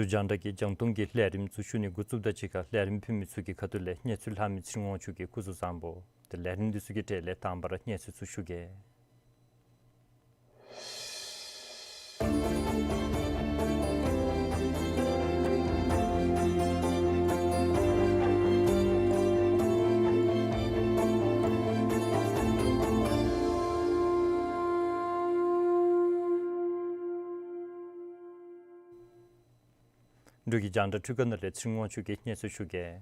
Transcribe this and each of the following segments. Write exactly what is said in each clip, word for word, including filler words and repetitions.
འབྲུག་རྒྱང་བསྒྲགས་ཀྱིས་རྒྱང་མཐོང་གི་ལས་རིམ་ཚུ་ཞུ་ནི་འགོ་བཙུགསཔ་དང་གཅིག་ཁར་ལས་རིམ་ཕུལ་མི་ཚུ་གི་ཁ་ཐུག་ལས་གནས་ཚུལ་ལྷག་མི་ཚེ་རིང་དབང་ཕྱུག་གིས་སྐུ་གཟུགས་བཟང་པོ། ཏེ་ལས་རིམ་འདི་ཚུ་གི་གྲས་ལས་དང་པ་ར་གནས་ཚུལ་ཚུ་ཞུ་གེ། འབྲུག་གི་རྒྱང་བསྒྲགས་འཕྲུལ་ཁང་ནང་ལས་ཚེ་རིང་དབང་ཕྱུག་གིས་གནས་ཚུལ་ཞུ་གེ།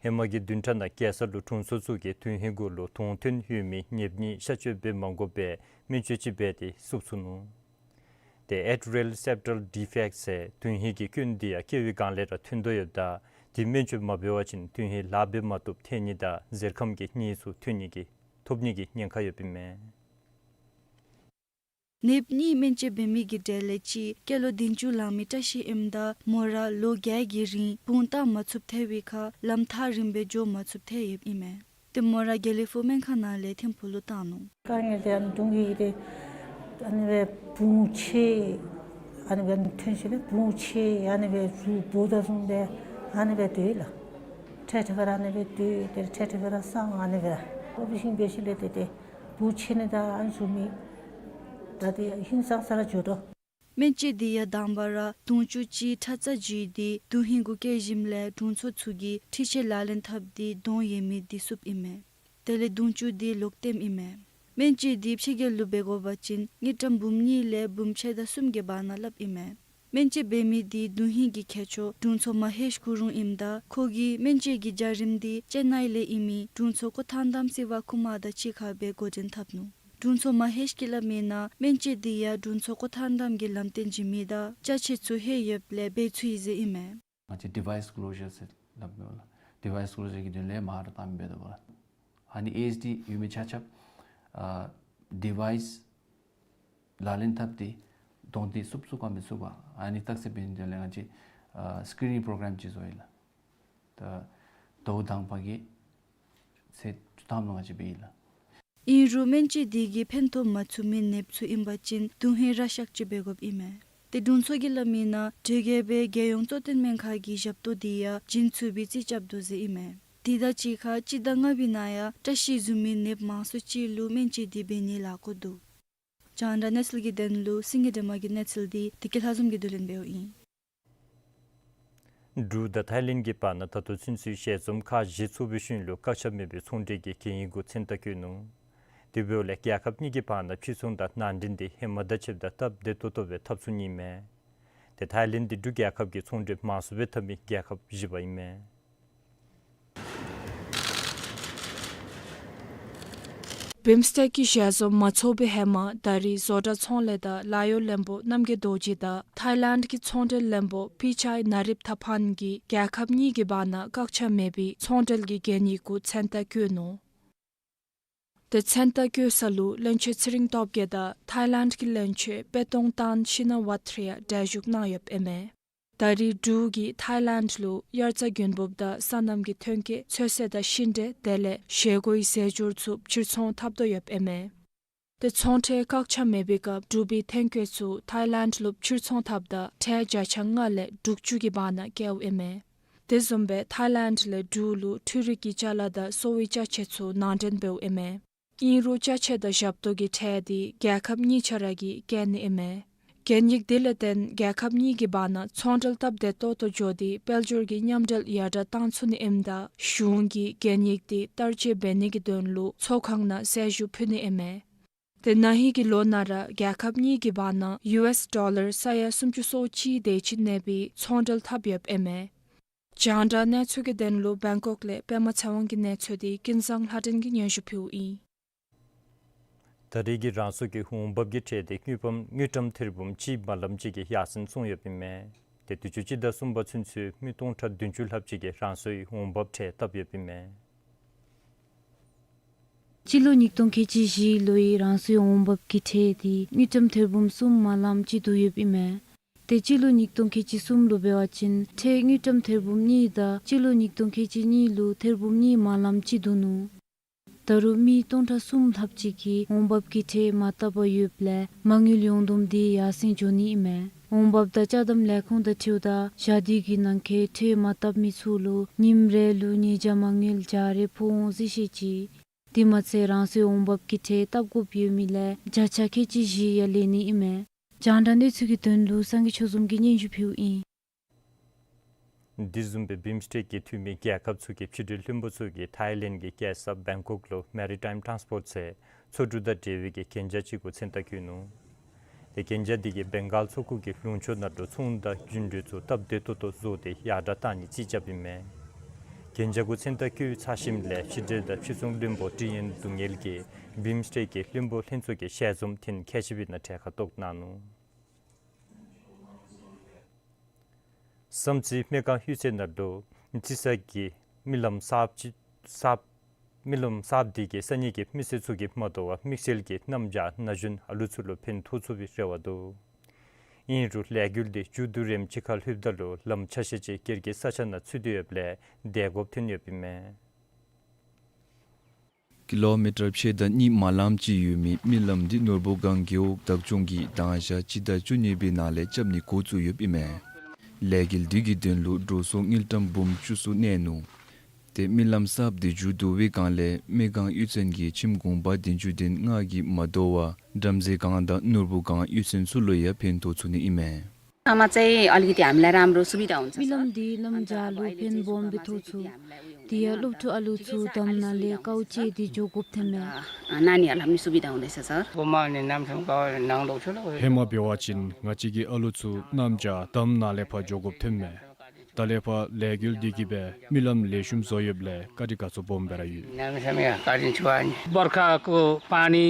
ཧེ་མ་གི་བདུན་ཕྲག་ནང་རྒྱལ་ས་ལུ་དྲུང་འཚོ་ཚུ་གིས་དོན་ཧིང་གུ་ལུ་དོང་ཐོན་ཡོད་མི་ནདཔ་གཉིས་གཤག་བཅོས་འབད་མ་དགོ་པར་སྨན་བཅོས་ཅིག་འབད་དེ་བསུབ་ཚུགས་ནུག། ཏེ་Atrial Septal Defect ཟེར་དོན་ཧིང་གི་སྐྱོན་འདི་ཡང་སྐྱེ་བའི་སྒང་ལས་ར་ཐོན་དོ་ཡོདཔ་ད་དེ་སྨན་བཅོས་མ་འབད་བ་ཅིན་དོན་ཧིང་ལཱ་འབད་མ་བཏུབ་ཐལ་ནི་དང་གཟེར་ཁམས་ཀྱི་ནད་ཚུ་ཐོན་ནི་གི་ཐོབ་ནི་གི་ཉེན་ཁ་ཡོདཔ་ཨིན་མས། ནདཔ་གཉིས་སྨན་བཅོས་འབད་མི་གི་གྲས་ལས་གཅིག་སྐྱེས་ལོ་བདུན་ཅུ་ལང་མི་བཀྲ་ཤིས་ཨིནམ་ད་མོ་ར་ལོ་བརྒྱད་ཀྱི་རིང་བུང་བཏང་མ་ཚུགསཔ་ཐལ་བའི་ཁར་ལམ་ཐག་རིངམོ་སྦེ་འགྱོ་མ་ཚུགསཔ་ཐལ་ཡོདཔ་ཨིན་མས། ཏེ་མོ་ར་དགེ་ལེགས་ཕུག་སྨན་ཁང་ནང་ལས་ཐིམ་ཕུག་ལུ་བཏང་ནུག། དཀའ་ངལ་འདི་ཨ་ནི་གདོང་གི་ཏེ་ཨ་ནི་སྦེ་བུང་ཆེ་ཨ་ནི་སྦེ་ཐོན་ཞིནམ་ལས་བུང་ཆེ་ཨ་ནི་སྦེ་གཟུགས་སྦོ་ད་བཟུམ་སྦེ་ཨ་ནི་སྦེ་སྡོད་ལགས། འཕྲལ་འཕྲལ་ཁར་ཨ་ནི་སྦེ་སྡོད། ཏེ་འཕྲལ་འཕྲལ་ཁར་སངས། ཨ་ནི་སྦེ་ཨོ་པ་རེ་ཤཱན་འབད་ཞིནམ་ལས་ཏེ་ཏེ་བུང་ཆེ་ནི་དང་ཨ་ནི་བཟུམ་མའི་ད་ཏེ་ཧིང་སངས་ས་ར་འགྱོ་དོ། སྨན་བཅོས་འདི་ཡང་དང་པ་ར་དུང་ཕྱུར་གཅིག་ཕྲག་ཚ་བརྒྱུད་དེ་དོན་ཧིང་གུ་བསྐྱལ་ཞིནམ་ལས་དྲུང་འཚོ་ཚུ་གིས་འཕྲུལ་ཆས་ལག་ལེན་འཐབ་སྟེ་གདོང་ཡོད་མི་འདི་བསུབ་ཨིན་མས། དེ་ལས་དུང་ཕྱུར་འདི་ལོག་བཏངམ་ཨིན་མས། སྨན་བཅོས་འདི་ཕྱི་རྒྱལ་ལུ་འབད་དགོ་པ་ཅིན་དངུལ་ཀྲམ་འབུམ་གཉིས་ལས་འབུམ་ཕྱེད་དང་གསུམ་གྱི་བར་ན་སླབ་ཨིན་མས། སྨན་བཅོས་འབད་མི་འདི་དོན་ཧིང་གི་མཁས་མཆོག་དྲུང་འཚོ་མ་ཧེཤ་ཀུ་རུང་ཨིནམ་ད་ཁོ་གིས་སྨན་བཅོས་ཀྱི་བྱ་རིམ་འདི་ཅེན་ནའི་ལས་ཨིན་མི་དྲུང་འཚོ་ཀོ་ཐང་དམ་སི་ཝ་ཀུ་མར་དང་གཅིག་ཁར་སྦེ་འགོ་འདྲེན་འཐབ་ནུག། དྲུང་འཚོ་མ་ཧེཤ་གིས་སླབ་མིའི་ནང་སྨན་བཅོས་འདི་ཡང་དྲུང་འཚོ་ཀོ་ཐང་དམ་གྱིས་ལམ་སྟོན་བྱིན་མི་དང་ཅ་ཆས་ཚུ་ཧེ་ཡོདཔ་ལས་འབད་ཚུགས་ཡི་ཟེར་ཨིན་མས། ང་བཅས་ཌི་ཝའིས་ཀློ་ཞར་ཟེར་སླབ་མས་ལགས། ཌི་ཝའིས་ཀློ་ཞར་གྱི་དོན་ལས་མ་ཧ་ར་བཏངམ་འབད་དོ་ལགས། ཨ་ནི་ཨེ་ཨེཆ་ཌི་ཡོད་མི་ཆ་ཁྱབ་ཨ་ཌི་ཝའིས་ལག་ལེན་འཐབ་སྟེ་གདོང་འདི་བསུབ་ཚུགས་ག་མི་ཚུགས་ག་ཨ་ནི་བརྟག་དཔྱད་འབད་ནིའི་དོན་ལས་ང་བཅས་ཨ་སི་ཀི་རིན་པོ་རོ་གརམ་ཅིག་བཟོ་ཡི་ལགས། ད་ཟླཝ་དང་པ་གི་ཚེས་བཅུ་ཐམ་ལུ་ང་བཅས་འབད་ཡི་ལགས། ཨིན་རུང་སྨན་བཅོས་འདི་གིས་ཕན་ཐོགས་མ་ཚུགས་མི་ནདཔ་ཚུ་ཨིན་པ་ཅིན་དོན་ཧིང་ར་གཤག་བཅོས་འབད་དགོཔ་ཨིན་མས། ཏེ་དྲུང་འཚོ་གིས་སླབ་མིའི་ནང་དེ་གིས་སྦེ་རྒྱལ་ཡོངས་གཙོ་བསྟེན་སྨན་ཁང་གི་ཞབས་ཏོག་འདི་ཡང་བྱིན་ཚུགས་པའི་རྩིས་རྐྱབ་དོ་ཟེར་ཨིན་མས། དེ་དང་གཅིག་ཁར་སྤྱི་ཟླ་ལྔ་པའི་ནང་ཡང་བཀྲ་ཤིས་བཟུམ་མའི་ནདཔ་མང་སུ་ཅིག་ལུ་སྨན་བཅོས་འདི་འབད་ནི་ལཱ་འགོ་འདུག། རྒྱང་བསྒྲགས་གནས་ཚུལ་གྱི་དོན་ལུ་སེང་གེ་སྒྲོལ་མ་གི་གནས་ཚུལ་འདི་བདེ་སྐྱིད་ལྷ་འཛོམས་ཀྱིས་བསྡུ་ལེན་འབདཝ་ཨིན། འབྲུག་དང་ཐའི་ལེནཌ་གྱི་བར་ན་ད་ལྟོ་ཚུན་ཚོད་ཞལ་འཛོམས་ཁག་བཞི་ཚོགས་པའི་ཤུལ་ལུ་བཀག་ཆ་མེད་པའི་ཚོང་འབྲེལ་གྱི་གན་ཡིག་གུ་མཚན་རྟགས་བཀོད་ནུག། དེ་འབདཝ་ལས་རྒྱལ་ཁབ་གཉིས་ཀྱི་བར་ན་ཕྱིར་ཚོང་དང་ནང་འདྲེན་འདི་ཧེ་མ་དང་ཕྱདཔ་ད་སྟབས་བདེ་ཏོག་ཏོ་སྦེ་འཐབ་ཚུགས་ནི་ཨིན་མས། ཏེ་ཐའི་ལེནཌ་འདི་འབྲུག་རྒྱལ་ཁབ་ཀྱི་ཚོང་འབྲེལ་མང་སུ་སྦེ་འཐབ་མི་རྒྱལ་ཁབ་བཞི་པ་ཨིན་མས། བིམ་སི་ཊེཀ་གི་ཞལ་འཛོམས་མ་ཚོགས་པའི་ཧེ་མ་ད་རིས་བཟོ་གྲྭ་ཚོང་ལས་དང་ལཱ་གཡོག་བློན་པོ་རྣམ་རྒྱལ་རྡོ་རྗེ་དང་ཐའི་ལེནཌ་གི་ཚོང་འབྲེལ་བློན་པོ་པི་ཆའི་ན་རིབ་ཐ་ཕཱན་གྱིས་རྒྱལ་ཁབ་གཉིས་ཀྱི་བར་ན་བཀག་ཆ་མེད་པའི་ཚོང་འབྲེལ་གྱི་གན་ཡིག་གུ་མཚན་རྟགས་བཀོད་ནུག། ཏེ་མཚན་རྟགས་བཀོད་ས་ལུ་བློན་ཆེན་ཚེ་རིང་སྟོབས་རྒྱས་དང་ཐའི་ལེནཌ་གི་བློན་ཆེན་པེ་ཏོང་ཏཱན་ཤི་ན་ཝ་ཐ་ར་ཡང་གྲལ་བཞུགས་གནང་ཡོདཔ་ཨིན་མས། ད་རེས་འབྲུག་གིས་ཐའི་ལེནཌ་ལུ་དབྱར་རྩྭ་དགུན་འབུབ་དང་སོ་ནམ་གྱི་ཐོན་སྐྱེད་ཚོད་བསྲེ་དང་ཤིང་འབྲས་དེ་ལས་བཞེས་སྒོའི་རྫས་སྦྱོར་ཚུ་ཕྱིར་ཚོང་འཐབ་དོ་ཡོདཔ་ཨིན་མས། ཏེ་ཚོང་ཁྲལ་བཀག་ཆ་མེད་པའི་སྐབས་འབྲུག་པའི་ཐོན་སྐྱེད་ཚུ་ཐའི་ལེནཌ་ལུ་ཕྱིར་ཚོང་འཐབ་ད་ཁྲལ་བརྒྱ་ཆ་ལྔ་ལས་དྲུག་ཅུ་གི་བར་ན་བཀལཝ་ཨིན་མས། དེ་བཟུམ་སྦེ་ཐའི་ལེནཌ་ལས་འབྲུག་ལུ་འཕྲུལ་རིག་གི་ཅ་ལ་དང་གསོ་བའི་ཅ་ཆས་ཚུ་ནང་འདྲེན་འབདཝ་ཨིན་མས། ཨིན་རུང་ཅ་ཆས་དང་ཞབས་ཏོག་གི་ཁྲལ་འདི་རྒྱལ་ཁབ་གཉིས་ཆ་ར་གིས་བཀལ་ནི་ཨིན་མས། གན་ཡིག་འདི་ལས་བརྟེན་རྒྱལ་ཁབ་གཉིས་ཀྱི་བར་ན་ཚོང་འབྲེལ་སྟབས་བདེ་ཏོག་ཏོ་འགྱོ་སྟེ་དཔལ་འབྱོར་གྱི་མཉམ་འབྲེལ་ཡར་དྲག་གཏང་ཚུགས་ནི་ཨིནམ་ད་གཞུང་གིས་གན་ཡིག་འདི་བསྟར་སྤྱོད་འབད་ནི་གི་དོན་ལུ་ཚོགས་ཁང་ནང་གསལ་ཞུ་ཕུལ་ནི་ཨིན་མས། ཏེ་ན་ཧིང་གི་ལོ་ནང་ར་རྒྱལ་ཁབ་གཉིས་ཀྱི་བར་ན་ཡུ་ཨེས་ཌོ་ལར་ས་ཡ་སུམ་ཅུ་སོ་གཅིག་དེ་ཅིག་གནས་པའི་ཚོང་འབྲེལ་འཐབ་ཡོདཔ་ཨིན་མས། རྒྱང་བསྒྲགས་གནས་ཚུལ་གྱི་དོན་ལུ་བེང་ཀོག་ལས་པདྨ་ཚེ་དབང་གི་གནས་ཚུལ་འདི་ཀུན་བཟང་ལྷ་སྒྲོན་གྱིས་སྙན་ཞུ་ཕུལཝ་ཨིན། ད་རེས་ཀྱི་རང་སོའི་འོང་འབབ་ཀྱི་ཁྲལ་འདི་དངུལ་ཕམ་དངུལ་ཀྲམ་ཐེར་འབུམ་གཅིག་མ་ལམ་གཅིག་གི་ཡར་སེང་སོང་ཡོདཔ་ཨིན་མས། ཏེ་དུས་ཅི་སྤྱི་ཟླ་གསུམ་པ་ཚུན་ཚོད་མི་སྟོང་ཕྲག་བདུན་ཅུ་ལྷགཔ་ཅིག་གིས་རང་སོའི་འོང་འབབ་ཁྲལ་བཏབ་ཡོདཔ་ཨིན་མས། སྤྱི་ལོ་ཉིས་སྟོང་ཁལ་གཅིག་བཞི་ལོའི་རང་སོའི་འོང་འབབ་ཀྱི་ཁྲལ་འདི་དངུལ་ཀྲམ་ཐེར་འབུམ་གསུམ་མ་ལམ་གཅིག་བསྡུ་ཡོདཔ་ཨིན་མས། ཏེ་སྤྱི་ལོ་ཉིས་སྟོང་ཁལ་གཅིག་གསུམ་ལུ་འབད་བ་ཅིན་ཁྲལ་དངུལ་ཀྲམ་ཐེར་འབུམ་གཉིས་དང་སྤྱི་ལོ་ཉིས་སྟོང་ཁལ་གཅིག་གཉིས་ལུ་ཐེར་འབུམ་གཉིས་མ་ལམ་གཅིག་བསྡུ་ནུག། ད་རུང་མི་སྟོང་ཕྲག་གསུམ་ལྷགཔ་ཅིག་གིས་འོང་འབབ་ཀྱི་ཁྲལ་མ་བཏབ་པར་ཡོདཔ་ལས་མ་དངུལ་ཡོངས་བསྡོམས་འདི་ཡར་སེང་འགྱོ་ནི་ཨིན་མས། འོང་འབབ་དང་ཅ་དམ་ལས་ཁུངས་དང་འཁྲིལཝ་ད་ཞག་དུས་ཀྱི་ནང་འཁོད་ཁྲལ་མ་བཏབ་མི་ཚུ་ལུ་ཉིནམ་རེ་ལུ་ཉེས་བྱ་མ་དངུལ་བརྒྱ་རེ་ཕོག་འོང་ཟེར་བཤད་ཅི། དེ་མ་ཚད་རང་སོའི་འོང་འབབ་ཀྱི་ཁྲལ་བཏབ་དགོཔ་ཡོད་མི་ལས་བརྒྱ་ཆ་ཁལ་གཅིག་བཞི་ཡང་ལེན་ནི་ཨིན་མས། རྒྱང་བསྒྲགས་གནས་ཚུལ་གྱི་དོན་ལུ་སངས་རྒྱས་ཆོས་འཛོམས་ཀྱིས་སྙན་ཞུ་ཕུལཝ་ཨིན། དེ་བཟུམ་སྦེ་བིམ་སི་ཊེཀ་གི་འཐུས་མི་རྒྱལ་ཁབ་ཚུ་གི་ཕྱི་འབྲེལ་བློན་པོ་ཚུ་གིས་ཐའི་ལེནཌ་གི་རྒྱལ་ས་བེང་ཀོག་ལུ་མེ་རི་ཊའིམ་ཊཱནསི་པོརཊ་ཟེར་མཚོ་གྲུ་དང་འབྲེལ་བའི་གི་གན་རྒྱ་ཅིག་གུ་མཚན་རྟགས་བཀོད་ནུག། ཏེ་གན་རྒྱ་འདི་གིས་བེང་གཱལ་མཚོ་ཁུག་གི་ལུང་ཕྱོགས་ནང་ལུ་ཚོང་དང་རྒྱུན་འགྲུལ་ཚུ་སྟབས་བདེ་ཏོག་ཏོ་བཟོ་སྟེ་ཡར་དྲག་གཏང་ནི་རྩིས་རྐྱབ་ཨིན་མས། གན་རྒྱ་གུ་མཚན་རྟགས་བཀོད་ཚར་ཞིནམ་ལས་ཕྱི་འབྲེལ་དང་ཕྱི་ཚོང་བློན་པོ་ཀྲི་ཡན་རྡུ་ངེལ་གྱིས་བིམ་སི་ཊེཀ་གི་བློན་པོ་ལྷན་ཚོགས་ཀྱི་ཞལ་འཛོམས་ཐེངས་ཁལ་གཅིག་པའི་ནང་གྲལ་ཁར་གཏོགས་གནང་ནུག། བསམ་རྩེ་སྨན་ཁང་གཡུས་ཚན་ནང་ལུ་རྩི་ས་གི་རྨི་ལམ་གསརཔ་ཅིག་གསརཔ་རྨི་ལམ་གསརཔ་འདི་གིས་ས་གནས་ཀྱི་མི་སེར་ཚུ་གིས་མ་དོ་བར་དམིགས་བསལ་གྱིས་གནམ་བྱཱར་ན་གཞོན་ཨ་ལུ་ཚུ་ལུ་ཕན་ཐོགས་ཚུགས་པའི་རེ་བ་འདུག། ཨིན་རུང་ལས་འགུལ་འདི་མཇུག་བསྡུ་རནམ་ཅིག་ཁར་ལྷོདཔ་ད་ལུ་ལམ་ཆ་ཤས་ཅིག་སྒེར་གྱི་ས་ཆ་ནང་ཚུད་དེ་ཡོདཔ་ལས་བདེ་དགོཔ་ཐོན་ཡོདཔ་ཨིན་མས། ཀི་ལོ་མི་ཊར་ཕྱེད་དང་གཉིས་མ་ལམ་ཅིག་ཡོད་མི་རྨི་ལམ་འདི་ནོར་བུ་སྒང་རྒེད་འོག་བདག་སྐྱོང་གིས་དང་ཞག་སྤྱི་ཟླ་བཅུ་གཉིས་པའི་ནང་ལས་རྐྱབ་ནི་འགོ་བཙུགས་ཡོདཔ་ཨིན་མས། ལས་འགུལ་འདི་གི་དོན་ལུ་འགྲོ་སོང་དངུལ་ཀྲམ་འབུམ་བཅུ་གསུམ་གནས་ནུག། ཏེ་རྨི་ལམ་གསརཔ་འདི་མཇུག་བསྡུ་བའི་སྒང་ལས་སྨན་ཁང་གཡུས་ཚན་གྱིས་ཁྱིམ་གུང་པ་བདུན་ཅུ་དོན་ལྔ་གིས་མ་དོ་བར་བྲམ་ཟེ་སྒང་དང་ནོར་བུ་སྒང་གཡུས་ཚན་ཚུ་ལུ་ཡང་ཕན་ཐོགས་ཚུགས་ནི་ཨིན་མས། ठाउँमा चाहिँ अलिकति हामीलाई राम्रो सुविधा हुन्छ, सर। རྨི་ལམ་འདི་གནམ་བྱཱར་ལུ་ཕན་སྦོམ་སྦེ་ཐོགས་ཚུགས། དེ་ཡང་སློབ་ཕྲུག་ཨ་ལུ་ཚུ་དམ་ནང་ལས་དཀའཝ་སྤྱད་དེ་འགྱོ་དགོཔ་ཐོནམ་མས། नानीहरूलाई पनि सुविधा हुँदैछ, सर। ཧེ་མ་འབད་བ་ཅིན་ང་བཅས་ཀྱི་ཨ་ལུ་ཚུ་གནམ་བྱཱར་དམ་ནང་ལས་ཕར་འགྱོ་དགོཔ་ཐོནམ་མས། ད་ལས་ཕར་ལས་འགུལ་འདི་གིས་སྦེ་རྨི་ལམ་ལེགས་ཤོམ་བཟོ་ཡོདཔ་ལས་བཀའ་དྲིན་དགའ་ཚོར་སྦོམ་སྦེ་ར་ཡོད། बर्खाको पानी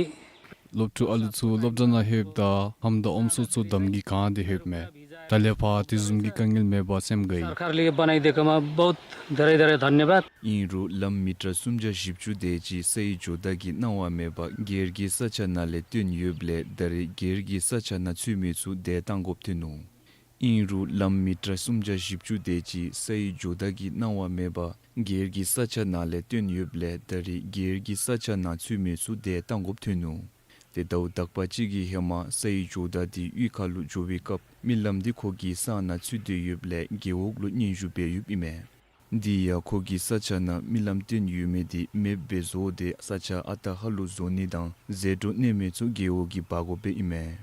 སློབ་ཕྲུག་ཨ་ལུ་ཚུ་སློབ་གྲྭ་ནང་ལྷོདཔ་ད་ལྷམ་དང་ཨམ་སྲུ་ཚུ་དམ་གྱིས་གང་སྟེ་ལྷོདཔ་མས། ད་ལས་ཕར་དེ་བཟུམ་གྱི་དཀའ་ངལ་མེད་པར་སེམས་དགའ་ཡི། सरकारले बनाइदिएकोमा बहुत धेरै धेरै धन्यवाद। ཨིན་རུང་ལམ་མི་ཊར་སུམ་བརྒྱ་བཞི་བཅུ་དེ་ཅིག་སའི་ཇོ་བདག་གིས་གནང་བ་མེད་པར་སྒེར་གྱི་ས་ཆ་ནང་ལས་བཏོན་ཡོདཔ་ལས་ད་རེས་སྒེར་གྱི་ས་ཆ་ནང་ཚུད་མི་ཚུ་བདེ་བཏང་དགོཔ་ཐོན་ནུག། ཨིན་རུང་ལམ་མི་ཊར་སུམ་བརྒྱ་བཞི་བཅུ་དེ་ཅིག་སའི་ཇོ་བདག་གིས་གནང་བ་མེད་པར་སྒེར་གྱི་ས་ཆ་ནང་ལས་བཏོན་ཡོདཔ་ལས་ད་རེས་སྒེར་གྱི་ས་ཆ་ནང་ཚུད་མི་ཚུ་བདེ་བཏང་དགོཔ་ཐོན་ནུག། ཏེ་ཟླཝ་དག་པ་ཅིག་གི་ཧེ་མ་སའི་ཇོ་བདག་འདི་གཡུས་ཁ་ལུ་འགྱོ་བའི་སྐབས་རྨི་ལམ་འདི་ཁོ་གི་ས་ནང་ཚུད་དེ་ཡོདཔ་ལས་རྒེད་འོག་ལུ་སྙན་ཞུ་འབད་ཡོདཔ་ཨིན་མས། དེ་ཡང་ཁོ་གི་ས་ཆ་ནང་རྨི་ལམ་བཏོན་ཡོད་མི་འདི་མེདཔ་སྦེ་བཟོ་སྟེ་ས་ཆ་ཨ་རྟག་ཧ་ལུགས་བཟོ་ནི་དང་ཟད་འགྲོ་གནོད་མི་ཚུ་རྒེད་འོག་གིས་འབག་དགོཔ་སྦེ་ཨིན་མས།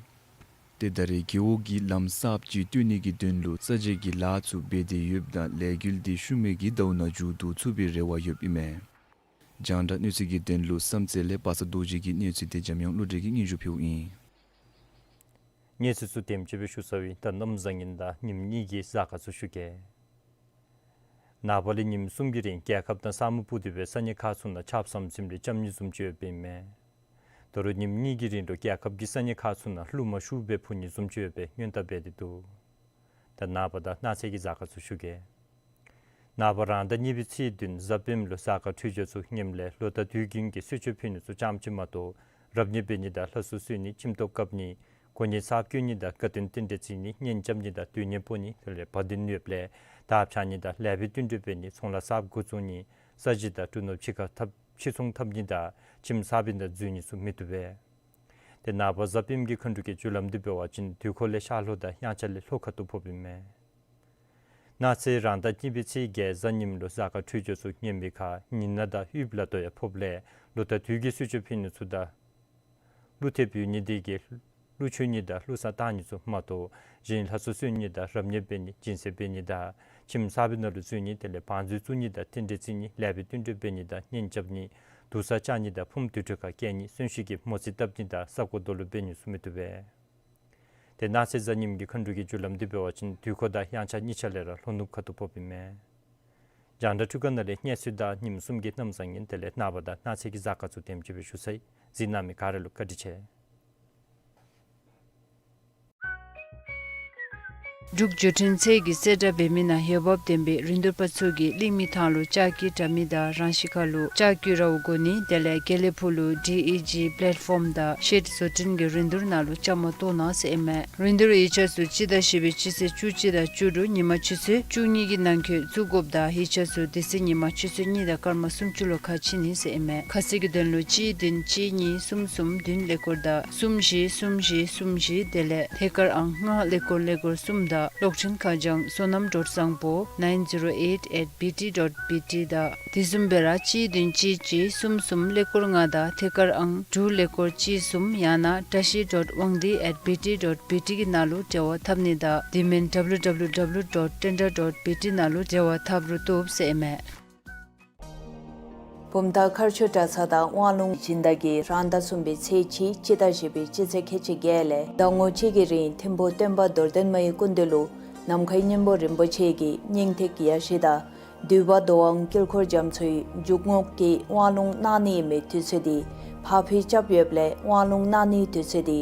ཏེ་ད་རེས་རྒེད་འོག་གིས་ལམ་གསརཔ་ཅིག་བཏོན་ནི་གི་དོན་ལུ་ས་འཇལ་གྱི་ལཱ་ཚུ་འབད་དེ་ཡོདཔ་ད་ལས་འགུལ་འདི་ཤུལ་མའི་གི་ཟླཝ་ནང་མཇུག་བསྡུ་ཚུགས་པའི་རེ་བ་ཡོདཔ་ཨིན་མས། རྒྱང་བསྒྲགས་གནས་ཚུལ་གྱི་དོན་ལུ་བསམ་རྩེ་ལས་པ་སངས་རྡོ་རྗེ་གི་གནས་ཚུལ་འདི་འཇམ་དབྱངས་བློ་གྲོས་ཀྱིས་སྙན་ཞུ་ཕུལཝ་ཨིན། གནས་ཚུལ་ཚུ་དེམ་ཅིག་སྦེ་ཞུ་ཚརཝ་ཨིན། ད་གནམ་བཟང་ངན་དང་ཉིནམ་གཉིས་ཀྱི་གཟའ་སྐར་ཚུ་ཞུ་གེ། ནངས་པ་ལས་ཉིནམ་གསུམ་གྱི་རིང་རྒྱལ་ཁབ་ནང་ས་སྨུག་སྤུབས་ཏེ་སྦེ་ས་གནས་ཁག་ཚུ་ནང་ཆརཔ་ཟམ་ཟིམ་རེ་རྐྱབ་ནི་བཟུམ་ཅིག་ཡོདཔ་ཨིན་མས། ད་རུང་ཉིནམ་གཉིས་ཀྱི་རིང་ལུ་རྒྱལ་ཁབ་ཀྱི་ས་གནས་ཁག་ཚུ་ནང་རླུང་མ་ཤུགས་སྦེ་འཕུ་ནི་བཟུམ་ཅིག་ཡོདཔ་སྦེ་སྔོན་བརྡ་འབད་དེ་འདུག། ད་ནངས་པ་དང་གནངས་ཚེ་གི་གཟའ་སྐར་ཚུ་ཞུ་གེ། ནངས་པ་རང་ཟླ་གཉིས་པའི་ཚེས་བདུན་གཟའ་སྤེནམ་ལུ་གཟའ་སྐར་འཕྲོད་སྦྱོར་ཚུ་ངནམ་ལས་ལོ་ཟླ་དུས་རྒྱུན་གྱི་གསོལ་མཆོད་ཕུལ་ནི་ཚུ་ཙམ་ཅིག་མ་གཏོགས་རབ་གནས་འབད་ནི་དང་ལྷ་གསོལ་གསོལ་ནི་ཁྱིམ་ཐོག་བཀབ་ནི་གོ་གནས་གསརཔ་བསྐོ་ནི་དང་དགའ་སྟོན་རྟེན་འབྲེལ་བརྩི་ནི་གཉེན་རྐྱབ་ནི་དང་དུས་ངན་སྤོ་ནི་དེ་ལས་བ་དན་ཡོདཔ་ལས་དར་འཕྱར་ནི་དང་ལེགས་པའི་བསྟུན་གྲོས་འབད་ནི་ཚོང་ལཱ་གསརཔ་འགོ་བཙུགས་ནི་ས་གཞི་དང་གྲུ་གནོདཔ་ཕྱི་ཁར་འཐབ་ཕྱིར་ཚོང་འཐབ་ནི་དང་ཁྱིམ་གསརཔ་ནང་འཛུལ་ནི་ཚུ་མི་བཏུབ་པས། ཏེ་ནངས་པ་གཟའ་སྤེནམ་གྱི་མཁའ་འགྲོ་གི་རྒྱུ་ལམ་འདི་འབད་བ་ཅིན་དུས་འཁོར་ལས་ཤར་ལྷོ་དང་དབྱངས་འཆར་ལས་ལྷོ་ཁ་ཐུག་ཕོགཔ་ཨིན་མས། གནངས་ཚེ་རང་ཟླ་གཉིས་པའི་ཚེས་བརྒྱད་གཟའ་ཉིམ་ལུ་གཟའ་སྐར་འཕྲོད་སྦྱོར་ཚུ་ངན་པའི་ཁར་ཉི་ནག་དང་དབུལ་པོ་ལ་དོ་ཡང་ཕོགཔ་ལས་ལོ་ཟླ་དུས་ཀྱི་གསོལ་མཆོད་ཕུལ་ནི་ཚུ་དང་ཀླུ་ཐེབས་ཡོད་ནི་དེ་གིས་ཀླུ་མཆོད་ནི་དང་ཀླུ་བསངས་གཏང་ནི་ཚུ་མ་གཏོགས་གཞན་ལྷ་གསོལ་གསོལ་ནི་དང་རབ་གནས་འབད་ནི་སྦྱིན་སྲེག་འབད་ནི་དང་ཁྱིམ་གསརཔ་ནང་ལུ་འཛུལ་ནི་དེ་ལས་བང་མཛོད་བཙུགས་ནི་དང་རྟེན་འབྲེལ་བརྩི་ནི་ལེགས་པའི་བསྟུན་གྲོས་འབད་ནི་དང་གཉེན་རྐྱབ་ནི་དུར་ས་བཅག་ནི་དང་ཕུངམ་དུར་ཁྲོད་ཁར་བསྐྱལ་ནི་གསོན་གཤིན་གྱི་མོ་རྩིས་བཏབ་ནི་དང་ས་བརྐོ་རྡོ་སློག་འབད་ནི་ཚུ་མི་བཏུབ་པས། ཏེ་གནངས་ཚེ་གཟའ་ཉིམ་གྱི་མཁའ་འགྲོ་གི་རྒྱུ་ལམ་འདི་འབད་བ་ཅིན་དུས་འཁོར་དང་དབྱངས་འཆར་གཉིས་ཆ་ལས་ར་ལྷོ་ནུབ་ཁ་ཐུག་ཕོགཔ་ཨིན་མས། རྒྱང་བསྒྲགས་འཕྲུལ་ཁང་ནང་ལས་གནས་ཚུལ་དང་ཉིནམ་གསུམ་གྱི་གནམ་བཟང་ངན་དེ་ལས་ནངས་པ་དང་གནངས་ཚེ་གི་གཟའ་སྐར་ཚུ་དེམ་ཅིག་སྦེ་ཞུ་ཚར་ཡི། གཟིགས་གནང་མི་ག་ར་ལུ་བཀའ་དྲིན་ཆེ། འབྲུག་འབྱོར་འཕྲིན་ཚད་ཀྱིས་གསལ་བསྒྲགས་འབད་མི་ནང་འོས་འབབ་ལྡན་པའི་རིན་བསྡུར་པ་ཚུ་གིས་གླིང་མི་ཐང་ལུ་ལྕགས་ཀྱི་དྲ་མིག་དང་རང་ཤི་ཁ་ལུ་ལྕགས་ཀྱི་རཝ་བསྐོ་ནི་དེ་ལས་དགེ་ལེགས་ཕུག་ལུ་ཌི་ཨི་ཇི་པེ་ལེཊ་ཕོམ་དང་ཤེཌ་བཟོ་སྐྲུན་གྱི་རིན་བསྡུར་ནང་ལུ་བཅའ་མར་གཏོགས་གནང་ཟེར་ཨིན་མས། རིན་བསྡུར་ཡིག་ཆ་ཚུ་སྤྱི་ཟླ་བཞི་པའི་སྤྱི་ཚེས་བཅུ་གཅིག་དང་བཅུ་དྲུག་ཉིན་མ་ཆུ་ཚོད་བཅུ་གཉིས་ཀྱི་ནང་འཁོད་བཙུགས་དགོཔ་དང་ཡིག་ཆ་ཚུ་དེ་ཚེ་ཉིན་མ་ཆུ་ཚོད་གཉིས་དང་སྐར་མ་སུམ་ཅུ་ལུ་ཁ་ཕྱེ་ནི་ཟེར་ཨིན་མས། ཁ་གསལ་གྱི་དོན་ལུ་གཅིག་བདུན་གཅིག་གཉིས་གསུམ་གསུམ་བདུན་ཀླད་ཀོར་དང་གསུམ་བཞི་གསུམ་བཞི་གསུམ་བཞི་དེ་ལས་ཐད་ཀར་ཨང་ལྔ་ཀླད་ཀོར་ཀླད་ཀོར་གསུམ་དང་གློག་འཕྲིན་ཁ་བྱང་བསོད་ནམས་ཌོཊ་བཟང་པོ་nine zero eight at B T dot B T དང་དེ་བཟུམ་སྦེ་ར་གཅིག་བདུན་གཅིག་གཅིག་གསུམ་གསུམ་ཀླད་ཀོར་ལྔ་དང་ཐད་ཀར་ཨང་དྲུག་ཀླད་ཀོར་གཅིག་གསུམ་ཡང་ན་བཀྲ་ཤིས་ཌོཊ་དབང་འདུས་at B T dot B T གི་ནང་ལུ་འབྲེལ་བ་འཐབ་ནི་དང་དེ་མིན་W W W dot tenda dot B T ནང་ལུ་འབྲེལ་བ་འཐབ་རུང་བཏུབ་ཟེར་ཨིན་མས། བུམ་ཐང་མཁར་ཆུ་གྲྭ་ཚང་དང་དབང་ལུང་སྦྱིན་བདག་གིས་རང་ཟླ་གསུམ་པའི་ཚེས་གཅིག་སྤྱི་ཟླ་བཞི་པའི་སྤྱི་ཚེས་ཁལ་གཅིག་བརྒྱད་ལས་ཟླ་ངོ་གཅིག་གི་རིང་ཐིམ་ཕུག་སྟོན་པ་རྡོར་གདན་མའི་སྐུ་མདུན་ལུ་ནམ་མཁའི་སྙིང་པོ་རིན་པོ་ཆེ་གི་སྙིང་ཐིག་ཡ་བཞི་དང་འདུས་པ་འདུ་དབང་དཀྱིལ་འཁོར་རྒྱ་མཚོའི་འཇུག་ངོགས་ཀྱི་དབང་ལུང་གནང་ནི་ཨིན་མི་དུས་ཚོད་འདི་ཕར་འཕུལ་རྐྱབ་ཡོདཔ་ལས་དབང་ལུང་གནང་ནིའི་དུས་ཚོད་འདི་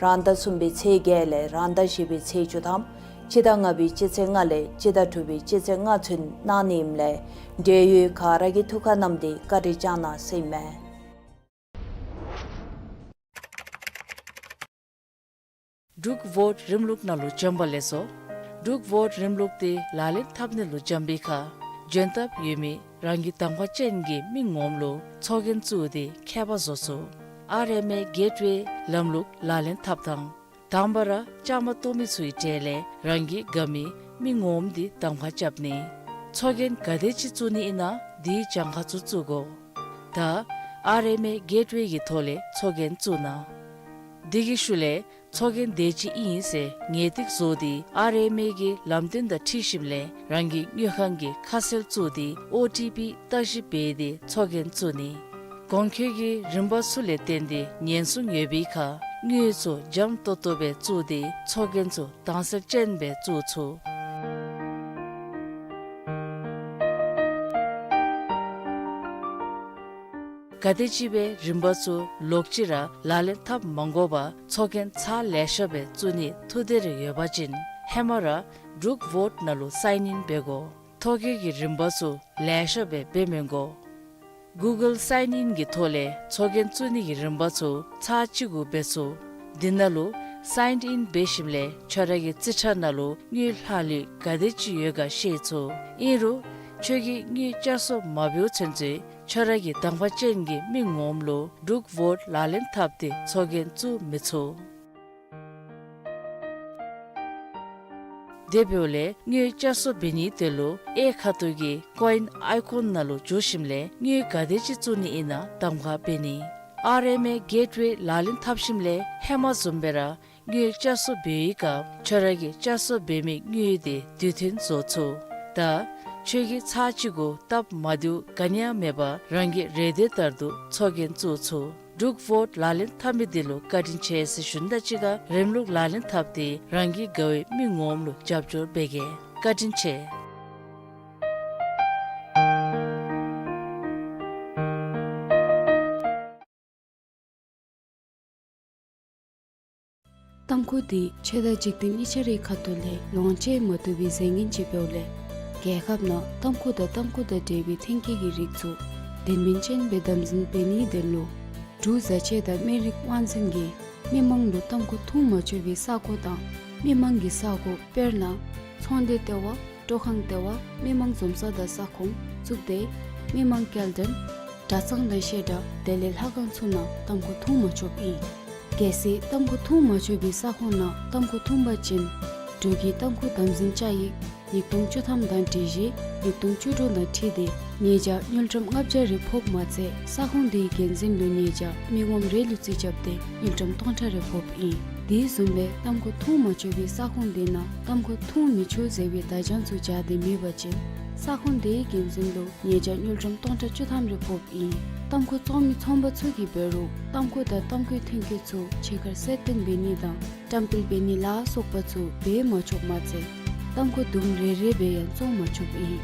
རང་ཟླ་གསུམ་པའི་ཚེས་བརྒྱད་ལས་རང་ཟླ་བཞི་པའི་ཚེས་བཅུ་ཐམ་སྤྱི་ཟླ་ལྔ་པའི་སྤྱི་ཚེས་ལྔ་ལས་སྤྱི་ཟླ་དྲུག་པའི་སྤྱི་ཚེས་ལྔ་ཚུན་གནང་ནི་ཨིནམ་ལས་འབྲེལ་ཡོད་ག་ར་གིས་ཐུགས་ཁར་བསྣམས་ཏེ་བཀའ་དྲིན་བསྐྱང་གནང་ཟེར་ཨིན་མས། འབྲུག་བོཊ་རིམ་ལུགས་ནང་ལུ་འཛོམས་པ་ལེགས་སོ། འབྲུག་བོཊ་རིམ་ལུགས་འདི་ལག་ལེན་འཐབ་ནི་ལུ་འཛོམས་པའི་ཁར་འཇོན་ཐངས་ཡོད་མི་རང་གི་གདམ་ཁ་ཅན་གྱི་མི་ངོམ་ལུ་ཚོགས་རྒྱན་བཙུགས་ཏེ་ཁྱད་པར་བཟོ་ཚུགས། ཨར་ཨེམ་ཨེ་གེཊ་ཝེ་ལམ་ལུགས་ལག་ལེན་འཐབ་ཐངས། དང་པ་ར་བཅའ་མར་གཏོགས་མི་ཚུའི་གྲས་ལས་རང་གི་དགའ་མི་མི་ངོམ་འདི་གདམ་ཁ་རྐྱབ་ནི། ཚོགས་རྒྱན་ག་དེ་ཅིག་བཙུགས་ནི་ཨིན་ན་དེའི་གྱངས་ཁ་ཚུ་བཙུགས་དགོ། ད་ཨར་ཨེམ་ཨེ་གེཊ་ཝེ་གི་ཐོག་ལས་ཚོགས་རྒྱན་བཙུགས་གནང་། དེ་གི་ཤུལ་ལས་ཚོགས་རྒྱན་དེ་ཅིག་ཨིན་ཟེར་ངེས་ཏིག་བཟོ་སྟེ་ཨར་ཨེམ་ཨེ་གི་ལམ་སྟོན་དང་འཁྲིལ་ཞིནམ་ལས་རང་གི་དངུལ་ཁང་གི་ཁ་གསལ་བཙུགས་ཏེ་ཨོ་ཊི་པི་བརྟག་ཞིབ་འབད་དེ་ཚོགས་རྒྱན་བཙུགས་ནི། གོང་འཁོད་ཀྱི་རིམ་པ་ཚུ་ལས་བརྟེན་ཏེ་ཉེན་སྲུང་ཡོད་པའི་ཁར་དངུལ་ཚུ་འཇམ་ཏོང་ཏོ་སྦེ་བཙུགས་ཏེ་ཚོགས་རྒྱན་ཚུ་དྭངས་གསལ་ཅན་སྦེ་བཙུགས་ཚུགས། ག་དེམ་ཅིག་སྦེ་རིམ་པ་ཚུ་ལོག་ཅི་ར་ལག་ལེན་འཐབ་མ་དགོ་པར་ཚོགས་རྒྱན་ཚར་ལེ་ཤ་སྦེ་བཙུགས་ནིའི་ཐུགས་འདོད་རེ་ཡོད་པ་ཅིན་ཧེ་མ་ར་འབྲུག་བོཊ་ནང་ལུ་སའིན་ཨིན་འབད་དགོ། ཐོ་བཀོད་ཀྱི་རིམ་པ་ཚུ་ལེ་ཤ་སྦེ་འབད་མི་དགོ། གུ་གཱལ་སའིན་ཨིན་གྱི་ཐོག་ལས་ཚོགས་རྒྱན་བཙུགས་ནི་གི་རིམ་པ་ཚུ་ཚར་གཅིག་གུ་འབད་ཚུགས། དེ་ནང་ལུ་སའིན་ཨིན་འབད་ཞིནམ་ལས་ཁྱོད་ར་གི་རྩིས་ཁྲ་ནང་ལུ་དངུལ་ལྷག་ལུས་ག་དེ་ཅིག་ཡོད་ག་ཤེས་ཚུགས། ཨིན་རུང་ཁྱོད་ཀྱིས་དངུལ་བསྐྱར་གསོ་མ་འབདཝ་ཚུན་ཚོད་ཁྱོད་ར་གི་གདམ་ཁ་ཅན་གྱི་མི་ངོམ་ལུ་འབྲུག་བོཊ་ལག་ལེན་འཐབ་སྟེ་ཚོགས་རྒྱན་བཙུགས་མི་ཚུགས། དེ་འབདཝ་ལས་དངུལ་བསྐྱར་གསོ་འབད་ནིའི་དོན་ལུ་གཡས་ཁ་ཐུག་གི་ཀོ་ཨིན་ཨའི་ཀོན་ནང་ལུ་འཛུལ་ཞིནམ་ལས་དངུལ་ག་དེ་ཅིག་བཙུགས་ནི་ཨིན་ན་གདམ་ཁ་འབད་ནི། ཨར་ཨེམ་ཨེ་གེཊ་ཝེ་ལག་ལེན་འཐབ་ཞིནམ་ལས་ཧེ་མ་བཟུམ་སྦེ་ར་དངུལ་བསྐྱར་གསོ་འབད་བའི་སྐབས་ཁྱོད་ར་གིས་བསྐྱར་གསོ་འབད་མི་དངུལ་དེ་དུས་མཐུན་བཟོ་ཚུགས། ད་ཁྱོད་ཀྱིས་ཚར་གཅིག་གུ་སྟབས་མ་བདེཝ་ག་ནི་ཡང་མེད་པར་རང་གི་རེ་འདོད་ལྟར་དུ་ཚོགས་རྒྱན་བཙུགས་ཚུགས། འབྲུག་བོཊ་ལག་ལེན་འཐབ་མི་དེ་ལུ་བཀའ་དྲིན་ཆེ་ཟེར་ཞུ་ནི་དང་གཅིག་ཁར་རིམ་ལུགས་ལག་ལེན་འཐབ་སྟེ་རང་གི་དགའ་བའི་མི་ངོམ་ལུ་རྒྱབ་སྐྱོར་འབད་གེ། བཀའ་དྲིན་ཆེ། ཏམ་ཁུ་འདི་ཆོས་དང་འཇིག་རྟེན་གཉིས་ཆ་རའི་ཁ་ཐུག་ལས་ལོངས་སྤྱོད་མ་བཏུབ་པའི་རྫས་ངན་ཅིག་འབདཝ་ལས། རྒྱལ་ཁབ་ནང་ཏམ་ཁུ་དང་ཏམ་ཁུ་དང་འབྲེལ་བའི་ཐོན་སྐྱེད་ཀྱི་རིགས་ཚུ་དོན་སྨིན་ཅན་སྦེ་དམ་འཛིན་འབད་ནིའི་དོན་ལུ་འབྲུག་བཟའ་ཆས་དང་སྨན་རིགས་དབང་འཛིན་གྱིས་མི་མང་ལུ་ཏམ་ཁུ་འཐུང་མ་ཆོག་པའི་ས་གོ་དང་མི་མང་གི་ས་གོ། དཔེར་ན་ཚོང་སྡེ་ལྟེ་བ། སྤྲོ་ཁང་ལྟེ་བ། མི་མང་འཛོམས་ས་དང་ས་ཁོངས་བཙུགས་ཏེ་མི་མང་སྐྱེལ་འདྲེན་གྲྭ་ཚང་དང་བཤད་གྲྭ་དེ་ལས་ལྷ་ཁང་ཚུ་ནང་ཏམ་ཁུ་འཐུང་མ་ཆོགཔ་ཨིན། གལ་སྲིད་ཏམ་ཁུ་འཐུང་མ་ཆོག་པའི་ས་ཁོངས་ནང་ཏམ་ཁུ་འཐུང་པ་ཅིན་འབྲུག་གི་ཏམ་ཁུ་དམ་འཛིན་བཅའ་ཡིག་ཉིས་སྟོང་བཅུ་ཐམ་དང་སྒྲིག་གཞི་ཉིས་སྟོང་བཅུ་དྲུག་དང་འཁྲིལ་ཏེ་ཉེས་བྱ་དངུལ་ཀྲམ་ལྔ་བརྒྱ་རེ་ཕོགཔ་མ་ཚད་ས་ཁོངས་དེའི་འགན་འཛིན་ལུ་ཉེས་བྱ་མི་ངོམ་རེ་ལུ་རྩིས་རྐྱབ་སྟེ་དངུལ་ཀྲམ་སྟོང་ཕྲག་རེ་ཕོགཔ་ཨིན། དེ་བཟུམ་སྦེ་ཏམ་ཁུ་འཐུང་མ་ཆོག་པའི་ས་ཁོངས་དེ་ནང་ཏམ་ཁུ་འཐུང་མི་ཆོག་ཟེར་བའི་བརྡ་བྱང་ཚུ་སྦྱར་ཏེ་མེད་པ་ཅིན་ས་ཁོངས་དེའི་འགན་འཛིན་ལུ་ཉེས་བྱ་དངུལ་ཀྲམ་སྟོང་ཕྲག་བཅུ་ཐམ་རེ་ཕོགཔ་ཨིན། ཏམ་ཁུ་བཙོང་མི་ཚོང་པ་ཚུ་གིས་འབད་རུང་ཏམ་ཁུ་དང་ཏམ་ཁུའི་ཐོན་སྐྱེད་ཚུ་ཕྱི་ཁར་གསལ་སྟོན་འབད་ནི་དང་བཀྲམ་སྤེལ་འབད་ནི་ལ་སོགས་པ་ཚུ་འབད་མ་ཆོགཔ་མ་ཚད་ཏམ་ཁུ་དུམ་རེ་རེ་སྦེ་ཡང་བཙོང་མ་ཆོགཔ་ཨིན།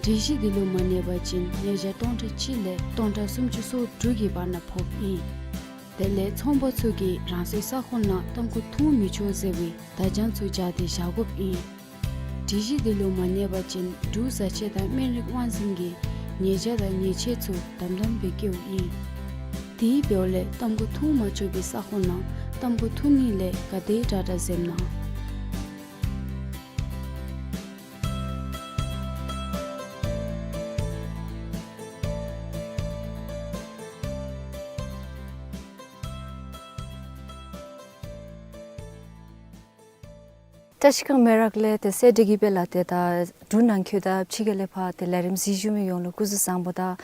སྒྲིག་གཞི་དེ་ལུ་མ་གནས་པ་ཅིན་ཉེས་བྱ་སྟོང་ཕྲག་གཅིག་ལས་སྟོང་ཕྲག་སུམ་ཅུ་སོ་དྲུག་གི་བར་ན་ཕོགཔ་ཨིན། དེ་ལས་ཚོང་པ་ཚུ་གིས་རང་སོའི་ས་ཁོངས་ནང་ཏམ་ཁུ་འཐུང་མི་ཆོག་ཟེར་བའི་བརྡ་བྱང་ཚུ་སྦྱར་ཏེ་བཞག་དགོཔ་ཨིན། སྒྲིག་གཞི་དེ་ལུ་མ་གནས་པ་ཅིན་འབྲུག་བཟའ་ཆས་དང་སྨན་རིགས་དབང་འཛིན་གྱིས་ཉེས་བྱ་དང་ཉེས་ཆད་ཚུ་དམ་དམ་སྦེ་བཀལཝ་ཨིན། དེ་འབདཝ་ལས་ཏམ་ཁུ་འཐུང་མ་ཆོག་པའི་ས་ཁོངས་ནང་ཏམ་ཁུ་འཐུང་ནི་ལས་ག་དེ་དྲག་དྲག་འཛེམ་གནང་། བཀྲ་ཤིས་སྒང་མེ་རག་ལས་ཏེ་གསལ་འགྲེལ་གྱི་སྦེ་ལགས། ཏེ་ད་འབྲུག་ནང་འཁོད་དང་ཕྱི་རྒྱལ་ལས་ཕར་ཏེ་ལས་རིམ་གཟིགས་བཞུགས་མི་ཡོངས་ལུ་སྐུ་གཟུགས་བཟང་པོ་དང་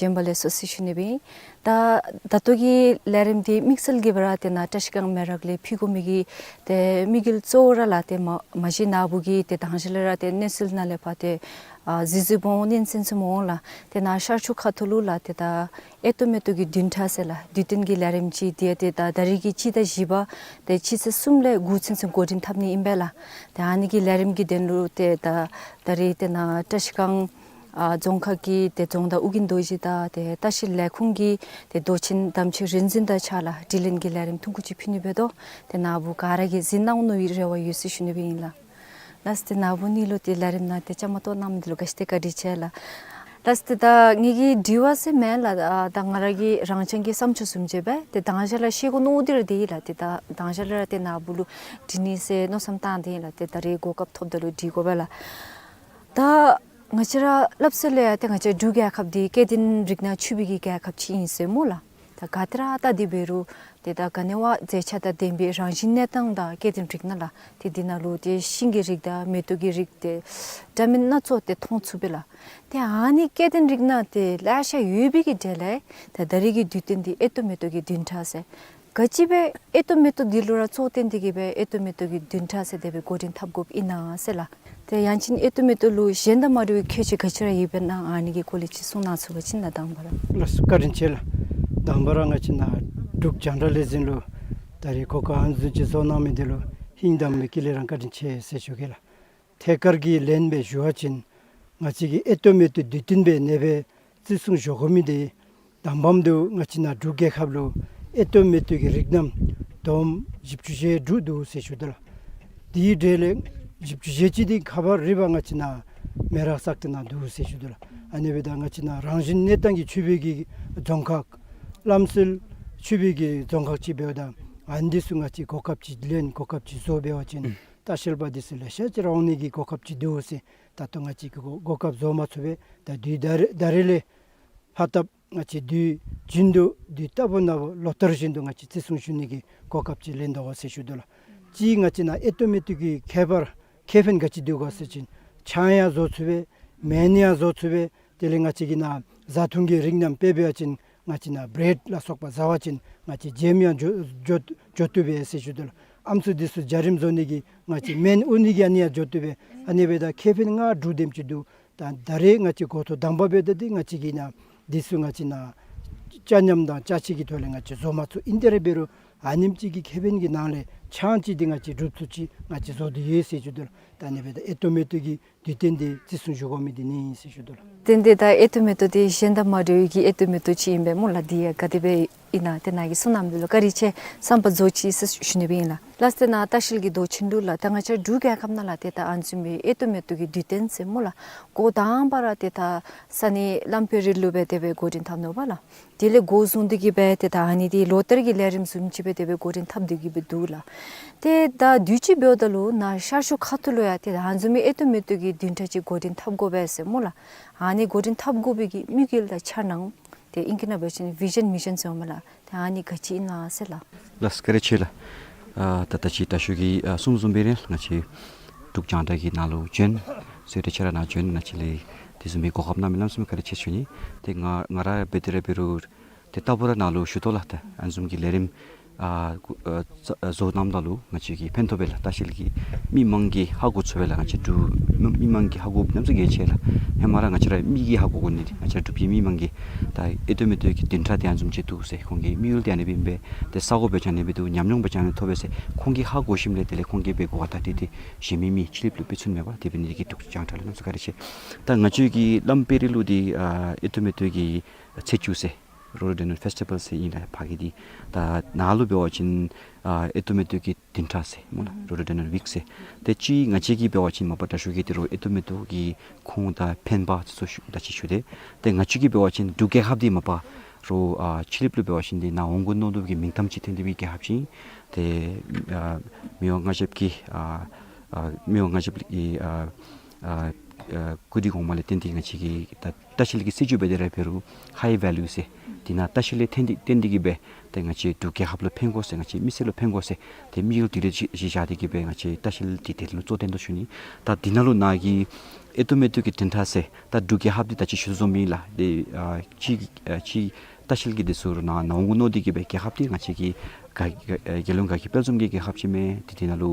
བྱོན་པ་ལེགས་སོ་ཟེར་ཞུ་ནི་སྦེ་ཨིན། ད་ད་ལྟོ་གི་ལས་རིམ་འདི་དམིགས་བསལ་གྱི་སྦེ་ར་ཏེ་ནཱ་བཀྲ་ཤིས་སྒང་མེ་རག་ལས་ཕུལ་དགོ་མི་གི་ཏེ་དམིགས་ཡུལ་གཙོ་བོ་ར་ལགས་ཏེ་མ་མ་གཞི་ནཱ་བུ་གིས་ཏེ་དང་ཞག་ལས་ར་ཏེ་གནས་ཚུལ་ནང་ལས་ཕར་ཏེ་ཨ་གཟིགས་གཟིགསཔ་འོང་གནས་ཚུལ་ཚུ་མ་འོང་ལགས། ཏེ་ནཱ་ཤར་ཕྱོགས་ཁ་ཐུག་ལུ་ལགས་ཏེ་ད་ཨེ་ཏོ་མེ་ཏོག་གི་བདུན་ཕྲག་ཟེར་ལགས་དུས་སྟོན་གྱི་ལས་རིམ་ཅིག་འདི་ཡང་ཏེ་ད་ད་རེས་ཀྱི་སྤྱི་ཟླ་བཞི་པ་ཏེ་སྤྱི་ཚེས་གསུམ་ལས་དགུ་ཚུན་ཚོད་འགོ་འདྲེན་འཐབ་ནི་ཨིན་པས་ལགས། ཏེ་ཨ་ནི་གི་ལས་རིམ་གྱི་དོན་ལུ་ཏེ་ད་ད་རེས་ཏེ་ནཱ་བཀྲ་ཤིས་སྒང་ཨ་རྫོང་ཁག་གི་ཏེ་རྫོང་བདག་ཨོ་རྒྱན་རྡོ་རྗེ་དང་ཏེ་ལྟ་བཤལ་ལས་ཁུངས་ཀྱི་ཏེ་མདོ་ཆེན་དམ་ཆོས་རིག་འཛིན་དང་གཅིག་ཁར་ལགས་དྲི་ལན་གྱི་ལས་རིམ་ཐུང་ཀུ་ཅིག་ཕུལ་ནི་འབད་དོ། ཏེ་ནཱ་བུ་ག་ར་གིས་གཟིགས་གནང་ནི་གི་རེ་བ་ཡོད་ཟེར་ཞུ་ནི་སྦེ་ཨིན་ལགས། ལགས་སོ། ཏེ་ནཱ་བུ་ནི་ལུ་ཏེ་ལས་རིམ་ནང་ཏེ་བཅའ་མར་གཏོགས་གནང་མི་འདི་ལུ་ག་ཅི་ཏེ་བཀའ་དྲིན་ཆེ་ལགས། ལགས་སོ། ཏེ་ད་ངེ་གི་དྲི་བ་ཟེར་མེན་ལགས། ཨ་ད་ང་ར་གི་རང་རྐྱང་གི་བསམ་ཚུལ་བཟུམ་ཅིག་སྦེ་ཏེ་དང་ཞག་ལས་ཤེས་དགོ་མནོ་སྟེ་ར་སྡོད་ཡི་ལགས། ཏེ་ད་དང་ཞག་ལས་ར་ཏེ་ནཱ་བུ་ལུ་དྲི་ནི་ཟེར་མནོ་བསམ་བཏང་སྟེ་ཨིན་ལགས། ཏེ་ད་རེས་གོ་སྐབས་ཐོབ་ད་ལུ་དྲི་དགོ་པས་ལགས། ད་ང་བཅས་ར་སླབ་ས་ལས་ཡང་ཏེ་ང་བཅས་འབྲུག་རྒྱལ་ཁབ་འདི་སྐྱེ་ལྡན་རིགས་སྣ་ཕྱུག་པའི་གི་རྒྱལ་ཁབ་ཅིག་ཨིན་ཟེར་སྨོ་ལགས། ད་ག་ཏེ་ར་ལྟ་སྟེ་འབད་རུང་ཏེ་ད་ག་ནི་བ་མཛེས་ཆ་དང་ལྡན་པའི་རང་བཞིན་གནས་སྟངས་དང་སྐྱེ་ལྡན་རིགས་སྣ་ལགས། ཏེ་འདི་ནང་ལུ་ཏེ་ཤིང་གི་རིགས་དང་མེ་ཏོག་གི་རིགས་ཏེ་འདྲ་མིན་སྣ་ཚོགས་ཏེ་མཐོང་ཚུགས་པས་ལགས། ཏེ་ཨ་ནི་སྐྱེ་ལྡན་རིགས་སྣ་ཏེ་ལེ་ཤ་ཡོད་པའི་གི་གྲས་ལས་ད་ད་རེས་ཀྱི་དུས་སྟོན་འདི་ཨེ་ཏོ་མེ་ཏོག་གི་བདུན་ཕྲག་ཟེར། ག་ཅི་སྦེ་ཨེ་ཏོ་མེ་ཏོག་འདི་ལུ་ར་གཙོ་བོར་བཏོན་ཏེ་གི་སྦེ་ཨེ་ཏོ་མེ་ཏོག་གི་བདུན་ཕྲག་ཟེར་དེ་སྦེ་འགོ་འདྲེན་འཐབ་དགོཔ་ཨིན་ན་ཟེར་ལགས། ཏེ་ཡང་ཅིན་ཨེ་ཏོ་མེ་ཏོག་ལུ་གཞན་དང་མ་འདྲ་བའི་ཁྱད་ཆོས་ག་ཅི་ར་ཡོདཔ་ཨིན་ན་ཨ་ནི་གི་སྐོར་ལས་ཅིག་གསུང་གནང་ཚུགས་པ་ཅིན་ལགས་དང་པ་ར། ལགས་སོ། བཀའ་དྲིན་ཆེ་ལགས། དང་པ་ར་ང་བཅས་ནཱ་འབྲུག་རྒྱང་བསྒྲགས་ལས་འཛིན་ལུ་ད་རེས་གོ་སྐབས་ཨ་ནི་བཟུམ་ཅིག་བཟོ་གནང་མི་འདི་ལུ་ཧིང་དྭངས་མའི་དཀྱིལ་ལས་ར་བཀའ་དྲིན་ཆེ་ཟེར་ཞུ་གེ་ལགས། ཐད་ཀར་གྱི་ལན་སྦེ་ཞུ་བ་ཅིན་ང་བཅས་ཀྱི་ཨེ་ཏོ་མེ་ཏོག་དུས་སྟོན་སྦེ་ཨ་ནེ་སྦེ་བརྩི་སྲུང་འགྱོ་དགོ་མི་འདི་དང་པམ་དུ་ང་བཅས་ནཱ་འབྲུག་རྒྱལ་ཁབ་ལུ་ཨེ་ཏོ་མེ་ཏོག་གི་རིགས་སྣ་བསྡོམས་བཞི་བཅུ་ཞེ་དྲུག་འདུག་ཟེར་ཞུ་དོ་ལགས། དེའི་གྲས་ལས་བཞི་བཅུ་ཞེ་གཅིག་འདི་ཁ་བ་རི་བ་ང་བཅས་ནཱ་མེ་རག་ས་གི་ནང་འདུག་ཟེར་ཞུ་དོ་ལགས། ཨ་ནེ་སྦེ་ད་ང་བཅས་ནཱ་རང་བཞིན་གནས་སྟངས་ཀྱིས་ཕྱུག་པའི་གི་རྫོང་ཁག་རླམ་སེལ་ཕྱུག་པའི་གི་རྫོང་ཁག་ཅིག་འབདཝ་ད་ཨ་ནི་འདི་ཚུ་ང་བཅས་གོ་སྐབས་ཅིག་ལེན་གོ་སྐབས་ཅིག་བཟོ་འབད་བ་ཅིན་ལྟ་བཤལ་པ་འདི་ཚུ་ལེ་ཤ་ཅིག་ར་འོང་ནི་གི་གོ་སྐབས་ཅིག་འདུག་ཟེར་ད་ལྟོ་ང་བཅས་ཀྱིས་གོ་གོ་སྐབས་བཟོ་མ་ཚུགས་པས། ད་དུས་ད་རེས་ད་རེས་ལས་ཕར་ད་ང་བཅས་དུས་རྒྱུན་དུ་དུས་རྟག་བུ་ནང་ལོ་ལྟར་བཞིན་དུ་ང་བཅས་བརྩི་སྲུང་ཞུ་ནི་གི་གོ་སྐབས་ཅིག་ལེན་དོ་ཟེར་ཞུ་དོ་ལགས། གཅིག་ང་བཅས་ནཱ་ཨེ་ཏོ་མེ་ཏོག་གི་ཁྱད་པར་ཁེ་ཕན་ག་ཅི་འདུག་ག་ཟེར་བ་ཅིན་ཆང་ཡང་བཟོ་ཚུགས་པས། སྨན་ཡང་བཟོ་ཚུགས་པས། དེ་ལས་ང་བཅས་ཀྱི་ནཱ་བཟའ་འཐུང་གི་རིགས་རྣམས་དཔེ་འབད་བ་ཅིན་ང་བཅས་ནཱ་བྲེཌ་ལ་སོགས་པ་བཟའ་བ་ཅིན་ང་བཅས་ཇེམ་ཡང་འགྱོ་འགྱོ་འགྱོ་བཏུབ་པས་ཟེར་ཞུ་དོ་ལགས། ཨམ་སྲུ་འདི་ཚུ་འཇའ་རིསམོ་བཟོ་ནི་གི་ང་བཅས་སྨན་དབུ་ནི་གི་ཨ་ནི་ཡང་འགྱོ་བཏུབ་པས། ཨ་ནེ་སྦེ་ད་ཁེ་ཕན་ལྔ་དྲུག་དེམ་ཅིག་འདུག། ད་ད་རེས་ང་བཅས་འགོ་ཐོག་དང་པ་འབདཝ་ད་འདི་ང་བཅས་ཀྱིས་ནཱ་འདི་ཚུ་ང་བཅས་ནཱ་ཅ་མཉམ་དང་ཅ་ཆས་ཀྱི་ཐོག་ལས་ང་བཅས་བཟོ་མ་ཚུགས། ཨིན་ཏེ་ར་འབད་རུང་ཨ་ནེམ་ཅིག་གི་ཁེ་ཕན་གྱི་ནང་ལས་ཆང་ཅིག་འདི་ང་བཅས་སྒྲུབ་ཚུགསཔ་ཅིག་ང་བཅས་བཟོ་སྟེ་ཡོད་ཟེར་ཞུ་དོ་ལགས། ད་ཨ་ནེ་སྦེ་ད་ཨེ་ཏོ་མེ་ཏོག་གི་དུས་སྟོན་འདི་བརྩི་སྲུང་ཞུ་དགོ་མི་འདི་ནི་ཨིན་ཟེར་ཞུ་དོ་ལགས། ཏན་ཏན་ད་ཨེ་ཏོ་མེ་ཏོག་འདི་གཞན་དང་མ་འདྲ་བའི་གི་ཨེ་ཏོ་མེ་ཏོག་ཅིག་ཨིན་པས་སྨོ་ལགས། འདི་ཡང་ག་དེ་སྦེ་ ཨིན་ན་ཏེ་ནཱ་གིས་གསུང་གནངམ་ལུ་བཀའ་དྲིན་ཆེ་བསམ་པ་རྫོགས་ཅི་ཟེར་ཞུ་ནི་སྦེ་ཨིན་ལགས། ལགས་ཏེ་ནཱ་ལྟ་བཤལ་གྱི་མདོ་ཆེན་འདི་ལུ་ལགས་ད་ང་བཅས་འབྲུག་རྒྱལ་ཁབ་ནང་ལུ་ཏེ་ད་ཨ་ནི་བཟུམ་མའི་ཨེ་ཏོ་མེ་ཏོ་གི་དུས་སྟོན་ཟེར་སྨོ་ལགས། འགོ་དང་པ་ར་ཏེ་ད་ས་གནས་བླམ་སྤེ་རའི་ལུ་སྦེ་དེ་སྦེ་འགོ་འདྲེན་འཐབ་ནུག་པ་ལགས། དེ་ལས་འགོ་བཟུང་སྟེ་གི་སྦེ་ཏེ་ད་ཨ་ནི་འདི་ལོ་ལྟར་གྱི་ལས་རིམ་བཟུམ་ཅིག་སྦེ་དེ་སྦེ་འགོ་འདྲེན་འཐབ་སྟེ་གི་སྦེ་འདུག་ལགས། ཏེ་ད་དུས་ཅི་འབདཝ་ད་ལུ་ནཱ་ཤར་ཕྱོགས་ཁ་ཐུག་ལུ་ཡང་ཏེ་ད་ཨ་ནི་བཟུམ་མའི་ཨེ་ཏོ་མེ་ཏོ་གི་བདུན་ཕྲག་ཅིག་འགོ་འདྲེན་འཐབ་དགོ་པས་ཟེར་སྨོ་ལགས། ཨ་ནི་འགོ་འདྲེན་འཐབ་དགོ་པའི་གི་དམིགས་ཡུལ་དང་འཆར་སྣང་ཏེ་ཨིང་སྐད་ནང་འབད་བ་ཅིན་བི་ཞཱན་མི་ཤཱན་ཟེར་སྨོ་ལགས། ཏེ་ཨ་ནི་ག་ཅི་ཨིན་ན་ཟེར་ལགས། ལགས་བཀའ་དྲིན་ཆེ་ལགས། ཨ་ད་ད་ཅི་ད་ཤུལ་གྱི་ཨ་གསུང་བཟུམ་སྦེ་ར་ང་བཅས་འབྲུག་རྒྱང་བསྒྲགས་ཀྱི་ནང་ལུ་བྱོན། གསོལ་རས་ཆ་ར་ནཱ་བྱོན་ང་བཅས་ལས་དེ་བཟུམ་མའི་གོ་སྐབས་གནང་མི་གནངམ་བཟུམ་བཀའ་དྲིན་ཆེ་ཞུ་ནི། ཏེ་ང་ང་ར་འབད་དེ་ར་འབད་རུང་ཏེ་ལྟ་བུ་ར་ནཱ་ལུ་ཞུ་དོ་ལགས། ཏེ་ཨ་ནི་བཟུམ་གྱི་ལས་རིམ་ཨ་གུ་ཨ་བཟོ་གནངམ་ད་ལུ་ང་བཅས་ཀྱི་ཕན་ཐོགས་པས་ལགས། ལྟ་བཤལ་གྱི་མི་མང་གིས་ཧ་གོ་ཚུགས་པས་ལགས། ང་བཅས་འབྲུག་མི་མི་མང་གིས་ཧ་གོ་ནི་ཙམ་གལ་ཆེ་ལགས། ཧེ་མ་ར་ང་བཅས་ར་མི་གིས་ཧ་གོ་དགོ་ནི་འདི་ང་བཅས་ར་འབྲུག་པའི་མི་མང་གིས་ད་ཨེ་ཏོ་མེ་ཏོ་གི་བདུན་ཕྲག་འདི་ཨ་ནི་བཟུམ་ཅིག་འདུག་ཟེར། ཁོང་གི་དམིགས་ཡུལ་འདི་ཨ་ནི་སྦེ་ཨིན་པས། ཏེ་ས་གོ་འབད་བ་ཅིན་ཨ་ནི་སྦེ་འདུག། ཉམས་མྱོང་འབད་བ་ཅིན་ཨ་ནི་ཐོབ་པས་ཟེར་ཁོང་གིས་ཧ་གོ་ཞིནམ་ལས་དེ་ལས་ཁོང་གིས་འབད་གོ་བ་ད་དེ་ཏེ་གཞན་མི་མི་ཕྱི་གླིངཔ་ལུ་སྤེལ་ཚུགས་མས་པ། དེ་འབད་ནི་འདི་གིས་འབྲུག་རྒྱང་བསྒྲགས་ལུ་གནམ་མེད་ས་མེད་བཀའ་དྲིན་ཆེ། ད་ང་བཅས་ཀྱི་བླམ་སྤེ་རའི་ལུ་འདི་ཨ་ཨེ་ཏོ་མེ་ཏོ་གི་ཚེས་བཅུ་ཟེར་Rhododendron Festival ཟེར་ཨིན་ལགས་ཕ་གི་འདི། ད་ནཱ་ལུ་འབད་བ་ཅིན་ཨ་ཨེ་ཏོ་མེ་ཏོ་གི་བདུན་ཕྲག་ཟེར་སྨོ་ལགས། Rhododendron Week ཟེར། ཏེ་ཅིག་ང་བཅས་ཀྱིས་འབད་བ་ཅིན་མ་པ་དྲག་ཤོས་ཀྱིས་ཏེ་རོགས་ཨེ་ཏོ་མེ་ཏོ་གི་ཁུངས་དང་ཕན་པ་ཚུ་ཞུ་ད་ཅི་ཞུ་སྟེ། ཏེ་ང་བཅས་ཀྱིས་འབད་བ་ཅིན་འབྲུག་རྒྱལ་ཁབ་འདི་མ་པ་རོགས་ཨ་ཕྱི་གླིངཔ་ལུ་འབད་བ་ཅིན་འདི་ནཱ་འོང་དགོ་མནོ་དོ་གི་མིང་གཏམ་ཅིག་ཐོན་ཏེ་སྦེ་རྒྱལ་ཁབ་ཅིག། ཏེ་ཨ་མི་དབང་མངའ་ཞབས་ཀྱི་ཨ་ཨ་མི་དབང་མངའ་ཞབས་ཀྱི་ཨ་ཨ་ཨ་བཀུར་སྟི་གོང་མ་ལས་བརྟེན་ཏེ་ང་བཅས་ཀྱི་ད་ལྟ་བཤལ་གྱི་སྲིད་བྱུས་འབད་དེ་ར་འབད་རུང་high value ཟེར་འདི་ནཱ་ལྟ་བཤལ་ལས་བརྟེན་ཏེ་བརྟེན་ཏེ་གི་སྦེ་ཏེ་ང་བཅས་འབྲུག་རྒྱལ་ཁབ་ལུ་ཕན་དགོ་ཟེར་ང་བཅས་མི་སེར་ལུ་ཕན་དགོ་ཟེར་ཏེ་དམིགས་ཡུལ་དེ་རེ་གཞི་བཞག་སྟེ་གི་སྦེ་ང་བཅས་ལྟ་བཤལ་འདི་དེ་ལུ་གཙོ་བོར་བཏོན་དོ་ཞུ་ནི། ད་འདི་ནང་ལུ་ནཱ་གི་ཨེ་ཏོ་མེ་ཏོ་གི་བདུན་ཕྲག་ཟེར་ད་འབྲུག་རྒྱལ་ཁབ་འདི་ད་ཅི་ཞུ་དོ་བཟུམ་ཨིན་ལགས། ཏེ་ཨ་ཅིག་ཨ་ཅིག་ལྟ་བཤལ་གྱི་འདི་ཚུ་རོགས་ནཱ་ནཱ་འོང་དགོ་མནོ་སྟེ་གི་སྦེ་རྒྱལ་ཁབ་འདི་ང་བཅས་ཀྱི་ག་ཨ་རྒྱལ་ཡོངས་དགའ་སྐྱིད་དཔལ་འཛོམས་ཀྱི་རྒྱལ་ཁབ་ཅིག་མས། ཏེ་འདི་ནང་ལུ་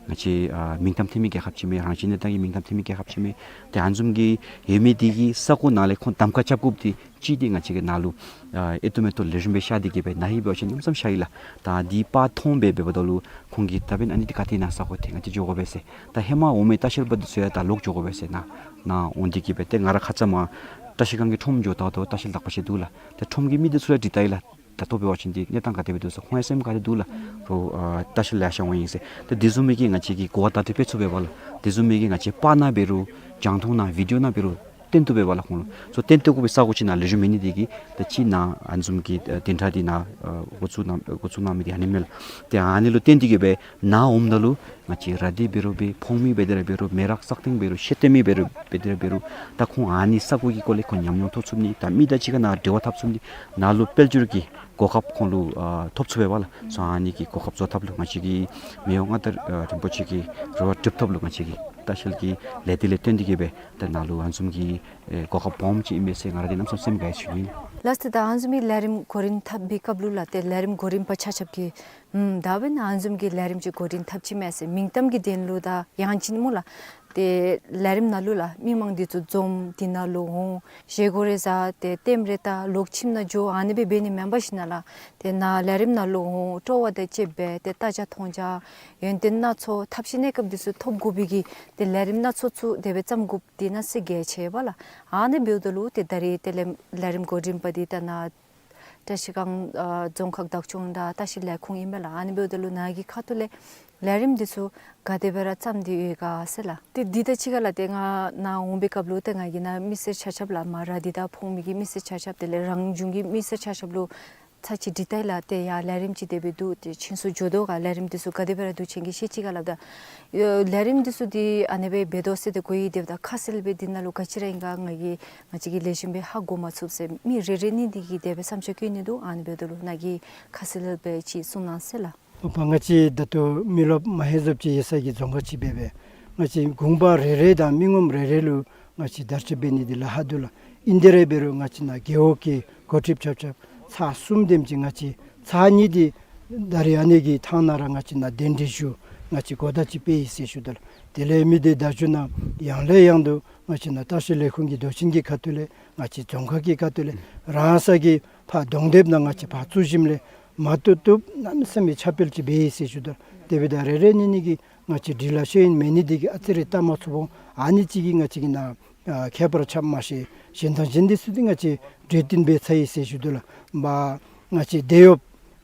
ང་བཅས་ཨ་མིང་གཏམ་ཐོན་མི་རྒྱལ་ཁབ་ཅིག་མས། རང་བཞིན་གནས་སྟངས་ཀྱི་མིང་གཏམ་ཐོན་མི་རྒྱལ་ཁབ་ཅིག་མས། ཏེ་ཨ་ནི་བཟུམ་གྱི་ཡོད་མི་འདི་གི་ས་གོ་ནང་ལས་ཁོང་གདམ་ཁ་རྐྱབ་དགོཔ་འདི་ཅིག་འདི་ང་བཅས་ཀྱིས་ནཱ་ལུ་ཨ་ཨེ་ཏོ་མེ་ཏོ་ལེགས་ཤོམ་སྦེ་ཤར་ཏེ་གི་སྦེ་ནཱ་ཧེ་འབད་བ་ཅིན་གནམ་མེད་ས་མེད་ཤར་ཡི་ལགས། ད་འདི་པར་མཐོང་སྦེ་འབདཝ་ད་ལུ་ཁོང་གིས་ད་འབདན་ཨ་ནི་འདི་ག་ཏེ་ནཱ་ས་གོ་ཏེ་ང་བཅས་འགྱོ་དགོ་པས་ཟེར། ད་ཧེ་མ་འོང་མི་ལྟ་བཤལ་པ་འདི་ཚུ་ཡང་ད་ལོག་འགྱོ་དགོ་པས་ཟེར། ནཱ་ནཱ་འོང་སྟེ་གི་སྦེ་ཏེ་ང་ར་ཁ་ཙ་མར་བཀྲ་ཤིས་སྒང་གི་ཁྲོམ་འགྱོ་ད་ལྟོ་ལྟ་བཤལ་དག་པ་ཅིག་འདུག་ལགས། ཏེ་ཁྲོམ་གྱི་མི་འདི་ཚུ་ལུ་དྲི་ད་ཡི་ལགས། ད་ལྟོ་འབད་བ་ཅིན་འདི་གནས་སྟངས་ག་དེ་སྦེ་འདུག་ཟེར། ཁོང་ཡང་སེམས་ག་དེ་འདུག་ལགས། རོགས་ཨ་ལྟ་བཤལ་ལེ་ཤ་འོང་ཡི་ཟེར། ཏེ་དེ་བཟུམ་མའི་གི་ང་བཅས་ཀྱིས་གོ་བ་བརྡ་སྤྲོད་འབད་ཚུགས་པས་པ་ལགས། དེ་བཟུམ་མའི་གི་ང་བཅས་པར་ནང་འབད་རུང་རྒྱང་མཐོང་ནང་བི་ཌི་ཡོ་ནང་འབད་རུང་སྟོན་ཏེ་འབད་བ་ལགས་ཁོང་ལུ། སོ་སྟོན་ཏེ་དགོ་པའི་ས་གོ་ཅིག་ནཱ་ལེགས་ཤོམ་མེད་ནི་འདི་གིས་ད་ཅི་ནཱ་ཨ་ནི་བཟུམ་གྱི་ཨ་བདུན་ཕྲག་འདི་ནཱ་ཨ་འགོ་བཙུགས་གནང་འགོ་བཙུགས་གནང་མི་འདི་ཨ་ནི་མས་ལགས། ཏེ་ཨ་ནི་ལུ་བརྟེན་ཏེ་གི་སྦེ་ནཱ་འོངམ་ད་ལུ་ང་བཅས་ར་དེ་འབད་རུང་སྦེ་ཕོངས་མི་འབད་དེ་ར་འབད་རུང་མེ་རག་སག་སྟེང་འབད་རུང་ཤེད་བཏོན་མི་འབད་རུང་འབད་དེ་ར་འབད་རུང་ད་ཁོང་ཨ་ནི་ས་གོ་གི་སྐོར་ལས་ཁོང་ཉམས་མྱོང་ཐོབ་ཚུགས་ནི་ད་མི་དང་གཅིག་ཁར་ནཱ་འབྲེལ་བ་འཐབ་ཚུགས་ནི་ནཱ་ལུ་དཔལ་འབྱོར་གྱི་གོ་སྐབས་ཁོང་ལུ་ཨ་ཐོབ་ཚུགས་པས་པ་ལགས། སོ་ཨ་ནི་གི་གོ་སྐབས་བཟོ་ཐབས་ལུ་ང་བཅས་ཀྱིས་མི་དབང་མངའ་བདག་ཨ་རིན་པོ་ཆེ་གི་རེ་བ་སྒྲུབ་ཐབས་ལུ་ང་བཅས་ཀྱིས་ལྟ་བཤལ་གྱི་ལས་སྡེ་ལས་བརྟེན་ཏེ་གི་སྦེ་ད་ནཱ་ལུ་ཨ་ནི་བཟུམ་གྱི་ཨེ་གོ་སྐབས་སྦོམ་ཅིག་ཨིན་མས་ཟེར་ང་ར་འདི་གནམ་མེད་ས་མེད་སེམས་དགའ་ཡི་ཟེར་ཞུ་ནི། ལགས་ཏེ་ད་ཨ་ནི་བཟུམ་གྱི་ལས་རིམ་འགོ་འདྲེན་འཐབ་པའི་སྐབས་ལུ་ལགས་ཏེ་ལས་རིམ་འགོ་འདྲེན་པ་ཆ་ཁྱབ་ཀྱིས་ཨུམ་ད་འབདན་ཨ་ནི་བཟུམ་གྱི་ལས་རིམ་ཅིག་འགོ་འདྲེན་འཐབ་ཅི་མས་ཟེར་མིང་གཏམ་གྱི་དོན་ལུ་ད་ཡང་ཅིན་སྨོ་ལགས། ཏེ་ལས་རིམ་ནང་ལུ་ལགས་མི་མང་འདི་ཚུ་འཛོམས་འདི་ནང་ལུ་འོང་བཞེས་སྒོ་རེ་བཟའ་ཏེ་ལྟདམོ་རེ་བལྟ་ལོག་ཁྱིམ་ནང་འགྱོ་ཨ་ནི་སྦེ་འབད་ནི་མེན་པར་ཞིན་ན་ལགས་ཏེ་ནཱ་ལས་རིམ་ནང་ལུ་འོང་སྤྲོ་བ་དང་བཅསཔ་སྦེ་ཏེ་ལྟ་བྱ་མཐོང་བྱ་ཡོན་ཏན་སྣ་ཚོགས་ཐབས་ཤེས་གནས་སྐབས་འདི་ཚུ་ཐོབ་དགོ་པའི་གི་ཏེ་ལས་རིམ་སྣ་ཚོགས་ཚུ་དེ་སྦེ་བརྩམ་དགོཔ་འདི་ནང་གསེས་གལ་ཆེ་བས་ལགས། ཨ་ནི་འབདཝ་ད་ལུ་ཏེ་ད་རེས་ཏེ་ལས་ལས་རིམ་འགོ་འདྲེན་པ་འདི་ད་ནཱ་བཀྲ་ཤིས་སྒང་ཨ་རྫོང་ཁག་བདག་སྐྱོང་དང་ལྟ་བཤལ་ལས་ཁུངས་ཨིན་པས་ལགས། ཨ་ནི་འབདཝ་ད་ལུ་ནཱ་གི་ཁ་ཐུག་ལས་ལས་རིམ་འདི་ཚུ་ག་དེ་སྦེ་ར་བརྩམས་ཏེ་ཡོད་ག་ཟེར་ལགས། ཏེ་འདི་དང་གཅིག་ཁར་ལགས་ཏེ་ང་ནཱ་འོང་པའི་སྐབས་ལུ་ཏེ་ང་གིས་ནཱ་མི་སེར་ཆ་ཁྱབ་ལགས་མར་ར་འདི་ད་ཕོངས་མི་གི་མི་སེར་ཆ་ཁྱབ་དེ་ལས་རང་བྱུང་གི་མི་སེར་ཆ་ཁྱབ་ལུ་ཚར་གཅིག་དྲི་ད་ཡི་ལགས། ཏེ་ཡ་ལས་རིམ་ཅིག་དེ་སྦེ་འདུག། ཏེ་ཁྱེད་ཚུ་འགྱོ་དོ་ག་ལས་རིམ་འདི་ཚུ་ག་དེ་སྦེ་ར་འདུག་ཁྱེད་ཀྱིས་ཤེས་ཅི་ག་ལགས། ད་ཡོ་ལས་རིམ་འདི་ཚུ་འདི་ཨ་ནེ་སྦེ་འབད་དོ་ཟེར་ཏེ་གོ་ཡི། དེ་འབདཝ་ད་ཁ་གསལ་སྦེ་འདི་ནང་ལུ་ག་ཅི་ར་ཨིན་ག་ང་གིས་ང་བཅས་ཀྱིས་ལེགས་ཤོམ་སྦེ་ཧ་གོ་མ་ཚུགས་ཟེར་མི་རེ་རེ་གཉིས་འདི་གིས་དེ་སྦེ་བསམ་འཆར་བཀོད་ནི་འདུག། ཨ་ནི་འབདཝ་ད་ལུ་ནཱ་གིས་ཁ་གསལ་སྦེ་ཅིག་གསུང་གནང་ཟེར་ལགས། འོ་པ་ང་བཅས་ད་ལྟོ་མི་རློབས་མ་ཧེ་བཟུམ་ཅིག་ཡོད་ས་གི་རྫོང་ཁག་ཅིག་འབད་བས། ང་བཅས་གུང་པ་རེ་རེ་དང་མི་ངོམ་རེ་རེ་ལུ་ང་བཅས་བརྡ་ཁྱབ་འབད་ནི་འདི་ལཱ་ཁག་འདུག་ལགས། ཨིན་དེ་ར་འབད་རུང་ང་བཅས་ནཱ་རྒེད་འོག་གི་འགོ་ཁྲིདཔ་ཆ་ཁྱབ་ཚར་གསུམ་དེམ་ཅིག་ང་བཅས་ཚར་གཉིས་འདི་ད་རེས་ཨ་ནི་གི་ཐང་ནང་ར་ང་བཅས་ནཱ་གདན་འདྲེན་ཞུ་ང་བཅས་གོ་བརྡ་ཅིག་སྤེལ་ཡི་ཟེར་ཞུ་དོ་ལགས། དེ་ལས་མི་སྡེ་བརྡ་བརྒྱུད་ནང་ཡང་ལས་ཡང་དུ་ང་བཅས་ནཱ་ལྟ་བཤལ་ལས་ཁུངས་ཀྱི་མདོ་ཆེན་གྱི་ཁ་ཐུག་ལས་ང་བཅས་རྫོང་ཁག་གི་ཁ་ཐུག་ལས་རང་ས་གི་ཕར་གདོང་དེབ་ནང་ང་བཅས་ཕར་བཙུགས་ཞིནམ་ལས་མ་བཏུབ་བཏུབ་གནམ་མེད་ས་མེད་ཁྱབ་སྤེལ་ཅིག་འབད་ཡི་ཟེར་ཞུ་དོ་ལགས། དེ་འབདཝ་ད་རེ་རེ་གཉིས་གཉིས་ཀྱིས་ང་བཅས་འདི་ལཱ་ཤེས་ཡོན་མེད་ནི་འདི་གིས་ཨ་ཙི་རེ་བལྟ་མ་ཚུགས་འོང་། ཨ་ནི་ཅིག་གིས་ང་བཅས་ཀྱི་ནཱ་ཨ་ཁྱད་པར་ཁྱབ་མ་ཤེས། གཞན་དང་གཞན་འདི་ཚུ་འདི་ང་བཅས་གྲོས་བསྟུན་འབད་ཚར་ཡི་ཟེར་ཞུ་དོ་ལགས། མ་ ང་བཅས་དེད་གཡོགཔ་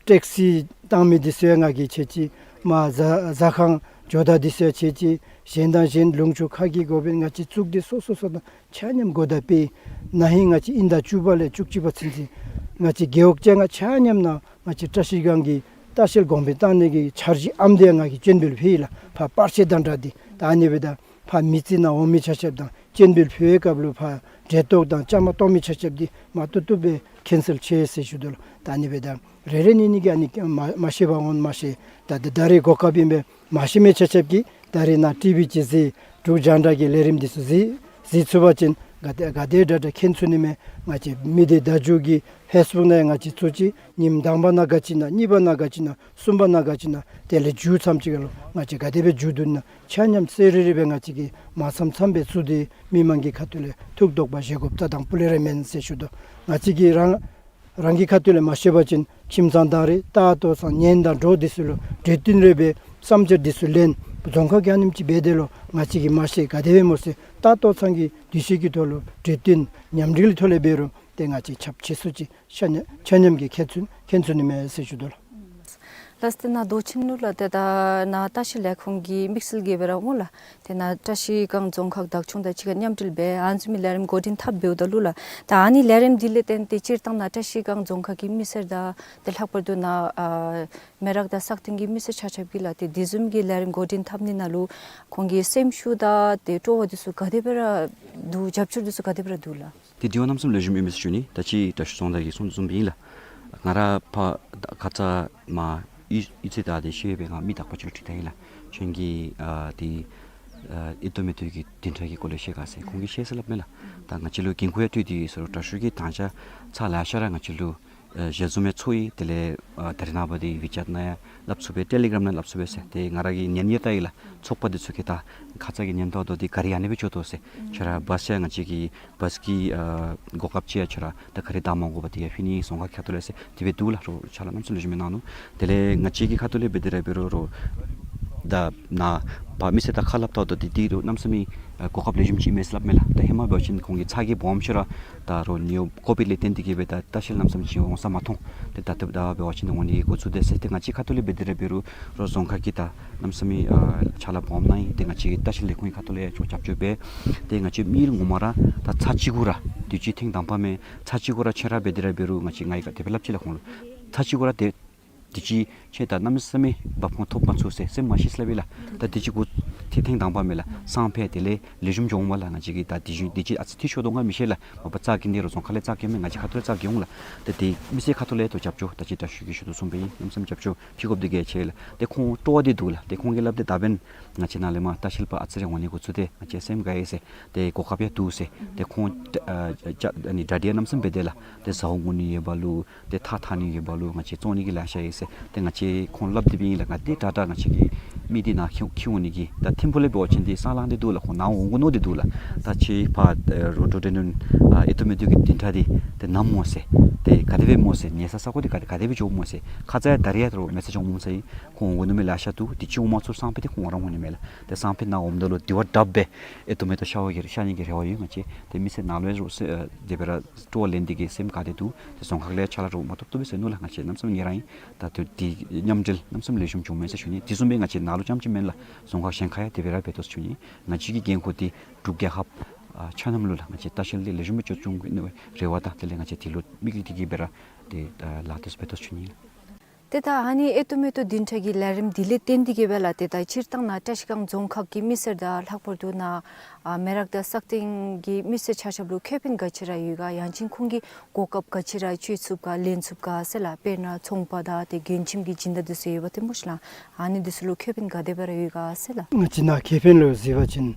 ཊེག་སི་བཏང་མི་འདི་ཚུ་ཡང་ང་གིས་ཆེ་ཅི། མར་ཟ་ཟ་ཁང་ཇོ་བདག་འདི་ཚུ་ཡང་ཆེ་ཅི། གཞན་དང་གཞན་ལུང་ཕྱོགས་ཁ་གི་འགོ་དཔོན་ང་བཅས་གཙུག་སྡེ་སོ་སོ་སོ་དང་ཆ་མཉམ་གོ་བརྡ་སྤེལ། ན་ཧིང་ང་བཅས་དབྱིན་ཟླ་བཅུ་པ་ལས་བཅུ་གཅིག་པ་ཚུན་ཚོད་ང་བཅས་རྒེད་འོག་བཅོ་ལྔ་ཆ་མཉམ་ནང་ང་བཅས་བཀྲ་ཤིས་སྒང་གི་ལྟ་བཤལ་གོང་འཕེལ་བཏང་ནི་གི་འཆར་གཞི་ཨམ་འདི་ཡང་ང་གིས་སྤྱན་འབུལ་ཕུལ་ཡི་ལགས། ཕར་པར་ཆས་དང་སྦྲགས་ཏེ། ད་ཨ་ནི་སྦེ་ད་ཕར་མི་རྩིས་ནང་འོང་མི་ཆ་ཁྱབ་དང་སྤྱན་འབུལ་ཕུལ་བའི་སྐབས་ལུ་ཕར་འབྲས་ཏོག་དང་ཅ་མ་གཏོགས་མི་ཆ་ཁྱབ་འདི་མ་བཏུབ་བཏུབ་སྦེ་ཁེན་སེལ་ཆེ་ཟེར་ཞུ་དོ་ལགས། ད་ཨ་ནི་སྦེ་ད་རེ་རེ་གཉིས་གཉིས་ཀྱིས་ཨ་ནི་མ་མ་ཤེས་པ་འོང་མ་ཤེས། ད་ད་ད་རེས་གོ་སྐབས་ཨིན་པས། མ་ཤེས་མི་ཆ་ཁྱབ་ཀྱིས་ད་རེས་ནཱ་ཊི་ཝི་ཅིག་གཟིགས། འབྲུག་རྒྱང་བསྒྲགས་ཀྱི་ལས་རིམ་འདི་ཚུ་གཟིགས་གཟིགས་ཚུགས་པ་ཅིན་ག་དེ་ག་དེ་དྲག་དྲག་མཁྱེན་ཚུགས་ནི་མས། ང་བཅས་མི་སྡེ་བརྡ་བརྒྱུད་ཀྱི་ཕེསི་བུཀ་ནང་ཡང་ང་བཅས་བཙུགས་ཅི། ཉིནམ་དང་པ་ནང་ག་ཅི་ཨིན་ན་གཉིས་པ་ནང་ག་ཅི་ཨིན་ན་གསུམ་པ་ནང་ག་ཅི་ཨིན་ན་དེ་ལས་མཇུག་ཙམ་ཅིག་ལུ་ང་བཅས་ག་དེ་སྦེ་མཇུག་བསྡུ་ན་ཆ་མཉམ་གསལ་རི་རི་སྦེ་ང་བཅས་ཀྱིས་མ་ཚངམ་ཚངམ་སྦེ་བཙུགས་ཏེ་མི་མང་གི་ཁ་ཐུག་ལས་ཐུགས་དོགས་པ་བཞེས་དགོཔ་རྩ་དང་སྤུ་ལས་ར་མེན་ཟེར་ཞུ་དོ། ང་བཅས་ཀྱིས་རང་རང་གི་ཁ་ཐུག་ལས་མ་ཤེས་པ་ཅིན་ཁྱིམ་ཚང་དང་རེ་ལྟ་རྟོག་ཚང་ཉེ་འབྲེལ་འདི་ཚུ་ལུ་གྲོས་བསྟུན་རེ་འབད་བསམ་འཆར་འདི་ཚུ་ལེན། རྫོང་ཁག་གི་ཨ་ནེམ་ཅིག་འབད་དེ་ལོ་ང་བཅས་ཀྱིས་མ་ཤེས་ག་དེ་སྦེ་སྨོ་ཟེར་ལྟ་རྟོག་ཚང་གི་འདུ་ཤེས་ཀྱི་ཐོག་ལུ་གྲོས་བསྟུན་མཉམ་འབྲེལ་གྱི་ཐོག་ལས་འབད་རུང་ཏེ་ང་བཅས་ཁྱབ་ཆེ་སུ་ཅིག་ཆ་མཉམ་ཆ་མཉམ་གྱིས་མཁྱེན་ཚུགས་མཁྱེན་ཚུགས་ནི་མས་ཟེར་ཞུ་དོ་ལགས། ལགས་ཏེ་ནཱ་མདོ་ཆེན་ལུ་ལགས་ཏེ་ད་ནཱ་ལྟ་བཤལ་ལས་ཁུངས་ཀྱི་དམིགས་བསལ་གྱི་སྦེ་ར་སྨོ་ལགས། ཏེ་ནཱ་བཀྲ་ཤིས་སྒང་རྫོང་ཁག་བདག་སྐྱོང་དང་གཅིག་ཁར་མཉམ་འབྲེལ་འབད་ཨ་ནི་བཟུམ་མའི་ལས་རིམ་འགོ་འདྲེན་འཐབ་འབདཝ་ད་ལུ་ལགས། ད་ཨ་ནི་ལས་རིམ་འདི་ལས་བརྟེན་ཏེ་སྤྱིར་བཏང་ནཱ་བཀྲ་ཤིས་སྒང་རྫོང་ཁག་གི་མི་སེར་དང་ཏེ་ལྷག་པར་དུ་ནཱ་ཨ་མེ་རག་དང་སག་སྟེང་གི་མི་སེར་ཆ་ཁྱབ་ཀྱིས་ལགས་ཏེ་དེ་བཟུམ་གྱི་ལས་རིམ་འགོ་འདྲེན་འཐབ་ནི་ནང་ལུ་ཁོང་གི་སེམས་ཤུགས་དང་ཏེ་སྤྲོ་བ་འདི་ཚུ་ག་དེ་སྦེ་ར་འདུག། རྒྱབ་སྐྱོར་འདི་ཚུ་ག་དེ་སྦེ་ར་འདུག་ལགས། ཏེ་དེ་བ་གནམ་མེད་ས་མེད་ལེགས་ཤོམ་ཨིན་མས་ཟེར་ཞུ་ནི། ད་ཅི་དྲག་ཤོས་རྫོང་བདག་གིས་གསུངས་དོ་བཟུམ་སྦེ་ཨིན་ལགས། ང་ར་ཕར་ད་ཁ་ཙ་མར་གཡུས་གཡུས་ཚན་དང་དེ་ཤེས་པའི་ང་མི་དག་པ་ཅིག་ལུ་དྲི་ད་ཡི་ལགས། ཁྱོད་ཀྱིས་ཨ་དེ་ཨ་ཨེ་ཏོ་མེ་ཏོ་གི་བདུན་ཕྲག་གི་སྐོར་ལས་ཤེས་ག་ཟེར། ཁོང་གིས་ཤེས་ཟེར་སླབ་མས་ལགས། ད་ང་བཅས་ལུ་འགན་ཁུར་ཡང་བཏོན་ཏེ་ཡོད་ཟེར་རུང་དྲག་ཤོས་ཀྱི་དང་ཆ་ཚར་ལེ་ཤ་ར་ང་བཅས་ལུ་ཨ་ཞལ་འཛོམས་ཡང་ཚོགས་ཡི། དེ་ལས་ཨ་ད་རེས་ནངས་པ་འདི་ཝི་ཅེཊ་ནང་ཡང་སླབ་ཚུགས་པས། ཊེ་ལི་གརམ་ནང་སླབ་ཚུགས་པས་ཟེར། ཏེ་ང་ར་གིས་ཉན་ཡང་བལྟ་ཡི་ལགས། ཚོགས་པ་འདི་ཚུ་གིས་ད་ཁ་ཙ་གི་ཉེན་རྟོག་དོ་འདི་ག་ར་ཨ་ནི་སྦེ་འགྱོ་དོ་ཟེར། ཁྱོད་ར་བཱས་ཡང་ང་བཅས་ཀྱི་བཱས་ཀྱི་ཨ་གོ་སྐབས་ཅིག་ཡང་ཁྱོད་ར་ད་ག་ར་བདའ་མ་དགོ་པར་དེ་ཡང་ཕུལ་ནི་རྫོང་ཁག་ཁ་ཐུག་ལས་ཟེར་དེ་སྦེ་འདུག་ལགས། རོགས་ཕྱག་ལཱ་གནམ་མེད་ས་མེད་ལེགས་ཤོམ་སྦེ་གནང་ནུག། དེ་ལས་ང་བཅས་ཀྱི་ཁ་ཐུག་ལས་འབད་དེ་ར་འབད་རུང་རོགས་ད་ནཱ་ཕར་མི་སེར་དང་ཁ་སླབ་ད་འོང་ད་འདི་འདི་རོགས་གནམ་མེད་ས་མེད་ཨ་གོ་སྐབས་ལེགས་ཤོམ་ཅིག་མས་ཟེར་སླབ་མས་ལགས། ད་ཧེ་མ་འབད་བ་ཅིན་ཁོང་གི་ཚ་གྱང་སྦོམ་ཤོས་ར་ད་རོགས་ནིའུ་ཀོ་བིཌ་ལས་བརྟེན་ཏེ་གིས་སྦེ་ད་ལྟ་བཤལ་གནམ་མེད་ས་མེད་ཅིག་འོང་ས་མ་མཐོང་། ཏེ་ད་ལྟོ་ད་འབད་བ་ཅིན་འོང་ནི་གི་འགོ་བཙུགས་དེས་ཟེར། ཏེ་ང་བཅས་ཁ་ཐུག་ལས་འབད་དེ་ར་འབད་རུང་རོགས་རྫོང་ཁག་གིས་ད་གནམ་མེད་ས་མེད་ཨ་ཕྱག་ལཱ་སྦོམ་གནང་ཡི། ཏེ་ང་བཅས་ཀྱི་ལྟ་བཤལ་ལས་ཁུངས་ཀྱི་ཁ་ཐུག་ལས་ཡང་ཅོག་རྒྱབ་སྐྱོར་འབད། ཏེ་ང་བཅས་མི་ངོ་མ་ར་ད་ཚར་གཅིག་གུ་ར་དུས་ཅི་ཐེངས་དང་པ་མས། ཚར་གཅིག་གུ་ར་ཁྱོད་ར་འབད་དེ་ར་འབད་རུང་ང་བཅས་ང་གིས་ག་དེ་སྦེ་སླབ་ཅི་ལགས་ཁོང་ལུ། ཚར་གཅིག་གུ་ར་ཏེ་དུས་ཅི་ཁྱོད་ད་གནམ་མེད་ས་མེད་བབ་ཁོང་ཐོབ་མ་ཚུགས་ཟེར་སེམས་མ་ཤི་ཟེར་སླབ་ཨིན་ལགས། ད་དུས་ཅི་གུ་ཐེངས་དང་པ་མས་ལགས། སང་ཕོད་དེ་ལས་ལེགས་ཤོམ་འགྱོ་འོང་པ་ལགས། ང་བཅས་ཀྱིས་ད་དུས་ཅི་དུས་ཅི་ཨ་ཙི་འཐུས་ཤོར་དོ་ག་མི་ཤེས་ལགས། མ་པ་རྩ་འགེངས་ཏེ་རོགས་རྫོང་ཁག་ལས་རྩ་འགེངས་མས། ང་བཅས་ཁ་ཐུག་ལས་རྩ་འགེངས་འོང་ལགས། ད་དེ་མི་སེར་ཁ་ཐུག་ལས་ཏེ་རྒྱབ་སྐྱོར་ད་ཅི་དྲག་ཤོས་ཀྱིས་ཞུ་དོ་བཟུམ་སྦེ་ཨིན། གནམ་མེད་ས་མེད་རྒྱབ་སྐྱོར་ཕུལ་དགོཔ་འདི་གལ་ཆེ་ལགས། ཏེ་ཁོང་སྤྲོ་བ་འདི་འདུག་ལགས། ཏེ་ཁོང་གིས་སླབ་དེ་ད་འབདན་ང་བཅས་ནཱ་ལས་མར་ལྟ་བཤལ་པ་ཨ་ཙི་རེ་འོང་ནི་འགོ་བཙུགས་ཏེ་ང་བཅས་སེམས་དགའ་ཡི་ཟེར། ཏེ་ཁོང་ཨ་ཨ་ནི་གྲ་སྒྲིག་གནམ་མེད་ས་མེད་འབད་དེ་ལགས། ཏེ་ཟཝ་འོང་ནི་ཡོད་པ་ལུ་ཏེ་ཐགས་འཐག་ནི་ཡོད་པ་ལུ་ང་བཅས་བཙོང་ནི་གི་ལེ་ཤ་ཡོད་ཟེར། ཏེ་ང་བཅས་ཁོང་སླབ་དེ་སྦེ་ཨིན་ལགས། ང་ཏེ་དྲག་དྲག་ང་བཅས་ཀྱི་མི་འདི་ནཱ་འཁྱིད་འཁྱིད་འོང་ནི་གི་ད་ཐིམ་ཕུག་ལས་འབད་བ་ཅིན་འདི་སྲང་ལང་སྟེ་འདུག་ལགས། ཁོང་ནཱ་འོང་དགོ་མནོ་སྟེ་འདུག་ལགས། ད་ཁྱོད་ཕར་ཨེ་རོ་ཌོ་ཌེན་ཌྲོན་ཨ་ཨེ་ཏོ་མེ་ཏོ་གི་བདུན་ཕྲག་འདི་ཏེ་ནམ་འོང་ཟེར། ཏེ་ག་དེ་སྦེ་སྨོ་ཟེར། ཉལ་ས་ས་གོ་འདི་ག་དེ་ག་དེ་སྦེ་འགྱོཝ་སྨོ་ཟེར། ཁ་ཙ་ཡང་ད་རེས་ཡང་རོགས་མེ་སེཇ་འོངམ་ཟེར་ཨིན། ཁོང་འོང་དགོ་མནོ་མི་ལེ་ཤ་འདུག། དུས་ཅི་འོང་མ་ཚུགས། སང་ཕོད་འདི་ཁོང་ར་འོང་ནི་མས་ལགས། ཏེ་སང་ཕོད་ནཱ་འོངམ་ད་ལུ་དེ་བ་དྲགཔ་སྦེ་ཨེ་ཏོ་མེ་ཏོ་ཤ་བ་གི་ཤ་ནི་གི་རེ་བ་ཡོད། ང་བཅས་ཏེ་མི་སེར་ནཱ་ལུ་ཡང་རོགས་ཟེར་ཨ་དེ་སྦེ་ར་སྤྲོ་བ་ལེན་ཏེ་གིས་སེམས་དགའ་སྟེ་འདུག། ཏེ་རྫོང་ཁག་ལས་ཕྱག་ལཱ་རོགས་མ་ཐོབ་ཐོབ་སྦེ་ཟེར་ནུག་ལགས། ང་བཅས་གནམ་མེད་ས་མེད་ངལ་རངས་ཡི། ད་ལྟོ་འདི་མཉམ་འབྲེལ་གནམ་མེད་ས་མེད་ལེགས་ཤོམ་བྱུངམ་མས་ཟེར་ཞུ་ནི། དེ་བཟུམ་སྦེ་ང་བཅས་ནཱ་ལུ་རྐྱངམ་ཅིག་མེན་ལགས། རྫོང་ཁག་གཞན་ཁར་ཡང་དེ་སྦེ་ར་འབད་དོ་ཟེར་ཞུ་ནི། ང་བཅས་ཀྱི་འགན་ཁུར་འདི་འབྲུག་རྒྱལ་ཁབ་ཨ་ཆ་མཉམ་ལུ་ལགས། ང་བཅས་ལྟ་བཤལ་འདི་ལེགས་ཤོམ་སྦེ་འགྱོ་བཅུག་ནི་རེ་བ་དང་དེ་ལས་ང་བཅས་དེ་ལུ་དམིགས་ཏེ་གིས་སྦེ་ར་ཏེ་ཨ་ལཱ་འདི་ཚུ་འབད་དོ་ཟེར་ཞུ་ནི། ཏེ་ད་ཨ་ནི་ཨེ་ཏོ་མེ་ཏོ་བདུན་ཕྲག་གི་ལས་རིམ་འདི་ལས་བརྟེན་ཏེ་གིས་སྦེ་ལགས་ཏེ་ད་སྤྱིར་བཏང་ནཱ་བཀྲ་ཤིས་སྒང་རྫོང་ཁག་གི་མི་སེར་དང་ལྷག་པར་དུ་ནཱ་ཨ་མེ་རག་དང་སག་སྟེང་གི་མི་སེར་ཆ་ཁྱབ་ལུ་ཁེ་ཕན་ག་ཅི་ར་ཡོད་ག། ཡང་ཅིན་ཁོང་གིས་གོ་སྐབས་ག་ཅི་ར་སྤྱོད་ཚུགས་ག་ལེན་ཚུགས་ག་ཟེར་ལགས། དཔེར་ན་ཚོང་པ་དང་ཏེ་མགྱོནམ་གྱི་སྦྱིན་བདག་འདི་ཚུ་ཡོདཔ་ཏེ་སྨོ་ཤིག་ལགས། ཨ་ནི་འདི་ཚུ་ལུ་ཁེ་ཕན་ག་དེ་སྦེ་ར་ཡོད་ག་ཟེར་ལགས། ང་བཅས་ནཱ་ཁེ་ཕན་ལུ་གཟིགས་པ་ཅིན་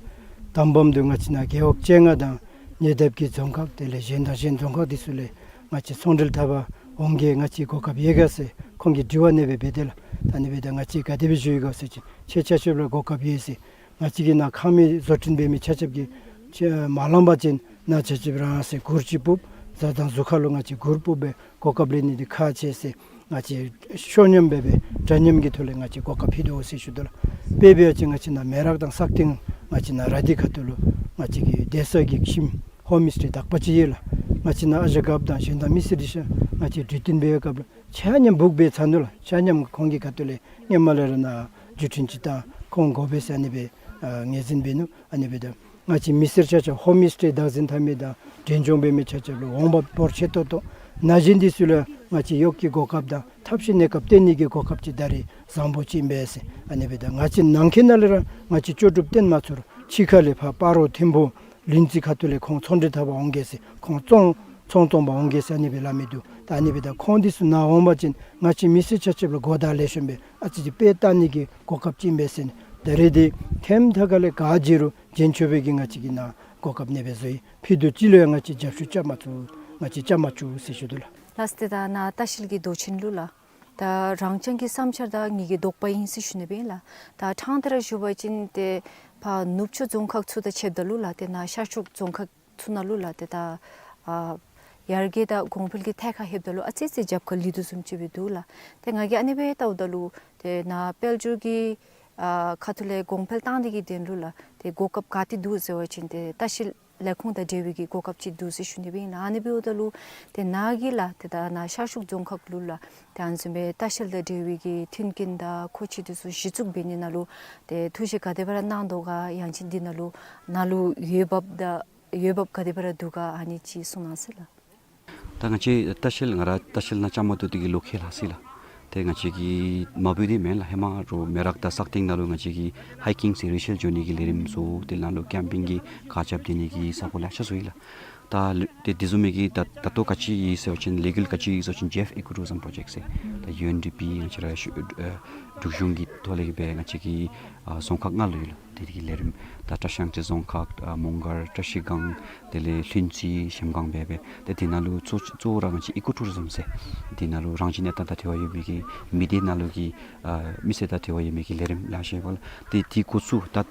དང་པམ་དུ་ང་བཅས་ནཱ་རྒེད་འོག་བཅོ་ལྔ་དང་ཉེ་འདབས་ཀྱི་རྫོང་ཁག་དེ་ལས་གཞན་དང་གཞན་རྫོང་ཁག་འདི་ཚུ་ལས་ང་བཅས་ཚོང་འབྲེལ་འཐབ་པར་འོང་མཁན་ང་བཅས་གོ་སྐབས་ཡོད་ག་ཟེར་ཁོང་གིས་དྲི་བ་ཨ་ནི་སྦེ་འབད་དེས་ལགས། ད་ཨ་ནི་སྦེ་ད་ང་བཅས་ག་དེ་སྦེ་ཞུ་ཡི་ག་ཟེར་བ་ཅིན་ཁྱེད་ཆ་ཁྱབ་ལུ་གོ་སྐབས་ཡོད་ཟེར། ང་བཅས་ཀྱི་ནཱ་ཁང་མིག་བཟོ་སྐྲུན་འབད་མི་ཆ་ཁྱབ་ཀྱིས་ཁྱེད་མ་ལང་པ་ཅིན་ནཱ་ཆ་ཁྱབ་རང་ཟེར་གུར་ཅིག་ཕུབ། བཟའ་ཚང་གཟུགས་ཁར་ལུ་ང་བཅས་གུར་ཕུབ་སྦེ་གོ་སྐབས་ལེན་ནི་འདི་ཁག་ཆེ་ཟེར། ང་བཅས་ཤོ་མཉམ་སྦེ་སྦེ་འདྲ་མཉམ་གྱི་ཐོག་ལས་ང་བཅས་གོ་སྐབས་ཕུལ་དོ་ཟེར་ཞུ་དོ་ལགས། དཔེ་འབད་བ་ཅིན་ང་བཅས་ནཱ་མེ་རག་དང་སག་སྟེང་ང་བཅས་ནཱ་ར་དྷི་ཁ་ཐུག་ལུ་ང་བཅས་ཀྱི་སྡོད་ས་གི་ཁྱིམ་ཧོམ་སི་ཊེ་དག་པ་ཅིག་ཡོད་ལགས། ང་བཅས་ནཱ་ཨ་ཞང་རྒཔོ་དང་གཞན་དང་མི་སེར་འདི་ཚུ་ང་བཅས་གྲོས་བསྟུན་འབད་བའི་སྐབས་ལུ་ཆ་མཉམ་སྦུག་སྦེ་ཚར་ནུག་ལགས། ཆ་མཉམ་ཁོང་གི་ཁ་ཐུག་ལས་སྔོན་མ་ལས་ར་ནཱ་བརྒྱུད་འཕྲིན་ཅིག་བཏང་ཁོང་དགོ་པས་ཟེར་ཨ་ནི་སྦེ་ཨ་ངོས་འཛིན་འབད་ནུག། ཨ་ནི་སྦེ་ད་ང་བཅས་མི་སེར་ཆ་ཁྱབ་ཧོམ་སི་ཊེ་བདག་འཛིན་འཐབ་མི་དང་འབྲས་ལྗོངས་འབད་མི་ཆ་ཁྱབ་ལུ་འོང་འབབ་འབོར་ཆེ་ཏོག་ཏོ་ན་གཞོན་འདི་ཚུ་ལུ་ང་བཅས་གཡོག་གི་གོ་སྐབས་དང་ཐབས་ཤེས་གནས་སྐབས་བསྟེན་ནི་གི་གོ་སྐབས་ཅིག་ད་རེས་བཟང་པོ་ཅིག་ཨིན་པས་ཟེར། ཨ་ནི་སྦེ་ད་ང་བཅས་ནང་འཁོད་ནང་ལས་ར་ང་བཅས་ལྕོགས་གྲུབ་བསྟེན་མ་ཚུགས་རུང་ཕྱི་ཁ་ལས་ཕར་སྤ་རོ་ཐིམ་ཕུག་ལིན་ཙི་ཁ་ཐུག་ལས་ཁོང་ཚོང་འབྲེལ་འཐབ་པར་འོང་གེ་ཟེར། ཁོང་ཚོང་ཚོང་བཙོང་པར་འོང་གེ་ཟེར་ཨ་ནི་སྦེ་སླབ་མི་འདུག། ད་ཨ་ནི་སྦེ་ད་ཁོང་འདི་ཚུ་ནཱ་འོང་པ་ཅིན་ང་བཅས་མི་སེར་ཆ་ཁྱབ་ལུ་གོ་བརྡ་ལེགས་ཤོམ་སྦེ་ཨ་ཙི་ཅིག་སྤེལ་བཏང་ནི་གི་གོ་སྐབས་ཅིག་ཨིན་པས་ཟེར་ནི། ད་རེས་འདི་ཐེམ་ཐ་ཁ་ལས་ག་བྱིན་རུང་བྱིན་ཆོག་པའི་གི་ང་བཅས་ཀྱིས་ནཱ་གོ་སྐབས་ཨ་ནི་སྦེ་བཟོ་ཡི། ཕུལ་དུ་ཅིག་ལུ་ཡང་ང་བཅས་རྒྱབ་སྐྱོར་རྐྱབ་མ་ཚུགས་ང་བཅས་རྐྱབ་མ་བཅུག་ཟེར་ཞུ་དོ་ལགས། ལགས་སོ། ཏེ་ད་ནཱ་ལྟ་བཤལ་གྱི་མདོ་ཆེན་ལུ་ལགས། ད་རང་རྐྱང་གི་བསམ་འཆར་དང་ངེ་གི་དོགས་པ་ཨིན་ཟེར་ཞུ་ནི་སྦེ་ཨིན་ལགས། ད་ཕྲང་སྟེ་ར་ཞུ་བ་ཅིན་ཏེ་ཕར་ནུབ་ཕྱོགས་རྫོང་ཁག་ཚུ་དང་ཕྱདཔ་ད་ལུ་ལགས། ཏེ་ནཱ་ཤར་ཕྱོགས་རྫོང་ཁག་ཚུ་ནང་ལུ་ལགས། ཏེ་ད་ཨ་ཡར་རྒྱས་དང་གོང་འཕེལ་གྱི་ཐད་ཁར་ལྷོདཔ་ད་ལུ་ཨ་ཙི་ཙི་རྒྱབ་ཁར་ལུས་དོ་བཟུམ་ཅིག་སྦེ་འདུག་ལགས། ཏེ་ང་གིས་ཨ་ནི་སྦེ་བལྟཝ་ད་ལུ་ཏེ་ནཱ་དཔལ་འབྱོར་གྱི་ཨ་ཁ་ཐུག་ལས་གོང་འཕེལ་བཏང་ནི་གི་དོན་ལུ་ལགས། ཏེ་གོ་སྐབས་ག་ཏེ་འདུག་ཟེར་བ་ཅིན་ཏེ་ལྟ་བཤལ་ལས་ཁུངས་དང་འབྲེལ་བའི་གི་གོ་སྐབས་ཅིག་འདུག་ཟེར་ཞུ་ནི་སྦེ་ཨིན་ལགས། ཨ་ནི་འབདཝ་ད་ལུ་ཏེ་ནཱ་གིས་ལགས། ཏེ་ད་ནཱ་ཤར་ཕྱོགས་རྫོང་ཁག་ལུ་ལགས། ཏེ་ཨ་ནི་བཟུམ་སྦེ་ལྟ་བཤལ་དང་འབྲེལ་བའི་གི་མཐུན་རྐྱེན་དང་མཁོ་ཆས་འདི་ཚུ་གཞི་བཙུགས་འབད་ནི་ནང་ལུ་ཏེ་ཐུགས་བཞེད་ག་དེ་སྦེ་ར་གནང་དོ་ག། ཡང་ཅིན་འདི་ནང་ལུ་ནཱ་ལུ་འོས་འབབ་དང་འོས་འབབ་ག་དེ་སྦེ་ར་འདུག་ག། ཨ་ནི་ཅིག་གསུང་གནང་ཟེར་ལགས། ད་ང་བཅས་ལྟ་བཤལ་ང་ར་ལྟ་བཤལ་ནང་བཅའ་མར་གཏོགས་ཏེ་གི་ལོ་ཁལ་ལྷག་ཅི་ལགས། ཏེ་ང་བཅས་ཀྱིས་མ་འབད་དེ་མེན་ལགས། ཧེ་མ་རོགས་མེ་རག་དང་སག་སྟེང་ནང་ལུ་ང་བཅས་ཀྱིས་ཧའི་ཀིང་ཟེར་རི་བཤལ་འགྱོ་ནི་གི་ལས་རིམ་བཟོ། དེ་ནང་ལུ་ཀེམ་པིང་གི་གར་རྐྱབ་སྡོད་ནི་གི་ས་གོ་ལེ་ཤ་བཟོ་ཡི་ལགས། ད་ལུ་ཏེ་དེ་བཟུམ་མའི་གི་ད་ད་ལྟོ་ག་ཅི་ཡོད་ཟེར་བ་ཅིན་ལས་འགུལ་ག་ཅི་ཡོད་ཟེར་བ་ཅིན་ཇེ་ཨེཕ་ཨི་ཀོ་ཊུ་རི་ཛིམ་པྲོ་ཇེཀཊ་ཟེར། ད་ཡུ་ཨེན་ཌི་པི་ང་བཅས་ར་ཤུ་ཨ་འབྲུག་གཞུང་གི་ཐོག་ལས་ཀྱི་སྦེ་ང་བཅས་ཀྱི་ཨ་རྫོང་ཁག་ལྔ་ལུ་ཡོད་ལགས། དེ་གི་ལས་རིམ་ད་བཀྲིས་གཡང་རྩེ་རྫོང་ཁག་ཨ་མོང་སྒར་བཀྲིས་སྒང་དེ་ལས་ལྷུན་རྩེ་གཞལམ་སྒང་སྦེ་སྦེ་ཏེ་དེ་ནང་ལུ་གཙོ་གཙོ་བོ་ར་ང་བཅས་ཨི་ཀོ་ཊུ་རི་ཛིམ་ཟེར་དེ་ནང་ལུ་རང་བཞིན་གནས་སྟངས་དང་འབྲེལ་བ་ཡོད་མི་གི་མི་སྡེ་ནང་ལུ་གི་ཨ་མི་སེར་དང་འབྲེལ་བ་ཡོད་མི་གི་ལས་རིམ་ལེ་ཤ་ཡོདཔ་ལགས། ཏེ་དེ་འགོ་བཙུགས་ད་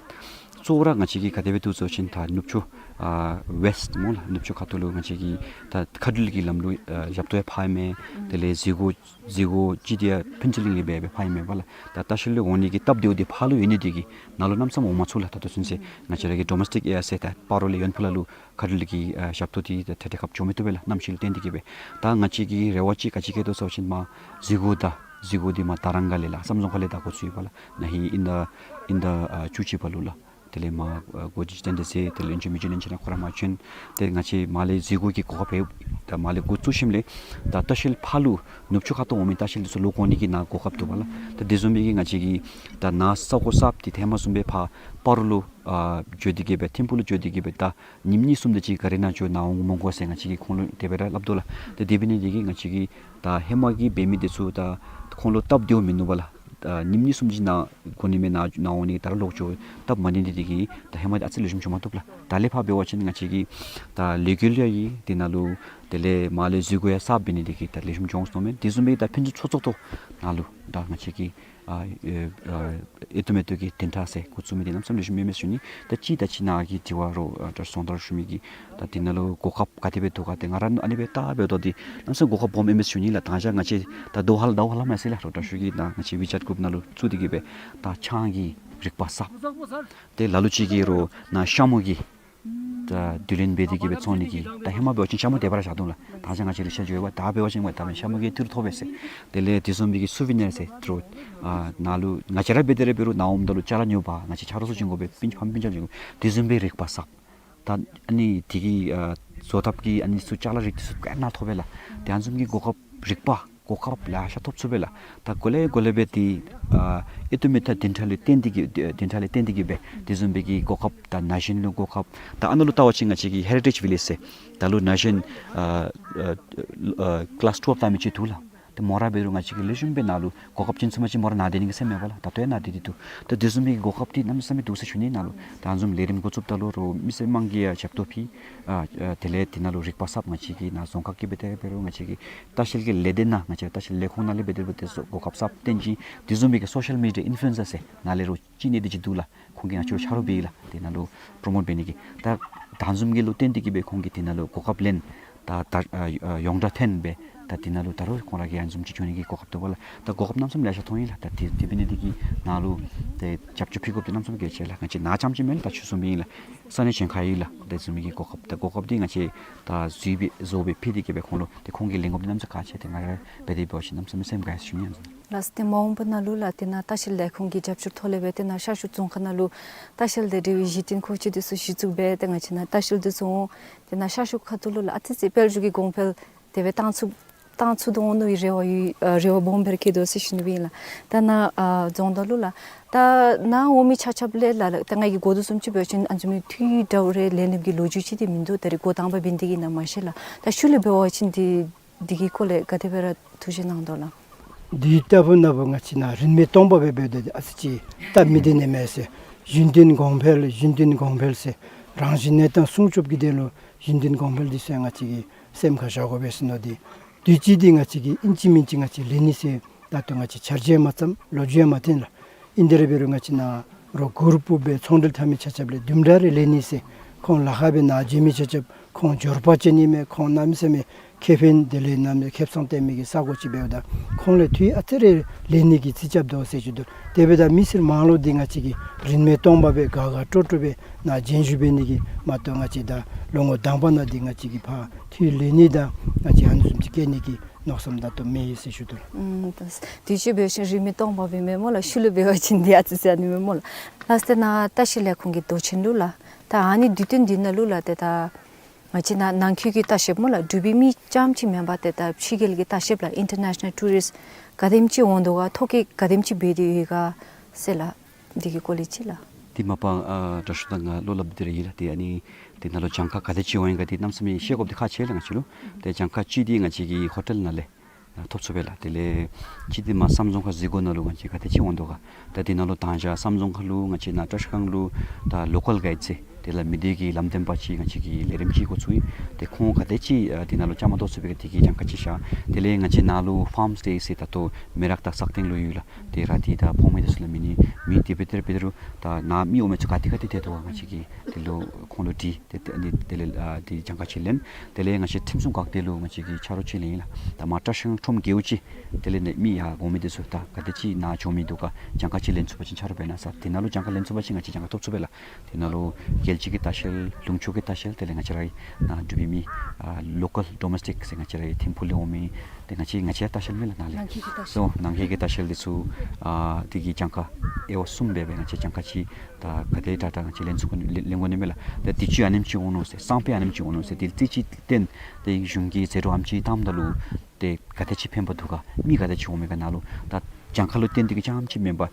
གཙོ་བོ་ར་ང་བཅས་ཀྱིས་ག་དེ་སྦེ་འདུག་ཟེར་བ་ཅིན་ད་ནུབ་ཕྱོགས་ཨ་ཝེསཊ་སྨོ་ལགས། ནུབ་ཕྱོགས་ཁ་ཐུག་ལུ་ང་བཅས་ཀྱིས་ད་མཁའ་འགྲུལ་གྱི་ལམ་ལུགས་ཨ་ཞབས་ཏོག་ཡང་ཕར་ཨིན་མས། དེ་ལས་འཛུལ་སྒོ་འཛུལ་སྒོ་ཅིག་འདི་ཡང་ཕུན་ཚོགས་གླིང་ལས་འབད་སྦེ་ཕར་ཨིན་མས་པ་ལགས། ད་ལྟ་བཤལ་ལུ་འོང་ནི་གི་སྟབས་བདེཝ་འདི་ཕར་ལུ་ཡོད་ནི་འདི་གིས་ནཱ་ལུ་གནམ་མེད་ས་མེད་འོང་མ་ཚུགས་ལགས། ད་ལྟོ་ཚུན་ཚོད་ང་བཅས་ར་གི་ཌོ་མེསི་ཊིག་ཨེར་ཟེར་ད་སྤ་རོ་ལས་ཡོན་ཕུ་ལ་ལུ་མཁའ་འགྲུལ་གྱི་ཨ་ཞབས་ཏོག་འདི་ད་ཏེ་ཏེ་ཁ་བྱོ་མི་བཏུབ་པས་ལགས། གནམ་གཤིས་ལུ་བརྟེན་ཏེ་གིས་སྦེ། ད་ང་བཅས་ཀྱི་རེ་བ་ཅིག་ག་ཅི་བསྐྱེད་དོ་ཟེར་བ་ཅིན་མར་འཛུལ་སྒོ་ད་འཛུལ་སྒོ་འདི་མར་དར་རམ་སྒང་ལས་ལགས་བསམ་རྫོང་ཁག་ལས་ད་འགོ་བཙུགས་ཡི་པ་ལགས། ན་ཧིང་དབྱིན་ཟླ་དབྱིན་ཟླ་ཨ་བཅུ་གཅིག་པ་ལུ་ལགས། དེ་ལས་མར་ཨ་འགོ་འདྲེན་ཅིག་བཏོན་ཏེ་ཟེར། དེ་ལས་ཨིན་ཅི་མིན་ཅི་ལན་ཅིག་ནང་ཁོ་ར་མར་བྱོན། ཏེ་ང་བཅས་མར་ལས་འཛུལ་སྒོ་གི་གོ་སྐབས་ཡོད། ད་མར་ལས་འགོ་བཙུགས་ཞིནམ་ལས་ད་ལྟ་བཤལ་ཕར་ལུ་ནུབ་ཕྱོགས་ཁ་ཐུག་འོང་མི་ལྟ་བཤལ་འདི་ཚུ་ལོག་འོང་ནི་གི་ནཱ་གོ་སྐབས་འདུག་པ་ལགས། ད་དེ་བཟུམ་སྦེ་གི་ང་བཅས་ཀྱི་ད་ནཱ་ས་གོ་གསརཔ་འདི་ཧེ་མ་བཟུམ་སྦེ་ཕར་སྤ་རོ་ལུ་ཨ་འགྱོ་སྟེ་གིས་སྦེ་ཐིམ་ཕུག་ལུ་འགྱོ་སྟེ་གིས་སྦེ་ད་ཉིནམ་གཉིས་གསུམ་དེ་ཅིག་ག་ར་ནཱ་འགྱོ་ནཱ་འོང་མི་དགོ་ཟེར་ང་བཅས་ཀྱིས་ཁོང་ལུ་དེ་སྦེ་ར་སླབ་དོ་ལགས། ཏེ་དེ་འབད་ནི་འདི་གིས་ང་བཅས་ཀྱིས་ད་ཧེ་མ་གི་འབད་མི་འདི་ཚུ་ད་ཁོང་ལུ་སྟབས་བདེཝ་མིན་ནུག་པ་ལགས། ད་ཉིནམ་གཉིས་གསུམ་ཅིག་ནཱ་འགྱོ་ནི་མས། ནཱ་ནཱ་འོང་ནི་གི་ད་རུང་ལོག་འགྱོ་སྟབས་མ་བདེ་ནི་འདི་གིས་ད་ཧེ་མ་འདི་ཨ་ཙི་ལེགས་ཤོམ་འགྱོ་མ་བཏུབ་ལགས། ད་ལས་ཕར་འབད་བ་ཅིན་ང་བཅས་ཀྱི་ད་ལས་འགུལ་ཡང་ཡོད། དེ་ནང་ལུ་དེ་ལས་མར་ལས་འཛུལ་སྒོ་ཡང་གསརཔ་འབད་ནི་འདི་གིས་ད་ལེགས་ཤོམ་འགྱོ་འོང་ཟེར་མནོཝ་མས། དེ་བཟུམ་སྦེ་ད་ཕུན་སུམ་ཚོགས་ཚོགས་ཏོག་ནཱ་ལུ་ད་ང་བཅས་ཀྱི་ཨ་ཨེ་ཨ་ཨེ་ཏོག་མེ་ཏོག་གི་བདུན་ཕྲག་ཟེར་འགོ་བཙུགས་མི་འདི་གནམ་མེད་ས་མེད་ལེགས་ཤོམ་ཨིན་མས་ཞུ་ནི། ད་ཅི་ད་ཅི་ནཱ་གི་དྲི་བ་རོགས་ཨ་ད་ཟུང་དྲག་ཞུ་མི་གི་ད་འདི་ནང་ལུ་གོ་སྐབས་ག་དེ་སྦེ་འདུག་ག། ཏེ་ང་ར་ཨ་ནི་སྦེ་ལྟ་འབདཝ་ད་འདི་གནམ་མེད་ས་མེད་གོ་སྐབས་སྦོམ་ཨིན་མས་ཞུ་ནི་ལགས། ད་ང་བཅས་ད་ཟླཝ་ཧ་ལམ་ཟླཝ་ཧ་ལམ་མས་ཟེར་ལགས། རོགས་དྲག་ཤོས་ཀྱིས་ད་ང་བཅས་ཝི་ཅེཊ་གུ་རུབ་ནང་ལུ་བཙུགས་ཏེ་གིས་སྦེ་ད་ཆང་གི་རིག་པ་གསརཔ་ཏེ་ལ་ལུ་ཅིག་གིས་རོགས་ནཱ་ཤ་མུ་གི་ད་བསྡུ་ལེན་འབད་དེ་གིས་སྦེ་བཙོང་ནི་གི་ད་ཧེ་མ་འབད་བ་ཅིན་ཤ་མུ་དེ་སྦེ་ར་བཞག་དོ་ལགས། ད་ཆ་ང་བཅས་རུ་ཤ་འགྱོ་བ་ད་འབད་བ་ཅིན་ང་ད་མི་ཤ་མུ་གི་ཏི་རུ་ཐོབ་པས་ཟེར། དེ་ལས་དེ་བཟུམ་མའི་གི་སུ་ཝི་ནེར་ཟེར་ཏི་རུ་ཨ་ནཱ་ལུ་ང་བཅས་ར་འབད་དེ་ར་འབད་རུང་ནཱ་འོངམ་ད་ལུ་ཅ་ལ་ཉོ་བར་ང་བཅས་ཆ་རོགས་ཚུ་བྱིན་དགོ་པས། སྤུན་ཕམ་སྤུན་ཆ་བྱིན་དགོ་པས། དེ་བཟུམ་སྦེ་རིག་པ་གསརཔ་ད་ཨ་ནི་དེ་གི་ཨ་བཟོ་ཐབས་ཀྱི་ཨ་ནི་ཚུ་ཅ་ལ་རིགས་དེ་ཚུ་ག་ནཱ་ཐོབ་པས་ལགས། དེ་ཨ་ནི་བཟུམ་གྱི་གོ་སྐབས་རིག་པ་གོ་སྐབས་ལེ་ཤ་ཐོབ་ཚུགས་པས་ལགས། ད་གོ་ལེ་གོ་ལེ་སྦེ་ཏེ་ཨ་ཨེ་ཏོག་མེ་ཏོག་བདུན་ཕྲག་ལས་བརྟེན་ཏེ་གིས་བདུན་ཕྲག་ལས་བརྟེན་ཏེ་གིས་སྦེ་དེ་བཟུམ་སྦེ་གི་གོ་སྐབས་ད་ན་གཞོན་ལུ་གོ་སྐབས་ད་ཨ་ནཱ་ལུ་བལྟ་བ་ཅིན་ང་བཅས་ཀྱི་ཧེ་རི་ཊེཇ་བི་ལེཇ་ཟེར་ད་ལུ་ན་གཞོན་ཨ་ཨ་ཨ་ཀི་ལཱསི་ཊུ་ཝེལབ་བལྟ་མི་ཅིག་འདུག་ལགས། ཏེ་མོ་ར་འབད་རུང་ང་བཅས་ཀྱིས་ལེགས་ཤོམ་སྦེ་ནཱ་ལུ་གོ་སྐབས་བྱིན་ཚུགས་པ་ཅིན་མོ་ར་ནཱ་སྡོད་ནི་གི་སེམས་མེད་པ་ལགས། ད་ལྟོ་ཡང་ནཱ་སྡོད་དེ་འདུག། ད་དེ་བཟུམ་སྦེ་གི་གོ་སྐབས་འདི་གནམ་མེད་ས་མེད་འདུག་ཟེར་ཞུ་ནི། ནཱ་ལུ་ད་ཨ་ནི་བཟུམ་ལས་རིམ་འགོ་བཙུགསཔ་ད་ལུ་རོགས་མི་སེར་དམངས་ཀྱིས་ཡང་ཞབས་ཏོག་ཕུལ། ཨ་ཨ་དེ་ལས་དེ་ནང་ལུ་རིག་པ་གསརཔ་ང་བཅས་ཀྱི་ནཱ་རྫོང་ཁག་གི་འབད་དེ་འབད་རུང་ང་བཅས་ཀྱི་ལྟ་བཤལ་གྱི་ལས་སྡེ་ནང་ང་བཅས་ལྟ་བཤལ་ལས་ཁུངས་ནང་ལས་འབད་དེ་འབད་དེ་གོ་སྐབས་གསརཔ་བཏོན་ཅི། དེ་བཟུམ་སྦེ་གི་སོ་ཤལ་མི་ཌི་ཡ་ཨིན་ཕུ་ལུ་ཨེན་སར་ཟེར་ནཱ་ལས་རོགས་ཅིག་ནི་འདི་ཅིག་འདུག་ལགས། ཁོང་གིས་ང་བཅས་ལུ་ཆ་རོགས་འབད་ཡི་ལགས། དེ་ནང་ལུ་པྲོ་མོཊ་འབད་ནི་གི་ད་ད་ཨ་ནི་བཟུམ་གྱི་ལུ་བརྟེན་ཏེ་གིས་སྦེ་ཁོང་གིས་དེ་ནང་ལུ་གོ་སྐབས་ལེན། ད་ད་ཨ་ཡོངས་གྲགས་ཐོན་སྦེ་ད་དེ་ནང་ལུ་ད་རུང་ཁོང་ར་གིས་ཨ་ནི་བཟུམ་ཅིག་འགྱོ་ནི་གི་གོ་སྐབས་འདུག་པ་ལགས། ད་གོ་སྐབས་གནམ་མེད་ས་མེད་ལེ་ཤ་མཐོང་ཡི་ལགས། ད་དེ་དེ་འབད་ནི་འདི་གིས་ནཱ་ལུ་ཏེ་རྒྱབ་སྐྱོར་ཕུལ་དགོཔ་འདི་གནམ་མེད་ས་མེད་གལ་ཆེ་ལགས། ང་བཅས་ནཱ་རྐྱངམ་ཅིག་མེན་ལགས། ད་ཁྱོད་བཟུམ་སྦེ་ཨིན་ལགས། ས་གནས་གཞན་ཁར་ཡོད་ལགས། དེ་བཟུམ་མའི་གི་གོ་སྐབས་ད་གོ་སྐབས་འདི་ང་བཅས་ད་བཟོ་སྦེ་བཟོ་སྦེ་ཕུལ་ཏེ་གི་སྦེ་ཁོང་ལུ་ཏེ་ཁོང་གིས་ལེན་དགོཔ་འདི་གནམ་མེད་ས་མེད་ཁག་ཆེ། ཏེ་ང་ར་འབད་དེ་འབད་བ་ཅིན་གནམ་མེད་ས་མེད་སེམས་དགའ་ཟེར་ཞུ་ནི་ཨིན། ལགས་སོ། ཏེ་མ་འོངས་པ་ནང་ལུ་ལགས་ཏེ་ནཱ་ལྟ་བཤལ་ལས་ཁུངས་ཀྱི་རྒྱབ་སྐྱོར་ཐོག་ལས་སྦེ་ཏེ་ནཱ་ཤར་ཕྱོགས་རྫོང་ཁག་ནང་ལུ་ལྟ་བཤལ་དང་འབྲེལ་བའི་གཞི་རྟེན་ཁང་ཆེན་འདི་ཚུ་གཞི་བཙུགས་སྦེ་ཏེ་ང་བཅས་ནཱ་ལྟ་བཤལ་འདི་ཚུ་འོང་། ཏེ་ནཱ་ཤར་ཕྱོགས་ཁ་ཐུག་ལུ་ལགས་ཨ་ཙི་ཙི་དཔལ་འབྱོར་གྱི་གོང་འཕེལ་དེ་སྦེ་བཏང་ཚུགས་བཏང་ཚུགས་དོ་འོང་མནོ་བའི་རེ་བ་ཡོད། ཨ་རེ་བ་སྦོམ་སྦེ་ར་བསྐྱེད་དོ་ཟེར་ཞུ་ནི་སྦེ་ཨིན་ལགས། ད་ནཱ་ཨ་རྫོང་བདག་ལུ་ལགས་ད་ནཱ་འོང་མི་ཆ་ཁྱབ་ལས་ལགས་ལགས་ད་ང་གིས་གོ་དོ་བཟུམ་ཅིག་འབད་བ་ཅིན་ཨ་ནི་བཟུམ་མའི་འཐུས་དྲག་རེ་ལེན་ནི་གི་ལོ་རྒྱུས་ཅིག་འདི་མིན་འདུག། ད་རེས་འགོ་དང་པ་འབད་ནི་འདི་གིས་ཨིན་ན་མ་ཤེས་ལགས། ད་ཤུལ་ལས་འབད་བ་ཅིན་འདི་འདི་གི་སྐོར་ལས་ག་དེ་སྦེ་ར་ཐུགས་བཞེད་གནང་དོ་ལགས། འདི་ལྟ་བུ་ན་བུ་ང་བཅས་ནཱ་རིན་མེད་སྟོང་པ་སྦེ་འབད་དེ་ཨ་ཙི་ཅིག་སྟབས་མི་བདེ་ནི་མས་ཟེར། གཞི་རྟེན་གོང་འཕེལ་གཞི་རྟེན་གོང་འཕེལ་ཟེར། རང་བཞིན་གནས་སྟངས་སྲུང་སྐྱོབ་ཀྱི་དོན་ལུ་གཞི་རྟེན་གོང་འཕེལ་འདི་ཚུ་ང་བཅས་ཀྱིས་སེམས་ཁར་བཞག་དགོ་པས་ཟེར་མནོ་སྟེ། དུས་ཅི་འདི་ང་བཅས་ཀྱིས་ཨིན་ཅི་མིན་ཅི་ང་བཅས་ལེན་ནི་ཟེར་ད་ལྟོ་ང་བཅས་འཆར་གཞི་ཡང་མ་བརྩམས། ལོ་རྒྱུས་ཡང་མ་བཏིང་ལགས། ཨིན་དེ་ར་འབད་རུང་ང་བཅས་ནཱ་རོགས་གུར་དཔུང་སྦེ་ཚོང་འབྲེལ་འཐབ་མི་ཆ་ཁྱབ་ལས་བདུན་ཕྲག་རེ་ལེན་ནི་ཟེར། ཁོང་ལཱ་ཁག་སྦེ་ནཱ་འབྱོན་མི་ཆ་ཁྱབ་ཁོང་འབྱོར་པ་ཅིག་ཨིན་མས། ཁོང་གནམ་མེད་ས་མེད་ཁེ་ཕན་དེ་ལས་གནམ་མེད་ཁེ་བཟང་སྟོན་མི་གི་ས་གོ་ཅིག་འབདཝ་ད་ཁོང་ལས་འཐུས་ཨ་ཙི་རེ་ལེན་ནི་གི་རྩིས་རྐྱབ་དོ་ཟེར་ཞུ་དོ། དེ་འབདཝ་ད་མི་སེར་མང་ལུ་འདི་ང་བཅས་ཀྱིས་རིན་མེད་སྟོང་པ་སྦེ་དགའ་དགའ་སྤྲོ་སྤྲོ་སྦེ་ནཱ་འབྱོན་བཞུགས་འབད་ནི་གི་མ་གཏོགས་ང་བཅས་ད་ལོ་ངོ་དང་པ་ནང་འདི་ང་བཅས་ཀྱིས་ཕར་འཐུས་ལེན་ནི་དང་ང་བཅས་ཨ་ནི་བཟུམ་ཅིག་བསྐྱལ་ནི་གི་མནོ་བསམ་ད་ལྟོ་མེད་ཟེར་ཞུ་དོ་ལགས། ཨུམ་ད་དུས་ཅི་འབད་བ་ཅིན་རིན་མེད་སྟོང་པ་སྦེ་མས་སྨོ་ལགས། ཤུལ་ལུ་འབད་བ་ཅིན་འདི་ཨ་ཙི་ཙི་ཨ་ནི་མས་སྨོ་ལགས། ལགས་ཏེ་ནཱ་ལྟ་བཤལ་ལས་ཁུངས་ཀྱི་མདོ་ཆེན་ལུ་ལགས་ད་ཨ་ནི་དུས་སྟོན་འདི་ནང་ལུ་ལགས་ཏེ་ད་ང་བཅས་ནཱ་ནང་འཁོད་ཀྱི་ལྟ་བཤལཔ་སྨོ་ལགས་འབྲུག་པའི་མི་རྐྱངམ་ཅིག་མེན་པར་ཏེ་ད་ཕྱི་རྒྱལ་གྱི་ལྟ་བཤལཔ་ལགས་ཨིན་ཊར་ནེ་ཤ་ནཱལ་ཊུ་རིསཊ་ག་དེམ་ཅིག་འོང་དོ་ག། ཐོ་བཀོད་ག་དེམ་ཅིག་འབད་དེ་ཡོད་ག་ཟེར་ལགས། འདི་གི་སྐོར་ལས་ཅིག་ལགས། འདི་མ་པ་ཨ་དྲག་ཤོས་དང་ང་བློ་སླབ་སྟེ་ར་ཡོད་ལགས། ཏེ་ཨ་ནི་ཏེ་ནཱ་ལུ་གྱངས་ཁ་ག་དེ་ཅིག་འོང་ཡི་ག་འདི་གནམ་མེད་ས་མེད་ཤེས་དགོཔ་འདི་ཁག་ཆེ་ལགས་ང་བཅས་ལུ། ཏེ་གྱངས་ཁ་ཅིག་འདི་ང་བཅས་ཀྱི་ཧོ་ཊེལ་ནང་ལས་ཨ་ཐོབ་ཚུགས་པས་ལགས། དེ་ལས་ཅིག་འདི་མར་བསམ་རྫོང་ཁག་གཟིག་གོ་ནང་ལུ་ང་བཅས་ག་དེ་ཅིག་འོང་དོ་ག། ད་འདི་ནང་ལུ་ད་ཅི་བསམ་རྫོང་ཁག་ལུ་ང་བཅས་ནཱ་བཀྲིས་སྒང་ལུ་ད་ལོ་ཀཱལ་གཱའིཌ་ཟེར་དེ་ལས་མི་སྡེ་གི་ལམ་སྟོན་པ་ཅིག་ང་བཅས་ཀྱིས་ལས་རིམ་ཅིག་འགོ་བཙུགས་ཡི། ཏེ་ཁོང་ག་དེ་ཅིག་ཨ་འདི་ནང་ལུ་བཅའ་མར་གཏོགས་ཚུགས་པའི་ག་འདི་གི་གྱངས་ཁ་ཅིག་ཤར། དེ་ལས་ང་བཅས་ནཱ་ལུ་ཕཱམ་སི་ཊེ་ཟེར་ད་ལྟོ་མེ་རག་དང་སག་སྟེང་ལུ་ཡོད་ལགས། ཏེ་ར་ཏི་དང་ཕོ་མོ་འདི་ཚུ་ལུ་མེད་ནི་མེད། དེ་འབད་དེ་ར་འབད་དེ་རུང་ད་ནཱ་མི་འོང་མི་ཚུ་ག་ཏེ་ག་ཏེ་སྡོད་དོ་ག་ང་བཅས་ཀྱིས་དེ་ལུ་ཁོང་ལུ་དྲི་སྟེ་ཏེ་ཨ་ནི་དེ་ལས་ཨ་འདི་གྱངས་ཁ་ཅིག་ལེན། དེ་ལས་ང་བཅས་ཁྲིམས་སྲུང་འགག་སྡེ་ལུ་ང་བཅས་ཀྱིས་ཆ་རོགས་ཅིག་ལེན་ཡི་ལགས། ད་མར་བཀྲིས་སྒང་ཁྲོམ་རྒེད་འོག་ཅིག་དེ་ལས་ནཱ་མི་ཡར་འོང་མི་འདི་ཚུ་ད་ག་དེ་ཅིག་ནཱ་འགྱོ་མི་འདུག་ག། གྱངས་ཁ་ཅིག་ལེན་ཚུགས་པ་ཅིན་ཆ་རོགས་འབད་གནང་ཟེར། དེ་ནང་ལུ་གྱངས་ཁ་ལེན་ཚུགས་པ་ཅིན་ང་བཅས་གྱངས་ཁ་ཐོབ་ཚུགས་པས་ལགས། དེ་ནང་ལུ་རྒྱལ་སྤྱི་གི་ལྟ་བཤལ་ལུང་ཕྱོགས་ཀྱི་ལྟ་བཤལ་དེ་ལས་ང་བཅས་རའི་ནཱ་འབྲུག་པའི་མི་ཨ་ལོ་ཀཱལ་ཌོ་མེསི་ཊིཀ་ཟེར་ང་བཅས་རའི་ཐིམ་ཕུག་ལས་འོང་མི་ཏེ་ང་བཅས་ང་བཅས་ལྟ་བཤལ་མས་ལགས་ནཱ་ལས། ལགས། སོ་ནང་འཁོད་ཀྱི་ལྟ་བཤལ་འདི་ཚུ་ཨ་འདི་གི་གྱངས་ཁ་དབྱེ་བ་གསུམ་སྦེ་སྦེ་ང་བཅས་གྱངས་ཁ་ཅིག་ད་ག་དེ་དྲག་དྲག་ང་བཅས་ལེན་ཚུགས་ལེན་ལེན་དགོ་ནི་མས་ལགས། ད་དུས་ཅི་ཨ་ནེམ་ཅིག་འོང་ནུག་ཟེར་སང་ཕོད་ཨ་ནེམ་ཅིག་འོང་ནུག་ཟེར་དེ་རྩིས་ཅིག་བཏོན་ཏེ་གཞུང་གིས་ཟད་འགྲོ་ཨ་ནེམ་ཅིག་བཏངམ་ད་ལུ་ཏེ་ག་དེ་ཅིག་ཕན་པ་འདུག་ག། མི་ག་དེ་ཅིག་འོང་མི་ག་ནཱ་ལུ་ད་གྱངས་ཁ་ལུ་བརྟེན་ཏེ་གི་རྐྱངམ་ཅིག་མེན་པར་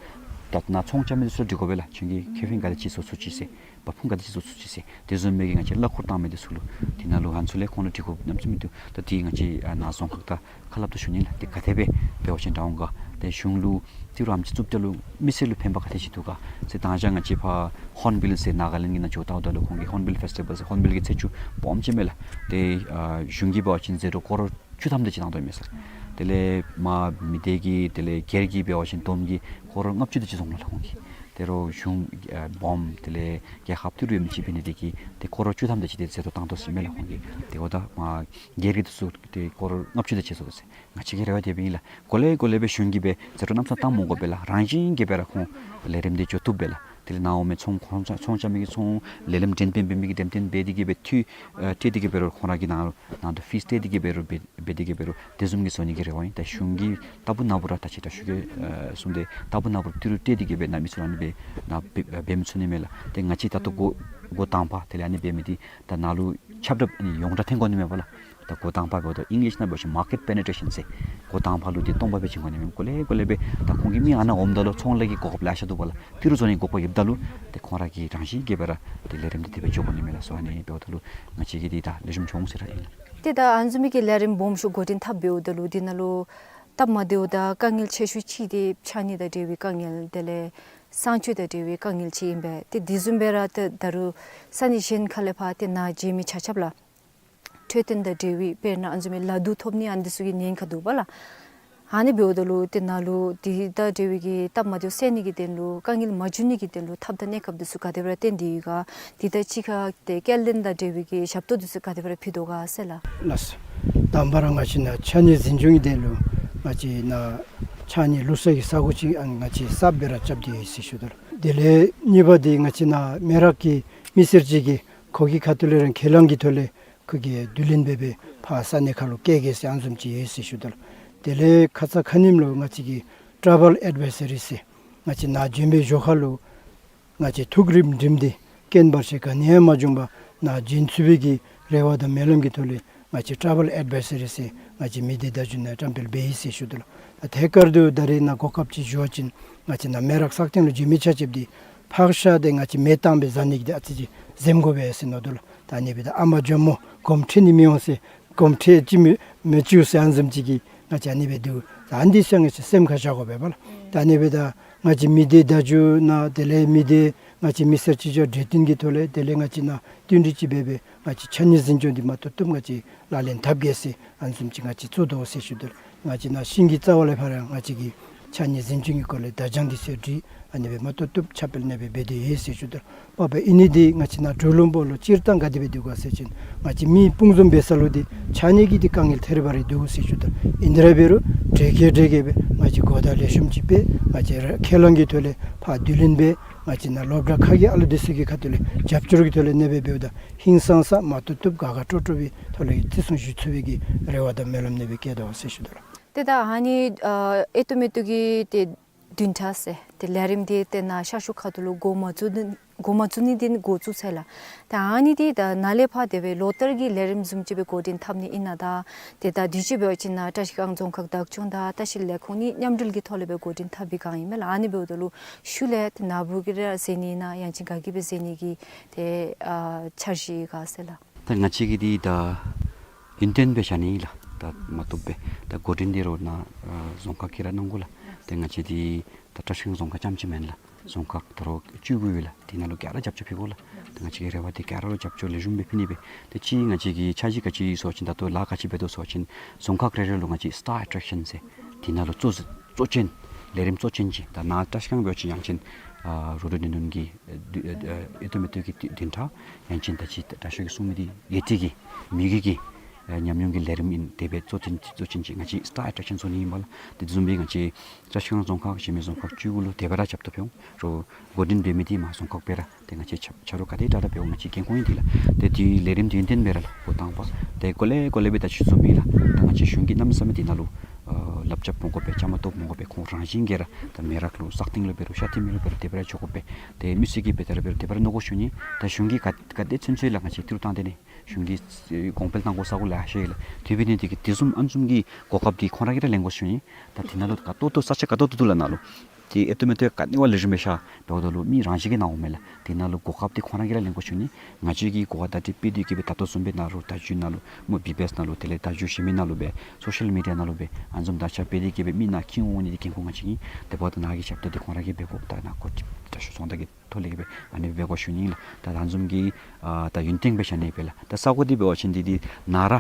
ད་ནཱ་ཚོང་རྐྱབ་མི་ཚུ་ལུ་དྲི་དགོ་པས་ལགས། ཁྱོད་ཀྱིས་ཁེ་ཕན་ག་དེ་ཅིག་བཟོ་ཚུགས་ཅི་ཟེར། བ་ཕུང་ག་དེ་ཅིག་བཟོ་ཚུགས་ཅི་ཟེར། དེ་བཟུམ་མའི་གི་ང་བཅས་གླ་འཁོར་བཏང་མི་འདི་ཚུ་ལུ་དེ་ནང་ལུ་ཨ་ནི་ཚུ་ལས་ཁོང་ལུ་དྲི་དགོཔ་གནམ་མེད་ས་མེད་འདུག། ད་འདི་ང་བཅས་ཨ་ནཱ་རྫོང་ཁག་ད་ཁ་སླབ་ཏུ་ཞུ་ནི་ལགས། འདི་ག་དེ་སྦེ་འབད་བ་ཅིན་དྲག་འོང་ག། ཏེ་གཞུང་ལུ་ཏི་རུ་ཨ་ནེམ་ཅིག་བཙུགསཔ་ད་ལུ་མི་སེར་ལུ་ཕན་པ་ག་དེ་ཅིག་འདུག་ག་ཟེར། ད་ཅི་ང་བཅས་ཕར་ཧོརན་བིལ་ཟེར་ནཱ་ག་ལེནཌ་གི་ནང་འགྱོ་བལྟཝ་ད་ལུ་ཁོང་གིས་ཧོརན་བིལ་ཕེསི་ཊི་བཱལ་ཟེར་ཧོརན་བིལ་གྱི་ཚེས་བཅུ་སྦོམ་ཅིག་མས་ལགས། ཏེ་ཨ་གཞུང་གིས་འབད་བ་ཅིན་ཟད་འགྲོ་ཀོ་རོར་བཅུ་ཐམ་དེ་ཅིག་བཏང་དོ་མས་ཟེར། དེ་ལས་མར་མི་སྡེ་གི་དེ་ལས་སྒེར་གྱི་འབད་བ་ཅིན་བསྡོམས་ཀྱིས་ཀོ་རོར་ལྔ་བཅུ་དེ་ཅིག་བཙུགས་ནུག་ལགས་ཁོང་གིས། དེ་རུང་གཞུང་ཨ་སྦོམ་དེ་ལས་རྒྱལ་ཁབ་ཏི་རུ་ཡོད་མི་ཅིག་འབད་ནི་དེ་གིས་ཏེ་ཀོ་རོར་བཅུ་ཐམ་དེ་ཅིག་ཏེ་ཟད་འགྲོ་བཏང་དོ་ཟེར་མས་ལགས་ཁོང་གིས། ཏེ་འོ་ད་མར་སྒེར་གྱི་འདི་ཚུ་ཏེ་ཀོ་རོར་ལྔ་བཅུ་དེ་ཅིག་བཙུགས་དོ་ཟེར། ང་བཅས་ཀྱི་རེ་བ་དེ་སྦེ་ཨིན་ལགས། གོ་ལེ་གོ་ལེ་སྦེ་གཞུང་གིས་སྦེ་ཟད་འགྲོ་གནམ་མེད་ས་མེད་བཏང་མི་དགོ་པས་ལགས། རང་བཞིན་གྱིས་སྦེ་ར་ཁོང་ལས་རིམ་འདི་འགྱོ་བཏུབ་པས་ལགས། དེ་ལས་ནཱ་འོང་མི་ཚོང་ཁོང་ཚོང་ཚོང་རྐྱབ་མི་གིས་ཚོང་ལས་རིམ་འགྲེམས་སྟོན་འབད་མི་གིས་འགྲེམས་སྟོན་འབད་དེ་གི་སྦེ་འཐུས་ཨ་སྤྲོད་དེ་གི་སྦེ་ར་ཁོང་ར་གིས་ནཱ་ནཱ་ད་ཕིསི་སྤྲོད་དེ་གི་སྦེ་ར་འབད་འབད་དེ་གི་སྦེ་ར་དེ་བཟུམ་གྱི་བཟོ་ནི་གི་རེ་བ་ཨིན། ད་གཞུང་གིས་ལྟ་བུ་ནཱ་བུ་ར་ད་ཅི་དྲག་ཤོས་ཀྱིས་ཨ་གསུངས་ཏེ་ལྟ་བུ་ནཱ་བུ་ཏི་རུ་སྤྲོད་དེ་གི་སྦེ་ནཱ་མི་ཚུ་ར་ཨ་ནི་སྦེ་ནཱ་འབད་འབད་མི་ཚུགས་ནི་མས་ལགས། ཏེ་ང་བཅས་ད་ལྟོ་འགོ་འགོ་དང་པ་དེ་ལས་ཨ་ནི་འབད་མི་འདི་ད་ནཱ་ལུ་ཁྱབ་བསྒྲགས་ཨ་ནི་ཡོངས་གྲགས་ཐོན་དགོ་ནི་མས་པ་ལགས། ད་འགོ་དང་པ་འབདཝ་ད་ཨིང་ལིཤ་ནང་འབད་བ་ཅིན་མར་ཀེཊ་པེ་ནི་ཊེ་རེ་ཤཱན་ཟེར། འགོ་དང་པ་ལུ་འདི་སྟོང་པ་སྦེ་བྱིན་དགོ་ནི་མས། གོ་ལེ་གོ་ལེ་སྦེ་ད་ཁོང་གི་མི་ཨ་ནཱ་འོངམ་ད་ལུ་ཚོང་ལས་ཀྱི་གོ་སྐབས་ལེ་ཤ་འདུག་པ་ལགས། ཏི་རུ་བཟོ་ནི་གོ་སྐབས་ཡོདཔ་ད་ལུ་ཏེ་ཁོང་ར་གིས་རང་བཞིན་གྱིས་སྦེ་ར་ཏེ་ལས་རིམ་འདི་དེ་སྦེ་འགྱོ་དགོ་ནི་མས་ལགས། སོ་ཨ་ནི་འབདཝ་ད་ལུ་ང་བཅས་ཀྱིས་འདི་ད་ལེགས་ཤོམ་བྱུང་ཟེར་ར་ཨིན། ཏེ་ད་ཨ་ནི་བཟུམ་མའི་གི་ལས་རིམ་སྦོམ་ཤོས་འགོ་འདྲེན་འཐབ་འབདཝ་ད་ལུ་འདི་ནང་ལུ་སྟབས་མ་བདེཝ་དང་དཀའ་ངལ་ཆེ་ཤོས་ཅིག་འདི་ཕྱགས་སྙིགས་དང་འབྲེལ་བའི་དཀའ་ངལ་དེ་ལས་གསང་སྤྱོད་དང་འབྲེལ་བའི་དཀའ་ངལ་ཅིག་ཨིན་པས། ཏེ་འདི་བཟུམ་སྦེ་ར་ཏེ་ད་རུང་ས་གནས་གཞན་ཁ་ལས་ཕར་ཏེ་ནཱ་འབྱོན་མི་ཆ་ཁྱབ་ལགས་འཕྲོད་བསྟེན་དང་འབྲེལ་བའི་དཔེར་ན་ཨ་ནི་བཟུམ་མའི་ལ་དུག་ཐོབ་ནི་ཨ་ནི་འདི་ཚུ་གི་ཉེན་ཁ་འདུག་པ་ལགས། ཨ་ནི་འབདཝ་ད་ལུ་ཏེ་ནཱ་ལུ་དེ་དང་འབྲེལ་བའི་གི་སྟབས་མ་བདེཝ་སེལ་ནི་གི་དོན་ལུ་དཀའ་ངལ་མ་འབྱུང་ནི་གི་དོན་ལུ་ཐབས་དང་གནས་སྐབས་འདི་ཚུ་ག་དེ་སྦེ་ར་བསྟེན་ཏེ་ཡོད་ག། དེ་དང་གཅིག་ཁར་ཏེ་སྐྱེལ་འདྲེན་དང་འབྲེལ་བའི་གི་ཞབས་ཏོག་འདི་ཚུ་ག་དེ་སྦེ་ར་ཕུལ་དོ་ག་ཟེར་ལགས། ལགས་སོ། དང་པ་ར་ང་བཅས་ནཱ་ཕྱགས་སྙིགས་འཛིན་སྐྱོང་གི་དོན་ལུ་ང་བཅས་ནཱ་ཕྱགས་སྙིགས་བླུག་ས་གི་ས་གོ་ཅིག་ཨ་ནི་ང་བཅས་གསརཔ་སྦེ་ར་རྐྱབ་སྟེ་ཡོད་ཟེར་ཞུ་དོ་ལགས། དེ་ལས་གཉིས་པ་འདི་ང་བཅས་ནཱ་མེ་རག་གི་མི་སེར་ཅིག་གིས་ཁོ་གི་ཁ་ཐུག་ལས་རང་ཁས་བླངས་ཀྱི་ཐོག་ལས་ཁོ་གིས་བསྡུ་ལེན་འབད་སྦེ་ཕར་ས་གནས་ཁར་ལུ་བསྐྱལ་གེ་ཟེར་ཨ་ནི་བཟུམ་ཅིག་ཡོད་ཟེར་ཞུ་དོ་ལགས། དེ་ལས་ཁ་ཙ་ཁ་ཉིནམ་ལུ་ང་བཅས་ཀྱིས་ཊེ་རེ་བཱལ་ཨེཌ་ཝའི་ཛ་རི་ཟེར་ང་བཅས་ནཱ་བྱོན་པའི་ཞོར་ཁར་ལུ་ང་བཅས་ཐུགས་རིག་འགྲིམ་སྟེ་རྐྱེན་བར་ཆད་ག་ནི་ཡང་མ་བྱུང་བར་ནཱ་བྱོན་ཚུགས་པའི་གི་རེ་བ་དང་སྨོན་ལམ་གྱི་ཐོག་ལས་ང་བཅས་ཊེ་རེ་བཱལ་ཨེཌ་ཝའི་ཛ་རི་ཟེར་ང་བཅས་མི་སྡེ་བརྡ་བརྒྱུད་ནང་བཀྲམ་སྤེལ་འབད་ཡི་ཟེར་ཞུ་དོ་ལགས། ད་ཐད་ཀར་དུ་ད་རེས་ནཱ་གོ་སྐབས་ཅིག་ཞུ་བ་ཅིན་ང་བཅས་ནཱ་མེ་རག་སག་སྟེང་ལུ་བྱོན་མི་ཆ་ཁྱབ་འདི་ཕར་བཞག་སྟེ་ང་བཅས་མེ་བཏང་སྦེ་བཟའ་ནི་གི་འདི་ཨ་ཙི་ཅིག་འཛེམ་དགོ་པས་ཟེར་མནོ་དོ་ལགས། ད་ཨ་ནི་སྦེ་ད་ཨ་མ་ཇོ་མོ་སྒོམ་ཁྲིད་ནི་མི་འོང་ཟེར་སྒོམ་ཁྲིད་ཅིག་མི་མི་བཅུག་ཟེར་ཨ་ནི་བཟུམ་ཅིག་གི་ང་བཅས་ཨ་ནི་སྦེ་འདུག། ད་ཨ་ནི་འདི་ཚུ་ང་བཅས་སེམས་ཁར་བཞག་དགོ་པས་པ་ལགས། ད་ཨ་ནི་སྦེ་ད་ང་བཅས་མི་སྡེ་བརྡ་བརྒྱུད་ནང་དེ་ལས་མི་སྡེ་ང་བཅས་མི་སེར་ཅིག་ཅིག་གྲོས་བསྟུན་གྱི་ཐོག་ལས་དེ་ལས་ང་བཅས་ནཱ་བསྟུན་གྲོས་ཅིག་འབད་སྦེ་ང་བཅས་ཕྱགས་སྙིགས་འཛིན་སྐྱོང་འདི་མ་བཏུབ་བཏུབ་ང་བཅས་ལག་ལེན་འཐབ་གེ་ཟེར་ཨ་ནི་བཟུམ་ཅིག་ང་བཅས་བཙུགས་དོ་ཟེར་ཞུ་དོ། ང་བཅས་ནཱ་ཤིང་གི་རྩ་བ་ལས་ཕར་ཡང་ང་བཅས་ཀྱིས་ཕྱགས་སྙིགས་འཛིན་སྐྱོང་གི་སྐོར་ལས་བརྡ་བྱང་འདི་ཚུ་བྲིས་ཨ་ནི་སྦེ་མ་བཏུབ་བཏུབ་ཁྱབ་སྤེལ་ཨ་ནི་སྦེ་འབད་དེ་ཡོད་ཟེར་ཞུ་དོ། པ་པ་ཨིན་ནི་འདི་ང་བཅས་ནཱ་གྲོག་ལུང་པ་ལུ་སྤྱིར་བཏང་ག་དེ་སྦེ་འདུག་ག་ཟེར་བ་ཅིན་ང་བཅས་མི་སྤུངས་འཛོམས་འབད་ས་ལུ་འདི་ཕྱགས་སྙིགས་ཀྱི་འདི་དཀའ་ངལ་ཐེ་རི་བ་རི་འདུག་ཟེར་ཞུ་དོ། ཨིན་དེ་ར་འབད་རུང་གྲོས་ཀྱི་གྲོས་ཀྱི་སྦེ་ང་བཅས་གོ་བརྡ་ལེགས་ཤོམ་ཅིག་སྤེལ་ང་བཅས་ར་ཁས་བླངས་ཀྱི་ཐོག་ལས་ཕར་བསྡུ་ལེན་འབད་ང་བཅས་ནཱ་སློབ་གྲྭ་ཁག་གི་ཨ་ལུ་འདི་ཚུ་གི་ཁ་ཐུག་ལས་རྒྱབ་སྐྱོར་གྱི་ཐོག་ལས་ཨ་ནི་སྦེ་འབདཝ་ད་ཧིང་སངས་ས་མ་བཏུབ་བཏུབ་དགའ་དགའ་སྤྲོ་སྤྲོ་སྦེ་ཐོག་ལས་བརྩི་སྲུང་ཞུ་ཚུགས་པའི་གི་རེ་བ་དང་སྨོན་ལམ་ཨ་ནི་སྦེ་བསྐྱེད་དོ་ཟེར་ཞུ་དོ་ལགས། ཏེ་ད་ཨ་ནི་ཨ་ཨེ་ཏོག་མེ་ཏོག་གི་ཏེ་བདུན་ཕྲག་ཟེར་ཏེ་ལས་རིམ་འདི་ཏེ་ནཱ་ཤར་ཕྱོགས་ཁ་ཐུག་ལུ་འགོ་མ་བཙུགས་ནི་འགོ་མ་བཙུགས་ནི་འདི་འགོ་བཙུགས་ཚར་ཡི་ལགས། ད་ཨ་ནི་འདི་ད་ནཱ་ལས་ཕར་དེ་སྦེ་ལོ་ལྟར་གྱི་ལས་རིམ་བཟུམ་ཅིག་སྦེ་འགོ་འདྲེན་འཐབ་ནི་ཨིན་ན། ད་ཏེ་ད་དུས་ཅི་འབད་བ་ཅིན་ནཱ་བཀྲིས་སྒང་རྫོང་ཁག་བདག་སྐྱོང་དང་ལྟ་བཤལ་ལས་ཁུངས་ནི་མཉམ་འབྲེལ་གྱི་ཐོག་ལས་སྦེ་འགོ་འདྲེན་འཐབ་པའི་སྒང་ཨིན་མས་ལགས། ཨ་ནི་འབདཝ་ད་ལུ་ཤུལ་ལས་ཏེ་ནཱ་བུ་གིས་ར་མཛད་ནི་ཨིན་ན་ཡང་ཅིན་ག་གིས་སྦེ་མཛད་ནི་གི་ཏེ་ཨ་འཆར་གཞི་ག་ཟེར་ལགས། ད་ང་བཅས་ཀྱིས་འདི་ད་ཡུན་བརྟན་སྦེ་བཞག་ནི་ལགས། ད་མ་བཏུབ་པས། ད་འགོ་འདྲེན་འདི་རོགས་ནཱ་ཨ་རྫོང་ཁག་གིས་ར་གནང་དགོ་ལགས། ཏེ་ང་བཅས་འདི་ད་བཀྲིས་སྒང་རྫོང་ཁག་རྐྱངམ་ཅིག་མེན་ལགས། རྫོང་ཁག་ད་རུང་བཅུ་དགུ་ཡོད་ལགས། དེ་ནང་ལུ་ག་ར་རྒྱབ་སྐྱོར་ཕུལ་དགོ་ལགས། ད་ང་བཅས་ཀྱི་རེ་བ་འདི་ག་ར་ལུ་རྒྱབ་སྐྱོར་ལེགས་ཤོམ་སྦེ་ཕུལ་ནི་སྦེ། ཏེ་གཅིག་ང་བཅས་ཀྱི་འཆར་གཞི་ག་ཅི་ཡོད་ཟེར་བ་ཅིན་ད་ལྟོ་ལཱ་ག་ཅི་འབད་དོ་ཟེར་བ་ཅིན་རྫོང་ཁག་རེ་རེ་ལུ་ང་བཅས་སི་ཊར་ཨེ་ཊེག་ཤཱན་ཟེར་དེ་ནང་ལུ་གཙོ་གཙོ་ཅན་ལས་རིམ་གཙོ་ཅན་ཅིག་ད་ནཱ་བཀྲིས་སྒང་འབད་བ་ཅིན་ཡང་ཅིན་ཨ་རོ་ཌོ་ཌེན་ཌོན་གྱི་ཨེ་ཨེ་ཨེ་ཨེ་ཏོག་མེ་ཏོག་གི་བདུན་ཕྲག་ཡང་ཅིན་ད་ཅི་དྲག་ཤོས་ཀྱི་གསུང་མི་འདི་དགེ་སྡིག་གི་མི་གི་གི་ཨེ་ཉམས་མྱོང་གི་ལས་རིམ་ཨིན། དེ་སྦེ་གཙོ་ཅན་གཙོ་ཅན་ཅིག་ང་བཅས་སི་ཊར་ཨེ་ཊེག་ཤཱན་བཟོ་ནི་ཨིན་པས་ལགས། དེ་བཟུམ་སྦེ་ང་བཅས་བཀྲིས་སྒང་རྫོང་ཁག་གཞན་མི་རྫོང་ཁག་བཅུ་དགུ་ལུ་དེ་སྦེ་ར་རྒྱབ་ཏུ་འབད་འོང་། རོགས་འགོ་འདྲེན་འབད་མི་འདི་མ་རྫོང་ཁག་སྦེ་ར་ཏེ་ང་བཅས་ཆ་ཆ་རོགས་ག་དེ་དྲག་དྲག་འབད་འོང་། ང་བཅས་འགན་ཁུར་ཨིན་འདི་ལགས། ཏེ་འདི་ལས་རིམ་འདི་ཡུན་བརྟན་སྦེ་ར་ལགས་འགོ་དང་པ་ཏེ་གོ་ལེ་གོ་ལེ་སྦེ་ད་ཅི་བཟུམ་ཨིན་ལགས། ད་ང་བཅས་གཞུང་གིས་གནམ་མེད་ས་མེད་འདི་ནང་ལུ་ཨ་ལགཔ་རྐྱབ་འོང་དགོ་པས། བཅའ་མར་གཏོགས་འོང་དགོ་པས། ཁོང་རང་བཞིན་གྱིས་ར་ད་མེ་རག་ལུ་སག་སྟེང་ལུ་འབད་རུང་ཤར་ཐིམ་ལུ་འབད་རུང་དེ་སྦེ་ར་འགྱོ་དགོ་པས། ཏེ་མི་སེར་གྱིས་འབད་དེ་ར་འབད་རུང་དེ་སྦེ་ར་མནོ་དགོ་ཞུ་ནི། ད་གཞུང་གིས་ག་ག་དེ་ཚུན་ཚོད་ལགས་ང་བཅས་ཏི་རུ་བཏང་སྟེ་ནི་གཞུང་གིས་གོང་འཕེལ་གཏང་དགོ་ས་གོ་ལེ་ཤ་ཡོད་ལགས། དེ་འབད་ནི་འདི་གིས་དེ་བཟུམ་ཨ་ནི་བཟུམ་གྱི་གོ་སྐབས་འདི་ཁོང་ར་གིས་ར་ལེན་དགོ་ཞུ་ནི། ད་དེ་ནང་ལུ་ག་ཏོག་ཏོ་ས་ཆ་ག་ཏོག་ཏོ་འདུག་ལགས་ནཱ་ལུ། ཏེ་ཨེ་ཏོག་མེ་ཏོག་ག་ནི་བ་ལེགས་ཤོམ་སྦེ་ཤར་འབདཝ་ད་ལུ་མི་རང་བཞིན་གྱིས་ནཱ་འོང་མས་ལགས། དེ་ནང་ལུ་གོ་སྐབས་འདི་ཁོང་ར་གིས་ར་ལེན་དགོ་ཞུ་ནི། ང་བཅས་ཀྱིས་གོ་བརྡ་འདི་སྤེལ་ཏེ་གིས་སྦེ་ད་ལྟོ་བཟུམ་སྦེ་ནཱ་རོགས་བརྡ་བརྒྱུད་ནང་ལུ་སྨོ་བི་བི་ཨེསི་ནང་ལུ་དེ་ལས་བརྡ་བརྒྱུད་གཞན་མི་ནང་ལུ་སྦེ་སོ་ཤལ་མི་ཌི་ཡ་ནང་ལུ་སྦེ་ཨ་ནི་བཟུམ་དར་ཁྱབ་སྤེལ་ཏེ་གིས་སྦེ་མི་ནཱ་འཁྱིད་འོང་ནི་འདི་འགན་ཁུར་ང་བཅས་ཀྱི་ཨིན། དེ་འབདཝ་ད་ནཱ་གི་ཞབས་ཏོག་འདི་ཁོང་ར་གིས་འབད་དགོ། ད་ནཱ་གོ་ཁྲིད་དྲག་ཤོས་རྫོང་བདག་གི་ཐོག་ལས་ཀྱི་སྦེ་ཨ་ནི་སྦེ་འབད་དགོ་ཞུ་ནི་ལགས། ད་ད་ཨ་ནི་བཟུམ་གྱི་ཨ་ད་ཡུན་བརྟན་སྦེ་བཞག་ནི་སྦེ་ལགས། ད་ས་གོ་འདི་འབད་བ་ཅིན་འདི་འདི་ནཱ་ར་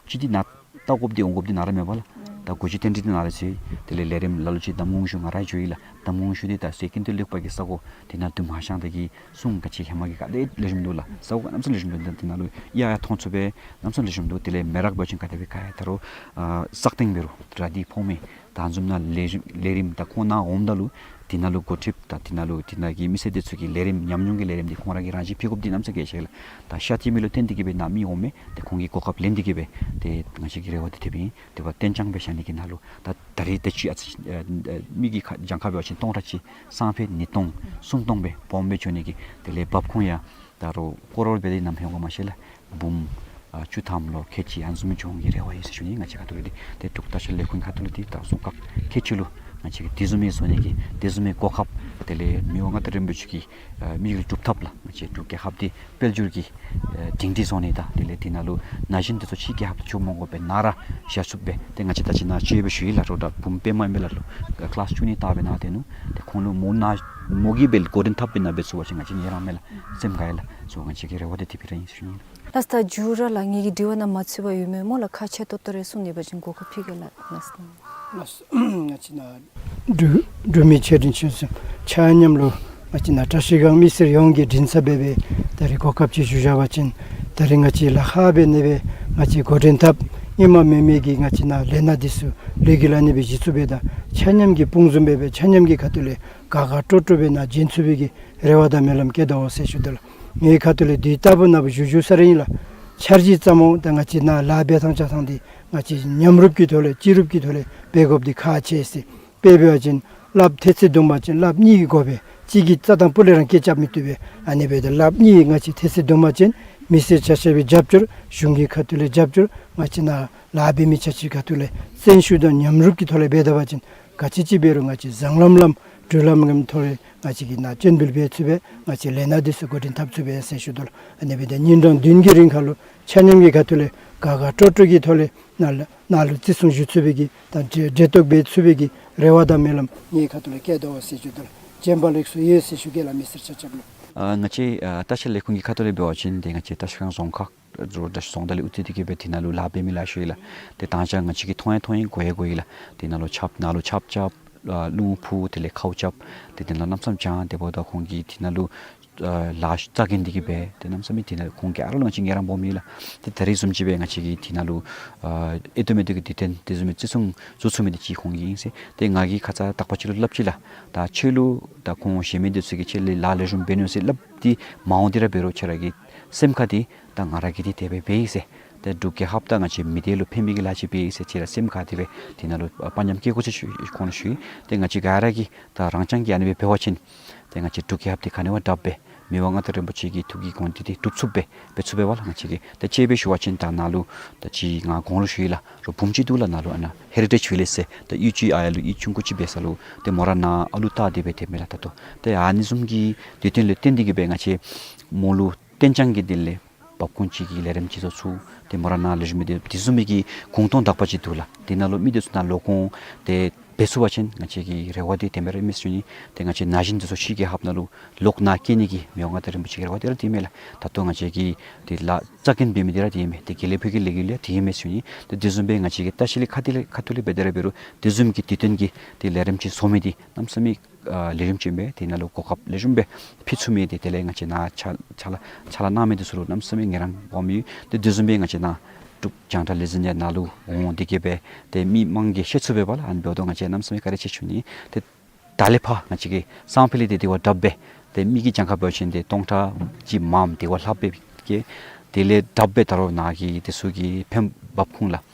ཅིག་འདི་ནཱ་ལྟ་དགོཔ་འདི་འོང་དགོཔ་འདི་ནཱ་ར་མས་པ་ལགས། ད་སྒོ་འབྱེད་རྟེན་འབྲེལ་འདི་ནཱ་ར་ཟེར། དེ་ལས་ལས་རིམ་ལ་ལུ་ཅིག་འདམ་གོང་ཞུ་ང་ར་འགྱོ་ཡི་ལགས། འདམ་གོང་ཞུ་འདི་ད་སེ་ཀེན་ཌི་ལེགས་པ་གི་ས་གོ་འདི་ནང་དུ་མ་ཤང་ད་གི་སྲུང་ག་ཅི་ཧེ་མ་གི་ག་དེ་ལེགས་ཤོམ་འདུག་ལགས། ས་གོ་གནམ་མེད་ས་མེད་ལེགས་ཤོམ་འདུག། འདི་ནང་ལུ་གཡག་ཡང་མཐོང་ཚུགས་པས། གནམ་མེད་ས་མེད་ལེགས་ཤོམ་འདུག། དེ་ལས་མེ་རག་འབད་བ་ཅིན་ག་དེ་སྦེ་ག་ཡ་ད་རུང་ཨ་སག་སྟེང་འབད་རུང་ར་འདི་ཕོག་མས། ད་ཨ་ནི་བཟུམ་ནཱ་ལས་ལས་རིམ་ད་ཁོང་ནཱ་འོངམ་ད་ལུ་འདི་ནང་ལུ་འགོ་ཁྲིདཔ་ད་འདི་ནང་ལུ་འདི་ནང་གི་མི་སེར་འདི་ཚུ་གི་ལས་རིམ་ཉམས་མྱོང་གི་ལས་རིམ་འདི་ཁོང་ར་གིས་རང་བཞིན་ཕུལ་དགོཔ་འདི་གནམ་མེད་ས་མེད་གལ་ཆེ་ལགས། ད་ཤར་ཐིམ་ལུ་བརྟེན་ཏེ་གིས་སྦེ་ནཱ་མི་འོང་མས། ཏེ་ཁོང་གིས་གོ་སྐབས་ལེན་ཏེ་གིས་སྦེ་ཏེ་ང་བཅས་ཀྱིས་རེ་བ་འདི་དེ་སྦེ་ཨིན། དེ་འབདཝ་ད་གཏན་འཇགས་སྦེ་བཞག་ནི་གི་ནང་ལུ་ད་ད་རེས་ད་ཅི་ཨ་ཙི་ཨ་ཨ་མི་གི་ཁ་གྱངས་ཁ་འབད་བ་ཅིན་སྟོང་ཕྲག་གཅིག་སང་ཕོད་ཉིས་སྟོང་སུམ་སྟོང་སྦེ་སྦོམ་སྦེ་འགྱོ་ནི་གི་དེ་ལས་འབབ་ཁུངས་ཡང་ད་རུང་ཀོ་རོར་སྦེ་འདི་ནམ་ཕན་གོ་མ་ཤེས་ལགས། འབུམ་ཨ་བཅུ་ཐམ་ལོ་ཁལ་གཅིག་ཨ་ནི་བཟུམ་འགྱོ་འོང་གི་རེ་བ་ཡོད་ཟེར་ཞུ་ནི། ང་བཅས་ཁ་ཐུག་ལས་འདི་ཏེ་འབྲུག་ལྟ་བཤལ་ལས་ཁུངས་ཁ་ཐུག་ལས་འདི་ད་རྫོང་ཁག་ཁལ་གཅིག་ལུ་ང་བཅས་ཀྱིས་དེ་བཟུམ་མའི་བཟོ་ནི་གི་དེ་བཟུམ་མའི་གོ་སྐབས་དེ་ལས་མི་དབང་མངའ་བདག་རིན་པོ་ཆེ་གི་ཨ་དམིགས་ཡུལ་སྒྲུབ་ཐབས་ལགས། ང་བཅས་འབྲུག་རྒྱལ་ཁབ་འདི་དཔལ་འབྱོར་གྱི་ཨ་སྒྲིང་སྒྲི་བཟོ་ནི་དང་དེ་ལས་འདི་ནང་ལུ་ན་གཞོན་འདི་ཚུ་ཕྱིའི་རྒྱལ་ཁབ་ཏུ་བྱོག་མ་དགོ་པར་ནཱ་ར་བཞག་ཚུགསཔ་སྦེ་ཏེ་ང་བཅས་ད་ཅི་ནཱ་ཅིག་སྦེ་ཞུ་ཡི་ལགས། རོགས་ད་བུམོ་པདྨ་ཨིན་པས་ལགས། ལོ་ཀ་ལཱསི་བཅུ་གཉིས་བལྟ་སྦེ་ནཱ་སྡོད་ནུག། ཏེ་ཁོང་ལུ་མོ་ནཱ་མོ་གིས་སྦེ་འགོ་འདྲེན་འཐབ་སྦེ་ནཱ་འབད་ཚུགས་པ་ཅིན་ང་བཅས་ནི་རང་མེད་ལགས། སེམས་དགའ་ཡི་ལགས། སོ་ང་བཅས་ཀྱི་རེ་བ་འདི་དེ་སྦེ་ར་ཨིན་ཟེར་ཞུ་ནི་ལགས། ལགས་སོ། ད་མཇུག་ར་ལགས་ངེ་གི་དྲི་བ་ནང་མ་ཚུད་པར་ཡོད་མི་སྨོ་ལགས། ཁག་ཆེ་ཏོག་ཏོ་རེ་གསུངས་ནི་འབད་བ་ཅིན་གོ་སྐབས་ཕུལ་གེ་ལགས། ལགས་སོ། ང་བཅས་ནཱ་འབྲུག་འབྲུག་མི་ཆེ་འབྲིང་ཆུང་གསུམ་ཆ་མཉམ་ལུ་ང་བཅས་ནཱ་བཀྲ་ཤིས་སྒང་མི་སེར་ཡོངས་ཀྱི་མགྲིན་ཚབ་འབད་སྦེ་ད་རིས་གོ་སྐབས་ཅིག་ཞུ་བཞག་པ་ཅིན། ད་རིས་ང་བཅས་ལཱ་ཁག་འབད་ནི་སྦེ་ང་བཅས་འགོ་འདྲེན་འཐབ་ཧེ་མ་མེད་མི་གི་ང་བཅས་ནཱ་ལས་སྣ་འདི་ཚུ་ལས་འགུལ་ཨ་ནི་སྦེ་གཞི་བཙུགས་འབདཝ་ད་ཆ་མཉམ་གྱིས་དཔུང་འཛོམས་འབད་སྦེ་ཆ་མཉམ་གྱི་ཁ་ཐུག་ལས་དགའ་དགའ་སྤྲོ་སྤྲོ་སྦེ་ནཱ་བྱོན་ཚུགས་པའི་གི་རེ་བ་དང་སྨོན་ལམ་བསྐྱེད་དོ་ཟེར་ཞུ་དོ་ལགས། ངེའི་ཁ་ཐུག་ལས་དུས་རྟག་བུ་ནཱ་བཞུགས་བཞུགས་ས་ར་ཨིན་ལགས། འཆར་གཞི་བརྩམ་འོང་། ད་ང་བཅས་ནཱ་ལཱ་འབད་ཐངས་རྐྱབ་ཐངས་འདི་ང་བཅས་མཉམ་རུབ་ཀྱི་ཐོག་ལས་སྤྱི་རུབ་ཀྱི་ཐོག་ལས་འབད་དགོཔ་འདི་ཁག་ཆེ་ཟེར། དཔེ་འབད་བ་ཅིན་སླབ་ཐེ་ཚེ་བརྡུང་པ་ཅིན་སླབ་གཉིས་ཀྱིས་དགོ་པས། གཅིག་གིས་རྩ་དང་སྤུ་ལས་རང་སྐད་རྐྱབ་མི་བཏུབ་པས། ཨ་ནི་འབདཝ་ད་སླབ་གཉིས་ང་བཅས་ཐེ་ཚེ་བརྡུང་པ་ཅིན་མི་སེར་ཆ་ཁྱབ་ཀྱིས་རྒྱབ་སྐྱོར་གཞུང་གི་ཁ་ཐུག་ལས་རྒྱབ་སྐྱོར་ང་བཅས་ནཱ་ལཱ་འབད་མི་ཆ་ཁྱབ་ཀྱི་ཁ་ཐུག་ལས་བརྩོན་ཤུགས་དང་མཉམ་རུབ་ཀྱི་ཐོག་ལས་འབད་ད་པ་ཅིན་ག་ཅི་ཅིག་འབད་རུང་ང་བཅས་བཟང་ལམ་ལམ་འགྲོ་ལམ་ལམ་ཐོག་ལས་ང་བཅས་ཀྱིས་ནཱ་སྤྱན་འབུལ་འབད་ཚུགས་པས། ང་བཅས་ལས་སྣ་འདི་ཚུ་འགོ་འདྲེན་འཐབ་ཚུགས་པས་ཟེར་ཞུ་དོ་ལགས། ཨ་ནི་འབདཝ་ད་ཉིན་གྲངས་བདུན་གྱི་རིང་ཁར་ལུ་ཆ་མཉམ་གྱི་ཁ་ཐུག་ལས་དགའ་དགའ་སྤྲོ་སྤྲོ་གི་ཐོག་ལས་ནཱ་ལུ་ནཱ་ལུ་བརྩི་སྲུང་ཞུ་ཚུགས་པའི་གི་དང་འབྲེལ་འབྲེལ་གཏོགས་འབད་ཚུགས་པའི་གི་རེ་བ་དང་སྨོན་ལམ་ངེའི་ཁ་ཐུག་ལས་བསྐྱེད་དོ་ཟེར་ཞུ་དོ་ལགས། བྱོན་པ་ལེགས་སོ་ཡོད་ཟེར་ཞུ་གེ་ལགས་མི་སེར་ཆ་ཁྱབ་ལུ། ཨ་ང་བཅས་ཨ་ལྟ་བཤལ་ལས་ཁུངས་ཀྱི་ཁ་ཐུག་ལས་འབད་བ་ཅིན་ཏེ་ང་བཅས་ལྟ་བཤལ་ཁང་རྫོང་ཁག་རོ་ད་རྫོང་བདག་ལས་ཨུ་ཐི་དེ་གིས་སྦེ་དེ་ནང་ལུ་ལཱ་འབད་མི་ལེ་ཤ་ཡོད་ལགས། ཏེ་ད་ཅི་ང་བཅས་ཀྱིས་མཐོང་ཡང་མཐོང་ཡི་གོ་ཡང་གོ་ཡི་ལགས། དེ་ནང་ལུ་ཆརཔ་ནང་ལུ་ཆརཔ་རྐྱབ་ཨ་རླུང་འཕུ་དེ་ལས་ཁཝ་རྐྱབ་ཏེ་དེ་ནང་གནམ་མེད་ས་མེད་གྱང་དེ་འབདཝ་ད་ཁོང་གིས་དེ་ནང་ལུ་ཨ་ལཱ་རྩ་འགེངས་ཏེ་གིས་སྦེ་ཏེ་གནམ་མེད་ས་མེད་དེ་ནང་ཁོང་གིས་ཨ་རོགས་ལུ་ང་བཅས་ངལ་རངས་སྦོམ་ཡོད་ལགས། ཏེ་ད་རིས་བཟུམ་ཅིག་སྦེ་ང་བཅས་ཀྱིས་དེ་ནང་ལུ་ཨ་ཨེ་ཏོ་མེ་ཏོ་གི་དུས་སྟོན་དེ་བཟུམ་མའི་བརྩི་སྲུང་བཟོ་ཚུགས་མི་དེ་ཅིག་ཁོང་གིས་ཨིན་ཟེར། ཏེ་ང་གིས་ཁ་ཙ་དག་པ་ཅིག་ལུ་སླབ་ཅི་ལགས། ད་ཁྱོད་ལུ་ད་ཁོང་གཞན་མི་དེ་ཚུ་གིས་ཁྱོད་ལས་ལཱ་ལེགས་ཤོམ་འབད་ནུག་ཟེར་སླབ་སྟེ་མ་འོང་དེ་ར་འབད་རུང་ཁྱོད་ར་གི་སེམས་ཁར་འདི་ད་ང་ར་གིས་འདི་དེ་སྦེ་འབད་ཡི་ཟེར། ཏེ་འབྲུག་རྒྱལ་ཁབ་དང་ང་བཅས་མི་སྡེ་ལུ་ཕན་པའི་གི་ལཱ་ཅིག་འབད་ཡི་ཟེར་ཁྱོད་ར་སེམས་ཁར་དེ་སྦེ་དེ་ནང་ལུ་དཔའ་ཉམས་བསྐྱེད་དགོ་ཟེར་ཞུ་ཁོང་ལུ་ཞུ་ཡི། ཏེ་ང་བཅས་ག་ར་གིས་ད་རང་རྐྱང་གིས་ཨ་ནི་སྦེ་འབད་བ་ཅིན་ཏེ་ང་བཅས་འབྲུག་རྒྱལ་ཁབ་འདི་ག་ནི་བ་དྲགཔ་སྦེ་མི་དབང་མངའ་བདག་རིན་པོ་ཆེ་གི་ཐུགས་ཀྱི་དགོངས་འདུན་འདི་སྒྲུབ་ཚུགསཔ་སྦེ་འབད་ཚུགས་པས་པ་ལགས། ང་བཅས་ཀྱིས་ད་དཔྱེ་སྦེ་ཞུ་བ་ཅིན་ད་ནཱ་ལུ་ད་ཅི་ང་གོང་ལུ་ཞུ་ཡི་ལགས། རོགས་བུམོ་ཅིག་འདུག་ལགས། ནཱ་ལུ་ཨ་ནཱ་ཧེ་རི་ཊེཇ་བི་ལེཇ་ཟེར་ད་གཡུས་ཅིག་ཨ་ཡར་ལུ་གཡུས་ཆུང་ཀུ་ཅིག་འབད་ས་ལུ་ཏེ་མོ་ར་ནཱ་ཨ་ལུ་བལྟ་སྟེ་སྦེ་ཏེ་མེན་ལགས། ད་ལྟོ་ཏེ་ཨ་ནི་བཟུམ་གྱི་དུས་སྟོན་ལུ་བརྟེན་ཏེ་གིས་སྦེ་ང་བཅས་མོ་ལུ་གཏན་འཇགས་ཀྱི་དེ་ལས་འབབ་ཁུངས་ཅིག་གི་ལས་རིམ་ཅིག་བཟོ་ཚུགས། ཏེ་མོ་ར་ནཱ་ལེགས་ཤོམ་སྦེ་ཏེ་དེ་བཟུམ་མའི་གི་གུང་སྟོང་དག་པ་ཅིག་འདུག་ལགས། དེ་ནང་ལུ་མི་དེ་ཚུ་ནཱ་ལོག་འོང་སྟེ་འབད་ཚུགས་པ་ཅིན་ང་བཅས་ཀྱི་རེ་བ་འདི་དེ་སྦེ་ར་ཨིན་མས་ཟེར་ཞུ་ནི། ཏེ་ང་བཅས་ན་གཞོན་འདི་ཚུ་ཕྱི་རྒྱལ་ཁབ་ནང་ལུ་ལོག་ནཱ་སྐྱེལ་ནི་གི་མི་དབང་མངའ་བདག་རིན་པོ་ཆེ་གི་རེ་བ་འདི་ར་དེ་མས་ལགས། ད་ལྟོ་ང་བཅས་ཀྱིས་ཏེ་ལཱ་རྩ་འགེངས་འབད་མི་འདི་ར་དེ་མས། ཏེ་དགེ་ལེགས་ཕུལ་གྱི་ལས་འགུལ་ཡང་དེ་མས་ཟེར་ཞུ་ནི། ཏེ་དེ་བཟུམ་སྦེ་ང་བཅས་ཀྱིས་ལྟ་བཤལ་ལས་ཁ་ཐུག་ལས་ཁ་ཐུག་ལས་འབད་དེ་ར་འབད་རུང་དེ་བཟུམ་གྱི་དུས་སྟོན་གྱི་ཏེ་ལས་རིམ་ཅིག་བཟོ་མི་འདི་གནམ་མེད་ས་མེད་ཨ་ལེགས་ཤོམ་ཅིག་ཨིན་པས། དེ་ནང་ལུ་གོ་སྐབས་ལེགས་ཤོམ་སྦེ་ཕུལ་ཚུགས་མི་འདི་དེ་ལས་ང་བཅས་ནཱ་ཕྱག་ཕྱག་ལཱ་ཕྱག་ལཱ་གནང་མི་འདི་ཚུ་ལུ་གནམ་མེད་ས་མེད་ངལ་རངས་སྦོམ་ཡོད། ཏེ་དེ་བཟུམ་སྦེ་ང་བཅས་ནཱ་འབྲུག་རྒྱང་བསྒྲགས་ལས་འཛིན་ཡང་ནཱ་ལུ་འོང་སྟེ་གིས་སྦེ་ཏེ་མི་མང་གིས་ཤེས་ཚུགས་པས་པ་ལགས། ཨ་ནི་འབདཝ་ད་ང་བཅས་གནམ་མེད་ས་མེད་བཀའ་དྲིན་ཆེ་ཞུ་ནི། ཏེ་ད་ལས་ཕར་ང་བཅས་ཀྱི་སང་ཕོད་ལས་ཏེ་དེ་བ་དྲགཔ་སྦེ་ཏེ་མི་གི་གྱངས་ཁ་འབད་བ་ཅིན་ཏེ་སྟོང་ཕྲག་གཅིག་མངམ་དེ་བ་ལྷགཔ་སྦེ་གི་དེ་ལས་དྲགཔ་སྦེ་ད་རུང་ནཱ་གི་དེ་ཚུ་གི་ཕན་འབབ་ཁུངས་ལགས།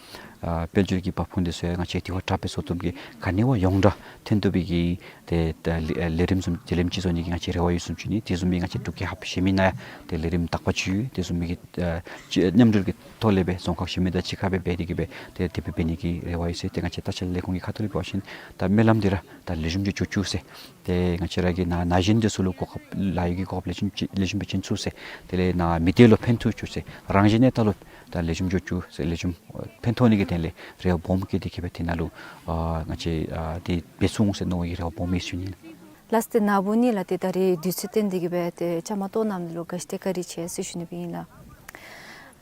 ཨ་དཔལ་འབྱོར་གྱི་འབབ་ཁུངས་དེ་ཚུ་ཡང་ང་བཅས་དེ་བ་དྲགཔ་སྦེ་བཟོ་བཏུབ་གི་ག་ནི་བ་ཡོངས་གྲགས་ཐོན་བཏུབ་པའི་གི་ཏེ་ད་ལས་ལས་རིམ་བཟུམ་ལས་རིམ་ཅིག་བཟོ་ནི་གི་ང་བཅས་རེ་བ་ཡོད་ཟེར་ཞུ་ནི། དེ་བཟུམ་སྦེ་ང་བཅས་འབྲུག་རྒྱལ་ཁབ་གཞན་མི་ནང་ཡང་ཏེ་ལས་རིམ་དག་པ་ཅིག་ཡོད། དེ་བཟུམ་སྦེ་གི་ཨ་ཅིག་མཉམ་འབྲེལ་གྱི་ཐོག་ལས་སྦེ་རྫོང་ཁག་གཞན་མི་དང་གཅིག་ཁར་སྦེ་འབད་དེ་གིས་སྦེ་ཏེ་དེ་སྦེ་འབད་ནི་གི་རེ་བ་ཡོད་ཟེར། ཏེ་ང་བཅས་ལྟ་བཤལ་ལས་ཁུངས་ཀྱི་ཁ་ཐུག་ལས་འབད་བ་ཅིན་ད་སྨོན་ལམ་འདི་ར་ད་ལེགས་ཤོམ་ཅིག་འགྱོ་བཅུག་ཟེར། ཏེ་ང་བཅས་ར་གི་ནཱ་ན་གཞོན་འདི་ཚུ་ལུ་གོ་སྐབས་ལཱ་གཡོག་གི་གོ་སྐབས་ལེགས་ཤོམ་ཅིག་ལེགས་ཤོམ་སྦེ་བྱིན་ཚུགས་ཟེར། དེ་ལས་ནཱ་མི་སྡེ་ལུ་ཕན་ཐོགས་བཅུག་ཟེར། རང་གཞན་གནས་སྟངས་ལུ་ད་ལེགས་ཤོམ་འགྱོ་བཅུག་ཟེར། ལེགས་ཤོམ་ཕན་ཐོགས་ནི་གི་དོན་ལས་རེ་བ་སྦོམ་བསྐྱེད་དེ་གིས་སྦེ་དེ་ནང་ལུ་ཨ་ང་བཅས་ཨ་ཏེ་འབད་ཚུགས་འོང་ཟེར་མནོ་བའི་རེ་བ་སྦོམ་ཡོད་ཟེར་ཞུ་ནི་ལགས། ལགས་སོ། ཏེ་ནཱ་བུ་ནི་ལགས་ཏེ་ད་རིས་དུས་ཚོད་བཏོན་ཏེ་གིས་སྦེ་ཏེ་བཅའ་མར་གཏོགས་གནང་མི་ལུ་ག་ཅི་ཏེ་བཀའ་དྲིན་ཆེ་ཟེར་ཞུ་ནི་སྦེ་ཨིན་ལགས།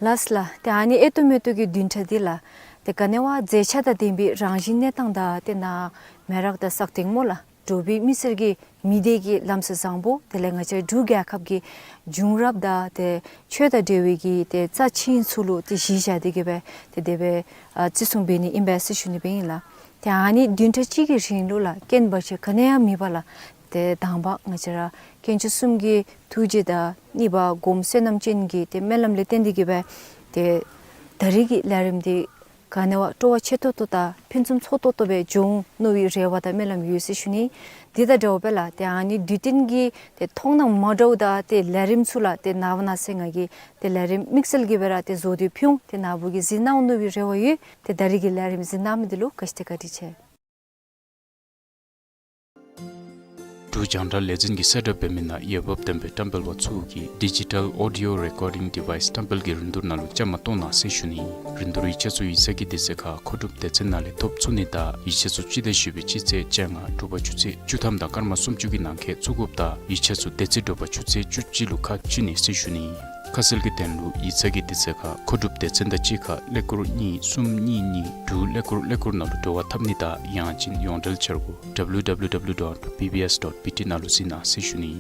ལགས་སོ་ལགས། ཏེ་ཨ་ནི་ཨེ་ཏོ་མེ་ཏོ་གི་བདུན་ཕྲག་འདི་ལགས་ཏེ་ག་ནི་བ་མཛེས་ཆ་དང་ལྡན་པའི་རང་བཞིན་གནས་སྟངས་དང་ཏེ་ནཱ་མེ་རག་དང་སག་སྟེང་སྨོ་ལགས། འབྲུག་པའི་མི་སེར་གྱི་མི་སྡེ་གི་ལམ་སྲོལ་བཟང་པོ་དེ་ལས་ང་བཅས་འབྲུག་རྒྱལ་ཁབ་ཀྱི་བྱུང་རབས་དང་ཏེ་ཆོས་དང་འབྲེལ་བའི་གི་ཏེ་རྩ་ཆེན་ཚུ་ལུ་ཏེ་གཞི་བཞག་སྟེ་གིས་སྦེ་ཏེ་དེ་སྦེ་ཨ་བརྩི་སྲུང་འབད་ནི་ཨིན་པས་ཟེར་ཞུ་ནི་སྦེ་ཨིན་ལགས། ཏེ་ཨ་ནི་བདུན་ཕྲག་གཅིག་གི་རིང་ལུ་ལགས་རྐྱེན་བར་ཆད་ག་ནི་ཡང་མེད་པར་ལགས་ཏེ་དང་པ་ང་བཅས་ར་དཀོན་མཆོག་གསུམ་གྱི་ཐུགས་རྗེ་དང་གཉིས་པ་སྒོམ་བསོད་ནམས་ཅན་གྱི་ཏེ་སྨོན་ལམ་ལས་བརྟེན་ཏེ་གིས་སྦེ་ཏེ་ད་རིས་ཀྱི་ལས་རིམ་འདི་ག་ནི་བ་སྤྲོ་བ་ཆེ་ཏོག་ཏོ་དང་ཕུན་སུམ་ཚོགས་ཏོག་ཏོ་སྦེ་འགྱོ་འོང་མནོ་བའི་རེ་བ་དང་སྨོན་ལམ་ཡོད་ཟེར་ཞུ་ནི། འདི་དང་འདྲཝ་སྦེ་ལགས་ཏེ་ཨ་ནི་དུས་སྟོན་གྱི་ཏེ་མཐོང་སྣང་མ་འདྲཝ་དང་ཏེ་ལས་རིམ་ཚུ་ལགས་ཏེ་ནངས་པ་གནངས་ཚེ་ང་གིས་ཏེ་ལས་རིམ་དམིགས་བསལ་གྱི་སྦེ་ར་ཏེ་བཟོ་སྟེ་ཕུལ་འོང་། ཏེ་ནཱ་བུ་གིས་གཟིགས་གནང་འོང་མནོ་བའི་རེ་བ་ཡོད། ཏེ་ད་རིས་ཀྱི་ལས་རིམ་གཟིགས་གནང་མི་འདི་ལུ་ག་ཅི་ཏེ་བཀའ་དྲིན་ཆེ། འབྲུག་རྒྱང་བསྒྲགས་ལས་འཛིན་གྱིས་གསལ་བསྒྲགས་འབད་མི་ནང་འོས་འབབ་ལྡན་པའི་བཀྲམ་སྤེལ་པ་ཚུ་གིས་Digital Audio Recording Device བཀྲམ་སྤེལ་གྱི་རིན་བསྡུར་ནང་ལུ་བཅའ་མར་གཏོགས་གནང་ཟེར་ཞུ་ནི། རིན་བསྡུར་ཡིག་ཆ་ཚུ་ཡིག་ཚང་གི་དུས་ཚོད་ཁར་མཁོ་སྒྲུབ་སྡེ་ཚན་ནང་ལས་ཐོབ་ཚུགས་ནི་དང་ཡིག་ཆ་ཚུ་སྤྱི་ཟླ་བཞི་པའི་སྤྱི་ཚེས་བཅོ་ལྔ་དྲོ་པ་ཆུ་ཚོད་བཅུ་ཐམ་དང་སྐར་མ་སུམ་ཅུ་གི་ནང་འཁོད་བཙུགས་དགོཔ་དང་ཡིག་ཆ་ཚུ་དེ་ཚེ་དྲོ་པ་ཆུ་ཚོད་བཅུ་གཅིག་ལུ་ཁ་ཕྱེ་ནི་ཟེར་ཞུ་ནི། ཁ་གསལ་གྱི་དོན་ལུ་ཡིག་ཚང་གི་དུས་ཚོད་ཁར་མཁོ་སྒྲུབ་སྡེ་ཚན་དང་གཅིག་ཁར་ཀླད་ཀོར་གཉིས་གསུམ་གཉིས་གཉིས་དྲུག་ཀླད་ཀོར་ཀླད་ཀོར་ནང་ལུ་འབྲེལ་བ་འཐབ་ནི་དང་ཡང་ཅིན་ཡོངས་འབྲེལ་འཆར་སྒོ་W W W dot B B S dot B T ནང་ལུ་གཟིགས་གནང་ཟེར་ཞུ་ནི།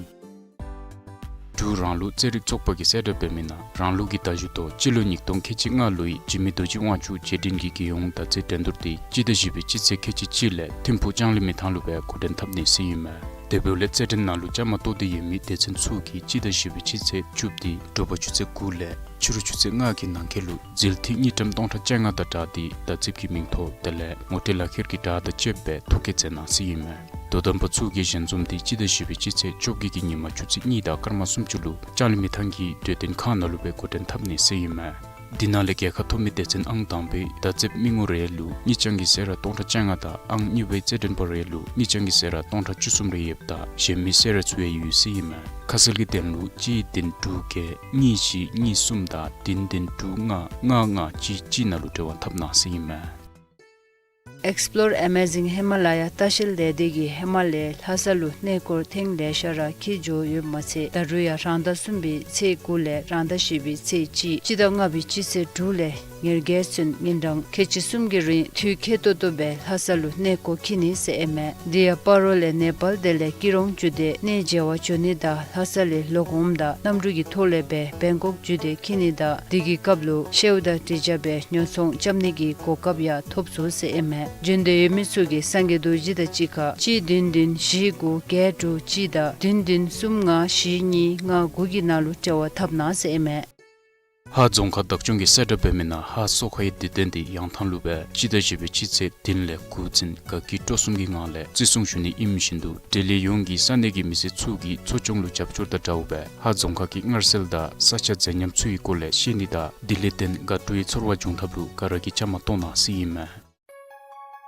འབྲུག་རང་ལུགས་རྩེད་རིགས་ཚོགས་པ་གིས་གསལ་བསྒྲགས་འབད་མི་ནང་རང་ལུགས་ཀྱི་མདའ་གཞུ་ཐོག་སྤྱི་ལོ་ཉིས་སྟོང་ཁལ་གཅིག་ལྔ་ལོའི་འཇིགས་མེད་རྡོ་རྗེ་དབང་ཕྱུག་རྗེས་དྲན་གྱི་རྒྱལ་ཡོངས་མདའ་རྩེད་འགྲན་བསྡུར་དེ་སྤྱི་ཟླ་བཞི་པའི་སྤྱི་ཚེས་ཁལ་གཅིག་གཅིག་ལས་ཐིམ་ཕུག་ལྕང་གླིང་མི་ཐང་ལུ་སྦེ་འགོ་འདྲེན་འཐབ་ནི་ཟེར་ཨིན་མས། དེ་འབདཝ་ལས་རྩེད་འགྲན་ནང་ལུ་བཅའ་མར་གཏོགས་ཏེ་ཡོད་མི་སྡེ་ཚན་ཚུ་གིས་སྤྱི་ཟླ་བཞི་པའི་སྤྱི་ཚེས་བཅུ་དེ་དྲོ་པ་ཆུ་ཚོད་དགུ་ལས་ཕྱི་རུ་ཆུ་ཚོད་ལྔ་གི་ནང་འཁོད་ལུ་འཛུལ་ཐིག་དངུལ་ཀྲམ་སྟོང་ཕྲག་བཅོ་ལྔ་དང་སྦྲགས་ཏེ་མདའ་རྩེདཔ་གི་མིང་ཐོ་དེ་ལས་ངོ་སྤྲོད་ལག་ཁྱེར་གྱི་བྲག་དང་བཅསཔ་སྦེ་ཐོ་བཀོད་མཛད་གནང་ཟེར་ཨིན་མས། དོ་དམ་པ་ཚུ་གིས་ཞལ་འཛོམས་དེ་སྤྱི་ཟླ་བཞི་པའི་སྤྱི་ཚེས་བཅོ་བརྒྱད་ཀྱི་ཉིན་མ་ཆུ་ཚོད་གཉིས་དང་སྐར་མ་སུམ་ཅུ་ལུ་ལྕང་གླིང་མི་ཐང་གི་གྲོས་སྟོན་ཁང་ནང་ལུ་སྦེ་འགོ་འདྲེན་འཐབ་ནི་ཟེར་ཨིན་མས། འདི་ནང་ལས་རྒྱལ་ཁ་ཐོབ་མི་སྡེ་ཚན་ཨང་དང་པའི་མདའ་རྩེདཔ་མི་ངོ་རེ་ལུ་དངུལ་རྐྱང་གི་ཟད་ར་སྟོང་ཕྲག་བཅོ་ལྔ་དང་ཨང་གཉིས་པའི་རྩེད་འགྲན་པ་རེ་ལུ་དངུལ་རྐྱང་གི་ཟད་ར་སྟོང་ཕྲག་བཅུ་གསུམ་རེ་ཡོདཔ་ད་གཞན་མི་ཟད་ར་ཚུ་ཡང་ཡོད་ཟེར་ཨིན་མས། ཁ་གསལ་གྱི་དོན་ལུ་གཅིག་བདུན་དྲུག་བརྒྱད་གཉིས་བཞི་གཉིས་གསུམ་དང་བདུན་བདུན་དྲུག་ལྔ་ལྔ་ལྔ་གཅིག་གཅིག་ནང་ལུ་འབྲེལ་བ་འཐབ་གནང་ཟེར་ཨིན་མས། Explore Amazing Himalaya ལྟ་བཤལ་ལས་སྡེ་གིས་ཧི་མ་ལ་ཡའི་ལྷ་ས་ལུ་གནས་སྐོར་ཐེངས་ལེ་ཤ་ར་འཁྱིད་འགྱོ་ཡོདཔ་མ་ཚད་ད་རུང་ཡང་རང་ཟླ་གསུམ་པའི་ཚེས་དགུ་ལས་རང་ཟླ་བཞི་པའི་ཚེས་གཅིག་སྤྱི་ཟླ་ལྔ་པའི་སྤྱི་ཚེས་དྲུག་ལས་ཉེར་བརྒྱད་ཚུན་ཉིན་གྲངས་ཁལ་གཅིག་གསུམ་གྱི་རིང་དུས་ཁེ་ཏོག་ཏོ་སྦེ་ལྷ་ས་ལུ་གནས་སྐོར་འཁྱིད་ནི་ཟེར་ཨིན་མས། དེ་ཡང་སྤ་རོ་ལས་ནེ་པཱལ་དེ་ལས་ཀི་རོང་བརྒྱུད་དེ་གནས་མཇལ་བར་འགྱོ་ནི་དང་ལྷ་ས་ལས་ལོག་འོངམ་ད་གནམ་གྲུ་གི་ཐོག་ལས་སྦེ་བེང་ཀོག་བརྒྱུད་དེ་འཁྱིད་ནི་དང་དེ་གི་སྐབས་ལུ་ཤེའུ་དང་དྲི་ཆབ་སྦེ་ཉོ་ཚོང་རྐྱབ་ནི་གི་གོ་སྐབས་ཡང་ཐོབ་ཚུགས་ཟེར་ཨིན་མས། འབྱོན་འདོད་ཡོད་མི་ཚུ་གིས་སངས་རྒྱས་རྡོ་རྗེ་དང་གཅིག་ཁར་གཅིག་བདུན་བདུན་བཞི་དགུ་བརྒྱད་དྲུག་གཅིག་དང་བདུན་བདུན་གསུམ་ལྔ་བཞི་གཉིས་ལྔ་དགུ་གི་ནང་ལུ་འབྲེལ་བ་འཐབ་གནང་ཟེར་ཨིན་མས། ཧཱ་རྫོང་ཁག་བདག་སྐྱོང་གིས་གསལ་བསྒྲགས་འབད་མི་ནང་ཧཱ་སོ་ཁའི་དུས་སྟོན་དེ་ཡང་ཐང་ལུ་སྦེ་སྤྱི་ཟླ་བཞི་པའི་སྤྱི་ཚེས་བདུན་ལས་དགུ་ཚུན་དགའ་སྐྱིད་སྤྲོ་གསུམ་གྱི་ངང་ལས་བརྩི་སྲུང་ཞུ་ནི་ཨིནམ་བཞིན་དུ་འབྲེལ་ཡོད་ཡོངས་ཀྱིས་ས་གནས་ཀྱི་མི་སེར་ཚུ་གིས་འཚོ་སྐྱོང་ལུ་རྒྱབ་སྐྱོར་དང་འདྲཝ་སྦེ་ཧཱ་རྫོང་ཁག་གི་མངར་ཟས་དང་ས་ཆ་མཛེས་ཉམས་ཚུ་གི་སྐོར་ལས་ཤེས་ནི་དང་དེ་ལས་བརྟེན་དགའ་སྤྲོའི་ཚོར་བ་འབྱུང་ཐབས་ལུ་ག་ར་གིས་བཅའ་མར་གཏོགས་གནང་ཟེར་ཨིན་མས།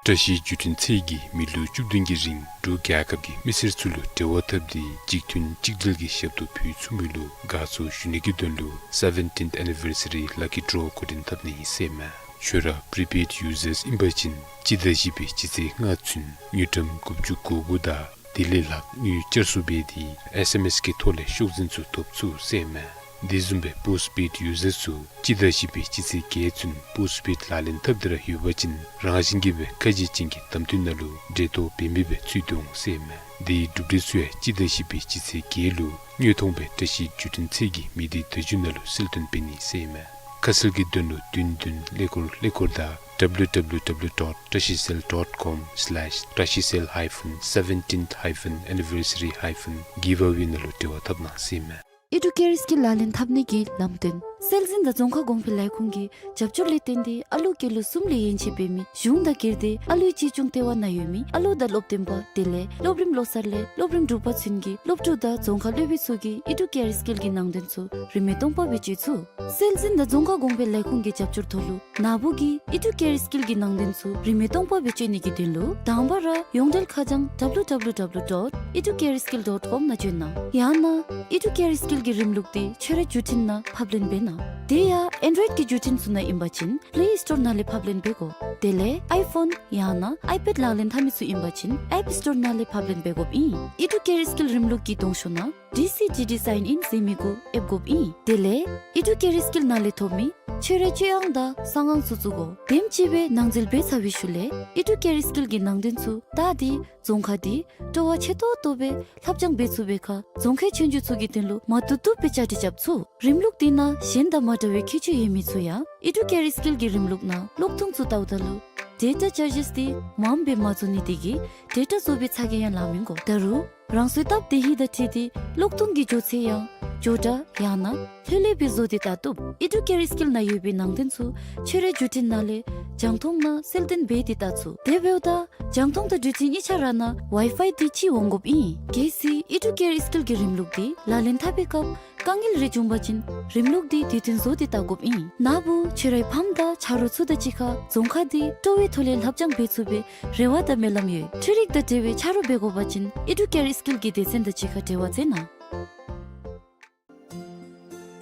བཀྲ་ཤིས་བརྒྱུད་འཕྲིན་ཚད་ཀྱིས་མི་ལོ་བཅུ་བདུན་གྱི་རིང་འབྲུག་རྒྱལ་ཁབ་ཀྱི་མི་སེར་ཚུ་ལུ་འབྲེལ་བ་འཐབ་སྟེ་གཅིག་མཐུན་གཅིག་སྒྲིལ་གྱི་ཞབས་ཏོག་ཕུལ་ཚུགས་མི་ལུ་དགའ་ཚོར་ཞུ་ནི་གི་དོན་ལུ་Seventeenth Anniversary Lucky Draw འགོ་འདྲེན་འཐབ་ནི་ཨིན་ཟེར་མས། ཁྱོད་ར་Prepaid Users ཨིན་པ་ཅིན་སྤྱི་ཟླ་བཞི་པའི་སྤྱི་ཚེས་ལྔ་ཚུན་དངུལ་ཀྲམ་དགུ་བཅུ་གོ་དགུ་དང་དེ་ལས་ལྷག་དངུལ་བསྐྱར་གསོ་འབད་དེ་S M S གི་ཐོག་ལས་ཤོག་འཛིན་ཚུ་ཐོབ་ཚུགས་ཟེར་མས། དེ་བཟུམ་སྦེ་Postpaid Users ཚུ་སྤྱི་ཟླ་བཞི་པའི་སྤྱི་ཚེས་བརྒྱད་ཚུན་Postpaid ལག་ལེན་འཐབ་སྟེ་ར་ཡོད་པ་ཅིན་རང་བཞིན་གྱིས་སྦེ་ཁ་རྗེ་ཅན་གྱི་བདམས་ཐོན་ནང་ལུ་འབྲེལ་གཏོགས་འབད་མི་སྦེ་ཚུད་དོ་འོང་ཟེར་མས། དེའི་གྲུབ་འབྲས་ཚུ་ཡང་སྤྱི་ཟླ་བཞི་པའི་སྤྱི་ཚེས་བརྒྱད་ལུ་དངོས་མཐོང་སྦེ་བཀྲ་ཤིས་བརྒྱུད་འཕྲིན་ཚད་ཀྱི་མི་སྡེ་བརྡ་བརྒྱུད་ནང་ལུ་གསལ་སྟོན་འབད་ནི་ཟེར་མས། ཁ་གསལ་གྱི་དོན་ལུ་བདུན་བདུན་ཀླད་ཀོར་ཀླད་ཀོར་དང་W W W dot trashicell dot com slash trashicell hyphen seventeenth hyphen anniversary hyphen giveaway ནང་ལུ་འབྲེལ་བ་འཐབ་གནང་ཟེར་མས། ཨི་ཌུ་ཀེར་སི་ཀིལ་ལག་ལེན་འཐབ་ནི་གི་ལམ་སྟོན། སྲོལ་འཛིན་དང་རྫོང་ཁ་གོང་འཕེལ་ལས་ཁུངས་ཀྱི་རྒྱབ་སྐྱོར་ལས་བརྟེན་ཏེ་ཨ་ལུ་སྐྱེས་ལོ་གསུམ་ལས་ཡན་ཆད་འབད་མི་གཞུང་དང་སྒེར་སྡེ་ཨ་ལུའི་གཅེས་སྐྱོང་ལྟེ་བ་ནང་ཡོད་མི་ཨ་ལུ་དང་སློབ་སྟོན་པ་དེ་ལས་སློབ་རིམ་བློ་གསར་ལས་སློབ་རིམ་དྲུག་པ་ཚུན་གྱི་སློབ་ཕྲུག་དང་རྫོང་ཁ་སློབ་དཔོན་ཚུ་གིས་ཨི་ཌུ་ཀེར་སི་ཀིལ་གྱི་ནང་དོན་ཚུ་རིན་མེད་སྟོང་པ་སྦེ་སྤྱོད་ཚུགས། སྲོལ་འཛིན་དང་རྫོང་ཁ་གོང་འཕེལ་ལས་ཁུངས་ཀྱི་རྒྱབ་སྐྱོར་ཐོག་ལུ་ན་བུ་གིས་ཨི་ཌུ་ཀེར་སི་ཀིལ་གྱི་ནང་དོན་ཚུ་རིན་མེད་སྟོང་པ་སྦེ་སྤྱོད་ནི་གི་དོན་ལུ་དང་པ་ར་ཡོངས་འབྲེལ་ཁ་བྱང་W W W dot educareskill dot com ནང་བྱོན་གནང་། ཡང་ན་ཨི་ཌུ་ཀེར་སི་ཀིལ་གྱི་རིམ་ལུགས་དེ་ཁྱོད་རའི་བརྒྱུད་འཕྲིན་ནང་ཕབ་ལེན་འབད་གནང་། དེ་ཡང་ཨེན་ཌོའིཌ་ཀྱི་བརྒྱུད་འཕྲིན་ཚུ་ནང་ཨིན་པ་ཅིན་པླེ་སི་ཊོར་ནང་ལས་ཕབ་ལེན་འབད་དགོ། དེ་ལས་ཨའི་ཕོན་ཡང་ན་ཨའི་པེཌ་ལག་ལེན་འཐབ་མི་ཚུ་ཨིན་པ་ཅིན་ཨེཔ་སི་ཊོར་ནང་ལས་ཕབ་ལེན་འབད་དགོཔ་ཨིན། ཨི་ཌུ་ཀེར་སི་ཀིལ་རིམ་ལུགས་ཀྱི་གདོང་ཤོག་ནང་ཌི་སི་ཌི་ཌི་སའིན་ཨིན་ཟེར་མི་གུ་ཨེབ་དགོཔ་ཨིན། དེ་ལས་ཨི་ཌུ་ཀེར་སི་ཀིལ་ནང་ལས་ཐོབ་མི་ཁྱོད་རའི་སྤྱོད་ཨང་དང་གསང་ཨང་ཚུ་བཙུགས་དགོ། དེམ་ཅིག་སྦེ་ནང་འཛུལ་འབད་ཚར་བའི་ཤུལ་ལས་ཨི་ཌུ་ཀེར་སི་ཀིལ་གྱི་ནང་དོན་ཚུ་བལྟ་སྟེ་རྫོང་ཁ་དེ་སྤྲོ་བ་ཆེ་ཏོག་ཏོ་སྦེ་ལྷབ་སྦྱང་འབད་ཚུགས་པའི་ཁར་རྫོང་ཁའི་ཆོས་རྒྱུགས་ཚུ་གི་དོན་ལུ་མ་བཏུབ་བཏུབ་སྦེ་བཅའ་སྒྲིག་རྐྱབ་ཚུགས། རིམ་ལུགས་དེ་ནང་གཞན་དང་མ་འདྲ་བའི་ཁྱད་ཆོས་ཡོད་མི་ཚུ་ཡང་ཨི་ཌུ་ཀེར་སི་ཀིལ་གྱི་རིམ་ལུགས་ནང་གློག་ཐུང་ཚུ་བལྟཝ་ད་ལུ་ཌེ་ཊ་ཅར་ཇིས་དེ་མངམ་སྦེ་མ་བཟོ་ནི་དེ་གིས་ཌེ་ཊ་བཟོ་བའི་ཚ་གྱང་ཡང་ལང་མི་དགོ། ད་རུང་རང་སོའི་སྟབས་བདེ་ཧིང་དང་འཁྲིལ་ཏེ་གློག་ཐུང་གི་འགྱོ་ཚད་ཡང་མགྱོགས་དྲགས་ཡང་ན་ལྷོད་ལྷོད་སྦེ་བཟོ་སྟེ་བལྟ་བཏུབ། ཨི་ཌུ་ཀེར་སི་ཀིལ་ནང་ཡོད་པའི་ནང་དོན་ཚུ་ཁྱོད་རའི་བརྒྱུད་འཕྲིན་ནང་ལས་རྒྱང་མཐོང་ནང་གསལ་སྟོན་འབད་དེ་བལྟ་ཚུགས། དེ་འབདཝ་ད་རྒྱང་མཐོང་དང་བརྒྱུད་འཕྲིན་གཉིས་ཆ་ར་ནང་ཝའི་ཕའི་དེ་ཅིག་འོང་དགོཔ་ཨིན། གལ་སྲིད་ཨི་ཌུ་ཀེར་སི་ཀིལ་གྱི་རིམ་ལུགས་དེ་ལག་ལེན་འཐབ་པའི་སྐབས་དཀའ་ངལ་རེ་བྱུང་པ་ཅིན་རིམ་ལུགས་དེ་དུས་མཐུན་བཟོ་སྟེ་བལྟ་དགོཔ་ཨིན། ན་བུ་ཁྱོད་རའི་ཕམ་དང་ཆ་རོགས་ཚུ་དང་གཅིག་ཁར་རྫོང་ཁ་དེ་སྤྲོ་བའི་ཐོག་ལས་ལྷབ་སྦྱང་འབད་ཚུགས་པའི་རེ་བ་དང་སྨོན་ལམ་ཡོད། འཕྲུལ་རིག་དང་འབྲེལ་བའི་ཆ་རོགས་འབད་དགོ་པ་ཅིན་ཨི་ཌུ་ཀེར་སི་ཀིལ་གྱི་སྡེ་ཚན་དང་གཅིག་ཁར་འབྲེལ་བ་མཛད་གནང་།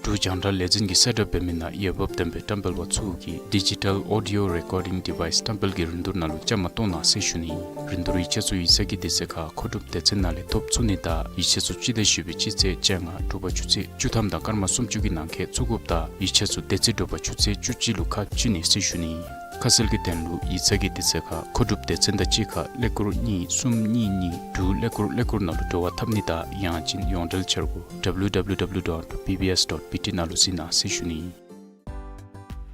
འབྲུག་རྒྱང་བསྒྲགས་ལས་འཛིན་གྱིས་གསལ་བསྒྲགས་འབད་མི་ནང་འོས་འབབ་ལྡན་པའི་བཀྲམ་སྤེལ་པ་ཚུ་གིས་ཌི་ཇི་ཊལ་ཨོ་ཌི་ཡོ་རེ་ཀོར་ཌིང་ཌི་ཝའིས་བཀྲམ་སྤེལ་གྱི་རིན་བསྡུར་ནང་ལུ་བཅའ་མར་གཏོགས་གནང་ཟེར་ཞུ་ནི། རིན་བསྡུར་ཡིག་ཆ་ཚུ་ཡིག་ཚང་གི་དུས་ཚོད་ཁར་མཁོ་སྒྲུབ་སྡེ་ཚན་ནང་ལས་ཐོབ་ཚུགས་ནི་དང་ཡིག་ཆ་ཚུ་སྤྱི་ཟླ་བཞི་པའི་སྤྱི་ཚེས་བཅོ་ལྔ་དྲོ་པ་ཆུ་ཚོད་བཅུ་ཐམ་དང་སྐར་མ་སུམ་ཅུ་གི་ནང་འཁོད་བཙུགས་དགོཔ་དང་ཡིག་ཆ་ཚུ་དེ་ཚེ་དྲོ་པ་ཆུ་ཚོད་བཅུ་གཅིག་ལུ་ཁ་བཅུག་ནི་ཟེར་ཞུ་ནི། ཁ་གསལ་གྱི་དོན་ལུ་ཡིག་ཚང་གི་དུས་ཚོད་ཁར་མཁོ་སྒྲུབ་སྡེ་ཚན་དང་གཅིག་ཁར་ཀླད་ཀོར་གཉིས་གསུམ་གཉིས་གཉིས་དྲུག་ཀླད་ཀོར་ཀླད་ཀོར་ནང་ལུ་འབྲེལ་བ་འཐབ་ནི་དང་ཡང་ཅིན་ཡོངས་འབྲེལ་འཆར་སྒོ་ཌབ་ལུ་ཌབ་ལུ་ཌབ་ལུ་ཌོཊ་བི་བི་ཨེསི་ཌོཊ་པི་ཊི་ནང་ལུ་གཟིགས་གནང་ཟེར་ཞུ་ནི།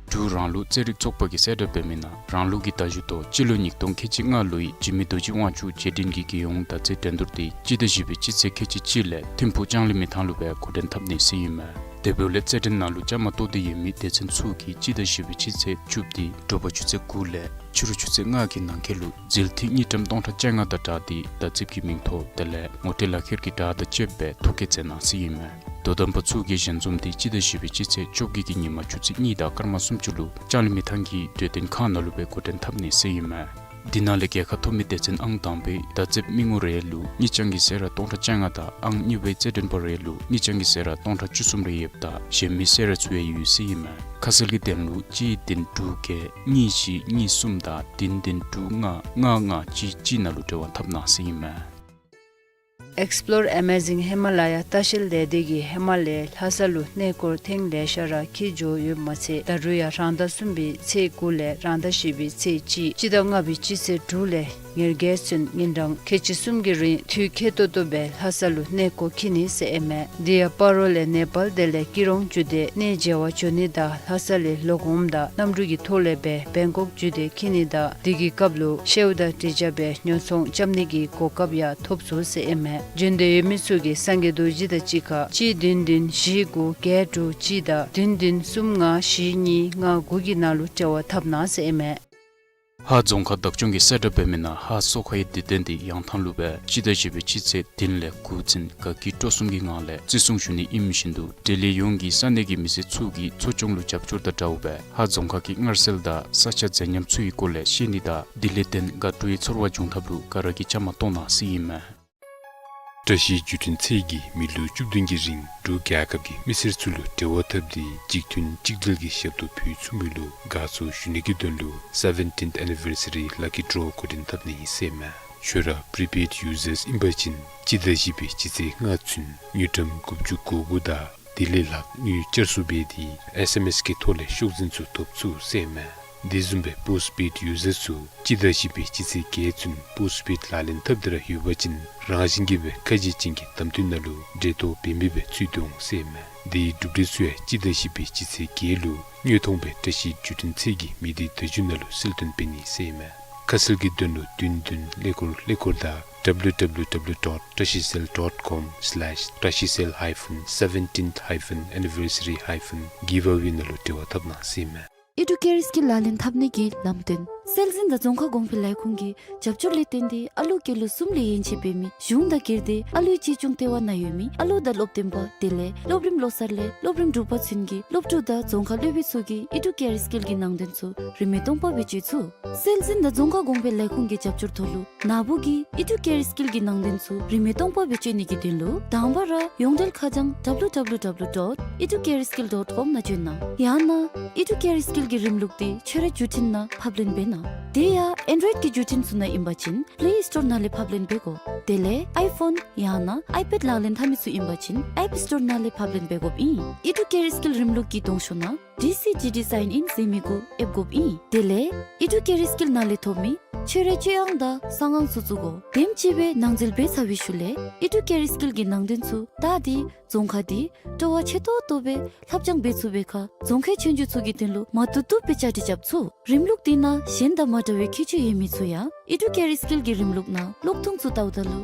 འབྲུག་རང་ལུགས་རྩེད་རིགས་ཚོགས་པ་གིས་གསལ་བསྒྲགས་འབད་མི་ནང་རང་ལུགས་ཀྱི་མདའ་གཞུ་ཐོག་སྤྱི་ལོ་ཉིས་སྟོང་ཁལ་གཅིག་ལྔ་ལོའི་འཇིགས་མེད་རྡོ་རྗེ་དབང་ཕྱུག་རྗེས་དྲན་གྱི་རྒྱལ་ཡོངས་མདའ་རྩེད་འགྲན་བསྡུར་དེ་སྤྱི་ཟླ་བཞི་པའི་སྤྱི་ཚེས་ཁལ་གཅིག་གཅིག་ལས་ཐིམ་ཕུག་ལྕང་གླིང་མི་ཐང་ལུ་སྦེ་འགོ་འདྲེན་འཐབ་ནི་ཟེར་ཨིན་མས། དེ་འབདཝ་ལས་རྩེད་འགྲན་ནང་ལུ་བཅའ་མར་གཏོགས་ཏེ་ཡོད་མི་སྡེ་ཚན་ཚུ་གིས་སྤྱི་ཟླ་བཞི་པའི་སྤྱི་ཚེས་བཅུ་སྟེ་དྲོ་པ་ཆུ་ཚོད་དགུ་ལས་ཕྱི་རུ་ཆུ་ཚོད་ལྔ་གི་ནང་འཁོད་ལུ་ཟིལ་ཐིག་དངུལ་ཀྲམ་སྟོང་ཕྲག་བཅོ་ལྔ་དང་སྦྲགས་ཏེ་མདའ་རྩེདཔ་གི་མིང་ཐོ་དེ་ལས་ངོ་སྤྲོད་ལག་ཁྱེར་གྱི་བརྡ་དང་བཅསཔ་སྦེ་ཐོ་བཀོད་མཛད་གནང་ཟེར་ཨིན་མས། དོ་དམ་པ་ཚུ་གིས་ཞལ་འཛོམས་དེ་སྤྱི་ཟླ་བཞི་པའི་སྤྱི་ཚེས་བཅོ་བརྒྱད་ཀྱི་ཉིན་མ་ཆུ་ཚོད་གཉིས་དང་སྐར་མ་སུམ་ཅུ་ལུ་ལྕང་གླིང་མི་ཐང་གི་གྲོས་སྟོན་ཁང་ནང་ལུ་སྦེ་འགོ་འདྲེན་འཐབ་ནི་ཟེར་ཨིན་མས། འདི་ནང་ལས་རྒྱལ་ཁ་ཐོབ་མི་སྡེ་ཚན་ཨང་དང་པའི་མདའ་རྩེདཔ་མི་ངོ་རེ་ལུ་དངུལ་རྐྱང་གི་སེ་ར་སྟོང་ཕྲག་བཅོ་ལྔ་དང་ཨང་གཉིས་པའི་རྩེད་འགྲན་པ་རེ་ལུ་དངུལ་རྐྱང་གི་སེ་ར་སྟོང་ཕྲག་བཅུ་གསུམ་རེ་ཡོདཔ་ད་གཞན་མི་སེ་ར་ཚུ་ཡང་ཡོད་ཟེར་ཨིན་མས། ཁ་གསལ་གྱི་དོན་ལུ་གཅིག་བདུན་དྲུག་བརྒྱད་གཉིས་བཞི་གཉིས་གསུམ་དང་བདུན་བདུན་དྲུག་ལྔ་ལྔ་ལྔ་གཅིག་གཅིག་ནང་ལུ་འབྲེལ་བ་འཐབ་གནང་ཟེར་ཨིན་མས། Explore Amazing Himalaya ལྟ་བཤལ་ལས་སྡེ་གིས་ཧི་མ་ལ་ཡའི་ལྷ་ས་ལུ་གནས་སྐོར་ཐེངས་ལེ་ཤ་ར་འཁྱིད་འགྱོ་ཡོདཔ་མ་ཚད་ད་རུང་ཡང་རང་ཟླ་གསུམ་པའི་ཚེས་དགུ་ལས་རང་ཟླ་བཞི་པའི་ཚེས་གཅིག་སྤྱི་ཟླ་ལྔ་པའི་སྤྱི་ཚེས་དྲུག་ལས་ཉེར་བརྒྱད་ཚུན་ཉིན་གྲངས་ཁལ་གཅིག་གསུམ་གྱི་རིང་དུས་ཁེ་ཏོག་ཏོ་སྦེ་ལྷ་ས་ལུ་གནས་སྐོར་འཁྱིད་ནི་ཟེར་ཨིན་མས། དེ་ཡང་སྤ་རོ་ལས་ནེ་པཱལ་དེ་ལས་སྐྱིད་གྲོང་བརྒྱུད་དེ་གནས་མཇལ་བར་འགྱོ་ནི་དང་ལྷ་ས་ལས་ལོག་འོངམ་ད་གནམ་གྲུ་གི་ཐོག་ལས་སྦེ་བེང་ཀོག་བརྒྱུད་དེ་འཁྱིད་ནི་དང་དེ་གི་སྐབས་ལུ་ཤེའུ་དང་དྲི་ཆབ་སྦེ་ཉོ་ཚོང་རྐྱབ་ནི་གི་གོ་སྐབས་ཡང་ཐོབ་ཚུགས་ཟེར་ཨིན་མས། འབྱོན་འདོད་ཡོད་མི་ཚུ་གིས་སངས་རྒྱས་རྡོ་རྗེ་དང་གཅིག་ཁར་གཅིག་བདུན་བདུན་བཞི་དགུ་བརྒྱད་དྲུག་གཅིག་དང་བདུན་བདུན་གསུམ་ལྔ་བཞི་གཉིས་ལྔ་དགུ་གི་ནང་ལུ་འབྲེལ་བ་འཐབ་གནང་ཟེར་ཨིན་མས། ཧཱ་རྫོང་ཁག་བདག་སྐྱོང་གིས་གསལ་བསྒྲགས་འབད་མི་ནང་ཧཱ་སོ་ཁ་ཡི་དུས་སྟོན་དེ་ཡང་ཐང་ལུ་སྦེ་སྤྱི་ཟླ་བཞི་པའི་སྤྱི་ཚེས་བདུན་ལས་དགུ་ཚུན་དགའ་སྐྱིད་སྤྲོ་གསུམ་གྱི་ངང་ལས་བརྩི་སྲུང་ཞུ་ནི་ཨིནམ་བཞིན་དུ་འབྲེལ་ཡོད་ཡོངས་ཀྱིས་ས་གནས་ཀྱི་མི་སེར་ཚུ་གིས་འཚོ་སྐྱོང་ལུ་རྒྱབ་སྐྱོར་དང་འདྲཝ་སྦེ་ཧཱ་རྫོང་ཁག་གི་མངར་ཟས་དང་ས་ཆ་མཛེས་ཉམས་ཚུ་གི་སྐོར་ལས་ཤེས་ནི་དང་དེ་ལས་བརྟེན་དགའ་སྤྲོ་ཡི་ཚོར་བ་འབྱུང་ཐབས་ལུ་ག་ར་གིས་བཅའ་མར་གཏོགས་གནང་ཟེར་ཨིན་མས། བཀྲ་ཤིས་བརྒྱུད་འཕྲིན་ཚད་ཀྱིས་མི་ལོ་བཅུ་བདུན་གྱི་རིང་འབྲུག་རྒྱལ་ཁབ་ཀྱི་མི་སེར་ཚུ་ལུ་འབྲེལ་བ་འཐབ་སྟེ་གཅིག་མཐུན་གཅིག་སྒྲིལ་གྱི་ཞབས་ཏོག་ཕུལ་ཚུགས་མི་ལུ་དགའ་ཚོར་ཞུ་ནི་གི་དོན་ལུ་Seventeenth Anniversary Lucky Draw འགོ་འདྲེན་འཐབ་ནི་ཨིན་ཟེར་མས། ཁྱོད་ར་Prepaid Users ཨིན་པ་ཅིན་སྤྱི་ཟླ་བཞི་པའི་སྤྱི་ཚེས་ལྔ་ཚུན་དངུལ་ཀྲམ་དགུ་བཅུ་གོ་དགུ་དང་དེ་ལས་ལྷག་དངུལ་བསྐྱར་གསོ་འབད་དེ་ཨེསི་ཨེམ་ཨེསི་གི་ཐོག་ལས་ཤོག་འཛིན་ཚུ་ཐོབ་ཚུགས་ཟེར་མས། དེ་བཟུམ་སྦེ་Postpaid Users ཚུ་སྤྱི་ཟླ་བཞི་པའི་སྤྱི་ཚེས་བརྒྱད་ཚུན་Postpaid ལག་ལེན་འཐབ་སྟེ་ར་ཡོད་པ་ཅིན་རང་བཞིན་གྱིས་སྦེ་ཁ་ཞེ་ཅན་གྱི་གདམ་འཐུ་ནང་ལུ་འགྲན་ཐོག་འབད་མི་སྦེ་ཚུད་དེ་འོང་ཟེར་མས། དེའི་གྲུབ་འབྲས་ཚུ་ཡང་སྤྱི་ཟླ་བཞི་པའི་སྤྱི་ཚེས་བརྒྱད་ལུ་དངོས་མཐོང་སྦེ་བཀྲ་ཤིས་བརྒྱུད་འཕྲིན་ཚད་ཀྱི་མི་སྡེ་བརྡ་བརྒྱུད་ནང་ལུ་གསལ་སྟོན་འབད་ནི་ཟེར་མས། ཁ་གསལ་གྱི་དོན་ལུ་བདུན་བདུན་ཀླད་ཀོར་ཀླད་ཀོར་དང་ཌབ་ལུ་ཌབ་ལུ་ཌབ་ལུ་ཌོཊ་བཀྲ་ཤིས་སེལ་ཌོཊ་ཀོམ་སི་ལེཤ་བཀྲ་ཤིས་སེལ་ཧའི་ཕན་སེ་བེན་ཊིན་ཐ་ཧའི་ཕན་ཨེ་ནི་ཝར་སི་རི་ཧའི་ཕན་གིབ་ཨ་ཝེ་ནང་ལུ་འབྲེལ་བ་འཐབ་གནང་ཟེར་མས། ཨི་ཌུ་ཀེར་སི་ཀིལ་ལག་ལེན་འཐབ་ནི་གི་ལམ་སྟོན། སྲོལ་འཛིན་དང་རྫོང་ཁ་གོང་འཕེལ་ལས་ཁུངས་ཀྱི་རྒྱབ་སྐྱོར་ལས་བརྟེན་ཏེ་ཨ་ལུ་སྐྱེས་ལོ་གསུམ་ལས་ཡན་ཆད་འབད་མི་གཞུང་དང་སྒེར་སྡེ་ཨ་ལུའི་གཅེས་སྐྱོང་ལྟེ་བ་ནང་ཡོད་མི་ཨ་ལུ་དང་སློབ་སྟོན་པ་དེ་ལས་སློབ་རིམ་བློ་གསར་ལས་སློབ་རིམ་དྲུག་པ་ཚུན་གྱི་སློབ་ཕྲུག་དང་རྫོང་ཁ་སློབ་དཔོན་ཚུ་གིས་ཨི་ཌུ་ཀེར་སི་ཀིལ་གྱི་ནང་དོན་ཚུ་རིན་མེད་སྟོང་པ་སྦེ་སྤྱོད་ཚུགས། སྲོལ་འཛིན་དང་རྫོང་ཁ་གོང་འཕེལ་ལས་ཁུངས་ཀྱི་རྒྱབ་སྐྱོར་ཐོག་ལུ་ནཱ་བུ་གིས་ཨི་ཌུ་ཀེར་སི་ཀིལ་གྱི་ནང་དོན་ཚུ་རིན་མེད་སྟོང་པ་སྦེ་སྤྱོད་ནི་གི་དོན་ལུ་དང་པ་ར་ཡོངས་འབྲེལ་ཁ་བྱང་ཌབ་ལུ་ཌབ་ལུ་ཌབ་ལུ་ཌོཊ་ཨི་ཌུ་ཀེར་སི་ཀིལ་ཌོཊ་ཀོམ་ནང་བྱོན་གནང་། ཡང་ན་ཨི་ཌུ་ཀེར་སི་ཀིལ་གྱི་རིམ་ལུགས་དེ་ཁྱོད་རའི་བརྒྱུད་འཕྲིན་ནང་ཕབ་ལེན་འབད་གནང་། དེ་ཡང་ཨེན་ཌོའིཌ་ཀྱི་བརྒྱུད་འཕྲིན་ཚུ་ནང་ཨིན་པ་ཅིན་པླེ་སི་ཊོར་ནང་ལས་ཕབ་ལེན་འབད་དགོ། དེ་ལས་ཨའི་ཕོན་ཡང་ན་ཨའི་པེཌ་ལག་ལེན་འཐབ་མི་ཚུ་ཨིན་པ་ཅིན་ཨེཔ་སི་ཊོར་ནང་ལས་ཕབ་ལེན་འབད་དགོཔ་ཨིན། ཨི་ཌུ་ཀེར་སི་ཀིལ་རིམ་ལུགས་ཀྱི་གདོང་ཤོག་ནང་ཌི་སི་ཌི་ཌི་སའིན་ཨིན་ཟེར་མི་གུ་ཨེབ་དགོཔ་ཨིན། དེ་ལས་ཨི་ཌུ་ཀེར་སི་ཀིལ་ནང་ལས་ཐོབ་མི་ཁྱོད་རའི་སྤྱོད་དབྱངས་དང་གསང་ཨང་ཚུ་བཙུགས་དགོ། དེམ་ཅིག་སྦེ་ནང་འཛུལ་འབད་ཚར་བའི་ཤུལ་ལས་ཨི་ཌུ་ཀེར་སི་ཀིལ་གྱི་ནང་དོན་ཚུ་བལྟ་སྟེ་རྫོང་ཁ་དེ་སྤྲོ་བ་ཆེ་ཏོག་ཏོ་སྦེ་ལྷབ་སྦྱང་འབད་ཚུགས་པའི་ཁར་རྫོང་ཁའི་ཆོས་རྒྱུགས་ཚུ་གི་དོན་ལུ་མ་བཏུབ་བཏུབ་སྦེ་བཅའ་སྒྲིག་རྐྱབ་ཚུགས། རིམ་ལུགས་དེ་ནང་གཞན་དང་མ་འདྲ་བའི་ཁྱད་ཆོས་ཡོད་མི་ཚུ་ཡང་ཨི་ཌུ་ཀེར་སི་ཀིལ་གྱི་རིམ་ལུགས་ནང་གློག་ཐུང་ཚུ་བལྟཝ་ད་ལུ་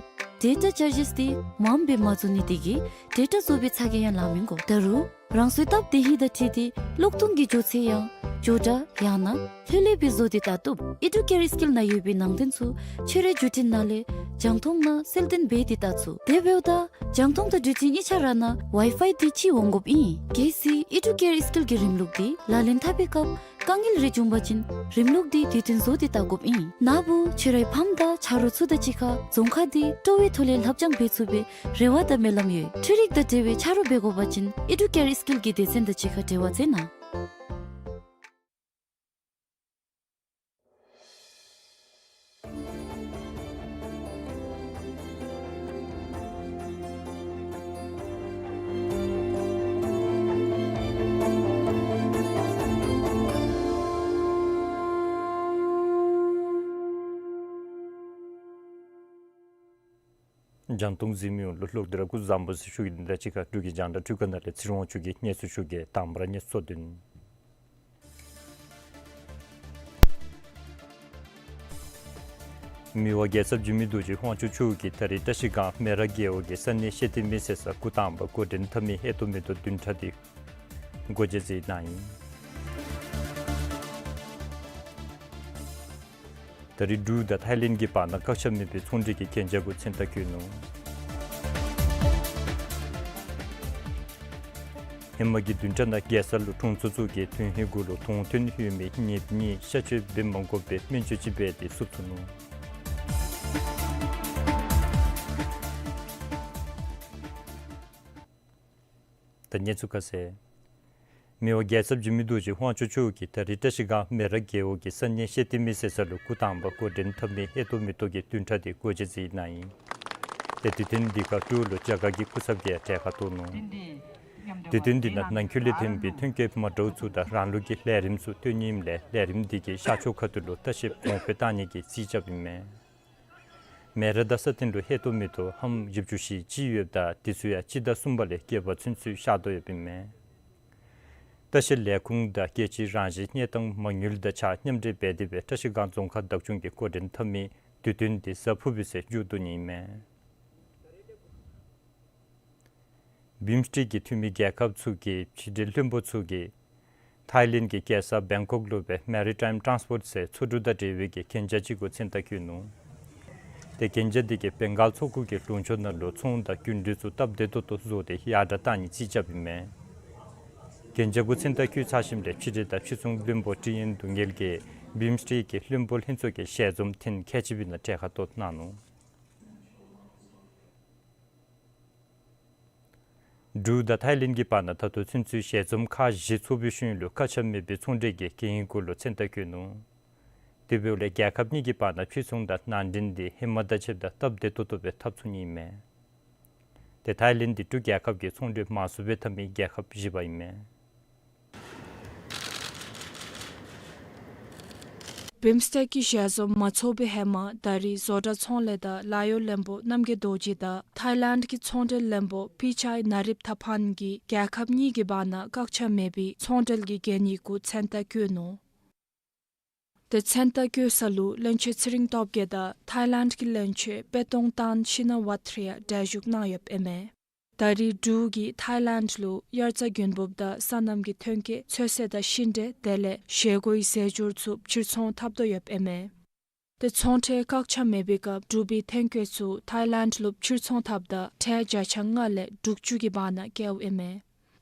ཌེ་ཊ་ཅར་ཇེསི་དེ་མངམ་སྦེ་མ་བཟོ་ནི་དེ་གིས་ཌེ་ཊ་བཟོ་བའི་ཚ་གྱང་ཡང་ལང་མི་དགོ། ད་རུང་རང་སོའི་སྟབས་བདེ་ཧིང་དང་འཁྲིལ་ཏེ་གློག་ཐུང་གི་འགྱོ་ཚད་ཡང་མགྱོགས་དྲགས་ཡང་ན་ལྷོད་ལྷོད་སྦེ་བཟོ་སྟེ་བལྟ་བཏུབ། ཨི་ཌུ་ཀེར་སི་ཀིལ་ནང་ཡོད་པའི་ནང་དོན་ཚུ་ཁྱོད་རའི་བརྒྱུད་འཕྲིན་ནང་ལས་རྒྱང་མཐོང་ནང་གསལ་སྟོན་འབད་དེ་བལྟ་ཚུགས། དེ་འབདཝ་ད་རྒྱང་མཐོང་དང་བརྒྱུད་འཕྲིན་གཉིས་ཆ་ར་ནང་ཝའི་ཕའི་དེ་ཅིག་འོང་དགོཔ་ཨིན། གལ་སྲིད་ཨི་ཌུ་ཀེར་སི་ཀིལ་གྱི་རིམ་ལུགས་དེ་ལག་ལེན་འཐབ་པའི་སྐབས་དཀའ་ངལ་རེ་བྱུང་པ་ཅིན་རིམ་ལུགས་དེ་དུས་མཐུན་བཟོ་སྟེ་བལྟ་དགོཔ་ཨིན། ནཱ་བུ་ཁྱོད་རའི་ཕམ་དང་ཆ་རོགས་ཚུ་དང་གཅིག་ཁར་རྫོང་ཁ་དེ་སྤྲོ་བའི་ཐོག་ལས་ལྷབ་སྦྱང་འབད་ཚུགས་པའི་རེ་བ་དང་སྨོན་ལམ་ཡོད། འཕྲུལ་རིག་དང་འབྲེལ་བའི་ཆ་རོགས་འབད་དགོ་པ་ཅིན་ཨི་ཌུ་ཀེར་སི་ ཏིལ་གྱི་སྡེ་ཚན་དང་གཅིག་ཁར་འབྲེལ་བ་མཛད་གནང་། རྒྱང་མཐོང་གཟིགས་མི་ཡོངས་ལུ་ལྷག་དེ་ར་སྐུ་གཟུགས་བཟང་པོ་ཟེར་ཞུ་གེ། དེ་དང་གཅིག་ཁར་འབྲུག་གི་རྒྱང་བསྒྲགས་འཕྲུལ་ཁང་ནང་ལས་ཚེ་རིང་དབང་ཕྱུག་གིས་གནས་ཚུལ་ཞུ་གེ། དང་པ་ར་གནས་ཚུལ་དོན། མི་དབང་རྒྱལ་ཚབ་འཇིགས་མེད་རྡོ་རྗེ་དབང་ཕྱུག་མཆོག་གིས་ད་རིས་བཀྲ་ཤིས་སྒང་མེ་རག་རྒེད་འོག་གི་ས་གནས་ཤེ་ཏི་མེ་ཟེར་སར་སྐུ་དང་པ་འགོ་འདྲེན་འཐབ་མི་ཧེ་ཏོ་མེ་ཏོ་བདུན་ཕྲག་དེ་སྒོ་འབྱེད་མཛད་གནང་ཡི། ད་རིས་འབྲུག་དང་ཐའི་ལེནཌ་གི་བར་ན་བཀག་ཆ་མེད་པའི་ཚོང་འབྲེལ་གྱི་གན་རྒྱ་གུ་མཚན་རྟགས་བཀོད་ནུག། ཧེ་མ་གི་བདུན་ཕྲག་ནང་རྒྱལ་ས་ལུ་དྲུང་འཚོ་ཚུ་གིས་དོན་ཧིང་གུ་ལུ་དོང་ཐོན་ལྷོད་མི་ནདཔ་གཉིས་གཤག་བཅོས་འབད་མ་དགོ་པར་སྨན་བཅོས་ཅིག་འབད་དེ་བསུབ་ཚུགས་ནུག། ད་གནས་ཚུལ་ཁ་གསལ། མི་དབང་རྒྱལ་ཚབ་འཇིགས་མེད་རྡོ་རྗེ་དབང་ཕྱུག་མཆོག་གིས་ད་རིས་བཀྲ་ཤིས་སྒང་མེ་རག་རྒེད་འོག་གི་ས་གནས་ཤེ་ཏི་མེ་ཟེར་ས་ལུ་སྐུ་དང་པ་འགོ་འདྲེན་འཐབ་མི་ཧེ་ཏོ་མེ་ཏོ་གི་བདུན་ཕྲག་དེ་སྒོ་འབྱེད་མཛད་གནང་ཡི། ཏེ་དུས་སྟོན་འདི་ཁར་འབྲུག་ལུ་རྒྱ་གར་གྱི་སྐུ་ཚབ་ཀྱིས་གྲལ་ཁར་གཏོགས་ནུག། དུས་སྟོན་འདི་ནང་ནང་འཁོད་ལས་ཐོན་པའི་ཐོན་སྐྱེད་མ་འདྲཝ་ཚུ་དང་རང་ལུགས་ཀྱི་ལས་རིམ་ཚུ་སྟོན་ནི་ཨིནམ་ལས་ལས་རིམ་འདི་གིས་ཤར་ཕྱོགས་ཁ་ཐུག་ལུ་ལྟ་བཤལཔ་གོང་འཕེལ་བཏང་ནི་གི་རྩིས་རྐྱབ་ཨིན་མས། མེ་རག་དང་ས་སྟེང་ལུ་ཧེ་ཏོ་མེ་ཏོ་ཧམ་བཞི་བཅུ་ཞེ་གཅིག་ཡོདཔ་ད་དེ་ཚུ་ཡང་སྤྱི་ཟླ་གསུམ་པ་ལས་བརྒྱད་པ་ཚུན་ཚོད་ཤར་དོ་ཡོདཔ་ཨིན་མས། ལྟ་བཤལ་ལས་ཁུངས་དང་རྒྱལ་སྤྱིའི་རང་བཞིན་གནས་སྟངས་མ་དངུལ་དང་གཅིག་ཁར་མཉམ་འབྲེལ་འབད་དེ་སྦེ་བཀྲ་ཤིས་སྒང་རྫོང་ཁག་བདག་སྐྱོང་གིས་འགོ་འདྲེན་འཐབ་མི་དུས་སྟོན་འདི་གཟའ་ཕུར་བུའི་ཚེ་མཇུག་བསྡུ་ནི་ཨིན་མས། བིམ་སི་ཊེཀ་གི་འཐུས་མི་རྒྱལ་ཁབ་ཚུ་གི་ཕྱི་འབྲེལ་བློན་པོ་ཚུ་གིས་ཐའི་ལེནཌ་གི་རྒྱལ་ས་བེང་ཀོག་ལུ་སྦེ་མེ་རི་ཊའིམ་ཊཱནསི་པོརཊ་ཟེར་མཚོ་གྲུ་དང་འབྲེལ་བའི་གི་གན་རྒྱ་ཅིག་གུ་མཚན་རྟགས་བཀོད་ནུག། ཏེ་གན་རྒྱ་འདི་གིས་བེང་གཱལ་མཚོ་ཁུག་གི་ལུང་ཕྱོགས་ནང་ལུ་ཚོང་དང་རྒྱུ་འབྲས་ཚུ་སྟབས་བདེ་ཏོག་ཏོ་བཟོ་སྟེ་ཡར་དྲགས་བཏང་ནི་རྩིས་རྐྱབ་ཨིན་མས། གན་རྒྱ་གུ་མཚན་རྟགས་བཀོད་ཚར་ཞིནམ་ལས་ཕྱི་འབྲེལ་དང་ཕྱི་ཚོང་བློན་པོ་ཀྲི་ཡན་དུང་གེལ་གྱིས་བིམ་སི་ཊེཀ་གི་བློན་པོ་ལྷན་ཚོགས་ཀྱི་ཞལ་འཛོམས་ཐེངས་ཁལ་གཅིག་པའི་ནང་གྲལ་ཁར་གཏོགས་གནང་ནུག། འབྲུག་དང་ཐའི་ལེནཌ་གྱི་བར་ན་ད་ལྟོ་ཚུན་ཚོད་ཞལ་འཛོམས་ཁག་བཞི་ཚོགས་པའི་ཤུལ་ལུ་བཀག་ཆ་མེད་པའི་ཚོང་འབྲེལ་གྱི་གན་ཡིག་གུ་ལུ་མཚན་རྟགས་བཀོད་ནུག། དེ་འབདཝ་ལས་རྒྱལ་ཁབ་གཉིས་ཀྱི་བར་ན་ཕྱིར་ཚོང་དང་ནང་འདྲེན་འདི་ཧེ་མ་དང་ཕྱདཔ་ད་སྟབས་བདེ་ཏོག་ཏོ་སྦེ་འཐབ་ཚུགས་ནི་ཨིན་མས། ཏེ་ཐའི་ལེནཌ་འདི་འབྲུག་རྒྱལ་ཁབ་ཀྱིས་ཚོང་འབྲེལ་མང་སུ་སྦེ་འཐབ་མི་རྒྱལ་ཁབ་བཞི་པ་ཨིན་མས། བིམ་སི་ཊེཀ་གི་ཞལ་འཛོམས་མ་ཚོགས་པའི་ཧེ་མ་ད་རིས་བཟོ་གྲྭ་ཚོང་ལས་དང་ལཱ་གཡོག་བློན་པོ་རྣམ་རྒྱལ་རྡོ་རྗེ་དང་ཐའི་ལེནཌ་གི་ཚོང་འབྲེལ་བློན་པོ་པི་ཅའི་ན་རིབ་ཐ་ཕཱན་གྱིས་རྒྱལ་ཁབ་གཉིས་ཀྱི་བར་ན་བཀག་ཆ་མེད་པའི་ཚོང་འབྲེལ་གྱི་གན་ཡིག་གུ་མཚན་རྟགས་བཀོད་ནུག། ཏེ་མཚན་རྟགས་བཀོད་ས་ལུ་བློན་ཆེན་ཚེ་རིང་སྟོབས་རྒྱས་དང་ཐའི་ལེནཌ་གི་བློན་ཆེན་པེ་ཏོང་ཏཱན་ཤི་ན་ཝཱཐ་ར་ཡང་གྲལ་བཞུགས་གནང་ཡོདཔ་ཨིན་མས། ད་རིས་འབྲུག་གིས་ཐའི་ལེནཌ་ལུ་དབྱར་རྩྭ་དགུན་འབུབ་དང་སོ་ནམ་གྱི་ཐོན་སྐྱེད་ཚོད་བསྲེ་དང་ཤིང་འབྲས་དེ་ལས་བཞེས་སྒོའི་རྫས་སྦྱོར་ཚུ་ཕྱིར་ཚོང་འཐབ་དོ་ཡོདཔ་ཨིན་མས། ཏེ་ཚོང་ཁྲལ་བཀག་ཆ་མེད་པའི་སྐབས་འབྲུག་པའི་ཐོན་སྐྱེད་ཚུ་ཐའི་ལེནཌ་ལུ་ཕྱིར་ཚོང་འཐབ་ད་ཁྲལ་བརྒྱ་ཆ་ལྔ་ལས་དྲུག་ཅུ་གི་བར་ན་བཀལཝ་ཨིན་མས།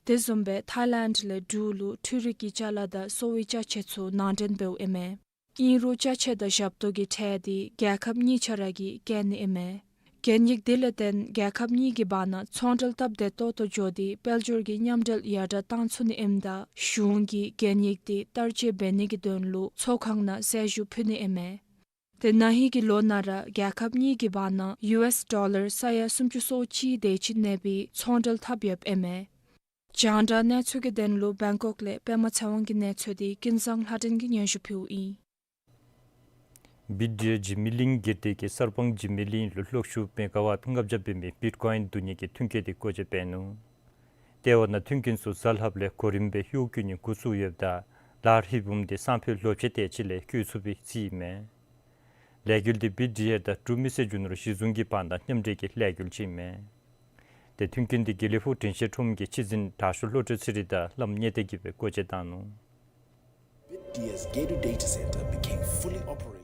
དེ་བཟུམ་སྦེ་ཐའི་ལེནཌ་ལས་འབྲུག་ལུ་འཕྲུལ་རིག་གི་ཅ་ལ་དང་གསོ་བའི་ཅ་ཆས་ཚུ་ནང་འདྲེན་འབདཝ་ཨིན་མས། ཨིན་རུང་ཅ་ཆས་དང་ཞབས་ཏོག་གི་ཁྲལ་འདི་རྒྱལ་ཁབ་གཉིས་ཆ་ར་གིས་བཀལ་ནི་ཨིན་མས། གན་ཡིག་འདི་ལས་བརྟེན་རྒྱལ་ཁབ་གཉིས་ཀྱི་བར་ན་ཚོང་འབྲེལ་སྟབས་བདེ་ཏོག་ཏོ་འགྱོ་སྟེ་དཔལ་འབྱོར་གྱི་མཉམ་འབྲེལ་ཡར་དྲགས་བཏང་ཚུགས་ནི་ཨིནམ་ད་གཞུང་གིས་གན་ཡིག་འདི་བསྟར་སྤྱོད་འབད་ནི་གི་དོན་ལུ་ཚོགས་ཁང་ནང་གསལ་ཞུ་ཕུལ་ནི་ཨིན་མས། ཏེ་ན་ཧིང་གི་ལོ་ནང་ར་རྒྱལ་ཁབ་གཉིས་ཀྱི་བར་ན་ཡུ་ཨེསི་ཌོ་ལར་ས་ཡ་སུམ་ཅུ་སོ་གཅིག་དེ་ཅིག་གནས་པའི་ཚོང་འབྲེལ་འཐབ་ཡོདཔ་ཨིན་མས། རྒྱང་བསྒྲགས་གནས་ཚུལ་གྱི་དོན་ལུ་བེང་ཀོག་ལས་པདྨ་ཚེ་དབང་གི་གནས་ཚུལ་འདི་ཀུན་བཟང་ལྷ་སྒྲོན་གྱིས་སྙན་ཞུ་ཕུལཝ་ཨིན། བི་ཌི་ཨེལ་འཇིགས་མེད་གླིང་སྒེར་སྡེ་གིས་གསར་སྤང་འཇིགས་མེད་གླིང་ལུ་གློག་ཤུགས་མེ་ག་ཝཊ་ལྔ་བརྒྱ་འབད་མི་བིཊ་ཀོའིན་བསྡུ་ནི་གི་མཐུན་རྐྱེན་འདི་སྒོ་འབྱེད་འབད་ནུག། ལྟེ་བ་ནང་མཐུན་རྐྱེན་ཚུ་གཟའ་ལྷགཔ་ལས་གོ་རིམ་སྦེ་གཡོག་བཀོལ་ནི་འགོ་བཙུགས་ཡོདཔ་ད་ལཱ་ཧྲིལ་བུམ་འདི་སང་ཕོད་ལོ་ཕྱེད་དེ་ཅིག་ལས་བཀོལ་ཚུགས་པའི་རྩིས་ཨིན་མས། ལས་འགུལ་འདི་བི་ཌི་ཨེལ་དང་འབྲུག་མི་སེར་རྒྱུ་ནོར་གཞི་བཟུང་གི་བར་ན་མཉམ་འབྲེལ་གྱི་ལས་འགུལ་ཅིག་ཨིན་མས། ཏེ་མཐུན་རྐྱེན་འདི་དགེ་ལེགས་ཕུག་དྲན་ཤེས་ཁྲོམ་གྱི་སྤྱི་འཛིན་དྲག་ཤོས་བློ་གྲོས་ཚེ་རིང་དང་བླམ་གཉེར་གཏད་ཀྱིས་སྦེ་སྒོ་འབྱེད་བཏང་ནུག། Bit D's Gedu data center became fully operational.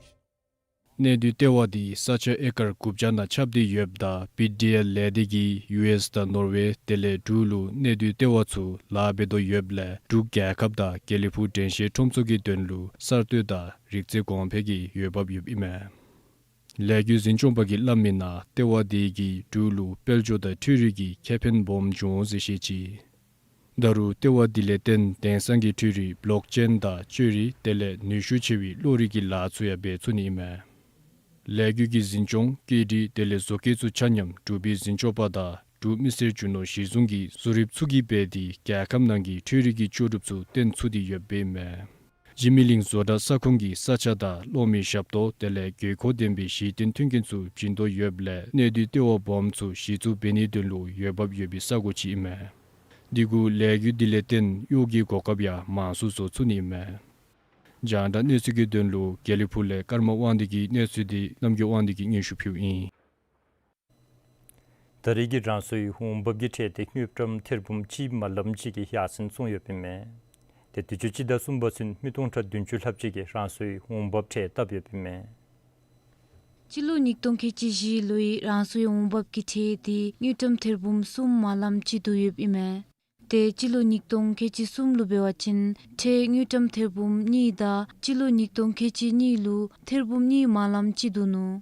གནས་སྡུད་ལྟེ་བ་འདི་ས་ཆ་ཨེ་ཀར་དགུ་བརྒྱ་ནང་ཁྱབ་སྟེ་ཡོདཔ་ད་བི་ཌི་ཨེལ་ལས་སྡེ་གིས་ཡུ་ཨེསི་དང་ནོར་ཝེ་དེ་ལས་འབྲུག་ལུ་གནས་སྡུད་ལྟེ་བ་ཚུ་ལཱ་འབད་དོ་ཡོདཔ་ལས་འབྲུག་རྒྱལ་ཁབ་དང་དགེ་ལེགས་ཕུག་དྲན་ཤེས་ཁྲོམ་ཚུ་གི་དོན་ལུ་གསར་གཏོད་དང་རིག་རྩལ་གོང་འཕེལ་གྱི་འོས་འབབ་ཡོདཔ་ཨིན་མས། ལས་འགུལ་འཛིན་སྐྱོང་པ་གིས་སླབ་མིའི་ནང་ལྟེ་བ་དེ་གིས་འབྲུག་ལུ་དཔལ་འབྱོར་དང་འཕྲུལ་རིག་གི་ཁེ་ཕན་སྦོམ་འབྱུང་འོང་ཟེར་བཤད་ཅི། ད་རུང་ལྟེ་བ་འདི་ལས་བརྟེན་དེང་སང་གི་འཕྲུལ་རིག་བོ་ལོག་ཅེན་དང་བཅོས་རིག་དེ་ལས་ནུས་ཤུགས་ཆེ་བའི་གློག་རིག་གི་ལཱ་ཚུ་ཡང་འབད་ཚུགས་ནི་ཨིན་མས། ལས་འགུལ་གྱི་འཛིན་སྐྱོང་བཀོད་སྒྲིག་དེ་ལས་བཟོ་བཀོད་ཚུ་ཆ་མཉམ་འབྲུག་པའི་འཛིན་སྐྱོང་པ་དང་འབྲུག་མི་སེར་རྒྱུ་ནོར་གཞི་བཟུང་གི་བཟོ་རིགཔ་ཚུ་གིས་འབད་དེ་རྒྱལ་ཁབ་ནང་གི་འཕྲུལ་རིག་གི་ལྕོགས་གྲུབ་ཚུ་བཏོན་ཚུགས་ཏེ་ཡོདཔ་ཨིན་མས། འཇིགས་མེད་གླིང་བཟོ་གྲྭ་ས་ཁོངས་ཀྱི་ས་ཆ་དང་གློག་མེའི་ཞབས་ཏོག་དེ་ལས་དགོས་མཁོ་ལྡན་པའི་གཞི་རྟེན་མཐུན་རྐྱེན་ཚུ་བྱིན་དོ་ཡོདཔ་ལས་གནས་སྡུད་ལྟེ་བ་སྦོམ་ཚུ་གཞི་བཙུགས་འབད་ནིའི་དོན་ལུ་འོས་འབབ་ཡོད་པའི་ས་གོ་ཅིག་ཨིན་མས། འདི་གུ་ལས་འགུལ་འདི་ལས་བརྟེན་གཡོག་གི་གོ་སྐབས་ཡང་མང་སུ་བཟོ་ཚུགས་ནི་ཨིན་མས། རྒྱང་བསྒྲགས་གནས་ཚུལ་གྱི་དོན་ལུ་དགེ་ལེགས་ཕུག་ལས་ཀརྨ་དབང་འདུས་ཀྱི་གནས་ཚུལ་འདི་རྣམ་རྒྱལ་དབང་འདུས་ཀྱིས་སྙན་ཞུ་ཕུལཝ་ཨིན། ད་རེས་ཀྱི་རང་སོའི་འོང་འབབ་ཀྱི་ཁྲལ་དེ་དངུལ་ཀྲམ་ཐེར་འབུམ་གཅིག་མ་ལམ་གཅིག་གི་ཡར་སེང་སོང་ཡོདཔ་ཨིན་མས། དེ་དུས་ཅི་ཟླ་གསུམ་པ་ཚུན་མི་སྟོང་ཕྲག་བདུན་ཅུ་ལྷགཔ་ཅིག་གིས་རང་སོའི་འོང་འབབ་ཁྲལ་བཏབ་ཡོདཔ་ཨིན་མས། སྤྱི་ལོ་ཉིས་སྟོང་ཁལ་གཅིག་བཞི་ལོའི་རང་སོའི་འོང་འབབ་ཀྱི་ཁྲལ་དེ་དངུལ་ཀྲམ་ཐེར་འབུམ་གསུམ་མ་ལམ་གཅིག་བསྡུ་ཡོདཔ་ཨིན་མས། དེ་སྤྱི་ལོ་ཉིས་སྟོང་ཁལ་གཅིག་གསུམ་ལུ་འབད་བ་ཅིན་ཁྲལ་དངུལ་ཀྲམ་ཐེར་འབུམ་གཉིས་དང་སྤྱི་ལོ་ཉིས་སྟོང་ཁལ་གཅིག་གཉིས་ལུ་ཐེར་འབུམ་གཉིས་མ་ལམ་གཅིག་བསྡུ་ནུག།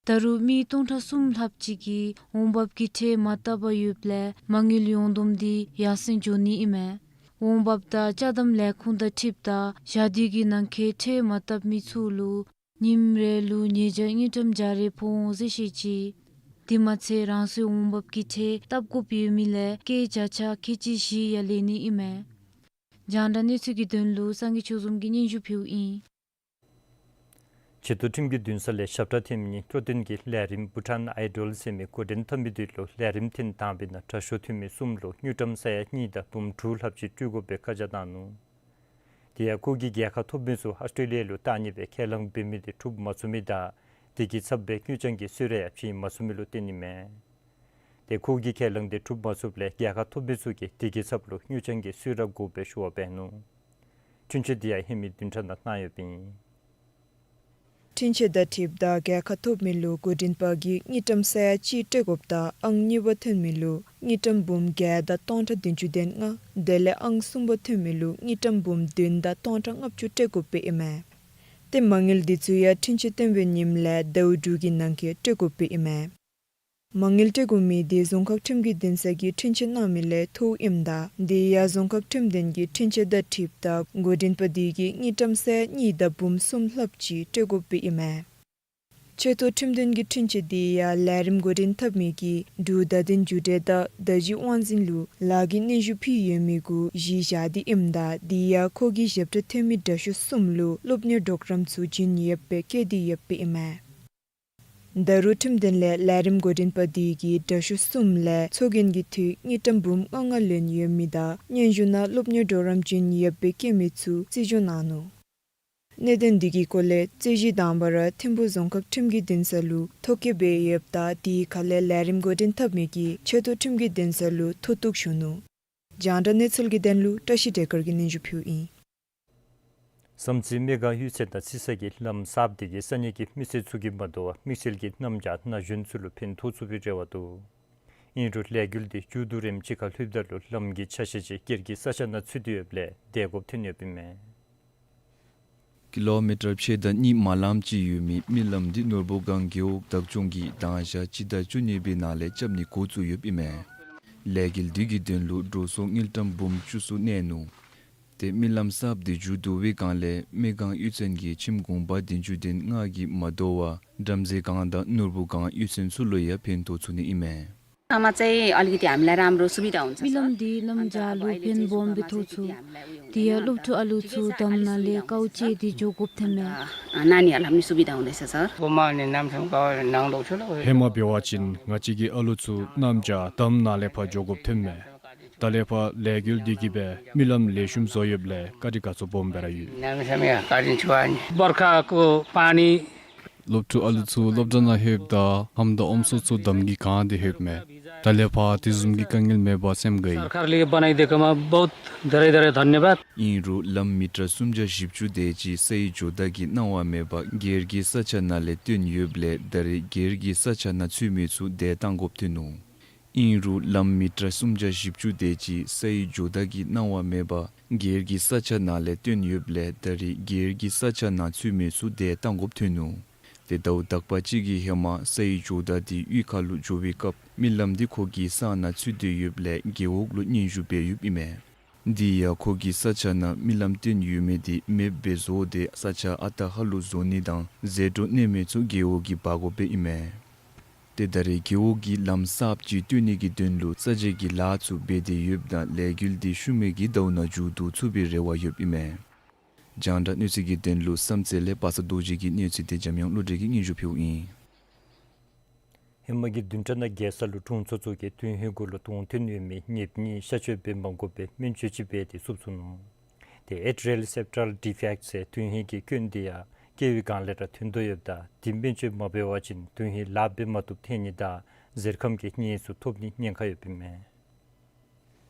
ད་རུང་མི་སྟོང་ཕྲག་གསུམ་ལྷགཔ་ཅིག་གིས་འོང་འབབ་ཀྱི་ཁྲལ་མ་བཏབ་པར་ཡོདཔ་ལས་མ་དངུལ་ཡོངས་བསྡོམས་འདི་ཡར་སེང་འགྱོ་ནི་ཨིན་མས། འོང་འབབ་དང་ཅ་དམ་ལས་ཁུངས་དང་འཁྲིལཝ་ད་ཞག་དུས་ཀྱི་ནང་འཁོད་ཁྲལ་མ་བཏབ་མི་ཚུ་ལུ་ཉིནམ་རེ་ལུ་ཉེས་བྱ་དངུལ་ཀྲམ་བརྒྱ་རེ་ཕོག་འོང་ཟེར་བཤད་ཅི། དེ་མ་ཚད་རང་སོའི་འོང་འབབ་ཀྱི་ཁྲལ་བཏབ་དགོཔ་ཡོད་མི་ལས་སྐྱེད་བརྒྱ་ཆ་ཁལ་གཅིག་བཞི་ཡང་ལེན་ནི་ཨིན་མས། རྒྱང་བསྒྲགས་གནས་ཚུལ་གྱི་དོན་ལུ་སངས་རྒྱས་ཆོས་འཛོམས་ཀྱིས་སྙན་ཞུ་ཕུལཝ་ཨིན། ཆེ་མཐོ་ཁྲིམས་ཀྱི་འདུན་ས་ལས་ཞབས་ཁྲ་འཐེན་མི་སྤྲོ་སྟོན་གྱི་ལས་རིམ་བྷུ་ཊཱན་ཨའི་ཌོལ་ཟེར་མི་འགོ་འདྲེན་འཐབ་མི་འདི་ལུ་ལས་རིམ་འཐེན་དང་པའི་ནང་དྲག་ཤོས་ཐོན་མི་གསུམ་ལུ་དངུལ་ཀྲམ་ས་ཡ་གཉིས་དང་འབུམ་དྲུག་ལྷགཔ་ཅིག་སྤྲོད་དགོ་པའི་བཀའ་རྒྱ་བཏང་ནུག། དེ་ཡང་ཁོ་གིས་རྒྱལ་ཁ་ཐོབ་མི་ཚུ་ཨཱོས་ཊྲེ་ལི་ཡ་ལུ་བཏང་ནི་སྦེ་ཁས་བླངས་འབད་མི་དེ་གྲུབ་མ་ཚུགས་མི་དང་དེ་གི་ཚབ་སྦེ་དངུལ་རྐྱང་གི་གསོལ་རས་ཡང་བྱིན་མ་ཚུགས་མི་ལུ་བརྟེན་ནི་མས། དེ་ཁོ་གི་ཁས་བླངས་དེ་གྲུབ་མ་ཚུགསཔ་ལས་རྒྱལ་ཁ་ཐོབ་མི་ཚུ་གིས་དེ་གི་ཚབ་ལུ་དངུལ་རྐྱང་གི་གསོལ་རས་དགོ་པའི་ཞུ་བ་འབད་ནུག། འཁྲུན་ཆོད་དེ་ཡང་ཧེ་མའི་བདུན་ཕྲག་ནང་གནང་ཡོདཔ་ཨིན། འཁྲུན་ཆོད་དང་འཁྲིལཝ་ད་རྒྱལ་ཁ་ཐོབ་མི་ལུ་འགོ་འདྲེན་པ་གིས་དངུལ་ཀྲམ་ས་ཡ་གཅིག་སྤྲོད་དགོཔ་དང་ཨང་གཉིས་པ་ཐོན་མི་ལུ་དངུལ་ཀྲམ་འབུམ་བརྒྱད་དང་སྟོང་ཕྲག་བདུན་ཅུ་དོན་ལྔ། དེ་ལས་ཨང་གསུམ་པ་ཐོན་མི་ལུ་དངུལ་ཀྲམ་འབུམ་བདུན་དང་སྟོང་ཕྲག་ལྔ་བཅུ་སྤྲོད་དགོཔ་ཨིན་མས། ཏེ་མ་དངུལ་འདི་ཚུ་ཡང་འཁྲུན་ཆོད་བཏོན་པའི་ཉིནམ་ལས་ཟླཝ་དྲུག་གི་ནང་འཁོད་སྤྲོད་དགོཔ་ཨིན་མས། མ་དངུལ་སྤྲོད་དགོ་མི་དེ་རྫོང་ཁག་ཁྲིམས་ཀྱི་འདུན་ས་གིས་འཁྲུན་ཆོད་གནང་མི་ལས་མཐོཝ་ཨིནམ་ད་དེ་ཡང་རྫོང་ཁག་ཁྲིམས་འདུན་གྱི་འཁྲུན་ཆོད་དང་འཁྲིལཝ་ད་འགོ་འདྲེན་པ་དེ་གིས་དངུལ་ཀྲམ་ས་ཡ་གཉིས་དང་འབུམ་གསུམ་ལྷགཔ་ཅིག་སྤྲོད་དགོཔ་ཨིན་མས། ཆེ་མཐོ་ཁྲིམས་འདུན་གྱི་འཁྲུན་ཆོད་དེ་ཡང་ལས་རིམ་འགོ་འདྲེན་འཐབ་མི་གིས་འབྲུག་བརྡ་དོན་བརྒྱུད་འབྲེལ་དང་བརྡ་བརྒྱུད་དབང་འཛིན་ལུ་ལཱ་གི་སྙན་ཞུ་ཕུལ་ཡོད་མི་གུ་གཞི་བཞག་སྟེ་ཨིནམ་ད་དེ་ཡང་ཁོ་གི་ཞབས་ཁྲ་འཐེན་མི་དྲག་ཤོས་གསུམ་ལུ་སློབ་གཉེར་གྲོགས་རམ་ཚུ་བྱིན་ཡོདཔ་སྦེ་བཀོད་དེ་ཡོདཔ་ཨིན་མས། ད་རུང་ཁྲིམས་འདུན་ལས་ལས་རིམ་འགོ་འདྲེན་པ་དེ་གིས་དྲག་ཤོས་གསུམ་ལས་ཚོགས་རྒྱན་གྱི་འཐུས་དངུལ་ཀྲམ་འབུམ་ལྔ་ལྔ་ལེན་ཡོད་མི་དང་སྙན་ཞུ་ནང་སློབ་གཉེར་གྲོགས་རམ་བྱིན་ཡོདཔ་སྦེ་བཀོད་མི་ཚུ་རྩིས་སྦྱོར་གནང་ནུག། གནད་དོན་འདི་གི་སྐོར་ལས་རྩོད་གཞི་དང་པ་ར་ཐིམ་ཕུ་རྫོང་ཁག་ཁྲིམས་ཀྱི་འདུན་ས་ལུ་ཐོ་བཀོད་འབད་ཡོདཔ་ད་དེའི་ཁ་ལས་ལས་རིམ་འགོ་འདྲེན་འཐབ་མི་གིས་ཆེ་མཐོ་ཁྲིམས་ཀྱི་འདུན་ས་ལུ་མཐོ་གཏུགས་ཞུ་ནུག། རྒྱང་བསྒྲགས་གནས་ཚུལ་གྱི་དོན་ལུ་བཀྲ་ཤིས་བདེ་དཀར་གྱིས་སྙན་ཞུ་ཕུལཝ་ཨིན། བསམ་རྩེ་སྨན་ཁང་གཡུས་ཚན་དང་རྩིས་ས་གི་ལམ་གསརཔ་དེ་གིས་ས་གནས་ཀྱི་མི་སེར་ཚུ་གིས་མ་དོ་བར་དམིགས་བསལ་གྱི་གནམ་བྱཱར་ན་གཞོན་ཚུ་ལུ་ཕན་ཐོགས་ཚུགས་པའི་རེ་བ་འདུག། ཨིན་རུང་ལས་འགུལ་དེ་མཇུག་བསྡུ་རནམ་ཅིག་ཁར་ལྷོདཔ་ད་ལུ་ལམ་གྱི་ཆ་ཤས་ཅིག་སྒེར་གྱི་ས་ཆ་ནང་ཚུད་དེ་ཡོདཔ་ལས་བདེ་དགོཔ་ཐོན་ཡོདཔ་ཨིན་མས། ཀི་ལོ་མི་ཊར་ཕྱེད་དང་གཉིས་མ་ལམ་ཅིག་ཡོད་མི་མི་ལམ་འདི་ནོར་བུ་སྒང་རྒེད་འོག་བདག་སྐྱོང་གིས་དང་ཞག་སྤྱི་ཟླ་བཅུ་གཉིས་པའི་ནང་ལས་རྐྱབ་ནི་འགོ་བཙུགས་ཡོདཔ་ཨིན་མས། ལས་འགུལ་འདི་གི་དོན་ལུ་འགྲོ་སོང་དངུལ་ཀྲམ་འབུམ་བཅུ་གསུམ་གནས་ནུག། ཏེ་མི་ལམ་གསརཔ་འདི་མཇུག་བསྡུ་བའི་སྒང་ལས་སྨན་ཁང་གཡུས་ཚན་གྱི་ཁྱིམ་གུང་པ་བདུན་ཅུ་དོན་ལྔ་གིས་མ་དོ་བར་བྲམ་ཟེ་སྒང་དང་ནོར་བུ་སྒང་གཡུས་ཚན་ཚུ་ལུ་ཡང་ཕན་ཐོགས་ཚུགས་ནི་ཨིན་མས། ཐ་མ་ཚེ་ཨ་ལི་ཀི་ཏི་ཨ་མི་ལ་རམ་རོ་སུ་བི་དཱ་འོང་ཚ། མི་ལམ་འདི་གནམ་བྱཱར་ལུ་ཕན་སྦོམ་སྦེ་ཐོགས་ཚུགས། དེ་ཡང་སློབ་ཕྲུག་ཨ་ལུ་ཚུ་འདམ་ནང་ལས་ཀཝ་བཅད་དེ་འགྱོ་དགོཔ་ཐོན་མས། ཨ་ན་ནི་ཨ་ལམ་ནི་སུ་བི་དཱ་འོང་ཚ་སར། ཧེ་མ་འབད་བ་ཅིན་ང་བཅས་ཀྱི་ཨ་ལུ་ཚུ་གནམ་བྱཱར་འདམ་ནང་ལས་ཕར་འགྱོ་དགོཔ་ཐོན་མས། ད་ལས་ཕར་ལས་འགུལ་འདི་གིས་སྦེ་མི་ལམ་ལེགས་ཤོམ་བཟོ་ཡོདཔ་ལས་བཀའ་དྲིན་དགའ་ཚོར་སྦོམ་སྦེ་ར་ཡོད། སློབ་ཕྲུག་ཨ་ལུ་ཚུ་སློབ་གྲྭ་ནང་ལྷོདཔ་ད་ལྷམ་དང་ཨམ་སྲུ་ཚུ་འདམ་གྱིས་གང་སྟེ་ལྷོདཔ་མས། ད་ལས་ཕར་དེ་བཟུམ་གྱི་དཀའ་ངལ་མེད་པར་སེམས་དགའ་ཡི། ཨིན་རུང་ལམ་མི་ཊར་སུམ་བརྒྱ་བཞི་བཅུ་དེ་ཅིག་སའི་ཇོ་བདག་གི་གནང་བ་མེད་པར་སྒེར་གྱི་ས་ཆ་ནང་ལས་བཏོན་ཡོདཔ་ལས་ད་རེས་སྒེར་གྱི་ས་ཆ་ནང་ཚུད་མི་ཚུ་བདའ་བཏང་དགོཔ་ཐོན་ནུག། ཨིན་རུང་ལམ་མི་ཊར་སུམ་བརྒྱ་བཞི་བཅུ་དེ་ཅིག་སའི་ཇོ་བདག་གི་གནང་བ་མེད་པར་སྒེར་གྱི་ས་ཆ་ནང་ལས་བཏོན་ཡོདཔ་ལས་ད་རེས་སྒེར་གྱི་ས་ཆ་ནང་ཚུད་མི་ཚུ་བདའ་བཏང་དགོཔ་ཐོན་ནུག། ཏེ་ཟླཝ་དག་པ་ཅིག་གི་ཧེ་མ་སའི་ཇོ་བདག་འདི་གཡུས་ཁ་ལུ་འགྱོ་བའི་སྐབས་མི་ལམ་འདི་ཁོ་གི་ས་ནང་ཚུད་དེ་ཡོདཔ་ལས་རྒེད་འོག་ལུ་སྙན་ཞུ་འབད་ཡོདཔ་ཨིན་མས། དེ་ཡང་ཁོ་གིས་ས་ཆ་ནང་མི་ལམ་སྟོན་ཡོད་མི་དེ་མེཔ་སྦེ་བཟོ་སྟེ་ས་ཆ་ཨ་རྟག་ཧ་ལུགས་བཟོ་ནི་དང་ཟད་འགྲོ་གནོད་མི་ཚུ་རྒེད་འོག་གིས་འབག་དགོཔ་སྦེ་ཨིན་མས། ཏེ་ད་རེས་རྒེད་འོག་གིས་ལམ་གསརཔ་ཅིག་བཏོན་ནི་གི་དོན་ལུ་རྩ་འགེངས་ཀྱི་ལཱ་ཚུ་འབད་དེ་ཡོདཔ་ད་ལས་འགུལ་དེ་ཤུལ་མའི་གི་ཟླཝ་ནང་མཇུག་བསྡུ་ཚུགས་པའི་རེ་བ་ཡོདཔ་ཨིན་མས། རྒྱང་བསྒྲགས་གནས་ཚུལ་གྱི་དོན་ལུ་བསམ་རྩེ་ལས་པ་སངས་རྡོ་རྗེ་གི་གནས་ཚུལ་དེ་འཇམ་དབྱངས་བློ་གྲོས་ཀྱིས་སྙན་ཞུ་ཕུལཝ་ཨིན། ཧེ་མ་གི་བདུན་ཕྲག་ནང་རྒྱལ་ས་ལུ་དྲུང་འཚོ་ཚུ་གིས་ཏུན་ཧོང་གུ་ལུ་དོན་མཐུན་ཡོད་མི་ནདཔ་གཉིས་གཤག་བཅོས་འབད་མ་དགོ་པའི་སྨན་བཅོས་ཅིག་འབད་དེ་བསུབས་སོ་ནུག། ཏེ་atrial septal defect ཟེར་ཏུན་ཧོང་གི་སྐྱོན་དེ་ཡང་སྐྱེ་བའི་སྒང་ལས་ར་ཐོན་དོ་ཡོདཔ་ད་དེ་སྨན་བཅོས་མ་འབད་བ་ཅིན་ཏུན་ཧོང་ལཱ་འབད་མ་བཏུབ་ཐོན་ནི་དང་གཟེར་ཁམས་ཀྱི་ནད་ཚུ་ཐོབ་ནི་ཉེན་ཁ་ཡོདཔ་ཨིན་མས།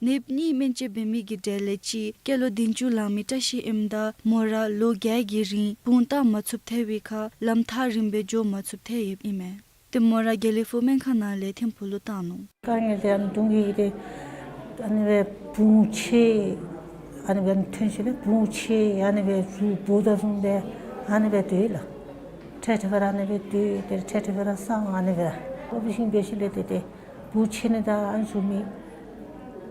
ནདཔ་གཉིས་སྨན་བཅོས་འབད་མི་གི་གྲས་ལས་གཅིག་སྐྱེས་ལོ་བདུན་ཅུ་ལང་མི་བཀྲ་ཤིས་ཨིནམ་ད་མོ་ར་ལོ་བརྒྱད་ཀྱི་རིང་དཔུང་བཏང་མ་ཚུགསཔ་ཐལ་བའི་ཁར་ལམ་ཐག་རིངམ་སྦེ་འགྱོ་མ་ཚུགསཔ་ཐལ་ཡོདཔ་ཨིན་མས། ཏེ་མོ་ར་དགེ་ལེགས་ཕུག་སྨན་ཁང་ནང་ལས་ཐིམ་ཕུག་ལུ་བཏང་ནུག། དཀའ་ངལ་དེ་ཨ་ནི་གདོང་གི་དེ་ཨ་ནི་སྦེ་བུང་ཆེ་ཨ་ནི་སྦེ་ཐོན་ཞིནམ་ལས་བུང་ཆེ་ཨ་ནི་སྦེ་རུ་བུ་དང་བཟུམ་སྦེ་ཨ་ནི་སྦེ་སྡོད་ལགས། འཕྲལ་འཕྲལ་ཁར་ཨ་ནི་སྦེ་སྡོད། ཏེ་འཕྲལ་འཕྲལ་ཁར་སངས། ཨ་ནི་སྦེ་ཨོ་པ་རེ་ཤཱན་འབད་ཞིནམ་ལས་ཏེ་ཏེ་བུང་ཆེ་ནི་དང་ཨ་ནི་བཟུམ་མི་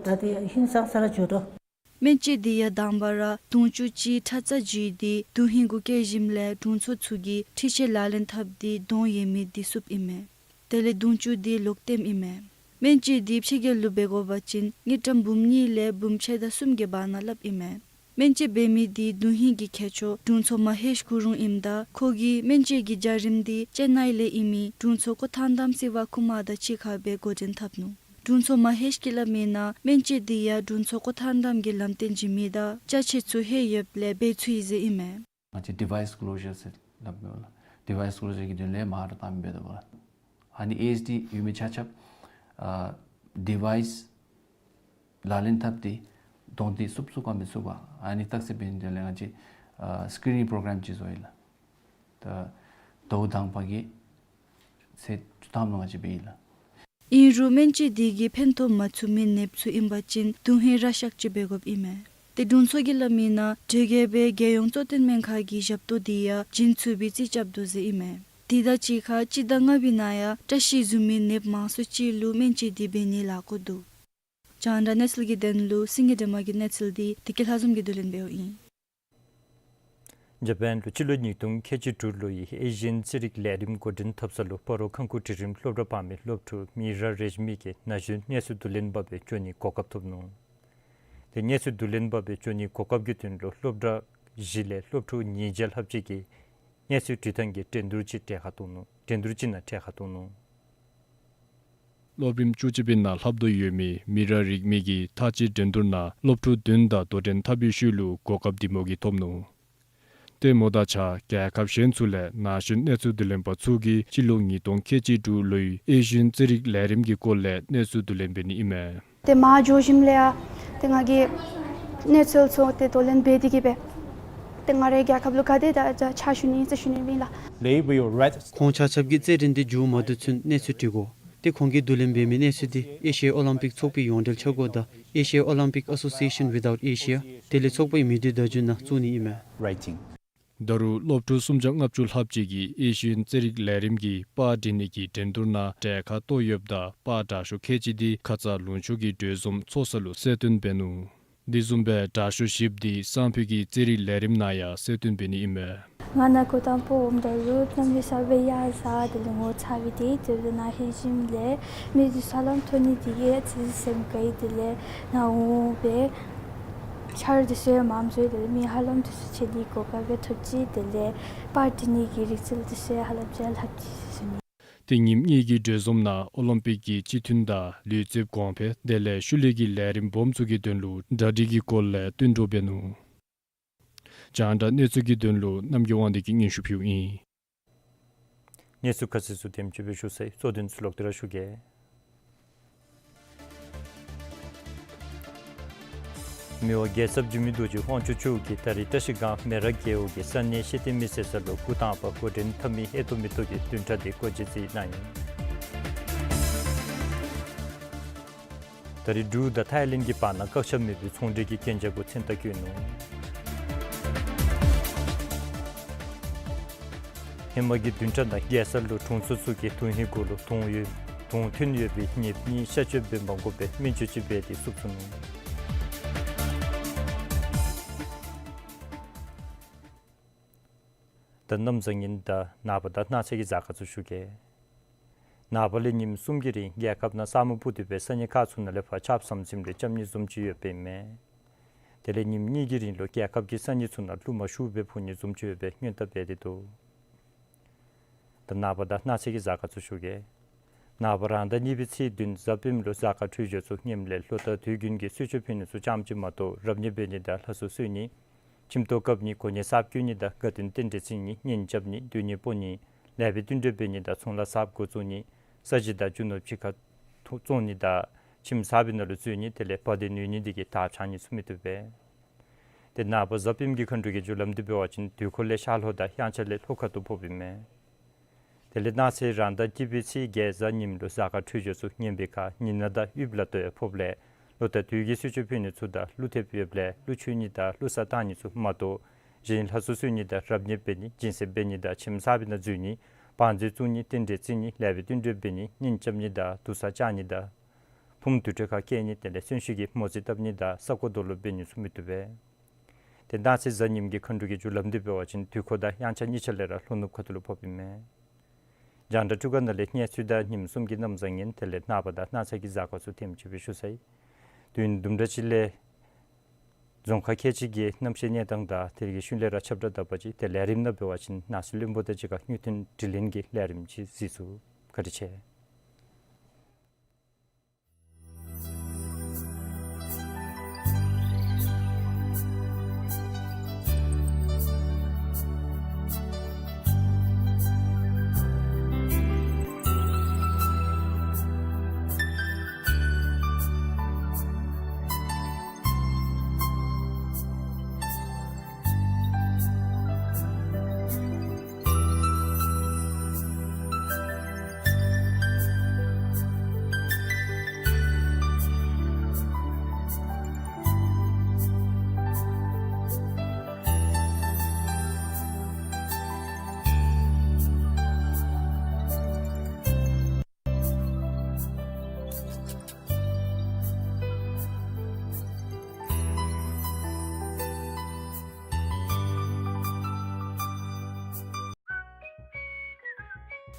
ད་དེ་ཧིང་སངས་ས་ར་འགྱོ་དོ། སྨན་བཅོས་དེ་ཡང་དང་པ་ར་དུང་ཕྱུར་གཅིག་ཁྲ་ཚ་བརྒྱུད་དེ་ཏུན་ཧོང་གུ་བསྐྱལ་ཞིནམ་ལས་དྲུང་འཚོ་ཚུ་གིས་འཕྲུལ་ཆས་ལག་ལེན་འཐབ་སྟེ་གདོང་ཡོད་མི་དེ་བསུབ་ཨིན་མས། དེ་ལས་དུང་ཕྱུར་དེ་ལོག་བཏངམ་ཨིན་མས། སྨན་བཅོས་དེ་ཕྱི་རྒྱལ་ལུ་འབད་དགོ་པ་ཅིན་དངུལ་ཀྲམ་འབུམ་གཉིས་ལས་འབུམ་ཕྱེད་དང་གསུམ་གྱི་བར་ན་སླབ་ཨིན་མས། སྨན་བཅོས་འབད་མི་དེ་ཏུན་ཧོང་གི་མཁས་མཆོག་དྲུང་འཚོ་མ་ཧེཤ་གུ་རུང་ཨིནམ་ད་ཁོ་གི་སྨན་བཅོས་ཀྱི་བྱ་རིམ་དེ་ཅེན་ནའི་ལས་ཨིན་མི་དྲུང་འཚོ་ཀོ་ཐང་དམ་སི་བ་ཀུ་མར་དང་གཅིག་ཁར་སྦེ་འགོ་འདྲེན་འཐབ་ནུག། དྲུང་འཚོ་མ་ཧེཤ་གིས་སླབ་མིའི་ནང་སྨན་བཅོས་དེ་ཡང་དྲུང་འཚོ་ཀོ་ཐང་དམ་གྱིས་ལམ་སྟོན་བྱིན་མི་དང་ཅ་ཆས་ཚུ་ལྷོད་ཡོདཔ་ལས་འབད་ཚུགས་ཡི་ཟེར་ཨིན་མས། ང་བཅས་device closure ཟེར་སླབ་དགོ་ལགས། device closure གི་དོན་ལས་མར་བཏངམ་འབད་དོ་ལགས། ཨ་ནི་ཨེ་ཨེཆ་ཌི་ཡོད་མི་ཆ་ཁྱབ་ཨ་device ལག་ལེན་འཐབ་སྟེ་གདོང་དེ་བསུབ་ཚུགས་ག་མི་ཚུགས་ག་ཨ་ནི་བརྟག་དཔྱད་འབད་ནིའི་དོན་ལས་ང་བཅས་ཨ་screening program ཅིག་བཟོ་ཡི་ལགས། ད་ཟླཝ་དང་པ་གི་ཚེས་བཅུ་ཐམ་ལུ་ང་བཅས་འབད་ཡི་ལགས། ཨིན་རུང་སྨན་བཅོས་དེ་གིས་ཕན་ཐོགས་མ་ཚུགས་མི་ནདཔ་ཚུ་ཨིན་པ་ཅིན་ཏུན་ཧོང་ར་གཤག་བཅོས་འབད་དགོཔ་ཨིན་མས། ཏེ་དྲུང་འཚོ་གིས་སླབ་མིའི་ནང་དེ་གིས་འབད་རྒྱལ་ཡོངས་གཙོ་བསྟེན་སྨན་ཁང་གི་ཞབས་ཏོག་དེ་ཡང་བྱིན་ཚུགས་པའི་རྩིས་རྐྱབ་དོ་ཟེར་ཨིན་མས། དེ་དང་གཅིག་ཁར་སྤྱི་ཟླ་ལྔ་པའི་ནང་ཡང་བཀྲ་ཤིས་བཟུམ་མའི་ནདཔ་མང་སུ་ཅིག་ལུ་སྨན་བཅོས་དེ་འབད་ནི་ལཱ་འགོ་འདུག། རྒྱང་བསྒྲགས་གནས་ཚུལ་གྱི་དོན་ལུ་སེང་གེ་སྒྲོལ་མ་གི་གནས་ཚུལ་དེ་བདེ་སྐྱིད་ལྷ་འཛོམས་ཀྱིས་བསྡུ་ལེན་འབདཝ་ཨིན། ཇ་པཱན་ལུ་སྤྱི་ལོ་ཉིས་སྟོང་ཁལ་གཅིག་དྲུག་ལོའི་ཨེ་ཤི་ཡན་རྩེད་རིགས་ལས་རིམ་འགོ་འདྲེན་འཐབ་ས་ལུ་སྤ་རོ་ཁང་ཁུག་འབྲིང་རིམ་སློབ་གྲྭ་འབག་མི་སློབ་ཕྲུག་མི་ར་རེཤ་མི་གིས་ན་གཞོན་གནས་ཚུལ་བསྡུ་ལེན་པ་སྦེ་འགྱོ་ནིའི་གོ་སྐབས་ཐོབ་ནུག། ཏེ་གནས་ཚུལ་བསྡུ་ལེན་པ་སྦེ་འགྱོ་ནིའི་གོ་སྐབས་ཀྱི་དོན་ལུ་སློབ་གྲྭ་བཞི་ལས་སློབ་ཕྲུག་ཉིས་བརྒྱ་ལྷགཔ་ཅིག་གིས་གནས་ཚུལ་འབྲི་ཐངས་ཀྱི་འགྲན་བསྡུར་ཅིག་གྲལ་ཁར་གཏོགས་ནུག། འགྲན་བསྡུར་ཅིག་ནང་གྲལ་ཁར་གཏོགས་ནུག། སློབ་རིམ་བཅུ་གཅིག་པའི་ནང་ལྷབ་དོ་ཡོད་མི་མི་ར་རིགས་མི་གིས་མཐའ་དཔྱད་འགྲན་བསྡུར་ནང་སློབ་ཕྲུག་བདུན་དང་དོ་འགྲན་འཐབ་པའི་ཤུལ་ལུ་གོ་སྐབས་འདི་མོ་གི་ཐོབ་ནུག། ཏེ་མོ་དང་གཅིག་ཁར་རྒྱལ་ཁབ་གཞན་ཚུ་ལས་ན་གཞོན་གནས་ཚུལ་བསྡུ་ལེན་པ་ཚུ་གིས་སྤྱི་ལོ་ཉིས་སྟོང་ཁལ་གཅིག་དྲུག་ལོའི་ཨེ་ཤི་ཡན་རྩེད་རིགས་ལས་རིམ་གྱི་སྐོར་ལས་གནས་ཚུལ་བསྡུ་ལེན་འབད་ནི་ཨིན་མས། ཏེ་མར་འགྱོ་ཞིནམ་ལས་ཡང་ཏེ་ང་གིས་གནས་ཚུལ་ཚུ་ཏེ་བསྡུ་ལེན་འབད་དེ་གིས་སྦེ་ཏེ་ང་རའི་རྒྱལ་ཁབ་ལུ་ག་དེ་དྲག་ཕྱག་ཞུ་ནི་ཨིན་ཟེར་ཞུ་ནི་ཨིན་ལགས། Label your red ཁོང་ཆ་ཁྱབ་ཀྱིས་རྩེད་འགྲན་འདི་མཇུག་མ་བསྡུ་ཚུན་གནས་ཚུལ་འབྲི་དགོ། ཏེ་ཁོང་གིས་བསྡུ་ལེན་འབད་མི་གནས་ཚུལ་འདི་ཨེ་ཤི་ཡ་ཨོ་ལིམ་པིག་ཚོགས་པའི་ཡོངས་འབྲེལ་འཆར་སྒོ་དང་Asia Olympic Association Without Asia དེ་ལས་ཚོགས་པའི་མི་སྡེ་བརྡ་བརྒྱུད་ནང་བཙུགས་ནི་ཨིན་མས། Writing ད་རུང་སློབ་ཕྲུག་སུམ་བརྒྱ་ལྔ་བཅུ་ལྷགཔ་ཅིག་གིས་ཨེ་ཤི་ཡན་རྩེད་རིགས་ལས་རིམ་གྱི་པར་འབྲི་ནི་གི་འགྲན་བསྡུར་ནང་གྲལ་ཁར་གཏོགས་ཡོདཔ་ད་པར་དྲག་ཤོས་ཁལ་གཅིག་འདི་ཁ་ཙ་ལུང་ཕྱོགས་ཀྱི་གྲོས་འཛོམས་ཚོགས་ས་ལུ་གསལ་སྟོན་འབད་ནུག། དེ་བཟུམ་སྦེ་དྲག་ཤོས་བཞིཔོ་འདི་སང་ཕོད་ཀྱི་རྩེད་རིགས་ལས་རིམ་ནང་ཡང་གསལ་སྟོན་འབད་ནི་ཨིན་མས། ང་ནཱ་འགོ་དང་པོ་འོངམ་ད་ལུ་གནམ་མེད་ས་མེད་ཡ་མཚར་དེ་ལས་ངོ་ཚ་བའི་དེ་དེ་ལས་ནཱ་ལྷོད་ཞིནམ་ལས་མི་འདི་ཧ་ལམ་མཐོང་ནི་དེ་གིས་ཅིག་སེམས་དགའ་ཡི། དེ་ལས་ནཱ་འོང་སྦེ་འཆར་དེ་ཚུ་མངམ་བཟོ་ཡི། དེ་ལས་མི་ཧ་ལམ་དེ་ཚུ་ཕྱད་ནིའི་གོ་སྐབས་སྦེ་ཐོབ་ཅི། དེ་ལས་པར་འབྲི་ནི་གི་རིག་རྩལ་དེ་ཚུ་ཧ་ལམ་ཅིག་ལྷབ་ཅི་ཟེར་ཞུ་ནི། ཏེ་ཉིནམ་གཉིས་ཀྱི་གྲོས་འཛོམས་ནང་ཨོ་ལིམ་པིག་གི་སྤྱི་མཐུན་དང་ལུས་རྩལཔ་གོང་འཕེལ་དེ་ལས་ཤུལ་ལས་ཀྱི་ལས་རིམ་སྦོམ་ཚུ་གི་དོན་ལུ་གྲ་སྒྲིག་གི་སྐོར་ལས་བསྟུན་གྲོས་འབད་ནུག། རྒྱང་བསྒྲགས་གནས་ཚུལ་གྱི་དོན་ལུ་རྣམ་རྒྱལ་དབང་འདུས་ཀྱིས་སྙན་ཞུ་ཕུལཝ་ཨིན། གནས་ཚུལ་ཁ་གསལ་ཚུ་དེམ་ཅིག་སྦེ་ཞུ་ཚར་ཡི། གཙོ་དོན་ཚུ་ལོག་སྟེ་ར་ཞུ་གེ། མི་དབང་རྒྱལ་ཚབ་འཇིགས་མེད་རྡོ་རྗེ་དབང་ཕྱུག་མཆོག་གིས་ད་རིས་བཀྲ་ཤིས་སྒང་མེ་རག་རྒེད་འོག་གི་ས་གནས་ཤེས་ལྡན་མི་སེར་ཚུ་ལུ་འགོ་དང་པ་འགོ་འདྲེན་འཐབ་མི་ཨེ་ཏོག་མེ་ཏོག་གི་བདུན་ཕྲག་དེ་སྐོར་བརྗེ་རེ་གནང་ཡི། ད་རིས་འབྲུག་དང་ཐའི་ལེནཌ་གྱི་བར་ན་བཀག་ཆ་མེད་པའི་ཚོང་འབྲེལ་གྱི་གན་རྒྱ་གུ་མཚན་རྟགས་བཀོད་ནུག། ཧེ་མ་གི་བདུན་ཕྲག་ནང་རྒྱལ་ས་ལུ་དྲུང་འཚོ་ཚུ་གིས་དུང་ཧེ་གུ་ལུ་དུང་ཡོད་དུང་ཐོན་ཡོད་པའི་ནདཔ་གཉིས་གཤག་བཅོས་འབད་མ་དགོ་པའི་སྨན་བཅོས་ཅིག་འབད་དེ་བསུབས་སོ་ནུག། ད་གནམ་བཟང་ངན་དང་ནངས་པ་དང་གནངས་ཚེ་གི་གཟའ་སྐར་ཚུ་ཞུ་གེ། ནངས་པ་ལས་ཉིནམ་གསུམ་གྱི་རིང་རྒྱལ་ཁབ་ནང་ས་སྨུག་སྤུབས་ཏེ་སྦེ་ས་གནས་ཁག་ཚུ་ནང་ལས་ཕར་ཆརཔ་ཟམ་ཟིམ་རེ་རྐྱབ་ནི་བཟུམ་ཅིག་ཡོདཔ་ཨིན་མས། དེ་ལས་ཉིནམ་གཉིས་ཀྱི་རིང་ལུ་རྒྱལ་ཁབ་ཀྱི་ས་གནས་ཚུ་ནང་རླུང་མ་ཤུགས་སྦེ་འཕུ་ནི་བཟུམ་ཅིག་ཡོད་པའི་སྔོན་བརྡ་འབད་དེ་འདུག། ད་ནངས་པ་དང་གནངས་ཚེ་གི་གཟའ་སྐར་ཚུ་ཞུ་གེ། ནངས་པ་རང་ཟླ་གཉིས་པའི་ཚེས་བདུན་གཟའ་སྤེནམ་ལུ་གཟའ་སྐར་འཕྲོད་སྦྱོར་ཚུ་ངནམ་ལས་ལོ་ཟླ་དུས་རྒྱུན་གྱི་གསོལ་མཆོད་ཕུལ་ནི་ཚུ་ཙམ་ཅིག་མ་གཏོགས་རབ་གནས་འབད་ནི་དང་ལྷ་གསོལ་གསོལ་ནི་ཁྱིམ་ཐོག་བཀབ་ནི་གོ་གནས་གསརཔ་བསྐོ་ནི་དང་དགའ་སྟོན་རྟེན་འབྲེལ་བརྩི་ནི་གཉེན་རྐྱབ་ནི་སྡོད་གནས་སྤོ་ནི་ལེགས་པའི་བསྟུན་གྲོས་འབད་ནི་དང་ཚོང་ལཱ་གསརཔ་འགོ་བཙུགས་ནི་ས་གཞི་དང་རྒྱུ་ནོར་ཕྱི་ཁར་བཙོང་ནི་དང་ཁྱིམ་གསར་པའི་ནང་ལུ་འཛུལ་ནི་དེ་ལས་བ་དན་ནོན་ནི་དེ་གིས་དར་འཕྱར་ནི་ཚུ་མི་བཏུབ་པས། དེ་ནངས་པ་གཟའ་སྤེནམ་གྱི་མཁའ་འགྲོ་གི་རྒྱུ་ལམ་འདི་འབད་བ་ཅིན་དུས་འཁོར་ལས་ཤར་ལྷོ་དང་དབྱངས་འཆར་ལས་ལྷོ་ཁ་ཐུག་ཕོགཔ་ཨིན་མས། དེ་ལས་གནངས་ཚེ་རང་ཟླ་གཅིག་པའི་ཚེས་བརྒྱད་གཟའ་ཉིམ་ལུ་གཟའ་སྐར་འཕྲོད་སྦྱོར་ཚུ་ངན་པའི་ཁར་ཉི་ནག་དང་དབྱིབས་ལ་ལྟོས་ཕོགཔ་ལས་ལོ་ཟླ་དུས་ཀྱི་གསོལ་མཆོད་ཕུལ་ནི་ཚུ་དང་ཀླུ་ཐེབས་ཡོདཔ་ལས་ཀླུ་མཆོད་ནི་དང་ཀླུ་གསར་བཏང་ནི་ཚུ་མ་གཏོགས་གཞན་ལྷ་གསོལ་གསོལ་ནི་དང་རབ་གནས་འབད་ནི་སྦྱིན་སྲེག་འབད་ནི་དང་ཁྱིམ་གསར་པའི་ནང་འཛུལ་ནི་བང་མཛོད་བཙུགས་ནི་རྟེན་འབྲེལ་བརྩི་ནི་ལེགས་པའི་བསྟུན་གྲོས་འབད་ནི་གཉེན་རྐྱབ་ནི་དང་དུར་ས་བཅག་ནི་དང་ཕུངམ་དུར་ཁྲོད་ཁར་བསྐྱལ་ནི་དེ་ལས་གསོན་གཤིན་གྱི་མོ་རྩིས་བཏབ་ནི་དང་ས་རྐོ་རྡོ་སློག་འབད་ནི་ཚུ་མི་བཏུབ་པས། དེ་གནངས་ཚེ་གཟའ་ཉིམ་གྱི་མཁའ་འགྲོ་གི་རྒྱུ་ལམ་འདི་འབད་བ་ཅིན་དུས་འཁོར་དང་དབྱངས་འཆར་གཉིས་ཆ་ལས་ར་ལྷོ་ནུབ་ཁ་ཐུག་ལུ་ཕོགཔ་ཨིན་མས། རྒྱང་བསྒྲགས་འཕྲུལ་ཁང་ནང་ལས་གནས་ཚུལ་དང་ཉིནམ་གསུམ་གྱི་གནམ་བཟང་ངན་དེ་ལས་ནངས་པ་དང་གནངས་ཚེ་གི་གཟའ་སྐར་ཚུ་ཐེངས་གཅིག་སྦེ་ཞུ་ཚར་ཡི། དུས་ཡུན་དུམ་གྲ་ཅིག་ལས་རྫོང་ཁག་ཁལ་གཅིག་གི་གནམ་གཤིས་གནས་སྟངས་དང་དེ་གི་ཤུལ་ལས་ར་ཁྱབ་བསྒྲགས་དང་པ་ཅིག་དེ་ལས་རིམ་ནང་འབད་བ་ཅིན་ནང་སྲིད་བློན་པོ་དང་གཅིག་ཁར་དངུལ་ཐོན་དྲི་ལན་གྱི་ལས་རིམ་ཅིག་གཟིགས་ཚུགས། བཀའ་དྲིན་ཆེ།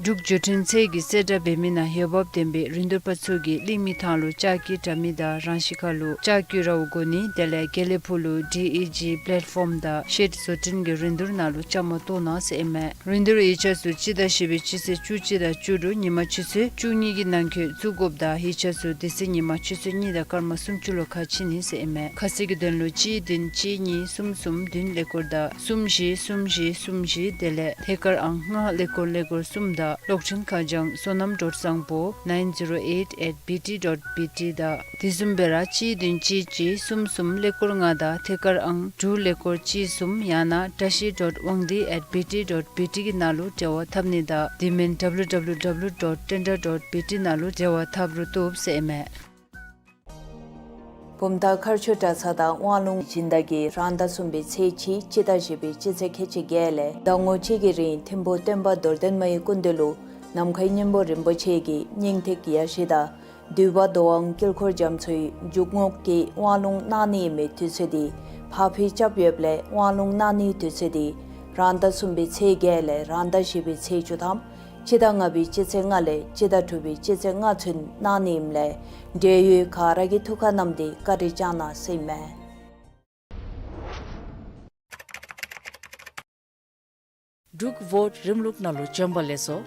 འབྲུག་འགྲོ་གྲོན་ཚད་ཀྱི་གསལ་བསྒྲགས་འབད་མི་ནང་འོས་འབབ་ལྡན་པའི་རིན་བསྡུར་པ་ཚུ་གིས་གླིང་མི་ཐང་ལུ་ལྕགས་ཀྱི་དྲ་མིག་དང་རང་ཤི་ཁ་ལུ་ལྕགས་ཀྱི་རཝ་བསྒོར་ནི་དེ་ལས་དགེ་ལེགས་ཕུག་ལུ་ཌི་ཨི་ཇི་པེ་ལེཊ་ཕོམ་དང་ཤེཌ་བཟོ་སྐྲུན་གྱི་རིན་བསྡུར་ནང་ལུ་བཅའ་མར་གཏོགས་གནང་ཟེར་ཨིན་མས། རིན་བསྡུར་ཡིག་ཆ་ཚུ་སྤྱི་ཟླ་བཞི་པའི་སྤྱི་ཚེས་བཅུ་གཅིག་དང་བཅུ་དྲུག་ཉི་མ་ཆུ་ཚོད་བཅུ་གཉིས་ཀྱི་ནང་འཁོད་བཙུགས་དགོཔ་དང་ཡིག་ཆ་ཚུ་དེ་ཚེ་ཉི་མ་ཆུ་ཚོད་གཉིས་དང་སྐར་མ་སུམ་ཅུ་ལུ་ཁ་ཕྱེ་ནི་ཟེར་ཨིན་མས། ཁ་གསལ་གྱི་དོན་ལུ་གཅིག་བདུན་གཅིག་གཉིས་གསུམ་གསུམ་བདུན་ཀླད་ཀོར་དང་གསུམ་བཞི་གསུམ་བཞི་གསུམ་བཞི་དེ་ལས་ཐད་ཀར་ཨང་ལྔ་ཀླད་ཀོར་ཀླད་ཀོར་གསུམ་དང་གློག་འཕྲིན་ཁ་བྱང་བསོད་ནམས་ཌོཊ་བཟང་པོ་ནའིན་ཛི་རོ་ཨེཊ་ཨེཊ་བི་ཊི་ཌོཊ་བི་ཊི་དང་དེ་བཟུམ་སྦེ་ར་གཅིག་བདུན་གཅིག་གཅིག་གསུམ་གསུམ་ཀླད་ཀོར་ལྔ་དང་ཐད་ཀར་ཨང་དྲུག་ཀླད་ཀོར་གཅིག་གསུམ་ཡང་ན་བཀྲ་ཤིས་ཌོཊ་དབང་འདུས་ཨེཊ་བི་ཊི་ཌོཊ་བི་ཊི་གི་ནང་ལུ་འབྲེལ་བ་འཐབ་ནི་དང་དེ་མིན་ཌབ་ལུ་ཌབ་ལུ་ཌབ་ལུ་ཌོཊ་ཊེན་ཌར་ཌོཊ་བི་ཊི་ནང་ལུ་འབྲེལ་བ་འཐབ་རུང་བཏུབ་ཟེར་ཨིན་མས། བུམ་ཐང་མཁར་ཆུ་གྲྭ་ཚང་དང་དབང་ལུང་སྦྱིན་བདག་གིས་རང་ཟླ་གསུམ་པའི་ཚེས་གཅིག་སྤྱི་ཟླ་བཞི་པའི་སྤྱི་ཚེས་ཁལ་གཅིག་བརྒྱད་ལས་ཟླ་ངོ་གཅིག་གི་རིང་ཐིམ་ཕུག་སྟོན་པ་རྡོར་གདན་མའི་སྐུ་མདུན་ལུ་ནམ་མཁའི་སྙིང་པོ་རིན་པོ་ཆེ་གི་སྙིང་ཐིག་ཡ་བཞི་དང་འདུས་པ་མདོ་དབང་དཀྱིལ་འཁོར་རྒྱ་མཚོའི་འཇུག་ངོགས་ཀྱི་དབང་ལུང་གནང་ནི་ཨིན་མི་དུས་ཚོད་འདི་ཕར་འཕུལ་རྐྱབ་ཡོདཔ་ལས་དབང་ལུང་གནང་ནིའི་དུས་ཚོད་འདི་རང་ཟླ་གསུམ་པའི་ཚེས་བརྒྱད་ལས་རང་ཟླ་བཞི་པའི་ཚེས་བཅུ་ཐམ་སྤྱི་ཟླ་ལྔ་པའི་སྤྱི་ཚེས་ལྔ་ལས་སྤྱི་ཟླ་དྲུག་པའི་སྤྱི་ཚེས་ལྔ་ཚུན་གནང་ནི་ཨིནམ་ལས་འབྲེལ་ཡོད་ག་ར་གིས་ཐུགས་ཁར་བསྣམས་ཏེ་བཀའ་དྲིན་བསྐྱང་གནང་ཟེར་ཨིན་མས། འབྲུག་བོཊ་རིམ་ལུགས་ནང་ལུ་འབྱོན་པ་ལེགས་སོ།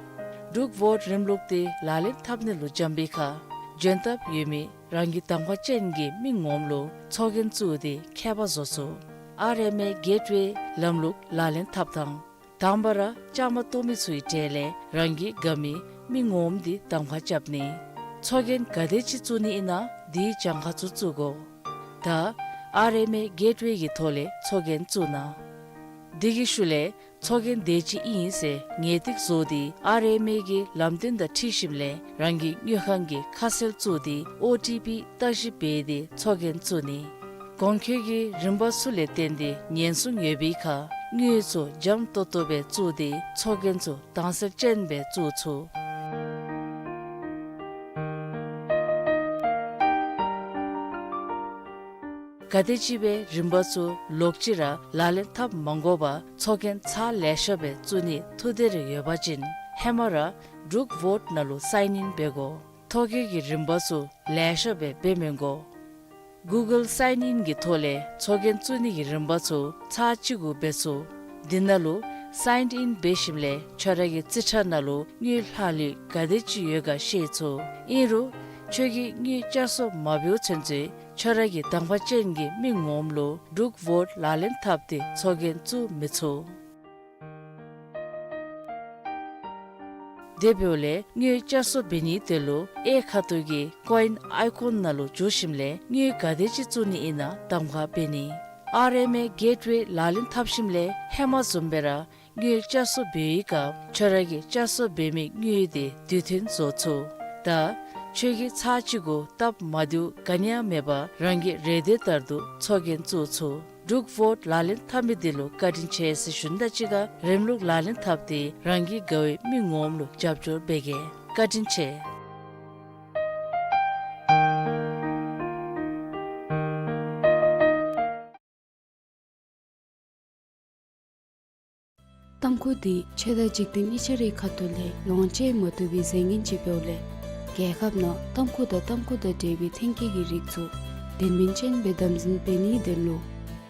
འབྲུག་བོཊ་རིམ་ལུགས་འདི་ལག་ལེན་འཐབ་ནི་ལུ་འབྱོན་པའི་ཁར་འབྱོན་ཐབས་ཡོད་མི་རང་གི་གདམ་ཁ་ཅན་གྱི་མི་ངོམ་ལུ་ཚོགས་རྒྱན་བཙུགས་ཏེ་ཁྱད་པར་བཟོ་ཚུགས། ཨར་ཨེམ་ཨེ་གེཊ་ཝེ་ལམ་ལུགས་ལག་ལེན་འཐབ་དང་། དང་པ་ར་བཅའ་མར་གཏོགས་མི་ཚུའི་གྲས་ལས་རང་གི་དགའ་མི་མི་ངོམ་འདི་གདམ་ཁ་རྐྱབ་ནི། ཚོགས་རྒྱན་ག་དེ་ཅིག་བཙུགས་ནི་ཨིན་ན་དེའི་གྱངས་ཁ་ཚུ་བཙུགས་དགོ། ད་ཨར་ཨེམ་ཨེ་གེཊ་ཝེ་གི་ཐོག་ལས་ཚོགས་རྒྱན་བཙུགས་གནང་། དེ་གི་ཤུལ་ལས་ཚོགས་རྒྱན་དེ་ཅིག་ཨིན་ཟེར་ངེས་ཏིག་བཟོ་སྟེ་ཨར་ཨེམ་ཨེ་གི་ལམ་སྟོན་དང་འཁྲིལ་ཞིནམ་ལས་རང་གི་དངུལ་ཁང་གི་ཁ་གསལ་བཙུགས་ཏེ་ཨོ་ཊི་པི་བརྟག་ཞིབ་འབད་དེ་ཚོགས་རྒྱན་བཙུགས་ནི། གོང་འཁོད་ཀྱི་རིམ་པ་ཚུ་ལས་བརྟེན་ཏེ་ཉེན་སྲུང་ཡོད་པའི་ཁར་དངུལ་ཚུ་འཇམ་ཏོག་ཏོ་སྦེ་བཙུགས་ཏེ་ཚོགས་རྒྱན་ཚུ་དྭངས་གསལ་ཅན་སྦེ་བཙུགས་ཚུགས། ག་དེམ་ཅིག་སྦེ་རིམ་པ་ཚུ་ལོག་ཅི་ར་ལག་ལེན་འཐབ་མ་དགོ་པར་ཚོགས་རྒྱན་ཚར་ལེ་ཤ་སྦེ་བཙུགས་ནིའི་ཐུགས་འདོད་རེ་ཡོད་པ་ཅིན་ཧེ་མ་ར་འབྲུག་ཝོཊ་ནང་ལུ་སའིན་ཨིན་འབད་དགོ། ཐོ་བཀོད་ཀྱི་རིམ་པ་ཚུ་ལེ་ཤ་སྦེ་འབད་མི་དགོ། གུ་གཱལ་སའིན་ཨིན་གྱི་ཐོག་ལས་ཚོགས་རྒྱན་བཙུགས་ནི་གི་རིམ་པ་ཚུ་ཚར་གཅིག་གུ་འབད་ཚུགས། དེ་ནང་ལུ་སའིན་ཨིན་འབད་ཞིནམ་ལས་ཁྱོད་ར་གི་རྩིས་ཁྲ་ནང་ལུ་དངུལ་ལྷག་ལུས་ག་དེམ་ཅིག་ཡོད་ག་ཤེས་ཚུགས། ཨིན་རུང་ཁྱོད་ཀྱིས་དངུལ་བསྐྱར་གསོ་མ་འབདཝ་ཚུན་ཚོད་ཁྱོད་ར་གི་དང་པ་ཅན་གྱི་མི་ངོམ་ལུ་འབྲུག་ཝོཊ་ལག་ལེན་འཐབ་སྟེ་ཚོགས་རྒྱན་བཙུགས་མི་ཚུགས། དེ་འབདཝ་ལས་དངུལ་བསྐྱར་གསོ་འབད་ནིའི་དོན་ལུ་གཡས་ཁ་ཐུག་གི་ཀོ་ཨིན་ཨའི་ཀོན་ནང་ལུ་འཛུལ་ཞིནམ་ལས་དངུལ་ག་དེམ་ཅིག་བཙུགས་ནི་ཨིན་ན་གདམ་ཁ་འབད་ནི། ཨར་ཨེམ་ཨེ་གེཊ་ཝེ་ལག་ལེན་འཐབ་ཞིནམ་ལས་ཧེ་མ་བཟུམ་སྦེ་ར་དངུལ་བསྐྱར་གསོ་འབད་བའི་སྐབས་ཁྱོད་ར་གིས་བསྐྱར་གསོ་འབད་མི་དངུལ་དེ་དུས་མཐུན་བཟོ་ཚུགས། ད་ཁྱོད་ཀྱིས་ཚར་གཅིག་གུ་སྟབས་མ་བདེཝ་ག་ནི་ཡང་མེད་པར་རང་གི་རེ་འདོད་ལྟར་དུ་ཚོགས་རྒྱན་བཙུགས་ཚུགས། འབྲུག་ཝོཊ་ལག་ལེན་འཐབ་མི་དེ་ལུ་བཀའ་དྲིན་ཆེ་ཟེར་ཞུ་ནི་དང་གཅིག་ཁར་རིམ་ལུགས་ལག་ལེན་འཐབ་སྟེ་རང་གི་དགའ་བའི་མི་ངོམ་ལུ་རྒྱབ་སྐྱོར་འབད་གེ། བཀའ་དྲིན་ཆེ། ཏམ་ཁུ་འདི་ཆོས་དང་འཇིག་རྟེན་གཉིས་ཆ་རའི་ཁ་ཐུག་ལས་ལོངས་སྤྱོད་མ་བཏུབ་པའི་རྫས་ངན་ཅིག་འབདཝ་ལས་རྒྱལ་ཁབ་ནང་ཏམ་ཁུ་དང་ཏམ་ཁུ་དང་འབྲེལ་བའི་ཐོན་སྐྱེད་ཀྱི་རིགས་ཚུ་དོན་སྨིན་ཅན་སྦེ་དམ་འཛིན་འབད་ནིའི་དོན་ལུ་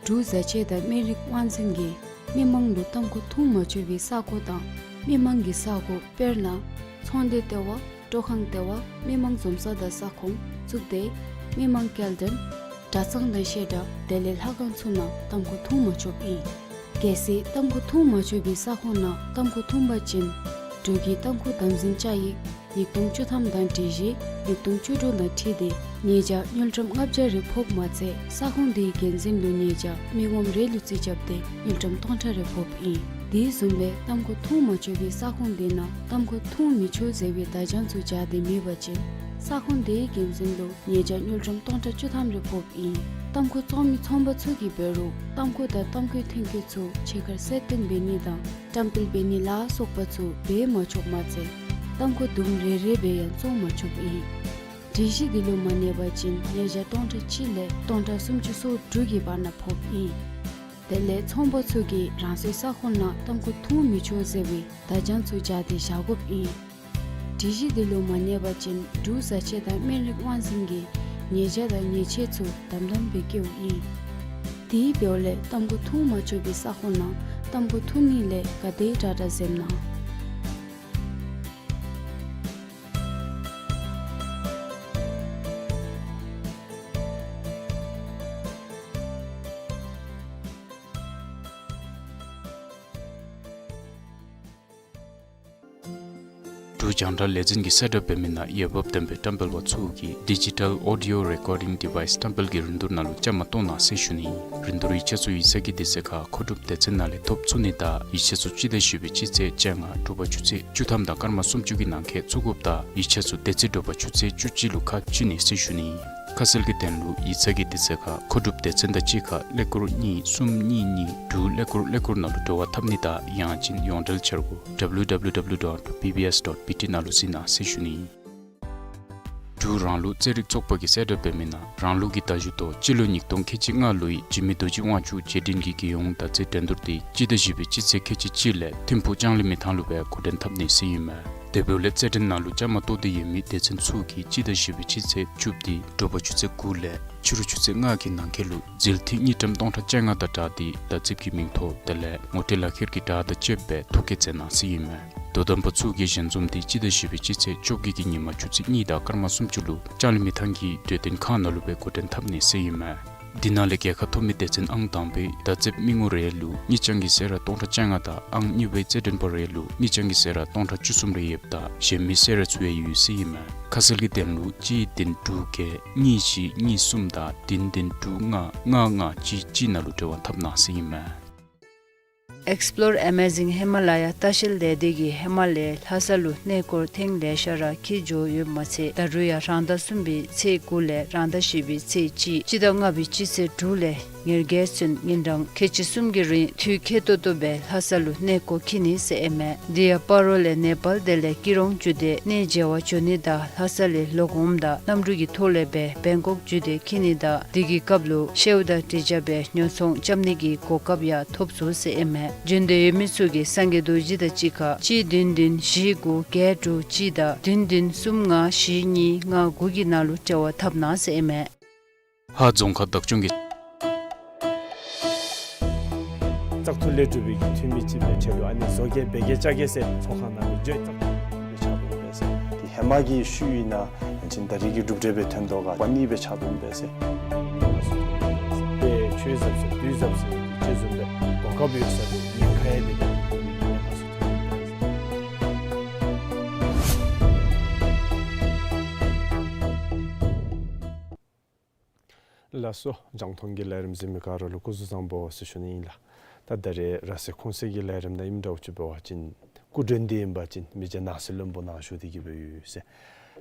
འབྲུག་བཟའ་ཆས་དང་སྨན་རིགས་དབང་འཛིན་གྱིས་མི་མང་ལུ་ཏམ་ཁུ་འཐུང་མ་ཆོག་པའི་ས་གོ་དང་མི་མང་གི་ས་གོ་དཔེར་ན་ཚོང་སྡེ་ལྟེ་བ། སྤྲོ་ཁང་ལྟེ་བ། མི་མང་འཛོམས་ས་དང་ས་ཁོངས་བཙུགས་ཏེ་མི་མང་སྐྱེལ་འདྲེན་གྲྭ་ཚང་དང་བཤད་གྲྭ་དེ་ལས་ལྷ་ཁང་ཚུ་ནང་ཏམ་ཁུ་འཐུང་མ་ཆོགཔ་ཨིན། གལ་སྲིད་ཏམ་ཁུ་འཐུང་མ་ཆོག་པའི་ས་ཁོངས་ནང་ཏམ་ཁུ་འཐུང་པ་ཅིན་འབྲུག་གི་ཏམ་ཁུ་དམ་འཛིན་བཅའ་ཡིག་ཉིས་སྟོང་བཅུ་ཐམ་དང་སྒྲིག་གཞི་ཉིས་སྟོང་བཅུ་དྲུག་དང་འཁྲིལ་ཏེ་ཉེས་བྱ་དངུལ་ཀྲམ་ལྔ་བརྒྱ་རེ་ཕོགཔ་མ་ཚད་ས་ཁོངས་དེའི་འགན་འཛིན་ལུ་ཉེས་བྱ་མི་ངོམ་རེ་ལུ་རྩིས་རྐྱབ་སྟེ་དངུལ་ཀྲམ་སྟོང་ཕྲག་རེ་ཕོགཔ་ཨིན། དེ་བཟུམ་སྦེ་ཏམ་ཁུ་འཐུང་མ་ཆོག་པའི་ས་ཁོངས་དེ་ནང་ཏམ་ཁུ་འཐུང་མི་ཆོག་ཟེར་བའི་བརྡ་བྱང་ཚུ་སྦྱར་ཏེ་མེད་པ་ཅིན་ས་ཁོངས་དེའི་འགན་འཛིན་ལུ་ཉེས་བྱ་དངུལ་ཀྲམ་སྟོང་ཕྲག་བཅུ་ཐམ་རེ་ཕོགཔ་ཨིན། ཏམ་ཁུ་བཙོང་མི་ཚོང་པ་ཚུ་གིས་འབད་རུང་ཏམ་ཁུ་དང་ཏམ་ཁུའི་ཐོན་སྐྱེད་ཚུ་ཕྱི་ཁར་གསལ་སྟོན་འབད་ནི་དང་བཀྲམ་སྤེལ་འབད་ནི་ལ་སོགས་པ་ཚུ་འབད་མ་ཆོགཔ་མ་ཚད་ཏམ་ཁུ་དུམ་རེ་རེ་སྦེ་ཡང་བཙོང་མ་ཆོགཔ་ཨིན། སྒྲིག་གཞི་འདི་ལུ་མ་གནས་པ་ཅིན་ཉེས་བྱ་སྟོང་ཕྲག་གཅིག་ལས་སྟོང་ཕྲག་སུམ་ཅུ་སོ་དྲུག་གི་བར་ན་ཕོགཔ་ཨིན། དེ་ལས་ཚོང་པ་ཚུ་གིས་རང་སོའི་ས་ཁོངས་ནང་ཏམ་ཁུ་འཐུང་མི་ཆོག་ཟེར་བའི་བརྡ་བྱང་ཚུ་སྦྱར་ཏེ་བཞག་དགོཔ་ཨིན། སྒྲིག་གཞི་འདི་ལུ་མ་གནས་པ་ཅིན་འབྲུག་བཟའ་ཆས་དང་སྨན་རིགས་དབང་འཛིན་གྱིས་ཉེས་བྱ་དང་ཉེས་ཆད་ཚུ་དམ་དམ་སྦེ་བཀལཝ་ཨིན། དེ་འབདཝ་ལས་ཏམ་ཁུ་འཐུང་མ་ཆོག་པའི་ས་ཁོངས་ནང་ཏམ་ཁུ་འཐུང་ནི་ལས་ག་དེ་དྲག་དྲག་འཛེམ་གནང་། འབྲུག་རྒྱང་བསྒྲགས་ལས་འཛིན་གྱིས་གསལ་བསྒྲགས་འབད་མི་ནང་འོས་འབབ་ལྡན་པའི་བཀྲམ་སྤེལ་པ་ཚུ་གིས་ཌི་ཇི་ཊལ་ཨོ་ཌི་ཡོ་རེ་ཀོར་ཌིང་ཌི་ཝའི་སི་བཀྲམ་སྤེལ་གྱི་རིན་བསྡུར་ནང་ལུ་བཅའ་མར་གཏོགས་གནང་ཟེར་ཞུ་ནི། རིན་བསྡུར་ཡིག་ཆ་ཚུ་ཡིག་ཚང་གི་དུས་ཚོད་ཁར་མཁོ་སྒྲུབ་སྡེ་ཚན་ནང་ལས་ཐོབ་ཚུགས་ནི་དང་ཡིག་ཆ་ཚུ་སྤྱི་ཟླ་བཞི་པའི་སྤྱི་ཚེས་བཅོ་ལྔ་དྲོ་པ་ཆུ་ཚོད་བཅུ་ཐམ་དང་སྐར་མ་སུམ་ཅུ་གི་ནང་འཁོད་བཙུགས་དགོཔ་དང་ཡིག་ཆ་ཚུ་དེ་ཚེ་དྲོ་པ་ཆུ་ཚོད་བཅུ་གཅིག་ལུ་ཁ་ཕྱེ་ནི་ཟེར་ཞུ་ནི། ཁ་གསལ་གྱི་དོན་ལུ་ཡིག་ཚང་གི་དུས་ཚོད་ཁར་མཁོ་སྒྲུབ་སྡེ་ཚན་དང་གཅིག་ཁར་ཀླད་ཀོར་གཉིས་གསུམ་གཉིས་གཉིས་དྲུག་ཀླད་ཀོར་ཀླད་ཀོར་ནང་ལུ་འབྲེལ་བ་འཐབ་ནི་དང་ཡང་ཅིན་ཡོངས་འབྲེལ་འཆར་སྒོ་ཌབ་ལུ་ཌབ་ལུ་ཌབ་ལུ་ཌོཊ་བི་བི་ཨེསི་ཌོཊ་བི་ཊི་ནང་ལུ་གཟིགས་གནང་ཟེར་ཞུ་ནི། འབྲུག་རང་ལུགས་རྩེད་རིགས་ཚོགས་པ་གིས་གསལ་བསྒྲགས་འབད་མི་ནང་རང་ལུགས་ཀྱི་མདའ་གཞུ་ཐོག་སྤྱི་ལོ་ཉིས་སྟོང་ཁལ་གཅིག་ལྔ་ལོའི་འཇིགས་མེད་རྡོ་རྗེ་དབང་ཕྱུག་རྗེ་དྲིན་གྱི་རྒྱལ་ཡོངས་མདའ་རྩེད་འགྲན་བསྡུར་དེ་སྤྱི་ཟླ་བཞི་པའི་སྤྱི་ཚེས་ཁལ་གཅིག་གཅིག་ལས་ཐིམ་ཕུག་ལྕང་གླིང་མི་ཐང་ལུ་སྦེ་འགོ་འདྲེན་འཐབ་ནི་ཟེར་ཨིན་མས། དེ་འབདཝ་ལས་རྩེད་འགྲན་ནང་ལུ་བཅའ་མར་གཏོགས་ཏེ་ཡོད་མི་སྡེ་ཚན་ཚུ་གིས་སྤྱི་ཟླ་བཞི་པའི་སྤྱི་ཚེས་བཅུ་པ་དེ་དྲོ་པ་ཆུ་ཚོད་དགུ་ལས་ཕྱི་རུ་ཆུ་ཚོད་ལྔ་གི་ནང་འཁོད་ལུ་འཛུལ་ཐིག་དངུལ་ཀྲམ་སྟོང་ཕྲག་བཅོ་ལྔ་དང་སྦྲགས་ཏེ་མདའ་རྩེདཔ་གི་མིང་ཐོ་དེ་ལས་ངོ་སྤྲོད་ལག་ཁྱེར་གྱི་བྲག་དང་བཅསཔ་སྦེ་ཐོ་བཀོད་མཛད་གནང་ཟེར་ཨིན་མས། དོ་དམ་པ་ཚུ་གིས་ཞལ་འཛོམས་དེ་སྤྱི་ཟླ་བཞི་པའི་སྤྱི་ཚེས་བཅོ་བརྒྱད་ཀྱི་ཉིན་མ་ཆུ་ཚོད་གཉིས་དང་སྐར་མ་སུམ་ཅུ་ལུ་ལྕང་གླིང་མི་ཐང་གི་གྲོས་སྟོན་ཁང་ནང་ལུ་སྦེ་འགོ་འདྲེན་འཐབ་ནི་ཟེར་ཨིན་མས། འདི་ནང་ལས་རྒྱལ་ཁ་ཐོབ་མི་སྡེ་ཚན་ཨང་དང་པའི་མདའ་རྩེདཔ་མི་ངོ་རེ་ལུ་དངུལ་རྐྱང་གི་གསོལ་རས་སྟོང་ཕྲག་བཅོ་ལྔ་དང་ཨང་གཉིས་པའི་རྩེད་འགྲན་པ་རེ་ལུ་དངུལ་རྐྱང་གི་གསོལ་རས་སྟོང་ཕྲག་བཅུ་གསུམ་རེ་ཡོདཔ་ད་གཞན་མི་གསོལ་རས་ཚུ་ཡང་ཡོད་ཟེར་ཨིན་མས། ཁ་གསལ་གྱི་དོན་ལུ་གཅིག་བདུན་དྲུག་བརྒྱད་གཉིས་བཞི་གཉིས་གསུམ་དང་བདུན་བདུན་དྲུག་ལྔ་ལྔ་ལྔ་གཅིག་གཅིག་ནང་ལུ་འབྲེལ་བ་འཐབ་གནང་ཟེར་ཨིན་མས། Explore Amazing Himalaya ལྟ་བཤལ་ལས་སྡེ་གིས་ཧི་མ་ལ་ཡའི་ལྷ་ས་ལུ་གནས་སྐོར་ཐེངས་ལེ་ཤ་ར་འཁྱིད་འགྱོ་ཡོདཔ་མ་ཚད་ད་རུང་ཡང་རང་ཟླ་གསུམ་པའི་ཚེས་དགུ་ལས་རང་ཟླ་བཞི་པའི་ཚེས་གཅིག་སྤྱི་ཟླ་ལྔ་པའི་སྤྱི་ཚེས་དྲུག་ལས་ ཉེར་བརྒྱད་ཚུན་ཉིན་གྲངས་ཁལ་གཅིག་གསུམ་གྱི་རིང་དུས་ཁེ་ཏོག་ཏོ་སྦེ་ལྷ་ས་ལུ་གནས་སྐོར་འཁྱིད་ནི་ཟེར་ཨིན་མས། དེ་ཡང་སྤ་རོ་ལས་ནེ་པཱལ་དེ་ལས་སྐྱིད་གྲོང་བརྒྱུད་དེ་གནས་མཇལ་བར་འགྱོ་ནི་དང་ལྷ་ས་ལས་ལོག་འོངམ་ད་གནམ་གྲུ་གི་ཐོག་ལས་སྦེ་བེང་ཀོག་བརྒྱུད་དེ་འཁྱིད་ནི་དང་དེ་གི་སྐབས་ལུ་ཤེའུ་དང་དྲི་ཆབ་སྦེ་ཉོ་ཚོང་རྐྱབ་ནི་གི་གོ་སྐབས་ཡང་ཐོབ་ཚུགས་ཟེར་ཨིན་མས། འབྱོན་འདོད་ཡོད་མི་ཚུ་གིས་སངས་རྒྱས་རྡོ་རྗེ་དང་གཅིག་ཁར་གཅིག་བདུན་བདུན་བཞི་དགུ་བརྒྱད་དྲུག་གཅིག་དང་བདུན་བདུན་གསུམ་ལྔ་བཞི་གཉིས་ལྔ་དགུ་གི་ནང་ལུ་འབྲེལ་བ་འཐབ་གནང་ཟེར་ཨིན་མས། ཧཱ་རྫོང་ཁག་བདག་སྐྱོང་གིས་བཙག་འཐུ་ལས་གྲུབ་པའི་གི་འཐུས་མི་ཅིག་སྦེ་ཁྲལ་ལུ་ཨ་ནི་བཟོ་གེ་འབད་གེ་བཅའ་གེ་ཟེར་ཚོགས་ཁང་ནང་ལུ་བརྗོད་བཙག་འཐུ་ལས་ཆགས་འདུག་པས་ཟེར། དེ་ཧེ་མ་གི་ཤུལ་ཨིན་ན་ཡང་ཅིན་ད་རིས་ཀྱི་གྲུབ་འབྲས་སྦེ་ཐོན་དོ་ག་པ་ནི་སྦེ་ཆགས་འདུག་པས་ཟེར། ཏེ་ཆོས་ཟབ་ཟེར་དུས་ཟབ་ཟེར་ཅིག་བཟུམ་སྦེ་གོ་སྐབས་ཡོད་ས་དེ་ཉེན་ཁ་ཡང་དེ་དེ་ཉེན་ཁ་ཚུ་ཐོན་ཡོད་པས་ཟེར། ལགས་སོ། རྒྱང་མཐོང་གི་ལས་རིམ་གཟིགས་མི་ག་ར་ལུ་སྐུ་གཟུགས་བཟང་པོ་ཟེར་ཞུ་ནི་ཨིན་ལགས། ད་ད་རེས་ར་སེ་ཁོང་སེ་གི་ལས་རིམ་ནང་ཨིནམ་འདྲཝ་ཅིག་འབད་བ་ཅིན་སྐུ་མགྲོན་འདི་ཨིན་པ་ཅིན་མི་རྗེ་ནང་སྲིད་བློན་པོ་ནཱ་བཞུགས་ཏེ་གི་སྦེ་ཡོད་ཟེར།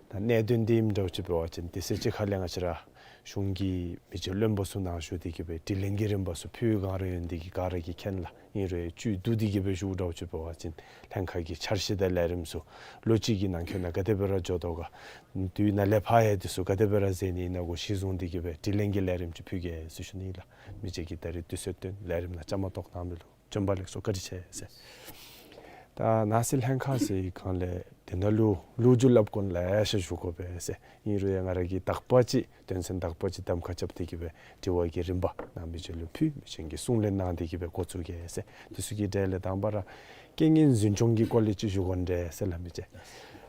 ད་གནད་དོན་འདི་ཨིནམ་འདྲཝ་ཅིག་འབད་བ་ཅིན་དེ་ཚེ་གཅིག་ཁ་ལས་ང་བཅས་ར་གཞུང་གི་མི་རྗེ་བློན་པོ་ཚུ་ནཱ་བཞུགས་ཏེ་གི་སྦེ་དྲི་ལན་གྱི་རིམ་པ་ཚུ་ཕུལ་ག་ར་ཡོད་ནི་འདི་གིས་ག་ར་གིས་མཁྱེན་ལགས། ཨིན་རུང་བཅུད་བསྡུ་སྟེ་གི་སྦེ་ཞུཝ་འདྲཝ་ཅིག་འབད་བ་ཅིན་ལྷན་ཁག་གི་འཆར་གཞི་དང་ལས་རིམ་ཚུ་ལོ་གཅིག་གི་ནང་འཁོད་ནང་ག་དེ་སྦེ་ར་འགྱོ་དོ་ག། དུས་ནཱ་ལས་ཕར་ཡང་དེ་ཚུ་ག་དེ་སྦེ་ར་མཛད་ནི་ཨིན་ན་གུ་གཞི་བཟུང་སྟེ་གི་སྦེ་དྲི་ལན་གྱི་ལས་རིམ་ཅིག་ཕུལ་གེ་ཟེར་ཞུ་ནི་ལགས། མི་རྗེ་གིས་ད་རིས་དུས་ཚོད་བཏོན་ལས་རིམ་ནང་བཅའ་མར་གཏོགས་གནང་མི་ལུ་བྱོན་པ་ལེགས་སོ། བཀའ་དྲིན་ཆེ་ཟེར། ད་ནང་སྲིད་ལྷན་ཁག་ཟེར་བའི་སྒང་ལས་དེ་ནང་ལུ་ལོ་རྒྱུས་སླབ་དགོ་ན་ལེ་ཤ་ཞུ་དགོ་པས་ཟེར། ཨིན་རུང་ཡང་ང་ར་གིས་དག་པ་ཅིག་དོན་ཚན་དག་པ་ཅིག་གདམ་ཁ་རྐྱབ་སྟེ་གི་སྦེ་དྲི་བ་གི་རིམ་པ་ནཱ་མི་རྗེ་ལུ་ཕུལ། མི་རྗེ་གིས་གསུང་ལན་གནང་སྟེ་གི་སྦེ་འགོ་བཙུགས་གེ་ཟེར། དེ་ཚུ་གི་གྲས་ལས་དང་པ་ར་རྐྱེན་ངན་འཛིན་སྐྱོང་གི་སྐོར་ལས་ཅིག་ཞུ་དགོ་ནི་འདྲས་ཟེར་ལགས་མི་རྗེ།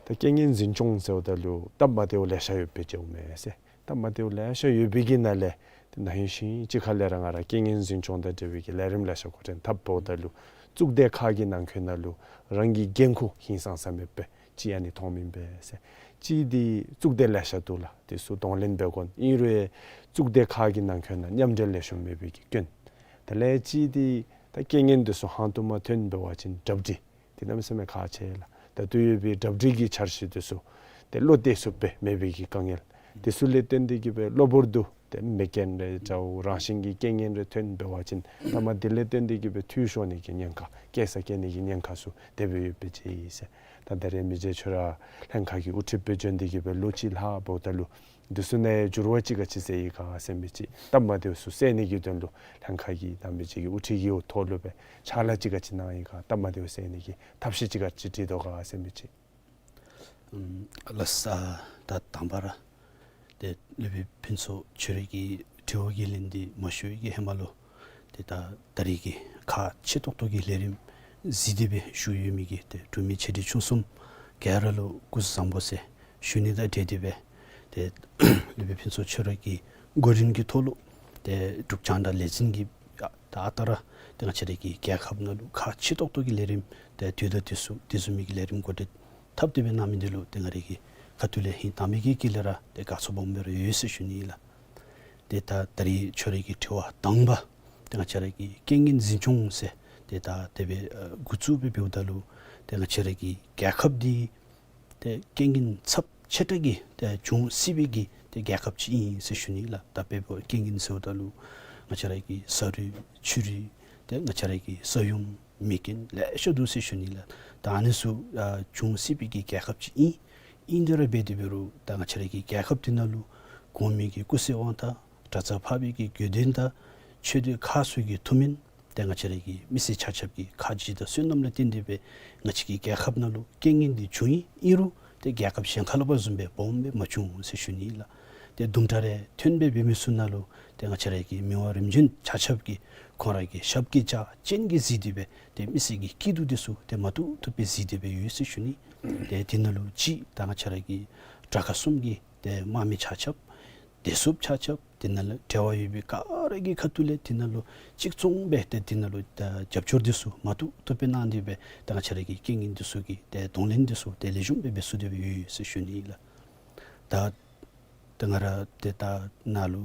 ད་རྐྱེན་ངན་འཛིན་སྐྱོང་ཟེརཝ་ད་ལུ་སྟབས་མ་བདེཝ་ལེ་ཤ་ཡོདཔ་སྦེ་མཇལཝ་མས་ཟེར། སྟབས་མ་བདེཝ་ལེ་ཤ་ཡོད་པའི་གི་ནང་ལས་ཏེ་ན་ཧིང་ཤིང་གཅིག་ཁ་ལས་ར་ང་ར་རྐྱེན་ངན་འཛིན་སྐྱོང་དང་འབྲེལ་བའི་གི་ལས་རིམ་ལེ་ཤ་འགོ་འདྲེན་འཐབ་འབདཝ་ད་ལུ་གཙུག་སྡེ་ཁག་གི་ནང་འཁོད་ནང་ལུ་རང་གི་འགན་ཁུར་ཧིང་སངས་ས་མེད་པའི་ཅིག་ཨ་ནི་མཐོངམ་ཨིན་པས་ཟེར། གཅིག་འདི་གཙུག་སྡེ་ལེ་ཤ་འདུག་ལགས། དེ་ཚུ་གདོང་ལེན་འབད་དགོ་ནི། ཨིན་རུང་གཙུག་སྡེ་ཁག་གི་ནང་འཁོད་ནང་མཉམ་འབྲེལ་ལེགས་ཤོམ་མེད་པའི་གི་སྐྱོན། དེ་ལས་གཅིག་འདི་ད་རྐྱེན་ངན་དེ་ཚུ་ཧང་སྟོང་མ་ཐོན་འབད་བ་ཅིན་གྲ་སྒྲིག་འདི་གནམ་མེད་ས་མེད་ཁག་ཆེ་ལགས། ད་ལྟོ་ཡོད་པའི་གྲ་སྒྲིག་གི་འཆར་གཞི་དེ་ཚུ་ཏེ་བློ་གཏད་ཚུགསཔ་སྦེ་མེད་པའི་གི་དཀའ་ངལ། དེ་ཚུ་ལས་བརྟེན་ཏེ་གི་སྦེ་གློ་བུར་དུ་ཏེ་མེ་རྐྱེན་རེ་འདྲཝ་རང་བཞིན་གྱི་རྐྱེན་ངན་རེ་ཐོན་འབད་བ་ཅིན་ད་མ་དེ་ལས་བརྟེན་ཏེ་གི་སྦེ་འཐུས་ཤོར་ནི་གི་ཉེན་ཁ་བཀལ་ས་བཀལ་ནི་གི་ཉེན་ཁ་ཚུ་དེ་སྦེ་ཡོདཔ་སྦེ་མཇལ་ཡི་ཟེར། ད་ད་རེས་མི་རྗེ་ཁྱོད་ར་ལྷན་ཁག་གི་དབུ་ཁྲིདཔ་སྦེ་བྱོན་ཏེ་གི་སྦེ་ལོ་གཅིག་ལྷག་འབདཝ་ད་ལུ་དེ་ཚུ་ནང་འགྱུར་བ་ཅིག་ག་ཅི་ཟེར་ཡི་ག་ཟེར་མི་ཅིག་སྟབས་མ་བདེཝ་ཚུ་སེལ་ནི་གི་དོན་ལུ་ལྷན་ཁག་གིས་ད་མི་རྗེ་གི་དབུ་ཁྲིད་ཀྱི་འོག་ཐོག་ལུ་སྦེ་ཕྱག་ལཱ་ཅིག་ག་ཅི་གནང་ཡི་ག། སྟབས་མ་བདེཝ་སེལ་ནི་གི་ཐབས་ཤེས་ཅིག་ག་ཅི་བྲིས་དོ་ག་ཟེར་མི་ཅིག། ཨམ་ལགས་སོ། ད་དང་པ་ར་ཏེ་སློབ་དཔོན་ཕུན་ཚོགས་ཁྱོད་རའི་གི་དྲི་བ་གི་ལན་འདི་མ་ཞུ་བའི་གི་ཧེ་མ་ལུ་ཏེ་ད་ད་རིས་ཀྱི་ཁག་ཆེ་ཏོག་ཏོ་གི་ལས་རིམ་གཟིགས་ཏེ་སྦེ་བཞུགས་ཡོད་མི་གི་ཏེ་འབྲུག་མི་ཆེ་འབྲིང་ཆུང་གསུམ་ག་ར་ལུ་སྐུ་གཟུགས་བཟང་པོ་ཟེར་ཞུ་ནི་དང་འབྲེལ་ཏེ་སྦེ་ཏེ་སློབ་དཔོན་ཕུན་ཚོགས་ཁྱོད་རའི་གི་འགོ་འདྲེན་གྱི་ཐོག་ལུ་ཏེ་འབྲུག་རྒྱང་བསྒྲགས་ལས་འཛིན་གྱིས་ད་ད་ལྟོ་ར་ཏེ་ང་བཅས་རའི་གི་རྒྱལ་ཁབ་ནང་ལུ་ཁག་ཆེ་ཏོག་ཏོ་གི་ལས་རིམ་ཏེ་དུས་དང་དུས་སུ་དེ་བཟུམ་མའི་གི་ལས་རིམ་འགོ་འདྲེན་འཐབ་སྟེ་སྦེ་གནང་མི་འདི་ལུ་ཏེ་ང་རའི་གི་ཁ་ཐུག་ལས་ཧིང་དྭངས་མའི་གི་དཀྱིལ་ལས་ར་ཏེ་དགའ་ཚོར་སྦོམ་སྦེ་ར་ཡོད་ཟེར་ཞུ་ནི་ཨིན་ལགས། ཏེ་ད་ད་རིས་ཁྱོད་རའི་གི་དྲི་བ་དང་པ་ཏེ་ང་བཅས་རའི་གི་རྐྱེན་ངན་འཛིན་སྐྱོང་ཟེར་ཏེ་ད་དེ་སྦེ་ཨ་འགོ་བཙུགས་སྦེ་འབདཝ་ད་ལུ་ཏེ་ང་བཅས་རའི་གི་རྒྱལ་ཁབ་འདི་ཏེ་རྐྱེན་ངན་ཚབས་ཆེ་དྲགས་ཀྱི་ཏེ་འབྱུང་སྲིད་པའི་གི་ཏེ་རྒྱལ་ཁབ་ཅིག་ཨིན་ཟེར་ཞུ་ནི་ལགས། ད་དཔེ་འབད་རྐྱེན་ངན་ཟེརཝ་ད་ལུ་ང་བཅས་རའི་གི་ས་རུད་ཆུ་རུད་ཏེ་ང་བཅས་རའི་གི་ས་ཡོམ་མེ་རྐྱེན་ལེ་ཤ་འདུག་ཟེར་ཞུ་ནི་ལགས། ད་ཨ་ནི་ཚུ་ཨ་འབྱུང་སྲིད་པའི་གི་རྒྱལ་ཁབ་ཅིག་ཨིན། ཨིན་དེ་ར་འབད་དེ་འབད་རུང་ད་ང་བཅས་རའི་གི་རྒྱལ་ཁབ་འདི་ནང་ལུ་གོང་མའི་གི་སྐུ་ཚེ་དབང་ཐང་གྲྭ་ཚང་འཕགས་པའི་གི་དགེ་འདུན་དང་ཆོས་སྡེ་ཁག་ཚུ་གི་ཐུགས་སྨོན་ཏེ་ང་བཅས་རའི་གི་མི་སེར་ཆ་ཁྱབ་ཀྱི་ཁ་རྗེ་དང་བསོད་ནམས་ལུ་བརྟེན་ཏེ་སྦེ་ང་བཅས་ཀྱི་རྒྱལ་ཁབ་ནང་ལུ་རྐྱེན་ངན་འདི་བྱུང་ཡི། ཨིན་རུང་ཏེ་རྒྱལ་ཁབ་གཞན་ཁ་ལས་ཕར་བཟུམ་སྦེ་སྦོམ་སྦེ་མ་བྱུང་ཟེར་ཞུ་ནི་ལགས། ཏེ་དུམ་གྲ་རེ་ཐོན་སྦེ་འབད་མི་ཚུ་ནང་ལུ་ཏེ་ང་བཅས་རའི་གི་མི་དབང་རིམ་བྱོན་ཆ་ཁྱབ་ཀྱིས་ཁོང་རའི་གི་ཞབས་ཀྱིས་བཅགས་སྤྱན་གྱིས་གཟིགས་ཏེ་སྦེ་ཏེ་མི་སེར་གྱི་སྐྱིད་སྡུག་འདི་ཚུ་ཏེ་མ་བཏུབ་བཏུབ་སྦེ་གཟིགས་ཏེ་སྦེ་ཡོད་ཟེར་ཞུ་ནི། ཏེ་དེ་ནང་ལུ་གཅིག་ད་ང་བཅས་རའི་གི་དྲག་ཁག་གསུམ་གྱི་ཏེ་དམག་མི་ཆ་ཁྱབ་བདེ་སྲུངཔ་ཆ་ཁྱབ་དེ་ནང་ལུ་འབྲེལ་བ་ཡོད་པའི་ག་ར་གི་ཁ་ཐུག་ལས་དེ་ནང་ལུ་གཅིག་མཚུངས་སྦེ་ཏེ་དེ་ནང་ལུ་ད་རྒྱབ་སྐྱོར་འདི་ཚུ་མ་བཏུབ་བཏུབ་སྦེ་གནང་སྟེ་སྦེ་ད་ང་བཅས་རའི་གི་རྐྱེན་ངན་འདི་ཚུ་གི་ཏེ་གདོང་ལེན་འདི་ཚུ་ཏེ་ལེགས་ཤོམ་སྦེ་འབད་ཚུགས་ཏེ་སྦེ་ཡོད་ཡོད་ཟེར་ཞུ་ནི་ལགས། ད་ད་ང་ར་ཏེ་ད་ནཱ་ལུ་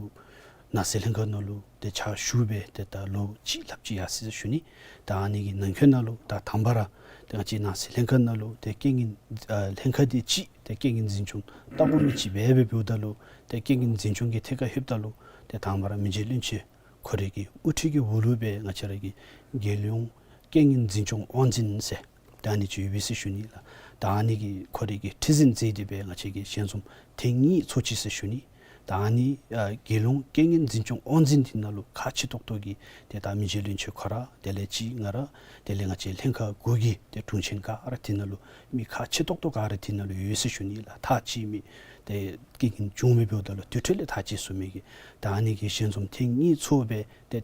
ནང་སྲིད་ལྷན་ཁག་ནང་ལུ་ཏེ་ཕྱག་ཞུ་སྦེ་ཏེ་ད་ལོ་གཅིག་ལྷགཔ་ཅིག་ཡར་སོ་ཡི་ཟེར་ཞུ་ནི། ད་ཨ་ནི་གི་ནང་འཁོད་ནང་ལུ་ད་དང་པ་ར་ཏེ་ང་བཅས་ནང་སྲིད་ལྷན་ཁག་ནང་ལུ་ཏེ་རྐྱེན་ངན་ཨ་ལྷན་ཁག་འདི་གཅིག་ཏེ་རྐྱེན་ངན་འཛིན་སྐྱོང་ལྟ་སྒོ་མི་ཅིག་སྦེ་འབད་འབདཝ་ད་ལུ་ཏེ་རྐྱེན་ངན་འཛིན་སྐྱོང་གི་ཐད་ཁར་ལྷོདཔ་ད་ལུ་ཏེ་དང་པ་ར་མི་རྗེ་བློན་ཆེན་ ཁོ་རའི་གི་དབུ་ཁྲིད་ཀྱི་འོག་ལུ་སྦེ་ང་བཅས་ར་གི་རྒྱལ་ཡོངས་རྐྱེན་ངན་འཛིན་སྐྱོང་དབང་འཛིན་ཟེར་ད་ཨ་ནི་ཅིག་ཡོད་པས་ཟེར་ཞུ་ནི་ལགས། ད་ཨ་ནི་གི་ཁོ་རའི་གི་ཁྲི་འཛིན་མཛད་དེ་སྦེ་ང་བཅས་ཀྱི་ཞལ་འཛོམས་ཐེངས་གཉིས་ཚོགས་ཅི་ཟེར་ཞུ་ནི། ད་ཨ་ནི་ཨ་རྒྱལ་ཡོངས་རྐྱེན་ངན་འཛིན་སྐྱོང་དབང་འཛིན་འདི་ནང་ལུ་ཁག་ཆེ་ཏོག་ཏོ་གི་ཏེ་ད་མི་རྗེ་བློན་ཆེན་ཁོ་ར་དེ་ལས་ཅིག་ང་ར་དེ་ལས་ང་བཅས་ལྷན་ཁག་དགུ་གི་ཏེ་དྲུང་ཆེན་ག་ར་དེ་ནང་ལུ་མི་ཁག་ཆེ་ཏོག་ཏོ་ག་ར་དེ་ནང་ལུ་ཡོད་ཟེར་ཞུ་ནི་ལགས། ཐག་བཅད་མི་ཏེ་རྐྱེན་ངན་བྱུང་མི་འབདཝ་ད་ལུ་དེ་འཕྲོ་ལས་ཐག་བཅད་ཚུགས་མི་གི་ད་ཨ་ནི་གི་ཞལ་འཛོམས་ཐེངས་གཉིས་ཚོགས་སྦེ་ཏེ་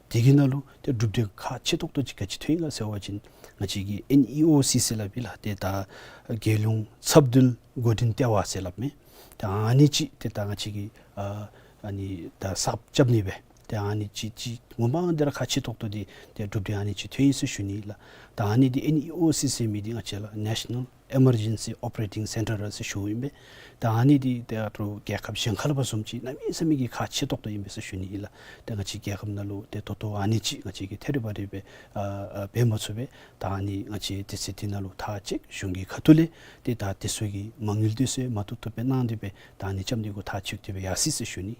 དེ་གི་ནང་ལུ་ཏེ་གྲུབ་འབྲས་ཁག་ཆེ་ཏོག་ཏོ་ཅིག་ག་ཅི་ཐོན་ཡི་ག་ཟེར་བ་ཅིན་ང་བཅས་ཀྱི་ཨེན་ཨི་ཨོ་སི་ཟེར་སླབ་ཨིན་ལགས། ཏེ་ད་རྒྱལ་ཡོངས་ཚབ་འདུལ་འགོ་འདྲེན་ལྟེ་བ་ཟེར་སླབ་མས། ཏེ་ཨ་ནི་ཅིག་ཏེ་ད་ང་བཅས་ཀྱི་ཨ་ཨ་ནི་ད་གསརཔ་རྐྱབ་ནི་སྦེ་ཏེ་ཨ་ནི་ཅིག་ཅིག་ངོ་མ་འདི་ར་ཁག་ཆེ་ཏོག་ཏོ་འདི་ཏེ་གྲུབ་འབྲས་ཨ་ནི་ཅིག་ཐོན་ཡི་ཟེར་ཞུ་ནི་ལགས། ད་ཨ་ནི་འདི་ཨེན་ཨི་ཨོ་སི་ཟེར་མི་འདི་ང་བཅས་ལགས་National Emergency Operating Centre ཟེར་ཞུཝ་ཨིན་པས། ད་ཨ་ནི་འདི་ཏེ་ཨ་རོགས་རྒྱལ་ཁབ་གཞན་ཁ་ལུ་བཟུམ་ཅིག་གནམ་མེད་ས་མེད་ཀྱི་ཁག་ཆེ་ཏོག་ཏོ་ཨིན་པས་ཟེར་ཞུ་ནི་ཨིན་ལགས། ཏེ་ང་བཅས་རྒྱལ་ཁབ་ནང་ལུ་ཏེ་ད་ལྟོ་ཨ་ནི་ཅིག་ང་བཅས་ཀྱིས་ཐད་རི་བ་རི་སྦེ་ཨ་ཨ་འབད་མ་ཚུགས་པས། ད་ཨ་ནི་ང་བཅས་དུས་ཚོད་འདི་ནང་ལུ་ཐག་བཅད་གཞུང་གི་ཁ་ཐུག་ལས་ཏེ་ད་དེ་ཚུ་གི་མ་དངུལ་དེ་ཚུ་མ་ཐུབ་ཐུབ་སྦེ་གནང་སྟེ་སྦེ་ད་ཨ་ནི་རྐྱབ་ནི་གུ་ཐག་བཅད་དེ་སྦེ་ཡར་སོ་ཡི་ཟེར་ཞུ་ནི།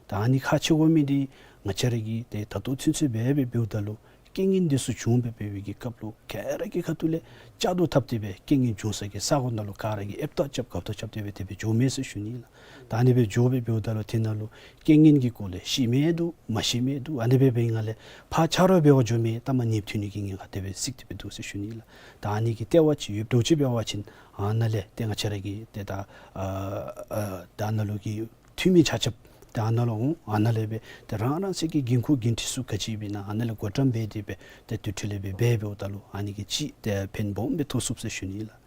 ད་ཨ་ནི་ཁག་ཆེ་དགོ་མི་འདི་ང་བཅས་ར་གིས་ཏེ་ད་ལྟོ་ཚུན་ཚོད་འབད་འབད་འབདཝ་ད་ལུ་རྐྱེན་ངན་འདི་ཚུ་བྱུང་སྦེ་འབད་བའི་གི་སྐབས་ལུ་ག་ར་གི་ཁ་ཐུག་ལས་བཅའ་བརྡ་བཏབ་སྟེ་སྦེ་རྐྱེན་ངན་བྱུང་ས་གི་ས་གོ་ནང་ལུ་ག་ར་གིས་ཨེབ་རྟགས་རྐྱབ་དགའ་བརྡ་རྐྱབ་སྟེ་སྦེ་དེ་སྦེ་འགྱོཝ་མས་ཟེར་ཞུ་ནི་ལགས། ད་ཨ་ནི་སྦེ་འགྱོ་སྦེ་འབདཝ་ད་ལུ་དེ་ནང་ལུ་རྐྱེན་ངན་གྱི་སྐོར་ལས་ཤེས་མི་འདུག་མ་ཤེས་མི་འདུག་ཨ་ནི་སྦེ་འབད་བའི་ངང་ལས་ཕར་ཆ་རོགས་འབད་བར་འགྱོ་མི་ལྟ་མ་ཉེས་ཐོན་ནི་གི་ཉེན་ཁ་དེ་སྦེ་གཟིགས་ཏེ་སྦེ་འདུག་ཟེར་ཞུ་ནི་ལགས། ད་ཨ་ནི་གི་ལྟེ་བ་ཅིག་ཡོདཔ་འདྲཝ་ཅིག་འབད་བ་ཅིན་ཨ་ནཱ་ལས་ཏེ་ང་བཅས་ར་གི་ཏེ་ད་ཨ་ཨ་ད་ཨ་ནཱ་ལུ་གི་འཐུས་མི་ཆ་ཁྱབ་ཏེ་ཨ་ནཱ་ལུ་འོང་། ཨ་ནཱ་ལས་སྦེ་ཏེ་རང་རང་སོའི་གི་འགན་ཁུར་འགན་འཁྲི་ཚུ་ག་ཅི་ཡོདཔ་ཨིན་ན་ཨ་ནཱ་ལས་བགོ་བཀྲམ་འབད་དེ་སྦེ་ཏེ་དེ་འཕྲོ་ལས་སྦེ་འབད་འབདཝ་ད་ལུ་ཨ་ནི་གིས་ཅིག་ཏེ་ཕན་སྦོམ་སྦེ་ཐོགས་ཚུགས་ཟེར་ཞུ་ནི་ལགས།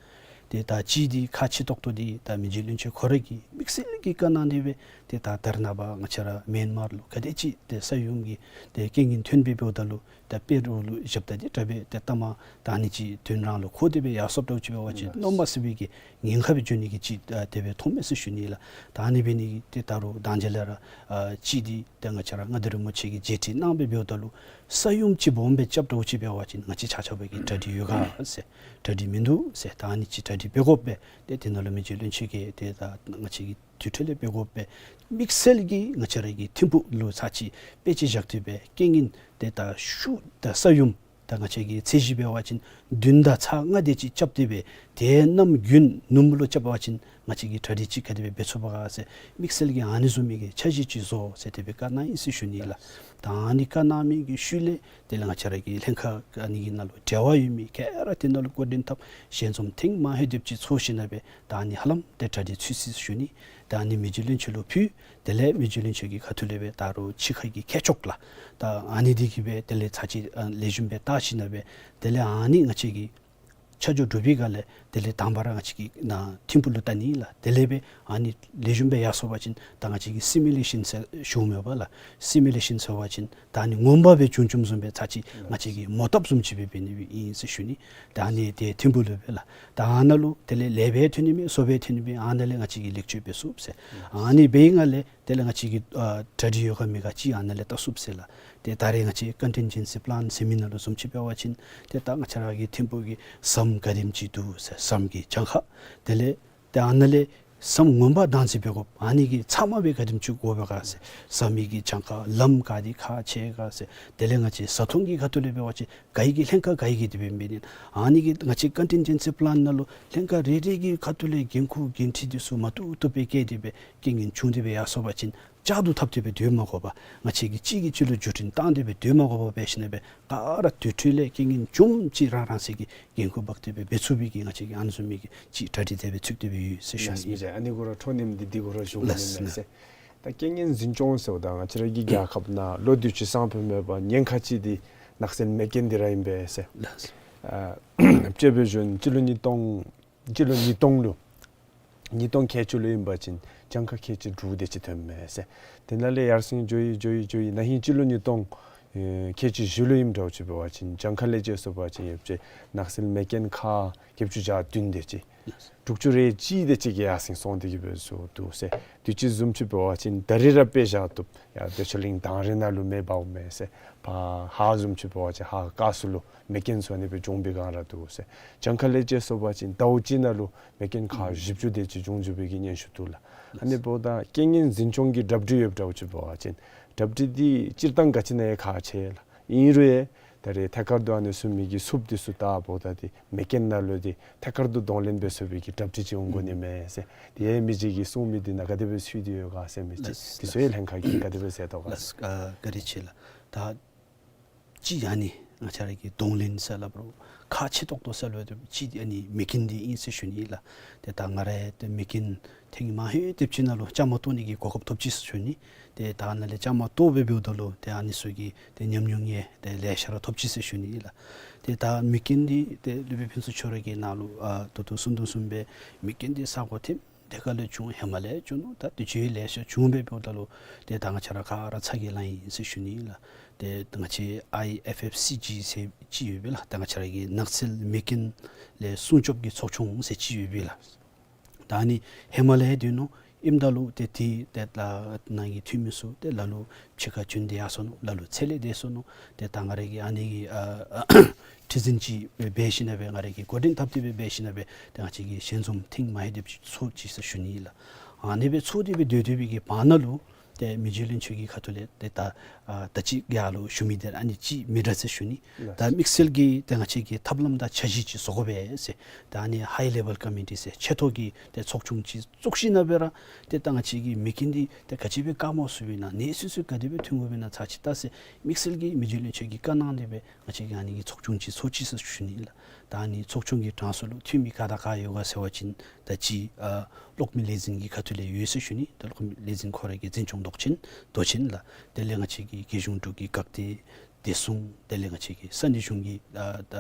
ཏེ་ད་ཅིག་འདི་ཁག་ཆེ་ཏོག་ཏོ་འདི་ད་མི་རྗེ་བློན་ཆེན་ཁོ་ར་གིས་དམིགས་བསལ་གྱིས་བཀའ་གནང་སྟེ་སྦེ་ཏེ་ད་ད་རེས་ནངས་པ་ང་བཅས་ར་མེན་མར་ལུ་ག་དེ་ཅིག་ཏེ་ས་ཡོམ་གྱི་ཏེ་རྐྱེན་ངན་ཐོན་སྦེ་འབདཝ་ད་ལུ་ད་དཔེ་རོགས་ལུ་བཞགཔ་ད་འདི་དྲག་པས། ཏེ་ལྟ་མ་ད་ཨ་ནི་ཅིག་དོན་རང་ལུ་འཁོར་ཏེ་སྦེ་ཡར་སོཔ་འདྲཝ་ཅིག་འབད་བ་ཅིན་གནོད་མ་ཚུགས་པའི་གི་ཉེན་ཁ་སྦེ་འགྱོ་ནི་གི་ཅིག་ཨ་དེ་སྦེ་མཐོངམ་མས་ཟེར་ཞུ་ནི་ལགས། ད་ཨ་ནི་འབད་ནི་འདི་ད་རུང་ད་ཅི་ལས་ར་ཨ་ཅིག་འདི་ཏེ་ང་བཅས་ར་མངའ་བདག་རིན་པོ་ཆེ་གིས་མཇལ་ཕྲད་གནང་སྦེ་འབདཝ་ད་ལུ་ས་ཡོམ་ཅིག་སྦོམ་སྦེ་རྐྱབ་འདྲཝ་ཅིག་འབད་བ་ཅིན་ང་བཅས་ཆ་ཁྱབ་ཀྱིས་གྲ་སྒྲིག་ཡོད་ག་ཟེར་གྲ་སྒྲིག་མིན་འདུག་ཟེར། ད་ཨ་ནི་ཅིག་གྲ་སྒྲིག་འབད་དགོ་པས། ཏེ་དེ་ནང་ལུ་མི་རྗེ་བློན་ཆེན་གྱིས་ཏེ་ད་ང་བཅས་ཀྱིས་དེ་འཕྲོ་ལས་འབད་དགོ་པས། དམིགས་བསལ་གྱིས་ང་བཅས་ར་གི་ཐིམ་ཕུག་ལུ་ཚར་ཅིག་དཔེ་ཅིག་བཞག་སྟེ་སྦེ་རྐྱེན་ངན་ཏེ་ད་ཤུགས་ད་ས་ཡོམ་ད་ང་བཅས་ཀྱི་ཚད་གཞི་འབད་བ་ཅིན་བདུན་དང་ཚག་ལྔ་དེ་ཅིག་རྐྱབ་སྟེ་སྦེ་དེ་གནམ་དགུན་ནུབ་མོ་ལུ་རྐྱབ་པ་ཅིན་ང་བཅས་ཀྱིས་གྲ་སྒྲིག་ཅིག་ག་དེ་སྦེ་འབད་ཚུགས་པ་ག་ཟེར་དམིགས་བསལ་གྱིས་ཨ་ནི་བཟུམ་མའི་གི་འཆར་གཞི་ཅིག་བཟོ་ཟེར་དེ་སྦེ་བཀའ་གནང་ཡི་ཟེར་ཞུ་ནི་ལགས། ད་ཨ་ནི་བཀའ་གནང་མི་གི་ཤུལ་ལས་དེ་ལས་ང་བཅས་ར་གི་ལྷན་ཁག་ཨ་ནི་གི་ནང་ལུ་འབྲེལ་བ་ཡོད་མི་ག་ར་དེ་ནང་ལུ་འགོ་འདྲེན་འཐབ། ཞལ་འཛོམས་ཐེངས་མ་ཧེ་དེབ་ཅིག་ཚོགས་ཞིནམ་ལས་སྦེ་ད་ཨ་ནི་ཧ་ལམ་ཏེ་གྲ་སྒྲིག་ཚུད་ཅི་ཟེར་ཞུ་ནི། ད་ཨ་ནི་མི་རྗེ་བློན་ཆེན་ལུ་ཕུལ། དེ་ལས་མི་རྗེ་བློན་ཆེན་གྱི་ཁ་ཐུག་ལས་སྦེ་ད་རུང་ཕྱི་ཁ་གི་མཁས་མཆོག་ལགས། ད་ཨ་ནི་འདི་གིས་སྦེ་དེ་ལས་ཚར་ཅིག་ཨ་ལེགས་ཤོམ་སྦེ་བལྟ་ཞིནམ་ལས་སྦེ་དེ་ལས་ཨ་ནི་ང་བཅས་ཀྱི་ཆ་འཇོག་གྲུབ་པའི་སྒང་ལས་དེ་ལས་དང་པ་ར་ང་བཅས་ཀྱིས་ནཱ་ཐིམ་ཕུག་ལུ་བལྟ་ནི་ལགས། དེ་ལས་སྦེ་ཨ་ནི་ལེགས་ཤོམ་སྦེ་ཡར་སོ་བ་ཅིན་ད་ང་བཅས་ཀྱིས་སི་མུ་ལེ་ཤཱན་ཟེར་ཞུཝ་མས་པ་ལགས། སི་མུ་ལེ་ཤཱན་ཟེར་བ་ཅིན་ད་ཨ་ནི་ངོ་མ་སྦེ་བྱུང་བྱུངམ་བཟུམ་སྦེ་ཚར་ཅིག་ང་བཅས་ཀྱིས་མོ་བཏབ་བཟུམ་ཅིག་སྦེ་འབད་ནི་སྦེ་ཨིན་ཟེར་ཞུ་ནི། ད་ཨ་ནི་ཏེ་ཐིམ་ཕུག་ལུ་སྦེ་ལགས། ད་ཨ་ནཱ་ལུ་དེ་ལས་ལེགས་སྦེ་ཐོན་ནི་མས་བཟང་སྦེ་ཐོན་ནི་མས་ཨ་ནཱ་ལས་ང་བཅས་ཀྱིས་ལེགས་བཅོས་འབད་ཚུགས་ཟེར། ཨ་ནི་འབད་བའི་སྒང་ལས་དེ་ལས་ང་བཅས་ཀྱི་ཨ་གྲ་སྒྲིག་ཡོད་ག་མེད་ག་ཅིག་ཨ་ནཱ་ལས་བལྟ་ཚུགས་ཟེར་ལགས། ཏེ་ད་རེས་ང་བཅས་ཀོན་ཊིན་ཇེན་སི་པི་ལཱན་ཟེར་མི་ནང་ལུ་བཟུམ་ཅིག་འབད་བ་ཅིན་ཏེ་ད་ང་བཅས་ར་གི་ཐིམ་ཕུག་གི་ཟམ་ག་དེམ་ཅིག་འདུག་ཟེར་ཟམ་གྱི་གྱངས་ཁ་དེ་ལས་ཏེ་ཨ་ནཱ་ལས་ཟམ་ངོ་མ་བདག་འཛིན་འབད་དགོཔ་ཨ་ནི་གི་ཚབ་མ་སྦེ་ག་དེམ་ཅིག་དགོ་པས་ག་ཟེར་ཟམ་གྱི་གྱངས་ཁ་ལམ་ག་དེ་ཁག་ཆེ་ག་ཟེར་དེ་ལས་ང་བཅས་བཟའ་འཐུང་གི་ཁ་ཐུག་ལས་འབད་བ་ཅིན་ག་གི་ལྷན་ཁག་ག་གི་དེ་སྦེ་འབད་ནི་ཨ་ནི་གི་ང་བཅས་ཀོན་ཊིན་ཇེན་སི་པི་ལཱན་ནང་ལུ་ལྷན་ཁག་རེ་རེ་གི་ཁ་ཐུག་ལས་འགན་ཁུར་འགན་འཁྲི་འདི་ཚུ་མ་བཏུབ་བཏུབ་སྦེ་བཀལ་ཏེ་སྦེ་རྐྱེན་ངན་བྱུང་སྟེ་སྦེ་ཡར་སོ་བ་ཅིན་བཅའ་བརྡ་བཏབ་སྟེ་སྦེ་སྡོད་མ་དགོ་པར་ང་བཅས་ཀྱིས་གཅིག་གིས་གཅིག་ལུ་བརྒྱུད་འཕྲིན་བཏང་སྟེ་སྦེ་སྡོད་མ་དགོ་པར་འབད་ཞིནམ་ལས་སྦེ་ག་ར་དེ་འཕྲོ་ལས་རྐྱེན་ངན་བྱུངམ་ཅིག་རང་རང་སོའི་གི་འགན་ཁུར་འབག་སྟེ་སྦེ་འབད་ཚུགས་པའི་གི་ང་བཅས་ཀྱིས་ཨ་ནི་བཟུམ་མའི་གི་ཅིག་གྲ་སྒྲིག་དེ་སྦེ་ཚུགས་ཏེ་སྦེ་ཡོད་ཟེར་ཞུ་ནི། ལགས་སོ་མི་རྗེ། ཨ་ནི་གུ་ར་འཕྲོ་མཐུད་དེ་འདི་གུ་ར་ཞུ་དགོ་ནི་མས་ཟེར། ད་རྐྱེན་ངན་འཛིན་སྐྱོང་ཟེརཝ་ད་ང་བཅས་ར་གི་རྒྱལ་ཁབ་ནང་ལོ་དུས་ཅི་སང་ཕོད་མེད་པར་ཉེན་ཁ་ཅིག་འདི་ནགས་ཚལ་མེ་རྐྱེན་འདི་ར་ཨིན་པས་ཟེར། ལགས་སོ། ཨ་དཔྱེ་འབད་བ་ཅིན་སྤྱི་ལོ་ཉིས་སྟོང་སྤྱི་ལོ་ཉིས་སྟོང་ལུ་ཉིས་སྟོང་ཁལ་གཅིག་ལུ་ཨིན་པ་ཅིན་གྱངས་ཁ་ཁལ་གཅིག་དྲུག་དེ་ཅིག་ཐོན་མས་ཟེར། དེ་ནང་ལས་ཡར་སེང་འགྱོ་ཡི་འགྱོ་ཡི་འགྱོ་ཡི་ན་ཧིང་སྤྱི་ལོ་ཉིས་སྟོང་ཨེ་ཁལ་གཅིག་བཞི་ལུ་ཨིནམ་འདྲཝ་ཅིག་འབད་བ་ཅིན་གྱངས་ཁ་ལས་བཅད་སོང་པ་ཅིན་ཡོད་ཅིག་ནགས་ཚལ་མེ་རྐྱེན་ཁག་བརྒྱད་ཅུ་གྱ་བདུན་དེ་ཅིག་དྲུག་ཅུ་རེ་གཅིག་དེ་ཅིག་གིས་ཡར་སེང་སོང་སྟེ་གི་འབད་སོང་འདུག་ཟེར། དུས་ཅི་བཟུམ་ཅིག་འབད་བ་ཅིན་ད་རིས་ར་དཔེ་བཞག་བཏུབ། ཡར་འདོད་ཆགས་གླིང་དང་རི་ནང་ལུ་མེ་འབརཝ་མས་ཟེར། ཕར་ཧཱ་བཟུམ་ཅིག་འབད་བ་ཅིན་ཧཱ་ཀ་སུ་ལུ་མེ་རྐྱེན་སོང་ནི་སྦེ་བྱུང་བའི་སྒང་ར་འདུག་ཟེར། གྱངས་ཁ་ལས་བཅད་སོང་པ་ཅིན་ཟླཝ་གཅིག་ནང་ལུ་མེ་རྐྱེན་ཁག་བཞི་བཅུ་དེ་ཅིག་བྱུང་བྱུང་བའི་གི་སྙན་ཞུ་འདུག་ལགས། ཨ་ནི་འབདཝ་ད་རྐྱེན་ངན་འཛིན་སྐྱོང་གི་གྲ་སྒྲིག་ཡོདཔ་འདྲཝ་ཅིག་འབད་བ་ཅིན་ གྲ་སྒྲིག་འདི་སྤྱིར་བཏང་ག་ཅི་ནང་ཡང་ཁག་ཆེ་ལགས། ཨིན་རུང་ཡང་ད་རེས་ཐད་ཀར་དུ་ཨ་ནི་ཚུ་མི་གི་སུབ་འདི་ཚུ་བཏབ་འབདཝ་ད་འདི་མེ་རྐྱེན་ནང་ལུ་འདི་ཐད་ཀར་དུ་གདོང་ལེན་འབད་ཚུགས་པའི་གི་གྲ་སྒྲིག་ཅིག་འོང་དགོ་ནི་མས་ཟེར། དེ་ཡང་མི་རྗེ་གིས་གསུང་མི་འདི་ནང་ག་དེ་སྦེ་ཚུད་དེ་ཡོད་ག་ཟེར་མི་ཅིག། ལགས་དེ་ཚུ་ཡང་ལྷན་ཁག་གིས་ག་དེ་སྦེ་མཛད་དོ་ག་ཟེར། ལགས་བཀའ་དྲིན་ཆེ་ལགས། ད་ཅིག་ཨ་ནི་ང་བཅས་ར་གི་གདོང་ལེན་ཟེར་སླབ་རུང་ཁག་ཆེ་ཏོག་ཏོ་ཟེར་སླབ་རུང་ཅིག་ཨ་ནི་མེ་རྐྱེན་འདི་ཨིན་ཟེར་ཞུ་ནི་ལགས། ཏེ་ད་ང་ར་ཏེ་མེ་རྐྱེན་ཐེངས་མ་ཧེ་དེབ་ཅིག་ནང་ལུ་བཅའ་མར་གཏོགས་ནི་གི་གོ་སྐབས་ཐོབ་ཅི་ཟེར་ཞུ་ནི། ཏེ་ད་ཨ་ནཱ་ལས་བཅའ་མར་གཏོགས་སྦེ་འབདཝ་ད་ལུ་ཏེ་ཨ་ནི་ཚུ་གི་ཏེ་ཉམས་མྱོང་ཡང་ཏེ་ལེ་ཤ་ར་ཐོབ་ཅི་ཟེར་ཞུ་ནི་ལགས། ཏེ་ད་མེ་རྐྱེན་འདི་ཏེ་སློབ་དཔོན་ཕུན་ཚོགས་ཁྱོད་ར་གིས་ནཱ་ལུ་ཨ་ད་ལྟོ་གསུང་དོ་བཟུམ་སྦེ་མེ་རྐྱེན་འདི་ས་གོ་ཐིམ་དེ་ཁ་ལས་བྱུང་ཧེ་མ་ལས་བྱུང་ནུག། ད་དུས་ཅི་ལེ་ཤ་བྱུང་སྦེ་འབདཝ་ད་ལུ་ཏེ་ད་ང་བཅས་ར་ག་ར་ཚ་གྱང་ལང་ཡི་ཟེར་ཞུ་ནི་ལགས། ཏེ་ད་ང་བཅས་ཨའི་ཨེཕ་ཨེཕ་སི་ཇི་ཟེར་ཅིག་ཡོད་པས་ལགས། ད་ང་བཅས་ར་གི་ནགས་ཚལ་མེ་རྐྱེན་ལས་སྲུང་སྐྱོབ་ཀྱི་ཚོགས་ཆུང་ཟེར་ཅིག་ཡོད་པས་ལགས། ད་ཨ་ནི་ཧེ་མ་ལས་འདི་ནང་ཨིནམ་ད་ལུ་ཏེ་དེ་ཏེ་ད་ནང་གི་འཐུས་མི་ཚུ་ཏེ་ལ་ལུ་ཕྱི་ཁར་བྱོན་ཏེ་ཡར་སོ་ནུག། ལ་ལུ་ཚེ་ལས་འདས་སོ་ནུག། ཏེ་ད་ང་ར་གིས་ཨ་ནི་གི་ཨ་ཁྲི་འཛིན་ཅིག་འབད་ཞིནམ་སྦེ་ང་ར་གིས་འགོ་འདྲེན་འཐབ་སྟེ་སྦེ་འབད་ཞིནམ་སྦེ་ཏེ་ང་བཅས་ཀྱིས་ཞལ་འཛོམས་ཐེངས་མ་ཧེ་དེབ་ཅིག་ཚོགས་ཅི་ཟེར་ཞུ་ནི་ལགས། ཨ་ནི་སྦེ་ཚོགས་ཏེ་སྦེ་སྡོད་སྡོད་པའི་གི་བར་ན་ལུ་ཏེ་མི་རྗེ་བློན་ཆེན་གྱི་ཁ་ཐུག་ལས་ཏེ་ད་ཨ་ད་ཅི་ཡར་ལུ་ཞུ་མི་འདི་ཨ་ནི་ཅིག་མི་འདྲ་ཟེར་ཞུ་ནི། ད་དམིགས་བསལ་གྱིས་ཏེ་ང་བཅས་ཀྱིས་ཐབས་ལམ་དང་འཆར་གཞི་ཅིག་བཟོ་དགོ་པས་ཟེར། ད་ཨ་ནི་ཧའི་ལེ་བཱལ་ཀོ་མི་ཊི་ཟེར་ཆེ་མཐོ་གི་ཏེ་ཚོགས་ཆུང་ཅིག་བཙུགས་ཞིནམ་སྦེ་ར་ཏེ་ད་ང་བཅས་ཀྱི་མེ་རྐྱེན་འདི་ཏེ་ག་ཅི་སྦེ་བཀག་མ་ཚུགསཔ་ཨིན་ན་གནས་ཚུལ་ཚུ་ག་དེ་སྦེ་ཐོན་དགོཔ་ཨིན་ན་ཚར་ཅིག་བལྟ་ཟེར་དམིགས་བསལ་གྱིས་མི་རྗེ་བློན་ཆེན་གྱིས་བཀའ་གནང་སྟེ་སྦེ་ང་བཅས་ཀྱིས་ཨ་ནི་གི་ཚོགས་ཆུང་ཅིག་ཚོགས་ཅི་ཟེར་ཞུ་ནི་ལགས། ད་ཨ་ནི་ཚོགས་ཆུང་གི་གྲངས་སུ་ལུ་འཐུས་མི་ག་དང་ག་ཡོད་ག་ཟེར་བ་ཅིན་ད་ཅི་ཨ་གློག་མེ་ལས་འཛིན་གྱི་ཁ་ཐུག་ལས་ཡོད་ཟེར་ཞུ་ནི། ད་གློག་མེ་ལས་འཛིན་ཁོ་ར་གི་འཛིན་སྐྱོང་མདོག་ཅན་མདོག་ཅན་ལགས། དེ་ལས་ང་བཅས་ཀྱི་རྒྱལ་གཞུང་འབྲུག་གི་འགག་སྡེ་བདེ་སྲུང་དེ་ལས་ང་བཅས་ཀྱི་ས་གནས་གཞུང་གི་ཨ་ད་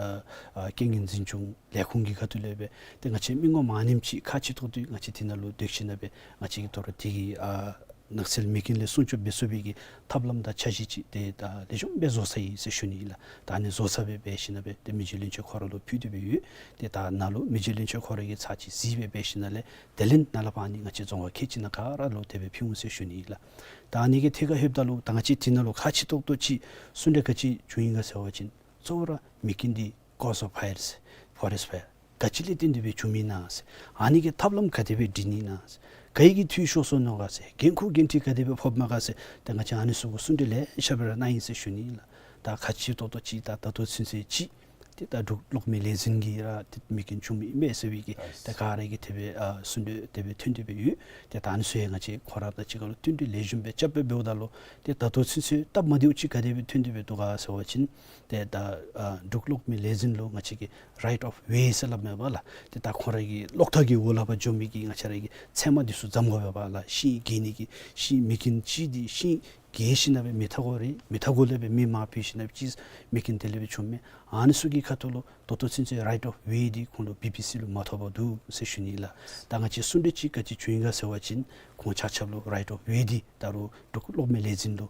ཨ་རྐྱེན་ངན་འཛིན་སྐྱོང་ལས་ཁུངས་ཀྱི་ཁ་ཐུག་ལས་སྦེ་ཏེ་ང་བཅས་མི་ངོམ་ཨ་ནེམ་ཅིག་ཁག་ཆེ་ཏོག་ཏོ་ང་བཅས་དེ་ནང་ལུ་སྡོད་ཞིནམ་སྦེ་ང་བཅས་ཀྱིས་དོ་རུང་དེ་གི་ཨ་ནགས་ཚལ་མེ་རྐྱེན་ལས་སྲུང་སྐྱོབ་འབད་ཚུགས་པའི་གི་ཐབས་ལམ་དང་འཆར་གཞི་ཅིག་ཏེ་ད་ལེགས་ཤོམ་སྦེ་བཟོ་ཚར་ཡི་ཟེར་ཞུ་ནི་ཨིན་ལགས། ད་ཨ་ནི་བཟོ་ཚར་སྦེ་འབད་ཞིནམ་སྦེ་ཏེ་མི་རྗེ་བློན་ཆེན་ཁོ་ར་ལུ་ཕུལ་ཏེ་སྦེ་ཡོད། ཏེ་ད་ནཱ་ལུ་མི་རྗེ་བློན་ཆེན་ཁོ་ར་གིས་ཚར་ཅིག་གཟིགས་སྦེ་འབད་ཞིནམ་ལས་དེ་ལས་ནཱ་ལས་ཕར་ཨ་ནི་ང་བཅས་རྫོང་ཁག་ཁལ་གཅིག་ནང་ག་ར་ལུ་དེ་སྦེ་ཕུལ་འོང་ཟེར་ཞུ་ནི་ཨིན་ལགས། ད་ཨ་ནི་གི་ཐད་ཁར་ལྷོདཔ་ད་ལུ་ད་ང་བཅས་དེ་ནང་ལུ་ཁག་ཆེ་ཏོག་ཏོ་ཅིག་གསུང་གྲོས་ག་ཅི་བྱུང་ཡི་ག་ཟེར་བ་ཅིན་གཙོ་བོ་ར་མེ་རྐྱེན་འདི་cause of fire ཟེར་forest fire ག་ཅི་ལས་བརྟེན་ཏེ་སྦེ་བྱུངམ་ཨིན་ན་ཟེར། ཨ་ནི་གི་ཐབས་ལམ་ག་དེ་སྦེ་སྒྲིག་ནི་ཨིན་ན་ཟེར། ག་ཡི་གི་འཐུས་ཤོར་སོ་ནུག་ག་ཟེར། འགན་ཁུར་འགན་འཁྲི་ག་དེ་སྦེ་ཕོགཔ་མས་ག་ཟེར། ཏེ་ང་བཅས་ཨ་ནི་ཚུ་གུ་གསུང་གྲོས་ལེ་ཤ་སྦེ་ར་གནང་ཡི་ཟེར་ཞུ་ནི་ཨིན་ལགས། ད་ཁག་ཆེ་ཏོག་ཏོ་ཅིག་ད་ད་ལྟོ་ཚུན་ཚོད་ཅིག་ཏེ་ད་འབྲུག་གློག་མེ་ལས་འཛིན་གྱིས་ར་ཏེ་མེ་རྐྱེན་བྱུངམ་ཨིན་མས་ཟེར་བའི་གི་ཏེ་ག་ར་གིས་དེ་སྦེ་ཨ་གསུང་གྲོས་དེ་སྦེ་ཐོན་ཏེ་སྦེ་ཡོད། ཏེ་ད་ཨ་ནི་ཚུ་ཡང་ང་བཅས་ཁོ་ར་དང་གཅིག་ཁར་ལུ་བསྟུན་གྲོས་ལེགས་ཤོམ་སྦེ་རྐྱབ་སྦེ་འབདཝ་ད་ལུ་ཏེ་ད་ལྟོ་ཚུན་ཚོད་སྟབས་མ་བདེཝ་ཅིག་ག་དེ་སྦེ་ཐོན་ཏེ་སྦེ་འདུག་ག་ཟེར་བ་ཅིན་ཏེ་ད་ཨ་འབྲུག་གློག་མེ་ལས་འཛིན་ལུ་ང་བཅས་ཀྱིས་right of way ཟེར་སླབ་མས་པ་ལགས། ཏེ་ད་ཁོང་ར་གི་གློག་ཐག་གི་འོག་ལས་ཕར་འགྱོ་མི་གི་ང་བཅས་ར་གི་ཚལ་མ་འདི་ཚུ་འཛམ་དགོ་པས་པ་ལགས། ཤིང་གས་ནི་གི་ཤིང་མེ་རྐྱེན་ཅིག་འདི་ཤིང་གས་ཞིནམ་སྦེ་མེ་ཐག་གོ་རེ་མེ་ཐག་གོ་ལས་སྦེ་མེ་མར་ཕུ་ཞིནམ་སྦེ་ཅིག་མེ་རྐྱེན་དེ་ལས་སྦེ་བྱུངམ་མས། ཨ་ནི་ཚུ་གི་ཁ་ཐུག་ལུ་ད་ལྟོ་ཚུན་ཚོད་right of way འདི་ཁོང་ལུ་བི་པི་སི་ལུ་མ་ཐོབ་པར་འདུག་ཟེར་ཞུ་ནི་ལགས། ད་ང་བཅས་གསུང་གྲོས་ཅིག་ག་ཅི་བྱུང་ཡི་ག་ཟེར་བ་ཅིན་ཁོང་ཆ་ཁྱབ་ལུ་right of way འདི་ད་རུང་འབྲུག་གློག་མེ་ལས་འཛིན་ལུ་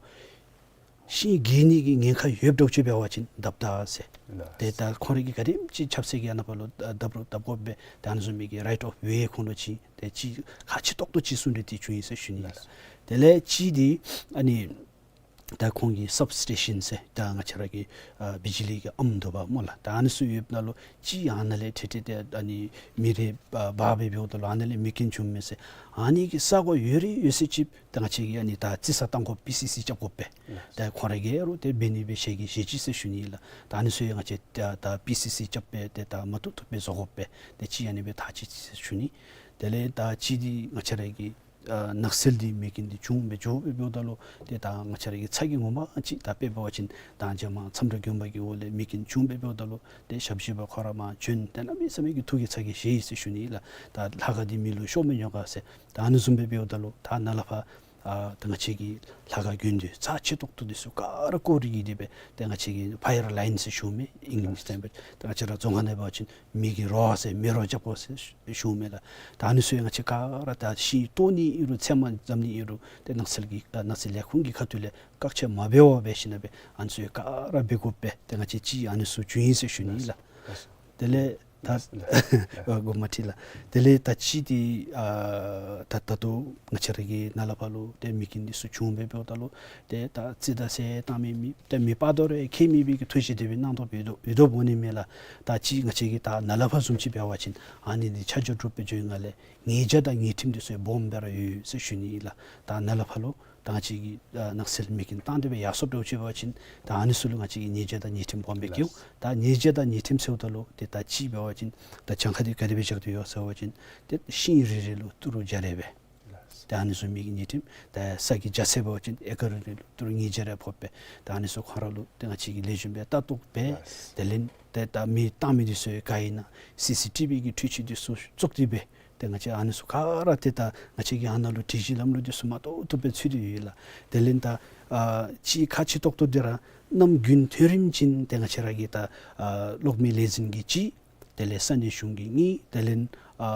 ཤིང་གས་ནི་གི་ཉེན་ཁ་ཡོདཔ་འདྲཝ་ཅིག་འབད་བ་ཅིན་བརྡབ་ད་ཟེར། ལགས། ཏེ་ད་ཁོང་ར་གིས་ག་དེམ་ཅིག་ཁྱབ་ཚད་ཀྱི་ཨ་ནཱ་ཕར་ལུ་བརྡབ་རུང་བརྡབ་དགོ་པས། ཏེ་ཨ་ནི་བཟུམ་མའི་གི་right of way ཁོང་ལུ་ཅིག་ཏེ་ཅིག་ཁག་ཆེ་ཏོག་ཏོ་ཅིག་གསུང་གྲོས་འདི་བྱུང་ཡི་ཟེར་ཞུ་ནི་ལགས། ལགས། དེ་ལས་ཅིག་འདི་ཨ་ནི་ད་ཁོང་གི་སབ་སི་ཊེ་ཤཱན་ཟེར་ད་ང་བཅས་ར་གི་ཨ་བི་ཇི་ལི་གི་ཨམ་འདུག་པ་སྨོ་ལགས། ད་ཨ་ནི་ཚུ་ཡོདཔ་ད་ལུ་ཅིག་ཨ་ནཱ་ལས་ཏེ་ཏེ་ཏེ་ཨ་ནི་མེ་རེ་འབར་འབར་སྦེ་འབདཝ་ད་ལུ་ཨ་ནཱ་ལས་མེ་རྐྱེན་བྱུངམ་མས་ཟེར། ཨ་ནི་གི་ས་གོ་ཡོད་རིགས་ཡོད་ཚད་ཅིག་ད་ང་བཅས་ཀྱིས་ཨ་ནི་ད་རྩི་ས་བཏང་དགོཔ་པི་སི་སི་རྐྱབ་དགོ་པས། ལགས། ད་ཁོང་ར་གིས་རུང་ཏེ་འབད་ནི་སྦེ་ཞལ་གྱིས་བཞེས་ཅི་ཟེར་ཞུ་ནི་ལགས། ད་ཨ་ནི་ཚུ་ཡང་ང་བཅས་ད་ད་པི་སི་སི་རྐྱབ་སྦེ་ཏེ་ད་མ་བཏུབ་བཏུབ་སྦེ་བཟོ་དགོ་པས། ཏེ་ཅིག་ཨ་ནི་སྦེ་ཐག་བཅད་ཅི་ཟེར་ཞུ་ནི། དེ་ལས་ད་ཅིག་འདི་ང་བཅས་ར་གི་ཨ་ནགས་ཚལ་འདི་མེ་རྐྱེན་འདི་བྱུང་སྦེ་འགྱོ་སྦེ་འབདཝ་ད་ལུ་ཏེ་ད་ང་བཅས་ར་གི་ཚ་གྱང་ངོ་མ་ཅིག་ད་དཔེ་འབད་བ་ཅིན་ད་རྗེས་མ་མཚམས་བསྒྲགས་དགོན་པ་གི་འོག་ལས་མེ་རྐྱེན་བྱུང་སྦེ་འབདཝ་ད་ལུ་ཏེ་ཞབས་ཕྱི་པ་ཁོ་ར་མར་བྱོན་ཏེ་གནམ་མེད་ས་མེད་ཀྱི་ཐུགས་ཀྱི་ཚ་གྱང་བཞེས་ཡི་ཟེར་ཞུ་ནི་ལགས། ད་ལྷ་ཁང་འདི་མེ་ལུ་ཤོར་མི་ཉོ་ག་ཟེར། ད་ཨ་ནི་བཟུམ་སྦེ་འབདཝ་ད་ལུ་ད་ནཱ་ལས་ཕར་ཨ་ད་ང་བཅས་ཀྱི་ལྷ་ཁང་དགོན་སྡེ་རྩ་ཆེ་ཏོག་ཏོ་འདི་ཚུ་ག་ར་བསྐོར་རི་གི་དེ་སྦེ་ཏེ་ང་བཅས་ཀྱིས་ཕ་ཡར་ལའིན་ཟེར་ཞུཝ་མས་ཨིང་ལིཤ་ཐེངས་སྦེ་ཏེ་ང་བཅས་ར་རྫོང་ཁ་ནང་འབད་བ་ཅིན་མེ་གི་རོ་ཟེར་མེ་རོ་རྐྱབ་དགོ་ཟེར་ཞུཝ་མས་ལགས། ད་ཨ་ནི་ཚུ་ཡང་ང་བཅས་ག་ར་ད་ཤིང་བཏོག་ནི་ཨིན་རུང་ཚལ་མ་འཛམ་ནི་ཨིན་རུང་ཏེ་ནགས་ཚལ་གྱི་ཨ་ནགས་ཚལ་ལས་ཁུངས་ཀྱི་ཁ་ཐུག་ལས་བཀག་ཆ་མ་འབད་བར་འབད་ཞིནམ་སྦེ་ཨ་ནི་ཚུ་ཡང་ག་ར་འབད་དགོ་པས། ཏེ་ང་བཅས་ཅིག་ཨ་ནི་ཚུ་བྱུང་ཡི་ཟེར་ཞུ་ནི་ལགས། དེ་ལས་ད་ཨ་དགོངསམ་མ་ཁྲེལ་ལགས། དེ་ལས་ད་ཅིག་འདི་ཨ་ད་ད་ལྟོ་ང་བཅས་ར་གི་ནཱ་ལས་ཕར་ལུ་ཏེ་མེ་རྐྱེན་འདི་ཚུ་བྱུང་སྦེ་འབདཝ་ད་ལུ་ཏེ་ད་རྩིས་དང་ཟེར་བཏང་མི་མེད། ཏེ་མེ་སྤར་དོ་རུང་ཁྱད་མེད་པའི་གི་ཐུགས་བཞེད་དེ་སྦེ་གནང་དོ་འབད་དོ་འབད་དོ་འབད་ནི་མས་ལགས། ད་ཅིག་ང་བཅས་ཀྱིས་ད་ནཱ་ལས་ཕར་བཟུམ་ཅིག་འབད་བ་ཅིན་ཨ་ནི་འདི་ཆ་འཇོག་གྲུབ་སྦེ་འགྱོ་ཡི་ག་ལས་ཉེས་བྱ་དང་ཉེས་ཁྲིམས་འདི་ཚུ་སྦོམ་སྦེ་ར་ཡོད་ཟེར་ཞུ་ནི་ཨིན་ལགས། ད་ནཱ་ལས་ཕར་ལུ་ ད་ང་བཅས་ཀྱིས་ཨ་ནགས་ཚལ་མེ་རྐྱེན་བཏང་སྟེ་སྦེ་ཡར་སོངམ་འདྲཝ་ཅིག་འབད་བ་ཅིན་ད་ཨ་ནི་ཚུ་ལུ་ང་བཅས་ཀྱིས་ཉེས་བྱ་དང་ཉེས་ཁྲིམས་སྒོམ་སྦེ་བཀལཝ། ལགས། ད་ཉེས་བྱ་དང་ཉེས་ཁྲིམས་ཟེརཝ་ད་ལུ་ཏེ་ད་ཅིག་འབད་བ་ཅིན་ད་གྱངས་ཁ་འདི་ག་དེ་སྦེ་བཞག་སྟེ་ཡོད་ཟེར་བ་ཅིན་ཏེ་ཤིང་རེ་རེ་ལུ་ཏི་རུ་བརྒྱ་རེ་སྦེ། ལགས། ད་ཨ་ནི་ཚུ་མེ་གི་ཉེས་ཁྲིམས། ད་ས་གི་རྒྱ་ཚད་འབད་བ་ཅིན་ཨེ་ཀར་རེ་རེ་ལུ་ཏི་རུ་ཉིས་བརྒྱ་རེ་ཕོགཔ་སྦེ། ད་ཨ་ནི་ཚུ་ཁོང་ར་ལུ་ཏེ་ང་བཅས་ཀྱིས་ལེགས་ཤོམ་སྦེ་ལྟ་རྟོག་འབད། ལགས། དེ་ལས་ཏེ་ད་མེ་བཏང་མི་འདི་ཚུ་ག་ཨིན་ན་སི་སི་ཊི་བི་གི་འཕྲུལ་ཆས་འདི་ཚུ་བཙུགས་ཏེ་སྦེ། ཏེ་ང་བཅས་ཨ་ནི་ཚུ་ག་ར་ཏེ་ད་ང་བཅས་ཀྱི་ཨ་ནཱ་ལུ་སྒྲིག་གཞི་ལམ་ལུགས་འདི་ཚུ་མ་བཏུབ་བཏུབ་སྦེ་ཚུད་དེ་ཡོད་ལགས། དེ་ལས་ད་ཨ་ཅིག་ཁག་ཆེ་ཏོག་ཏོ་འདི་ར་གནམ་དགུན་ཐོན་རིམ་ཅིག་ཏེ་ང་བཅས་ར་གི་ད་ཨ་གློག་མེ་ལས་འཛིན་གྱིས་གཅིག། དེ་ལས་ས་གནས་གཞུང་གིས་གཉིས། དེ་ལས་ཨ་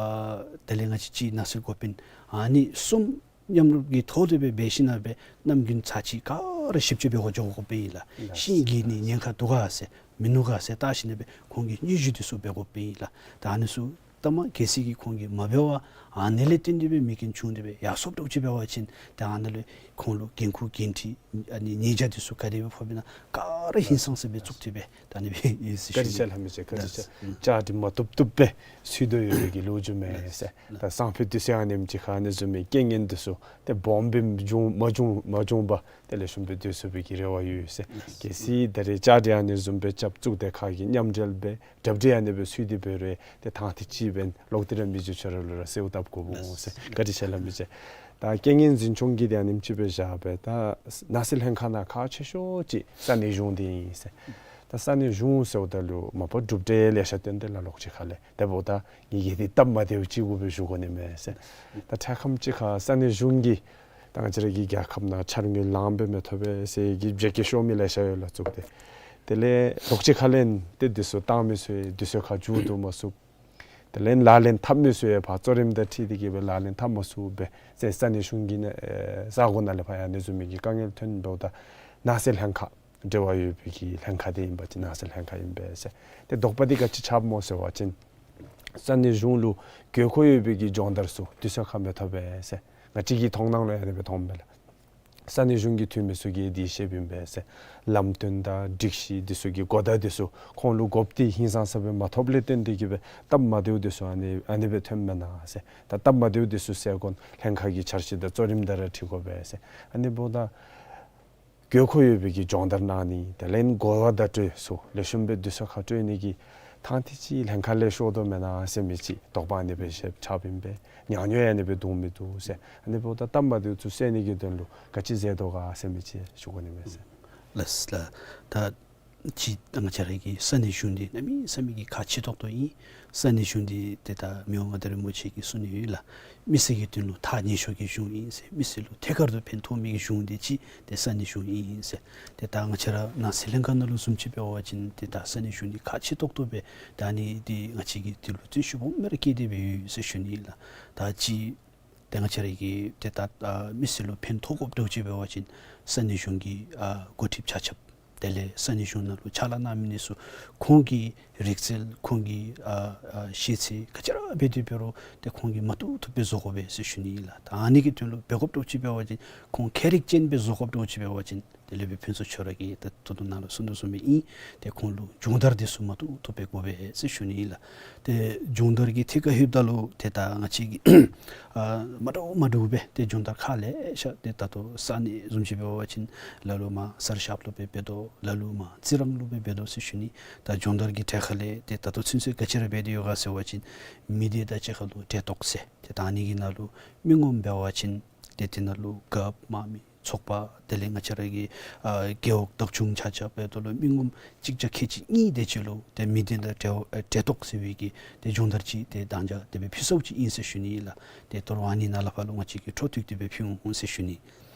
དེ་ལས་ང་བཅས་ཀྱི་ནགས་ཚལ་འགོ་དཔོན་ཨ་ནི་གསུམ་མཉམ་རུབ་ཀྱི་ཐོག་ལས་སྦེ་འབད་ཞིནམ་ལས་གནམ་དགུན་ཚར་གཅིག་ག་ར་ཞིབ་དཔྱད་འབད་དགོཔ་འགྱོ་དགོཔ་ཨིན་ལགས། ལགས། ཤིང་གི་ནི་ཉེན་ཁ་འདུག་ག་ཟེར་མིན་ནུག་ག་ཟེར་བལྟ་ཞིནམ་ལས་ཁོང་གིས་སྙན་ཞུ་འདི་ཚུ་འབད་དགོཔ་ཨིན་ལགས། ད་ཨ་ནི་ཚུ་ལྟ་མ་གལ་སྲིད་ཀྱི་ཁོང་གིས་མ་འབད་བར་ཨ་ནི་ལས་བརྟེན་ཏེ་སྦེ་མེ་རྐྱེན་བྱུང་སྟེ་སྦེ་ཡར་སོངམ་འདྲཝ་ཅིག་འབད་བ་ཅིན་ཏེ་ཨ་ནཱ་ལུ་ཁོང་ལུ་འགན་ཁུར་འགན་འཁྲི་ཨ་ནི་ཉེས་བྱ་འདི་ཚུ་ག་དེ་སྦེ་ཕོགཔ་ཨིན་ན་ག་ར་ཧིང་སངས་ས་སྦེ་བཙུགས་ཏེ་སྦེ། ད་ཨ་ནི་སྦེ་ཨིན་ཟེར་ཞུ་ནི། བཀའ་དྲིན་ཆེ་ལགས། མི་ཅིག་བཀའ་དྲིན་ཆེ། ལགས། བཅའ་སྒྲིག་མ་བཏུབ་བཏུབ་སྦེ་ཚུད་དོ་ཡོད་པའི་གི་ལོ་རྒྱུས་མས་ཟེར། ལགས། ད་སང་ཕོད་དུས་ཚོད་ཨ་ནེམ་ཅིག་ཁར་ཨ་ནི་བཟུམ་མའི་རྐྱེན་ངན་འདི་ཚུ་ཏེ་སྦོམ་སྦེ་འབྱུང་མ་འབྱུང་མ་འབྱུང་པར་ཏེ་ལེགས་ཤོམ་སྦེ་སྡོད་ཚུགས་པའི་གི་རེ་བ་ཡོད་ཟེར། ལགས། གལ་སྲིད་ད་རེས་བཅའ་སྒྲིག་ཨ་ནི་བཟུམ་སྦེ་རྐྱབ་བཙུགས་ཏེ་ཁ་གི་མཉམ་འབྲེལ་སྦེ་གྲ་སྒྲིག་ཨ་ནི་སྦེ་ཚུད་དེ་འབད་རུང་ཏེ་ཐང་ཐིག་ཅིག་འབད་ལོག་སྟེ་ར་མི་རྗེ་ཁྱོད་ར་ལུ་ར་གསོལཝ་བཏབ་དགོ་པས་ཟེར། བཀའ་དྲིན་ཆེ་ལགས། མི་རྗེ། ད་རྐྱེན་ངན་འཛིན་སྐྱོང་གི་ཏེ་ཨ་ནེམ་ཅིག་སྦེ་བཞག་སྦེ་ད་ནགས་ཚལ་ལྷན་ཁག་ནང་ཁག་ཆེ་ཤོས་ཅིག་ས་གནས་གཞུང་འདི་ཨིན་ཟེར། ད་ས་གནས་གཞུང་ཟེརཝ་ད་ལུ་མ་པ་གྲུབ་འབྲས་ལེ་ཤ་བཏོན་ཏེ་ལགས་ལོགས་ཅིག་ཁ་ལས། དེ་འབདཝ་ད་ངེ་གི་འདི་སྟབས་མ་བདེཝ་ཅིག་གུ་སྦེ་ཞུ་དགོ་ནི་མས་ཟེར། ད་འཕྲལ་ཁམས་ཅིག་ཁར་ས་གནས་གཞུང་གིས་ད་ང་བཅས་ར་གི་རྒྱལ་ཁབ་ནང་འཆར་དངུལ་ལངམ་སྦེ་མི་ཐོབ་པས་ཟེར་གྱི་བརྗེད་སྐྱོན་ཤོར་མི་ལེ་ཤ་ཡོད་ལགས་བཙུགས་ཏེ། དེ་ལས་ལོགས་ཅིག་ཁ་ལས་ཏེ་འདི་ཚུ་བཏང་མི་ཚུ་ཡང་དུས་ཚོད་ཁར་མཇུག་བསྡུ་མ་ཚུགས། དེ་ལས་ལག་ལེན་འཐབ་མི་ཚུ་ཡང་ཕར་གཙོ་རིམ་དང་འཁྲིལ་ཏེ་གི་སྦེ་ལག་ལེན་འཐབ་མ་ཚུགས་པས་ཟེར་ས་གནས་གཞུང་གི་ནང་ས་གོ་ནང་ལས་ཕར་ཡང་ཨ་ནི་བཟུམ་མའི་གི་དཀའ་ངལ་ཐོན། འབདཝ་ད་ནགས་ཚལ་ལྷན་ཁག་འབྲེལ་བ་ཡོད་པའི་གི་ལྷན་ཁག་འདི་ཨིན་པ་ཅིན་ནགས་ཚལ་ལྷན་ཁག་ཨིན་པས་ཟེར། ཏེ་དོགས་པ་འདི་ག་ཅི་ཆགསཔ་སྨོ་ཟེར་བ་ཅིན་ས་གནས་གཞུང་ལུ་དགོས་མཁོ་ཡོད་པའི་གི་སྦྱོང་བརྡར་ཚུ་དུས་ཚོད་ཁར་མི་ཐོབ་པས་ཟེར་ང་བཅས་ཀྱི་མཐོང་སྣང་ལུ་ཨ་ནི་སྦེ་མཐོངམ་མས་ལགས། ས་གནས་གཞུང་གི་འཐུས་མི་ཚུ་གིས་འདི་བཤདཔ་ཨིན་པས་ཟེར། ལམ་སྟོན་དང་སྒྲིག་གཞི་འདི་ཚུ་གི་གོ་བརྡ་འདི་ཚུ་ཁོང་ལུ་དགོཔ་འདི་ཧིང་སངས་ས་སྦེ་མ་ཐོབ་ལས་བརྟེན་ཏེ་གི་སྦེ་སྟབས་མ་བདེཝ་འདི་ཚུ་ཨ་ནི་ཨ་ནི་སྦེ་ཐོནམ་མེན་ན་ཟེར། ད་སྟབས་མ་བདེཝ་འདི་ཚུ་སེལ་དགོ་ན་ལྷན་ཁག་གི་འཆར་གཞི་དང་གཙོ་རིམ་དང་ར་འཁྲིལ་དགོ་པས་ཟེར། ཨ་ནི་འབདཝ་ད་དགོས་མཁོ་ཡོད་པའི་གི་སྦྱོང་བརྡར་གནང་ནི་དེ་ལས་གོ་བ་བརྡ་སྤྲོད་ཚུ་ལེགས་ཤོམ་སྦེ་དུས་ཚོད་ཁར་སྤྲོད་ནི་གི་ཐང་ཐིག་ཅིག་ལྷན་ཁག་ལས་ཤོར་དོ་མེན་ན་ཟེར་མི་ཅིག་དོགས་པ་ཨ་ནི་སྦེ་བཤདཔ་ཆགསཔ་ཨིན་པས། ཉག་ཉོག་ཡང་ཨ་ནི་སྦེ་འདུག་མི་འདུག་ཟེར། ཨ་ནི་འབདཝ་ད་སྟབས་མ་བདེཝ་ཚུ་སེལ་ནི་གི་དོན་ལུ་ག་ཅི་མཛད་དོ་ག་ཟེར་མི་ཅིག་ཞུ་དགོ་ནི་མས་ཟེར། ལགས་ལགས། ད་ཅི་ད་ང་བཅས་ར་གི་ས་གནས་གཞུང་འདི་གནམ་མེད་ས་མེད་ཀྱི་ཁག་ཆེ་ཏོག་ཏོ་ཨིན། ས་གནས་གཞུང་འདི་ཏེ་ད་མི་དབང་མངའ་བདག་རིན་པོ་ཆེ་གིས་གསུང་ནི་ཡོད་ལགས། མི་སེར་གྱི་དོན་ལུ་ཐག་ཉེ་ཤོས་ཀྱི་གཞུང་ཨིན་ཟེར། མི་སེར་ལུ་ཐད་ཀར་དུ་ཕན་ཐོགས་མི་གི་གཞུང་འདི་ཅིག་ཏེ་ས་གནས་གཞུང་ཨིན་ཟེར། ཏེ་ད་ང་བཅས་ར་ནང་སྲིད་ལྷན་ཁག་ནང་ལུ་བཟུམ་ཅིག་འབད་བ་ཅིན་ཏེ་ད་ས་གནས་གཞུང་འདི་ཁག་ཆེ་ཏོག་ཏོ་སྦེ་ད་ཨ་ནི་འདི་ང་བཅས་ཀྱིས་འདི་ལུ་བརྩོན་ཤུགས་སྦོམ་སྦེ་ར་བསྐྱེད་དེ་སྦེ་ཡོད་ཟེར་ཞུ་ནི་ཨིན་ལགས། ད་ཅི་ཏེ་ང་བཅས་ར་གི་ཏེ་ད་ཨ་མི་སེར་ལུ་ཕན་ཐོགས་དགོཔ་འདྲཝ་ཅིག་འབད་བ་ཅིན་ས་གནས་གཞུང་གི་ཨ་འགོ་ཁྲིདཔ་ཆ་ཁྱབ་དེ་ལས་ས་གནས་གཞུང་ནང་ལུ་ཕྱག་ལཱ་གནང་མི་འདི་ཚུ་ཁོང་གི་རིག་རྩལ་ཁོང་གི་ཨ་ཨ་ཤེས་ཚད་ག་ཅི་ར་འབད་དེ་འབད་རུང་ཏེ་ཁོང་གིས་མ་བཏུབ་བཏུབ་སྦེ་བཟོ་དགོ་པས་ཟེར་ཞུ་ནི་ཨིན་ལགས། ད་ཨ་ནི་གི་དོན་ལུ་འབད་དགོཔ་འདྲཝ་ཅིག་འབད་བ་ཅིན་ཁོང་ཁྱད་རིག་ཅན་སྦེ་བཟོ་དགོཔ་འདྲཝ་ཅིག་འབད་བ་ཅིན་དེ་ལས་སྦེ་ཕུན་ཚོགས་ཁྱོད་ར་གིས་ད་ད་ལྟོ་ནཱ་ལུ་གསུང་དོ་བཟུམ་སྦེ་ཨིན། ཏེ་ཁོང་ལུ་སྦྱོང་བརྡར་འདི་ཚུ་མ་བཏུབ་བཏུབ་སྦེ་དགོ་པས་ཟེར་ཞུ་ནི་ཨིན་ལགས། ཏེ་སྦྱོང་བརྡར་གྱི་ཐད་ཁར་ལྷོདཔ་ད་ལུ་ཏེ་ད་ང་བཅས་ཀྱིས་ཨ་མ་འདྲཝ་མ་འདྲཝ་སྦེ་ཏེ་སྦྱོང་བརྡར་ཁག་ལེ་ཤ་ཏེ་ད་ལྟོ་ས་གནས་བཟུམ་ཅིག་འབད་བ་ཅིན་ལ་ལུ་མར་གསར་ཤགཔ་ལུ་སྦེ་འབད་དོ། ལ་ལུ་མར་རྩི་རང་ལུ་སྦེ་འབད་དོ་ཟེར་ཞུ་ནི། ད་སྦྱོང་བརྡར་གྱི་ཐད་ཁར་ལས་ཏེ་ད་ལྟོ་ཚུན་ཚོད་ག་ཅི་ར་འབད་དེ་ཡོད་ག་ཟེར་བ་ཅིན་མི་སྡེ་དང་གཅིག་ཁར་ལུ་གྲལ་གཏོགས་ཟེར་ཏེ་ད་ཨ་ནི་གི་ནང་ལུ་མི་ངོམ་འབད་བ་ཅིན་ཏེ་དེ་ནང་ལུ་རྒཔོ་དམངས་མི་ཚོགས་པ་དེ་ལས་ང་བཅས་ར་གི་ཨ་རྒེད་འོག་བདག་སྐྱོང་ཆ་ཁྱབ་འབདཝ་ད་ལུ་མི་ངོམ་གཅིག་བརྒྱ་ཁལ་གཅིག་གཉིས་དེ་ཅིག་ལུ་ཏེ་མི་སྡེ་དང་གྲལ་ཨ་གྲལ་གཏོགས་ཟེར་བའི་གི་ཏེ་སྦྱོང་བརྡར་ཅིག་ཏེ་དང་རྒྱ་དེ་སྦེ་ཕུལ་སོཔ་ཅིག་ཨིན་ཟེར་ཞུ་ནི་ཨིན་ལགས། ཏེ་ད་རུང་ཨ་ནི་ནང་ལས་ཕར་ལུ་ང་བཅས་ཀྱིས་འཕྲོ་མཐུད་དེ་སྦེ་ཕུལ་འོང་ཟེར་ཞུ་ནི།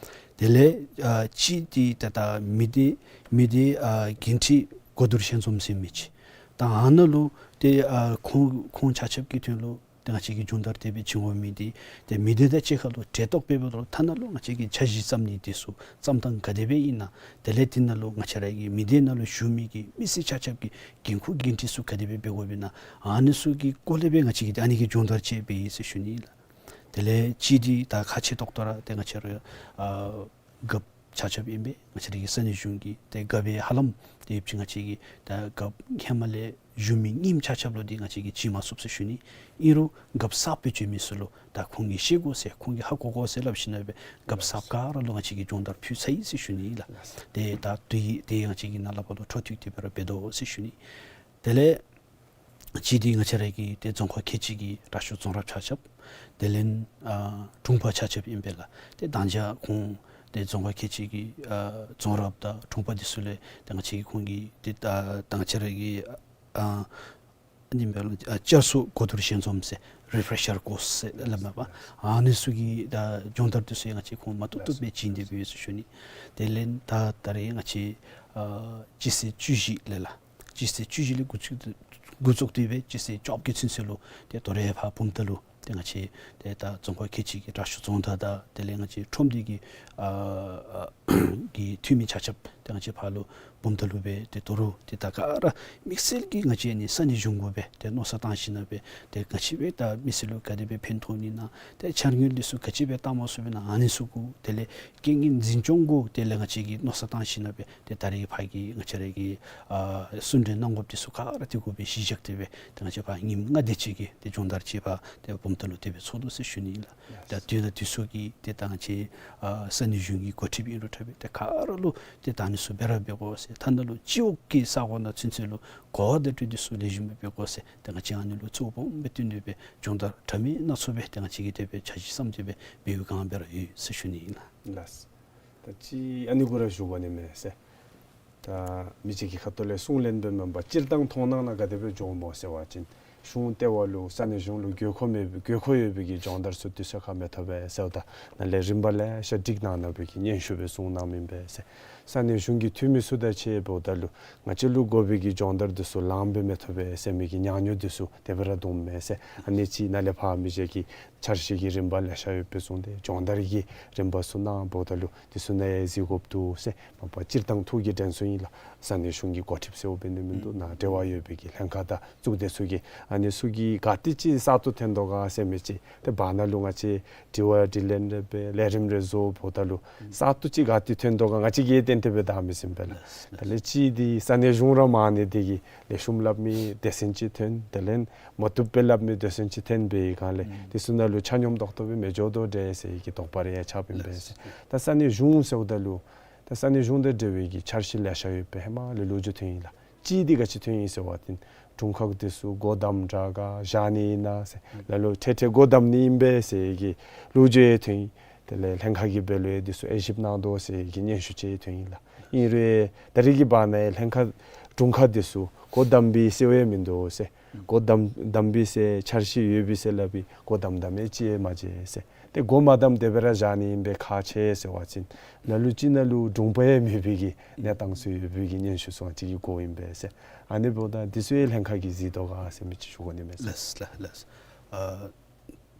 དེ་ལས་ཨ་གཅིག་འདི་ད་ལྟོ་མི་སྡེ་མི་སྡེ་ཨ་འགན་འཁྲི་གོ་བསྡུར་ཞལ་འཛོམས་ཟེར་མི་ཅིག། ད་ཨ་ནཱ་ལུ་ཏེ་ཨ་ཁོང་ཁོང་ཆ་ཁྱབ་ཀྱི་དོན་ལུ་ཏེ་ང་བཅས་ཀྱིས་སྦྱོང་བརྡར་དེ་སྦེ་བྱིན་འོང་མི་འདི་ཏེ་མི་སྡེ་དང་གཅིག་ཁར་ལུ་གྲལ་གཏོགས་འབདཝ་ད་ལུ་ཐ་ན་ལུ་ང་བཅས་ཀྱིས་འཆར་གཞི་བརྩམ་ནི་འདི་ཚུ་བརྩམ་ཐངས་ག་དེ་སྦེ་ཨིན་ན། དེ་ལས་དེ་ནང་ལུ་ང་བཅས་ར་གི་མི་སྡེ་ནང་ལུ་བཞུགས་མི་གི་མི་སེར་ཆ་ཁྱབ་ཀྱི་འགན་ཁུར་འགན་འཁྲི་ཚུ་ག་དེ་སྦེ་འབད་དགོཔ་ཨིན་ན། ཨ་ནི་ཚུ་གི་སྐོར་ལས་སྦེ་ང་བཅས་ཀྱིས་ཏེ་ཨ་ནི་གི་སྦྱོང་བརྡར་ཅིག་འབད་ཡི་ཟེར་ཞུ་ནི་ཨིན་ལགས། དེ་ལས་གཅིག་འདི་ད་ཁག་ཆེ་ཏོག་ཏོ་ར་ཏེ་ང་བཅས་ར་ཨ་རྒཔོ་ཆ་ཁྱབ་ཨིན་པས། ང་བཅས་ར་གི་ས་གནས་གཞུང་གི་ཏེ་རྒཔོ་ཧ་ལམ་ཏེ་ཡོདཔ་ཅིག་ང་བཅས་ཀྱི་ད་རྒཔོ་ཧེ་མ་ལས་ བཞུགས་མི་རྙིངམ་ཆ་ཁྱབ་ལུ་འདི་ང་བཅས་ཀྱིས་བྱིན་མ་ཚུགས་ཟེར་ཞུ་ནི། ཨིན་རུང་སྐབས་གསརཔ་སྦེ་བྱོན་མི་ཚུ་ལུ་ད་ཁོང་གིས་ཤེས་དགོ་ཟེར་ཁོང་གིས་ཧ་གོ་དགོ་ཟེར་སླབ་ཞིནམ་སྦེ་སྐབས་གསརཔ་ག་ར་ལུ་ང་བཅས་ཀྱིས་སྦྱོང་བརྡར་ཕུལ་ཚར་ཡི་ཟེར་ཞུ་ནི་ལགས། ཏེ་ད་དེ་དེ་ང་བཅས་ཀྱིས་ནཱ་ལས་ཕར་ལུ་འཕྲོ་མཐུད་དེ་སྦེ་ར་འབད་དོ་ཟེར་ཞུ་ནི། དེ་ལས་གཅིག་འདི་ང་བཅས་ར་གི་ཏེ་རྫོང་ཁག་ཁལ་གཅིག་གི་དྲག་ཤོས་རྫོང་རབ་ཆ་ཁྱབ། དེ་ལས་ཨ་དྲུང་པ་ཆ་ཁྱབ་ཨིན་པས་ལགས། ཏེ་ད་ཅི་ཁོང་ཏེ་རྫོང་ཁག་ཁལ་གཅིག་གི་ཨ་རྫོང་རབ་དང་དྲུང་པ་འདི་ཚུ་ལས་ཏེ་ང་བཅས་ཀྱིས་ཁོང་གི་ཏེ་ད་ད་ང་བཅས་ར་གི་ཨ་ཨ་ནི་འབད་ལགས་ཨ་བསྐྱར་གསོ་གོ་བསྡུར་ཞལ་འཛོམས་ཟེར་རི་ཕེ་རེ་ཤར་ཀོརསི་ཟེར་སླབ་མས་པ། ཨ་ནི་ཚུ་གི་ད་སྦྱོང་བརྡར་འདི་ཚུ་ཡང་ང་བཅས་ཁོང་མ་བཏུབ་བཏུབ་སྦེ་བྱིན་ཏེ་སྦེ་ཡོད་ཟེར་ཞུ་ནི། དེ་ལས་ད་ད་རེས་ང་བཅས་ཨ་སྤྱི་ཚེས་བཅུ་བཞི་ལས་ལགས། སྤྱི་ཚེས་བཅུ་བཞི་ལས་འགོ་བཙུགས་འགོ་བཙུགས་ཏེ་སྦེ་སྤྱི་ཚེས་བཅོ་བརྒྱད་ཚུན་ཚོད་ལུ་ཏེ་དོ་རུང་ཕར་བུམ་ཐང་ལུ་ཏེ་ང་བཅས་ཏེ་ད་རྫོང་ཁག་ཁལ་གཅིག་གི་དྲག་ཤོས་རྫོང་བདག་དང་དེ་ལས་ང་བཅས་ཁྲོམ་སྡེ་གི་ཨ་གི་འཐུས་མི་ཆ་ཁྱབ་ཏེ་ང་བཅས་ཕར་ལུ་བུམ་ཐང་ལུ་སྦེ་ཏེ་དོ་རུང་ཏེ་ད་ག་ར་དམིགས་བསལ་གྱིས་ང་བཅས་ནི་ས་གནས་གཞུང་གུ་སྦེ་ཏེ་མནོ་བསམ་བཏང་ཞིནམ་སྦེ་ཏེ་ང་བཅས་སྦེ་ད་མི་སེར་ལུ་ག་དེ་སྦེ་ཕན་ཐོགས་ནི་ན་ཏེ་འཆར་དངུལ་འདི་ཚུ་ག་ཅི་སྦེ་བཏང་མ་ཚུགས་པས་ན་ཨ་ནི་ཚུ་གུ་དེ་ལས་རྐྱེན་ངན་འཛིན་སྐྱོང་གུ་དེ་ལས་ང་བཅས་ཀྱིས་མནོ་བསམ་བཏང་ཞིནམ་སྦེ་ཏེ་ད་རེས་ཕར་གྱི་ང་བཅས་ར་གི་ཨ་གསུང་གྲོས་གནང་དགོཔ་འདི་ཚུ་ག་ར་དེ་གུ་སྦེ་གཞི་བཞག་སྟེ་སྦེ་ཏེ་ང་བཅས་ཕར་ཉིནམ་ལྔ་དེ་ཅིག་གི་ཏེ་སྦྱོང་བརྡར་ཅིག་ཕར་ཏེ་བུམ་ཐང་ལུ་དེ་སྦེ་ཚོགས་དོ་ཟེར་ཞུ་ནི་ཨིན་ལགས། ད་དུས་ད་དུས་ཚོད་ཀྱི་ཏེ་ད་ང་བཅས་ཨ་ས་གནས་གཞུང་གི་འགོ་ཁྲིདཔ་ཨིན་རུང་འདྲཝ་སྦེ་ཏེ་ག་ར་ལུ་ཏེ་ད་ཨ་ནི་ཚུ་སྦེ་ར་འབད་དགོ་ཟེར། ཐ་ན་ལུ་སྤྱི་འོག་གི་ས་གོ་ནང་ཚུན་ཚོད་ལུ་གོ་བ་བརྡ་སྤྲོད་འདི་ཚུ་ལེགས་ཤོམ་སྦེ་འབད་དགོ་ཟེར། ཏེ་ང་བཅས་ཨ་ནི་ལུ་གཙོ་བོ་སྦེ་བཏོན་ཏེ་སྦེ་སྦྱོང་བརྡར་འདྲ་མིན་སྣ་ཚོགས་སྦེ་ཏེ་ང་བཅས་ཀྱིས་དེ་སྦེ་འཆར་གཞི་བརྩམས་ཏེ་སྦེ་འབད་བའི་སྒང་སྦེ་ར་ཡོད་ཟེར་ཞུ་ནི་ཨིན་ལགས། ལགས། ད་ཅི་ཨ་ནི་གུ་ར་ཞུ་དགོ་ནི་མས་ཟེར། ད་མི་རྗེ་གི་ཁ་ཐུག་ལས་གསུང་ལན་སྦེ་མེན་པར་སྤྱིར་བཏང་མཐོང་སྣང་ནང་ག་དེ་སྦེ་འགྱོཝ་སྨོ་ཟེར་བ་ཅིན་གཞུང་ལྟེ་བ་ལུ་ས་གནས་གཞུང་ལུ་དགོས་མཁོ་མེད་དགོས་མཁོ་ཡོད་པའི་གི་སྦྱོང་བརྡར་ཚུ་དུས་ཚོད་ཁར་མི་ཐོབ་པས་ཟེརཝ་ད་ནཱ་ལས་རིམ་པ་ལེ་ཤ་སྒྲིག་གནང་གནང་བའི་གི་སྙན་ཞུ་སྦེ་གསུང་གནངམ་ཨིན་པས་ཟེར། ས་གནས་གཞུང་གི་འཐུས་མི་ཚུ་དང་གཅིག་ཁར་འབདཝ་ད་ལུ་ང་བཅས་ལུ་དགོ་པའི་གི་སྦྱོང་བརྡར་འདི་ཚུ་ལངམ་སྦེ་མི་ཐོབ་པས་ཟེར་མི་གི་ཉམས་མྱོང་འདི་ཚུ་དེ་སྦེ་ར་འདུག་མས་ཟེར། ཨ་ནི་ཅིག་ནཱ་ལས་ཕར་མི་རྗེ་གིས་འཆར་གཞི་གི་རིམ་པ་ལེ་ཤ་ཡོདཔ་སྦེ་གསུངས་ཏེ་སྦྱོང་བརྡར་གྱི་རིམ་པ་ཚུ་ནང་འབདཝ་ད་ལུ་འདི་ཚུ་ནང་ཡང་གཟིགས་དགོཔ་འདུག་ཟེར། མ་པ་སྤྱིར་བཏང་ཐུགས་ཀྱི་དྲན་གསོ་ཨིན་ལགས། ས་གནས་གཞུང་གི་འགོ་ཁྲིདཔ་ཟེརཝ་འབད་ནི་མིན་འདུག། ནཱ་འབྲེལ་བ་ཡོད་པའི་གི་ལྷན་ཁག་དང་གཙུག་སྡེ་ཚུ་གིས་ཨ་ནི་ཚུ་གིས་ག་ཏེ་ཅིག་གསར་གཏོད་ཐོན་དོ་ག་ཟེར་མི་ཅིག་ཏེ་བར་ན་ལུ་ང་བཅས་དྲི་བ་དྲིས་ལན་རེ་འབད་ལས་རིམ་རེ་བཟོ་འབདཝ་ད་ལུ་གསར་གཏོད་ཅིག་ག་ཏེ་ཐོན་དོ་ག་ང་བཅས་ཀྱིས་ཏན་ཏན་སྦེ་བདའ་མི་ཟིན་པས་ལགས། ལགས། དེ་ལས་གཅིག་འདི་ས་གནས་གཞུང་ར་མང་ནི་དེ་གིས་ལེགས་ཤོམ་སླབ་མི་སྡེ་ཚན་ཅིག་ཐོན། དེ་ལས་མ་བཏུབ་སྦེ་སླབ་མི་སྡེ་ཚན་ཅིག་ཐོན་པའི་སྒང་ལས་ཨུམ་དེ་ཚུ་ནང་ལུ་ཆ་སྙོམས་ཏོག་ཏོ་སྦེ་མི་འགྱོ་དོ་འདྲས་ཟེར་གྱི་དོགས་པ་རེ་ཡང་ཆགསཔ་ཨིན་པས་ཟེར། ལགས། ད་ས་གནས་གཞུང་ཟེརཝ་ད་ལུ་ད་ས་གནས་གཞུང་དང་འབྲེལ་བའི་གི་འཆར་གཞི་ལེ་ཤ་ཡོད་པའི་ཧེ་མ་ལས་ལོ་རྒྱུས་ཐོན་ཡི་ལགས། གཅིག་འདི་ག་ཅི་ཐོན་ཡི་ཟེར་བ་ཅིན་དྲུང་ཁག་འདི་ཚུ་སྒོ་བསྡམ་དྲག་ག་བཞག་ནི་ཨིན་ན་ཟེར། ལ་ལུ་ཁྲེ་ཁྲེ་སྒོ་བསྡམ་ནི་ཨིན་པས་ཟེར་གྱི་ལོ་རྒྱུས་ཐོན་ཡི། དེ་ལས་ལྷན་ཁག་གི་འབད་ལུ་འདི་ཚུ་དབྱེ་ཞིབ་གནང་དོ་ཟེར་གྱི་སྙན་ཞུ་ཅིག་ཐོན་ཡི་ལགས། ཨིན་རུང་ད་རེས་ཀྱི་བར་ན་ལྷན་ཁག་དྲུང་ཁག་འདི་ཚུ་སྒོ་བསྡམ་པའི་ཟེར་བ་ཡང་མིན་འདུག་ཟེར། སྒོ་བསྡམ་བསྡམ་པའི་ཟེར་འཆར་གཞི་ཡོད་པའི་ཟེར་སླབ་པའི་སྒོ་བསྡམ་བསྡམ་ཡང་ཅིག་ཡང་མ་མཇལ་ཟེར། ཏེ་སྒོ་མ་བསྡམ་དེ་སྦེ་ར་བཞག་ནི་ཨིན་པས་ཁག་ཆེ་ཟེར་བ་ཅིན་ལ་ལུ་ཅིག་ནང་ལུ་དྲུང་པ་ཡང་མེད་པའི་གི་གནས་སྟངས་ཚུ་ཡོད་པའི་གི་སྙན་ཞུ་ཚུ་ཡང་ཅིག་གི་གོཝ་ཨིན་པས་ཟེར། ཨ་ནི་འབདཝ་ད་འདི་ཚུ་ཡང་ལྷན་ཁག་གིས་གཟིགས་དོ་ག་ཟེར་མི་ཅིག་ཞུ་དགོ་ནི་མས་ཟེར། ལགས་ལགས་ལགས། ཨ་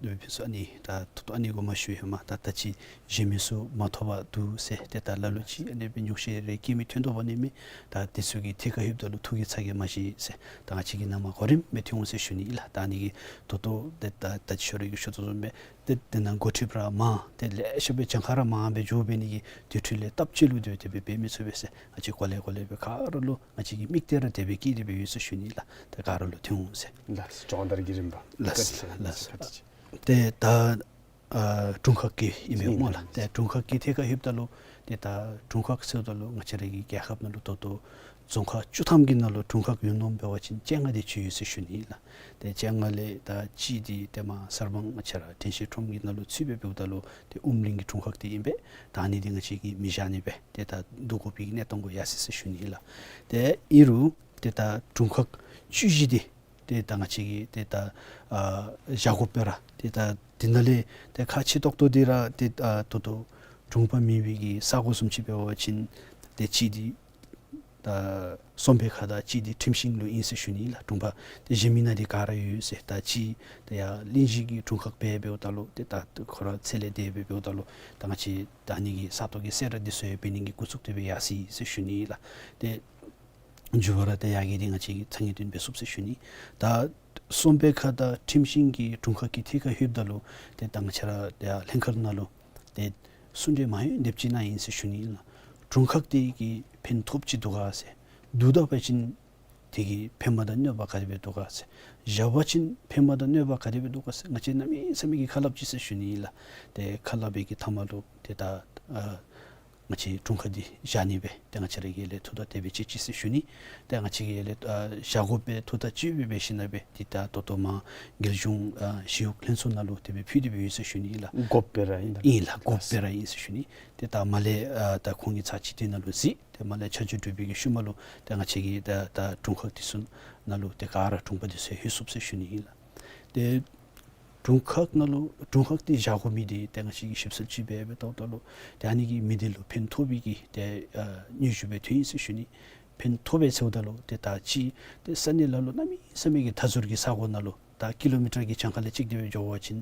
ནུ་ཕུན་ཚོགས་ཨ་ནི་ད་ད་ལྟོ་ཨ་ནི་གོ་མ་ཞུ་ཧེ་མ་ད་ད་ཅི་གཞན་མི་ཚུ་མ་ཐོབ་པར་འདུག་ཟེར། ཏེ་ད་ལ་ལུ་ཅིག་ཨ་ནི་སྦེ་ཉོགས་བཤད་རེ་སྐྱེ་མི་ཐོན་དོ་བ་ནི་མེད། ད་འདི་ཚུ་གི་ཐད་ཁར་ལྷོདཔ་ད་ལུ་ཐུགས་ཀྱི་ཚ་གྱང་མ་བཞེས་ཟེར། ད་ང་བཅས་ཀྱིས་ནཱ་མར་གོ་རིམ་སྦེ་ཐོན་འོང་ཟེར་ཞུ་ནི་ཨིན་ལགས། ད་ཨ་ནི་གི་ད་ལྟོ་ཏེ་ད་ད་ཅི་ཁྱོད་ར་གིས་ཞུ་དོ་བཟུམ་སྦེ་ཏེ་དེ་ནང་འགོ་ཁྲིདཔ་ར་མང་ཏེ་ལེ་ཤ་སྦེ་གྱངས་ཁ་ར་མང་སྦེ་འགྱོ་འབད་ནི་གི་དེ་འཕྲོ་ལས་སྟབས་གཅིག་ལུ་དེ་སྦེ་དེ་སྦེ་འབད་མི་ཚུགས་པས་ཟེར། ང་བཅས་གོ་ལེ་གོ་ལེ་སྦེ་ག་ར་ལུ་ང་བཅས་ཀྱི་དམིགས་གཏད་ར་དེ་སྦེ་བསྐྱེད་དེ་སྦེ་ཡོད་ཟེར་ཞུ་ནི་ཨིན་ལགས། ཏེ་ག་ར་ལུ་ཐོན་འོང་ཟེར། ལགས། སྦྱོང་བརྡར་གྱི་རིམ་པ། ལགས་ལགས་ལགས། ཏེ་ད་ཨ་དྲུང་ཁག་གི་ཨིན་པས་སྨོ་ལགས། ཏེ་དྲུང་ཁག་གི་ཐད་ཁར་ལྷོདཔ་ད་ལུ་ཏེ་ད་དྲུང་ཁག་ཟེརཝ་ད་ལུ་ང་བཅས་ར་གི་རྒྱལ་ཁབ་ནང་ལུ་ད་ལྟོ་རྫོང་ཁག་བཅུ་ཐམ་གྱི་ནང་ལུ་དྲུང་ཁག་ཡོད་མནོཝ་འབད་བ་ཅིན་བཅོ་ལྔ་དེ་ཅིག་ཡོད་ཟེར་ཞུ་ནི་ཨིན་ལགས། ཏེ་བཅོ་ལྔ་ལས་ད་གཅིག་འདི་ཏེ་མར་གསར་སྤང་ང་བཅས་ར་དྲན་ཤེས་ཁྲོམ་གྱི་ནང་ལུ་ཚུད་པའི་འབདཝ་ད་ལུ་ཏེ་ཨུམ་གླིང་གི་དྲུང་ཁག་འདི་ཨིན་པས། ད་ཨ་ནི་འདི་ང་བཅས་ཀྱིས་མི་བཞག་ནི་སྦེ་ཏེ་ད་བསྡུ་དགོ་པའི་གནས་སྟངས་གུ་ཡར་སོ་ཡི་ཟེར་ཞུ་ནི་ཨིན་ལགས། ཏེ་ཨིན་རུང་ཏེ་ད་དྲུང་ཁག་བཅུ་བཞི་འདི་ཏེ་ད་ང་བཅས་ཀྱིས་ཏེ་ད་ཨ་བཞག་དགོ་པས་ར། ཏེ་ད་འདི་ནང་ལས་ཏེ་ཁག་ཆེ་ཏོག་ཏོ་འདི་ར་ཏེ་ཨ་ད་ལྟོ་དྲུང་པ་མེད་པའི་གི་ས་གོ་བཟུམ་ཅིག་འབད་བ་ཅིན་ཏེ་གཅིག་འདི་ད་གསོ་སྤེལ་ཁ་དང་གཅིག་འདི་ཁྲིམས་ཤིང་ལུ་ཨིན་ཟེར་ཞུ་ནི་ཨིན་ལགས། དྲུང་པ་ཏེ་གཞན་མི་ནང་འདི་ག་ར་ཡོད་ཟེར། ད་གཅིག་ཏེ་ཡར་གླིང་བཞི་གི་དྲུང་ཁག་འབད་འབདཝ་ད་ལུ་ཏེ་ད་ཁོ་ར་ཚེ་ལས་འདས་སྦེ་འབདཝ་ད་ལུ་ད་ང་བཅས་ད་ཨ་ནི་གི་ས་སྟོང་གི་གསལ་བསྒྲགས་འདི་ཚུ་ཡང་འབད་ནི་གི་འགོ་བཙུགས་ཏེ་སྦེ་ཡར་སོ་ཡི་ཟེར་ཞུ་ནི་ཨིན་ལགས། ཏེ་མཇུག་བར་ཏེ་ཡར་གྱི་འདི་ང་བཅས་ཀྱིས་ཚ་ངེས་བསྟུན་འབད་ཚུགས་ཟེར་ཞུ་ནི། ད་གསོ་སྤེལ་ཁ་དང་ཁྲིམས་ཤིང་གི་དྲུང་ཁག་གི་ཐད་ཁར་ལྷོདཔ་ད་ལུ་ཏེ་ད་ང་བཅས་ར་ཏེ་ལྷན་ཁག་ནང་ལུ་ཏེ་གསུང་གྲོས་མང་ཡོད་འདེབས་ཅི་གནང་ཡི་ཟེར་ཞུ་ནི་ཨིན་ལགས། དྲུང་ཁག་འདི་གིས་ཕན་ཐོགས་ཅི་འདུག་ག་ཟེར། འདུག་ད་པ་ཅིན་ དེ་གི་ཕན་པ་དང་གནོད་པ་ག་དེ་སྦེ་འདུག་ག་ཟེར། བཞག་པ་ཅིན་ཕན་པ་དང་གནོད་པ་ག་དེ་སྦེ་འདུག་ག་ཟེར། ང་བཅས་གནམ་མེད་ས་མེད་ཀྱི་ཁ་སླབ་ཅི་ཟེར་ཞུ་ནི་ཨིན་ལགས། ཏེ་ཁ་སླབ་པའི་གི་མཐའ་མ་ལུ་ཏེ་ད་ཨ་ང་བཅས་དྲུང་ཁག་འདི་བཞག་ནི་སྦེ་ཏེ་ང་བཅས་ར་གིས་ཡར་ལས་ཐུགས་ཐག་དེ་སྦེ་བཅད་ཅི་ཟེར་ཞུ་ནི། ཏེ་ང་བཅས་ཀྱིས་ཡར་ལས་ཨ་བཞག་དགོ་པའི་ཐུགས་ཐག་བཅད་སྦེ་འབད་ཞིནམ་ལས་ཏེ་ད་ད་ལྟོ་མར་རྒྱལ་གཞུང་ཨ་ཞི་གཡོག་ལྷན་ཚོགས་ནང་ལུ་དེ་སྦེ་ཕུལ་ཏེ་སྦེ་ཡོད་ཟེར་ཞུ་ནི་ཨིན་ལགས། དགོཔ་སྦེ་ར་ཨིན་ད། ཨིན་ལགས། དགོཔ་སྦེ་ར་ཨིན་ཟེར་ཞུ་ནི། ཏེ་ད་མར་ལས་ཨ་ད་ཁོང་གི་ཚར་གཅིག་དེ་ནང་ལུ་གཟིགས། ཏེ་མར་ལས་ཆ་འཇོག་གྲུབ་པའི་གི་ཤུལ་མ་ལུ་ཏེ་ང་བཅས་ཀྱིས་ད་ད་དྲུང་ཁག་དེ་ཚུ་ནང་ལུ་ཏེ་ག་ར་དྲུང་པ་དེ་ཚུ་ལྷོད་ཚུགས་ཟེར་ཞུ་ནི་ཨིན་ལགས། ཏེ་དྲུང་ཁག་ནང་ལུ་དྲུང་ཁག་འདི་བཞག་དགོ་མི་འདི་ཏེ་ང་བཅས་ཀྱིས་ཞིབ་འཚོལ་ཅིག་འབད་འབདཝ་ད་ལུ་ཏེ་ཨ་ནི་གིས་མི་སྡེ་ལུ་ཕན་ཐོགས་པའི་གི་ཏེ་ཨ་སྙན་ཞུ་སྦེ་ཐོན་ཡི་ཟེར་ཞུ་ནི། ཕན་ཐོགས་པས་ཟེརཝ་ད་ལུ་ཏེ་ད་ཅི་ཏེ་ས་གནས་ལ་ལུ་གནམ་མེད་ས་མེད་ཀྱི་མཐའ་ཟུར་གྱི་ས་གོ་ནང་ལུ་ད་ཀི་ལོ་མི་ཊར་གྱི་གྱངས་ཁ་ལས་གཅིག་དེ་སྦེ་འགྱོ་བ་ཅིན་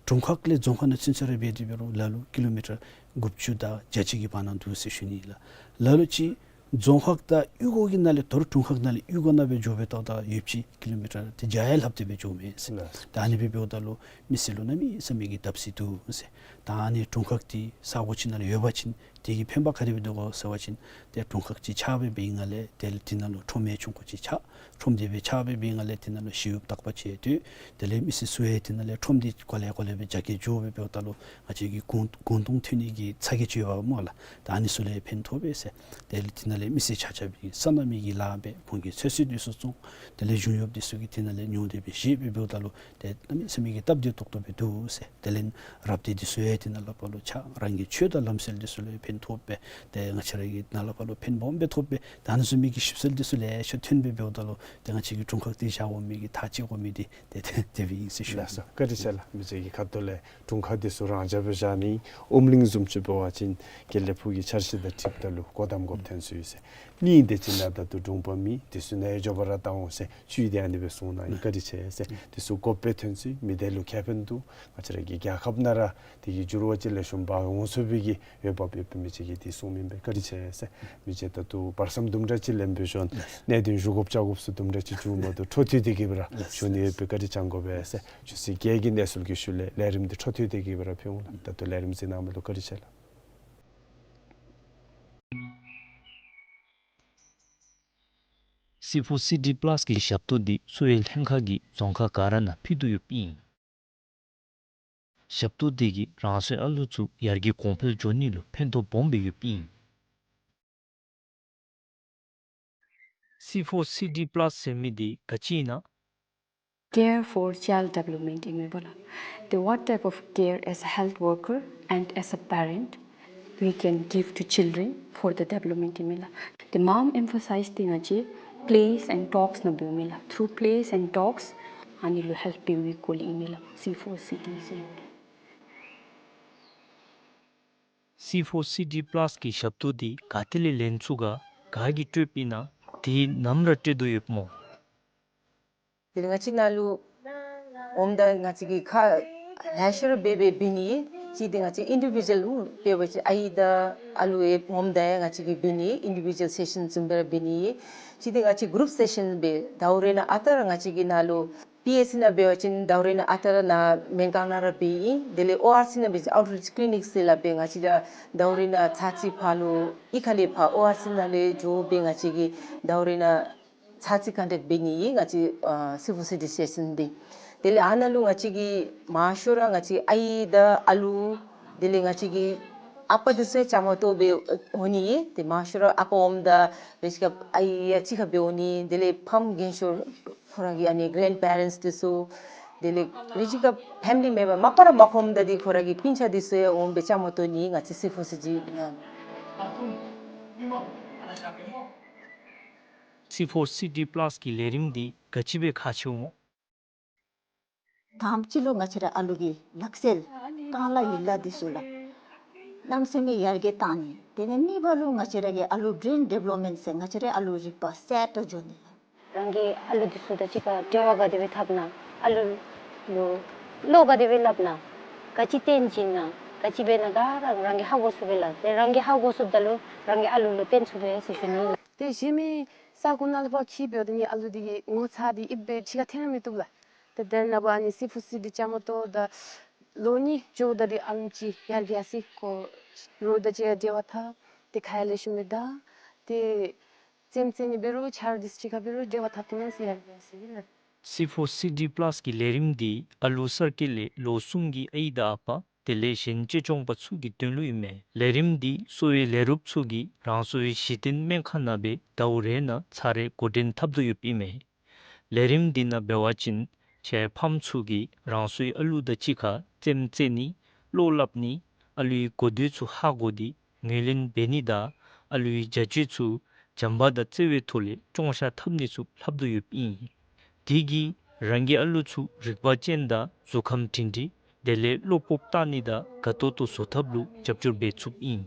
དྲུང་ཁག་ལས་རྫོང་ཁག་ནང་ཚུན་ཚོད་ར་འབད་དེ་འབད་རུང་ལ་ལུ་ཀི་ལོ་མི་ཊར་དགུ་བཅུ་དང་བརྒྱད་ཅུ་གི་བར་ན་འདུག་ཟེར་ཞུ་ནི་ལགས། ལ་ལུ་ཅིག་རྫོང་ཁག་དང་གཡུས་སྒོ་གི་ནང་ལས་ད་རུང་དྲུང་ཁག་ནང་ལས་གཡུས་སྒོ་ནང་སྦེ་འགྱོ་སྦེ་ད་ད་ཡོདཔ་ཅིག་ཀི་ལོ་མི་ཊར་ཏེ་བརྒྱ་ཡང་ལྷགཔ་དེ་སྦེ་འགྱོཝ་མས་ཟེར། ལགས། ད་ཨ་ནི་སྦེ་འབདཝ་ད་ལུ་མི་སེར་ལུ་གནམ་མེད་ས་མེད་ཀྱི་བརྡབ་གསིག་འདུག་ཟེར། ད་ཨ་ནི་དྲུང་ཁག་འདི་ས་གོ་ཅིག་ནང་ལུ་ཡོད་པ་ཅིན་དེ་གི་ཕན་པ་ག་དེ་སྦེ་འདུག་གོ་ཟེར་བ་ཅིན་ཏེ་དྲུང་ཁག་ཅིག་ཆགས་སྦེ་འབད་བའི་སྒང་ལས་དེ་ལས་དེ་ནང་ལུ་ཁྲོམ་ཡང་ཆུང་ཀུ་ཅིག་ཆགས། ཁྲོམ་དེ་སྦེ་ཆགས་སྦེ་འབད་བའི་སྒང་ལས་དེ་ནང་ལུ་ཞི་གཡོགཔ་དག་པ་ཅིག་ཡང་སྡོད། དེ་ལས་མི་སེར་ཚུ་ཡང་དེ་ནང་ལས་ཁྲོམ་དེ་གོ་ལེ་གོ་ལེ་སྦེ་རྒྱ་སྐྱེད་འགྱོ་སྦེ་འབདཝ་ད་ལུ་ང་བཅས་ཀྱི་གུང་གུང་སྟོང་ཐོན་ནི་གི་ཚ་གྱང་ཅིག་ཡོདཔ་སྨོ་ལགས། ད་ཨ་ནི་ཚུ་ལུ་ཡང་ཕན་ཐོགས་པས་ཟེར། དེ་ལས་དེ་ནང་ལས་མི་སེར་ཆ་ཁྱབ་ཀྱིས་སོ་ནམ་གྱི་ལཱ་འབད་ཁོང་གིས་ཚོད་བསྲེ་དེ་ཚུ་བཙོང་། དེ་ལས་གཞུང་གཡོགཔ་དེ་ཚུ་གིས་དེ་ནང་ལས་ཉོ་སྟེ་སྦེ་བཞེས་སྦེ་འབདཝ་ད་ལུ་ཏེ་གནམ་མེད་ས་མེད་ཀྱི་སྟབས་བདེ་ཏོག་ཏོ་སྦེ་འདུག་ཟེར། དེ་ལས་རབ་སྡེ་དེ་ཚུ་ཡང་དེ་ནང་ལས་ཕར་ལུ་ཆགས། རང་གི་ཆོས་དང་ལམ་སྲོལ་དེ་ཚུ་ལུ་ཡང་ཕན་ཐོགས་པས། ཏེ་ང་བཅས་ར་གི་ནང་ལས་ཕར་ལུ་ཕན་སྦོམ་སྦེ་ཐོགས་པས། ད་ཨ་ནི་བཟུམ་མའི་གི་ཞིབ་འཚོལ་དེ་ཚུ་ལེ་ཤ་ཐོན་སྦེ་འབདཝ་ད་ལུ་ཏེ་ང་བཅས་ཀྱིས་དྲུང་ཁག་འདི་བཞག་དགོ་མི་གི་ཐག་བཅད་དགོ་མི་འདི་ཏེ་དེ་སྦེ་ཨིན་ཟེར་ཞུ་ནི། ལགས་སོ། བཀའ་དྲིན་ཆེ་ལགས། མི་རྗེ་གི་ཁ་ཐུག་ལས་དྲུང་ཁག་དེ་ཚུ་རང་འཇགས་སྦེ་བཞག་ནི། ཨོམ་གླིང་བཟུམ་ཅིག་འབད་བ་ཅིན་དགེ་ལེགས་ཕུག་གི་འཆར་གཞི་དང་འཁྲིལཝ་ད་ལུ་སྒོ་བསྡམ་དགོཔ་ཐོན་སོ་ཡི་ཟེར། གཉིས་དེ་ཅིག་ནང་ད་ལྟོ་དྲུང་པ་མེད། དེ་ཚུ་ནཱ་ཡང་འགྱོ་བར་བཏང་འོང་ཟེར་བཅུད་དེ་ཨ་ནི་སྦེ་གསུངས་གནང་ཡི། བཀའ་དྲིན་ཆེ་ཟེར། དེ་ཚུ་དགོཔ་སྦེ་ཐོན་སོ་ཡི། མི་སྡེ་ལུ་ཁེ་ཕན་འདུག། ང་བཅས་ར་གི་རྒྱལ་ཁབ་ནང་ར་དེ་གི་འགྱུར་བ་ཅིག་ལེགས་ཤོམ་འབག་འོང་ཚུགས་པའི་གི་འོས་འབབ་ཡོདཔ་སྦེ་མི་རྗེ་གིས་དེ་གསུངས་མི་སྦེ། བཀའ་དྲིན་ཆེ་ཟེར། མི་རྗེ་ད་ལྟོ་བར་མཚམས་དུམ་གྲ་ཅིག་ལེན་སྦེ་ཞུ་ནི། ལགས། གནད་དོན་ཞུ་དགོཔ་བཅར་དགོཔ་ཚུ་དུམ་གྲ་ཅིག་བྱུངམ་མ་གཏོགས་འཕྲོ་མཐུད་དེ་གི་སྦེ་ར་ཞུ་ནི་ཡོད་པའི་བཀའ་དྲིན་བསྐྱང་དགོ་པས་ཟེར། ཆུ་ཚོད་བརྒྱད་ཀྱི་གནས་ཚུལ་གྱི་ཤུལ་ལས་ལས་རིམ་འདི་འཕྲོ་མཐུད་དེ་གི་སྦེ་ར་ཕུལ་འོང་ལགས། ད་ལྟོ་ལས་རིམ་གཟིགས་གནང་མི་ལུ་བཀའ་དྲིན་ཆེ་ལགས། སི་ཕོར་སི་ཌི་པ་ལཱས་ཀྱི་ཞབས་ཏོག་འདི་འཚོ་བའི་ལྷན་ཁག་གིས་རྫོང་ཁག་ག་ར་ནང་ཕུལ་དོ་ཡོདཔ་ཨིན། ཞབས་ཏོག་འདི་གིས་རང་སོའི་ཨ་ལུ་ཚུ་ཡར་རྒྱས་གོང་འཕེལ་འགྱོ་ནི་ལུ་ཕན་ཐོགས་སྦོམ་སྦེ་ཡོདཔ་ཨིན། སི་ཕོར་སི་ཌི་པ་ལཱས་ཟེར་མི་འདི་ག་ཅི་ཨིན་ན། Care for child development ཨིན་མས་པ་ལགས། The what type of care as a health worker and as a parent we can give to children for the development ཨིན་མས་ལགས། The མངམ་emphasize འདི་ང་བཅས་plays and talks ནང་འབདཝ་མས་ལགས། Through plays and talks ཨ་ནི་ལུ་ཧེལཔ་འབད་བའི་སྐོར་ལས་ཨིན་མས་ལགས། སི་ཕོར་སི་ཌི་ཟེར་མི་འདི། སི་ཕོར་སི་ཌི་པ་ལཱས་ཀྱི་ཞབས་ཏོག་འདི་ག་ཏེ་ལས་ལེན་ཚུགས་ག། ག་གིས་སྤྲོདཔ་ཨིན་ན། དེ་ནམ་ར་སྤྲོད་དོ་ཡོདཔ་སྨོ། དེ་ལས་ང་བཅས་ནཱ་ལུ་འོངམ་ད་ང་བཅས་ཀྱིས་ཁ་ལེ་ཤ་ར་འབད་འབད་འབད་ནི་ཨིན། གཅིག་འདི་ང་བཅས་ཨིན་ཌི་བི་ཌུ་ཨལ་འབད་བ་ཅིན་ཨའི་དང་ཨ་ལུ་ཡང་འོངམ་ད་ཡང་ང་བཅས་ཀྱིས་འབད་ནི་ཨིན། ཨིན་ཌི་བི་ཌུ་ཨལ་སེ་ཤཱན་བཟུམ་སྦེ་ར་འབད་ནི་ཨིན། གཅིག་འདི་ང་བཅས་གུ་རུབ་སེ་ཤཱན་འབད། ཟླཝ་རེ་ནང་ཨ་རྟག་ར་ང་བཅས་ཀྱིས་ནཱ་ལུ་པི་ཨེཆ་སི་ནང་འབད་བ་ཅིན་ཟླཝ་རེ་ནང་ཨ་རྟག་ར་ནཱ་སྨན་ཁང་ནང་ར་འབད་ཨིན། དེ་ལས་ཨོ་ཨར་སི་ནང་འབད་བ་ཅིན་outreach clinic ཟེར་སླབ་སྦེ་ང་བཅས་ར་ཟླཝ་རེ་ནང་ཚར་གཅིག་ཕར་ལུ་གཡུས་ཁ་ལས་ཕར་ཨོ་ཨར་སི་ནང་ལས་འགྱོ་སྦེ་ང་བཅས་ཀྱིས་ཟླཝ་རེ་ནང་ཚར་གཅིག་ཀོན་ཊེཀཊ་འབད་ནི་ཨིན། ང་བཅས་ཨ་སི་ཕོར་སི་ཌི་སི་ཊེ་ཤཱན་འདི། དེ་ལས་ཨ་ནཱ་ལུ་ང་བཅས་ཀྱིས་མང་ཤོས་ར་ང་བཅས་ཨའི་དང་ཨ་ལུ་དེ་ལས་ང་བཅས་ཀྱི་ཨ་པ་དེ་ཚུ་ཡང་བཅའ་མར་གཏོགས་སྦེ་འོང་ནི་ཨིན། ཏེ་མང་ཤོས་ར་ཨ་པ་འོངམ་ད་རེ་ཅིག་ཁར་ཨའི་ཡང་གཅིག་ཁར་སྦེ་འོང་ནི་ཨིན། དེ་ལས་ཕམ་རྒན་ཤོས་ཁོ་ར་གི་ཨ་ནི་གྷ་རེནཌ་པེ་རེནཌསི་དེ་ཚུ་དེ་ལས་རེ་ཅིག་ཁར་ཕེ་མི་ལི་མེམ་བར་མ་པ་ར་མ་ཁོམ་ད་འདི་ཁོ་ར་གི་སྤུན་ཆ་དེ་ཚུ་ཡང་འོང་སྦེ་བཅའ་མར་གཏོགས་ནི་ཨིན་ང་བཅས་སི་ཕོར་སི་ཌི་ནང་། སི་ཕོར་སི་ཌི་པ་ལཱས་ཀྱི་ལས་རིམ་འདི་ག་ཅི་སྦེ་ཁག་ཆེཝ་སྨོ། དང་པ་ཅིག་ལུ་ང་བཅས་ར་ཨ་ལུ་གི་ལག་རྩལ་རྐང་ལག་ཡིག་ལགས་འདི་ཚུ་ལགས་གནམ་མེད་ས་མེད་ཡར་རྒྱས་བཏང་ནི། དེ་ལས་གཉིས་པ་ལུ་ང་བཅས་ར་གི་ཨ་ལུ་བི་རེན་ཌི་བེ་ལོབ་མེནཊ་ཟེར་ང་བཅས་ར་ཨ་ལུ་རིག་པ་གསལ་དྲགས་འགྱོ་ནི་ལགས། རང་གི་ཨ་ལུ་འདི་ཚུ་དང་གཅིག་ཁར་འབྲེལ་བ་ག་དེ་སྦེ་འཐབ་ན། ཨ་ལུ་ལུ་བློ་ག་དེ་སྦེ་སླབ་ན། ག་ཅི་སྟོན་བྱིན་ན། ག་ཅི་འབད་ན་ག་ར་རང་གིས་ཧ་གོ་ཚུགས་པས་ལགས། ཏེ་རང་གིས་ཧ་གོ་ཚུགསཔ་ད་ལུ་རང་གི་ཨ་ལུ་ལུ་སྟོན་ཚུགས་པས་ཟེར་ཞུ་ནི་ལགས། ཏེ་གཞན་མི་ས་གོ་ནང་ལས་ཕར་འཁྱིད་འབདཝ་ད་ནི་ཨ་ལུ་འདི་གི་ངོ་ཚ་འདི་ཨིན་པས་ཕྱི་ཁར་འཐོན་ར་མི་བཏུབ་ལགས། ཏེ་དེ་ནང་ཕར་ཨ་ནི་སི་ཕོར་སི་ཌི་བཅའ་མར་གཏོགས་ད་ལོ་གཉིས་འགྱོཝ་ད་འདི་ཨ་ལུ་ཅིག་ཡར་རྒྱས་སི་ཁོ་རོགས་དང་གཅིག་ཁར་འབྲེལ་བ་འཐབ། ཏེ་ཁ་ཡང་ལེགས་ཤོམ་སྦེ་བརྡ། ཏེ་ རྩེདམོ་རྩེ་ནི་འབད་རུང་ཆ་རོགས་འདི་ཚུ་གཅིག་ཁར་འབད་རུང་འབྲེལ་བ་འཐབ་ཐུབ་མས་ཟེར་ཡང་ཟེར་ཡི་ལགས། སི་ཕོར་སི་ཌི་པ་ལཱས་ཀྱི་ལས་རིམ་འདི་ཨ་ལུ་གསར་སྐྱེས་ལས་ལོ་གསུམ་གྱི་ཨའི་དང་ཨ་པ་དེ་ལས་གཞན་གཅེས་སྐྱོང་པ་ཚུ་གི་དོན་ལུ་ཨིན་མས། ལས་རིམ་འདི་གསོ་བའི་ལས་རོགསཔ་ཚུ་གིས་རང་སོའི་གཞི་རྟེན་སྨན་ཁང་ནང་སྦེ་ཟླཝ་རེ་ནང་ཚར་རེ་འགོ་འདྲེན་འཐབ་དོ་ཡོདཔ་ཨིན་མས། ལས་རིམ་འདི་ནང་འབད་བ་ཅིན་ཁྱེད་ཕམ་ཚུ་གིས་རང་སོའི་ཨ་ལུ་དང་གཅིག་ཁར་རྩེདམོ་རྩེ་ནི་བློ་སླབ་ནི་ཨ་ལུའི་གོ་བརྡ་ཚུ་ཧ་གོ་སྟེ་ངོས་ལེན་འབད་ནི་དང་ཨ་ལུའི་བྱ་སྤྱོད་ཚུ་བྱམས་པ་དང་བརྩེ་བའི་ཐོག་ལས་བཅོང་བཞག་འཐབ་ནི་ཚུ་ལྷབ་དོ་ཡོདཔ་ཨིན། དེ་གིས་རང་གི་ཨ་ལུ་ཚུ་རིག་པ་ཅན་དང་གཟུགས་ཁམས་སྒྲིང་སྒྲིང་དེ་ལས་བློ་སྤོབས་བཏང་ནི་དང་དགའ་ཏོག་ཏོ་བཟོ་ཐབས་ལུ་རྒྱབ་སྐྱོར་འབད་ཚུགསཔ་ཨིན།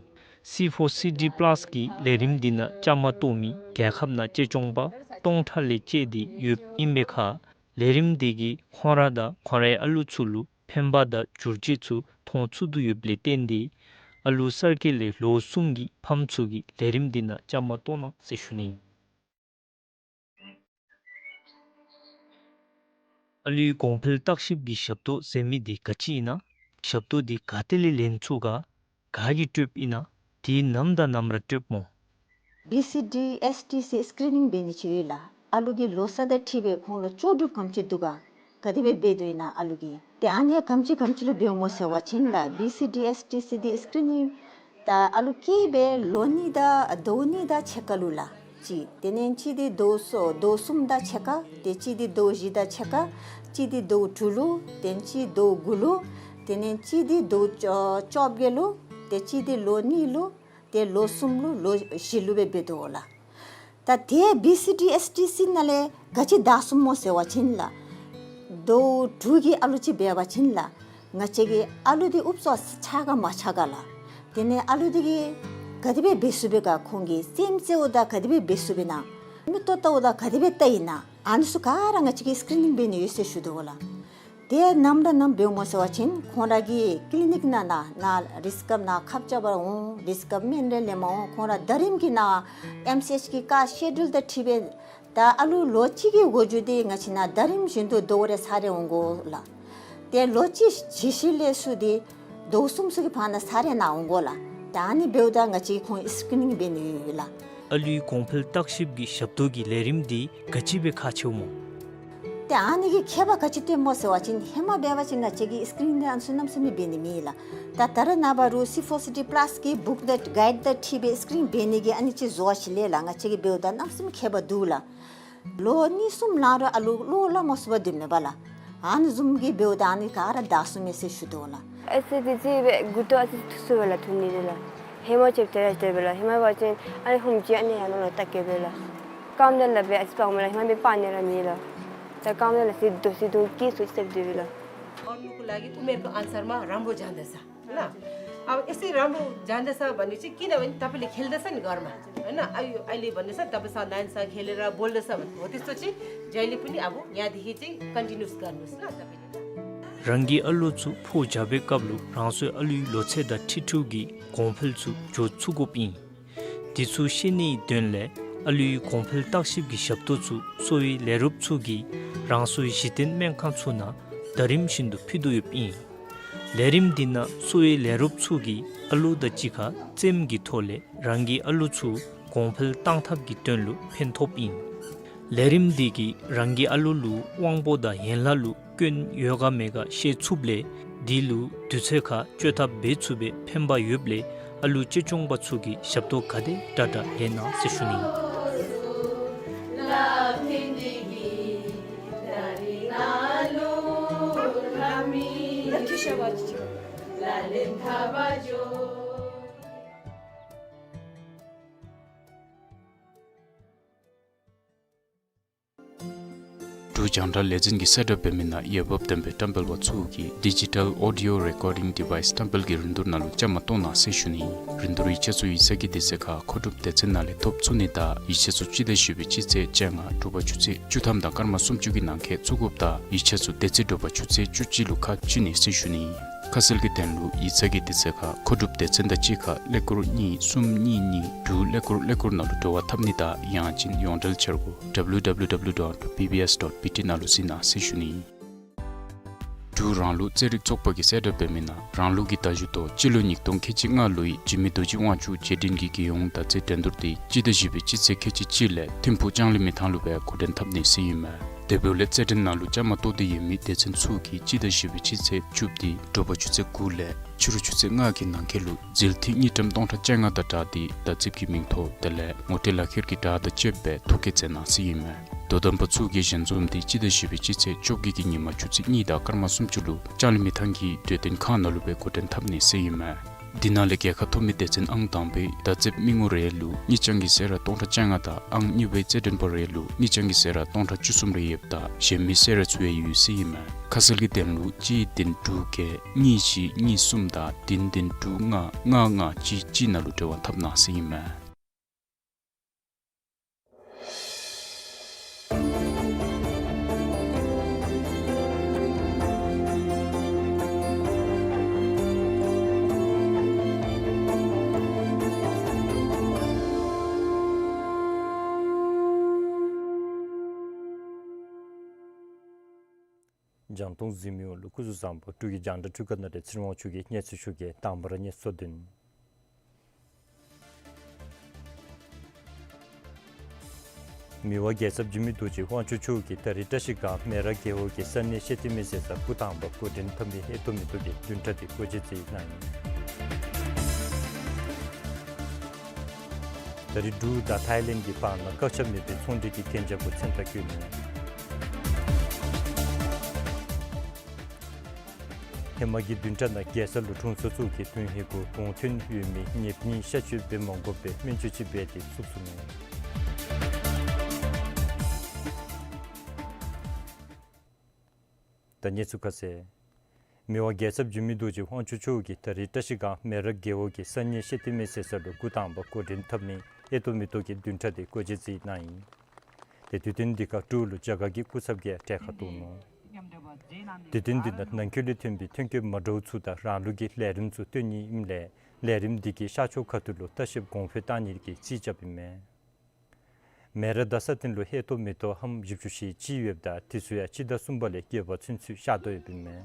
སི་ཕོར་སི་ཌི་པ་ལཱས་ཀྱི་ལས་རིམ་འདི་ནང་བཅའ་མར་གཏོགས་མི་རྒྱལ་ཁབ་ནང་གཅེས་སྐྱོང་པ་སྟོང་ཕྲག་ལས་བཅད་དེ་ཡོདཔ་ཨིན་པའི་ཁར་ལས་རིམ་འདི་གིས་ཁོང་ར་དང་ཁོང་རའི་ཨ་ལུ་ཚུ་ལུ་ཕན་པ་དང་བསྒྱུར་བཅོས་ཚུ་མཐོང་ཚུགས་དོ་ཡོདཔ་ལས་བརྟེན་ཏེ་ཨ་ལུ་གསར་སྐྱེས་ལས་ལོ་གསུམ་གྱི་ཕམ་ཚུ་གིས་ལས་རིམ་འདི་ནང་བཅའ་མར་གཏོགས་གནང་ཟེར་ཞུ་ནི་ཨིན། ཨ་ལུའི་གོང་འཕེལ་བརྟག་ཞིབ་ཀྱི་ཞབས་ཏོག་ཟེར་མི་འདི་ག་ཅི་ཨིན་ན། ཞབས་ཏོག་འདི་ག་ཏེ་ལས་ལེན་ཚུགས་ག། ག་གིས་སྤྲོདཔ་ཨིན་ན། དེ་ནམ་དང་ནམ་ར་སྤྲོདཔ་སྨོ། བི་སི་ཌི་ཨེསི་ཊི་སི་སི་ཀི་རི་ནིང་འབད་ནི་ཅིག་ཡོད་ལགས། ཨ་ལུ་གི་ལོ་ཚད་དང་འཁྲིལ་སྦེ་ཁོང་ལུ་ལྕོགས་གྲུབ་ག་དེམ་ཅིག་འདུག་ག། ག་དེ་སྦེ་འབད་དོ་ཨིན་ན་ཨ་ལུ་གིས། ཏེ་ཨ་ནི་ག་དེམ་ཅིག་ག་དེམ་ཅིག་ལུ་འབདཝ་སྨོ་ཟེར་བ་ཅིན་ལགས། བི་སི་ཌི་ཨེསི་ཊི་སི་འདི་སི་ཀི་རི་ནིང་ད་ཨ་ལུ་སྐྱེས་སྦེ་ལོ་གཉིས་དང་ཟླཝ་གཉིས་དང་ཕྱེད་ཀ་ལུ་ལགས། གཅིག། དེ་ལས་གཅིག་འདི་ཟླཝ་གསུམ་ཟླཝ་གསུམ་དང་ཕྱེད་ཀ། ཏེ་གཅིག་འདི་ཟླཝ་བཞི་དང་ཕྱེད་ཀ། གཅིག་འདི་ཟླཝ་དྲུག་ལུ། ཏེ་གཅིག་ཟླཝ་དགུ་ལུ། དེ་ལས་གཅིག་འདི་ཟླཝ་བཅོ་བཅོ་བརྒྱད་ལུ། ཏེ་གཅིག་འདི་ལོ་གཉིས་ལུ། ཏེ་ལོ་གསུམ་ལུ་ལོ་བཞི་ལུ་སྦེ་འབད་དོ་ལགས། ད་དེ་བི་སི་ཌི་ཨེསི་ཊི་སི་ནང་ལས་ག་ཅི་བདའ་ཚུགསཔ་སྨོ་ཟེར་བ་ཅིན་ལགས། ཟླཝ་དྲུག་གི་ཨ་ལུ་ཅིག་འབད་བ་ཅིན་ལགས། ང་བཅས་ཀྱི་ཨ་ལུ་འདི་ཨུབ་ཙམ་ཆགས་ག་མ་ཆགས་ག་ལགས། དེ་ལས་ཨ་ལུ་འདི་གིས་ག་དེ་སྦེ་འབད་ཚུགས་པས་ག། ཁོང་གིས་རྩེདམོ་རྩེཝ་ད་ག་དེ་སྦེ་འབད་ཚུགས་པས་ན། མིག་ཏོ་བལྟཝ་ད་ག་དེ་སྦེ་བལྟ་ཡི་ན། ཨ་ནི་ཚུ་ག་ར་ང་བཅས་ཀྱིས་སི་ཀི་རི་ནིང་འབད་ནི་ཡོད་ཟེར་ཞུ་དོ་ལགས། དེ་ནམ་ར་ནམ་འབདཝ་སྨོ་ཟེར་བ་ཅིན་ཁོང་ར་གི་ཀི་ལི་ནིག་ནང་ན་ནཱ་རིསི་ཀབ་ནང་ཁབ་རྐྱབ་པར་འོང་། རིསི་ཀབ་སྨན་རེ་ལེནམ་འོང་། ཁོང་ར་ཟླ་རིམ་གྱི་ནང་ཨེམ་སི་ཨེཆ་གི་ཀ་སི་ཀེ་ཌུལ་དང་འཁྲིལ་སྦེ་ད་ཨ་ལུ་ལོ་གཅིག་གི་འགོ་འགྱོ་སྟེ་ང་བཅས་ནཱ་ཟླ་རིམ་བཞིན་དུ་ཟླཝ་རེ་ཚར་རེ་འོང་དགོ་ལགས། ཏེ་ལོ་གཅིག་བཞི་བཞི་ལས་ཚུར་ཏེ་ཟླཝ་གསུམ་ཚུ་གི་བར་ན་ཚར་རེ་ནཱ་འོང་དགོ་ལགས། ད་ཨ་ནི་འབདཝ་ད་ང་བཅས་ཁོང་སི་ཀི་རི་ནིང་འབད་ནི་ཡོད་ལགས། ཨ་ལུའི་གོང་འཕེལ་བརྟག་ཞིབ་ཀྱི་ཞབས་ཏོག་གི་ལས་རིམ་འདི་ག་ཅི་སྦེ་ཁག་ཆེཝ་སྨོ། ཏེ་ཨ་ནི་གིས་ཁྱད་པར་ག་ཅི་སྟོནམ་སྨོ་ཟེར་བ་ཅིན་ཧེ་མ་འབད་བ་ཅིན་ང་བཅས་ཀྱིས་སི་ཀི་རི་ནིང་འདི་ཨ་ནི་ཚུ་གནམ་མེད་ས་མེད་འབད་ནི་མེད་ལགས། ད་ད་རེས་ནངས་པ་རུང་སི་ཕོར་སི་ཌི་པ་ལཱས་ཀྱི་བུཀ་དང་གའིཌ་དང་འཁྲིལ་སྦེ་སི་ཀི་རི་ནིང་འབད་ནི་གི་ཨ་ནི་ཅིག་བཟོ་བ་ཅིག་ལས་ལགས། ང་བཅས་ཀྱིས་འབདཝ་ད་གནམ་མེད་ས་མེད་ཁྱད་པར་འདུག་ལགས། ལོ་གཉིས་གསུམ་ལང་རུང་ཨ་ལུ་བློ་སླབ་མ་ཚུགས་པར་སྡོདཔ་མས་པ་ལགས། ཨ་ནི་བཟུམ་གྱི་འབདཝ་ད་ཨ་ནི་ག་ར་བདའ་ཚུགས་མས་ཟེར་ཞུ་དོ་ལགས། ཨེ་ཙི་དེ་ཅིག་སྦེ་མགུ་ཏོ་ཨ་ཙི་ཐུ་སུ་སྦེ་ལགས་ཐུ་ནི་རེ་ལགས། ཧེ་མ་ཅིག་དེ་ར་དེ་སྦེ་ལགས། ཧེ་མ་འབད་བ་ཅིན་ཨ་ནི་ཧུམ་ཅིག་ཨ་ནི་ཡར་ནང་ལུ་བལྟ་གེ་སྦེ་ལགས། རྐངམ་དེ་ལགས་སྦེ་ཨ་ཙི་སྤང་མས་ལགས། ཧེ་མ་སྦེ་སྤང་ནི་ར་མེད་ལགས། ད་རྐངམ་དེ་ལགས་ཟེར་དོ་ཟེར་དོ་ཀི་སུ་ཅིག་སྦེ་སྡོད་པས་ལགས། और उनको लागि उमेरको अनुसारमा राम्रो जाँदछ। ल, अब यसै राम्रो जाँदछ भने चाहिँ, किनभने तपाईँले खेल्दछ नि घरमा, होइन? अहिले, अहिले भन्दैछ, तपाईँ साथीभाइसँग खेलेर बोल्दछ भने, हो त्यस्तो चाहिँ जहिले पनि अब यहाँदेखि चाहिँ कन्टिन्युस गर्नुहोस् ल तपाईँले। རང་གི་ཨ་ལུ་ཚུ་ཕོ་རྒྱས་པའི་སྐབས་ལུ་རང་སོའི་ཨ་ལུའི་ལོ་ཚད་དང་འཁྲིལ་འཁྲིལཝ་གི་གོང་འཕེལ་ཚུ་འགྱོ་ཚུགས་དགོཔ་ཨིན། དེ་ཚུ་ཤེས་ནིའི་དོན་ལས་ཨ་ལུའི་གོང་འཕེལ་བརྟག་ཞིབ་ཀྱི་ཞབས་ཏོག་ཚུ་གསོ་བའི་ལས་རོགསཔ་ཚུ་གིས་རང་སོའི་གཞི་རྟེན་སྨན་ཁང་ཚུ་ནང་ཟླ་རིམ་བཞིན་དུ་ཕུལ་དོ་ཡོདཔ་ཨིན། ལས་རིམ་འདི་ནང་གསོ་བའི་ལས་རོགསཔ་ཚུ་གིས་ཨ་ལུ་དང་གཅིག་ཁར་རྩེདམོ་གི་ཐོག་ལས་རང་གི་ཨ་ལུ་ཚུ་གོང་འཕེལ་གཏང་ཐབས་ཀྱི་དོན་ལུ་ཕན་ཐོགསཔ་ཨིན། ལས་རིམ་འདི་གིས་རང་གི་ཨ་ལུ་ལུ་དབང་པོ་དང་ཡན་ལག་ལུ་སྐྱོན་ཡོད་ག་མེད་ག་ཤེས་ཚུགསཔ་ལས་དེ་ལུ་དུས་ཚོད་ཁར་བཅོས་ཐབས་འབད་ཚུགས་པའི་ཕན་པ་ཡོདཔ་ལས་ཨ་ལུ་གཅེས་སྐྱོང་པ་ཚུ་གིས་ཞབས་ཏོག་ག་དེ་དྲག་དྲག་ལེན་གནང་ཟེར་ཞུ་ནི། འབྲུག་རྒྱང་བསྒྲགས་ལས་འཛིན་གྱིས་གསལ་བསྒྲགས་འབད་མི་ནང་འོས་འབབ་ལྡན་པའི་བཀྲམ་སྤེལ་པ་ཚུ་གིས་ཌི་ཇི་ཊལ་ཨོ་ཌི་ཨོ་རེ་ཀོར་ཌིང་ཌི་ཝའིས་བཀྲམ་སྤེལ་གྱི་རིན་བསྡུར་ནང་ལུ་བཅའ་མར་གཏོགས་གནང་ཟེར་ཞུ་ནི། རིན་བསྡུར་ཡིག་ཆ་ཚུ་ཡིག་ཚང་གི་དུས་ཚོད་ཁར་མཁོ་སྒྲུབ་སྡེ་ཚན་ནང་ལས་ཐོབ་ཚུགས་ནི་དང་ཡིག་ཆ་ཚུ་སྤྱི་ཟླ་བཞི་པའི་སྤྱི་ཚེས་བཅོ་ལྔ་དྲོ་པ་ཆུ་ཚོད་བཅུ་ཐམ་དང་སྐར་མ་སུམ་ཅུ་གི་ནང་འཁོད་བཙུགས་དགོཔ་དང་ཡིག་ཆ་ཚུ་དེ་ཚེ་དྲོ་པ་ཆུ་ཚོད་བཅུ་གཅིག་ལུ་ཁ་ཕྱེ་ནི་ཟེར་ཞུ་ནི། ཁ་གསལ་གྱི་དོན་ལུ་ཡིག་ཚང་གི་དུས་ཚོད་ཁར་མཁོ་སྒྲུབ་སྡེ་ཚན་དང་གཅིག་ཁར་ཀླད་ཀོར་གཉིས་གསུམ་གཉིས་གཉིས་དྲུག་ཀླད་ཀོར་ཀླད་ཀོར་ནང་ལུ་འབྲེལ་བ་འཐབ་ནི་དང་ཡང་ཅིན་ཡོངས་འབྲེལ་འཆར་སྒོ་ཌབ་ལུ་ཌབ་ལུ་ཌབ་ལུ་ཌོཊ་བི་བི་ཨེསི་ཌོཊ་བི་ཊི་ནང་ལུ་གཟིགས་གནང་ཟེར་ཞུ་ནི། འབྲུག་རང་ལུགས་རྩེད་རིགས་ཚོགས་པ་གིས་གསལ་བསྒྲགས་འབད་མི་ནང་རང་ལུགས་ཀྱི་མདའ་གཞུ་ཐོག་སྤྱི་ལོ་ཉིས་སྟོང་ཁལ་གཅིག་ལྔ་ལོའི་འཇིགས་མེད་རྡོ་རྗེ་དབང་ཕྱུག་རྗེས་དྲན་གྱི་རྒྱལ་ཡོངས་མདའ་རྩེད་འགྲན་བསྡུར་དེ་སྤྱི་ཟླ་བཞི་པའི་སྤྱི་ཚེས་ཁལ་གཅིག་གཅིག་ལས་ཐིམ་ཕུག་ལྕང་གླིང་མི་ཐང་ལུ་སྦེ་འགོ་འདྲེན་འཐབ་ནི་ཟེར་ཨིན་མས། དེ་འབདཝ་ལས་རྩེད་འགྲན་ནང་ལུ་བཅའ་མར་གཏོགས་ཏེ་ཡོད་མི་སྡེ་ཚན་ཚུ་གིས་སྤྱི་ཟླ་བཞི་པའི་སྤྱི་ཚེས་བཅུ་པ་སྟེ་དྲོ་པ་ཆུ་ཚོད་དགུ་ལས་ཕྱི་རུ་ཆུ་ཚོད་ལྔ་གི་ནང་འཁོད་ལུ་ཟིལ་ཐིག་དངུལ་ཀྲམ་སྟོང་ཕྲག་བཅོ་ལྔ་དང་སྦྲགས་ཏེ་མདའ་རྩེདཔ་གི་མིང་ཐོ་དེ་ལས་ངོ་སྤྲོད་ལག་ཁྱེར་གྱི་བྲག་དང་བཅསཔ་སྦེ་ཐོ་བཀོད་མཛད་གནང་ཟེར་ཨིན་མས། དོ་དམ་པ་ཚུ་གིས་ཞལ་འཛོམས་དེ་སྤྱི་ཟླ་བཞི་པའི་སྤྱི་ཚེས་བཅོ་བརྒྱད་ཀྱི་ཉིན་མ་ཆུ་ཚོད་གཉིས་དང་སྐར་མ་སུམ་ཅུ་ལུ་ལྕང་གླིང་མི་ཐང་གི་གྲོས་སྟོན་ཁང་ནང་ལུ་སྦེ་འགོ་འདྲེན་འཐབ་ནི་ཟེར་ཨིན་མས། འདི་ནང་ལས་རྒྱལ་ཁ་ཐོབ་མི་སྡེ་ཚན་ཨང་དང་པའི་མདའ་རྩེདཔ་མི་ངོ་རེ་ལུ་དངུལ་རྐྱང་གི་ཟད་ར་སྟོང་ཕྲག་བཅོ་ལྔ་དང་ཨང་གཉིས་པའི་རྩེད་འགྲན་པ་རེ་ལུ་དངུལ་རྐྱང་གི་ཟད་ར་སྟོང་ཕྲག་བཅུ་གསུམ་རེ་ཡོདཔ་ད་གཞན་མི་ཟད་ར་ཚུ་ཡང་ཡོད་ཟེར་ཨིན་མས། ཁ་གསལ་གྱི་དོན་ལུ་གཅིག་བདུན་དྲུག་བརྒྱད་གཉིས་བཞི་གཉིས་གསུམ་དང་བདུན་བདུན་དྲུག་ལྔ་ལྔ་ལྔ་གཅིག་གཅིག་ནང་ལུ་འབྲེལ་བ་འཐབ་གནང་ཟེར་ཨིན་མས། རྒྱང་མཐོང་གཟིགས་མི་ཡོངས་ལུ་སྐུ་གཟུགས་བཟང་པོ། འབྲུག་གི་རྒྱང་བསྒྲགས་ཐོག་ཁ་ནང་ལས་ཚེ་རིང་དབང་ཕྱུག་གིས་གནས་ཚུལ་ཞུ་གེ། དང་པ་ར་གནས་ཚུལ་དོན། མི་དབང་རྒྱལ་ཚབ་འཇིགས་མེད་རྡོ་རྗེ་དབང་ཕྱུག་མཆོག་གིས་ད་རིས་བཀྲ་ཤིས་སྒང་མེ་རག་རྒེད་འོག་གི་ས་གནས་ཤེ་ཏི་མེ་ཟེར་སར་སྐུ་དང་པ་འགོ་འདྲེན་འཐབ་མི་ཨེ་ཏོག་མེ་ཏོག་གི་བདུན་ཕྲག་དེ་སྒོ་འབྱེད་མཛད་གནང་ཡི། ད་རིས་འབྲུག་དང་ཐའི་ལེནཌ་གི་བར་ན་བཀག་ཆ་མེད་པའི་ཚོང་འབྲེལ་གྱི་གན་རྒྱ་གུ་མཚན་རྟགས་བཀོད་ནུག། ཧེ་མ་གི་བདུན་ཕྲག་ནང་རྒྱལ་ས་ལུ་དྲུང་འཚོ་ཚུ་གིས་དོན་ཧིང་གུ་གོང་ཐོན་ཡོད་མི་ཉེ་གཉིས་གཤག་བཅོས་འབད་མ་དགོཔ་སྦེ་སྨན་བཅོས་ཅིག་འབད་དེ་ཚུགས་སོང་ནུག། ད་གནས་ཚུལ་ཁ་གསལ། མི་དབང་རྒྱལ་ཚབ་འཇིགས་མེད་རྡོ་རྗེ་དབང་ཕྱུག་མཆོག་གིས་ད་རིས་བཀྲ་ཤིས་སྒང་མེ་རག་རྒེད་འོག་གི་ས་གནས་ཤེ་ཏི་མེ་ཟེར་སར་ལུ་སྐུ་དང་པ་འགོ་འདྲེན་འཐབ་མི་ཨེ་ཏོག་མེ་ཏོག་གི་བདུན་ཕྲག་དེ་སྒོ་འབྱེད་མཛད་གནང་ཡི། ཏེ་དུས་སྟོན་འདི་ཁར་འབྲུག་ལུ་རྒྱ་གར་གྱི་སྐུ་ཚབ་གིས་གྲལ་ཁར་གཏོགས་ནུག། དུས་སྟོན་འདི་ནང་ནང་འཁོད་ལས་ཐོན་པའི་ཐོན་སྐྱེད་མ་འདྲཝ་ཚུ་དང་རང་ལུགས་ཀྱི་ལས་རིམ་ཚུ་སྟོན་ནི་ཨིནམ་ལས་ལས་རིམ་འདི་གིས་ཤར་ཕྱོགས་ཁ་ཐུག་ལུ་ལྟ་བཤལཔ་གོང་འཕེལ་བཏང་ནི་གི་རྩིས་རྐྱབ་ཨིན་མས། མེ་རག་དང་ས་སྟེང་ལུ་ཨེ་ཏོག་མེ་ཏོག་ཧམ་བཞི་བཅུ་ཞེ་གཅིག་ཡོདཔ་ད་དེ་ཚུ་ཡང་སྤྱི་ཟླ་གསུམ་པ་ལས་བརྒྱད་པ་ཚུན་ཚོད་གཤགས་དོ་ཡོདཔ་ཨིན་མས།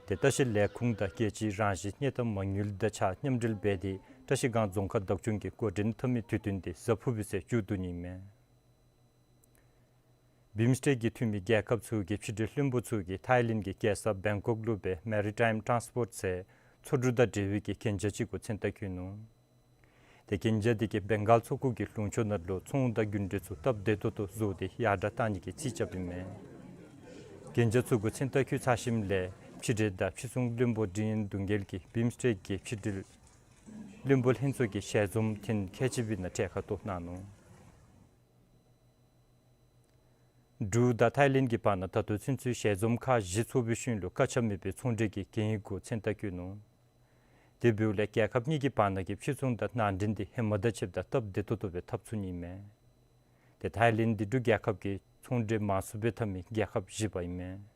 ཏེ་ལྟ་བཤལ་ལས་ཁུངས་དང་རྒྱལ་སྤྱིའི་རང་བཞིན་གནས་སྟངས་མ་དངུལ་དང་གཅིག་ཁར་མཉམ་འབྲེལ་འབད་དེ་བཀྲ་ཤིས་སྒང་རྫོང་ཁག་བདག་སྐྱོང་གིས་འགོ་འདྲེན་འཐབ་མི་དུས་སྟོན་དེ་གཟའ་ཕུར་བུའི་ཚེ་མཇུག་བསྡུ་ནི་ཨིན་མས། བིམ་སི་ཊེཀ་གི་འཐུས་མི་རྒྱལ་ཁབ་ཚུ་གི་ཕྱི་འབྲེལ་བློན་པོ་ཚུ་གིས་ཐའི་ལེནཌ་གི་རྒྱལ་ས་བེང་ཀོག་ལུ་སྦེ་མེ་རི་ཊའིམ་ཊཱནསི་པོརཊ་ཟེར་མཚོ་གྲུ་དང་འབྲེལ་བའི་གི་གན་རྒྱ་ཅིག་གུ་མཚན་རྟགས་བཀོད་ནུག། ཏེ་གན་རྒྱ་འདི་གིས་བེང་གཱལ་མཚོ་ཁུག་གི་ལུང་ཕྱོགས་ནང་ལུ་ཚོང་དང་རྒྱུ་འབྲས་ཚུ་སྟབས་བདེ་ཏོག་ཏོ་བཟོ་སྟེ་ཡར་དྲགས་བཏང་ནི་གི་རྩིས་རྐྱབ་ཨིན་མས། གན་རྒྱ་ཚུ་གུ་མཚན་རྟགས་བཀོད་ཚར་ཞིནམ་ལས་ཕྱི་འབྲེལ་དང་ཕྱི་ཚོང་བློན་པོ་ཌི་ཨེན་དུང་རྒྱལ་གྱིས་བིམ་སི་ཊེཀ་གི་ཕྱི་འབྲེལ་བློན་པོ་ལྷན་ཚོགས་ཀྱི་ཞལ་འཛོམས་ཐེངས་ཁལ་གཅིག་པའི་ནང་གྲལ་ཁར་གཏོགས་གནང་ནུག། འབྲུག་དང་ཐའི་ལེནཌ་གྱི་བར་ན་ད་ལྟོ་ཚུན་ཚོད་ཞལ་འཛོམས་ཁག་བཞི་ཚོགས་པའི་ཤུལ་ལུ་བཀག་ཆ་མེད་པའི་ཚོང་འབྲེལ་གྱི་གན་ཡིག་གུ་མཚན་རྟགས་བཀོད་ནུག། དེ་འབདཝ་ལས་རྒྱལ་ཁབ་གཉིས་ཀྱི་བར་ན་གི་ཕྱི་ཚོང་དང་ནང་འདྲེན་འདི་ཧེ་མ་དང་ཕྱདཔ་ད་སྟབས་བདེ་ཏོག་ཏོ་སྦེ་འཐབ་ཚུགས་ནི་ཨིན་མས། ཏེ་ཐའི་ལེནཌ་འདི་འབྲུག་རྒྱལ་ཁབ་ཀྱིས་ཚོང་འབྲེལ་མང་སུ་སྦེ་འཐབ་མི་རྒྱལ་ཁབ་བཞི་པ་ཨིན་མས།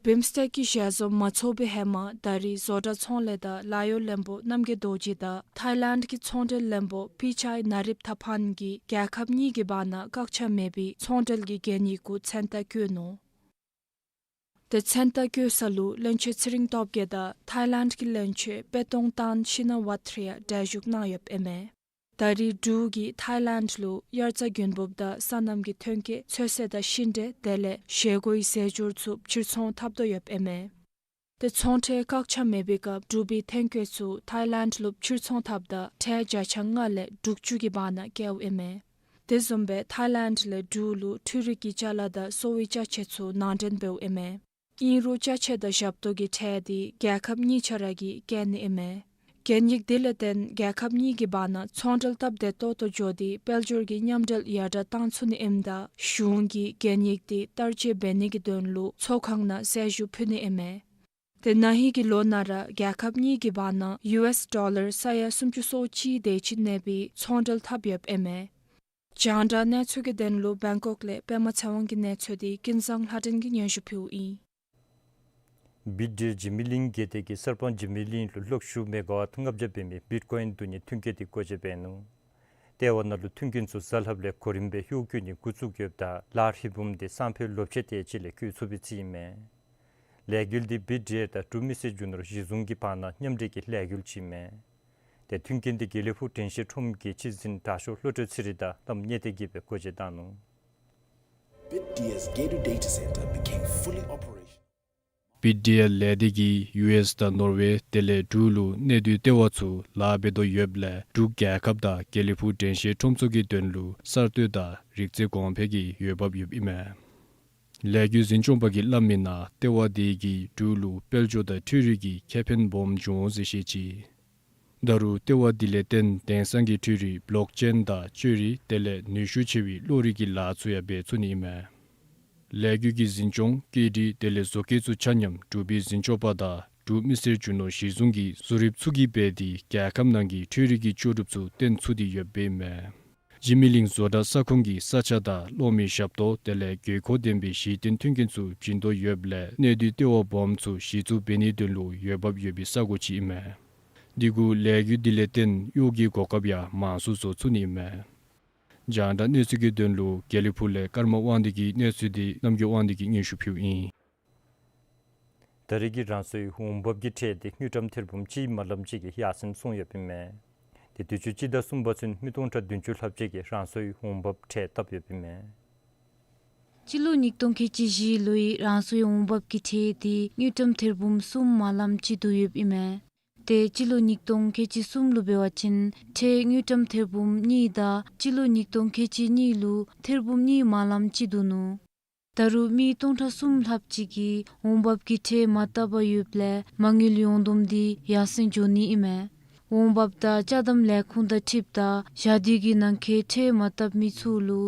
བིམ་སི་ཊེཀ་གི་ཞལ་འཛོམས་མ་ཚོགས་པའི་ཧེ་མ་ད་རིས་བཟོ་གྲྭ་ཚོང་ལས་དང་ལཱ་གཡོག་བློན་པོ་རྣམ་རྒྱལ་རྡོ་རྗེ་དང་ཐའི་ལེནཌ་གི་ཚོང་འབྲེལ་བློན་པོ་པི་ཅའི་ན་རིབ་ཐ་ཕཱན་གྱིས་རྒྱལ་ཁབ་གཉིས་ཀྱི་བར་ན་བཀག་ཆ་མེད་པའི་ཚོང་འབྲེལ་གྱི་གན་ཡིག་གུ་མཚན་རྟགས་བཀོད་ནུག། ཏེ་མཚན་རྟགས་བཀོད་ས་ལུ་བློན་ཆེན་ཚེ་རིང་སྟོབས་རྒྱས་དང་ཐའི་ལེནཌ་གི་བློན་ཆེན་པེ་ཏོང་ཏཱན་ཤི་ན་ཝཱ་ཐི་རི་ཡང་གྲལ་བཞུགས་གནང་ཡོདཔ་ཨིན་མས། ད་རིས་འབྲུག་གིས་ཐའི་ལེནཌ་ལུ་དབྱར་རྩྭ་དགུན་འབུབ་དང་སོ་ནམ་གྱི་ཐོན་སྐྱེད་ཚོད་བསྲེ་དང་ཤིང་འབྲས་དེ་ལས་བཞེས་སྒོའི་ཟས་བཅུད་ཚུ་ཕྱིར་ཚོང་འཐབ་དོ་ཡོདཔ་ཨིན་མས། ཏེ་ཚོང་ཁྲལ་བཀག་ཆ་མེད་པའི་སྐབས་འབྲུག་པའི་ཐོན་སྐྱེད་ཚུ་ཐའི་ལེནཌ་ལུ་ཕྱིར་ཚོང་འཐབ་ད་ཁྲལ་བརྒྱ་ཆ་ལྔ་ལས་དྲུག་ཅུ་གི་བར་ན་བཀལཝ་ཨིན་མས། དེ་བཟུམ་སྦེ་ཐའི་ལེནཌ་ལས་འབྲུག་ལུ་འཕྲུལ་རིག་གི་ཅ་ལ་དང་གསོ་བའི་ཅ་ཆས་ཚུ་ནང་འདྲེན་འབདཝ་ཨིན་མས། ཨིན་རུང་ཅ་ཆས་དང་ཞབས་ཏོག་གི་ཁྲལ་འདི་རྒྱལ་ཁབ་གཉིས་ཆ་ར་གིས་བཀལ་ནི་ཨིན་མས། གན་ཡིག་འདི་ལས་བརྟེན་རྒྱལ་ཁབ་གཉིས་ཀྱི་བར་ན་ཚོང་འབྲེལ་སྟབས་བདེ་ཏོག་ཏོ་འགྱོ་སྟེ་དཔལ་འབྱོར་གྱི་མཉམ་འབྲེལ་ཡར་དྲགས་བཏང་ཚུགས་ནི་ཨིནམ་ད་གཞུང་གིས་གན་ཡིག་འདི་བསྟར་སྤྱོད་འབད་ནི་གི་དོན་ལུ་ཚོགས་ཁང་ནང་གསལ་ཞུ་ཕུལ་ནི་ཨིན་མས། ཏེ་ན་ཧིང་གི་ལོ་ནང་ར་རྒྱལ་ཁབ་གཉིས་ཀྱི་བར་ན་ཡུ་ཨེསི་ཌོ་ལར་ས་ཡ་སུམ་ཅུ་སོ་གཅིག་དེ་ཅིག་གནས་པའི་ཚོང་འབྲེལ་འཐབ་ཡོདཔ་ཨིན་མས། རྒྱང་བསྒྲགས་གནས་ཚུལ་གྱི་དོན་ལུ་བེང་ཀོག་ལས་པདྨ་ཚེ་དབང་གི་གནས་ཚུལ་འདི་ཀུན་བཟང་ལྷ་སྒྲོན་གྱིས་སྙན་ཞུ་ཕུལཝ་ཨིན། བིཊ་ཌེལ་འཇིགས་མེད་གླིང་གི་དེ་གིས་གསར་སྤང་འཇིགས་མེད་གླིང་ལུ་གློག་ཤུགས་མེ་ག་ཝཊ་ལྔ་བརྒྱ་འབད་མི་བིཊ་ཀོའིན་བསྡུ་ནིའི་ཐོན་སྐྱེད་དེ་སྒོ་འབྱེད་འབད་ནུག། ལྟེ་བ་ནང་ལུ་མཐུན་རྐྱེན་ཚུ་གཟའ་ལྷགཔ་ལས་གོ་རིམ་སྦེ་གཡོག་བཀོལ་ནི་འགོ་བཙུགས་ཡོདཔ་ད་ལཱ་ཧྲིལ་བུམ་དེ་སང་ཕོད་ལོ་ཕྱེད་དེ་ཅིག་ལས་བཀོལ་ཚུགས་པའི་རྩིས་ཨིན་མས། ལས་འགུལ་འདི་བི་ཌི་ཨེལ་དང་འབྲུག་མི་སེར་རྒྱུ་ནོར་གཞི་བཟུང་གི་བར་ན་མཉམ་འབྲེལ་གྱི་ལས་འགུལ་ཅིག་ཨིན་མས། དེ་མཐུན་རྐྱེན་འདི་དགེ་ལེགས་ཕུག་དྲན་ཤེས་ཁྲོམ་གྱི་སྤྱི་འཛིན་དྲག་ཤོས་བློ་གྲོས་ཚེ་རིང་དང་གནམ་ཉི་ཟླ་གིས་སྦེ་སྒོ་འབྱེད་བཏང་ནུག། B D S Gedu Data Center became fully operational. བི་ཌི་ཨེལ་ལས་སྡེ་གིས་ཡུ་ཨེསི་དང་ནོར་ཝེ་དེ་ལས་འབྲུག་ལུ་གནས་སྡུད་ལྟེ་བ་ཚུ་ལཱ་འབད་དོ་ཡོདཔ་ལས་འབྲུག་རྒྱལ་ཁབ་དང་དགེ་ལེགས་ཕུག་དྲན་ཤེས་ཁྲོམ་ཚུ་གི་དོན་ལུ་གསར་གཏོད་དང་རིག་རྩལ་གོང་འཕེལ་གྱི་འོས་འབབ་ཡོདཔ་ཨིན་མས། ལས་འགུལ་འཛིན་སྐྱོང་པ་གིས་སླབ་མི་ནང་ལྟེ་བ་དེ་གིས་འབྲུག་ལུ་དཔལ་འབྱོར་དང་འཕྲུལ་རིག་གི་ཁེ་ཕན་སྦོམ་འབྱུང་འོང་ཟེར་བཤད་ཅི། ད་རུང་ལྟེ་བ་འདི་ལས་བརྟེན་དེང་སང་གི་འཕྲུལ་རིག་བོ་ལོག་ཅེན་དང་བཅོས་རིག་དེ་ལས་ནུས་ཤུགས་ཆེ་བའི་གློག་རིག་གི་ལཱ་ཚུ་ཡང་འབད་ཚུགས་ནི་ཨིན་མས། ལས་འགུལ་གྱི་འཛིན་སྐྱོང་སྐྱིད་སྡུག་དེ་ལས་བཟོ་བཀོད་ཚུ་ཆ་མཉམ་འབྲུག་པའི་འཛིན་སྐྱོང་པ་དང་འབྲུག་མི་སེར་རྒྱུ་ནོར་གཞི་བཟུང་གིས་བཟོ་རིགཔ་ཚུ་གིས་འབད་དེ་རྒྱལ་ཁབ་ནང་གི་འཕྲུལ་རིག་གི་ལྕོགས་གྲུབ་ཚུ་བརྟན་ཚུགས་ཏེ་ཡོདཔ་ཨིན་མས། འཇིགས་མེད་གླིང་བཟོ་གྲྭ་ས་ཁོངས་ཀྱི་ས་ཆ་དང་གློག་མེའི་ཞབས་ཏོག་དེ་ལས་དགོས་མཁོ་ལྡན་པའི་གཞི་རྟེན་མཐུན་རྐྱེན་ཚུ་བྱིན་དོ་ཡོདཔ་ལས་གནས་སྡུད་ལྟེ་བ་སྦོམ་ཚུ་གཞི་བཙུགས་འབད་ནིའི་དོན་ལུ་འོས་འབབ་ཡོད་པའི་ས་གོ་ཅིག་ཨིན་མས། དེ་གུ་ལས་འགུལ་འདི་ལས་བརྟེན་གཡོག་གི་གོ་སྐབས་ཡང་མང་སུ་བཟོ་ཚུགས་ནི་ཨིན་མས། རྒྱང་བསྒྲགས་གནས་ཚུལ་གྱི་དོན་ལུ་དགེ་ལེགས་ཕུག་ལས་ཀརྨ་དབང་འདུས་ཀྱི་གནས་ཚུལ་འདི་རྣམ་རྒྱལ་དབང་འདུས་ཀྱིས་སྙན་ཞུ་ཕུལཝ་ཨིན། ད་རེས་ཀྱི་རང་སོའི་འོང་འབབ་ཀྱི་ཁྲལ་འདི་དངུལ་ཀྲམ་ཐེར་འབུམ་གཅིག་མ་ལམ་གཅིག་གིས་ཡར་སེང་སོང་ཡོདཔ་ཨིན་མས། དེ་དུས་ཅི་སྤྱི་ཟླ་གསུམ་པ་ཚུན་མི་སྟོང་ཕྲག་བདུན་ཅུ་ལྷགཔ་ཅིག་གིས་རང་སོའི་འོང་འབབ་ཁྲལ་བཏབ་ཡོདཔ་ཨིན་མས། སྤྱི་ལོ་ཉིས་སྟོང་ཁལ་གཅིག་བཞི་ལོའི་རང་སོའི་འོང་འབབ་ཀྱི་ཁྲལ་འདི་དངུལ་ཀྲམ་ཐེར་འབུམ་གསུམ་མ་ལམ་གཅིག་བསྡུ་ཡོདཔ་ཨིན་མས། དེ་སྤྱི་ལོ་ཉིས་སྟོང་ཁལ་གཅིག་གསུམ་ལུ་འབད་བ་ཅིན་ཁྲལ་དངུལ་ཀྲམ་ཐེར་འབུམ་གཉིས་དང་སྤྱི་ལོ་ཉིས་སྟོང་ཁལ་གཅིག་གཉིས་ལུ་ཐེར་འབུམ་གཉིས་མ་ལམ་གཅིག་བསྡུ་ནུག། ད་རུང་མི་སྟོང་ཕྲག་གསུམ་ལྷགཔ་ཅིག་གིས་འོང་འབབ་ཀྱི་ཁྲལ་མ་བཏབ་པར་ཡོདཔ་ལས་མ་དངུལ་ཡོངས་བསྡོམས་འདི་ཡར་སེང་འགྱོ་ནི་ཨིན་མས། འོང་འབབ་དང་ཅ་དམ་ལས་ཁུངས་དང་འཁྲིལཝ་ད་ཞག་དུས་ཀྱི་ནང་འཁོད་ཁྲལ་མ་བཏབ་མི་ཚུ་ལུ་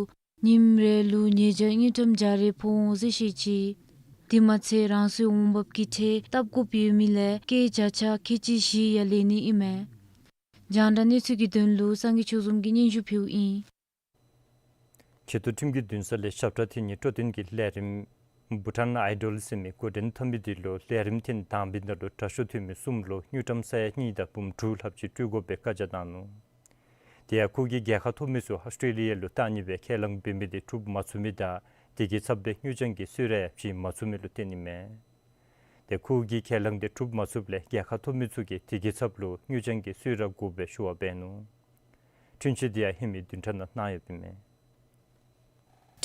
ཉིནམ་རེ་ལུ་ཉེས་བྱ་དངུལ་ཀྲམ་བརྒྱ་རེ་ཕོག་འོང་ཟེར་བཤད་ཅི། དེ་མ་ཚད་རང་སོའི་འོང་འབབ་ཀྱི་ཁྲལ་བཏབ་དགོཔ་ཡོད་མི་ལས་སྐྱེད་བརྒྱ་ཆ་ཁལ་གཅིག་བཞི་ཡང་ལེན་ནི་ཨིན་མས། རྒྱང་བསྒྲགས་གནས་ཚུལ་གྱི་དོན་ལུ་སངས་རྒྱས་ཆོས་འཛོམས་ཀྱིས་སྙན་ཞུ་ཕུལཝ་ཨིན། ཆེ་མཐོ་ཁྲིམས་ཀྱི་འདུན་ས་ལས་ཞབས་ཁྲ་འཐེན་ནི་སྤྲོ་སྟོན་གྱི་ལས་རིམ་བྷུ་ཊཱན་ཨའི་ཌོལ་ཟེར་མི་འགོ་འདྲེན་འཐབ་མི་འདི་ལུ་ལས་རིམ་འཐེན་དང་པའི་ནང་ལུ་དྲག་ཤོས་འཐོན་མི་གསུམ་ལུ་དངུལ་ཀྲམ་ས་ཡ་གཉིས་དང་འབུམ་དྲུག་ལྷགཔ་ཅིག་སྤྲོད་དགོ་པའི་བཀའ་རྒྱ་བཏང་ནུག། དེ་ཡང་ཁོ་གིས་རྒྱལ་ཁ་ཐོབ་མི་ཚུ་ཨཱོས་ཊྲེ་ལི་ཡ་ལུ་གཏང་ནི་སྦེ་ཁས་བླངས་འབད་མི་འདི་འགྲུབ་མ་ཚུགས་མི་དང་དེ་གི་ཚབ་སྦེ་དངུལ་རྐྱང་གི་གསོལ་རས་ཡང་བྱིན་མ་ཚུགས་མི་ལུ་བརྟེན་ནི་མས། དེ་ཁོ་གི་ཁས་བླངས་འདི་འགྲུབ་མ་ཚུགསཔ་ལས་རྒྱལ་ཁ་ཐོབ་མི་ཚུ་གིས་དེ་གི་ཚབ་ལུ་དངུལ་རྐྱང་གི་གསོལ་རས་དགོ་པའི་ཞུ་བ་འབད་ནུག། འཁྲུན་ཆོད་འདི་ཡང་ཧེ་མའི་བདུན་ཕྲག་ནང་གནང་ཡོདཔ་ཨིན་མས།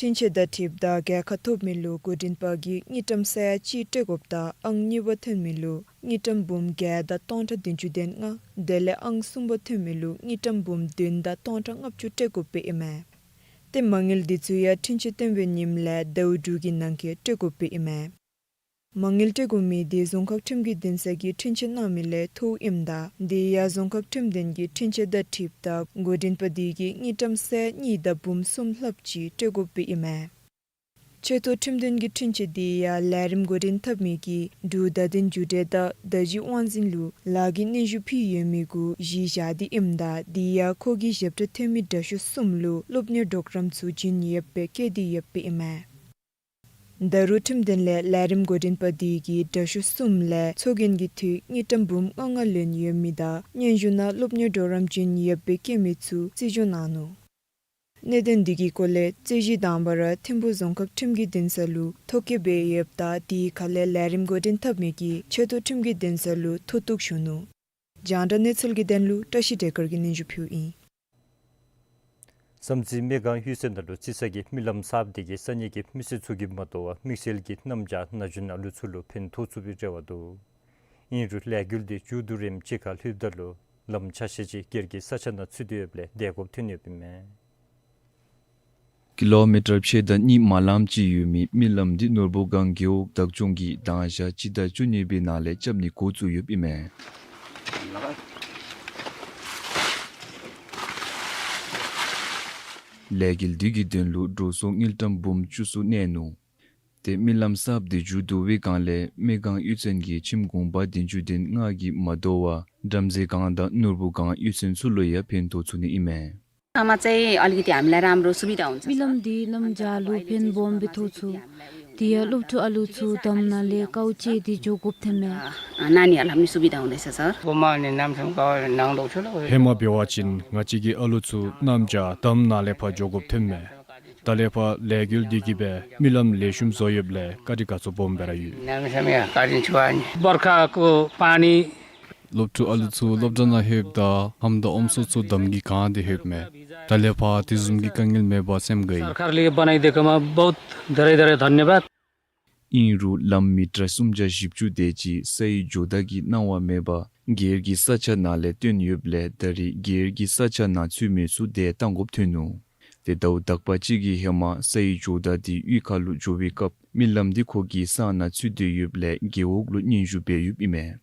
འཁྲུན་ཆོད་དང་འཁྲིལཝ་ད་རྒྱལ་ཁ་ཐོབ་མི་ལུ་འགོ་འདྲེན་པ་གིས་དངུལ་ཀྲམ་ས་ཡ་གཅིག་སྤྲོད་དགོཔ་དང་ཨང་གཉིས་པ་ཐོན་མི་ལུ་དངུལ་ཀྲམ་འབུམ་བརྒྱད་དང་སྟོང་ཕྲག་བདུན་ཅུ་དོན་ལྔ་དེ་ལས་ཨང་གསུམ་པ་ཐོན་མི་ལུ་དངུལ་ཀྲམ་འབུམ་བདུན་དང་སྟོང་ཕྲག་ལྔ་བཅུ་སྤྲོད་དགོཔ་ཨིན་མས། ཏེ་མ་དངུལ་འདི་ཚུ་ཡང་འཁྲུན་ཆོད་བཏོན་པའི་ཉིནམ་ལས་ཟླཝ་དྲུག་གི་ནང་འཁོད་སྤྲོད་དགོཔ་ཨིན་མས། མ་དངུལ་སྤྲོད་དགོ་མི་འདི་རྫོང་ཁག་ཁྲིམས་ཀྱི་འདུན་ས་གིས་འཁྲུན་ཆོད་གནང་མི་ལས་ཐོབ་ཨིནམ་ད་དེ་ཡང་རྫོང་ཁག་ཁྲིམས་འདུན་གྱི་འཁྲུན་ཆོད་དང་འཁྲིལཝ་ད་འགོ་འདྲེན་པ་འདི་གིས་དངུལ་ཀྲམ་ས་ཡ་གཉིས་དང་འབུམ་གསུམ་ལྷགཔ་ཅིག་སྤྲོད་དགོཔ་ཨིན་མས། ཆེ་མཐོ་ཁྲིམས་འདུན་གྱི་འཁྲུན་ཆོད་འདི་ཡང་ལས་རིམ་འགོ་འདྲེན་འཐབ་མི་གིས་འབྲུག་བརྡ་དོན་བརྒྱུད་འབྲེལ་དང་བརྡ་བརྒྱུད་དབང་འཛིན་ལུ་ལཱ་གི་སྙན་ཞུ་ཕུལ་ཡོད་མི་གུ་གཞི་བཞག་སྟེ་ཨིནམ་ད་དེ་ཡང་ཁོ་གི་ཞབས་ཁྲ་འཐེན་མི་དྲག་ཤོས་གསུམ་ལུ་སློབ་གཉེར་གྲོགས་རམ་ཚུ་བྱིན་ཡོདཔ་སྦེ་བཀོད་དེ་ཡོདཔ་ཨིན་མས། ད་རུང་ཁྲིམས་འདུན་ལས་ལས་རིམ་འགོ་འདྲེན་པ་འདི་གིས་དྲག་ཤོས་གསུམ་ལས་ཚོགས་རྒྱན་གྱི་འཐུས་དངུལ་ཀྲམ་འབུམ་ལྔ་ལྔ་ལེན་ཡོད་མི་དང་སྙན་ཞུ་ནང་སློབ་གཉེར་གྲོགས་རམ་བྱིན་ཡོདཔ་སྦེ་བཀོད་མི་ཚུ་རྩིས་སྦྱོར་གནང་ནུག། གནད་དོན་འདི་གི་སྐོར་ལས་རྩོད་གཞི་དང་པ་ར་ཐིམ་ཕུག་རྫོང་ཁག་ཁྲིམས་ཀྱི་འདུན་ས་ལུ་ཐོ་བཀོད་འབད་ཡོདཔ་ད་དེའི་ཁ་ལས་ལས་རིམ་འགོ་འདྲེན་འཐབ་མི་གིས་ཆེ་མཐོ་ཁྲིམས་ཀྱི་འདུན་ས་ལུ་མཐོ་གཏུགས་ཞུ་ནུག། རྒྱང་བསྒྲགས་གནས་ཚུལ་གྱི་དོན་ལུ་བཀྲ་ཤིས་བདེ་དཀར་གྱིས་སྙན་ཞུ་ཕུལཝ་ཨིན། བསམ་རྩེ་སྨན་ཁང་གཡུས་ཚན་ནང་ལུ་རྩི་ས་གི་མི་ལམ་གསརཔ་འདི་གིས་ས་གནས་ཀྱི་མི་སེར་ཚུ་གིས་མ་དོ་བར་དམིགས་བསལ་གྱི་གནམ་བྱཱར་ན་གཞོན་ཨ་ལུ་ཚུ་ལུ་ཕན་ཐོགས་ཚུགས་པའི་རེ་བ་འདུག། ཨིན་རུང་ལས་འགུལ་འདི་མཇུག་བསྡུ་རནམ་ཅིག་ཁར་ལྷོདཔ་ད་ལུ་ལམ་ཆ་ཤས་ཅིག་སྒེར་གྱི་ས་ཆ་ནང་ཚུད་དེ་ཡོདཔ་ལས་བདེ་དགོཔ་ཐོན་ཡོདཔ་ཨིན་མས། ཀི་ལོ་མི་ཊར་ཕྱེད་དང་གཉིས་མ་ལམ་ཅིག་ཡོད་མི་མི་ལམ་འདི་ནོར་བུ་སྒང་རྒེད་འོག་བདག་སྐྱོང་གིས་དང་ཞག་སྤྱི་ཟླ་བཅུ་གཉིས་པའི་ནང་ལས་རྐྱབ་ནི་འགོ་བཙུགས་ཡོདཔ་ཨིན་མས། ལས་འགུལ་འདི་གི་དོན་ལུ་འགྲོ་སོང་དངུལ་ཀྲམ་འབུམ་བཅུ་གསུམ་གནས་ནུག། ཏེ་མི་ལམ་གསརཔ་འདི་མཇུག་བསྡུ་བའི་སྒང་ལས་སྨན་ཁང་གཡུས་ཚན་གྱི་ཁྱིམ་གུང་པ་བདུན་ཅུ་དོན་ལྔ་གིས་མ་དོ་བར་བྲམ་ཟེ་སྒང་དང་ནོར་བུ་སྒང་གཡུས་ཚན་ཚུ་ལུ་ཡང་ཕན་ཐོགས་ཚུགས་ནི་ཨིན་མས། आमा चाहिँ अलिकति हामीलाई राम्रो सुविधा हुन्छ। མི་ལམ་འདི་གནམ་བྱཱར་ལུ་ཕན་སྦོམ་སྦེ་ཐོགས་ཚུགས། དེ་ཡང་སློབ་ཕྲུག་ཨ་ལུ་ཚུ་འདམ་ནང་ལས་དཀའཝ་སྤྱད་དེ་འགྱོ་དགོཔ་ཐོནམ་མས། नानीहरूलाई पनि सुविधा हुँदैछ सर। ཧེ་མ་ནི་གནམ་མེད་ས་མེད་དཀའཝ་ནང་ལོགས་ཆུ་ལོག་ཧེ་མ་འབད་བ་ཅིན་ང་བཅས་ཀྱི་ཨ་ལུ་ཚུ་གནམ་བྱཱར་འདམ་ནང་ལས་ཕར་འགྱོ་དགོཔ་ཐོནམ་མས། ད་ལས་ཕར་ལས་འགུལ་འདི་གིས་སྦེ་མི་ལམ་ལེགས་ཤོམ་བཟོ་ཡོདཔ་ལས་བཀའ་དྲིན་དགའ་ཚོར་སྦོམ་སྦེ་ར་ཡོད། གནམ་མེད་ས་མེད་བཀའ་དྲིན་ཆེ་བ་ནི། बर्खाको पानी སློབ་ཕྲུག་ཨ་ལུ་ཚུ་སློབ་གྲྭ་ནང་ལྷོདཔ་ད་ལྷམ་དང་ཨམ་སྲུ་ཚུ་འདམ་གྱིས་གང་སྟེ་ལྷོདཔ་མས། ད་ལས་ཕར་དེ་བཟུམ་གྱི་དཀའ་ངལ་མེད་པར་སེམས་དགའ་ཡི། सरकारले बनाइदिएकोमा बहुत धेरै धेरै धन्यवाद। ཨིན་རུང་ལམ་མི་ཊར་སུམ་བརྒྱ་བཞི་བཅུ་དེ་ཅིག་སའི་ཇོ་བདག་གིས་གནང་བ་མེད་པར་སྒེར་གྱི་ས་ཆ་ནང་ལས་བཏོན་ཡོདཔ་ལས་ད་རེས་སྒེར་གྱི་ས་ཆ་ནང་ཚུད་མི་ཚུ་དེ་བཏང་དགོཔ་ཐོན་ནུག། ཏེ་ཟླཝ་དག་པ་ཅིག་གི་ཧེ་མ་སའི་ཇོ་བདག་འདི་གཡུས་ཁ་ལུ་འགྱོ་བའི་སྐབས་མི་ལམ་འདི་ཁོ་གི་ས་ནང་ཚུད་དེ་ཡོདཔ་ལས་རྒེད་འོག་ལུ་སྙན་ཞུ་འབད་ཡོདཔ་ཨིན་མས།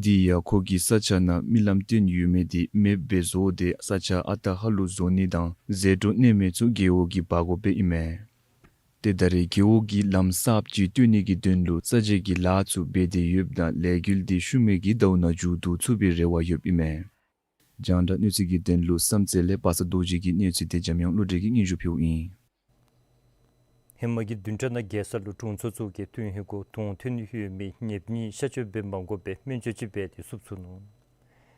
དེ་ཡང་ཁོ་གི་ས་ཆ་ནང་མི་ལམ་བཏོན་ཡོད་མི་འདི་མེདཔ་སྦེ་བཟོ་སྟེ་ས་ཆ་ཨ་རྟག་ཧ་ལུགས་བཟོ་ནི་དང་ཟད་འགྲོ་གནོད་མི་ཚུ་རྒེད་འོག་གིས་འབག་དགོཔ་སྦེ་ཨིན་མས། ཏེ་ད་རེས་རྒེད་འོག་གིས་ལམ་གསརཔ་ཅིག་བཏོན་ནི་གི་དོན་ལུ་ས་འཇལ་གྱི་ལཱ་ཚུ་འབད་དེ་ཡོདཔ་ད་ལས་འགུལ་འདི་ཤུལ་མའི་གི་ཟླཝ་ནང་མཇུག་བསྡུ་ཚུགས་པའི་རེ་བ་ཡོདཔ་ཨིན་མས། རྒྱང་བསྒྲགས་གནས་ཚུལ་གྱི་དོན་ལུ་བསམ་རྩེ་ལས་པ་སངས་རྡོ་རྗེ་གི་གནས་ཚུལ་དེ་འཇམ་དབྱངས་བློ་གྲོས་ཀྱིས་སྙན་ཞུ་ཕུལཝ་ཨིན། ཧེ་མ་གི་བདུན་ཕྲག་ནང་རྒྱལ་ས་ལུ་དྲུང་འཚོ་ཚུ་གིས་ཐུན་ཧིན་གུ་དོང་ཐོན་ཡོད་མི་ནདཔ་གཉིས་གཤག་བཅོས་འབད་མ་དགོ་པར་སྨན་བཅོས་ཅིག་འབད་དེ་བསུབ་ཚུགས་ནུག།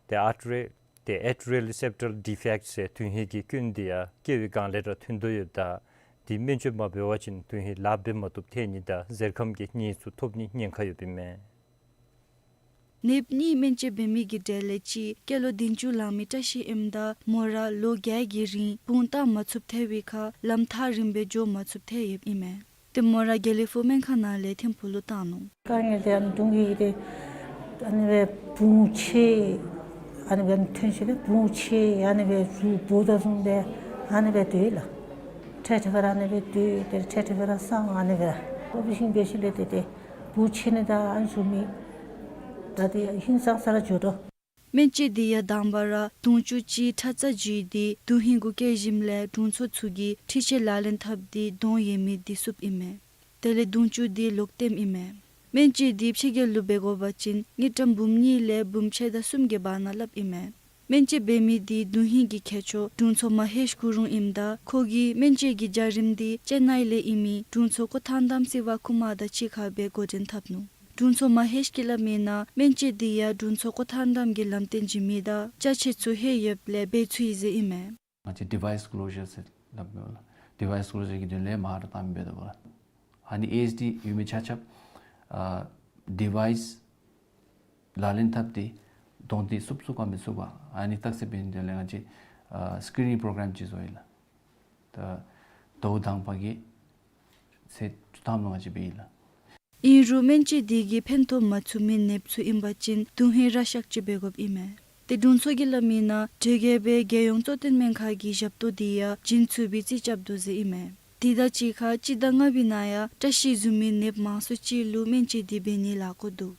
ཏེ་ཨེ་ཊི་རི་ཏེ་atrial septal defect ཟེར་ཐུན་ཧིན་གྱི་སྐྱོན་འདི་ཡང་སྐྱེ་བའི་སྒང་ལས་ར་ཐོན་དོ་ཡོདཔ་ད་འདི་སྨན་བཅོས་མ་འབད་བ་ཅིན་ཐུན་ཧིན་ལཱ་འབད་མ་བཏུབ་ཐལ་ནི་དང་གཟེར་ཁམས་ཀྱི་ནད་ཚུ་ཐོབ་ནིའི་ཉེན་ཁ་ཡོདཔ་ཨིན་མས། ནདཔ་གཉིས་སྨན་བཅོས་འབད་མི་གི་གྲས་ལས་གཅིག་སྐྱེས་ལོ་བདུན་ཅུ་ལང་མི་བཀྲ་ཤིས་ཨིནམ་ད་མོ་ར་ལོ་བརྒྱད་ཀྱི་རིང་བུང་བཏང་མ་ཚུགསཔ་ཐལ་བའི་ཁར་ལམ་ཐག་རིངམོ་སྦེ་འགྱོ་མ་ཚུགསཔ་ཐལ་ཡོདཔ་ཨིན་མས། ཏེ་མོ་ར་དགེ་ལེགས་ཕུག་སྨན་ཁང་ནང་ལས་ཐིམ་ཕུག་ལུ་བཏང་ནུག། དཀའ་ངལ་འདི་ཨ་ནི་གདོང་གི་འདི་ཨ་ནི་སྦེ་བུང་ཆེ་ཨ་ནི་སྦེ་ཐོན་ཞིནམ་ལས་བུང་ཆེ་ཨ་ནི་སྦེ་རུ་བོ་དང་བཟུམ་སྦེ་ཨ་ནི་སྦེ་སྡོད་ལགས། འཕྲལ་འཕྲལ་ཁར་ཨ་ནི་སྦེ་སྡོད་ཏེ་འཕྲལ་འཕྲལ་ཁར་སངས་ཨ་ནི་སྦེ་ཨོ་པ་རེ་ཤཱན་འབད་ཞིནམ་ལས་ཏེ་ཏེ་བུང་ཆེ་ནི་དང་ཨ་ནི་བཟུམ་མའི་ད་ཏེ་ཧིང་སངས་ས་ར་འགྱོ་དོ། སྨན་བཅོས་འདི་ཡང་དང་པ་ར་དུང་ཕྱུར་གཅིག་ཁྲག་རྩ་འཇུས་ཏེ་དོན་ཧིང་གུ་བསྐྱལ་ཞིནམ་ལས་དྲུང་འཚོ་ཚུ་གིས་འཕྲུལ་ཆས་ལག་ལེན་འཐབ་སྟེ་གདོང་ཡོད་མི་འདི་བསུབ་ཨིན་མས། དེ་ལས་དུང་ཕྱུར་འདི་ལོག་བཏངམ་ཨིན་མས། སྨན་བཅོས་འདི་ཕྱི་རྒྱལ་ལུ་འབད་དགོ་པ་ཅིན་དངུལ་ཀྲམ་འབུམ་གཉིས་ལས་འབུམ་ཕྱེད་དང་གསུམ་གྱི་བར་ན་སླབ་ཨིན་མས། སྨན་བཅོས་འབད་མི་འདི་དོན་ཧིང་གི་མཁས་མཆོག་དྲུང་འཚོ་མ་ཧེཤ་ཀུ་རུང་ཨིནམ་ད་ཁོ་གི་སྨན་བཅོས་ཀྱི་བྱ་རིམ་འདི་ཅེན་ནའི་ལས་ཨིན་མི་དྲུང་འཚོ་ཀོ་ཐང་དམ་སི་བ་ཀུ་མར་དང་གཅིག་ཁར་སྦེ་འགོ་འདྲེན་འཐབ་ནུག། དྲུང་འཚོ་མ་ཧེཤ་གིས་སླབ་མིའི་ནང་སྨན་བཅོས་འདི་ཡང་དྲུང་འཚོ་ཀོ་ཐང་དམ་གྱིས་ལམ་སྟོན་བྱིན་མི་དང་ཅ་ཆས་ཚུ་ལྷོད་ཡོདཔ་ལས་འབད་ཚུགས་ཡི་ཟེར་ཨིན་མས། ང་བཅས་ཌི་ཝའི་སི་ཀོ་ལོ་ཞར་ཟེར་སླབ་མི་འོང་ལགས། ཌི་ཝའི་སི་ཀོ་ལོ་ཞར་གྱི་དོན་ལས་མ་ཧ་ར་བཏངམ་འབད་དོ་ལགས། ཨ་ནི་ཨེ་ཨེཆ་ཌི་ཡོད་མི་ཆ་ཁྱབ་ཨ་ཌི་ཝའི་སི་ལག་ལེན་འཐབ་སྟེ་གདོང་འདི་བསུབ་ཚུགས་ག་མི་ཚུགས་ག་ཨ་ནི་བརྟག་དཔྱད་འབད་ནིའི་དོན་ལས་ང་བཅས་ཨ་སི་ཀི་རིན་པོ་རོ་གརམ་ཅིག་བཟོ་ཡི་ལགས། ད་ཟླཝ་དང་པ་གི་ཚེས་བཅུ་ཐམ་ལུ་ང་བཅས་འབད་ཡི་ལགས། ཨིན་རུང་སྨན་བཅོས་འདི་གིས་ཕན་ཐོགས་མ་ཚུགས་མི་ནདཔ་ཚུ་ཨིན་པ་ཅིན་དོན་ཧིང་ར་གཤག་བཅོས་འབད་དགོཔ་ཨིན་མས། ཏེ་དྲུང་འཚོ་གིས་སླབ་མིའི་ནང་དེ་གིས་འབད་རྒྱལ་ཡོངས་གཙོ་བསྟེན་སྨན་ཁང་གི་ཞབས་ཏོག་འདི་ཡང་བྱིན་ཚུགས་པའི་རྩིས་རྐྱབ་དོ་ཟེར་ཨིན་མས། དེ་དང་གཅིག་ཁར་སྤྱི་ཟླ་ལྔ་པའི་ནང་ཡང་བཀྲ་ཤིས་བཟུམ་མའི་ནདཔ་མང་སུ་ཅིག་ལུ་སྨན་བཅོས་འདི་འབད་ནིའི་ལཱ་བཀོད་དོ།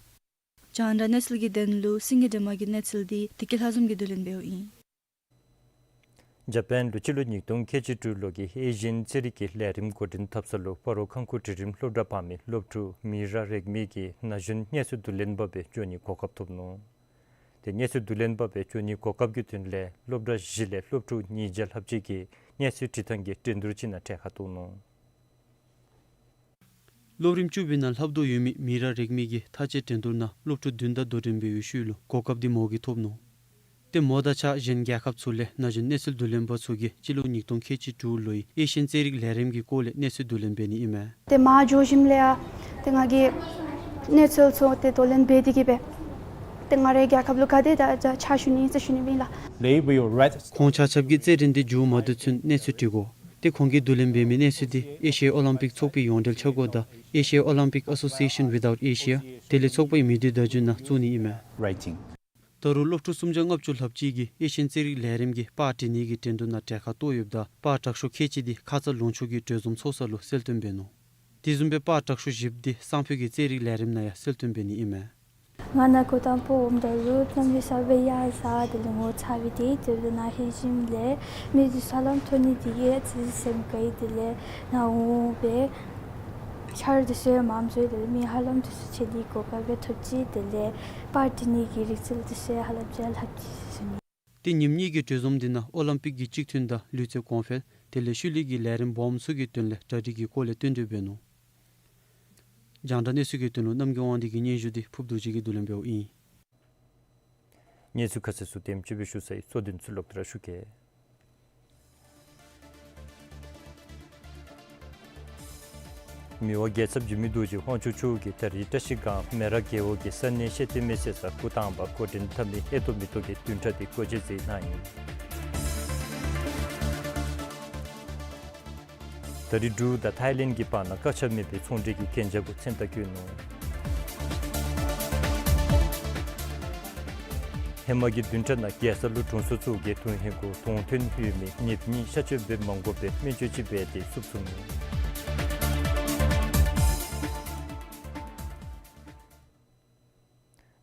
རྒྱང་བསྒྲགས་གནས་ཚུལ་གྱི་དོན་ལུ་སེང་གེ་སྒྲོལ་མ་གི་གནས་ཚུལ་འདི་བདེ་སྐྱིད་ལྷ་འཛོམས་ཀྱིས་བསྡུ་ལེན་འབདཝ་ཨིན། འཇར་པཱན་ལུ་སྤྱི་ལོ་ཉིས་སྟོང་ཁལ་གཅིག་དྲུག་ལོ་གི་ཨེ་ཤི་ཡན་རྩེད་རིགས་ཀྱི་ལས་རིམ་འགོ་འདྲེན་འཐབ་ས་ལུ་སྤ་རོ་ཁང་ཁུག་འབྲིང་རིམ་སློབ་གྲྭ་འབད་མི་སློབ་ཕྲུག་མི་ར་རེག་མི་གིས་ན་གཞོན་གནས་ཚུལ་བསྡུ་ལེན་པ་སྦེ་འགྱོ་ནིའི་གོ་སྐབས་ཐོབ་ནུག། ཏེ་གནས་ཚུལ་བསྡུ་ལེན་པ་སྦེ་འགྱོ་ནིའི་གོ་སྐབས་ཀྱི་དོན་ལས་སློབ་གྲྭ་བཞི་ལས་སློབ་ཕྲུག་ཉིས་བརྒྱ་ལྷགཔ་ཅིག་གིས་གནས་ཚུལ་འདྲི་ཐངས་ཀྱི་འགྲན་བསྡུར་ཅིག་ནང་གྲལ་ཁར་གཏོགས་ནུག། སློབ་རིམ་བཅུ་པའི་ནང་ལྷབ་དོ་ཡོད་མི་མི་ར་རེག་མི་གིས་ཐག་བཅད་འགྲན་བསྡུར་ནང་སློབ་ཕྲུག་བདུན་དང་དོ་འགྲན་འབད་བའི་ཤུལ་ལུ་གོ་སྐབས་འདི་མོ་གིས་ཐོབ་ནུག། ཏེ་མོ་དང་གཅིག་ཁར་གཞན་རྒྱལ་ཁབ་ཚུ་ལས་ན་གཞོན་གནས་ཚུལ་བསྡུ་ལེན་པ་ཚུ་གིས་སྤྱི་ལོ་ཉིས་སྟོང་ཁལ་གཅིག་དྲུག་ལོའི་ཨེ་ཤི་ཡན་རྩེད་རིགས་ལས་རིམ་གྱི་སྐོར་ལས་གནས་ཚུལ་བསྡུ་ལེན་འབད་ནི་ཨིན་མས། ཏེ་མར་འགྱོ་ཞིནམ་ལས་ཡང་ཏེ་ང་གིས་གནས་ཚུལ་ཚུ་ཏེ་བསྡུ་ལེན་འབད་དེ་གིས་སྦེ་ཏེ་ང་རའི་རྒྱལ་ཁབ་ལུ་ག་དེ་དྲག་ཕྱག་ཞུ་ནི་ཨིན་ཟེར་ཞུ་ནི་ཨིན་ལགས། Labor your rights. ཁོང་ཆ་ཁྱབ་ཀྱིས་རྩེད་འགྲན་འདི་མཇུག་མ་བསྡུ་ཚུན་གནས་ཚུལ་དྲི་དགོ། ཏེ་ཁོང་གིས་བསྡུ་ལེན་འབད་མི་གནས་ཚུལ་འདི་ཨེ་ཤི་ཡ་ཨོ་ལིམ་པིག་ཚོགས་པའི་ཡོངས་འབྲེལ་འཆར་སྒོ་དང་Asia Olympic Association without Asia དེ་ལས་ཚོགས་པའི་མི་སྡེ་བརྡ་བརྒྱུད་ནང་བཙུགས་ནི་ཨིན་མས། Writing. ད་རུང་སློབ་ཕྲུག་སུམ་བརྒྱ་ལྔ་བཅུ་ལྷགཔ་ཅིག་གིས་ཨེ་ཤི་ཡན་རྩེད་རིགས་ལས་རིམ་གྱི་པར་བྲི་ནི་གི་འགྲན་བསྡུར་ནང་གྲལ་ཁར་གཏོགས་ཡོདཔ་ད་པར་དྲག་ཤོས་ཁལ་གཅིག་འདི་ཁ་ཙ་ལུང་ཕྱོགས་ཀྱི་གྲོས་འཛོམས་ཚོགས་ས་ལུ་གསལ་སྟོན་འབད་ནུག། དེ་བཟུམ་སྦེ་པར་དྲག་ཤོས་བཞིཔོ་འདི་སང་ཕོད་ཀྱི་རྩེད་རིགས་ལས་རིམ་ནང་ཡང་གསལ་སྟོན་འབད་ནི་ཨིན་མས། ང་ནཱ་འགོ་དང་པོ་འོངམ་ད་ལུ་གནམ་མེད་ས་མེད་ཡ་ཟ་དེ་ལས་ངོ་ཚ་སྦེ་སྡོད། དེ་ལས་ནཱ་ལྷོད་ཞིནམ་ལས་མི་འདི་ཚུ་ཧ་ལམ་མཐོང་ནི་འདི་གིས་ཨ་ཙི་སེམས་དགའ་ཡི། དེ་ལས་ནཱ་འོང་སྦེ་ཆརཔ་འདི་ཚུ་ཡང་མངམ་བཟོ་ཡི། དེ་ལས་མི་ཧ་ལམ་འདི་ཚུ་མཇལ་ནིའི་གོ་སྐབས་ཡང་ཐོབ་ཅི། དེ་ལས་པར་འབྲི་ནི་གི་རིག་རྩལ་འདི་ཚུ་ཡང་ཧ་ལམ་ཅིག་ལྷབ་ཅི་ཟེར་ཞུ་ནི། ཏེ་ཉིནམ་གཉིས་ཀྱི་གྲོས་འཛོམས་འདི་ནང་ཨོ་ལིམ་པིག་གི་གཅིག་མཐུན་དང་ལུས་རྩལ་གོང་འཕེལ་དེ་ལས་ཤུལ་ལས་ཀྱི་ལས་རིམ་སྦོམ་ཚུ་གི་དོན་ལས་གྲ་སྒྲིག་གི་སྐོར་ལས་བསྟུན་གྲོས་འབད་ནུག། རྒྱང་བསྒྲགས་གནས་ཚུལ་གྱི་དོན་ལུ་རྣམ་རྒྱལ་དབང་འདུས་ཀྱི་སྙན་ཞུ་འདི་ཕུརཔ་རྡོ་རྗེ་གིས་བསྡུ་ལེན་འབདཝ་ཨིན། གནས་ཚུལ་ཁ་གསལ་ཚུ་དེམ་ཅིག་སྦེ་ཞུ་ཚར་ཡི། གཙོ་དོན་ཚུ་ལོག་སྟེ་ར་ཞུ་གེ། མི་དབང་རྒྱལ་ཚབ་འཇིགས་མེད་རྡོ་རྗེ་དབང་ཕྱུག་མཆོག་གིས་ད་རིས་བཀྲ་ཤིས་སྒང་མེ་རག་རྒེད་འོག་གི་ས་གནས་ཤེས་ལྡན་མི་སེར་ཚུ་འགོ་དང་པ་འགོ་འདྲེན་འཐབ་ནི་ཨེ་ཐོབ་མི་ཐོབ་ཀྱི་བདུན་ཕྲག་འདི་འགོ་འབྱེད་མཛད་གནང་ཡི། ད་རིས་འབྲུག་དང་ཐའི་ལེནཌ་གྱི་བར་ན་བཀག་ཆ་མེད་པའི་ཚོང་འབྲེལ་གྱི་གན་རྒྱ་གུ་མཚན་རྟགས་བཀོད་ནུག། ཧེ་མ་གི་བདུན་ཕྲག་ནང་རྒྱལ་ས་ལུ་དྲུང་འཚོ་གཙོ་གིས་དོན་ཧིང་གུ་དོན་ཐོན་ཡོད་མི་ཉེསཔ་གཉིས་གཤག་བཅོས་འབད་མ་དགོ་པར་སྨན་བཅོས་ཅིག་འབད་དེ་བསུབ་སོང་ནུག།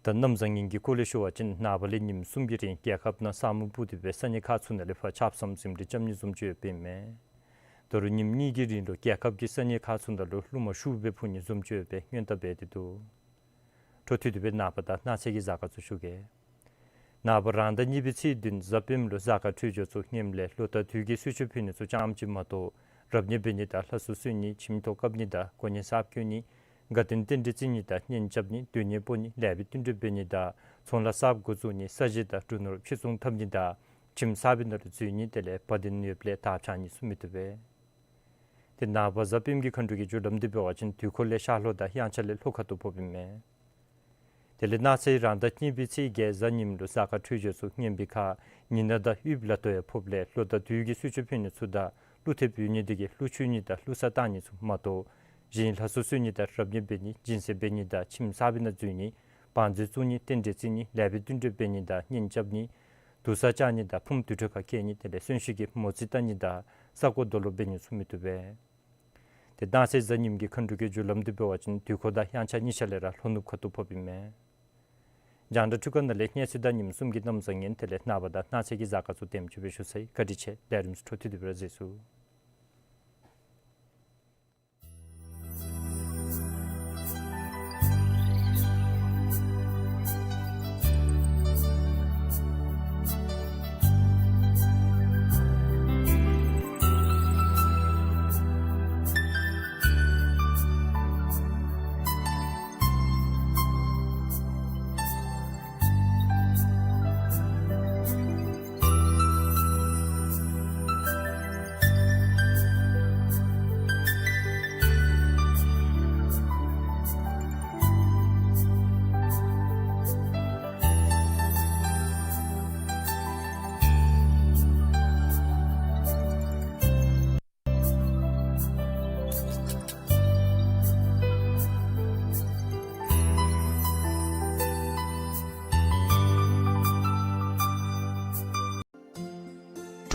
ད་གནམ་བཟང་ངན་གྱི་སྐོར་ལས་ཞུ་བ་ཅིན་ནངས་པ་ལས་ཉིནམ་གསུམ་གྱི་རིང་རྒྱལ་ཁབ་ནང་ས་སྨུག་སྤུབས་ཏེ་སྦེ་ས་གནས་ཁག་ཚུ་ནང་ལས་ཕར་ཆརཔ་སྦོམ་ཟིམ་རིམ་རྐྱབ་ནི་བཟུམ་ཅིག་ཡོདཔ་ཨིན་མས། ད་རུང་ཉིནམ་གཉིས་ཀྱི་རིང་ལུ་རྒྱལ་ཁབ་ཀྱི་ས་གནས་ཁག་ཚུ་ནང་ལུ་རླུང་མ་ཤུགས་སྦེ་འཕུ་ནི་བཟུམ་ཅིག་ཡོདཔ་སྦེ་སྔོན་བརྡ་འབད་དེ་འདུག། འཕྲོ་མཐུད་དེ་སྦེ་ནངས་པ་དང་གནངས་ཚེ་གི་གཟའ་སྐར་ཚུ་ཞུ་གེ། ནངས་པ་རང་ཟླ་གཉིས་པའི་ཚེས་བདུན་གཟའ་སྤེནམ་ལུ་གཟའ་སྐར་འཕྲོད་སྦྱོར་ཚུ་སྔོནམ་ལས་ལོ་ཟླ་དུས་ཀྱི་གསོལ་མཆོད་ཕུལ་ནི་ཚུ་རྐྱངམ་ཅིག་མ་གཏོགས་རབ་གནས་འབད་ནི་དང་ལྷ་གསོལ་གསོལ་ནི་ཁྱིམ་ཐོག་བཀབ་ནི་དང་གོ་གནས་གསརཔ་བསྐོ་ནི་དགའ་སྟོན་རྟེན་འབྲེལ་བརྩི་ནི་དང་གཉེན་རྐྱབ་ནི་སྡོད་གནས་སྤོ་ནི་ལེགས་པའི་བསྟུན་གྲོས་འབད་ནི་དང་ཚོང་ལཱ་གསརཔ་འགོ་བཙུགས་ནི་ས་གཞི་དང་འབྲུ་ནོར་ཕྱིར་ཚོང་འཐབ་ནི་དང་ཁྱིམ་གསར་པའི་ནང་ལུ་འཛུལ་ནི་དེ་ལས་བ་དན་ཡོདཔ་ལས་དར་འཕྱང་ནི་ཚུ་མི་བཏུབ་པས། ཏེ་ནངས་པ་གཟའ་སྤེནམ་གི་མཁའ་འགྲོ་གི་རྒྱུ་ལམ་འདི་འབད་བ་ཅིན་དུས་འཁོར་ལས་ཤར་ལྷོ་དང་དབྱངས་འཆར་ལས་ལྷོ་ཁ་ཐུག་ཕོགཔ་ཨིན་མས། དེ་ལས་གནངས་ཚེ་རང་ཟླ་གཉིས་པའི་ཚེས་བརྒྱད་གཟའ་ཉིམ་ལུ་གཟའ་སྐར་འཕྲོད་སྦྱོར་ཚུ་སྔོན་པའི་ཁར་ཉི་ཟླ་དང་དབུས་ལ་དོ་ཡང་ཕོགཔ་ལས་ལོ་ཟླ་དུས་ཀྱི་གསོལ་མཆོད་ཕུལ་ནི་ཚུ་དང་ཀླུ་ཐེབས་ཡོད་ནི་དེ་གིས་ཀླུ་མཆོད་ནི་དང་ཀླུ་གསར་བཏང་ནི་ཚུ་མ་གཏོགས་གཞན་ལྷ་གསོལ་གསོལ་ནི་དང་རབ་གནས་འབད་ནི་སྦྱིན་སྲེག་འབད་ནི་དང་ཁྱིམ་གསར་པའི་ནང་འཛུལ་ནི་བང་མཛོད་བཙུགས་ནི་རྟེན་འབྲེལ་བརྩི་ནི་ལེགས་པའི་བསྟུན་གྲོས་འབད་ནི་དང་གཉེན་རྐྱབ་ནི་དུར་ས་བཅག་ནི་དང་ཕུངམ་དུར་ཁྲོད་ཁར་བསྐྱལ་ནི་དེ་ལས་གསོན་གཤིན་གྱི་མོ་རྩིས་བལྟ་ནི་དང་ས་རྐོ་རྡོ་སློག་འབད་ནི་ཚུ་མི་བཏུབ་པས། ཏེ་གནངས་ཚེ་གཟའ་ཉིམ་གི་མཁའ་འགྲོ་གི་རྒྱུ་ལམ་འདི་འབད་བ་ཅིན་དུས་འཁོར་དང་དབྱངས་འཆར་གཉིས་ཆ་ལས་ར་ལྷོ་ནུབ་ཁ་ཐུག་ཕོགཔ་ཨིན་མས། རྒྱང་བསྒྲགས་འཕྲུལ་ཁང་ནང་ལས་གནས་ཚུལ་དང་ཉིནམ་གསུམ་གྱི་གནམ་བཟང་ངན་དེ་ལས་ནངས་པ་དང་གནངས་ཚེ་གི་གཟའ་སྐར་ཚུ་དེམ་ཅིག་སྦེ་ཞུ་ཚར་ཡི། བཀའ་དྲིན་ཆེ། ལས་རིམ་ཚུ་འཕྲོ་མཐུད་དེ་སྦེ་ར་མཇལ་ཚུགས།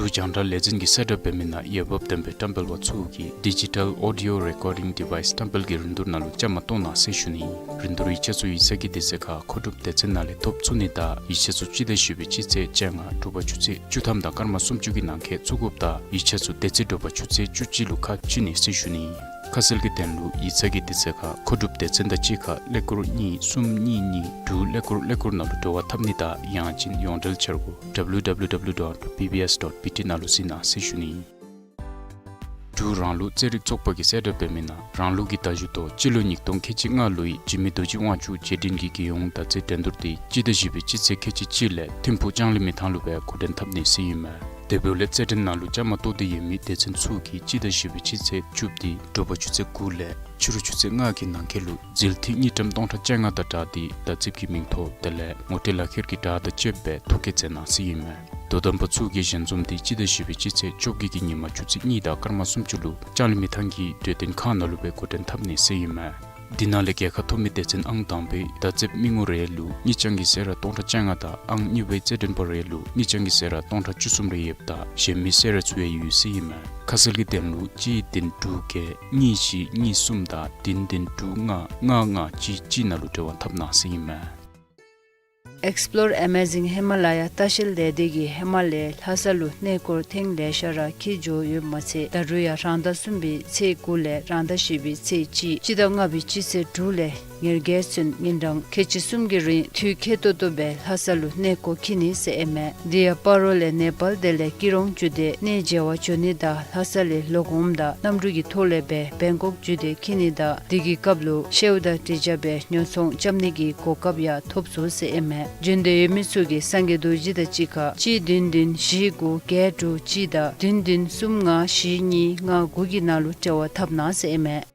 འབྲུག་རྒྱང་བསྒྲགས་ལས་འཛིན་གྱིས་གསལ་བསྒྲགས་འབད་མི་ནང་འོས་འབབ་ལྡན་པའི་བཀྲམ་སྤེལ་པ་ཚུ་གིས་Digital Audio Recording Device བཀྲམ་སྤེལ་གྱི་རིན་བསྡུར་ནང་ལུ་བཅའ་མར་གཏོགས་གནང་ཟེར་ཞུ་ནི། རིན་བསྡུར་ཡིག་ཆ་ཚུ་ཡིག་ཚང་གི་དུས་ཚོད་ཁར་མཁོ་སྒྲུབ་སྡེ་ཚན་ནང་ལས་ཐོབ་ཚུགས་ནི་དང་ཡིག་ཆ་ཚུ་སྤྱི་ཟླ་བཞི་པའི་སྤྱི་ཚེས་བཅོ་ལྔ་དྲོ་པ་ཆུ་ཚོད་བཅུ་ཐམ་དང་སྐར་མ་སུམ་ཅུ་གི་ནང་འཁོད་བཙུགས་དགོཔ་དང་ཡིག་ཆ་ཚུ་དེ་ཚེ་དྲོ་པ་ཆུ་ཚོད་བཅུ་གཅིག་ལུ་ཁ་ཕྱེ་ནི་ཟེར་ཞུ་ནི། ཁ་གསལ་གྱི་དོན་ལུ་ཡིག་ཚང་གི་དུས་ཚོད་ཁར་མཁོ་སྒྲུབ་སྡེ་ཚན་དང་གཅིག་ཁར་ཀླད་ཀོར་གཉིས་གསུམ་གཉིས་གཉིས་དྲུག་ཀླད་ཀོར་ཀླད་ཀོར་ནང་ལུ་འབྲེལ་བ་འཐབ་ནི་དང་ཡང་ཅིན་ཡོངས་འབྲེལ་འཆར་སྒོ་W W W dot B B S dot B T ནང་ལུ་གཟིགས་གནང་ཟེར་ཞུ་ནི། འབྲུག་རང་ལུགས་རྩེད་རིགས་ཚོགས་པ་གིས་གསལ་བསྒྲགས་འབད་མི་ནང་རང་ལུགས་ཀྱི་མདའ་གཞུ་ཐོག་སྤྱི་ལོ་ཉིས་སྟོང་ཁལ་གཅིག་ལྔ་ལོའི་འཇིགས་མེད་རྡོ་རྗེ་དབང་ཕྱུག་རྗེས་དྲན་གྱི་རྒྱལ་ཡོངས་མདའ་རྩེད་འགྲན་བསྡུར་དེ་སྤྱི་ཟླ་བཞི་པའི་སྤྱི་ཚེས་ཁལ་གཅིག་གཅིག་ལས་ཐིམ་ཕུག་ལྕང་གླིང་མི་ཐང་ལུ་སྦེ་འགོ་འདྲེན་འཐབ་ནི་ཟེར་ཨིན་མས། དེ་འབདཝ་ལས་རྩེད་འགྲན་ནང་ལུ་བཅའ་མར་གཏོགས་ཏེ་ཡོད་མི་སྡེ་ཚན་ཚུ་གིས་སྤྱི་ཟླ་བཞི་པའི་སྤྱི་ཚེས་བཅུ་པ་དེ་དྲོ་པ་ཆུ་ཚོད་དགུ་ལས་ཕྱི་རུ་ཆུ་ཚོད་ལྔ་གི་ནང་འཁོད་ལུ་འཛུལ་ཐིག་དངུལ་ཀྲམ་སྟོང་ཕྲག་བཅོ་ལྔ་དང་སྦྲགས་ཏེ་མདའ་རྩེདཔ་གི་མིང་ཐོ་དེ་ལས་ངོ་སྤྲོད་ལག་ཁྱེར་གྱི་བྲག་དང་བཅསཔ་སྦེ་ཐོ་བཀོད་མཛད་གནང་ཟེར་ཨིན་མས། དོ་དམ་པ་ཚུ་གིས་ཞལ་འཛོམས་དེ་སྤྱི་ཟླ་བཞི་པའི་སྤྱི་ཚེས་བཅོ་བརྒྱད་ཀྱི་ཉིན་མ་ཆུ་ཚོད་གཉིས་དང་སྐར་མ་སུམ་ཅུ་ལུ་ལྕང་གླིང་མི་ཐང་གི་གྲོས་སྟོན་ཁང་ནང་ལུ་སྦེ་འགོ་འདྲེན་འཐབ་ནི་ཟེར་ཨིན་མས། འདི་ནང་ལས་རྒྱལ་ཁ་ཐོབ་མི་སྡེ་ཚན་ཨང་དང་པའི་མདའ་རྩེདཔ་མི་ངོ་རེ་ལུ་དངུལ་རྐྱང་གི་གསོལ་རས་སྟོང་ཕྲག་བཅོ་ལྔ་དང་ཨང་གཉིས་པའི་རྩེད་འགྲན་པ་རེ་ལུ་དངུལ་རྐྱང་གི་གསོལ་རས་སྟོང་ཕྲག་བཅུ་གསུམ་རེ་ཡོདཔ་དང་གཞན་མི་གསོལ་རས་ཚུ་ཡང་ཡོད་ཟེར་ཨིན་མས། ཁ་གསལ་གྱི་དོན་ལུ་གཅིག་བདུན་དྲུག་བརྒྱད་གཉིས་བཞི་གཉིས་གསུམ་དང་བདུན་བདུན་དྲུག་ལྔ་ལྔ་ལྔ་གཅིག་གཅིག་ནང་ལུ་འབྲེལ་བ་འཐབ་གནང་ཟེར་ཨིན་མས། Explore Amazing Himalaya ལྟ་བཤལ་ལས་སྡེ་གིས་ཧི་མ་ལའི་ལྷ་ས་ལུ་གནས་སྐོར་ཐེངས་ལེ་ཤ་ར་འཁྱིད་འགྱོ་ཡོདཔ་མ་ཚད་ད་རུང་ཡང་རང་ཟླ་གསུམ་པའི་ཚེས་དགུ་ལས་རང་ཟླ་བཞི་པའི་ཚེས་གཅིག་སྤྱི་ཟླ་ལྔ་པའི་སྤྱི་ཚེས་དྲུག་ལས་ཉེར་བརྒྱད་ཚུན་ཉིན་གྲངས་ཁལ་གཅིག་གསུམ་གྱི་རིང་དུས་ཁེ་ཏོག་ཏོ་སྦེ་ལྷ་ས་ལུ་གནས་སྐོར་འཁྱིད་ནི་ཟེར་ཨིན་མས། དེ་ཡང་སྤ་རོ་ལས་ནེ་པཱལ་དེ་ལས་སྐྱིད་གྲོང་བརྒྱུད་དེ་གནས་མཇལ་བར་འགྱོ་ནི་དང་ལྷ་ས་ལས་ལོག་འོངམ་ད་གནམ་གྲུ་གི་ཐོག་ལས་སྦེ་བེང་ཀོག་བརྒྱུད་དེ་འཁྱིད་ནི་དང་དེ་གི་སྐབས་ལུ་ཤེའུ་དང་དྲི་ཆབ་སྦེ་ཉོ་ཚོང་རྐྱབ་ནི་གི་གོ་སྐབས་ཡང་ཐོབ་ཚུགས་ཟེར་ཨིན་མས། འབྱོན་འདོད་ཡོད་མི་ཚུ་གིས་སངས་རྒྱས་རྡོ་རྗེ་དང་གཅིག་ཁར་གཅིག་བདུན་བདུན་བཞི་དགུ་བརྒྱད་དྲུག་གཅིག་དང་བདུན་བདུན་གསུམ་ལྔ་བཞི་གཉིས་ལྔ་དགུ་གི་ནང་ལུ་འབྲེལ་བ་འཐབ་གནང་ཟེར་ཨིན་མས།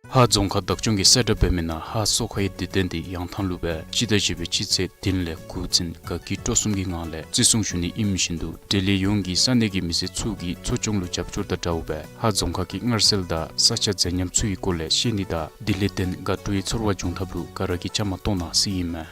ཧཱ་རྫོང་ཁག་བདག་སྐྱོང་གིས་གསལ་བསྒྲགས་འབད་མི་ནང་ཧཱ་གསོ་ཁའི་དུས་སྟོན་འདི་ཡང་ཐང་ལུ་སྦེ་སྤྱི་ཟླ་བཞི་པའི་སྤྱི་ཚེས་བདུན་ལས་དགུ་ཚུན་དགའ་སྐྱིད་སྤྲོ་གསུམ་གྱི་ངང་ལས་བརྩི་སྲུང་ཞུ་ནི་ཨིནམ་བཞིན་དུ་འབྲེལ་ཡོད་ཡོངས་ཀྱིས་ས་གནས་ཀྱི་མི་སེར་ཚུ་གིས་འཚོ་སྐྱོང་ལུ་རྒྱབ་སྐྱོར་དང་འདྲཝ་སྦེ་ཧཱ་རྫོང་ཁག་གི་མངར་ཟས་དང་ས་ཆ་མཛེས་ཉམས་ཚུ་གི་སྐོར་ལས་ཤེས་ནི་དང་དེ་ལས་བརྟེན་དགའ་སྤྲོའི་ཚོར་བ་འབྱུང་ཐབས་ལུ་ག་ར་གིས་བཅའ་མར་གཏོགས་གནང་ཟེར་ཨིན་མས།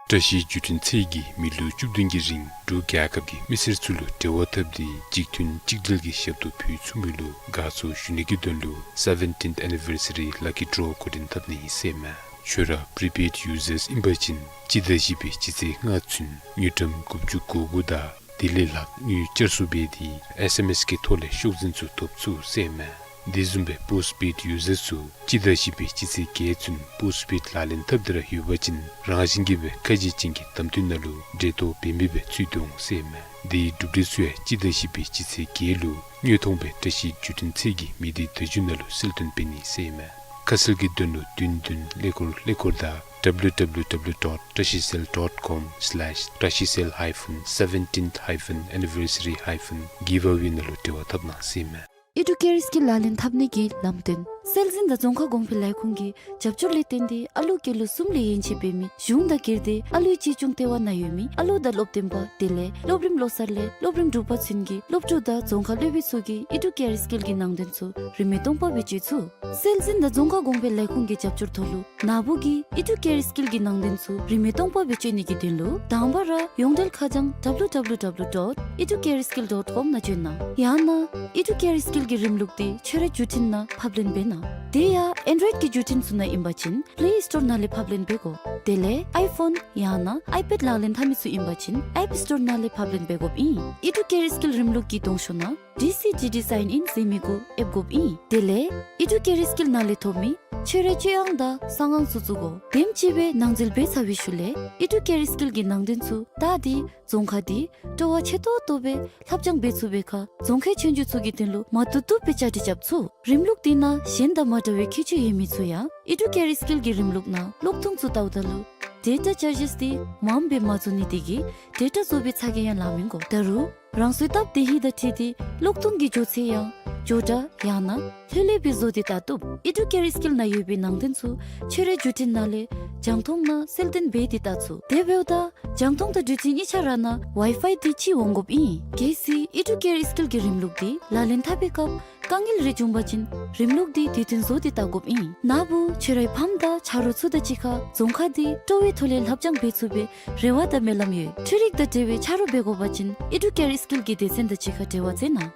བཀྲ་ཤིས་བརྒྱུད་འཕྲིན་ཚད་ཀྱིས་མི་ལོ་བཅུ་བདུན་གྱི་རིང་འབྲུག་རྒྱལ་ཁབ་ཀྱི་མི་སེར་ཚུ་ལུ་འབྲེལ་བ་འཐབ་སྟེ་འཇིག་རྟེན་གཅིག་སྒྲིལ་གྱི་ཞབས་ཏོག་ཕུལ་ཚུགས་མི་ལུ་དགའ་ཚོར་ཞུ་ནི་གི་དོན་ལུ་seventeenth anniversary lucky draw འགོ་འདྲེན་འཐབ་ནི་ཨིན་ཟེར་མས། ཁྱོད་ར་prepaid users ཨིན་པ་ཅིན་སྤྱི་ཟླ་བཞི་པའི་སྤྱི་ཚེས་ལྔ་ཚུན་དངུལ་ཀྲམ་དགུ་བཅུ་གོ་དགུ་དང་དེ་ལས་ལྷག་དངུལ་བསྐྱར་གསོ་འབད་དེ་S M S གི་ཐོག་ལས་ཤོག་འཛིན་ཚུ་ཐོབ་ཚུགས་ཟེར་མས། དེ་བཟུམ་སྦེ་postpaid users ཚུ་སྤྱི་ཟླ་བཞི་པའི་སྤྱི་ཚེས་བརྒྱད་ཚུན་postpaid ལག་ལེན་འཐབ་སྟེ་ར་ཡོད་པ་ཅིན་རང་བཞིན་གྱིས་སྦེ་ཁ་འབྱེད་ཅན་གྱི་གདམ་འཐུའི་ནང་ལུ་འགྲན་ཐོག་འབད་མི་སྦེ་ཚུད་དོ་འོང་ཟེར་མས། དེའི་གྲུབ་འབྲས་ཚུ་ཡང་སྤྱི་ཟླ་བཞི་པའི་སྤྱི་ཚེས་བརྒྱད་ལུ་དངོས་མཐོང་སྦེ་བཀྲ་ཤིས་བརྒྱུད་འཕྲིན་ཚད་ཀྱི་མི་སྡེ་བརྡ་བརྒྱུད་ནང་ལུ་གསལ་སྟོན་འབད་ནི་ཟེར་མས། ཁ་གསལ་གྱི་དོན་ལུ་བདུན་བདུན་ཀླད་ཀོར་ཀླད་ཀོར་དང་W W W dot tashicell dot com slash tashicell hyphen seventeenth hyphen anniversary hyphen giveaway ནང་ལུ་འབྲེལ་བ་འཐབ་གནང་ཟེར་མས། ཨི་ཌུ་ཀེར་སི་ཀིལ་ལག་ལེན་འཐབ་ནི་གི་ལམ་སྟོན། སྲོལ་འཛིན་དང་རྫོང་ཁ་གོང་འཕེལ་ལས་ཁུངས་ཀྱི་རྒྱབ་སྐྱོར་ལས་བརྟེན་ཏེ་ཨ་ལུ་སྐྱེས་ལོ་གསུམ་ལས་ཡན་ཆད་འབད་མི་གཞུང་དང་སྒེར་སྡེ་ཨ་ལུའི་གཅེས་སྐྱོང་ལྟེ་བ་ནང་ཡོད་མི་ཨ་ལུ་དང་སློབ་སྟོན་པ་དེ་ལས་སློབ་རིམ་བློ་གསར་ལས་སློབ་རིམ་དྲུག་པ་ཚུན་གྱི་སློབ་ཕྲུག་དང་རྫོང་ཁ་སློབ་དཔོན་ཚུ་གིས་ཨི་ཌུ་ཀེར་སི་ཀིལ་གྱི་ནང་དོན་ཚུ་རིན་མེད་སྟོང་པ་སྦེ་སྤྱོད་ཚུགས། སྲོལ་འཛིན་དང་རྫོང་ཁ་གོང་འཕེལ་ལས་ཁུངས་ཀྱི་རྒྱབ་སྐྱོར་ཐོག་ལུ་ནཱ་བུ་གིས་ཨི་ཌུ་ཀེར་སི་ཀིལ་གྱི་ནང་དོན་ཚུ་རིན་མེད་སྟོང་པ་སྦེ་སྤྱོད་ནི་གི་དོན་ལུ་དང་པ་ར་ཡོངས་འབྲེལ་ཁ་བྱང་W W W dot educareskill dot com ནང་བྱོན་གནང་། ཡང་ན་ཨི་ཌུ་ཀེར་སི་ཀིལ་གྱི་རིམ་ལུགས་འདི་ཁྱོད་རའི་བརྒྱུད་འཕྲིན་ནང་ཕབ་ལེན་འབད་གནང་། དེ་ཡང་ཨེན་ཌོའིཌ་ཀྱི་བརྒྱུད་འཕྲིན་ཚུ་ནང་ཨིན་པ་ཅིན་པླེ་སི་ཊོར་ནང་ལས་ཕབ་ལེན་འབད་དགོ། དེ་ལས་ཨའི་ཕོན་ཡང་ན་ཨའི་པེཌ་ལག་ལེན་འཐབ་མི་ཚུ་ཨིན་པ་ཅིན་ཨེཔ་སི་ཊོར་ནང་ལས་ཕབ་ལེན་འབད་དགོཔ་ཨིན། ཨི་ཌུ་ཀེར་སི་ཀིལ་རིམ་ལུགས་ཀྱི་གདོང་ཤོག་ནང་D C G D sign in ཟེར་མི་གུ་ཨེབ་དགོཔ་ཨིན། དེ་ལས་ཨི་ཌུ་ཀེར་སི་ཀིལ་ནང་ལས་ཐོབ་མི་ཁྱོད་རའི་སྤྱོད་དབང་དང་གསང་དབང་ཚུ་བཙུགས་དགོ། དེམ་ཅིག་སྦེ་ནང་འཛུལ་འབད་ཚར་བའི་ཤུལ་ལས་ཨི་ཌུ་ཀེར་སི་ཀིལ་གྱི་ནང་དོན་ཚུ་བལྟ་སྟེ་རྫོང་ཁ་འདི་སྤྲོ་བ་ཆེ་ཏོག་ཏོ་སྦེ་ལྷབ་སྦྱང་འབད་ཚུགས་པའི་ཁར་རྫོང་ཁའི་ཆོས་རྒྱུགས་ཚུ་གི་དོན་ལུ་མ་བཏུབ་བཏུབ་སྦེ་བཅའ་སྒྲིག་རྐྱབ་ཚུགས། རིམ་ལུགས་འདི་ནང་གཞན་དང་མ་འདྲ་བའི་ཁྱད་ཆོས་ཡོད་མི་ཚུ་ཡང་ཨི་ཌུ་ཀེར་སི་ཀིལ་གྱི་རིམ་ལུགས་ནང་གློག་ཐུང་ཚུ་བལྟཝ་ད་ལུ་ཌེ་ཊ་ཅར་ཇེསི་འདི་མངམ་སྦེ་མ་བཟོ་ནི་དེ་གིས་ཌེ་ཊ་བཟོ་བའི་ཚ་གྱང་ཡང་ལང་མི་དགོ། ད་རུང་རང་སོའི་སྟབས་བདེ་ཧིང་དང་འཁྲིལ་ཏེ་གློག་ཐུང་གི་མགྱོགས་ཚད་ཡང་མགྱོགས་དྲགས་ཡང་ན་ལྷོད་ལྷོད་སྦེ་བཟོ་སྟེ་བལྟ་བཏུབ། ཨི་ཌུ་ཀེར་སི་ཀིལ་ནང་ཡོད་པའི་ནང་དོན་ཚུ་ཁྱོད་རའི་བརྒྱུད་འཕྲིན་ནང་ལས་རྒྱང་མཐོང་ནང་གསལ་སྟོན་འབད་དེ་བལྟ་ཚུགས། དེ་འབདཝ་ད་རྒྱང་མཐོང་དང་བརྒྱུད་འཕྲིན་གཉིས་ཆ་ར་ནང་ཝའི་ཕའི་འདི་གཅིག་འོང་དགོཔ་ཨིན། གལ་སྲིད་ཨི་ཌུ་ཀེར་སི་ཀིལ་གྱི་རིམ་ལུགས་འདི་ལག་ལེན་འཐབ་པའི་སྐབས་དཀའ་ངལ་རེ་བྱུང་པ་ཅིན་རིམ་ལུགས་འདི་དུས་མཐུན་བཟོ་སྟེ་བལྟ་དགོཔ་ཨིན། ནཱ་བུ་ཁྱོད་རའི་ཕམ་དང་ཆ་རོགས་ཚུ་དང་གཅིག་ཁར་རྫོང་ཁ་འདི་སྤྲོ་བའི་ཐོག་ལས་ལྷབ་སྦྱང་འབད་ཚུགས་པའི་རེ་བ་དང་སྨོན་ལམ་ཡོད། འཕྲུལ་རིག་དང་འབྲེལ་བའི་ཆ་རོགས་འབད་དགོ་པ་ཅིན་ཨི་ཌུ་ཀེར་སི་ཀིལ་གྱི་སྡེ་ཚན་དང་གཅིག་ཁར་འབྲེལ་བ་མཛད་གནང་།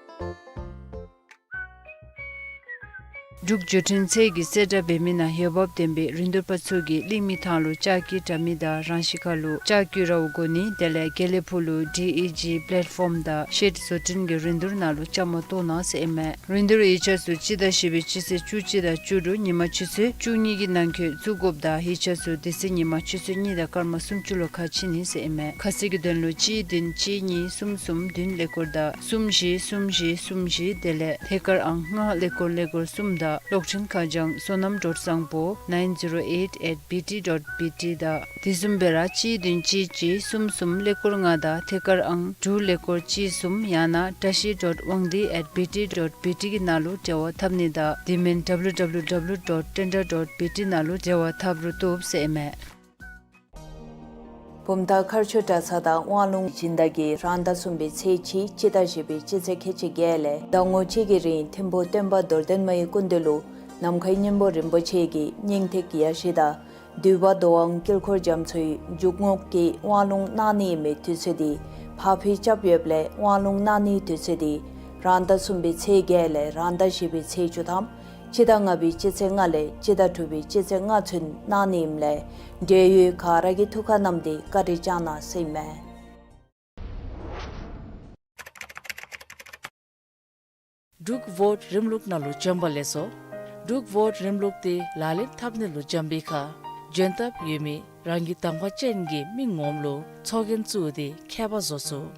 འབྲུག་བརྒྱུད་འཕྲིན་ཚད་ཀྱིས་གསལ་བསྒྲགས་འབད་མི་ནང་འོས་འབབ་ལྡན་པའི་རིན་བསྡུར་པ་ཚུ་གིས་གླིང་མི་ཐང་ལུ་ལྕགས་ཀྱི་དྲ་མིག་དང་རང་ཤི་ཁ་ལུ་ལྕགས་ཀྱི་རཝ་དགོ་ནི་དེ་ལས་དགེ་ལེགས་ཕུག་ལུ་ཌི་ཨི་ཇི་པེ་ལེཊ་ཕོམ་དང་ཤེཌ་བཟོ་སྐྲུན་གྱི་རིན་བསྡུར་ནང་ལུ་བཅའ་མར་གཏོགས་གནང་ཟེར་ཨིན་མས། རིན་བསྡུར་ཡིག་ཆ་ཚུ་སྤྱི་ཟླ་བཞི་པའི་སྤྱི་ཚེས་བཅུ་གཅིག་དང་བཅུ་དྲུག་ཉིན་མ་ཆུ་ཚོད་བཅུ་གཉིས་ཀྱི་ནང་འཁོད་བཙུགས་དགོཔ་དང་ཡིག་ཆ་ཚུ་དེ་ཚེ་ཉིན་མ་ཆུ་ཚོད་གཉིས་དང་སྐར་མ་སུམ་ཅུ་ལུ་ཁ་ཕྱེ་ནི་ཟེར་ཨིན་མས། ཁ་གསལ་གྱི་དོན་ལུ་གཅིག་བདུན་གཅིག་གཉིས་གསུམ་གསུམ་བདུན་ཀླད་ཀོར་དང་གསུམ་བཞི་གསུམ་བཞི་གསུམ་བཞི་དེ་ལས་ཐད་ཀར་ཨང་ལྔ་ཀླད་ཀོར་ཀླད་ཀོར་གསུམ་དང་གློག་འཕྲིན་ཁ་བྱང་བསོད་ནམས་སྒྲོལ་བཟང་པོ་nine zero eight at B T dot B T དང་དེ་བཟུམ་སྦེ་ར་གཅིག་བདུན་གཅིག་གཅིག་གསུམ་གསུམ་ཀླད་ཀོར་ལྔ་དང་ཐད་ཀར་ཨང་དྲུག་ཀླད་ཀོར་གཅིག་གསུམ་ཡང་ན་བཀྲ་ཤིས་dot དབང་འདུས་at B T dot B T གི་ནང་ལུ་འབྲེལ་བ་འཐབ་ནི་དང་དེ་མིན་W W W dot tenda dot B T ནང་ལུ་འབྲེལ་བ་འཐབ་རུང་བཏུབ་ཟེར་ཨིན་མས། བུམ་ཐང་མཁར་ཆུ་གྲྭ་ཚང་དང་དབང་ལུང་སྦྱིན་བདག་གིས་རང་ཟླ་གསུམ་པའི་ཚེས་གཅིག་སྤྱི་ཟླ་བཞི་པའི་སྤྱི་ཚེས་ཁལ་གཅིག་བརྒྱད་ལས་ཟླ་ངོ་གཅིག་གི་རིང་ཐིམ་ཕུག་སྟོན་པ་རྡོར་གདན་མའི་སྐུ་མདུན་ལུ་ནམ་མཁའི་སྙིང་པོ་རིན་པོ་ཆེ་གི་སྙིང་ཐིག་ཡ་བཞི་དང་འདུས་པ་འདུས་དབང་དཀྱིལ་འཁོར་རྒྱ་མཚོའི་འཇུག་ངོགས་ཀྱི་དབང་ལུང་གནང་ནི་ཨིན་མི་དུས་ཚོད་འདི་ཕར་འཕུལ་རྐྱབ་ཡོདཔ་ལས་དབང་ལུང་གནང་ནིའི་དུས་ཚོད་འདི་རང་ཟླ་གསུམ་པའི་ཚེས་བརྒྱད་ལས་རང་ཟླ་བཞི་པའི་ཚེས་བཅུ་ཐམ། སྤྱི་ཟླ་ལྔ་པའི་སྤྱི་ཚེས་ལྔ་ལས་སྤྱི་ཟླ་དྲུག་པའི་སྤྱི་ཚེས་ལྔ་ཚུན་གནང་ནི་ཨིནམ་ལས་འབྲེལ་ཡོད་ག་ར་གིས་ཐུགས་ཁར་བསྣམས་ཏེ་བཀའ་དྲིན་བསྐྱང་གནང་ཟེར་ཨིན་མས། འབྲུག་བོཊ་རིམ་ལུགས་ནང་ལུ་འབྱོན་པ་ལེགས་སོ། འབྲུག་བོཊ་རིམ་ལུགས་འདི་ལག་ལེན་འཐབ་ནི་ལུ་འབྱོན་པའི་ཁར་འབྱོན་ཐབས་ཡོད་མི་རང་གི་དམ་ཁ་ཅན་གྱི་མི་ངོམ་ལུ་ཚོགས་རྒྱན་བཙུགས་ཏེ་ཁྱད་པར་བཟོ་ཚུགས།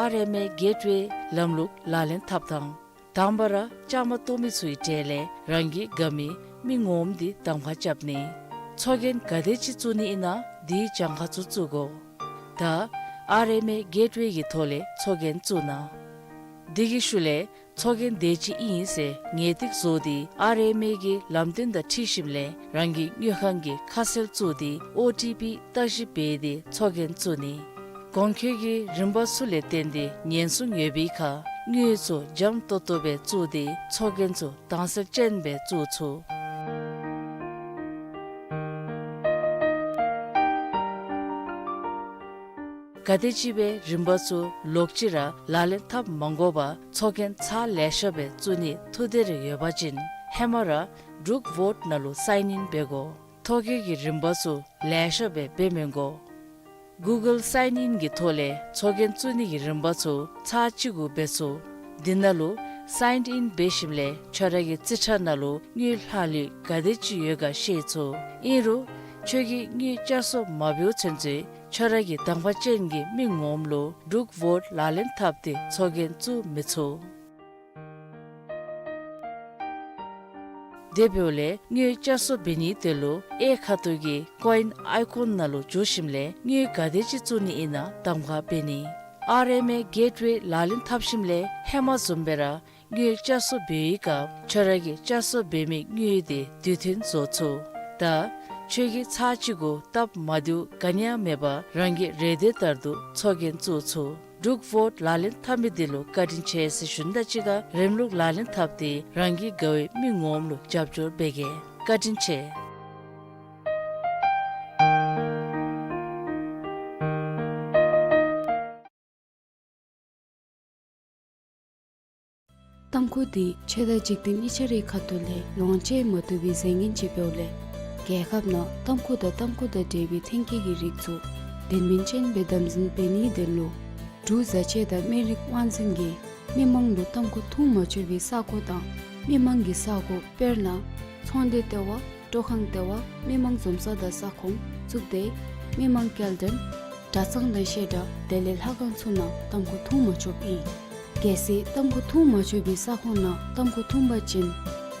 ཨར་ཨེམ་ཨེ་གེཊ་ཝེ་ལམ་ལུགས་ལག་ལེན་འཐབ་ཐངས། དང་པ་ར་བཅའ་མར་གཏོགས་མི་ཚུ་གི་གྲས་ལས་རང་གི་དགའ་མི་མི་ངོམ་འདི་གདམ་ཁ་རྐྱབ་ནི། ཚོགས་རྒྱན་ག་དེ་ཅིག་བཙུགས་ནི་ཨིན་ན་དེའི་གྱངས་ཁ་ཚུ་བཙུགས་དགོ། ད་ཨར་ཨེམ་ཨེ་གེཊ་ཝེ་གི་ཐོག་ལས་ཚོགས་རྒྱན་བཙུགས་གནང་། དེ་གི་ཤུལ་ལས་ཚོགས་རྒྱན་དེ་ཅིག་ཨིན་ཟེར་ངེས་ཏིག་བཟོ་སྟེ་ཨར་ཨེམ་ཨེ་གི་ལམ་སྟོན་དང་འཁྲིལ་ཞིནམ་ལས་རང་གི་དངུལ་ཁང་གི་ཁ་གསལ་བཙུགས་ཏེ་ཨོ་ཊི་པི་བརྟག་ཞིབ་འབད་དེ་ཚོགས་རྒྱན་བཙུགས་ནི། གོང་འཁོད་ཀྱི་རིམ་པ་ཚུ་ལས་བརྟེན་ཏེ་ཉེན་སྲུང་ཡོད་པའི་ཁར་དངུལ་ཚུ་འཇམ་ཏོང་ཏོ་སྦེ་བཙུགས་ཏེ་ཚོགས་རྒྱན་ཚུ་དྭངས་གསལ་ཅན་སྦེ་བཙུགས་ཚུགས། ག་དེམ་ཅིག་སྦེ་རིམ་པ་ཚུ་ལོག་ཅི་ར་ལག་ལེན་འཐབ་མ་དགོ་པར་ཚོགས་རྒྱན་ཚར་ལེ་ཤ་སྦེ་བཙུགས་ནི་ཐུགས་འདོད་རེ་ཡོད་པ་ཅིན་ཧེ་མ་ར་འབྲུག་བོཊ་ནང་ལུ་སའིན་ཨིན་འབད་དགོ། ཐོ་བཀོད་ཀྱི་རིམ་པ་ཚུ་ལེ་ཤ་སྦེ་འབད་མི་དགོ། གུ་གཱལ་སའིན་ཨིན་གྱི་ཐོག་ལས་ཚོགས་རྒྱན་བཙུགས་ནི་གི་རིམ་པ་ཚུ་ཚར་གཅིག་གུ་འབད་ཚུགས། འདི་ནང་ལུ་སའིན་ཨིན་འབད་ཞིནམ་ལས་ཁྱོད་ར་གི་རྩིས་ཁྲ་ནང་ལུ་དངུལ་ལྷག་ལུས་ག་དེ་ཅིག་ཡོད་ག་ཤེས་ཚུགས། ཨིན་རུང་ཁྱོད་ཀྱིས་དངུལ་བསྐྱར་གསོ་མ་འབདཝ་ཚུན་ཚོད་ཁྱོད་ར་གི་དམ་ཁ་ཅན་གྱི་མི་ངོམ་ལུ་འབྲུག་བོཊ་ལག་ལེན་འཐབ་སྟེ་ཚོགས་རྒྱན་བཙུགས་མི་ཚུགས། དེ་འབདཝ་ལས་དངུལ་བསྐྱར་གསོ་འབད་ནི་དེ་ལུ་གཡས་ཁ་ཐུག་གི་ཀོ་ཨིན་ཨའི་ཀོན་ནང་ལུ་འཛུལ་ཞིནམ་ལས་དངུལ་ག་དེ་ཅིག་བཙུགས་ནི་ཨིན་ན་གདམ་ཁ་འབད་ནི། ཨར་ཨེམ་ཨེ་གེཊ་ཝེ་ལག་ལེན་འཐབ་ཞིནམ་ལས་ཧེ་མ་བཟུམ་སྦེ་ར་དངུལ་བསྐྱར་གསོ་འབད་བའི་སྐབས་ཁྱོད་ར་གི་བསྐྱར་གསོ་འབད་མི་དངུལ་དེ་དུས་མཐུན་བཟོ་ཚུགས། ད་ཁྱོད་ཀྱིས་ཚར་གཅིག་གུ་སྟབས་མ་བདེཝ་ག་ནི་ཡང་མེད་པར་རང་གི་རེ་འདོད་ལྟར་དུ་ཚོགས་རྒྱན་བཙུགས་ཚུགས། འབྲུག་བོཊ་ལག་ལེན་འཐབ་མི་འདི་ལུ་བཀའ་དྲིན་ཆེ་ཟེར་ཞུ་ནི་དང་གཅིག་ཁར་རིམ་ལུགས་ལག་ལེན་འཐབ་སྟེ་རང་གི་དགའ་བའི་མི་ངོམ་ལུ་རྒྱབ་སྐྱོར་འབད་གེ། བཀའ་དྲིན་ཆེ། ཏམ་ཁུ་འདི་ཆོས་དང་འཇིག་རྟེན་གཉིས་ཆ་རའི་ཁ་ཐུག་ལས་ལོངས་སྤྱོད་མ་བཏུབ་པའི་རྫས་ངན་ཅིག་འབདཝ་ལས་རྒྱལ་ཁབ་ནང་ཏམ་ཁུ་དང་ཏམ་ཁུ་དང་འབྲེལ་བའི་ཐོན་སྐྱེད་ཀྱི་རིགས་ཚུ་དོན་སྨིན་ཅན་སྦེ་དམ་འཛིན་འབད་ནིའི་དོན་ལུ་འབྲུག་བཟའ་ཆས་དང་སྨན་རིགས་དབང་འཛིན་གྱིས་མི་མང་ལུ་ཏམ་ཁུ་འཐུང་མ་ཆོག་པའི་ས་གོ་དང་མི་མང་གི་ས་གོ་དཔེར་ན་ཚོང་སྡེ་ལྟེ་བ། སྤྲོ་ཁང་ལྟེ་བ། མི་མང་འཛོམས་ས་དང་ས་ཁོངས་བཙུགས་ཏེ་མི་མང་སྐྱེལ་འདྲེན་གྲྭ་ཚང་དང་བཤད་གྲྭ་དེ་ལས་ལྷ་ཁང་ཚུ་ནང་ཏམ་ཁུ་འཐུང་མ་ཆོགཔ་ཨིན། གལ་སྲིད་ཏམ་ཁུ་འཐུང་མ་ཆོག་པའི་ས་ཁོངས་ནང་ཏམ་ཁུ་འཐུང་པ་ཅིན་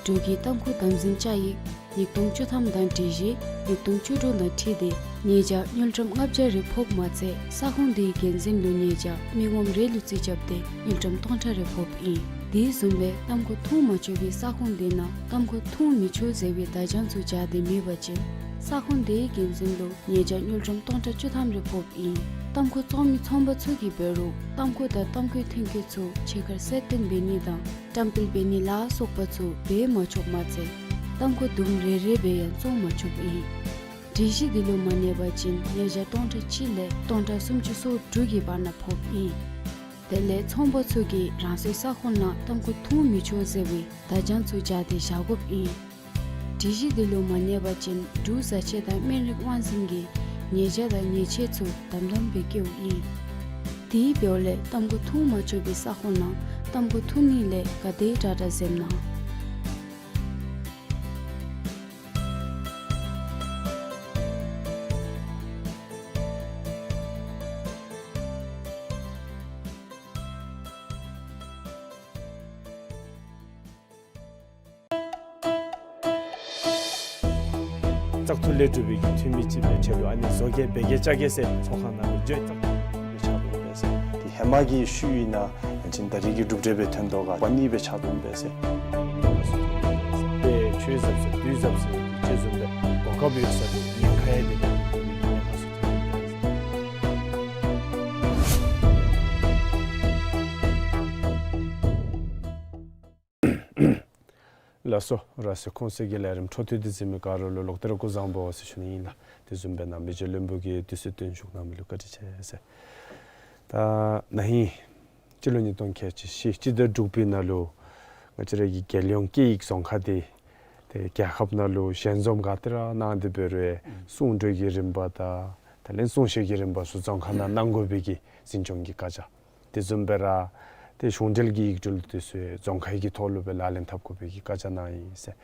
འབྲུག་གི་ཏམ་ཁུ་དམ་འཛིན་བཅའ་ཡིག་ཉིས་སྟོང་བཅུ་ཐམ་དང་སྒྲིག་གཞི་ཉིས་སྟོང་བཅུ་དྲུག་དང་འཁྲིལ་ཏེ་ཉེས་བྱ་དངུལ་ཀྲམ་ལྔ་བརྒྱ་རེ་ཕོགཔ་མ་ཚད་ས་ཁོངས་དེའི་འགན་འཛིན་ལུ་ཉེས་བྱ་མི་ངོམ་རེ་ལུ་རྩིས་རྐྱབ་སྟེ་དངུལ་ཀྲམ་སྟོང་ཕྲག་རེ་ཕོགཔ་ཨིན། དེ་བཟུམ་སྦེ་ཏམ་ཁུ་འཐུང་མ་ཆོག་པའི་ས་ཁོངས་དེ་ནང་ཏམ་ཁུ་འཐུང་མི་ཆོག་ཟེར་བའི་བརྡ་བྱང་ཚུ་སྦྱར་ཏེ་མེད་པ་ཅིན་ས་ཁོངས་དེའི་འགན་འཛིན་ལུ་ཉེས་བྱ་དངུལ་ཀྲམ་སྟོང་ཕྲག་བཅུ་ཐམ་རེ་ཕོགཔ་ཨིན། ཏམ་ཁུ་བཙོང་མི་ཚོང་པ་ཚུ་གིས་འབད་རུང་ཏམ་ཁུ་དང་ཏམ་ཁུའི་ཐོན་སྐྱེད་ཚུ་ཕྱི་ཁར་གསལ་སྟོན་འབད་ནི་དང་བཀྲམ་སྤེལ་འབད་ནི་ལ་སོགས་པ་ཚུ་འབད་མ་ཆོགཔ་མ་ཚད་ཏམ་ཁུ་དུམ་རེ་རེ་སྦེ་ཡང་བཙོང་མ་ཆོགཔ་ཨིན། སྒྲིག་གཞི་འདི་ལུ་མ་གནས་པ་ཅིན་ཉེས་བྱ་སྟོང་ཕྲག་གཅིག་ལས་སྟོང་ཕྲག་སུམ་ཅུ་སོ་དྲུག་གི་བར་ན་ཕོགཔ་ཨིན། དེ་ལས་ཚོང་པ་ཚུ་གིས་རང་སོའི་ས་ཁོངས་ནང་ཏམ་ཁུ་འཐུང་མི་ཆོག་ཟེར་བའི་བརྡ་བྱང་ཚུ་སྦྱར་ཏེ་བཞག་དགོཔ་ཨིན། སྒྲིག་གཞི་འདི་ལུ་མ་གནས་པ་ཅིན་འབྲུག་བཟའ་ཆས་དང་སྨན་རིགས་དབང་འཛིན་གྱིས་ཉེས་བྱ་དང་ཉེས་ཆད་ཚུ་དམ་དམ་སྦེ་བཀལཝ་ཨིན། དེ་འབདཝ་ལས་ཏམ་ཁུ་འཐུང་མ་ཆོག་པའི་ས་ཁོངས་ནང་ཏམ་ཁུ་འཐུང་ནི་ལས་ག་དེ་དྲག་དྲག་འཛེམ་གནང་། བཙག་འཐུ་ལས་གྲུབ་པའི་འཐུས་མི་ཅིག་སྦེ་ཁྲལ་ལུ་ཨ་ནི་བཟོ་གེ་འབད་གེ་བཅའ་གེ་ཟེར་ཚོགས་ཁང་ནང་ལུ་འགྱོ་བཙག་འཐུ་ལས་ཆགས་འོང་པས་ཟེར། དེ་ཧེ་མ་གི་ཤུལ་ཨིན་ན་ཅིན་ད་རེས་ཀྱི་གྲུབ་འབྲས་སྦེ་ཐོན་དོ་ག་པ་ནི་སྦེ་ཆགས་འོང་པས་ཟེར། དཔེ་ཆོས་ཟབ་ཟེར་དུས་ཟབ་ཟེར་ཅིག་བཟུམ་སྦེ་གོ་སྐབས་ཡོད་ས་དེ་ཉེན་ཁ་ཡང་དེ་དེ་དེ་ཉེན་ཁ་ཚུ་ཐོན་ཡི། ལགས་སོ། ར་སེ་ཁོང་ཚེ་གི་ལས་རིམ་འཕྲོ་མཐུད་དེ་གཟིགས་མི་ག་ར་ལུ་ལོག་སྟེ་ར་སྐུ་གཟུགས་བཟང་པོ་ཟེར་ཞུ་ནི་ཨིན་ལགས། དེ་བཟུམ་སྦེ་ནཱ་མི་རྗེ་བློན་པོ་གིས་དུས་ཚོད་བཏོན་བཞུགས་གནང་མི་ལུ་བཀའ་དྲིན་ཆེ་ཟེར། ད་ན་ཧིང་སྤྱི་ལོ་ཉིས་སྟོང་ཁལ་གཅིག་བཞི་སྤྱི་ཟླ་དྲུག་པའི་ནང་ལུ་ང་བཅས་ར་གི་རྒྱལ་ཡོངས་སྐད་ཡིག་རྫོང་ཁ་དེ་ ཏེ་རྒྱལ་ཁབ་ནང་ལུ་ཞལ་འཛོམས་ག་ཏེ་ར་གནང་སྟེ་འབད་རུང་གསུང་གྲོས་ཀྱི་རིམ་པ་དང་དེ་ལས་གསུང་བཤད་ཀྱི་རིམ་པ་ཚུ་རྫོང་ཁག་ནང་གནང་དགོ་པའི་གི་འཛིན་སྐྱོང་གི་བཀའ་རྒྱ། དེ་བཟུམ་སྦེ་ར་ཏེ་གཞུང་འབྲེལ་གྱི་ཡིག་འབྲེལ་དེ་ཚུ་རྫོང་ཁག་གི་ཐོག་ལུ་སྦེ་ལག་ལེན་འཐབ་དགོ་པའི་གི་བཀའ་རྒྱ་གནང་ཡི་ཟེར།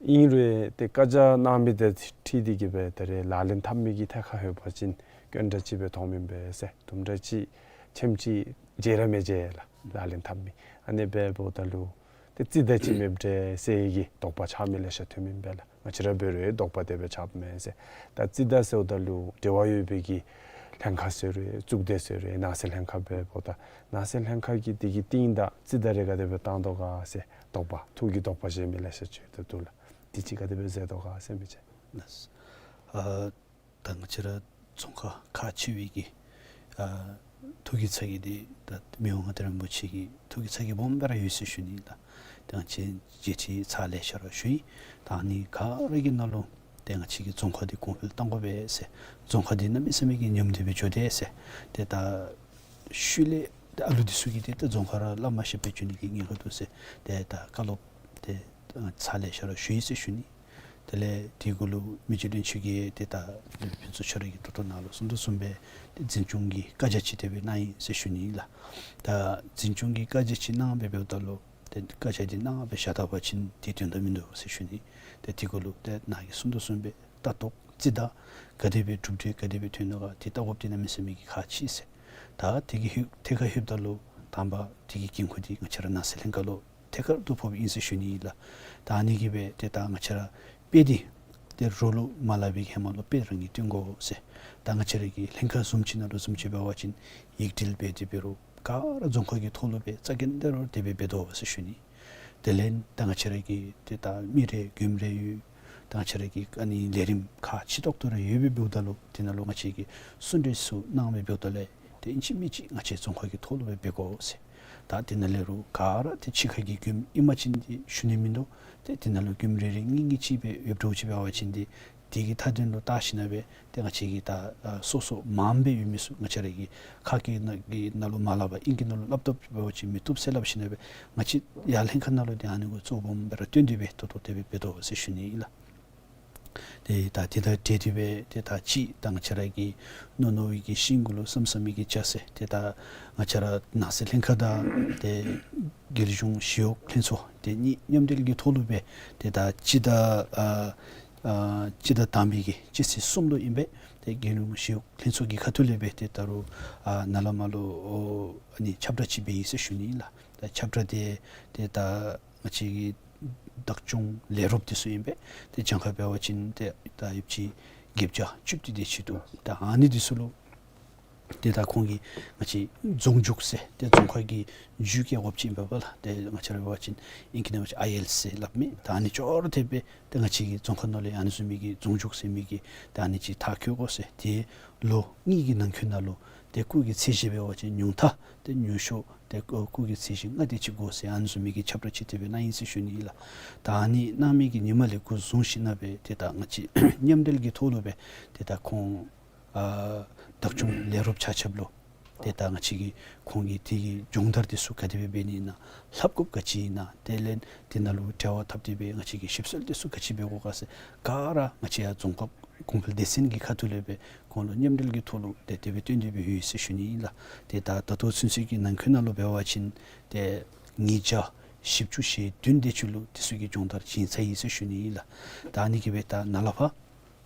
ཨིན་རུང་ཏེ་བཀའ་རྒྱ་གནང་མི་དེ་འཁྲིལ་ཏེ་གིས་སྦེ་ད་རེས་ལག་ལེན་འཐབ་མི་གི་ཐད་ཁར་ལྷོད་པ་ཅིན་དཀོན་དྲགས་ཅིག་སྦེ་མཐོངམ་ཨིན་པས་ཟེར། དུམ་གྲ་ཅིག་ཁྱིམ་ཅིག་བརྗེ་ར་མི་བརྗེ་ལགས་ལག་ལེན་འཐབ་མི། ཨ་ནི་སྦེ་འབདཝ་ད་ལུ་ཏེ་རྩིས་གདའ་ཅིག་མེདཔ་འདྲས་ཟེར་གྱི་དོགས་པ་ཆགས་མི་ལེ་ཤ་ཐོནམ་ཨིན་པས་ལགས། ང་བཅས་ར་འབད་རུང་དོགས་པ་དེ་སྦེ་ཆགསཔ་མས་ཟེར། ད་རྩིས་གདའ་ཟེརཝ་ད་ལུ་འབྲེལ་བ་ཡོད་པའི་གི་ལྷན་ཁག་ཟེར་རུང་གཙུག་སྡེ་ཟེར་རུང་ནང་སྲིད་ལྷན་ཁག་སྦེ་འབདཝ་ད་ནང་སྲིད་ལྷན་ཁག་གིས་དེ་གི་རྟིང་བདའ་རྩིས་གདའ་རེ་ག་དེ་སྦེ་བཏང་དོ་ག་ཟེར་དོགས་པ་ཐུགས་ཀྱི་དོགས་པ་བཞེས་མི་ལེ་ཤ་ཅིག་ཏེ་འདུག་ལགས། དེ་ཅིག་ག་དེ་སྦེ་མཛད་དོ་ག་ཟེར་མི་ཅིག། ལགས། ཨ་ད་ང་བཅས་ར་རྫོང་ཁག་ཁག་ཆེ་བའི་གི་ཨ་ཐུགས་ཀྱི་ཚ་གྱང་འདི་ད་མི་དབང་མངའ་བདག་རིན་པོ་ཆེ་གི་ཐུགས་ཀྱི་ཚ་གྱང་སྦོམ་སྦེ་ར་ཡོད་ཟེར་ཞུ་ནི་ལགས། ད་ང་བཅས་མཇལ་ཁྲི་ཚར་ལེ་ཤ་ར་ཞུ་ཡི། ད་ཨ་ནི་ག་ར་གི་ནང་ལུ་ཏེ་ང་བཅས་ཀྱིས་རྫོང་ཁག་འདི་གོང་འཕེལ་གཏང་དགོ་པས་ཟེར། རྫོང་ཁག་འདི་གནམ་མེད་ས་མེད་ཀྱི་ཉམས་ཏེ་སྦེ་འགྱོ་དེས་ཟེར། ཏེ་ད་ཤུལ་ལས་ཏེ་ཨ་ལུ་འདི་ཚུ་གིས་ཏེ་ད་རྫོང་ཁ་ར་སླབ་མ་ཤེས་པར་འགྱོ་ནི་གི་ཉེན་ཁ་འདུག་ཟེར། ཏེ་ད་བཀའ་སློབ་ཏེ་ཚར་ལེ་ཤ་ར་ཞུ་ཡི་ཟེར་ཞུ་ནི། དེ་ལས་དེ་གུ་ལུ་མི་རྗེ་བློན་ཆེན་གྱིས་ཏེ་ད་ཕུན་ཚོགས་ཁྱོད་ར་གིས་ད་ལྟོ་ནཱ་ལུ་གསུང་དོ་བཟུམ་སྦེ་ཏེ་འཛིན་སྐྱོང་གི་བཀའ་རྒྱ་ཅིག་དེ་སྦེ་གནང་ཡི་ཟེར་ཞུ་ནི་ལགས། ད་འཛིན་སྐྱོང་གི་བཀའ་རྒྱ་ཅིག་གནང་སྦེ་འབདཝ་ད་ལུ་ཏེ་བཀའ་རྒྱ་འདི་གནང་སྦེ་བཞག་ད་པ་ཅིན་ཏེ་དོན་དག་མིན་འདུག་ཟེར་ཞུ་ནི། ཏེ་དེ་གུ་ལུ་ཏེ་ནཱ་གིས་གསུང་དོ་བཟུམ་སྦེ་ལྟ་རྟོག་རྩིས་གདའ་ག་དེ་སྦེ་གྲུབ་འབྲས་ག་དེ་སྦེ་ཐོན་ནུག་ག་ཏེ་ལྟ་དགོཔ་འདི་གནམ་མེད་ས་མེད་ཀྱི་ཁག་ཆེ་ཟེར། ད་དེ་གི་ཧེ་ཐད་ཁར་ལྷོདཔ་ད་ལུ་དང་པ་དེ་གི་འགན་ཁུར་འདི་ང་བཅས་ར་ནང་སྲིད་ལྷན་ཁག་ལུ་ཐད་ཀར་དུ་ཕོགཔ་ཨིན་ཟེར་ཞུ་ནི་ཨིན་ལགས། ད་ཨ་ནི་གིས་སྦེ་ཏེ་ད་ང་བཅས་ར་དཔེ་འདི་ཏེ་རོགས་ལུ་མ་སླབ་པའི་ཧེ་མ་ལུ་དཔེ་རང་གིས་སྟོན་དགོ་ཟེར། ད་ང་བཅས་ར་གི་ལྷན་ཁག་བཟུམ་ཅིག་ནང་ལུ་བཟུམ་ཅིག་འབད་བ་ཅིན་ཡིག་འབྲེལ་འབད་དེ་འབད་རུང་ག་ར་རྫོང་ཁག་གི་ཐོག་ལུ་སྦེ་རྩ་འགེངས་ཏེ་ར་དེ་སྦེ་འབད་དོ་ཟེར་ཞུ་ནི། དེ་ལས་ད་ང་བཅས་ར་གི་ཏེ་ད་མི་རེ་མགྱོནམ་རེ་ཡོད། ད་ང་བཅས་ར་གི་ཨ་ནི་ལས་རིམ་ཁག་ཆེ་ཏོག་ཏོ་རེ་ཡོད་པའི་འབདཝ་ད་ལུ་དེ་ནང་ལུ་ང་བཅས་ཀྱིས་གསུང་གྲོས་ཚུ་གནང་སྦེ་འབདཝ་ད་ལས་ཏེ་ཨིན་ཅི་མིན་ཅི་ང་བཅས་རྫོང་ཁག་གི་ཐོག་ལུ་སྦེ་འབད་དགོ་ཟེར། ད་དེ་ནང་ལས་རུང་ག་ར་ཏེ་ཕྱི་ཁ་གི་མགྱོནམ་ཨིན་པ་ཅིན་ཏེ་ཞུ་ནི་མིན་འདུག། ཏེ་དེ་ནང་ལུ་མགྱོནམ་རེ་རེ་གཉིས་གཉིས་ཅིག་སྦེ་ཡོདཔ་འདྲཝ་ཅིག་འབད་བ་ཅིན་ཏེ་དེ་གི་མཐའ་དོན་ལུ་བལྟ་ཞིན་ན་སྦེ་ཏེ་ང་བཅས་ཀྱིས་ད་ཨ་སོ་སོ་མངམ་སྦེ་ཡོད་མི་ཚུ་ང་བཅས་ར་གི་ཁ་གི་ནང་གི་ནང་ལུ་མ་སླབ་པར་དབྱིན་གྱི་ནང་ལུ་སླབ་དོ་འབད་བ་ཅིན་མི་བཏུབ་ཟེར་སླབ་ཞིན་ན་སྦེ་ང་བཅས་ཡར་ལྷན་ཁག་ནང་ལུ་ཏེ་ཨ་ནི་གུ་གཙོ་བོ་སྦོམ་སྦེ་ར་བཏོན་ཏེ་སྦེ་ཏོག་ཏོ་དེ་སྦེ་འབད་དོ་ཟེར་ཞུ་ནི་ཨིན་ལགས། ཏེ་ད་དེ་དང་འབྲེལ་ཏེ་སྦེ་ཏེ་ད་ཅིག་ད་ང་བཅས་ར་གི་རྣོ་རྣོ་བའི་གི་ཤིང་གུ་ལུ་བསམ་བསམ་མི་གི་ལྕགས་ཟེར། ཏེ་ད་ང་བཅས་ར་ནང་སྲིད་ལྷན་ཁག་དང་ཏེ་རྒྱལ་གཞུང་ཞི་གཡོག་ལྷན་ཚོགས་ཏེ་གཉིས་མཉམ་འབྲེལ་གྱི་ཐོག་ལུ་སྦེ་ཏེ་ད་སྤྱི་ཟླ་ཨ་ཨ་སྤྱི་ཟླ་དང་པའི་གི་སྤྱི་ཚེས་གསུམ་ལུ་ཨིན་པས། ཏེ་རྒྱལ་གཞུང་ཞི་གཡོག་ལྷན་ཚོགས་ཀྱི་ཁ་ཐུག་ལས་སྦེ་ཏེ་ད་རུང་ཨ་ནཱ་ལས་མར་ལུ་ཨ་ནི་ཁྱབ་བསྒྲགས་ཅིག་འབད་ཡི་ཟེར་ཞུ་ནི་ཨིན་ལགས། ད་ཁྱབ་བསྒྲགས་འདི་ཏེ་ད་ང་བཅས་ཀྱི་བདག་སྐྱོང་ལས་རོགསཔ་འདི་ཚུ་ཨིན་པས། ཏེ་གྱངས་ཁ་འབད་བ་ཅིན་ཏེ་ད་ཡོདཔ་ཅིག་བརྒྱད་བརྒྱ་བཅུ་བདུན་དེ་ཅིག་འདུག། ད་ཨ་ནི་འདི་ཚུ་ལུ་ཏེ་ད་ཁོང་གིས་ང་བཅས་རྫོང་རྒྱུགས་ཟེར་ཏེ་རྫོང་ཁག་གི་རྒྱུད་བཀལ་དགོཔ་ཅིག་ཨིན་པས་ལགས། ཏེ་ང་བཅས་ར་འབད་བ་ཅིན་དབྱིན་སྐད་ནང་ང་བཅས་ཨའི་ཨེལ་ཟེར་སླབ་མི། ད་ཨ་ནི་ཅོག་ར་འཐདཔ་སྦེ་ཏེ་ང་བཅས་ཀྱི་རྫོང་ཁག་ནང་ལས་ཨ་ནི་བཟུམ་མའི་གི་རྫོང་རྒྱུགས་ཟེར་མི་གི་ད་ཨ་ནི་ཅིག་མཐར་འཁྱོལ་དགོ་ཟེར། ཏེ་ལོ་གཉིས་ཀྱི་ནང་འཁོད་ནང་ལུ་ཏེ་སྐུགས་ཀྱི་ཚད་གཞི་འབད་བ་ཅིན་ཉུང་མཐའ་ཏེ་ཉུང་ཤོས་ཏེ་སྐུགས་ཀྱི་ཚད་གཞི་ལྔ་དེ་ཅིག་དགོ་ཟེར་ཨ་ནི་བཟུམ་མའི་གི་ཁྱབ་བསྒྲགས་ཅིག་དེ་སྦེ་གནང་ཡི་ཟེར་ཞུ་ནི་ཨིན་ལགས། ད་ཨ་ནི་གནང་མི་གི་ཉིནམ་ལས་འགོ་བཟུང་ཞིན་ན་སྦེ་ཏེ་ད་ང་བཅས་མཉམ་འབྲེལ་གྱི་ཐོག་ལུ་སྦེ་ཏེ་ད་ཁོང་ཨ་བདག་སྐྱོང་ལས་རོགསཔ་ཆ་ཁྱབ་ལུ་ཏེ་ད་ང་བཅས་ཀྱིས་ཁོང་གི་དེ་གི་སྦྱོང་བརྡར་དེ་ཚུ་ག་དེ་སྦེ་འབད་ནི་ཨིན་ན་ལྷབ་དགོཔ་ག་ཅི་ཨིན་ན་དེ་ལས་དེ་ནང་ལུ་འབྲེལ་བ་འཐབ་སྟེ་སྦེ་ང་བཅས་ཀྱིས་ཞིབ་འཚོལ་དེ་ཚུ་ག་ཅི་འབད་དགོ་ག་ཟེར་ག་ར་ང་བཅས་ཡར་རྫོང་ཁག་གོང་འཕེལ་སྡེ་ཚན་གྱི་ཁ་ཐུག་ལས་སྦེ་ཁོང་ལུ་མཉམ་འབྲེལ་གྱི་ཐོག་ལུ་ཏེ་དེ་སྦེ་བཏོན་ཏེ་སྦེ་ཡོད་ཟེར་ཞུ་ནི་ཨིན་ལགས། ཏེ་ད་ད་ལྟོ་ཚུན་ཚོད་ཀྱི་ནང་འཁོད་ནང་ལུ་འབད་བ་ཅིན་ཏེ་ཉིས་བརྒྱ་བཞི་བཅུ་ཞེ་བདུན་དེ་ཅིག་ལུ་དེ་ཚུ་གི་སྦྱོང་བརྡར་བྱིན་ཚར་ཡི་ཟེར་ཞུ་ནི་ཨིན་ལགས། ད་ཨ་ནི་གིས་སྦེ་ད་ནཱ་ལས་ཕར་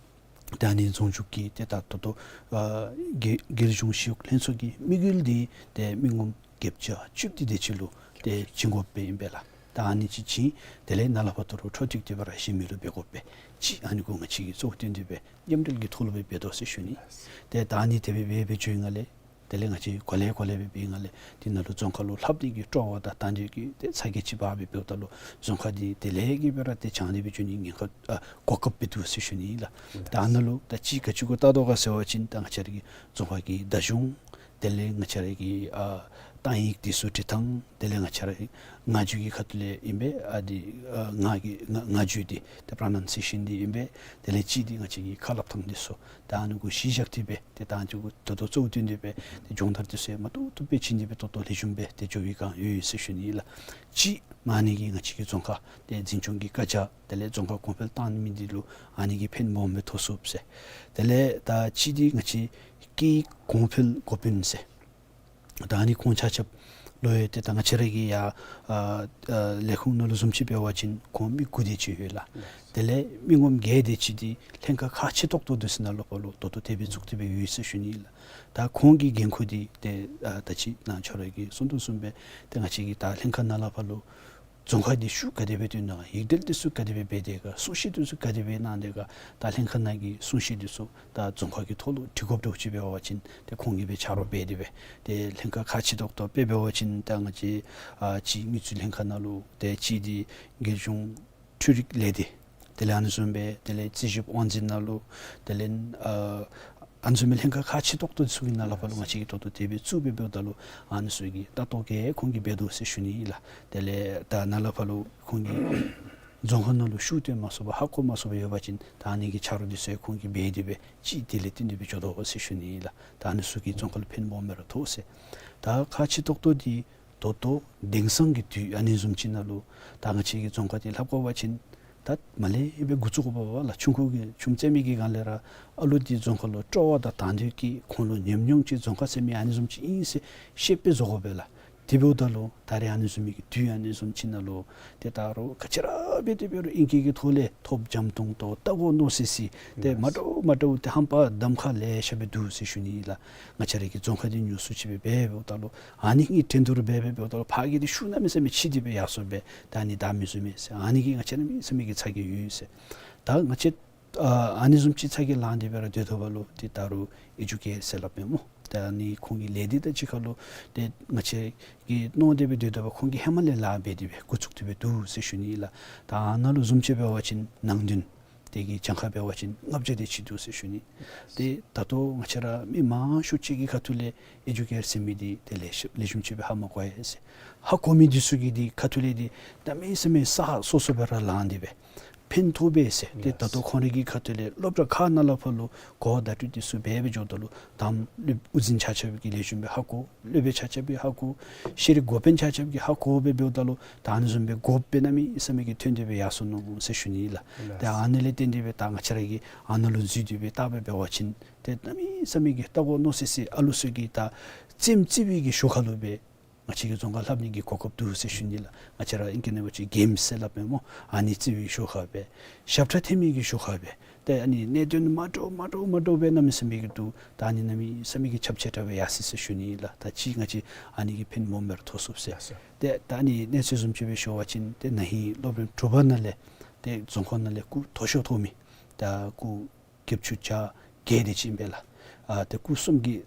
ད་ཨ་ནི་རྫོང་རྒྱུགས་ཀྱི་ཏེ་ད་ལྟོ་ལྟོ་ཨ་རྒྱལ་རྒྱལ་གཞུང་ཞི་གཡོག་ལྷན་ཚོགས་ཀྱི་དམིགས་ཡུལ་འདི་ཏེ་མི་ངོམ་བརྒྱད་བརྒྱ་བཅུ་བདུན་དེ་ཅིག་ལུ་ཏེ་བྱིན་དགོཔ་སྦེ་ཨིན་པས་ལགས། ད་ཨ་ནི་ཅིག་བྱིན་དེ་ལས་ནཱ་ལས་ཕར་ད་རུང་འཕྲོ་མཐུད་དེ་སྦེ་ར་གཞན་མི་ལུ་འབད་དགོཔ་སྦེ་ཅིག་ཨ་ནི་གུ་ང་བཅས་ཀྱིས་གཙོ་བོ་བཏོན་ཏེ་སྦེ་མཉམ་འབྲེལ་གྱི་ཐོག་ལུ་སྦེ་འབད་དོ་ཟེར་ཞུ་ནི། ཏེ་ད་ཨ་ནི་དེ་སྦེ་འབད་འབད་བཅུག་ཡི་ང་ལས་དེ་ལས་ང་བཅས་གོ་ལེ་གོ་ལེ་སྦེ་འབད་ཡི་ང་ལས་དེ་ནང་ལུ་རྫོང་ཁག་ལུ་ལྷབ་སྟེ་གི་སྤྲོ་བ་དང་དང་འདོད་ཀྱི་ཏེ་ཚ་གྱང་ཅིག་འབག་སྦེ་འབདཝ་ད་ལུ་རྫོང་ཁག་འདི་དེ་ལས་གི་སྦེ་ར་ཏེ་བྱང་སྟེ་སྦེ་འགྱོ་ནི་ཉེན་ཁ་ཨ་གོ་སྐབས་སྦེ་འདུག་ཟེར་ཞུ་ནི་ཨིན་ལགས། ད་ཨ་ནཱ་ལུ་ད་ཅིག་ག་ཅི་གུ་བལྟ་དོ་ག་ཟེར་བ་ཅིན་ད་ང་བཅས་ར་གི་རྫོང་ཁག་གི་བདག་སྐྱོང་ དེ་ལས་ང་བཅས་ར་གི་ཨ་གཏང་ཡིག་འདི་ཚུ་འབྲི་ཐངས། དེ་ལས་ང་བཅས་ར་གི་ངག་བརྗོད་ཀྱི་ཁ་ཐུག་ལས་ཨིན་པས། ཨ་འདི་ཨ་ངག་གི་ངག་ངག་བརྗོད་འདི་ཏེ་པྲོ་ནའུན་སི་ཨེ་ཤཱན་འདི་ཨིན་པས། དེ་ལས་གཅིག་འདི་ང་བཅས་ཀྱི་ཁ་སླབ་ཐངས་འདི་ཚུ་ད་ཨ་ནི་གུ་གཞི་བཞག་སྟེ་སྦེ་ཏེ་ད་ཨ་ནི་གུ་ད་ལྟོ་གཙོ་བོ་བཏོན་ཏེ་སྦེ་ཏེ་སྦྱོང་བརྡར་འདི་ཚུ་ཡང་མ་ཏོག་ཏོ་སྦེ་བྱིན་ཏེ་སྦེ་ཏོག་ཏོ་ལེགས་ཤོམ་སྦེ་ཏེ་འགྱོ་བའི་བསྒང་ཡོད་ཡོད་ཟེར་ཞུ་ནི་ཨིན་ལགས། གཅིག་མ་ཨ་ནི་གིས་ང་བཅས་ཀྱི་རྫོང་ཁ་ཏེ་འཛིན་སྐྱོང་གི་བཀའ་རྒྱ་དེ་ལས་རྫོང་ཁ་གོང་འཕེལ་བཏང་མི་འདི་ལུ་ཨ་ནི་གིས་ཕན་སྦོམ་སྦེ་ཐོགས་ཚུགས་ཟེར། དེ་ལས་ད་གཅིག་འདི་ང་བཅས་ཀྱི་གོང་འཕེལ་འགོ་དཔོན་ཟེར། ད་ཨ་ནི་ཁོང་ཆ་ཁྱབ་ལུ་ཡང་ཏེ་ད་ང་བཅས་ར་གི་ཡ་ཨ་ཨ་ལས་ཁུངས་ནང་ལུ་བཟུམ་ཅིག་འབད་བ་ཅིན་ཁོང་མི་དགུ་དེ་ཅིག་ཡོད་ལགས། དེ་ལས་མི་ངོམ་བརྒྱད་དེ་ཅིག་འདི་ལྷན་ཁག་ཁག་ཆེ་ཏོག་ཏོ་འདི་ཚུ་ནང་ལུ་ཕར་ལུ་ད་ལྟོ་དེ་སྦེ་བཙུགས་ཏེ་སྦེ་ཡོད་ཟེར་ཞུ་ནི་ཨིན་ལགས། ད་ཁོང་གི་འགན་ཁུར་འདི་ཏེ་ཨ་ད་ཅི་ནཱ་ཁྱོད་ར་གིས་གསུང་དོ་བཟུམ་སྦེ་ཏེ་ང་བཅས་ཀྱི་ད་ལྷན་ཁག་ནང་ལུ་ཕར་ལུ་རྫོང་ཁ་འདི་ཤུགས་ག་དེ་སྦེ་བཏོན་ནི་ག། ཡིག་འབྲེལ་འདི་ཚུ་ག་དེ་སྦེ་འབད་དེ་ག། གསུང་བཤད་འདི་ཚུ་ག་དེ་སྦེ་གནང་དེ་ག། ད་ལྷན་ཁག་ནང་གི་གསུང་བཤད་འདི་ཚུ་ད་རྫོང་ཁ་གི་ཐོག་ལུ་འབྲི་དགོཔ་འདྲཝ་ཅིག་འབད་བ་ཅིན་ཏེ་ཁོང་གིས་སྦེ་ཆ་རོགས་འབད་དེ་སྦེ་ཏེ་ལྷན་ཁག་ཁག་ཆེ་ཏོག་ཏོ་སྦེ་འབད་བ་ཅིན་ད་ང་བཅས་ཨ་གཅིག་དངུལ་རྩིས་ལྷན་ཁག་ནང་ལུ་ཏེ་གཅིག་འདི་རྒྱལ་གཞུང་འཕྲུལ་རིག་ལས་སྡེ་དེ་ལས་ཨ་ནི་བཟུམ་སྦེ་དེ་ལས་རྩིས་ཞིབ་དབང་འཛིན་ནང་ལུ་དེ་ལས་ཨ་ཨ་ནི་བཟུམ་མའི་ལྷན་ཁག་ཁག་ཆེ་ཏོག་ཏོ་ཚུ་གི་ནང་ལུ་ཕར་ལུ་ང་བཅས་ཀྱིས་ད་ལྟོ་དེ་སྦེ་བཙུགས་སྦེ་འབདཝ་ད་ལུ་ཨ་ནི་ཚུ་གི་ལྟ་རྟོག་ག་ཁོང་གིས་འབད་དོ་ཟེར་ཞུ་ནི་ཨིན་ལགས། དེ་ལས་ད་ནཱ་ལུ་ཕར་ལུ་ཁོང་གིས་རྫོང་ཁ་ནང་ལུ་ཤུགས་བཏོན་མ་ཚུགས་པར་ཧ་གོ་མ་ཚུགས་པར་ཡོད་པ་ཅིན་ད་ཨ་ནི་གི་ཆ་རོགས་འདི་ཚུ་ཡང་ཁོང་གིས་འབད་དེ་སྦེ་ཅིག་དེ་ལས་བརྟེན་ཏེ་སྦེ་འགྱོ་དོ་ཟེར་ཞུ་ནི་ཨིན་ལགས། ད་ཨ་ནི་ཚུ་གིས་རྫོང་ཁ་ལུ་ཕན་སྦོམ་སྦེ་ར་ཐོགས་ཟེར། ད་ཁག་ཆེ་ཏོག་ཏོ་འདི་ད་ལྟོ་དེང་སང་གི་དུས་ཨ་ནི་བཟུམ་ཅིག་ནང་ལུ་ད་ང་བཅས་ཀྱི་རྫོང་ཁ་འདི་ལྷབ་དགོ་པ་ཅིན་ད་མ་ལས་སྦེ་འགོ་བཙུགས་དགོ་པས་ལགས། ཆུང་ཀུ་གི་ཆུམ་རྩེད་མི་གི་སྒང་ལས་ར་ཨ་ལུ་འདི་རྫོང་ཁ་ལུ་སྤྲོ་བ་དང་དང་འདོད་ཀྱིས་ཁོང་ལུ་ཉམས་མྱོང་ཅིག་རྫོང་ཁ་ཟེར་མི་ཨ་ནི་བཟུམ་ཅིག་ཨིན་ཟེར་ཤེས་པའི་བཟོ་དགོ་པས་ལགས། དེ་འབདཝ་ད་ལུ་ད་རེས་ཨ་ནི་བཟུམ་མའི་གི་དུས་ཨ་ནི་བཟུམ་ཅིག་ནང་ལུ་ཏེ་ད་རུང་ག་ཅི་ར་འབད་དེ་འབད་རུང་ཨིང་སྐད་ཀྱི་ཐོག་ལས་ཐོབ་འཇམ་ཏོང་ཏོ་ལྟ་དགོ་མནོ་སི་སི་ཏེ་མ་འདྲཝ་མ་འདྲཝ་ཏེ་ཧམ་པ་གདམ་ཁ་ལེ་ཤ་སྦེ་འདུག་ཟེར་ཞུ་ནི་ཨིན་ལགས། ང་བཅས་ར་གི་རྫོང་ཁ་འདི་ཉུང་སུ་ཅིག་སྦེ་འབད་འབདཝ་ད་ལུ་ཨ་ནི་གི་འགྲན་བསྡུར་འབད་འབད་འབདཝ་ད་ལུ་ཕར་གི་འདི་ཤུགས་གནམ་མེད་ས་མེད་ཆེ་སྟེ་སྦེ་ཡར་སོང་སྦེ་ད་ཨ་ནི་ད་མི་བཟུམ་མས་ཟེར། ཨ་ནི་གིས་ང་བཅས་གནམ་མེད་ས་མེད་ཀྱི་ཚ་གྱང་ཡོད་ཟེར། ད་ང་བཅས་ཨ་ཨ་ནི་བཟུམ་ཅིག་ཚ་གྱང་ལང་སྟེ་སྦེ་ར་སྡོད་དོ་བ་ལུ་ཏེ་ད་རུང་ཨེ་ཌུ་ཀེར་ཟེར་སླབ་མས་སྨོ། ད་ཨ་ནི་ཁོང་གི་ལས་སྡེ་དང་གཅིག་ཁར་ལུ་ཏེ་ང་བཅས་ཀྱིས་མནོ་སྟེ་སྦེ་སྡོད་དོ་བ་ཁོང་གིས་ཧེ་མ་ལས་ལཱ་འབད་དེ་སྦེ་འགོ་བཙུགས་ཏེ་སྦེ་འདུག་ཟེར་ཞུ་ནི་ཨིན་ལགས། ད་ཨ་ནཱ་ལུ་བཟུམ་ཅིག་འབད་བ་ཅིན་ནང་དོན་དེ་གི་གྱངས་ཁ་འབད་བ་ཅིན་ལྔ་བརྒྱ་དེ་ཅིག་འདུག་ཟེར་ཞུ་ནི། ཏེ་ད་ལྟོ་ང་བཅས་ར་མི་མང་ཤོས་ཅིག་གི་ཁ་ཐུག་ལས་ཨེ་ཌུ་ཀེར་ཟེར་མི་འདི་ཏེ་ལེགས་ཤོམ་ལེགས་ཤོམ་ཅིག་སྦེ་ཧ་མ་གོ་ཡ་ཟེར། ཧ་གོ་མི་འདི་ཚུ་གི་འདི་ཁ་ཐུག་ལས་འདི་གནམ་མེད་ས་མེད་ས་ཧ་སོ་སོ་སྦེ་ར་ལང་སྟེ་སྦེ་ཕན་ཐོགས་པས་ཟེར། ཏེ་ད་ལྟོ་ཁོང་རའི་གི་ཁ་ཐུག་ལས་སློབ་གྲྭ་ཁག་ནང་ལུ་ཕར་ལུ་གོ་བརྡ་སྤྲོད་འདི་ཚུ་འབད་འབད་འགྱོཝ་ད་ལུ་དང་སློབ་དབུ་འཛིན་ཆ་ཁྱབ་ཀྱིས་ལེགས་ཤོམ་སྦེ་ཧ་གོ། སློབ་དཔོན་ཆ་ཁྱབ་ཀྱིས་ཧ་གོ། ཤེས་རིག་འགོ་དཔོན་ཆ་ཁྱབ་ཀྱིས་ཧ་གོ་སྦེ་འབདཝ་ད་ལུ་ད་ཨ་ནི་བཟུམ་སྦེ་དགོཔ་སྦེ་གནམ་མེད་ས་མེད་ཀྱི་ཐོན་ཏེ་སྦེ་ཡར་སོ་ནུག་ཟེར་ཞུ་ནི་ཨིན་ལགས། ཏེ་ཨ་ནི་ལས་བརྟེན་ཏེ་སྦེ་ད་ང་བཅས་ར་གིས་ཨ་ནཱ་ལུ་འཛུལ་ཏེ་སྦེ་བལྟ་སྦེ་འབད་བ་ཅིན་ཏེ་གནམ་མེད་ས་མེད་ཀྱི་ལྟ་དགོ་མནོ་སི་སི་ཨ་ལུ་ཚུ་གིས་ད་རྩེདམོ་རྩེ་བའི་གི་ཞོར་ཁ་ལུ་སྦེ་ང་བཅས་ཀྱི་རྫོང་ཁ་ལྷབ་ནི་གི་གོ་སྐབས་འདུག་ཟེར་ཞུ་ནི་ལགས། ང་བཅས་ར་ཨིང་སྐད་ནང་འབད་བ་ཅིན་གེམ་སི་ཟེར་སླབ་མས་སྨོ། ཨ་ནི་རྩེ་བའི་ཞོར་ཁ་སྦེ་ཞབས་ཁྲ་འཐེན་མི་གི་ཞོར་ཁ་སྦེ་ཏེ་ཨ་ནི་གནད་དོན་མ་འདྲཝ་མ་འདྲཝ་མ་འདྲཝ་སྦེ་གནམ་མེད་ས་མེད་ཀྱི་འདུག། ད་ཨ་ནི་གནམ་མེད་ས་མེད་ཀྱི་ཁྱབ་ཆེ་དྲགས་སྦེ་ཡར་སོ་ཡི་ཟེར་ཞུ་ནི་ལགས། ད་ཅིག་ང་བཅས་ཨ་ནི་གིས་ཕན་སྦོམ་སྦེ་ར་ཐོགས་ཚུགས་ཟེར། ཏེ་ད་ཨ་ནི་གནས་ཚུལ་བཟུམ་ཅིག་སྦེ་ཞུ་བ་ཅིན་ཏེ་ན་ཧིང་སློབ་རིམ་དྲུག་པ་ནང་ལས་ཏེ་རྫོང་ཁ་ནང་ལས་སྐུ་མཐོ་ཤོས་ཐོབ་མི་ད་སྐུ་བརྒྱད་ཅུ་གྱ་བརྒྱད་དེ་ཅིག་ཨིན་པས་ལགས། ཨ་ཏེ་སྐུ་གསུམ་གྱི་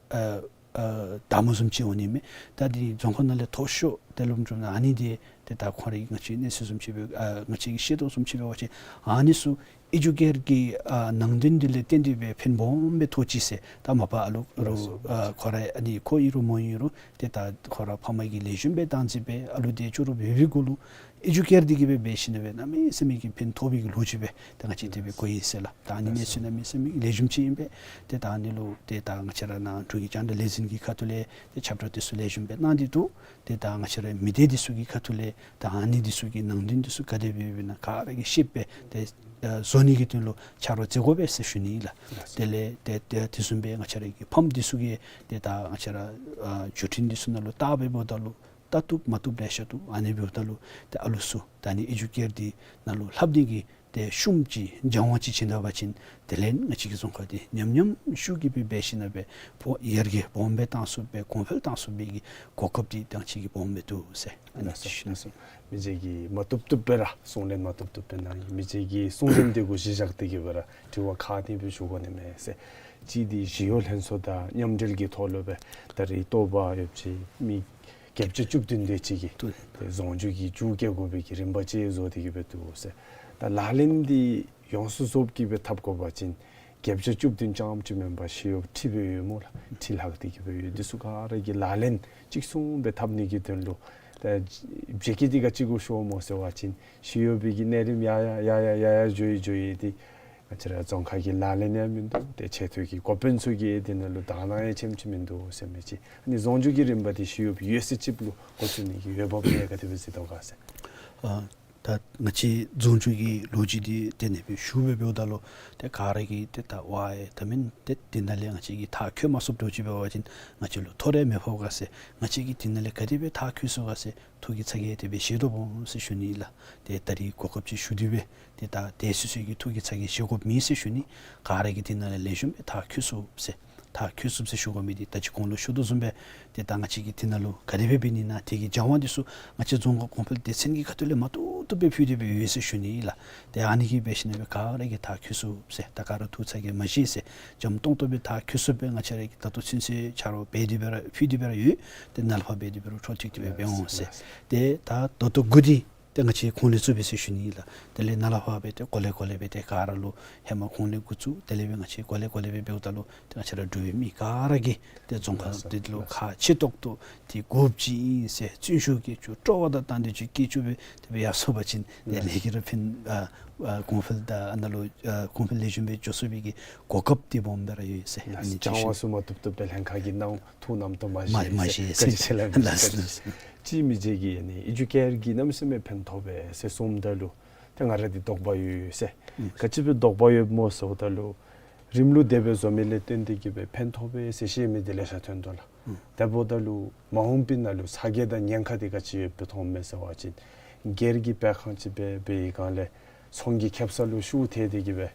ཨ་ཨ་བདག་མོ་བཟུམ་ཅིག་འོང་ནི་མས། ད་འདི་རྫོང་ཁ་ནང་ལས་མཐོ་ཤོས་ཏེ་སློབ་རིམ་དྲུག་ནང་ཨ་ནི་འདི་ཏེ་ད་ཁོང་རའི་ང་བཅས་གནས་ཚུལ་བཟུམ་ཅིག་སྦེ་ཨ་ང་བཅས་ཀྱིས་ཤེས་དོ་བཟུམ་ཅིག་འབད་བ་ཅིན་ཨ་ནི་ཚུ་ཨེ་ཌུ་ཀེར་གྱི་ཨ་ནང་དོན་འདི་ལས་བརྟེན་ཏེ་སྦེ་ཕན་སྦོམ་སྦེ་ཐོགས་ཅི་ཟེར། ད་མ་པ་ཨ་ལུ་རུང་ཨ་ཁོ་ར་ཨ་ནི་ཁོ་ཨིན་རུང་མོ་ཨིན་རུང་ཏེ་ད་ཁོ་ར་ཕ་མ་གིས་ལེགས་ཤོམ་སྦེ་བདག་འཛིན་འབད་ཨ་ལུ་འདི་ཅོག་ར་འབད་བའི་གུ་ལུ་ཨེ་ཌུ་ཀེར་འདི་གིས་སྦེ་འབད་ཞིན་ན་སྦེ་གནམ་མེད་ས་མེད་ཀྱི་ཕན་ཐོགས་པའི་གི་ལོ་རྒྱུས་སྦེ་ད་ང་བཅས་དེ་སྦེ་གོ་ཡི་ཟེར་ལགས། ད་ཨ་ནི་གནས་ཚུལ་གནམ་མེད་ས་མེད་ཀྱི་ལེགས་ཤོམ་ཅིག་ཨིན་པས། ཏེ་ད་ཨ་ནི་ལུ་ཏེ་ད་ང་བཅས་ར་ནཱ་འབྲུག་གི་རྒྱང་བསྒྲགས་ལས་འཛིན་གྱི་ཁ་ཐུག་ལས་ཏེ་ཁྱབ་བསྒྲགས་འདི་ཚུ་ལེགས་ཤོམ་སྦེ་གནང་སྟེ་འདུག། ཏེ་ད་ང་བཅས་ར་མི་སྡེ་འདི་ཚུ་གི་ཁ་ཐུག་ལས་ད་ཨ་ནི་འདི་ཚུ་གི་ནང་དོན་འདི་ཚུ་ག་དེ་སྦེ་ཡོདཔ་ཨིན་ན་ག་ར་གིས་ཤེསཔ་སྦེ་ཏེ་ཨ་བཟོ་ནི་གི་དོན་ལུ་ཕྱག་རོགས་མཛད་དགོ་པས་ཟེར་ཞུ་ནི་ཨིན་ལགས། དེ་ལས་ཏེ་ཏེ་དེ་བཟུམ་སྦེ་ང་བཅས་ར་གི་ཕམ་འདི་ཚུ་གིས་ཏེ་ད་ང་བཅས་ར་ཨ་བརྒྱུད་འཕྲིན་འདི་ཚུ་ནང་ལུ་བལྟ་སྦེ་འབདཝ་ད་ལུ་བལྟ་བཏུབ་མ་བཏུབ་ལེ་ཤ་འདུག། ཨ་ནི་འབདཝ་ད་ལུ་ཏེ་ཨ་ལུ་ཚུ་ད་ཨ་ནི་ཨེ་ཌུ་ཀེར་འདི་ནང་ལུ་ལྷབ་ནི་གི་ཏེ་ཤུམ་ཅིག་སྦྱང་བ་ཅིག་བྱིན་ད་པ་ཅིན་དེ་ལས་ང་བཅས་ཀྱི་རྫོང་ཁ་འདི་ཉམས་ཉམས་ཤུགས་ཀྱིས་སྦེ་འབད་ཞིན་ན་སྦེ་ཕོ་ཡར་རྒྱས་སྦོམ་སྦེ་བཏང་ཚུགསཔ་སྦེ་གོང་འཕེལ་བཏང་ཚུགས་པའི་གི་གོ་སྐབས་འདི་ད་ང་བཅས་ཀྱིས་སྦོམ་སྦེ་འདུག་ཟེར། ཨ་ནི་ལགས་སོ། ཅིག་ལགས་སོ། མི་རྗེ་གིས་མ་བཏུབ་བཏུབ་སྦེ་ར་གསུང་ལན་མ་བཏུབ་བཏུབ་སྦེ་གནང་ཡི། མི་རྗེ་གི་གསུང་ལན་འདི་གུ་གཞི་བཞག་སྟེ་གིས་སྦེ་ར་དྲི་བ་ཁག་གཉིས་སྦེ་ཞུ་དགོ་ནི་མས་ཟེར། གཅིག་འདི་ཞི་གཡོག་ལྷན་ཚོགས་དང་མཉམ་འབྲེལ་གྱི་ཐོག་ལུ་སྦེ་ད་རེས་ལྟོ་བ་ཡོདཔ་ཅིག་མི་བརྒྱད་ཅུ་བཅུ་བདུན་དེ་ཅིག་གིས་ཏེ་རྫོང་རྒྱུ་གི་རྒྱུ་སྐྱེལ་དགོ་པའི་གི་རིམ་པ་ཅིག་བཟོ་སྟེ་གིས་སྦེ་འདུག་ཟེར། ད་ལག་ལེན་འདི་ཡོངས་སུ་རྫོགསཔ་གིས་སྦེ་འཐབ་དགོ་པ་ཅིན་ བརྒྱ་ཆ་བཅུ་བདུན་ཙམ་ཅིག་མེན་པར་ཞི་གཡོག་ཁྲི་སྦེ་ཡོད་སྨོ་ལགས། ཁྲི་ལྷག་སྟེ་གི་སྦེ་ཡོད། འདི་ཚུ་ག་ར་གི་ལག་ལེན་གཅིག་མཚུངས་སྦེ་འཐབ་ནི་གི་དོན་ལུ་ད་བྱེད་ཀྱི་འདི་ག་ཅི་གུ་ཤོར་སྨོ་ཟེར་བ་ཅིན་ཞི་གཡོག་པའི་གི་གནས་རིམ་ཡར་ཡར་ཡར་ཡར་ཡར་ཡར་འགྱོ་ཡི་འགྱོ་ཡི་འདི་ང་བཅས་ར་རྫོང་ཁག་གི་ལག་ལེན་ཡང་མིན་འདུག། ཏེ་ཆེ་མཐོའི་གི་འགོ་དཔོན་ཚུ་གིས་འདི་ནང་ལུ་དག་སྣང་ཡང་ཆེམ་ཆེ་མིན་འདུག་ཟེར་མི་ཅིག། ཨ་ནི་རྫོང་བརྒྱུད་ཀྱི་རིམ་པ་འདི་ཞི་གཡོག་པའི་ཡོད་ཚད་ཅིག་ལུ་འགོ་བཙུགས་ནི་གི་འོས་འབབ་ཡང་ག་དེ་སྦེ་གཟིགས་དོ་ག་ཟེར། ཨ་ད་ང་བཅས་རྫོང་བརྒྱུད་ཀྱི་ལོ་རྒྱུས་འདི་དེ་ནང་སྦེ་ཞུ་སྦེ་འབདཝ་ད་ལུ་ཏེ་ག་ར་གིས་ཏེ་ད་ཝའེ་ད་མེན་ཏེ་འདི་ནང་ལས་ང་བཅས་ཀྱིས་མཐར་འཁྱོལ་མ་ཚུགསཔ་འདྲཝ་ཅིག་འབད་བ་ཅིན་ང་བཅས་ལུ་ཐོ་རེ་མི་ཕོག་ག་ཟེར། ང་བཅས་ཀྱིས་འདི་ནང་ལས་ག་དེ་སྦེ་མཐར་འཁྱོལ་ཚུགས་ག་ཟེར་ཐུགས་ཀྱི་ཚ་གྱང་དེ་སྦེ་བཞེས་དོ་འོང་ཟེར་ཞུ་ནི་ལགས། ཏེ་ད་རིས་གོ་སྐབས་ཅིག་ཞུ་དེ་སྦེ་ཏེ་ད་དེ་སོ་སོའི་གི་ཐུགས་ཀྱི་ཚ་གྱང་བཞེས་དགོཔ་མེད་ཟེར་ཞུ་ནི། ག་ར་གིས་འདི་ནང་ལས་ལེགས་ཤོམ་སྦེ་མཐར་འཁྱོལ་ཚུགསཔ་ཟེར། མཐར་འཁྱོལ་ཚུགསཔ་ཟེར་ཞུ་དགོ་མི་འདི་ད་ཅི་གོང་ལུ་ཞུ་དོ་བཟུམ་སྦེ་ཏེ་ད་ང་བཅས་ཀྱིས་འདི་ནང་ལུ་ག་དེ་སྦེ་འབད་ནི་ཨིན་ན་དེ་གི་སྦྱང་བ་འདི་ཚུ་ང་བཅས་རྫོང་ཁག་གོང་འཕེལ་སྡེ་ཚན་གྱི་ཁ་ཐུག་ལས་མ་ཐུབ་ཐུབ་སྦེ་ཕུལ་ཏེ་སྦེ་ཡོད་ཟེར་ཞུ་ནི་ལགས། ཏེ་ཨ་ནི་གིས་འབད་ཞིནམ་ལས་ག་ར་གིས་མཐར་འཁྱོལ་ཚུགསཔ་ཟེར་ད་ག་ར་ཐུགས་ཚ་གྱང་མ་བཞེས་ཟེར། འཇམ་ཏོང་ཏོ་སྦེ་མཐར་འཁྱོལ་ཚུགསཔ་སྦེ་ང་བཅས་ར་གིས་ད་ལྟོ་ཚུན་ཚོད་ཆ་རོགས་འབད་དེ་སྦེ་ར་ཕུལ་ཏེ་སྦེ་ར་ཡོད། ཏེ་ནཱ་ལས་ཕར་འབད་དེ་སྦེ་ར་འཕྲོ་མཐུད་དེ་སྦེ་འབད་འོང་ཟེར། ཏེ་ད་ད་ལྟོ་འགོ་འདི་ཏེ་ང་བཅས་ཁོང་ལས་བཙུགས་པས་ཟེར་ཞུ་ནི་ལགས། དེ་ལས་ནཱ་ལས་ཕར་སྦེ་ཏེ་གོ་ལེ་གོ་ལེ་སྦེ་ཏེ་ག་ར་ལུ་ཧེ་མ་ཁོང་ལས་འགོ་བཙུགས། དེ་ལས་སྦེ་ང་བཅས་གོ་ལེ་གོ་ལེ་སྦེ་འབདཝ་ད་ལུ་ཏེ་ང་བཅས་ར་འབྲུག་པའི་མི་ག་ར་གིས་ཏེ་རྫོང་ཁག་འདི་ལུ་ཁག་ཆེ་ཏོག་ཏོ་ཏེ་དགོཔ་ཅིག་ཨིན་ཟེར་བརྩོན་ཤུགས་བསྐྱེད་ཅུང་སྤྲོ་བ་དང་བསྟུན་ཏེ་ཅིག་བསྐྱེད་ཅུང་སྦེ་དེ་སྦེ་ཡར་སོང་པ་ཅིན་ཏེ་ལས་ཀྱི་ར་ཕན་ཨ་ཨ་གོང་འཕེལ་དང་ཨ་ནཱ་ལུ་ཨ་གོང་འཕེལ་ལེགས་ཤོམ་སྦེ་འགྱོ་ཚུགས་པའི་གི་གོ་སྐབས་འདི་སྦོམ་སྦེ་ར་ཡོད་ཟེར། ཨ་ནི་ཅིག་སྦྱང་བ་ཚུ་མ་ཐུབ་ཐུབ་སྦེ་ལྷན་ཁག་གི་ནང་ཐུགས་རྣམ་རྟོག་མ་མ་བཞེས་མ་ཟེར་བཞེས་བཀའ་དྲིན་ཆེ་ལགས། ལགས་སོ། ལགས་སོ། གཅིག་མི་རྗེ་གིས་ཨ་ནི་ཨེ་ཇུ་ཀེར་གྱིས་གནམ་མེད་ས་མེད་ཕན་ཐོགས་པས་ཟེར་གསུངམ་ད་ལུ་ཏེ་ང་ར་འདི་དོགས་པ་ཡོད་ཡོད་ཟེར། ཨུམ། ག་ཅི་སྦེ་དོགས་པ་ཡོདཔ་སྨོ་ཟེརཝ་ད་ལུ་རིམ་ལུགས་དེ་སྦེ་བཟོ་མི་ལས་བརྟེན་ཏེ་གི་སྦེ་ཕན་ཐོགས་པས་ཟེར་བཤད་མི་འདི་ལེ་ཤ་ཐོན་དོ་ལགས། ཨུམ། དེ་འབདཝ་ད་ལུ་མ་འོངས་པའི་ནང་ལུ་ཚ་གྱང་དང་ཉེན་ཁ་འདི་ག་ཅི་ཡོདཔ་སྦེ་མཐོངམ་མས་ཟེར་བ་ཅིན་སྒེར་གྱི་སྦེ་གང་ཅི་སྦེ་འབད་བའི་སྒང་ལས་ཚོང་གི་ཁེབ་ས་ལུ་ཤུགས་ཐལ་ཏེ་གི་སྦེ་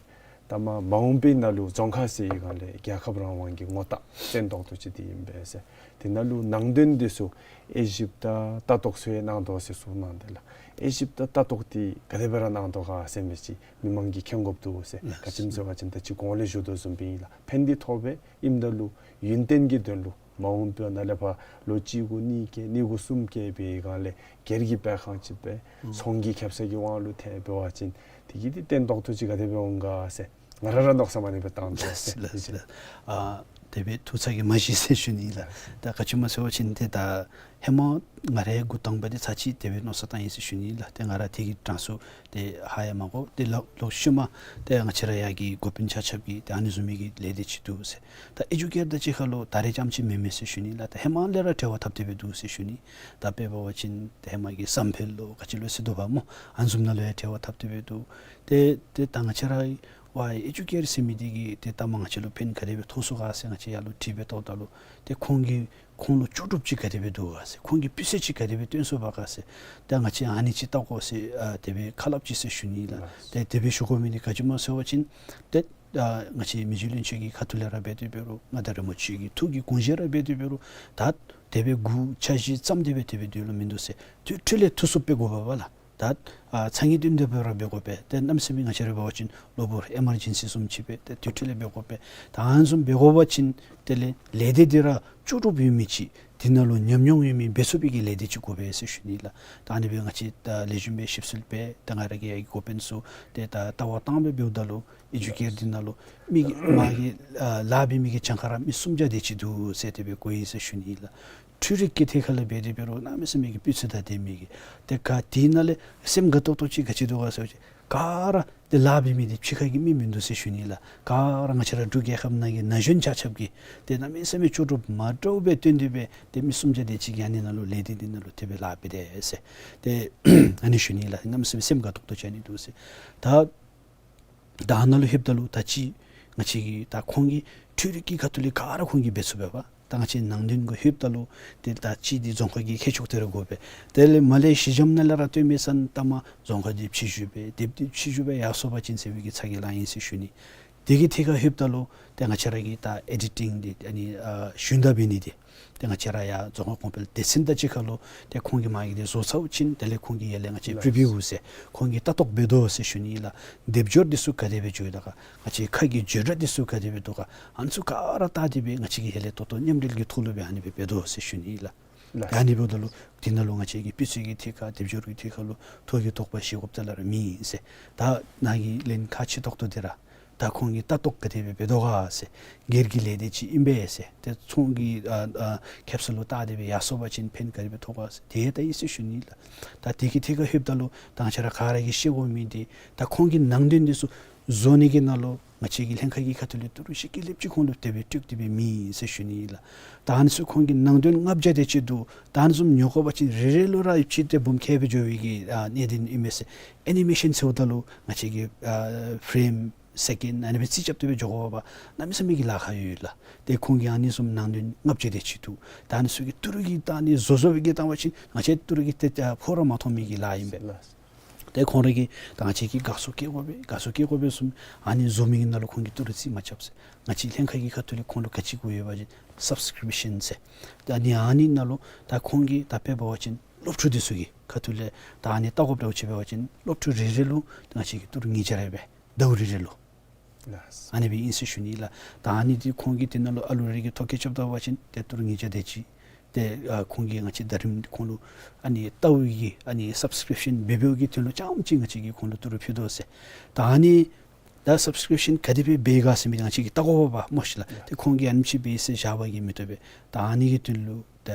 ད་མ་མ་འོངས་པའི་ནང་ལུ་རྫོང་ཁག་ཟེར་བའི་སྒང་ལས་རྒྱལ་ཁབ་རང་དབང་གི་ངོ་རྟགས་བརྟན་ཏོག་ཏོ་ཅིག་འདི་ཨིན་པས་ཟེར། དེ་ནང་ལུ་ནང་དོན་འདི་ཚུ་དབྱེ་ཞིབ་དང་ལྟ་རྟོག་ཚུ་ཡང་གནང་དོ་ཟེར་གསུངས་གནང་དེ་ལགས། དབྱེ་ཞིབ་དང་ལྟ་རྟོག་འདི་ག་དེ་སྦེ་ར་གནང་དོ་ག་ཟེར་མི་ཅིག་མི་མང་གིས་མཁྱེན་དགོཔ་འདུག་ཟེར། ལགས། ག་ཅི་སྨོ་ཟེར་བ་ཅིན་ད་ཅི་གོང་ལས་ཞུ་དོ་བཟུམ་སྦེ་ཨིན་ལགས། ཕན་འདི་ཐོགས་པས། ཨིནམ་ད་ལུ་ཡུན་བརྟན་གྱི་དོན་ལུ་མ་འོངས་པའི་ནང་ལས་ཕར་ལོ་གཅིག་དགུ་གཉིས་བརྒལ་གཉིས་དགུ་གསུམ་བརྒལ་བའི་སྒང་ལས་སྒེར་གྱི་སྦེ་གང་ཅི་སྦེ་ཨུམ་ཚོང་གི་ཁེབ་ས་གི་དབང་ལུ་ཐལ་འབད་བ་ཅིན་དེ་གི་འདི་བརྟན་ཏོག་ཏོ་ཅིག་ག་དེ་སྦེ་འོང་ག་ཟེར་ང་ར་ར་མནོ་བསམ་ཨ་ནི་སྦེ་བཏང་དོ་ཟེར། ལགས་ལགས་ལགས། ཨ་དེ་སྦེ་ཐུགས་ཚ་གྱང་མ་བཞེས་ཟེར་ཞུ་ནི་ལགས། ད་ག་ཅི་སྨོ་ཟེར་བ་ཅིན་ཏེ་ད་ཧེ་མ་ང་རའི་འགོ་དང་པ་འདི་ཚར་གཅིག་དེ་སྦེ་མནོ་བསམ་བཏང་ཡི་ཟེར་ཞུ་ནི་ལགས། ཏེ་ང་ར་དེ་གི་གྲངས་སུ་ཏེ་ཧ་ཡང་མ་གོ། ཏེ་ལོག་ལོག་ཤུལ་མ་ཏེ་ང་བཅས་ར་ཡར་གྱི་འགོ་དཔོན་ཆ་ཁྱབ་ཀྱིས་ཏེ་ཨ་ནི་བཟུམ་མའི་གི་ལས་སྡེ་ཅིག་འདུག་ཟེར། ད་ཨེ་ཇུ་ཀེར་དང་གཅིག་ཁར་ལུ་ད་རེས་རྐྱངམ་ཅིག་མེན་མས་ཟེར་ཞུ་ནི་ལགས། ད་ཧེ་མ་ལས་ར་འབྲེལ་བ་འཐབ་སྟེ་སྦེ་འདུག་ཟེར་ཞུ་ནི། ད་དཔེ་འབད་བ་ཅིན་ཏེ་ཧེ་མ་གི་བསམ་འཕེལ་ལོ་ག་ཅི་ལོ་ཟེར་དོ་བ་སྨོ། ཨ་ནི་བཟུམ་ནང་ལུ་ཡང་འབྲེལ་བ་འཐབ་སྟེ་སྦེ་འདུག། ཏེ་ཏེ་ད་ང་བཅས་ར་ཝའེ་ཨེ་ཇུ་ཀེར་ཟེར་མི་འདི་གིས་ཏེ་ད་མ་ང་བཅས་ལུ་ཕན་ག་དེ་སྦེ་ཐོགས་སོང་ག་ཟེར་ང་བཅས་ཡར་ལུ་དྲི་སྦེ་བལྟཝ་ད་ལུ་ཏེ་ཁོང་གིས་ཁོང་ལུ་ལྕོགས་གྲུབ་ཅིག་ག་དེ་སྦེ་འདུག་ག་ཟེར། ཁོང་གིས་སྤུས་ཚད་ཅིག་ག་དེ་སྦེ་སྟོན་སོང་བ་ག་ཟེར། ད་ང་བཅས་ཨ་ནི་ཅིག་བལྟ་དགོ་ཟེར་ཨ་དེ་སྦེ་ཁ་སླབ་ཅི་ཟེར་ཞུ་ནི་ལགས། ཏེ་དེ་སྦེ་ཞུ་དགོ་མི་འདི་ག་ཅི་སྨོ་ཟེར་བ་ཅིན་ཏེ་ཨ་ང་བཅས་མི་རྗེ་བློན་ཆེན་གྱི་ཁ་ཐུག་ལས་ར་འབད་དེ་འབད་རུང་མངའ་བདག་རིན་པོ་ཆེ་གི་ཐུགས་ཀྱི་དགོངས་བཞེད་ར་འབད་དེ་འབད་རུང་ད་དེ་སྦེ་འགོ་འཆར་གཞི་བརྩམས་ཏེ་སྦེ་དེ་སྦེ་སྡོད་ལོང་མིན་འདུག་ཟེར། དུས་འཕྲལ་ལས་ཐུགས་སུབ་སྦེ་དགོ་པས་ལགས། ད་ཨ་ཚ་ངེས་དོན་དེ་སྦེ་ར་འབད་དགོ་པས། ཏེ་གནམ་མེད་ས་མེད་ང་བཅས་ར་འབད་བ་ཅིན་གློ་བུར་ཨེ་མར་ཇེན་སི་བཟུམ་ཅིག་སྦེ་ཏེ་དུས་འཕྲལ་ལས་འབད་དགོ་པས། ད་ཨ་ནི་བཟུམ་འབད་དགོ་པ་ཅིན་དེ་ལས་ལས་སྡེ་འདི་ར་ལྕོགས་གྲུབ་ཡོད་མི་ཅིག་འདི་ནང་ལུ་ཉམས་མྱོང་ཡོད་མི་འབད་ཚུགས་པའི་གི་ལས་སྡེ་ཅིག་དགོ་པས་ཟེར་ཞུ་ནི་ལགས། ད་ཨ་ནི་སྦེ་ང་བཅས་ད་ལེགས་ཤོམ་སྦེ་ཞིབ་འཚོལ་འབད་ད་ང་ར་གི་ཡ་གི་འགོ་དཔོན་ཚུ་ཏེ་ད་ལྟ་བ་བཏང་སྦེ་འབདཝ་ད་ལུ་ཨེ་ཇུ་ཀེར་འདི་ནང་ལུ་མི་གི་མ་གི་ཨ་ལཱ་འབད་མི་གི་གྱངས་ཁ་ར་མི་སུམ་བརྒྱ་དེ་ཅིག་འདུག་ཟེར་དེ་སྦེ་གོ་ཡི་ཟེར་ཞུ་ནི་ལགས། འཕྲུལ་རིག་གི་ཐད་ཁར་ལས་འབད་དེ་འབད་རུང་གནམ་མེད་ས་མེད་ཀྱི་སྤུས་ཚད་དང་ལྡན་མི་གི་ཏེ་ག་དེ་ནང་ལས་སེམས་དགའ་ཏོག་ཏོ་ཅིག་ག་ཅི་འདུག་ག་ཟེར་བ་ཅིན་ག་ར་ཏེ་ལཱ་འབད་མི་འདི་ཕྱི་ཁ་གི་མི་མིན་འདུག་ཟེར་ཞུ་ནི་ལགས། ག་ར་ང་བཅས་ར་འབྲུག་རྒྱལ་ཁབ་ནང་གི་ན་གཞོན་ཆ་ཁྱབ་ཀྱིས་ཏེ་གནམ་མེད་ས་མེད་ལྕོགས་གྲུབ་མ་འདྲཝ་སྦེ་སྟོན་ཏེ་སྦེ་ཏེ་མི་སུམ་བརྒྱ་དེ་ཅིག་གིས་ཨ་ནི་ནང་ལུ་ལས་སྡེ་འདི་ནང་ལུ་དེ་སྦེ་ལཱ་འབད་དེས་ཟེར་ཏེ་ཨ་ནི་ཞུ་ནི་ལགས། གནམ་མེད་ས་མེད་སེམས་དགའ་ཏོག་ཏོ་ཅིག་ཨ་ནི་འདུག་ཟེར། ད་ད་ནཱ་ལུ་ལྷོདཔ་ད་ལུ་ད་ཅི་ང་བཅས་ཀྱིས་ད་ཁོང་གིས་འཕྲུལ་རིག་གི་ཁ་ཐུག་ལས་ག་ར་ཁོང་གིས་འབད་ཚུགས་པས་པ། ད་ང་བཅས་ནང་དོན་གུ་ལྷོདཔ་ད་ལུ་ཏེ་ད་ཅི་འདི་རྫོང་ཁག་གི་མཁས་མཆོག་དེ་ར་དགོ་པས། དེ་ལས་མར་ལས་གཞི་འགྱམ་ནང་ལས་ར་སྟོན་མི་ཚུན་ད་མ་རྫོང་ཁག་འདི་ཕྱི་བཤུད་འབད་དེབ་འདི་ཕྱི་བཤུད་འབད་ཡར་སོང་པ་ཅིན་ཟེར་བའི་གི་ཚ་གྱང་ལང་ཡི་ཟེར་ཞུ་ནི། དེ་གི་ཐད་ཁར་ལྷོདཔ་ད་ལུ་ཏེ་ང་བཅས་ར་གི་ད་ཨེ་ཌི་ཊིང་འདི་ཨ་ནི་ཨ་ཞུན་དག་འབད་ནི་འདི་ཏེ་ང་བཅས་ར་ཡར་རྫོང་ཁག་གོང་འཕེལ་སྡེ་ཚན་དང་གཅིག་ཁར་ལུ་ཏེ་ཁོང་གིས་མ་གི་འདི་བཟོ་ཚརཝ་ཅིག་དེ་ལས་ཁོང་གིས་ཡར་ལས་ང་བཅས་པྲི་བིའུ་ཟེར་ཁོང་གིས་ལྟ་རྟོག་འབད་དོ་ཟེར་ཞུ་ནི་ལགས། སྡེབ་སྦྱོར་འདི་ཚུ་ག་དེ་སྦེ་འགྱོ་ཡི་ད་ག་ང་བཅས་ཁ་གི་བརྗོད་སྒྲ་འདི་ཚུ་ག་དེ་སྦེ་འདུག་ག་ཨ་ནི་ཚུ་ག་ར་བལྟ་སྟེ་སྦེ་ང་བཅས་ཀྱིས་ཡར་ལས་ཏོག་ཏོ་མཉམ་འབྲེལ་གྱི་ཐོག་ལུ་སྦེ་ཨ་ནི་སྦེ་འབད་དོ་ཟེར་ཞུ་ནི་ལགས། ལགས། ཨ་ནི་འབདཝ་ད་ལུ་འདི་ནང་ལུ་ང་བཅས་ཀྱིས་སྤུས་ཚད་ཀྱི་ཐད་ཁར་སྡེབ་སྦྱོར་གྱི་ཐད་ཁར་ལུ་ཐོ་གི་དོགས་པ་བཞེས་དགོཔ་རྩ་ལས་ར་མེད་ཟེར། ད་ནཱ་གི་ལན་ཁག་ཆེ་ཏོག་ཏོ་འདི་ར་ ད་ཁོང་གིས་ལྟ་རྟོག་ག་དེ་སྦེ་འབད་དོ་ག་ཟེར། སྒེར་གྱི་ལས་སྡེ་ཅིག་ཨིན་པས་ཟེར། ཏེ་ཚོང་གི་ཨ་ཨ་ཁེབ་ས་ལུ་བལྟ་སྟེ་སྦེ་ཡར་སོང་པ་ཅིན་ཕན་ག་དེ་སྦེ་ཐོགས་ག་ཟེར། དེ་ལྟ་ཡི་ཟེར་ཞུ་ནི་ལགས། ད་དེ་གི་ཐད་ཁར་ལྷོདཔ་ད་ལུ་ད་ང་བཅས་ར་ག་ར་གིས་ཤེས་དགོ་མི་འདི་ད་ཁོང་གི་ནང་དོན་འདི་ཚུ་བཟོ་ནི་གི་ནང་ལུ་ང་བཅས་ཀྱི་ལྷན་ཁག་གི་ཁ་ཐུག་ལས་ཏི་རུ་ཤིག་གི་ལེབ་ཅིག་ཁོང་ལུ་དེ་སྦེ་སྤྲོད་དེ་སྦེ་མེད་ཟེར་ཞུ་ནི་ལགས། ད་ཨ་ནི་ཚུ་ཁོང་གི་ནང་དོན་ལྔ་བརྒྱ་དེ་ཅིག་འདུག། ད་ཨ་ནི་བཟུམ་ཉོ་དགོ་པ་ཅིན་རེ་རེ་ལུ་ར་ཡོདཔ་ཅིག་ཏེ་འབུམ་ཁལ་སྦེ་འགྱོ་བའི་གི་ཨ་གནད་དོན་ཨིན་མས་ཟེར། ཨེ་ནི་མེ་ཤཱན་ཟེརཝ་ད་ལུ་ང་བཅས་ཀྱི་ཨ་ཕེ་རེམ་སེ་ཀེནཌ་ཨ་ནི་སྦེ་རྩིས་རྐྱབ་སྟེ་སྦེ་འགྱོ་དགོ་པ་གནམ་མེད་ས་མེད་ཀྱི་ལཱ་ཁག་ཡོད་ལགས། ཏེ་ཁོང་གིས་ཨ་ནི་བཟུམ་ནང་དོན་ལྔ་བརྒྱ་དེ་ཅིག་འདུག། ད་ཨ་ནི་ཚུ་གི་ཏི་རུ་གིས་ད་ཨ་ནི་བཟོ་བཟོ་བའི་གི་བཏང་པ་ཅིན་ང་བཅས་ཏི་རུ་གིས་ཏེ་ཨ་ཕོགས་ར་མ་ཐོབ་མི་གི་ལཱ་ཨིན་པས། ཏེ་ཁོང་ར་གིས་ད་ང་བཅས་ཀྱིས་དགའ་ཚོར་བསྐྱེད་དགོ་པས། དགའ་ཚོར་བསྐྱེད་དགོ་པས་བཟུམ་ཨ་ནི་བཟོ་མི་གི་ནང་ལུ་ཁོང་གིས་ཏི་རུ་རྩིས་མ་རྐྱབ་ཟེར། ང་བཅས་ལྷན་ཁག་གི་ཁ་ཐུག་ལས་ཁོང་ལུ་ག་ཅི་དགོ་ཡོད་པ་ཅིན་སབ་སི་ཀི་རིབ་ཤཱན་ཟེར། ད་ཨ་ནི་ཨ་ནི་ནང་ལུ་ད་ཁོང་གིས་ད་དཔེ་འབད་བ་ཅིན་སློབ་ཕྲུག་འདི་ཚུ་གི་ཁ་ཐུག་ལས་ད་ཨ་ནི་ལྟ་དགོཔ་འདྲཝ་ཅིག་འབད་བ་ཅིན་སློབ་ཕྲུག་རེ་རེ་ལུ་ད་ང་བཅས་ཀྱིས་ཏི་རུ་ཉིས་བརྒྱ་རེ་སྦེ་ཟླཝ་རེ་རེ་ལུ་ལགས། ཨ་ནི་སྦེ་ཨིན་ཟེར་ཞུ་ནི་ལགས། ད་ཨ་ནི་འདི་ཁོང་གིས་དེ་ནང་ལུ་ཨ་ལུ་རེ་གི་ཐོ་བཀོད་རྐྱབ་ད་པ་ཅིན་ཏེ་ཏི་རུ་ཉིས་བརྒྱ་དེ་ཅིག། ཏེ་ཨ་ཁོང་གིས་ང་བཅས་ད་རིམ་ཁོང་ལུ་ཨ་ནི་ལྟ་བའི་གི་ཨ་ནི་སབ་སི་ཀི་རིབ་ཤཱན་འབད་འབདཝ་གི་དོན་ལུ་རྐྱངམ་ཅིག་ང་བཅས་ཀྱིས་ཁོང་ལུ་ཏི་རུ་ཕུལ་དོ་ཟེར། ད་ཨ་ནི་ད་སབ་སི་ཀི་རིབ་ཤཱན་ག་དེ་སྦེ་འབད་ག་ཟེར་མི་འདི་ང་བཅས་ཀྱིས་ལྟ་དགོ་པས་སྨོ་ཤེས་ལགས། ཏེ་ཁོང་གིས་ཨ་ནེམ་ཅིག་འབད་ཟེར་བཞག་པ་གིས་མི་བཏུབ་པས། ད་ཨ་ནི་གི་དོན་ལུ་ད་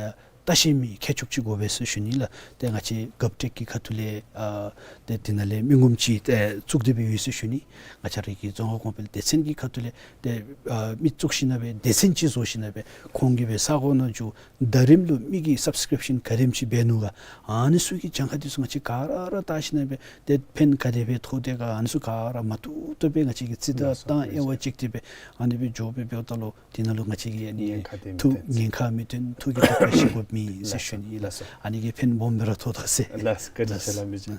ལྟ་ཤེས་མི་མཁས་མཆོག་ཅིག་དགོ་པས་ཟེར་ཞུ་ནི་ལགས། ཏེ་ང་བཅས་གབ་ཊེཀ་གི་ཁ་ཐུག་ལས་ཨ་ཏེ་དེ་ནང་ལས་མི་ངོམ་ཅིག་ཏེ་བཙུགས་ཏེ་སྦེ་ཡོད་ཟེར་ཞུ་ནི། ང་བཅས་ར་གི་རྫོང་ཁ་གོང་འཕེལ་སྡེ་ཚན་གྱི་ཁ་ཐུག་ལས་ཏེ་ཨ་མི་བཙུགས་ཞིན་ན་སྦེ་སྡེ་ཚན་ཅིག་བཟོ་ཞིན་ན་སྦེ་ཁོང་གིས་སྦེ་ས་གོ་ནང་འགྱོ་ད་རིམ་ལུ་མི་གི་སབ་སི་ཀི་རིབ་ཤཱན་ག་དེམ་ཅིག་འབད་ནུག་ག། ཨ་ནི་ཚུ་གི་གྱངས་ཁ་འདི་ཚུ་ང་བཅས་ག་ར་ར་བལྟ་ཞིན་ན་སྦེ་ཏེ་ཕན་ག་དེ་སྦེ་ཐོགས་དེས་ག། ཨ་ནི་ཚུ་ག་ར་མ་བཏུབ་བཏུབ་སྦེ་ང་བཅས་ཀྱིས་རྩིས་བལྟ་བཏང་དབྱེ་བ་དཔྱད་དེ་སྦེ་ཨ་ནི་སྦེ་འགྱོ་སྦེ་འབདཝ་ད་ལུ་དེ་ནང་ལུ་ང་བཅས་ཀྱི་ཨ་ནི་ཉེན་ཁ་དེ་མི་ཐུག་ཐོན། ཉེན་ཁ་མི་ཐོན། ཐུགས་ཀྱི་ཐུགས་ཁར་བཞེས་དགོཔ་མེད་ཟེར་ཞུ་ནི་ལགས། ལགས་སོ། ཨ་ནི་གིས་ཕན་སྦོམ་སྦེ་ར་ཐོགས་དོ་ཟེར། ལགས་སོ། བཀའ་དྲིན་ཆེ་ལགས་མི་རྗེ།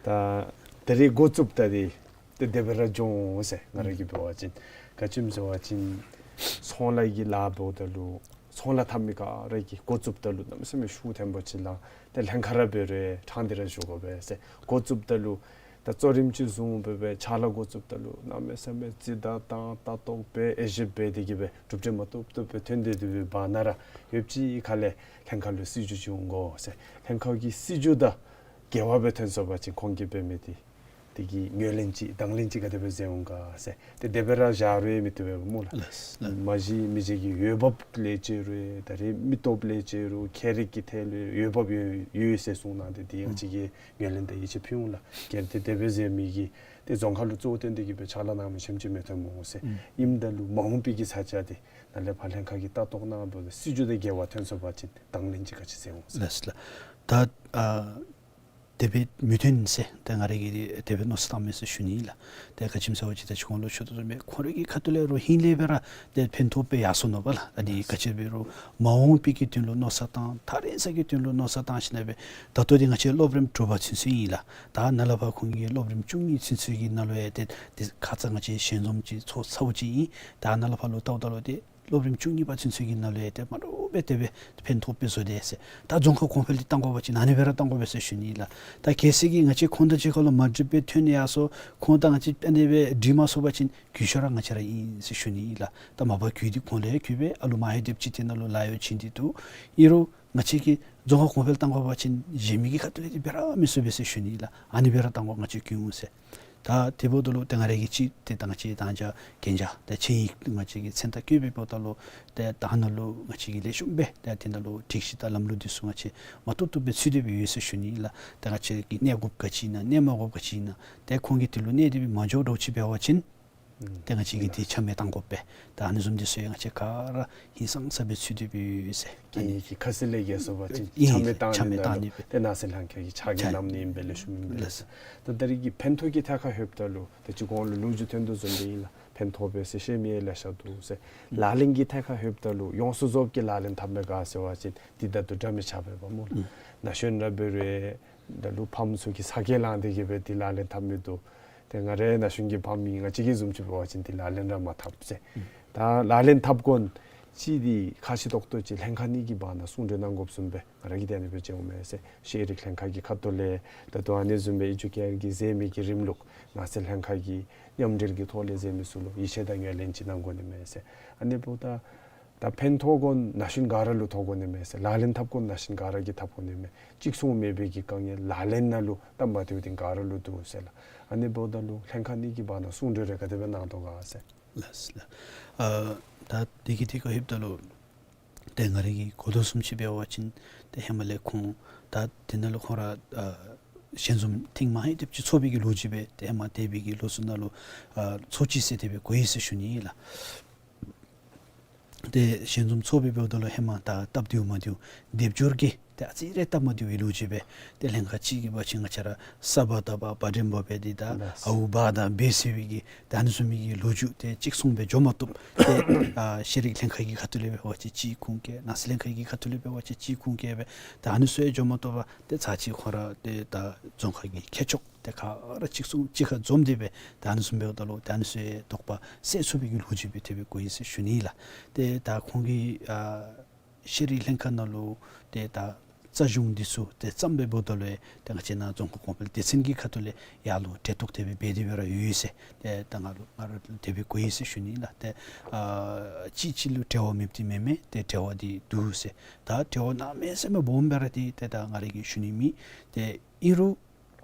ད་ད་རེས་འགོ་བཙུགསཔ་ད་འདི་ཏེ་དེ་སྦེ་ར་འགྱོ་འོང་ཟེར་ང་ར་གིས་འབད་བ་ཅིན། ག་ཅི་སྨོ་ཟེར་བ་ཅིན་ཚོང་ལཱ་གི་ལཱ་འབདཝ་ད་ལུ་ཚོང་ལཱ་འཐབ་མི་ག་ར་གིས་འགོ་བཙུགསཔ་ད་ལུ་གནམ་མེད་ས་མེད་ཤུགས་ཐོན་པ་ཅིག་ལང་། ཏེ་ལྷན་ཁག་ར་འབད་རུང་ཕྲང་སྟེ་ར་ཞུ་དགོ་པས་ཟེར། འགོ་བཙུགསཔ་ད་ལུ་ད་གཙོ་རིམ་ཅིག་བཟུང་སྦེ་སྦེ་ཕྱག་ལཱ་འགོ་བཙུགསཔ་ད་ལུ་གནམ་མེད་ས་མེད་རྩིས་བལྟ་བཏང་ལྟ་རྟོག་འབད་དབྱེ་ཞིབ་འབད་དེ་གིས་སྦེ་གྲུབ་འབྲས་མ་བཏུབ་བཏུབ་སྦེ་ཐོན་ཏེ་འདུག་པའི་བར་ན་ར་ཡོདཔ་ཅིག་ཁ་ལས་ལྷན་ཁག་ལུ་སྲིད་བྱུས་ཅིག་འོང་དགོ་ཟེར། ལྷན་ཁག་གི་སྲིད་བྱུས་དང་འགལ་བ་སྦེ་ཐོན་སོང་པ་ཅིན་ཁོང་གིས་འབད་མི་འདི་དེ་གི་ངོས་ལེན་ཅིག་དང་ལེན་ཅིག་ག་དེ་སྦེ་མཛད་འོང་ག་ཟེར། ཏེ་དེ་སྦེ་ར་བཞག་རུང་མི་བཏུབ་པས་སྨོ་ལགས། ལགས་སོ། མ་གཞི་མི་རྗེ་གི་འོས་འབབ་ལས་བྱས་རུང་ད་རེས་མི་སྟོབས་ལས་བྱས་རུང་ཁྱད་རིག་གི་ཐད་ལུ་འོས་འབབ་ཡོད་ཡོད་ཟེར་གསུངས་གནང་སྟེ་དེ་ཡང་ཅིག་གི་ངོས་ལེན་དང་ཡིད་ཆེས་ཕུལ་འོང་ལགས། གལ་ཏེ་དེ་སྦེ་མཛད་མི་གིས་ཏེ་རྫོང་ཁ་ལུ་གཙོ་བོ་བཏོན་ཏེ་གིས་སྦེ་ཕྱག་ལཱ་གནང་མི་ཆེམ་ཅིག་མི་ཐོན་འོང་ཟེར། ཨིནམ་ད་ལུ་མ་འོངས་པའི་གི་ས་ཆ་འདི་ནཱ་ལས་ཕར་ལྷན་ཁག་གིས་ལྟ་རྟོག་གནང་སྦེ་སྲིད་བྱུས་དང་འགལ་བ་ཐོན་སོང་པ་ཅིན་དང་ལེན་ཅིག་ག་ཅི་མཛད་འོང་ཟེར། ལགས་སོ་ལགས། ད་ཨ་དེ་སྦེ་མི་ཐོན་ཟེར་ཏེ་ང་ར་གིས་དེ་སྦེ་མནོ་བསམ་བཏང་མས་ཟེར་ཞུ་ནི་ལགས། ཏེ་ག་ཅི་སྨོ་ཟེར་བ་ཅིན་ད་ཅི་ཁོང་ལུ་ཞུ་དོ་བཟུམ་སྦེ་ཁོང་རའི་གི་ཁ་ཐུག་ལས་རུང་ཧིང་ལས་སྦེ་ར་ཏེ་ཕན་ཐོགས་སྦེ་ཡར་སོང་ནུག་པ་ལགས། ཨ་ནི་ག་ཅི་འབད་རུང་མ་འོངས་པའི་གི་དོན་ལུ་མནོ་བསམ་བཏང་ཐག་རིང་ས་གི་དོན་ལུ་མནོ་བསམ་བཏང་ཞིན་ན་སྦེ་ད་ལྟོ་འདི་ང་བཅས་སློབ་རིམ་དྲུག་པ་ཚུན་ཚོད་ཨིན་ལགས། ད་ནཱ་ལས་ཕར་ཁོང་གི་སློབ་རིམ་བཅུ་གཉིས་ཚུན་ཚོད་ཀྱི་ནང་ལུ་ཡང་ཏེ་ཏེ་ཁ་ཙ་ང་བཅས་ཞལ་འཛོམས་ཅིག་ཚོགས་ཚརཝ་ཅིག་ཨིན། ད་ནཱ་ལས་ཕར་ལུ་བལྟཝ་ད་ལུ་ཏེ་སློབ་རིམ་བཅུ་གཉིས་པ་ཚུན་ཚོད་ཀྱི་ནང་ལུ་ཡང་ཏེ་མ་འདྲཝ་སྦེ་དེ་སྦེ་ཕན་ཐོགས་སྦེ་བཟོ་དེས་ཟེར། ད་རྫོང་ཁ་གོང་འཕེལ་འདི་གཏང་དགོ་པ་ཅིན་ཨ་ནི་སྦེ་ར་གཏང་དགོ་པས་ཟེར་ཞུ་ནི་ལགས། ད་གལ་སྲིད་ཀྱིས་ང་བཅས་ཁོང་དང་གཅིག་ཁར་ལུ་མ་འགྲིགས་པའི་ཐོན་ཡར་སོང་ཁོང་དང་ང་བཅས་ཨ་ནི་སྦེ་འགྲིགས་མ་སོང་པ་ཅིན་གུས་ཞབས་ར་ང་བཅས་ར་ཨིན་ཟེར་ཞུ་ནི་ལགས། ད་མ་པ་གུས་འདི་ཁོང་ལུ་ཡང་གུས་པས། ཨ་ལུ་མ་ཧེ་དེབ་ཅིག་དེ་ནང་ལུ་ལཱ་ཡོད་ཅིག་འདི་འདུག། ཨིན་རུང་ང་བཅས་ཀྱིས་རྫོང་ཁ་གོང་འཕེལ་གཏང་དགོ་པ་ཅིན་གཞན་མི་གི་ཁ་ཐུག་ལས་འདི་འབད་ར་མི་ཚུགས་པས་ཟེར་ཞུ་ནི་ལགས། ཨ་ནི་སྦེ་ར་གཏང་དགོ། ང་བཅས་གུས་འོང་ཟེར། ད་དེ་འབདཝ་ད་ལུ་ཏེ་ང་ར་གིས་ཅིག་ཏེ་ད་ང་བཅས་ད་ཅི་གན་རྒྱ་ད་ཆིངས་ཡིག་ང་བཅས་ཀྱིས་མཚན་རྟགས་བཀོད་སྦེ་འབདཝ་ད་ལུ་ཏེ་ད་ནཱ་ལུ་ང་བཅས་ཀྱིས་ལེགས་ཤོམ་སྦེ་ཏེ་དེ་ནང་ལུ་སྒྲིག་གཞི་དང་ལམ་ལུགས་འདི་ཚུ་ང་བཅས་མ་བཏུབ་བཏུབ་སྦེ་ཚུད་དེ་སྦེ་ཡོད་ཟེར་ཞུ་ནི་ལགས། ཏེ་ང་བཅས་ཀྱིས་གནས་དགོཔ་ག་ཅི་ཨིན་ན་གནས་མ་དགོཔ་ག་ཅི་ཨིན་ན་ཏེ་ཁོང་གིས་དེ་ལུ་གནས་ཏེ་སྦེ་མ་འགྱོ་འདྲཝ་ཅིག་འབད་བ་ཅིན་ཏེ་ང་བཅས་ཀྱིས་དེ་ཆ་མེད་གཏང་དགོ་པས། ད་ཨ་ནི་བཟུམ་འདི་ཚུ་ཡང་ང་བཅས་ག་ར་ཧིང་སངས་ས་སྦེ་ཚུད་དེ་སྦེ་ཡོད་ཟེར། ཨ་ནི་གི་ཁ་གསལ་ལས་འགལ་སོང་པ་ཅིན་ཨིན་ཆ་མེད་གཏང་ཆ་མེད་གཏང་ནི་ནི་སྦེ་ཏེ་ནང་སྲིད་ལྷན་ཁག་གི་ཕྱག་འགན་ཆ་གནང་ནི་ཨིན་པས་ལགས། ཞུ་མི་ཨིན་པས་ལགས། ད་ད་རིས་ཀྱི་ཕན་ཐོགས་ཀྱི་ཐད་ཁར་ལྷོདཔ་ད་ལུ་ད་ཅི་གོང་ལུ་ལོ་རྒྱུས་ཐོན་དོ་བཟུམ་སྦེ་ཨིན་ལགས། ཕན་ཐོགས་པས་ཟེར་བཤད་མི་ལེ་ཤ་འདུག་ཟེར། ལག་ལེན་གྱི་ཐད་ཁར་ལྷོདཔ་ད་ལུ་ཡོངས་སུ་རྫོགསཔ་གིས་ལག་ལེན་འཐབ་མི་ག་ཟེར་བ་ཅིན་འདི་ད་དུང་འདྲ་མི་ཆགས་པས་པ་སྨོ་ལགས། ན་གཞོན་ར་འབད་རུང་ད་ལུ་ཕམ་ཚུ་གིས་ས་སྐལ་བླངས་ཏེ་གིས་སྦེ་འདི་ལག་ལེན་འཐབ་མི་འདུག། ཏེ་ང་རའི་ན་གཞོན་གྱི་ཕམ་ཨིན་ང་བཅས་ཀྱི་བཟུམ་ཅིག་འབད་བ་ཅིན་འདི་ལག་ལེན་ར་མ་འཐབ་ཟེར། ད་ལག་ལེན་འཐབ་དགོ་ཅིག་འདི་ཁ་ཤས་ཏོག་ཏོ་ཅིག་ལྷན་ཁག་གཉིས་ཀྱི་བར་ན་གསུང་གྲོས་གནང་དགོཔ་བཟུམ་སྦེ་ང་ར་གིས་ཏེ་ཨ་ནི་སྦེ་མཇལཝ་མས་ཟེར། ཤེས་རིག་ལྷན་ཁག་གི་ཁ་ཐུག་ལས་ད་ལྟོ་ཨ་ནི་བཟུམ་སྦེ་ཨེ་ཌུ་ཀེ་ཨར་གྱིས་མཛད་མི་གི་རིམ་ལུགས་ནང་སྲིད་ལྷན་ཁག་གི་མཉམ་འབྲེལ་གྱི་ཐོག་ལས་མཛད་མི་ཚུ་ལུ་ཡིད་ཆེས་དང་ངོས་ལེན་ཅིག་གནང་དགོ་ནི་མས་ཟེར། ཨ་ནི་འབདཝ་ད་ ད་ཕན་ཐོགས་དགོ་ན་གཞོན་ག་ར་ལུ་ཐོགས་དགོ་ནི་མས་ཟེར། ལག་ལེན་འཐབ་དགོ་ན་གཞོན་ག་ར་གིས་འཐབ་དགོ་ནི་མས། ཅིག་སོང་མེད་པའི་གི་དཀའ་ངལ་ལག་ལེན་ནང་ལུ་སྟབས་མ་བདེཝ་འདི་ག་ར་ལུ་འདུག་ཟེར་ལགས། ཨ་ནི་འབདཝ་ད་ལུ་ལྷན་ཁག་གཉིས་ཀྱི་བར་ན་གསུང་གྲོས་རེ་ག་དེ་སྦེ་གནང་དོ་ག་ཟེར། ལགས་ལགས། ཨ་ད་དེ་གི་ཐད་ཁར་ལྷོདཔ་ད་ལུ་ཏེ་ང་རའི་གི་གོ་དོ་བཟུམ་ཅིག་འབད་བ་ཅིན་ཏེ་ཧེ་མ་ལས་ཁོང་ད་དེ་ནང་ལུ་ཁོང་ར་ཨ་ཞལ་འཛོམས་ཐེངས་མ་ཧེ་དེམ་ཅིག་ཚོགས་པའི་གི་ལོ་རྒྱུས་སྦེ་ཏེ་ཧེ་མ་འདས་པའི་གི་ལོ་ཚུ་ནང་ལུ་ཨ་ཚོགས་ཅི་ཟེར་དེ་སྦེ་གོ་ཡི་ཟེར་ཞུ་ནི་ཨིན་ལགས། ཏེ་ཞལ་འཛོམས་ཚོགས་པའི་འབདཝ་ད་ལུ་ཧེ་མ་ད་སྟབས་བདེཝ་མ་བདེཝ་སྡེབ་སྦྱོར་གྱིས་ཏེ་ཨ་ཙི་རེ་སྟབས་མ་བདེཝ་ལོ་རྒྱུས་སྦེ་ཏེ་ལྷན་ཁག་ཅིག་གི་འབད་བ་ཅིན་ང་བཅས་ར་ས་བ་ད་བ་བ་འགྲེམ་བ་སྦེ་འདི་ད་ལགས། ཨའུ་བ་དང་བེ་ཟེར་བའི་གི་ད་ཨ་ནི་བཟུམ་མའི་གི་ལོ་རྒྱུས་ཏེ་ཅིག་སོང་སྦེ་འགྱོ་མ་བཏུབ། ཏེ་ཨ་ཤེས་རིག་ལྷན་ཁག་གི་ཁ་ཐུག་ལས་འབད་བ་ཅིན་ཅིག་ཁུངས་བཀལ། ནང་སྲིད་ལྷན་ཁག་གི་ཁ་ཐུག་ལས་འབད་བ་ཅིན་ཅིག་ཁུངས་བཀལ་སྦེ་ད་ཨ་ནི་ཚུ་ཡང་འགྱོ་མ་བཏུབ་པར་ཏེ་ཚར་གཅིག་ཁོང་ར་ཏེ་ད་རྫོང་ཁག་གི་མཁས་མཆོག་ཏེ་ག་ར་གཅིག་གསུང་གཅིག་ཁར་འཛོམས་ཏེ་སྦེ་ད་ཨ་ནི་བཟུམ་འབདཝ་ད་ལུ་ད་ཨ་ནི་ཚུ་ཡང་དོགས་པ་སེལ་ཚུགས་པའི་གི་ལོ་རྒྱུས་སྦེ་དེ་སྦེ་གོ་ཡི་ཟེར་ཞུ་ནི་ཨིན་ལགས། ཏེ་ད་ཁོང་གིས་ཨ་ཤེས་རིག་ལྷན་ཁག་ནང་ལུ་ཏེ་ད་རྩ་གཞུང་འདི་ཚུ་ཏེ་བརྩམས་སྦེ་འབདཝ་ད་ལུ་ཏེ་ང་བཅས་ནཱ་རྫོང་ཁ་གོང་འཕེལ་སྡེ་ཚན་གྱི་ཁ་ཐུག་ལས་ཡར་ལུ་གྲལ་གཏོགས་དེ་སྦེ་འབད་དེ་སྦེ་ར་ཡོད་ཟེར། ཏེ་ད་ང་ལུ་ང་ར་ལུ་དེ་སྦེ་གོ་ཡི་ཟེར་ཞུ་ནི་ཨིན་ལགས། ཏེ་ཨ་གཅིག་གཅིག་ལུ་འབྲེལ་བ་མེདཔ་འདི་མེན་མས། ཏེ་འབྲེལ་བ་འདི་འདུག་ཟེར། ད་འབྲེལ་བ་གནམ་མེད་ས་མེད་སྦོམ་སྦེ་ར་འདི་ཏེ་ད་ང་ར་གིས་ཞུ་ནི་མེད། ཏེ་ཨིན་རུང་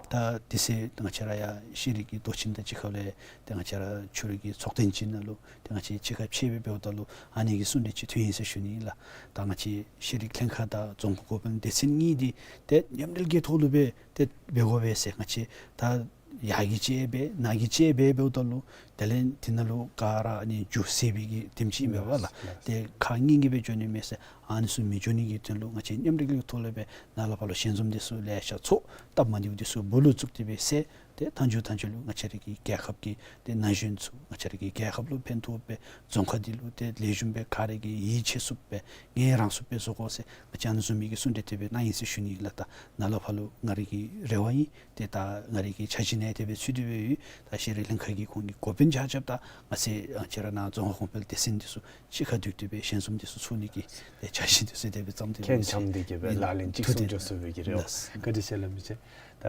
ད་དེ་ཚེ་ང་བཅས་ར་ཡང་ཤེས་རིག་གི་མདོ་ཆེན་དང་གཅིག་ཁར་ལས་ཏེ་ང་བཅས་ར་ཆོས་རིག་གི་ཚོགས་ཐེངས་ཅིག་ནང་ལུ་ཏེ་ང་བཅས་གཅིག་ཁར་ཕྱད་སྦེ་འབདཝ་ད་ལུ་ཨ་ནི་གི་གསུང་གྲོས་ཅིག་ཐོན་ཡི་ཟེར་ཞུ་ནི་ཨིན་ལགས། ད་ང་བཅས་ཤེས་རིག་ལྷན་ཁག་དང་རྫོང་ཁ་གོང་འཕེལ་སྡེ་ཚན་གཉིས་འདི་ཏེ་མཉམ་འབྲེལ་གྱི་ཐོག་ལུ་སྦེ་ཏེ་འབད་དགོ་པས་ཟེར། ང་བཅས་ད་ཡར་གྱི་ཅིག་འབད་ནཱ་གི་ཅིག་འབད་འབདཝ་ད་ལུ་དེ་ལས་དེ་ནང་ལུ་ག་ར་ཨ་ནི་རྒྱུ་ཟད་པའི་གི་དེམ་ཅིག་ཨིན་པས་ལགས། ལགས། ཏེ་ཁག་གཉིས་ཀྱིས་སྦེ་འགྱོ་ནི་མས་ཟེར། ཨ་ནི་ཚུ་མི་འགྱོ་ནི་གི་དོན་ལུ་ང་བཅས་མཉམ་འབྲེལ་གྱི་ཐོག་ལས་སྦེ་ནཱ་ལས་ཕར་ལུ་ཞལ་འཛོམས་འདི་ཚུ་ལེ་ཤ་ཚོགས། སྟབས་མ་བདེཝ་འདི་ཚུ་སྦོ་ལོགས་བཙུགས་ཏེ་སྦེ་སེལ། ཏེ་མཐའ་མཇུག་མཐའ་མཇུག་ལུ་ང་བཅས་ར་གི་རྒྱལ་ཁབ་ཀྱི་ཏེ་ན་གཞོན་ཚུ་ང་བཅས་ར་གི་རྒྱལ་ཁབ་ལུ་ཕན་ཐོགས་པའི་རྫོང་ཁ་འདི་ལུ་ཏེ་ལེགས་ཤོམ་སྦེ་ག་ར་གིས་ཡིད་ཆེས་ཚུགསཔ་སྦེ་ངལ་རངས་ཚུགསཔ་སྦེ་བཟོ་དགོ་ཟེར་ང་བཅས་ཨ་ནི་བཟུམ་མའི་གི་གསུང་གྲོས་དེ་སྦེ་གནང་ཡི་ཟེར་ཞུ་ནི་ཨིན་ལགས། ད་ནཱ་ལས་ཕར་ལུ་ང་ར་གི་རེ་བ་ཨིན། ཏེ་ད་ང་ར་གི་ཆ་ཅིག་ནང་དེ་སྦེ་ཚུད་དེ་སྦེ་ཡོད། ད་ཤེས་རིག་ལྷན་ཁག་གི་ཁོང་གི་འགོ་དཔོན་ཆ་ཁྱབ་དང་ང་བཅས་ཨ་ང་བཅས་ར་ནཱ་རྫོང་ཁ་གོང་འཕེལ་སྡེ་ཚན་འདི་ཚུ་གཅིག་ཁར་འདུས་ཏེ་སྦེ་ཞལ་འཛོམས་འདི་ཚུ་ཚོགས་ནི་གི་ཏེ་ཆ་ཤས་འདི་ཚུ་དེ་སྦེ་བརྩམས་ཏེ་སྦེ་མཁྱེན་ཅམ་འདི་གིས་སྦེ་ལག་ལེན་ཅིག་ཐུགས་གསུང་འགྱོ་ཚུགས་པའི་གི་རེ་བ། ལགས། བཀའ་དྲིན་ཆེ་ལགས་མི་རྗེ། ད་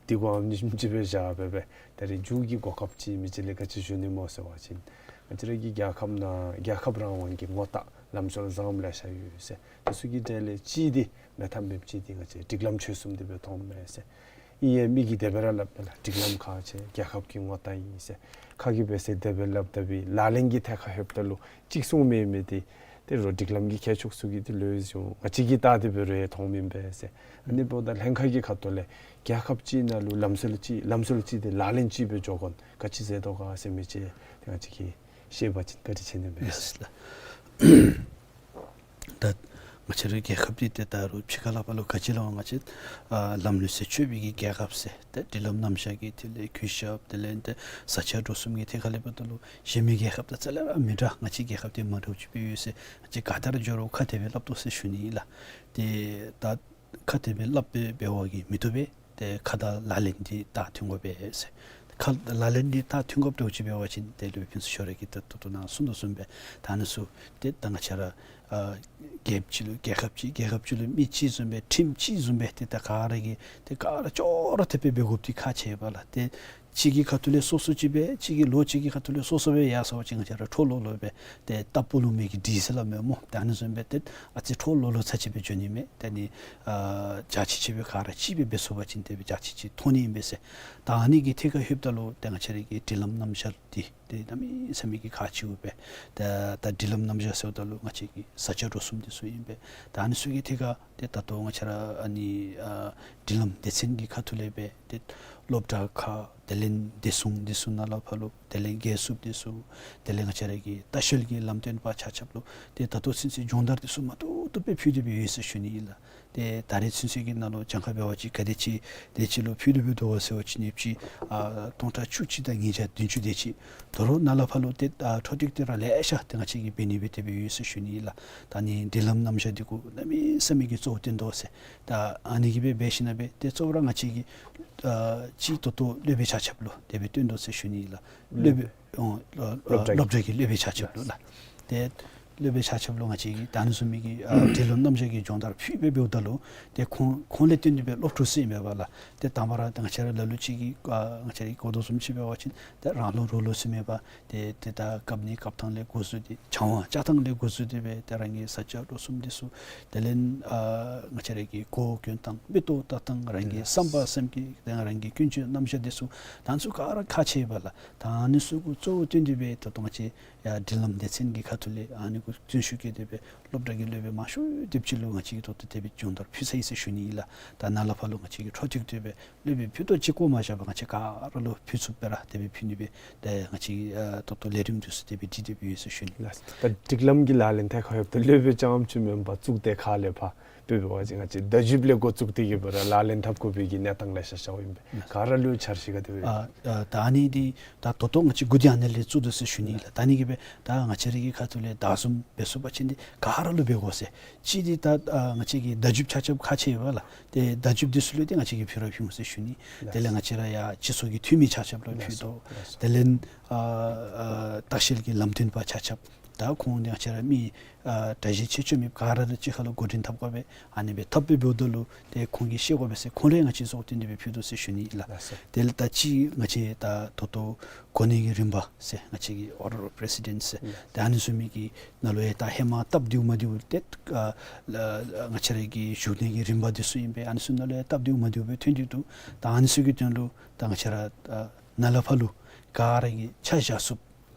འདི་གོ་ཨ་ནི་བཟུམ་ཅིག་སྦེ་བཞག་སྦེ་སྦེ་ད་རིས་མཇུག་གི་གོ་སྐབས་ཅིག་མི་རྗེ་ལས་ག་ཅི་ཞུ་ནི་སྨོ་ཟེར་བ་ཅིན་ང་བཅས་ར་གི་རྒྱལ་ཁབ་ནང་རྒྱལ་ཁབ་རང་དབང་གི་ངོ་རྟགས་ལམ་སྲོལ་བཟངམ་ལེ་ཤ་ཡོད་ཟེར། དེ་ཚུ་གི་གྲས་ལས་གཅིག་འདི་མེད་ཐབས་མེདཔ་ཅིག་འདི་ང་བཅས་སྒྲིག་ལམ་ཆོས་གསུམ་འདི་སྦེ་མཐོངམ་མས་ཟེར། ཨིན་ཡང་མི་གིས་དེ་སྦེ་ར་སླབ་ད་ལགས། སྒྲིག་ལམ་ཁག་ཆེ། རྒྱལ་ཁབ་ཀྱི་ངོ་རྟགས་ཨིན་ཟེར་ཁ་གིས་སྦེ་ཟེར་དེ་སྦེ་སླབ་ད་སྦེ་ལག་ལེན་གྱི་ཐད་ཁར་ལྷོདཔ་ད་ལུ་ཅིག་གསུང་མེད་མི་འདི་ཏེ་རོགས་སྒྲིག་ལམ་གྱི་མཁས་མཆོག་ཚུ་གིས་འདི་ལོས་བཟུང་ང་བཅས་ཀྱིས་བལྟ་སྟེ་སྦེ་རོགས་མཐོངམ་ཨིན་པས་ཟེར། ཨ་ནི་འབདཝ་ད་ལྷན་ཁག་གི་ཁ་ཐུག་ལས་རྒྱལ་ཁབ་ཅིག་ནང་ལུ་ལམ་སྲོལ་ཅིག་ལམ་སྲོལ་ཅིག་འདི་ལག་ལེན་ཅིག་སྦེ་འགྱོ་དགོ་ན་ག་ཅི་མཛད་དོ་ག་ཟེར་མི་རྗེ་ཏེ་ང་བཅས་ཀྱིས་ཤེས་པ་ཅིན་བཀའ་དྲིན་ཆེ་ནི་མས། ལགས་ལགས། ད་ང་བཅས་རའི་རྒྱལ་ཁབ་འདི་ཏེ་ད་རུང་ཕྱི་ཁ་ལས་ཕར་ལུ་ག་ཅི་སླབ་ང་བཅས་ཨ་ལམ་ལུགས་སྲོལ་ཆོད་པའི་གི་རྒྱལ་ཁབ་ཟེར་ཏེ་སྒྲིག་ལམ་རྣམ་གཞག་གི་ཐད་ལས་གུས་ཞབས་དེ་ལས་ཏེ་བཟའ་བཅའ་འགྲོ་གསུམ་གྱི་ཐད་ཁ་ལས་འབདཝ་ད་ལུ་གཞན་མི་རྒྱལ་ཁབ་དང་རྩ་ལས་ར་མི་འདྲ། ང་བཅས་རྒྱལ་ཁབ་འདི་མ་འདྲཝ་ཅིག་སྦེ་ཡོད་ཟེར་ང་བཅས་ག་ཏེ་ར་འགྱོ་རུང་ཁ་དེ་སྦེ་སླབ་དོ་ཟེར་ཞུ་ནི་ཨིན་ལགས། ཏེ་ད་ཁ་དེ་སྦེ་སླབ་སྦེ་འབད་བ་གིས་མི་བཏུབ་པས། ཏེ་ཁ་དང་ལག་ལེན་འདི་ད་མཐུན་དགོ་པས་ཟེར། ཁ་ལག་ལེན་འདི་ད་མཐུན་དགོཔ་འདྲཝ་ཅིག་འབད་བ་ཅིན་ཏེ་སློབ་དཔོན་ཚུ་ཤོ་ར་གིས་ད་ལྟོ་ལྟོ་ནཱ་གསུང་དོ་བཟུམ་སྦེ་ད་ཨ་ནི་ཚུ་ཏེ་ད་ང་བཅས་ར་ཨ་རྒྱལཔོ་ཅིག་ལུ་རྒྱལ་ཁབ་ཅིག་རྒྱལ་ཁབ་ཅིག་ལུ་མི་གཅིག་བཟུམ་སྦེ་ཁྲིམས་གཅིག་བཟུམ་སྦེ་ཏེ་ད་ག་ར་གིས་ཏེ་ག་ར་ཅོག་ར་འཐདཔ་སྦེ་འབད་དགོཔ་འདི་ཁག་ཆེ་བས་ལགས། ཏེ་གཅིག་གི་ཁ་ཐུག་ལས་སོ་སོ་ཅིག་སྦེ་གཅིག་གི་ལོག་གཅིག་གི་ཁ་ཐུག་ལས་སོ་སོ་སྦེ་ཡར་སོང་པ་ཅིན་ང་བཅས་ར་འཕྲོ་ལོག་ལོག་སྦེ་ཏེ་རྟ་སྤུ་ལོང་མི་གི་འདྲིས་ཟེར་སླབ་མས་སྨོ། ཏེ་ཨ་ནི་བཟུམ་སྦེ་ཏེ་ཨ་ཙི་འཕྲོ་ལོག་ལོག་ཚར་ཅིག་སྦེ་འགྱོ་ནི་མས། ཏེ་ཨ་ནི་ཨ་རྒྱ་ཆེ་ཆེ་སྦེ་ག་ར་གཅིག་སྦེ་འབད་ཚུགས་པ་ཅིན་ཏེ་སྦེ་རྒྱ་ཆེ་ཆེ་མཐོང་ནི་ཨིན་པས་ཟེར། ད་ཨ་ནི་གི་ཐད་ཁར་ལྷོདཔ་ད་ལུ་ཏེ་ང་བཅས་ར་གི་སྒྲིག་ལམ་རྣམ་གཞག་འདི་ཏེ་གནམ་མེད་ས་མེད་ཀྱི་ཁག་ཆེཝ་སྦེ། ཏེ་ད་སྒྲིག་ལམ་རྣམ་གཞག་ཟེརཝ་ད་ལུ་ང་བཅས་ཀྱི་བཟའ་བཅའ་འགྲོ་གསུམ་འདི་ཚུ་ཨིན་པས། ད་ཨ་ནི་ཚུ་གི་ཐད་ཁར་ཏེ་ད་ལྟོ་ང་བཅས་ར་ཨ་ནི་ཨ་སྒྲིག་ལམ་སྡེ་ཚན་གྱི་ཁ་ཐུག་ལས་སྦེ་ཏེ་སློབ་གྲྭ་ཁག་དེ་ལས་བདེ་སྲུང་འདི་ཚུ་ནཱ་ལས་ཕར་ལུ་དེ་ལས་རྒས་སྲུངཔ་འདི་ཚུ་དེ་ལས་ང་བཅས་ར་གི་ལྟ་བཤལ་གྱི་ལམ་སྟོན་པ་ཆ་ཁྱབ་ལུ་ཏེ་ད་ལྟོ་ཚུན་ཚོད་སྦྱོང་བརྡར་འདི་ཚུ་མ་ཐུབ་ཐུབ་སྦེ་ཕུལ་ཏེ་སྦེ་ཡོད་ཟེར་ཞུ་ནི་ཨིན་ལགས། ཏེ་ད་རེས་ཚུན་ཚོད་ཀྱི་ནང་ལུ་གྱངས་ཁ་འབད་བ་ཅིན་ག་དེ་ཅིག་དེ་ཅིག་ལུ་ཕུལ་ཏེ་སྦེ་འདུག་ག་ཟེར་བ་ཅིན་ཡོདཔ་ཅིག་ཨ་སྟོང་ཕྲག་བཅུ་གཅིག་དང་ཉིས་བརྒྱ་བདུན་ཅུ་དེ་ཅིག། དོ་རུང་ནཱ་ལས་ཕར་ལུ་ཏེ་ཨ་འཕྲོ་མཐུད་དེ་ར་ལེ་ཤ་ཏེ་ང་བཅས་ཀྱིས་འབད་ནི་སྦེ་དེ་སྦེ་ཡོད་ཟེར་ཞུ་ནི་ཨིན་ལགས། ད་ཨ་ནི་སྒྲིག་ལམ་རྣམ་གཞག་འདི་གུ་གནམ་མེད་ས་མེད་ཀྱི་གཙོ་བོ་བཏོན་དོ་ཟེར། ད་ཨ་ནི་གིས་སྦེ་འབད་ཞིན་ན་སྦེ་ཏེ་གཙོ་བོ་ར་ང་བཅས་ཀྱིས་ཨ་ཅིག་ཏོག་ཏོ་སློབ་དཔོན་ཆ་ཁྱབ་ལུ་དེ་སྦེ་བཏོན་དོ་ཟེར་ཞུ་ནི་ཨིན་ལགས། སློབ་དཔོན་ཨོ་སློབ་སློབ་གྲྭ་སློབ་གྲྭ་གི་སློབ་དཔོན་ཆ་ཁྱབ་ལུ་ལགས། ཏེ་ སློབ་དཔོན་ཆ་ཁྱབ་ལུ་ང་བཅས་ཀྱིས་ད་ཨ་ནི་བཟུམ་མའི་གི་ཨ་སྒྲིག་ལམ་རྣམ་གཞག་གི་སྦྱོང་བརྡར་ཕུལ་སྦེ་འབདཝ་ད་ལུ་ཏེ་ཁོང་ཁོང་ལས་བརྟེན་ཏེ་སྦེ་སློབ་ཕྲུག་ཚུ་ཨིན་པས་ལགས། ཏེ་དང་པ་ར་ཏེ་ང་བཅས་ར་ལ་ལུ་ཅིག་གིས་ཨ་ང་བཅས་ར་གོ་དོ་བཟུམ་ཅིག་འབད་བ་ཅིན་ཏེ་རང་ལུགས་རོགས་ལུགས་ཟེར་མེད་པར་ཏེ་ཏེ་ད་བཀབ་ནི་བཀབ་ཐངས་ལས་འགོ་བཟུང་སྟེ་སྦྱང་བ་སྦྱང་ཐངས་ལས་འགོ་བཟུང་སྟེ་སྦེ་ཏེ་རང་གི་བཟའ་བཅའ་འགྲོ་གསུམ་འདི་ཚུ་དེ་ལས་ཨ་ང་བཅས་ར་གི་གོ་གྱོན་ཐངས་མིག་ཏོ་བལྟ་ཐངས་རང་གི་བསམ་པ་སེམས་ཀྱི་ཏེ་རང་གི་ཀུན་སྤྱོད་རྣམ་གཞག་འདི་ཚུ་ད་ཨ་ནི་ཚུ་ག་ར་ཁག་ཆེ་བས་ལགས། ད་ཨ་ནི་ཚུ་གུ་གཙོ་བོ་བཏོན་ཏེ་སྦེ་ད་ལྟོ་ང་བཅས་ཡ་སྒྲིག་ལམ་སྡེ་ཚན་གྱི་ཁ་ཐུག་ལས་ཨ་ནི་གུ་བརྩོན་ཤུགས་བསྐྱེད་དེ་སྦེ་སློབ་གྲྭ་གི་སློབ་དཔོན་མང་ཤོས་དེམ་ཅིག་ལུ་ང་བཅས་ཀྱིས་ད་ལྟོ་དེ་སྦེ་སྦྱོང་བརྡར་ཕུལ་ཚར་ཡི་ཟེར་ཞུ་ནི་ཨིན་ལགས། ད་ནཱ་ལས་ཕར་ལུ་ང་བཅས་ཀྱིས་འཕྲོ་མཐུད་དེ་སྦེ་སློབ་དཔོན་ཕུད་རྡོག་གཅིག་བཀོ་མ་བཞག་པར་ང་བཅས་ག་ར་ལུ་ཕུལ་ཚུགསཔ་སྦེ་ར་དེ་སྦེ་ཕུལ་ནི་སྦེ་ཏེ་ང་བཅས་ཨ་ད་ལྟོ་ལས་རིམ་འདི་ཚུ་དེ་སྦེ་སྒྲིག་སྟེ་སྦེ་ཡོད་ཟེར་ཞུ་ནི་ལགས། ད་སྒྲིག་ལམ་གྱི་ལག་ལེན་འཐབ་ཁར་ཡོདཔ་ད་སློབ་དཔོན་རྐྱངམ་ཅིག་མེན་པར་གཙུག་སྡེ་ཁག་ལས་ཕར་དཔེ་འབད་བ་ཅིན་ང་བཅས་བརྡ་བརྒྱུདཔ་ལས་འགོ་བཙུགས་ཏེ་གི་སྦེ་ར་ལག་ལེན་འཐབ་དགོ་པའི་གི་གནས་སྟངས་ལེ་ཤ་ཤརཝ་ཨིན་པས། ག་ར་ལུ་འཆར་གཞི་ག་དེ་སྦེ། ཨ་ཨ་ད་ཨ་ནི་འདི་ད་ད་ལྟོ་ང་བཅས་འགོ་འདི་ཨ་ནི་ལས་བཙུགས་དོ་ཟེར་ཞུ་ནི་ལགས། ད་ཨ་ནི་གིས་སྦེ་ད་ང་བཅས་ར་གི་ཁ་ཐུག་ལས་བདའ་ཟུན་འབད་ཚུགས་པ་ཅིན་འདི་ག་ར་ལུ་འབད་དགོ་ཟེར། གཅིག་འདི་ད་ཨ་ང་བཅས་ཀྱི་བརྡ་བརྒྱུདཔ་ཆ་ཁྱབ་ཁག་ཆེ་བས་ལགས། ཏེ་བརྡ་བརྒྱུདཔ་འདི་ཚུ་ལུ་ཏེ་ང་བཅས་ཀྱིས་ཕུལ་ར་ཕུལ་འོང་ཟེར་ཞུ་ནི། དེ་ལས་ང་བཅས་ར་ཡ་སྤྱི་ཚོགས་ཀྱི་འཐུས་མི་ཆ་ཁྱབ་ལུ་ཕུལ་དོ། དེ་ལས་ཨ་ཨ་ལྟ་བཤལ་གྱི་ལམ་སྟོན་པ་ཆ་ཁྱབ་ད་ཁོང་ང་བཅས་ར་མི་ཨ་གྲ་བཞིན་ཆེ་ཆུང་མེད་པར་ག་ར་དང་གཅིག་ཁར་ལུ་འགོ་འདྲེན་འཐབ་དགོ་པས། ཨ་ནི་སྦེ་འཐབ་སྦེ་འབདཝ་ད་ལུ་ཏེ་ཁོང་གིས་ཤེས་དགོ་པས་ཟེར་ཁོང་ར་ང་བཅས་ཚུ་བསྟུན་ཏེ་སྦེ་ཕུལ་དོ་ཟེར་ཞུ་ནི་ལགས། ལགས་སོ། དེ་ལས་ད་ཅི་ང་བཅས་ད་ད་ལྟོ་གོ་གནས་ཀྱི་རིམ་པ་ཟེར་ང་བཅས་ཀྱི་Order of Presidents ཟེར་ལགས། ཏེ་ཨ་ནི་བཟུམ་མའི་གི་ནང་ལུ་ཡང་ད་ཧེ་མ་སྟབས་བདེཝ་མ་བདེཝ་ཏེ་ཨ་ལ་ལ་ང་བཅས་ར་གི་བཞུགས་གནས་ཀྱི་རིམ་པ་འདི་ཚུ་ཨིན་པས། ཨ་ནི་ཚུ་ནང་ལུ་ཡང་སྟབས་བདེཝ་མ་བདེཝ་སྦེ་ཐོན་ཏེ་འདུག། ད་ཨ་ནི་ཚུ་གི་དོན་ལུ་ད་ང་བཅས་ར་ཨ་ནཱ་ལས་ཕར་ལུ་ག་ར་གིས་ཆ་བཞག་ཚུགསཔ་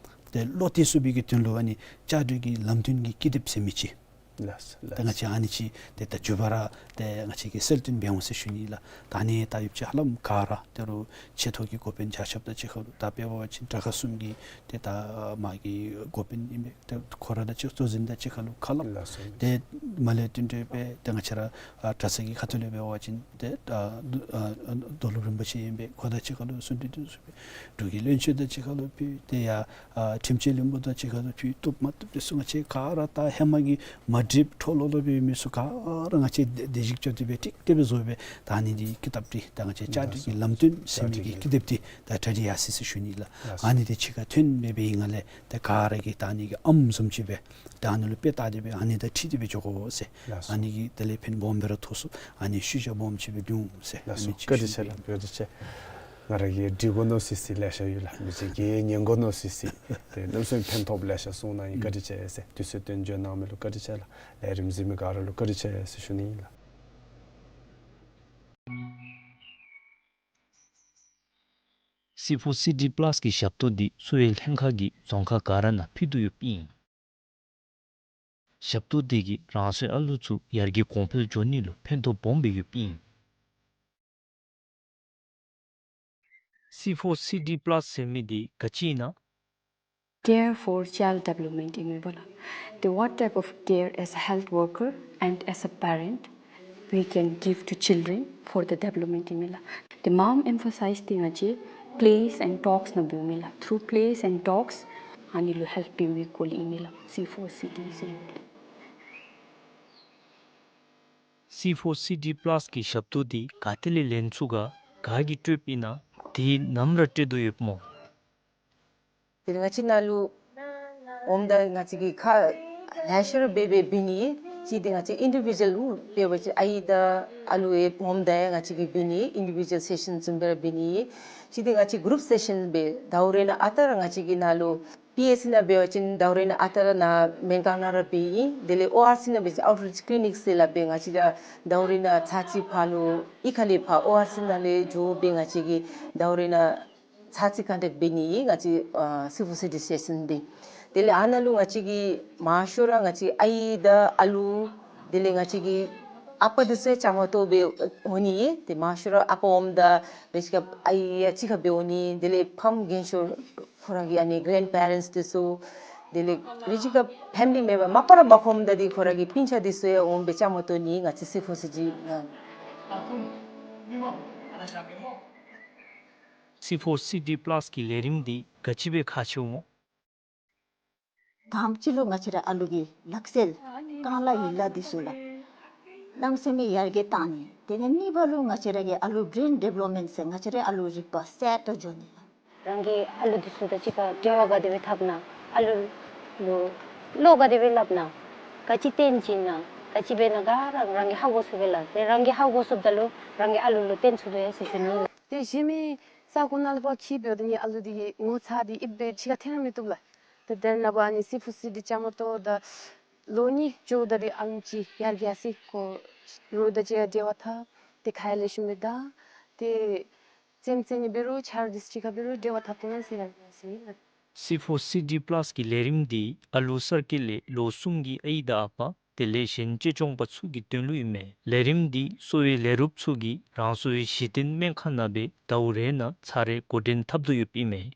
ཏེ་བློ་གཏད་ཚུགས་པའི་གི་དོན་ལུ་ཨ་ནི་བཅའ་སྒྲིག་གི་ལམ་སྟོན་གྱི་ཀི་དེབ་ཟེར་མི་ཅིག། ལགས་སོ། ད་ང་བཅས་ཨ་ནི་ཅིག་ཏེ་ད་མཇུག་བར་ར་ཏེ་ང་བཅས་ཀྱིས་གསལ་སྟོན་འབད་འོང་ཟེར་ཞུ་ནི་ལགས། ད་ཨ་ནི་ད་ཡོདཔ་ཅིག་ཧ་ལམ་ག་ར་ད་རུང་ཆེ་མཐོ་གི་འགོ་དཔོན་ཆ་ཁྱབ་དང་གཅིག་ཁར་ལུ་ད་དཔེ་འབད་བ་ཅིན་དྲག་ཁག་གསུམ་གྱི་ཏེ་ད་མ་གི་འགོ་དཔོན་ཨིན་པས། ཏེ་ཁོ་ར་དང་གཅིག་གཙོ་འཛིན་དང་གཅིག་ཁར་ལུ་ཁ་སླབ། ལགས་སོ། ཏེ་མར་ལས་བསྟུན་ཏེ་སྦེ་ཏེ་ང་བཅས་ར་ཨ་གྲྭ་ཚང་གི་ཁ་ཐུག་ལས་འབད་བ་ཅིན་ཏེ་ཨ་ཨ་རྡོར་སློབ་རིན་པོ་ཆེ་ཨིན་པས། ཁོ་དང་གཅིག་ཁར་ལུ་གསུང་གྲོས་འདི་ཚུ་འབྲུག་གི་བློན་ཆེན་དང་གཅིག་ཁར་ལུ་ཕུལ། ཏེ་ཡ་ཨ་ཁྲིམས་ཆེན་བློན་པོ་དང་གཅིག་ཁར་ལུ་ཕུལ། བཏུབ་མ་བཏུབ་འདི་ཚུ་ང་བཅས་ག་ར་ད་ཧེ་མ་གི་མ་འགྲིགཔ་འཕྲོ་ལོག་ལོག་སྦེ་ཡོད་མི་ཚུ་ག་ར་ང་བཅས་བདེ་བདེ་སྐྱིད་སྐྱིད་སྦེ་ཏིག་ཏིག་སྦེ་བཟོ་སྦེ་ད་ཨ་ནི་འདི་ཀི་དེབ་འདི་ད་ང་བཅས་བཅའ་སྒྲིག་གི་ལམ་སྟོན་ཟེར་མི་གི་ཀི་དེབ་འདི་ད་གྲ་སྒྲིག་ཡར་སོ་ཡི་ཟེར་ཞུ་ནི་ལགས། ཨ་ནི་འདི་ཕྱི་ཁར་ཐོན་སྦེ་འབད་བའི་སྒང་ལས་ད་ག་ར་གིས་ད་ཨ་ནི་གི་ཨམ་བཟུམ་ཅིག་སྦེ་ད་ཨ་ནི་ལུ་དཔེ་བལྟ་སྟེ་སྦེ་ཨ་ནི་དང་འཁྲིལ་ཏེ་སྦེ་འགྱོ་དགོ་ཟེར། ལགས་སོ། ཨ་ནི་གིས་དེ་ལས་ཕན་སྦོམ་སྦེ་ར་ཐོགས་ཚུགས། ཨ་ནི་ཤུལ་བཞག་སྦོམ་ཅིག་སྦེ་འབྱུང་ཟེར། ལགས་སོ། ཨ་ནི་ཅིག་བཀའ་དྲིན་ཆེ་ལགས། བཀའ་དྲིན་ཆེ། ང་ར་གིས་འདྲི་དགོ་མནོ་སི་སི་ལེ་ཤ་ཡོད་ལགས། མི་ཅིག་གིས་ཉན་དགོ་མནོ་སི་སི་ཏེ་གནམ་མེད་ས་མེད་ཕན་ཐོགས་ལེ་ཤ་གསུངས་གནང་ཡི། བཀའ་དྲིན་ཆེ་ཟེར། དུས་ཚོད་བཏོན་བྱོན་གནང་མི་ལུ་བཀའ་དྲིན་ཆེ་ལགས། ལས་རིམ་གཟིགས་མི་ག་ར་ལུ་བཀའ་དྲིན་ཆེ་ཟེར་ཞུ་ནི་ཨིན་ལགས། སི་ཕོར་སི་ཌི་པ་ལཱས་ཀྱི་ཞབས་ཏོག་འདི་གསོ་བའི་ལྷན་ཁག་གིས་རྫོང་ཁག་ག་ར་ནང་ཕུལ་དོ་ཡོདཔ་ཨིན། ཞབས་ཏོག་འདི་གིས་རང་སོའི་ཨ་ལུ་ཚུ་ཡར་རྒྱས་གོང་འཕེལ་འགྱོ་ནི་ལུ་ཕན་ཐོགས་སྦོམ་སྦེ་ཡོདཔ་ཨིན། སི་ཕོར་སི་ཌི་པ་ལཱས་ཟེར་མི་འདི་ག་ཅི་ཨིན་ན། Care for child development ཨིན་མས་པ་ལགས། ཏེ་what type of care as a health worker and as a parent we can give to children for the development ཨིན་མས་ལགས། ཏེ་མངམ་ཨེམ་ཕ་སའིཛ་འདི་ང་བཅས་plays and talks ནང་འབདཝ་ཨིན་མས་ལགས། Through plays and talks ཨ་ནི་ལུ་ཧེལཔ་འབདཝ་གི་སྐོར་ལས་ཨིན་མས་ལགས། སི་ཕོར་སི་ཌི་ཟེར། སི་ཕོར་སི་ཌི་པ་ལཱས་ཀྱི་ཞབས་ཏོག་འདི་ག་ཏེ་ལས་ལེན་ཚུགས་ག། ག་གིས་སྤྲོདཔ་ཨིན་ན། དེ་ནམ་ར་སྤྲོད་དོ་ཡོདཔ་སྨོ། དེ་ལས་ང་བཅས་ནང་ལུ་འོངམ་ད་ང་བཅས་ཀྱིས་ཁག་ལེ་ཤ་ར་འབད་འབད་འབད་ནི། གཅིག་འདི་ང་བཅས་ཨིན་ཌི་བི་ཌུ་ཨལ་འབད་བ་ཅིན་ཨའི་དང་ཨ་ལུ་ཡང་འོངམ་ད་ཡང་ང་བཅས་ཀྱིས་འབད་ནི། ཨིན་ཌི་བི་ཌུ་ཨལ་སེ་ཤཱན་བཟུམ་སྦེ་ར་འབད་ནི། གཅིག་འདི་ང་བཅས་གུ་རུབ་སེ་ཤཱན་སྦེ་ཟླཝ་རེ་ནང་ཨ་རྟག་ར་ང་བཅས་ཀྱི་ནང་ལུ་པི་ཨེཆ་སི་ནང་འབད་བ་ཅིན་ཟླཝ་རེ་ནང་ཨ་རྟག་ར་ནཱ་སྨན་ཁང་ནང་ར་འབད་ཨིན། དེ་ལས་ཨོ་ཨར་སི་ནང་འབད་བ་ཅིན་ཨའུཊ་རིཆ་ཀི་ལི་ནིཀ་ཟེར་སླབ་སྦེ་ང་བཅས་ར་ཟླཝ་རེ་ནང་ཚར་གཅིག་ཕར་ལུ་གཡུས་ཁ་ལས་ཕར་ཨོ་ཨར་སི་ནང་ལས་འགྱོ་སྦེ་ང་བཅས་ཀྱིས་ཟླཝ་རེ་ནང་ཚར་གཅིག་ཀོན་ཊེཀཊ་འབད་ནི་ཨིན་ང་བཅས་ཨ་སི་ཕོར་སི་ཌི་སེ་ཤཱན་འདི། དེ་ལས་ཨ་ནཱ་ལུ་ང་བཅས་ཀྱིས་མང་ཤོས་ར་ང་བཅས་ཨའི་དང་ཨ་ལུ་དེ་ལས་ང་བཅས་ཀྱི་ཨ་པ་འདི་ཚུ་ཡང་བཅའ་མར་གཏོགས་སྦེ་འོང་ནི་ཨིན། ཏེ་མང་ཤོས་ར་ཨ་པ་འོངམ་ད་རེ་ཅིག་ཁར་ཨའི་ཡང་གཅིག་ཁར་སྦེ་འོང་ནི། དེ་ལས་ཕམ་རྒན་ཤོས་ཁོ་ར་གི་ཨ་ནི་གྷ་རེནཌ་པེ་རེནཊསི་འདི་ཚུ་དེ་ལས་རེ་ཅིག་ཁར་ཕེ་མི་ལི་མེམ་བར་མ་པ་ར་མ་ཁོམ་ད་འདི་ཁོ་ར་གི་སྤུན་ཆ་འདི་ཚུ་ཡང་འོང་སྦེ་བཅའ་མར་གཏོགས་ནི་ཨིན་ང་བཅས་སི་ཕོར་སི་ཌི་ནང་། སི་ཕོར་སི་ཌི་པ་ལཱས་ཀྱི་ལས་རིམ་འདི་ག་ཅི་སྦེ་ཁག་ཆེཝ་སྨོ། དང་པ་ཅིག་ལུ་ང་བཅས་ར་ཨ་ལུ་གི་ལག་རྩལ་རྐང་ལག་ཡིག་ལགས་འདི་ཚུ་ལགས་གནམ་མེད་ས་མེད་ཡར་རྒྱས་བཏང་ནི། དེ་ལས་གཉིས་པ་ལུ་ང་བཅས་ར་གི་ཨ་ལུ་བརེན་ཌི་བེ་ལོབ་མེནཊ་ཟེར་ང་བཅས་ར་ཨ་ལུ་རིག་པ་གསར་དུ་འགྱོ་ནི་ལགས། རང་གི་ཨ་ལུ་འདི་ཚུ་དང་གཅིག་ཁར་འབྲེལ་བ་ག་དེ་སྦེ་འཐབ་ན་ཨ་ལུ་ལུ་ བློ་ག་དེ་སྦེ་སླབ་ན། ག་ཅི་སྟོན་ཅི་ན། ག་ཅི་འབད་ན་ག་ར་རང་གིས་ཧ་གོ་ཚུགས་པས་ལགས། ཏེ་རང་གིས་ཧ་གོ་ཚུགསཔ་ད་ལུ་རང་གི་ཨ་ལུ་ལུ་སྟོན་ཚུགས་དོ་ཡ་ཟེར་ཞུ་ནི། ཏེ་གཞན་མི་ས་གོ་ནང་ལུ་ཕར་འཁྱིད་འབདཝ་ད་ནི་ཨ་ལུ་འདི་གིས་ངོ་ཚ་སྟེ་ཨིབ་སྦེ་ཕྱི་ཁར་འཐོན་ར་མི་བཏུབ་ལགས། ཏེ་དེ་ནང་འབད་ནི་སི་ཕོ་སི་འདི་བཅའ་མར་གཏོགས་ད་ལོ་གཉིས་འགྱོཝ་ད་འདི་ཨ་ལུ་ཅིག་ཡར་རྒྱས་སི་ཁོ་རོགས་དང་གཅིག་ཁར་འབྲེལ་བ་འཐབ། ཏེ་ཁ་ཡར་ལེགས་ཤོམ་སྦེ་བདའ། ཏེ་རྩེདམོ་རྩེ་ནི་འབད་རུང་ཆ་རོགས་འདི་ཚུ་གཅིག་ཁར་འབད་རུང་འབྲེལ་བ་འཐབ་བཏུབ་ན་ཟེར་ཡ་ཟེར་ཨིན་ལགས། སི་ཕོ་སི་ཌི་པ་ལཱསི་གི་ལས་རིམ་འདི་ཨ་ལུ་གསར་སྐྱེས་ལས་ལོ་གསུམ་གྱི་ཨའི་དང་ཨ་པ་དེ་ལས་གཞན་གཅེས་སྐྱོང་པ་ཚུ་གི་དོན་ལུ་ཨིན་མས། ལས་རིམ་འདི་གསོ་བའི་ལས་རོགསཔ་ཚུ་གིས་རང་སོའི་གཞི་རྟེན་སྨན་ཁང་ནང་སྦེ་ཟླཝ་རེ་ནང་ཚར་རེ་འགོ་འདྲེན་འཐབ་དོ་ཡོདཔ་ཨིན་མས།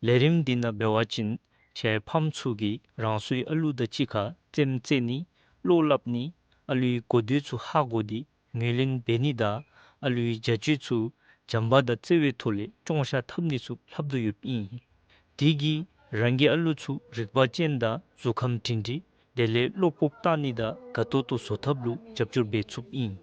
ལས་རིམ་འདི་ནང་འབད་བ་ཅིན་ཁྱེད་ཕམ་ཚུ་གིས་རང་སོའི་ཨ་ལུ་དང་གཅིག་ཁར་རྩེདམོ་རྩེ་ནི་བློ་སླབ་ནི་ཨ་ལུའི་གོ་ཐོས་ཚུ་ཧ་གོ་སྟེ་ངོས་ལེན་འབད་ནི་དང་ཨ་ལུའི་བྱ་སྤྱོད་ཚུ་བྱམས་པ་དང་བརྩེ་བའི་ཐོག་ལས་སྐྱོང་བཞག་འཐབ་ནི་ཚུ་ལྷབ་དོ་ཡོདཔ་ཨིན། དེ་གིས་རང་གི་ཨ་ལུ་ཚུ་རིག་པ་ཅན་དང་གཟུགས་ཁམས་སྒྲིང་སྒྲིང་དེ་ལས་བློ་སྤོབས་བཏང་ནི་དང་དགའ་ཏོག་ཏོ་བཟོ་ཐབས་ལུ་རྒྱབ་སྐྱོར་འབད་ཚུགསཔ་ཨིན།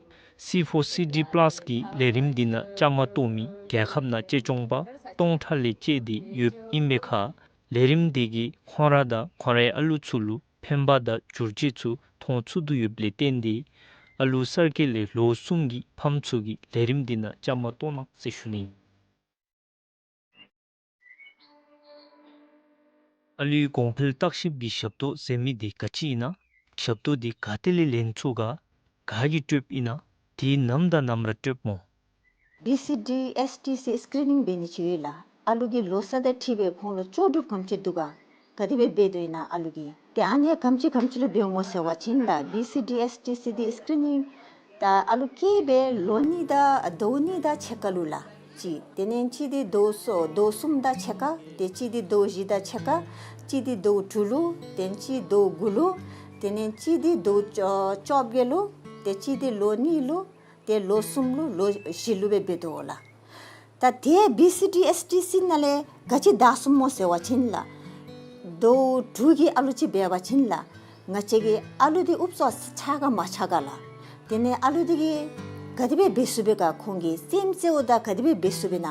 སི་ཕོ་སི་ཌི་པ་ལཱསི་གི་ལས་རིམ་འདི་ནང་བཅའ་མར་གཏོགས་མི་རྒྱལ་ཁབ་ནང་གཅེས་སྐྱོང་པ་སྟོང་ཕྲག་ལས་བཅད་དེ་ཡོདཔ་ཨིན་པའི་ཁར་ལས་རིམ་འདི་གིས་ཁོང་ར་དང་ཁོང་རའི་ཨ་ལུ་ཚུ་ལུ་ཕན་པ་དང་བསྒྱུར་བཅོས་ཚུ་མཐོང་ཚུགས་དོ་ཡོདཔ་ལས་བརྟེན་ཏེ་ཨ་ལུ་གསར་སྐྱེས་ལས་ལོ་གསུམ་གྱི་ཕམ་ཚུ་གིས་ལས་རིམ་འདི་ནང་བཅའ་མར་གཏོགས་གནང་ཟེར་ཞུ་ནི། ཨ་ལུའི་གོང་འཕེལ་བརྟག་ཞིབ་ཀྱི་ཞབས་ཏོག་ཟེར་མི་འདི་ག་ཅི་ཨིན་ན། ཞབས་ཏོག་འདི་ག་ཏེ་ལས་ལེན་ཚུགས་ག། ག་གིས་སྤྲོདཔ་ཨིན་ན། དེ་ནམ་དང་ནམ་ར་སྤྲོདཔ་སྨོ། བི་སི་ཌི་ཨེསི་ཊི་སི་སི་ཀི་རི་ནིང་འབད་ནི་ཅིག་ཡོད་ལགས། ཨ་ལུ་གི་ལོ་གསར་དང་འཁྲིལ་སྦེ་ཁོང་ལུ་ལྕོགས་གྲུབ་ག་དེམ་ཅིག་འདུག་ག། ག་དེ་སྦེ་འབད་དོ་ཨིན་ན་ཨ་ལུ་གིས། ཏེ་ཨ་ནི་ག་དེམ་ཅིག་ག་དེམ་ཅིག་ལུ་འབདཝ་སྨོ་ཟེར་བ་ཅིན་ལགས་བི་སི་ཌི་ཨེསི་ཊི་སི་སི་འདི་སི་ཀི་རི་ནིང་ད་ཨ་ལུ་སྐྱེས་སྦེ་ལོ་གཉིས་དང་ཟླཝ་གཉིས་དང་ཕྱེད་ཀ་ལུ་ལགས། གཅིག། དེ་ལས་གཅིག་འདི་ཟླཝ་གསུམ་ཟླཝ་གསུམ་དང་ཕྱེད་ཀ། ཏེ་གཅིག་འདི་ཟླཝ་བཞི་དང་ཕྱེད་ཀ། གཅིག་འདི་ཟླཝ་དྲུག་ལུ། ཏེ་གཅིག་ཟླཝ་དགུ་ལུ། དེ་ལས་གཅིག་འདི་ཟླཝ་བཅོ་བརྒྱད་ལུ། ཏེ་གཅིག་འདི་ལོ་གཉིས་ལུ། ཏེ་ལོ་གསུམ་ལུ་ལོ་བཞི་ལུ་སྦེ་འབད་དོ་ལགས། ད་དེ་བི་སི་ཌི་ཨེསི་ཊི་སི་སི་ནང་ལས་ག་ཅི་བདའ་ཚུགསཔ་སྨོ་ཟེར་བ་ཅིན་ལགས། ཟླཝ་དྲུག་གི་ཨ་ལུ་ཅིག་འབད་བ་ཅིན་ལགས། ང་བཅས་ཀྱི་ཨ་ལུ་འདི་ཨུབ་ཙམ་ཆགས་ག་མ་ཆགས་ག་ལགས། དེ་ལས་ཨ་ལུ་འདི་གིས་ག་དེ་སྦེ་འབད་ཚུགས་པས་ག། ཁོང་གིས་རྩེདམོ་རྩེཝ་ད་ག་དེ་སྦེ་འབད་ཚུགས་པས་ན།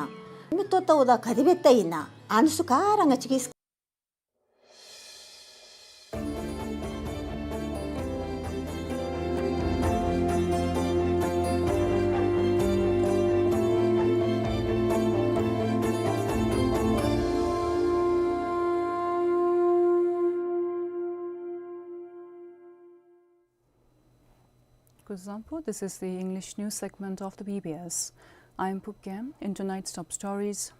མིག་ཏོ་བལྟཝ་ད་ག་དེ་སྦེ་བལྟ་ཡི་ན། ཨ་ནི་ཚུ་ག་ར་ང་བཅས་ཀྱིས། Kuzuzangpo, this is the English news segment of the B B S. I am Phup Gyem. In tonight's top stories,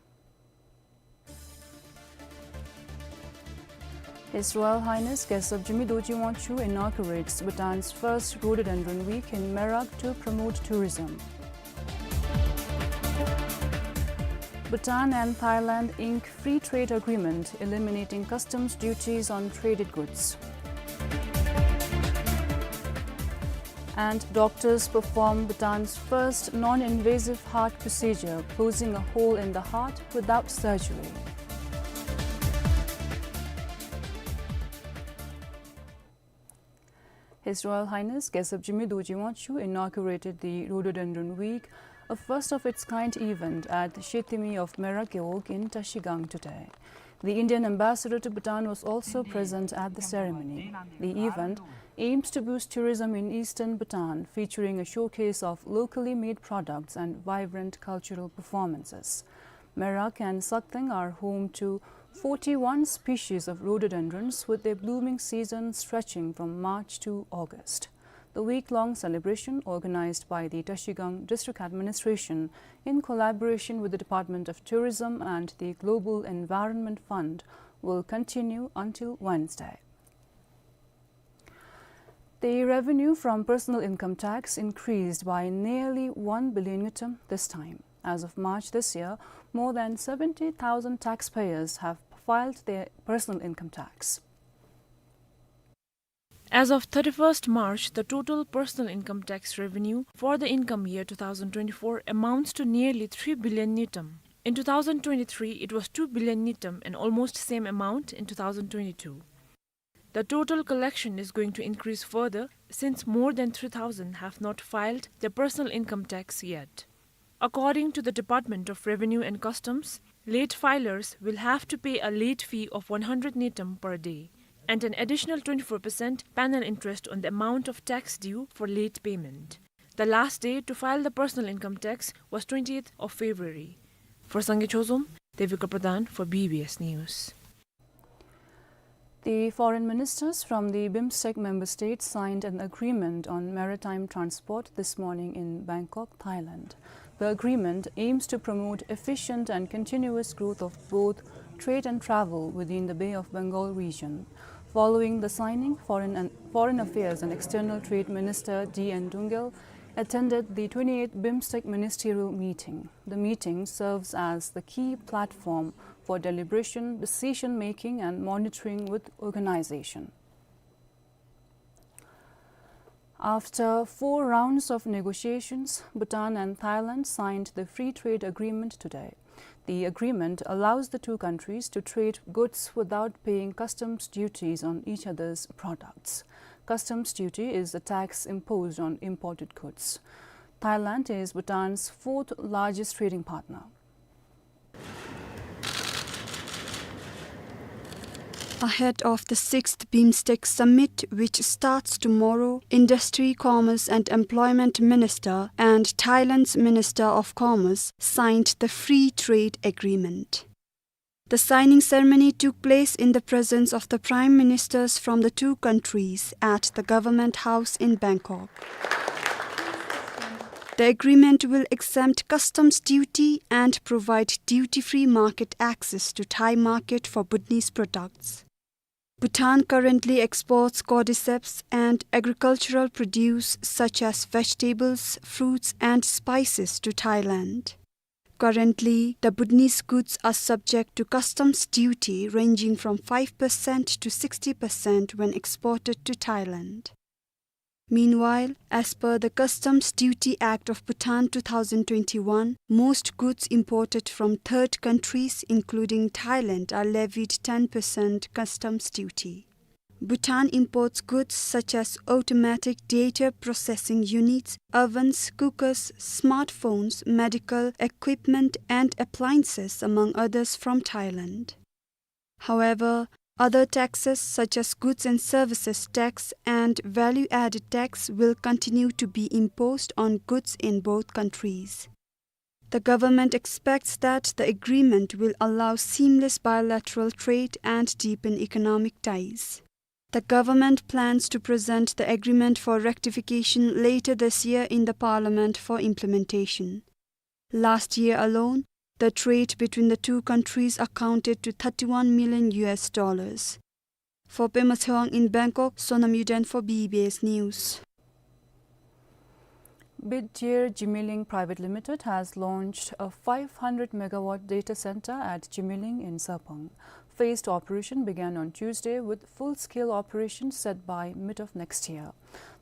His Royal Highness Gesap Jigme Dorji Wangchuck inaugurates Bhutan's first Rhododendron Week in Merak to promote tourism. Bhutan and Thailand ink free trade agreement, eliminating customs duties on traded goods. And doctors perform Bhutan's first non-invasive heart procedure, closing a hole in the heart without surgery. His Royal Highness Gesap Jigme Dorji Wangchuck inaugurated the Rhododendron Week, a first of its kind event at the Shethimi of Merak Gewog in Trashigang today. The Indian ambassador to Bhutan was also present at the ceremony. The event aims to boost tourism in eastern Bhutan, featuring a showcase of locally made products and vibrant cultural performances. Merak and Sakteng are home to forty-one species of rhododendrons, with their blooming season stretching from March to August. The week-long celebration, organized by the Trashigang District Administration in collaboration with the Department of Tourism and the Global Environment Fund, will continue until Wednesday. The revenue from personal income tax increased by nearly one billion ngultrum this time. As of March this year, more than seventy thousand taxpayers have filed their personal income tax. As of thirty-first March, the total personal income tax revenue for the income year two thousand twenty-four amounts to nearly three billion ngultrum. In two thousand twenty-three, it was two billion ngultrum, and almost same amount in two thousand twenty-two. The total collection is going to increase further, since more than three thousand have not filed their personal income tax yet. According to the Department of Revenue and Customs, late filers will have to pay a late fee of one hundred ngultrum per day. and an additional twenty-four percent panel interest on the amount of tax due for late payment. The last day to file the personal income tax was twentieth of February. For Sangay Chozom, Devika Pradhan for B B S News. The foreign ministers from the BIMSTEC member states signed an agreement on maritime transport this morning in Bangkok, Thailand. The agreement aims to promote efficient and continuous growth of both trade and travel within the Bay of Bengal region. Following the signing, Foreign and, Foreign Affairs and External Trade Minister D N Dungel attended the twenty-eighth BIMSTEC ministerial meeting. The meeting serves as the key platform for deliberation, decision-making and monitoring with organization. After four rounds of negotiations, Bhutan and Thailand signed the free trade agreement today. The agreement allows the two countries to trade goods without paying customs duties on each other's products. Customs duty is a tax imposed on imported goods. Thailand is Bhutan's fourth largest trading partner. Ahead of the sixth BIMSTEC Summit, which starts tomorrow, Industry, Commerce and Employment Minister and Thailand's Minister of Commerce signed the Free Trade Agreement. The signing ceremony took place in the presence of the Prime Ministers from the two countries at the Government House in Bangkok. The agreement will exempt customs duty and provide duty-free market access to Thai market for Bhutanese products. Bhutan currently exports cordyceps and agricultural produce such as vegetables, fruits and spices to Thailand. Currently, the Bhutanese goods are subject to customs duty ranging from five percent to sixty percent when exported to Thailand. Meanwhile, as per the Customs Duty Act of Bhutan two thousand twenty-one, most goods imported from third countries, including Thailand, are levied ten percent customs duty. Bhutan imports goods such as automatic data processing units, ovens, cookers, smartphones, medical equipment, and appliances, among others, from Thailand. However, other taxes such as goods and services tax and value-added tax will continue to be imposed on goods in both countries. The government expects that the agreement will allow seamless bilateral trade and deepen economic ties. The government plans to present the agreement for rectification later this year in the parliament for implementation. Last year alone, the trade between the two countries accounted to thirty-one million U S dollars. For Pema Tshewang in Bangkok, Sonam Yuden for B B S News. Biddeer Jimilling Private Limited has launched a five hundred megawatt data center at Jimilling in Sarpang. Phased operation began on Tuesday, with full-scale operation set by mid of next year.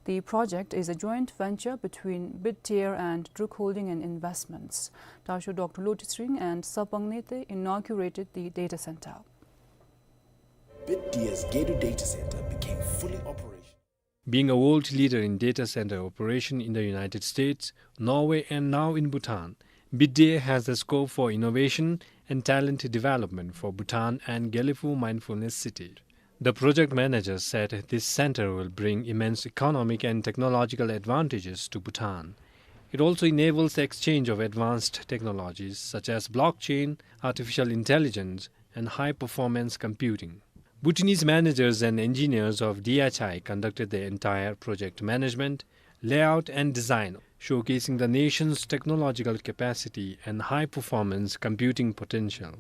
The project is a joint venture between Biddeer and Druk Holding and Investments. Tarsho Doctor Lotay Tshering and Sarpang Nete inaugurated the data center. Biddeer's Gedu data center became fully operational. Being a world leader in data center operation in the United States, Norway, and now in Bhutan, Biddeer has the scope for innovation and talent development for Bhutan and Gelephu Mindfulness City. The project manager said this center will bring immense economic and technological advantages to Bhutan. It also enables the exchange of advanced technologies such as blockchain, artificial intelligence, and high-performance computing. Bhutanese managers and engineers of D H I conducted the entire project management, layout, and design, showcasing the nation's technological capacity and high-performance computing potential.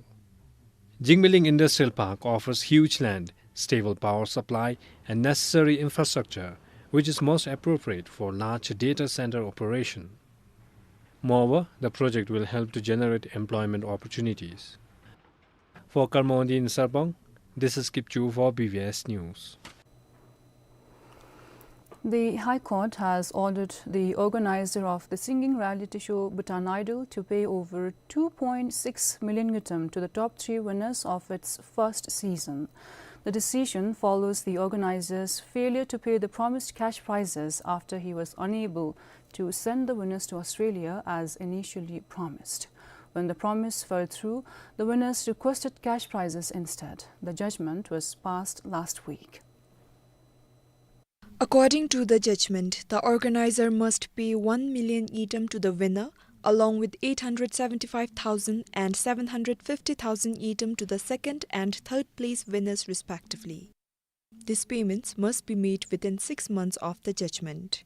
Jigmeling Industrial Park offers huge land, stable power supply, and necessary infrastructure, which is most appropriate for large data center operation. Moreover, the project will help to generate employment opportunities. For Karma Wangdi in Sarpang, this is Kipchu for B B S News. The High Court has ordered the organizer of the singing reality show Bhutan Idol to pay over two point six million ngultrum to the top three winners of its first season. The decision follows the organizer's failure to pay the promised cash prizes after he was unable to send the winners to Australia as initially promised. When the promise fell through, the winners requested cash prizes instead. The judgment was passed last week. According to the judgment, the organizer must pay one million ngultrum to the winner, along with eight hundred seventy-five thousand and seven hundred fifty thousand ngultrum to the second and third place winners respectively. These payments must be made within six months of the judgment.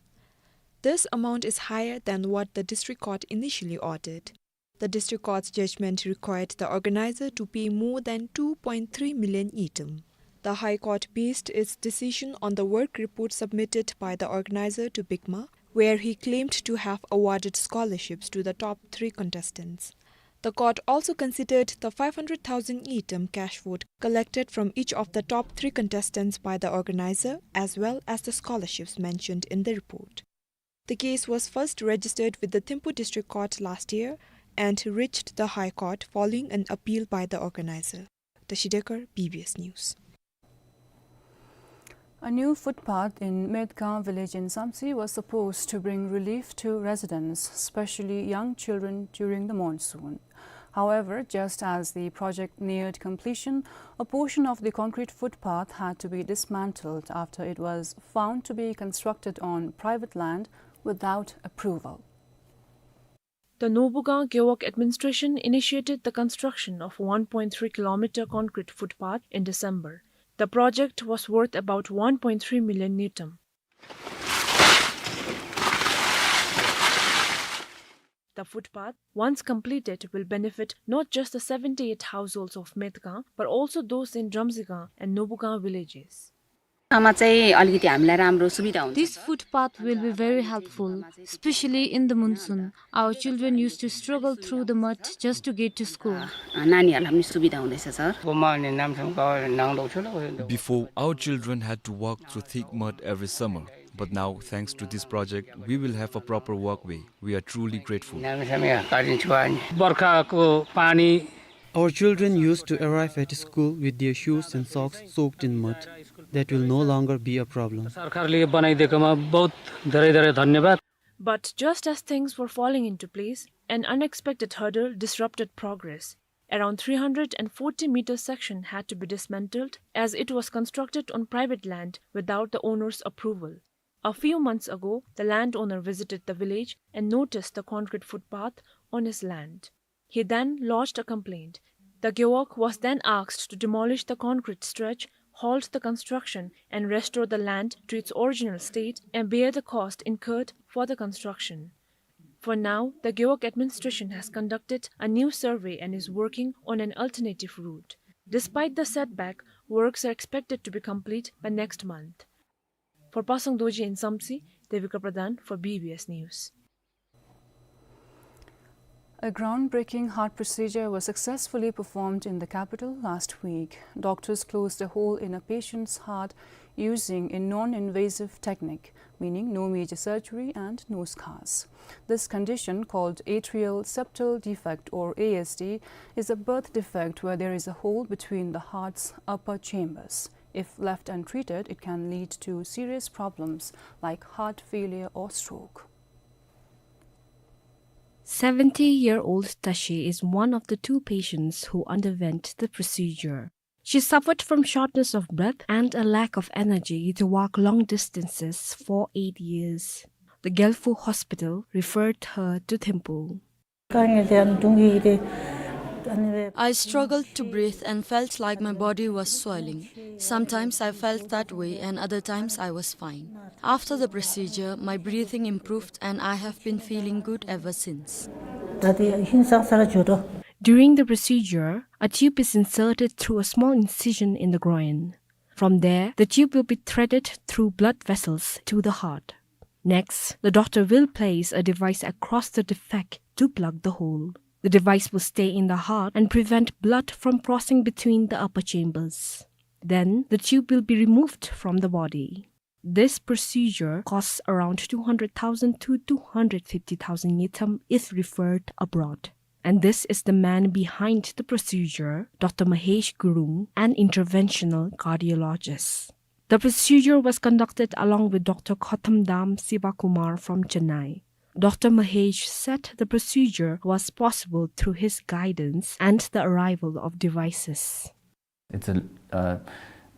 This amount is higher than what the district court initially ordered. The district court's judgment required the organizer to pay more than two point three million ngultrum. The High Court based its decision on the work report submitted by the organizer to BICMA, where he claimed to have awarded scholarships to the top three contestants. The court also considered the five hundred thousand ngultrum cash vote collected from each of the top three contestants by the organizer, as well as the scholarships mentioned in the report. The case was first registered with the Thimphu District Court last year and reached the High Court following an appeal by the organizer. Tashi Dekar, B B S News. A new footpath in Metgaon village in Samtse was supposed to bring relief to residents, especially young children, during the monsoon. However, just as the project neared completion, a portion of the concrete footpath had to be dismantled after it was found to be constructed on private land without approval. The Nobugaon Gewog administration initiated the construction of one point three kilometer concrete footpath in December. The project was worth about one point three million ngultrum. The footpath, once completed, will benefit not just the seventy-eight households of Metgaon, but also those in Drumzigaon and Nobugaon villages. ठाउँमा चाहिँ अलिकति हामीलाई राम्रो सुविधा हुन्छ। This footpath will be very helpful, especially in the monsoon. Our children used to struggle through the mud just to get to school. अ, नानीहरूलाई पनि सुविधा हुँदैछ, sir. Before, our children had to walk through thick mud every summer, but now, thanks to this project, we will have a proper walkway. We are truly grateful. बर्खाको पानी Our children used to arrive at school with their shoes and socks soaked in mud. That will no longer be a problem. सरकारले बनाइदिएकोमा बहुत धेरै धेरै धन्यवाद। But just as things were falling into place, an unexpected hurdle disrupted progress. Around three hundred and forty meter section had to be dismantled as it was constructed on private land without the owner's approval. A few months ago, the landowner visited the village and noticed the concrete footpath on his land. He then lodged a complaint. The Gewog was then asked to demolish the concrete stretch, halt the construction, and restore the land to its original state and bear the cost incurred for the construction. For now, the Gewog administration has conducted a new survey and is working on an alternative route. Despite the setback, works are expected to be complete by next month. For Pasang Dorji in Samtse, Devika Pradhan for B B S News. A groundbreaking heart procedure was successfully performed in the capital last week. Doctors closed a hole in a patient's heart using a non-invasive technique, meaning no major surgery and no scars. This condition, called atrial septal defect or A S D, is a birth defect where there is a hole between the heart's upper chambers. If left untreated, it can lead to serious problems like heart failure or stroke. Seventy-year-old Tashi is one of the two patients who underwent the procedure. She suffered from shortness of breath and a lack of energy to walk long distances for eight years. The Gelfu Hospital referred her to Thimphu. I struggled to breathe and felt like my body was swelling. Sometimes I felt that way and other times I was fine. After the procedure, my breathing improved and I have been feeling good ever since. During the procedure, a tube is inserted through a small incision in the groin. From there, the tube will be threaded through blood vessels to the heart. Next, the doctor will place a device across the defect to plug the hole. The device will stay in the heart and prevent blood from crossing between the upper chambers. Then, the tube will be removed from the body. This procedure costs around two hundred thousand to two hundred fifty thousand ngultrum if referred abroad. And this is the man behind the procedure, Doctor Mahesh Gurung, an interventional cardiologist. The procedure was conducted along with Doctor Gautam Dham Sivakumar from Chennai. Doctor Mahesh said the procedure was possible through his guidance and the arrival of devices. It's a, uh,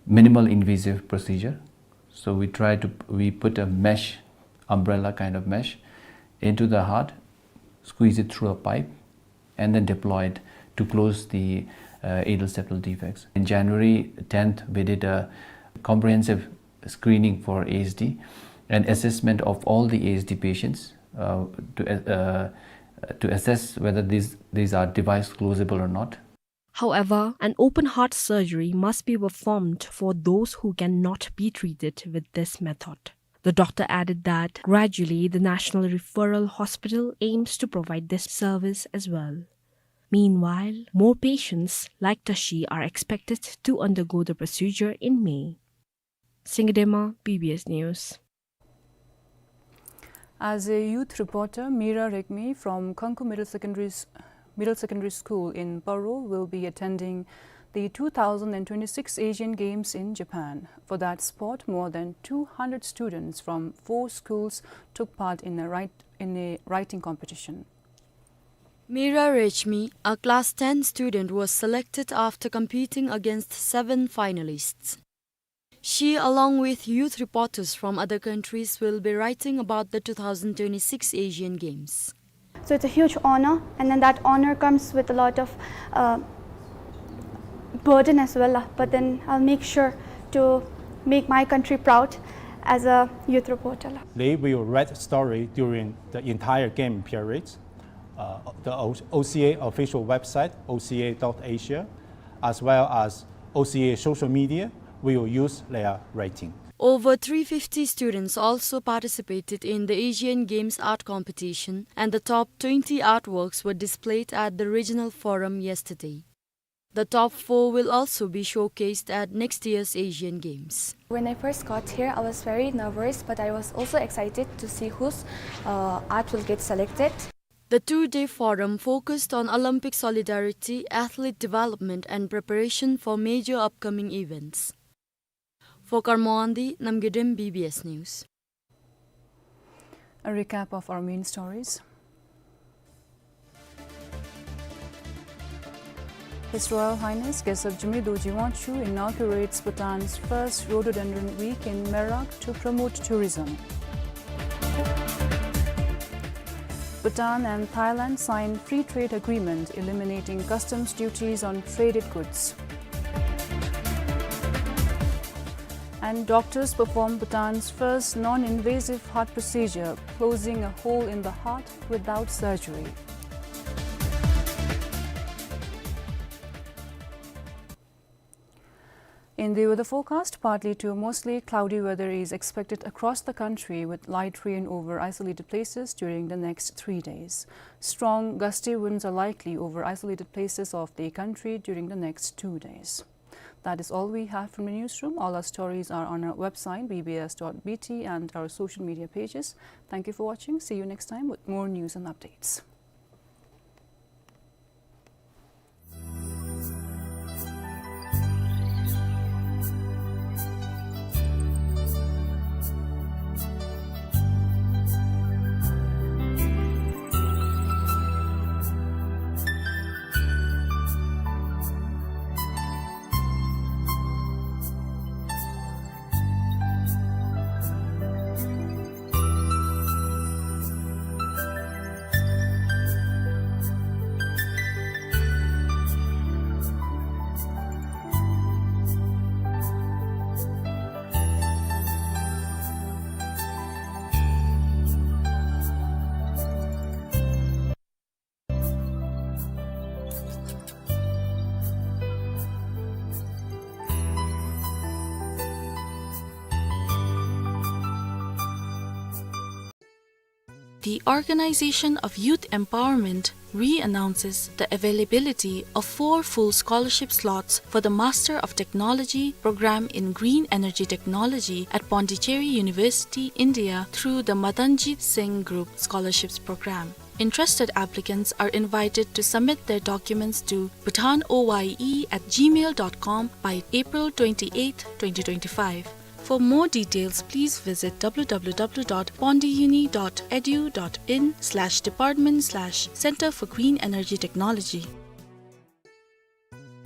minimal invasive procedure. So we try to, we put a mesh, umbrella kind of mesh, into the heart, squeeze it through a pipe, and then deploy it to close the, uh, atrial septal defects. In January tenth, we did a comprehensive screening for A S D and assessment of all the A S D patients, uh, to, uh, to assess whether these, these are device closable or not. However, an open heart surgery must be performed for those who cannot be treated with this method. The doctor added that gradually the National Referral Hospital aims to provide this service as well. Meanwhile, more patients like Tashi are expected to undergo the procedure in May. Singdema, B B S News. As a youth reporter, Mira Rekmi from Khanko Middle Secondary S-, Middle Secondary School in Paro will be attending the two thousand and twenty-six Asian Games in Japan. For that sport, more than two hundred students from four schools took part in a write-, in a writing competition. Mira Rekmi, a class ten student, was selected after competing against seven finalists. She, along with youth reporters from other countries, will be writing about the two thousand twenty-six Asian Games. So it's a huge honor, and then that honor comes with a lot of, uh, burden as well, uh, but then I'll make sure to make my country proud as a youth reporter. They will read story during the entire game period. Uh, the O-, O C A official website, O C A dot asia, as well as O C A social media, we will use their rating. Over three fifty students also participated in the Asian Games art competition, and the top twenty artworks were displayed at the regional forum yesterday. The top four will also be showcased at next year's Asian Games. When I first got here, I was very nervous, but I was also excited to see whose, uh, art will get selected. The two-day forum focused on Olympic solidarity, athlete development, and preparation for major upcoming events. For Karmoandi, Namgay Dem, B B S News. A recap of our main stories. His Royal Highness Gesap Jigme Dorji Wangchuck inaugurates Bhutan's first rhododendron week in Merak to promote tourism. Bhutan and Thailand sign free trade agreement eliminating customs duties on traded goods. And doctors perform Bhutan's first non-invasive heart procedure, closing a hole in the heart without surgery. In the weather forecast, partly to mostly cloudy weather is expected across the country, with light rain over isolated places during the next three days. Strong gusty winds are likely over isolated places of the country during the next two days. That is all we have from the newsroom. All our stories are on our website, B B S dot B T, and our social media pages. Thank you for watching. See you next time with more news and updates. The Organization of Youth Empowerment re-announces the availability of four full scholarship slots for the Master of Technology program in Green Energy Technology at Pondicherry University, India, through the Madanjit Singh Group Scholarships Program. Interested applicants are invited to submit their documents to bhutan O Y E at gmail dot com by April twenty-eighth, twenty twenty-five. For more details, please visit w w w dot pondicherry uni dot e d u dot in slash department slash center for green energy technology.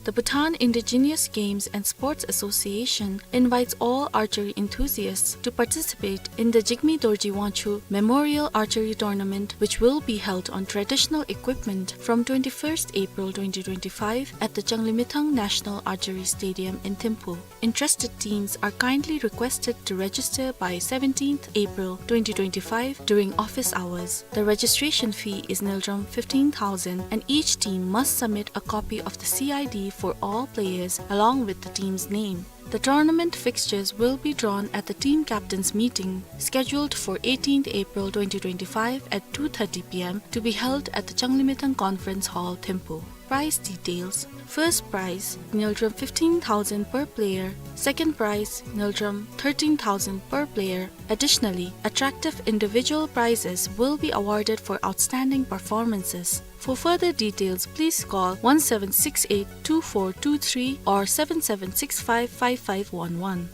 The Bhutan Indigenous Games and Sports Association invites all archery enthusiasts to participate in the Jigme Dorji Wangchuck Memorial Archery Tournament, which will be held on traditional equipment from twenty-first April twenty twenty-five at the Changlimithang National Archery Stadium in Thimphu. Interested teams are kindly requested to register by seventeenth April twenty twenty-five during office hours. The registration fee is ngultrum fifteen thousand, and each team must submit a copy of the C I D for all players along with the team's name. The tournament fixtures will be drawn at the team captains meeting scheduled for eighteenth April twenty twenty-five at two thirty p m to be held at the Changlimithang Conference Hall, Thimphu. Prize details. First prize, ngultrum fifteen thousand per player. Second prize, ngultrum thirteen thousand per player. Additionally, attractive individual prizes will be awarded for outstanding performances. For further details, please call one seven six eight two four two three or seven seven six five five five one one.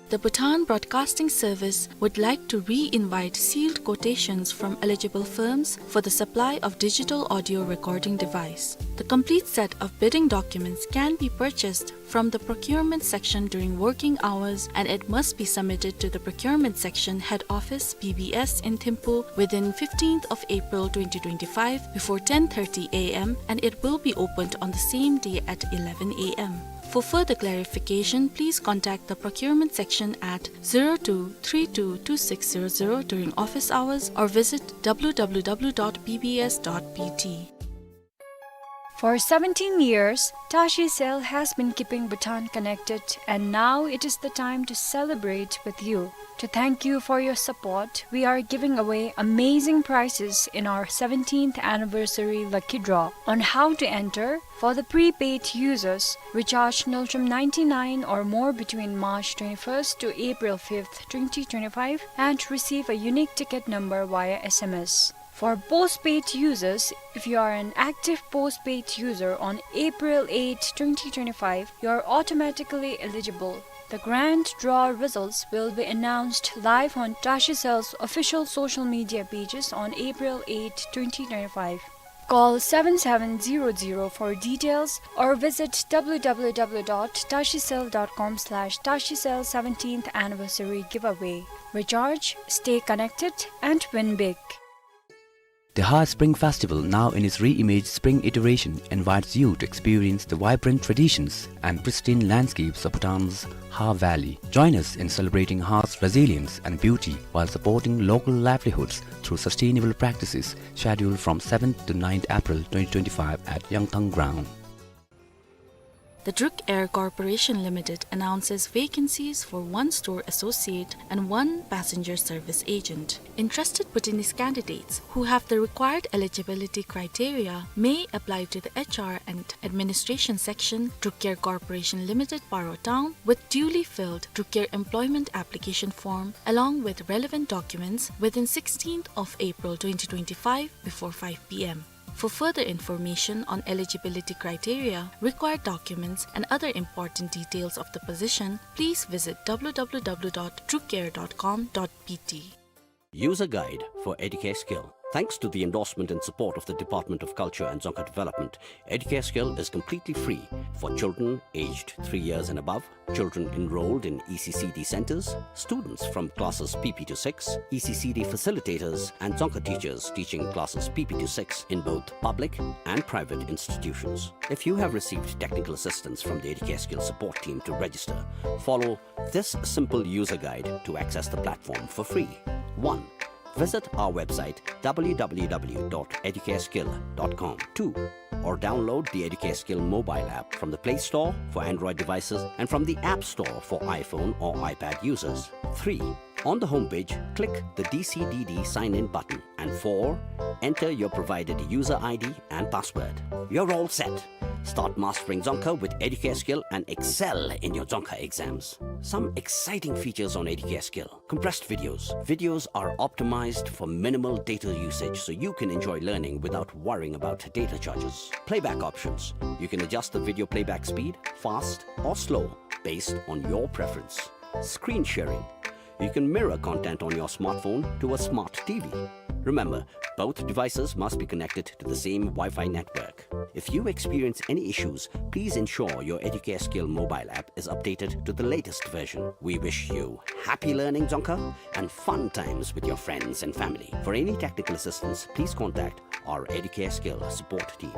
The Bhutan Broadcasting Service would like to re-invite sealed quotations from eligible firms for the supply of digital audio recording device. The complete set of bidding documents can be purchased from the procurement section during working hours, and it must be submitted to the procurement section, head office, B B S in Thimphu within fifteenth of April twenty twenty-five before ten thirty a m, and it will be opened on the same day at eleven a m. For further clarification, please contact the procurement section at zero two three two two six zero zero during office hours or visit w w w dot b b s dot b t. For seventeen years, Tashi Cell has been keeping Bhutan connected, and now it is the time to celebrate with you. To thank you for your support, we are giving away amazing prizes in our seventeenth anniversary lucky draw. On how to enter: for the prepaid users, recharge ngultrum ninety-nine or more between March twenty-first to April fifth, twenty twenty-five, and receive a unique ticket number via S M S. For postpaid users, if you are an active postpaid user on April eighth, twenty twenty-five, you are automatically eligible. The grand draw results will be announced live on Tashi Cell's official social media pages on April eighth, twenty twenty-five. Call seven seven zero zero for details or visit w w w dot tashi cell dot com slash tashi cell seventeenth anniversary giveaway. Recharge, stay connected, and win big. The Ha Spring Festival, now in its re-imaged spring iteration, invites you to experience the vibrant traditions and pristine landscapes of Bhutan's Ha Valley. Join us in celebrating Ha's resilience and beauty while supporting local livelihoods through sustainable practices, scheduled from seventh to ninth April twenty twenty-five at Yangthang Ground. The Druk Air Corporation Limited announces vacancies for one store associate and one passenger service agent. Interested Bhutanese candidates who have the required eligibility criteria may apply to the H R and Administration Section, Druk Air Corporation Limited, Paro Town, with duly filled Druk Air employment application form along with relevant documents within sixteenth of April twenty twenty-five before five p m. For further information on eligibility criteria, required documents, and other important details of the position, please visit w w w dot drukair dot com dot b t. User Guide for Educare Skill. Thanks to the endorsement and support of the Department of Culture and Dzongkha Development, Educare Skill is completely free for children aged three years and above, children enrolled in E C C D centers, students from classes P P to six, E C C D facilitators, and Dzongkha teachers teaching classes P P to six in both public and private institutions. If you have received technical assistance from the Educare Skill support team to register, follow this simple user guide to access the platform for free. One, visit our website w w w dot educareskill dot com. Two, or download the Educare Skill mobile app from the Play Store for Android devices and from the App Store for iPhone or iPad users. Three, on the homepage, click the D C D D sign-in button. And four, enter your provided user I D and password. You're all set. Start mastering Dzongkha with Educare Skill and excel in your Dzongkha exams. Some exciting features on Educare Skill. Compressed videos. Videos are optimized for minimal data usage, so you can enjoy learning without worrying about data charges. Playback options. You can adjust the video playback speed, fast or slow, based on your preference. Screen sharing. You can mirror content on your smartphone to a smart T V. Remember, both devices must be connected to the same Wi-Fi network. If you experience any issues, please ensure your Educare Skill mobile app is updated to the latest version. We wish you happy learning, Dzongkhar, and fun times with your friends and family. For any technical assistance, please contact our Educare Skill support team.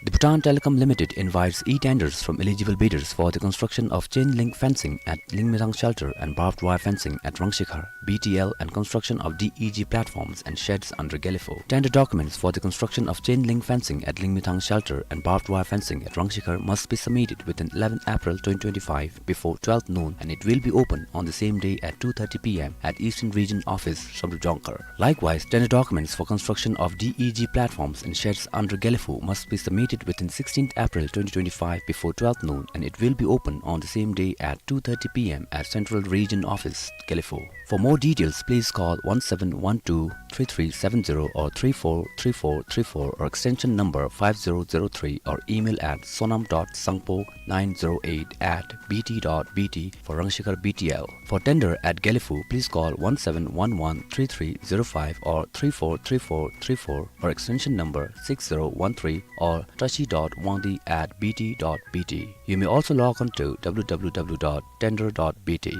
The Bhutan Telecom Limited invites e-tenders from eligible bidders for the construction of chain link fencing at Lingmethang Shelter and barbed wire fencing at Rangshikhar, B T L, and construction of D E G platforms and sheds under Gelephu. Tender documents for the construction of chain link fencing at Lingmethang Shelter and barbed wire fencing at Rangshikhar must be submitted within eleventh April twenty twenty-five before twelve noon, and it will be open on the same day at two thirty P M at Eastern Region Office, Samdrup, Dzongkhar. Likewise, tender documents for construction of D E G platforms and sheds under Gelephu must be submitted within sixteenth April twenty twenty-five before twelve noon, and it will be open on the same day at two thirty P M at Central Region Office, Gelephu. For more details, please call one seven one two three three seven zero or three four three four three four or extension number five zero zero three or email at sonam dot sangpo nine zero eight at B T dot B T for Rangshikhar B T L. For tender at Gelephu, please call one seven one one three three zero five or three four three four three four or extension number six zero one three or tashi dot wangdi at B T dot B T. You may also log on to W W W dot tender dot B T.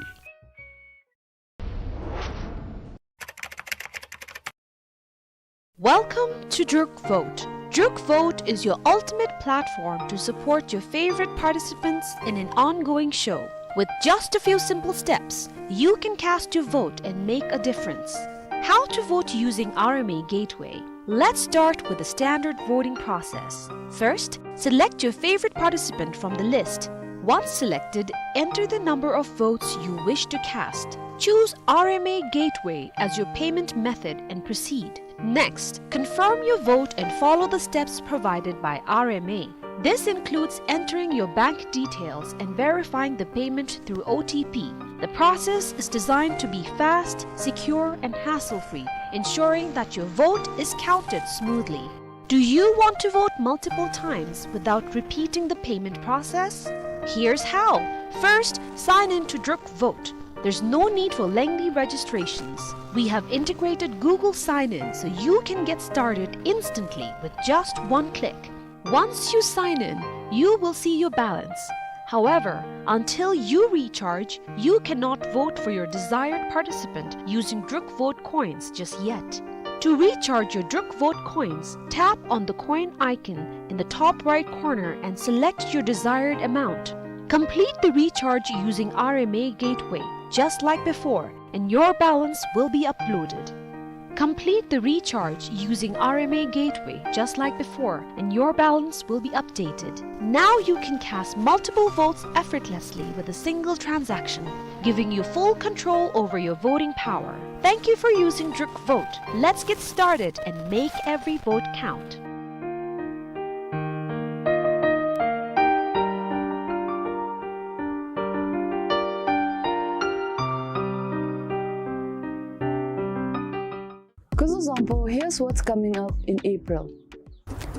Welcome to Druk Vote. Druk Vote is your ultimate platform to support your favorite participants in an ongoing show. With just a few simple steps, you can cast your vote and make a difference. How to vote using R M A Gateway? Let's start with the standard voting process. First, select your favorite participant from the list. Once selected, enter the number of votes you wish to cast. Choose R M A Gateway as your payment method and proceed. Next, confirm your vote and follow the steps provided by R M A. This includes entering your bank details and verifying the payment through O T P. The process is designed to be fast, secure, and hassle-free, ensuring that your vote is counted smoothly. Do you want to vote multiple times without repeating the payment process? Here's how. First, sign in to Druk Vote. There's no need for lengthy registrations. We have integrated Google Sign-In so you can get started instantly with just one click. Once you sign in, you will see your balance. However, until you recharge, you cannot vote for your desired participant using Druk Vote coins just yet. To recharge your Druk Vote coins, tap on the coin icon in the top right corner and select your desired amount. Complete the recharge using R M A Gateway, just like before, and your balance will be uploaded. Complete the recharge using R M A Gateway, just like before, and your balance will be updated. Now you can cast multiple votes effortlessly with a single transaction, giving you full control over your voting power. Thank you for using Druk Vote. Let's get started and make every vote count. Kuzuzangpo, here's what's coming up in April.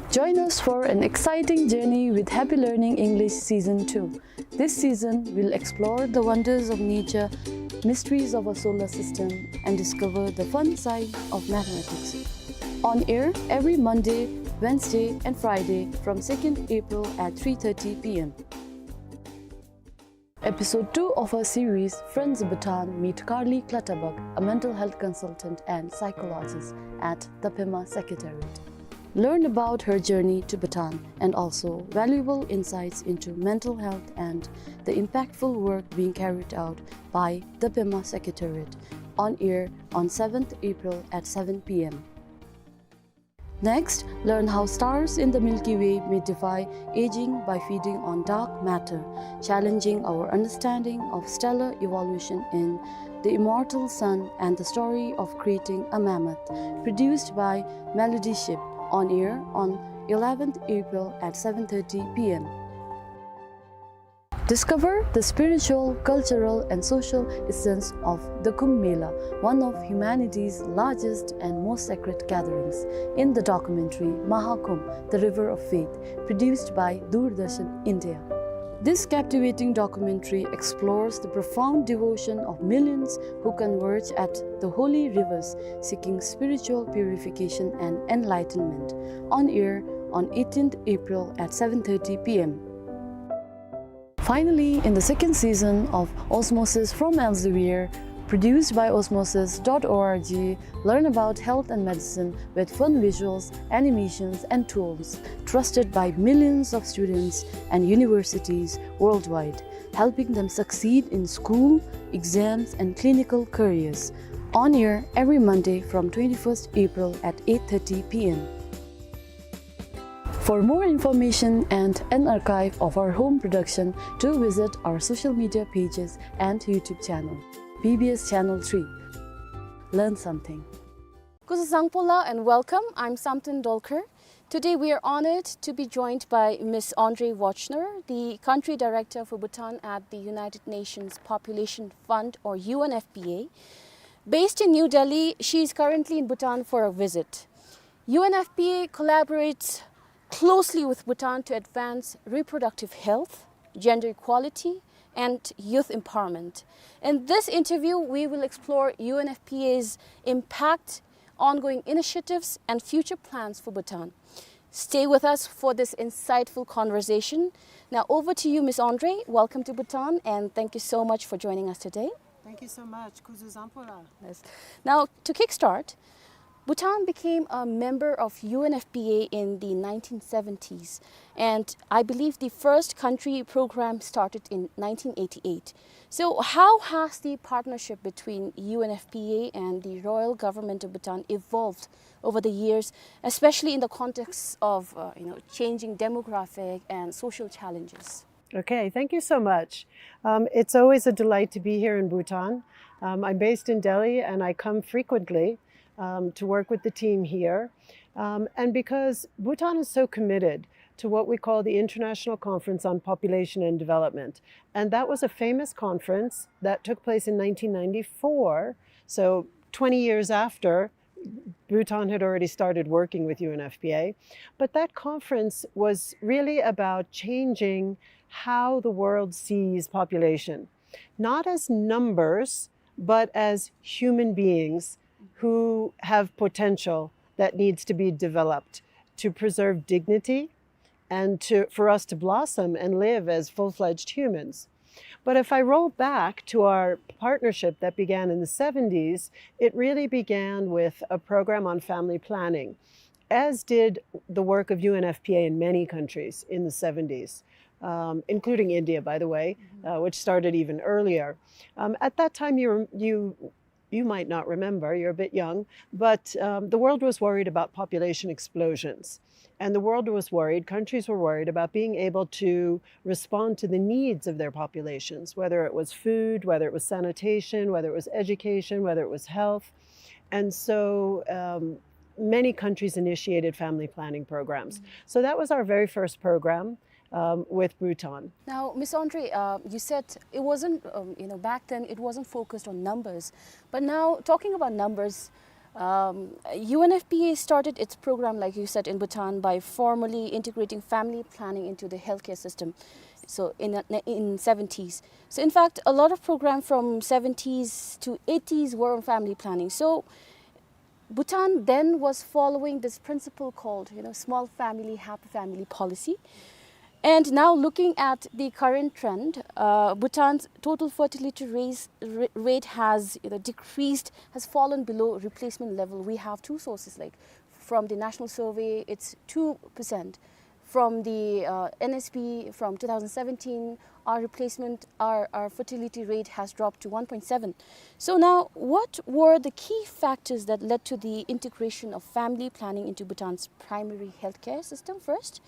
Join us for an exciting journey with Happy Learning English Season two. This season, we'll explore the wonders of nature, mysteries of our solar system, and discover the fun side of mathematics. On air every Monday, Wednesday, and Friday from second April at three thirty P M. Episode two of our series, Friends of Bhutan meet Carly Clutterbuck, a mental health consultant and psychologist at the Pema Secretariat. Learn about her journey to Bhutan and also valuable insights into mental health and the impactful work being carried out by the Pema Secretariat, on air on seventh April at seven P M. Next, learn how stars in the Milky Way may defy aging by feeding on dark matter, challenging our understanding of stellar evolution in The Immortal Sun and the Story of Creating a Mammoth, produced by Melody Ship, on air on eleventh April at seven thirty P M. Discover the spiritual, cultural, and social essence of the Kumbh Mela, one of humanity's largest and most sacred gatherings, in the documentary Maha Kumbh, The River of Faith, produced by Doordarshan India. This captivating documentary explores the profound devotion of millions who converge at the holy rivers seeking spiritual purification and enlightenment. On air on eighteenth April at seven thirty p m. Finally, in the second season of Osmosis from Elsevier, produced by osmosis dot org, learn about health and medicine with fun visuals, animations, and tools trusted by millions of students and universities worldwide, helping them succeed in school, exams, and clinical careers. On air every Monday from twenty-first April at eight thirty p m. For more information and an archive of our home production, do visit our social media pages and YouTube channel, P B S Channel three. Learn something. Kuzuzangpo la and welcome. I'm Samten Dolkar. Today we are honored to be joined by Miss Andrée Wojtner, the Country Director for Bhutan at the United Nations Population Fund, or U N F P A. Based in New Delhi, she is currently in Bhutan for a visit. U N F P A collaborates closely with Bhutan to advance reproductive health, gender equality, and youth empowerment. In this interview, we will explore U N F P A's impact, ongoing initiatives, and future plans for Bhutan. Stay with us for this insightful conversation. Now, over to you, Miss Andrée. Welcome to Bhutan, and thank you so much for joining us today. Thank you so much. Kuzuzangpo la. Yes. Now, to kickstart, Bhutan became a member of U N F P A in the nineteen seventies, and I believe the first country program started in nineteen eighty-eight. So, how has the partnership between U N F P A and the Royal Government of Bhutan evolved over the years, especially in the context of, uh, you know, changing demographic and social challenges? Okay, thank you so much. Um, it's always a delight to be here in Bhutan. Um, I'm based in Delhi and I come frequently, um, to work with the team here. Um, and because Bhutan is so committed to what we call the International Conference on Population and Development, and that was a famous conference that took place in nineteen ninety-four, so twenty years after Bhutan had already started working with U N F P A. But that conference was really about changing how the world sees population, not as numbers, but as human beings who have potential that needs to be developed to preserve dignity and to, for us to blossom and live as full-fledged humans. But if I roll back to our partnership that began in the seventies, it really began with a program on family planning, as did the work of U N F P A in many countries in the seventies, um, including India, by the way, uh, which started even earlier. Um, at that time, you, you, you might not remember, you're a bit young, but, um, the world was worried about population explosions. And the world was worried, countries were worried about being able to respond to the needs of their populations, whether it was food, whether it was sanitation, whether it was education, whether it was health. And so, um, many countries initiated family planning programs. So that was our very first program, um, with Bhutan. Now, Miss Andrée, uh, you said it wasn't, um, you know, back then it wasn't focused on numbers. But now, talking about numbers, um, U N F P A started its program, like you said, in Bhutan by formally integrating family planning into the healthcare system. So in, in seventies. So in fact, a lot of program from seventies to eighties were on family planning. So Bhutan then was following this principle called, you know, small family, happy family policy. And now looking at the current trend, uh, Bhutan's total fertility raise, ra-, rate has, you know, decreased, has fallen below replacement level. We have two sources, like from the National Survey, it's two percent. From the, uh, N S P, from two thousand seventeen, our replacement, our, our fertility rate has dropped to one point seven. So now, what were the key factors that led to the integration of family planning into Bhutan's primary healthcare system first?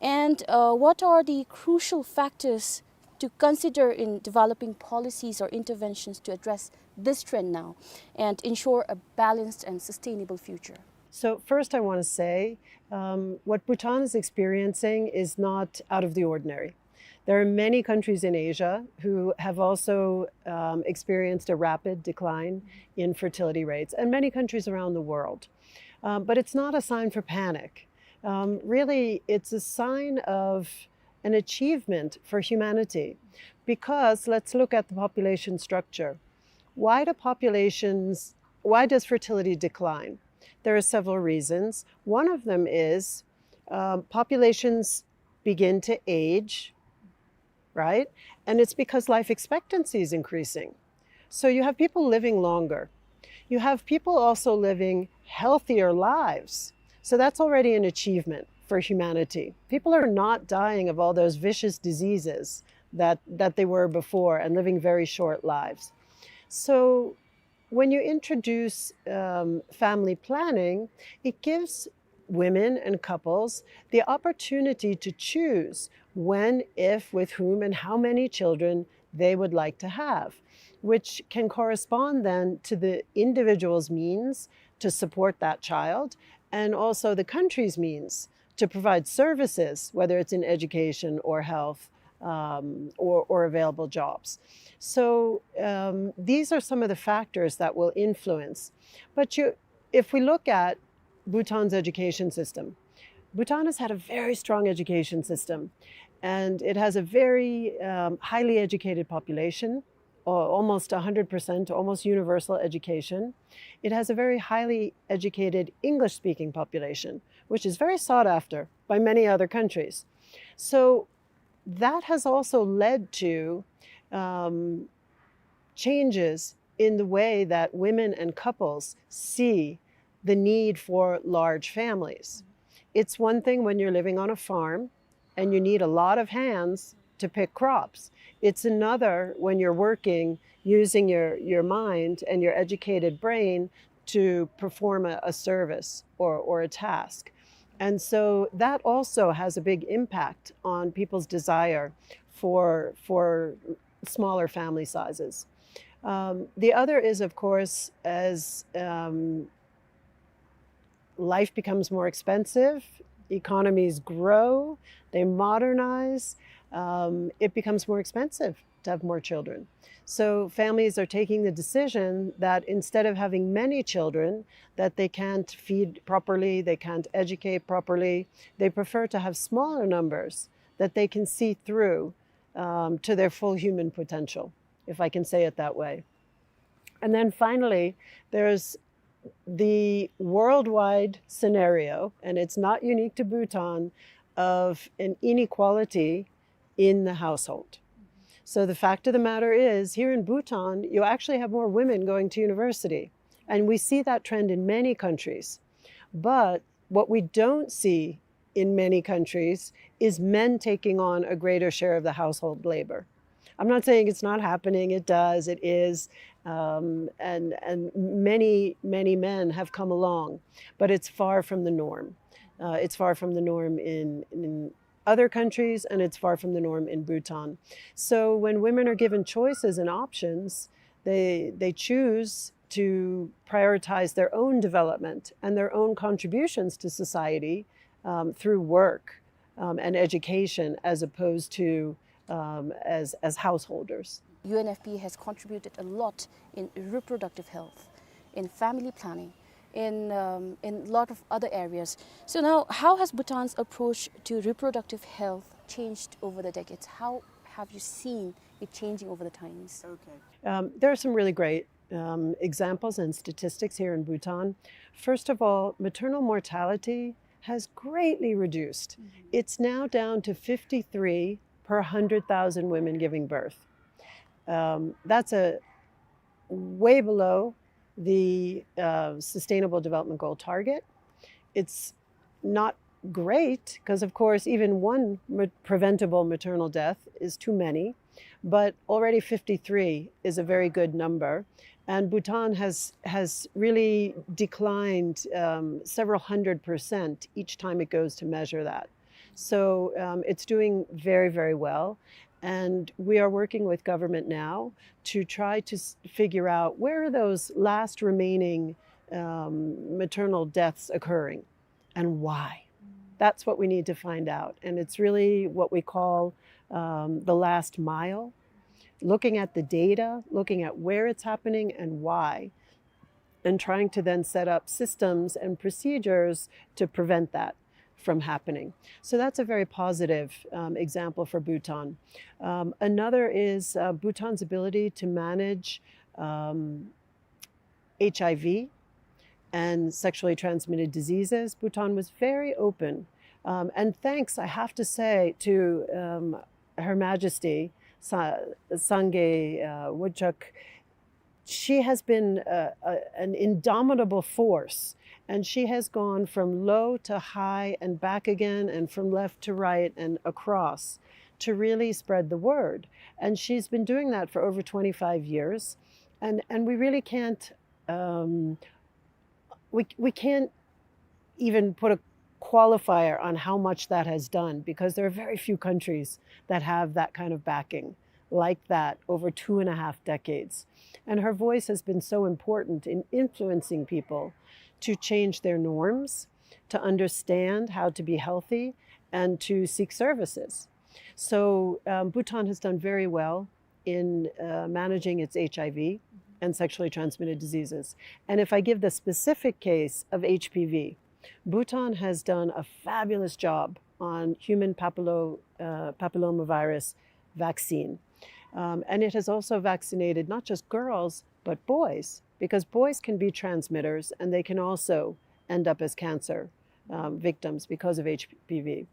And, uh, what are the crucial factors to consider in developing policies or interventions to address this trend now and ensure a balanced and sustainable future? So first I want to say, um, what Bhutan is experiencing is not out of the ordinary. There are many countries in Asia who have also, um, experienced a rapid decline in fertility rates, and many countries around the world. Um, but it's not a sign for panic. Um, really, it's a sign of an achievement for humanity. Because let's look at the population structure. Why do populations, why does fertility decline? There are several reasons. One of them is, um, populations begin to age, right? And it's because life expectancy is increasing. So you have people living longer. You have people also living healthier lives. So that's already an achievement for humanity. People are not dying of all those vicious diseases that, that they were before and living very short lives. So when you introduce, um, family planning, it gives women and couples the opportunity to choose when, if, with whom, and how many children they would like to have, which can correspond then to the individual's means to support that child and also the country's means to provide services, whether it's in education or health, um, or, or available jobs. So, um, these are some of the factors that will influence. But you, if we look at Bhutan's education system, Bhutan has had a very strong education system, and it has a very, um, highly educated population, or almost a hundred percent, almost universal education. It has a very highly educated English-speaking population, which is very sought after by many other countries. So that has also led to, um, changes in the way that women and couples see the need for large families. It's one thing when you're living on a farm and you need a lot of hands to pick crops. It's another when you're working using your, your mind and your educated brain to perform a, a service or, or a task. And so that also has a big impact on people's desire for, for smaller family sizes. Um, the other is, of course, as, um, life becomes more expensive, economies grow, they modernize, um, it becomes more expensive to have more children. So families are taking the decision that instead of having many children that they can't feed properly, they can't educate properly, they prefer to have smaller numbers that they can see through, um, to their full human potential, if I can say it that way. And then finally, there's the worldwide scenario, and it's not unique to Bhutan, of an inequality in the household. So the fact of the matter is, here in Bhutan, you actually have more women going to university. And we see that trend in many countries. But what we don't see in many countries is men taking on a greater share of the household labor. I'm not saying it's not happening, it does, it is, um, and, and many, many men have come along, but it's far from the norm. Uh, it's far from the norm in, in other countries, and it's far from the norm in Bhutan. So when women are given choices and options, they, they choose to prioritize their own development and their own contributions to society, um, through work, um, and education as opposed to, um, as, as householders. U N F P A has contributed a lot in reproductive health, in family planning, in, um, in a lot of other areas. So now, how has Bhutan's approach to reproductive health changed over the decades? How have you seen it changing over the times? Okay. Um, there are some really great, um, examples and statistics here in Bhutan. First of all, maternal mortality has greatly reduced. Mm-hmm. It's now down to fifty-three per hundred thousand women giving birth. Um, that's a way below the, uh, Sustainable Development Goal target. It's not great, 'cause of course even one ma-, preventable maternal death is too many, but already fifty-three is a very good number. And Bhutan has, has really declined, um, several hundred percent each time it goes to measure that. So, um, it's doing very, very well. And we are working with government now to try to s-, figure out where are those last remaining, um, maternal deaths occurring and why. That's what we need to find out. And it's really what we call, um, the last mile, looking at the data, looking at where it's happening and why, and trying to then set up systems and procedures to prevent that. from happening. So that's a very positive, um, example for Bhutan. Um, another is, uh, Bhutan's ability to manage, um, H I V and sexually transmitted diseases. Bhutan was very open. Um, and thanks, I have to say, to, um, Her Majesty Sa-, Sangay, uh, Wangchuck. She has been, uh, a, an indomitable force, and she has gone from low to high and back again, and from left to right and across, to really spread the word. And she's been doing that for over twenty-five years. And, and we really can't, um, we, we can't even put a qualifier on how much that has done, because there are very few countries that have that kind of backing like that over two and a half decades. And her voice has been so important in influencing people to change their norms, to understand how to be healthy, and to seek services. So, um, Bhutan has done very well in, uh, managing its H I V and sexually transmitted diseases. And if I give the specific case of H P V, Bhutan has done a fabulous job on human papillo-, uh, papillomavirus vaccine. Um, and it has also vaccinated not just girls, but boys, because boys can be transmitters and they can also end up as cancer, um, victims because of H P V.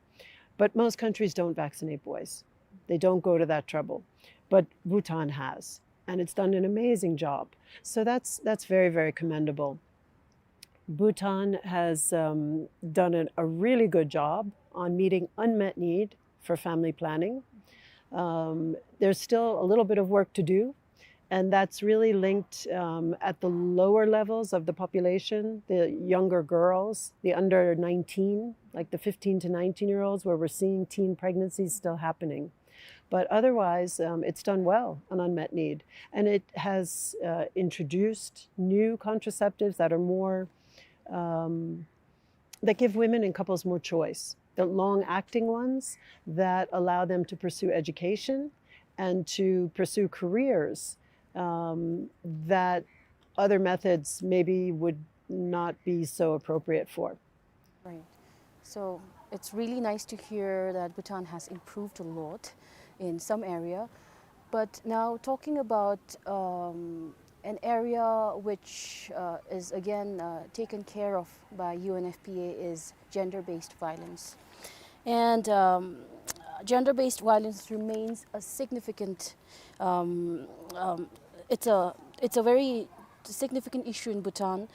But most countries don't vaccinate boys. They don't go to that trouble. But Bhutan has, and it's done an amazing job. So that's, that's very, very commendable. Bhutan has, um, done a, a really good job on meeting unmet need for family planning. Um, there's still a little bit of work to do, and that's really linked, um, at the lower levels of the population, the younger girls, the under nineteen, like the fifteen to nineteen year olds, where we're seeing teen pregnancies still happening. But otherwise, um, it's done well on unmet need, and it has, uh, introduced new contraceptives that are more, um, that give women and couples more choice. The long-acting ones that allow them to pursue education and to pursue careers, um, that other methods maybe would not be so appropriate for. Right. So it's really nice to hear that Bhutan has improved a lot in some area. But now talking about, um, an area which, uh, is again, uh, taken care of by U N F P A is gender-based violence. And, um, gender-based violence remains a significant, um, um, it's a, it's a very significant issue in Bhutan,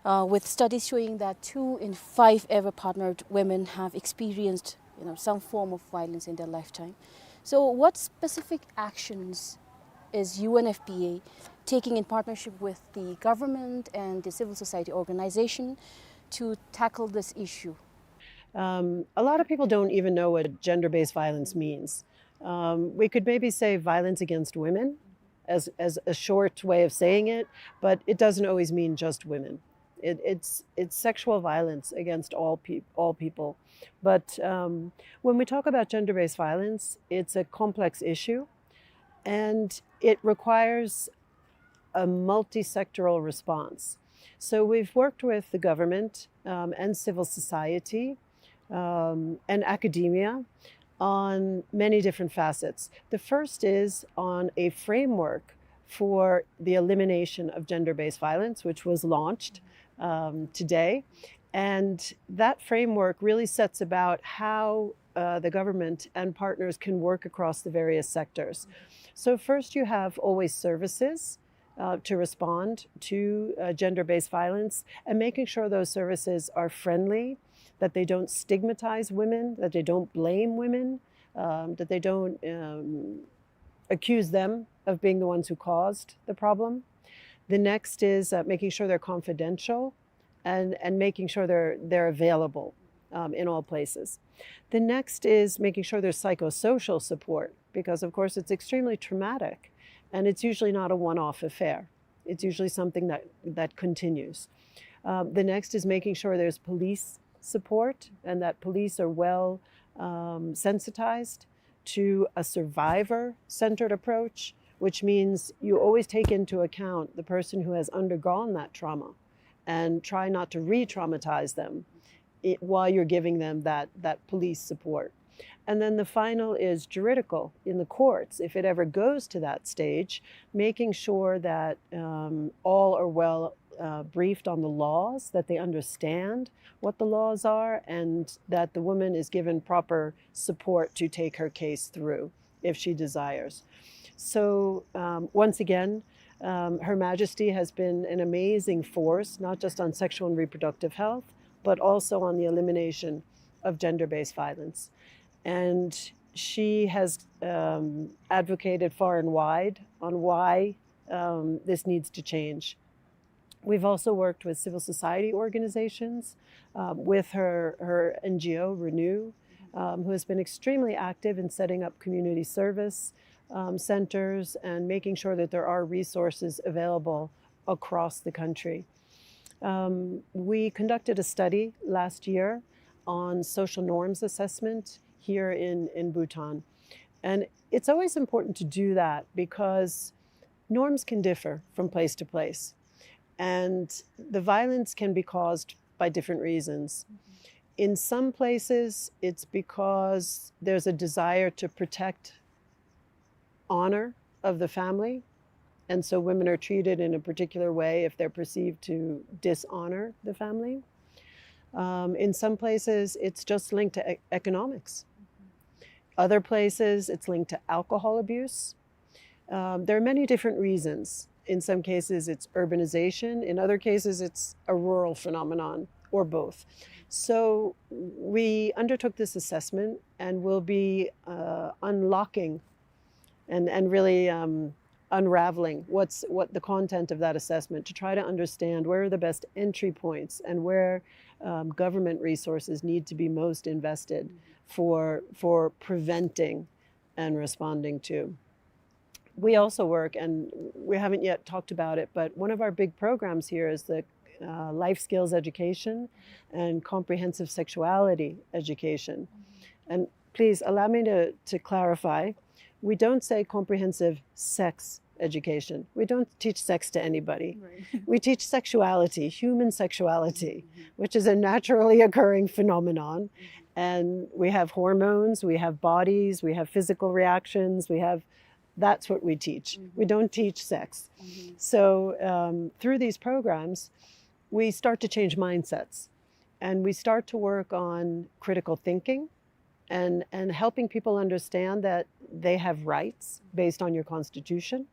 uh, with studies showing that two in five ever partnered women have experienced, you know, some form of violence in their lifetime. So what specific actions is U N F P A taking in partnership with the government and the civil society organization to tackle this issue? Um, a lot of people don't even know what gender-based violence means. Um, we could maybe say violence against women as, as a short way of saying it, but it doesn't always mean just women. It, it's, it's sexual violence against all peop-, all people. But, um, when we talk about gender-based violence, it's a complex issue, and it requires a multi-sectoral response. So we've worked with the government, um, and civil society, um, and academia on many different facets. The first is on a framework for the elimination of gender-based violence, which was launched, um, today. And that framework really sets about how, uh, the government and partners can work across the various sectors. So first you have always services, uh, to respond to, uh, gender-based violence, and making sure those services are friendly, that they don't stigmatize women, that they don't blame women, um, that they don't, um, accuse them of being the ones who caused the problem. The next is, uh, making sure they're confidential and, and making sure they're, they're available, um, in all places. The next is making sure there's psychosocial support, because of course it's extremely traumatic and it's usually not a one-off affair. It's usually something that, that continues. Um, the next is making sure there's police support and that police are well, um, sensitized to a survivor-centered approach, which means you always take into account the person who has undergone that trauma and try not to re-traumatize them. i- while you're giving them that, that police support. And then the final is juridical in the courts, if it ever goes to that stage, making sure that um, all are well uh, briefed on the laws, that they understand what the laws are, and that the woman is given proper support to take her case through if she desires. So, um, once again, um, Her Majesty has been an amazing force, not just on sexual and reproductive health, but also on the elimination of gender-based violence. And she has um, advocated far and wide on why um, this needs to change. We've also worked with civil society organizations, um, with her, her N G O, Renew, um, who has been extremely active in setting up community service um, centers and making sure that there are resources available across the country. Um, we conducted a study last year on social norms assessment here in, in Bhutan. And it's always important to do that because norms can differ from place to place. And the violence can be caused by different reasons. In some places, it's because there's a desire to protect honor of the family. And so women are treated in a particular way if they're perceived to dishonor the family. Um, in some places, it's just linked to e- economics. Other places, it's linked to alcohol abuse. Um, there are many different reasons. In some cases, it's urbanization. In other cases, it's a rural phenomenon, or both. So we undertook this assessment and will be uh, unlocking and, and really um, unraveling what's, what the content of that assessment, to try to understand where are the best entry points and where um, government resources need to be most invested for, for preventing and responding to. We also work, and we haven't yet talked about it, but one of our big programs here is the uh, life skills education and comprehensive sexuality education. And please allow me to, to clarify. We don't say comprehensive sex education. We don't teach sex to anybody. Right. We teach sexuality, human sexuality, which is a naturally occurring phenomenon. And we have hormones, we have bodies, we have physical reactions, we have, that's what we teach. We don't teach sex. So um, through these programs, we start to change mindsets, and we start to work on critical thinking and, and helping people understand that they have rights based on your constitution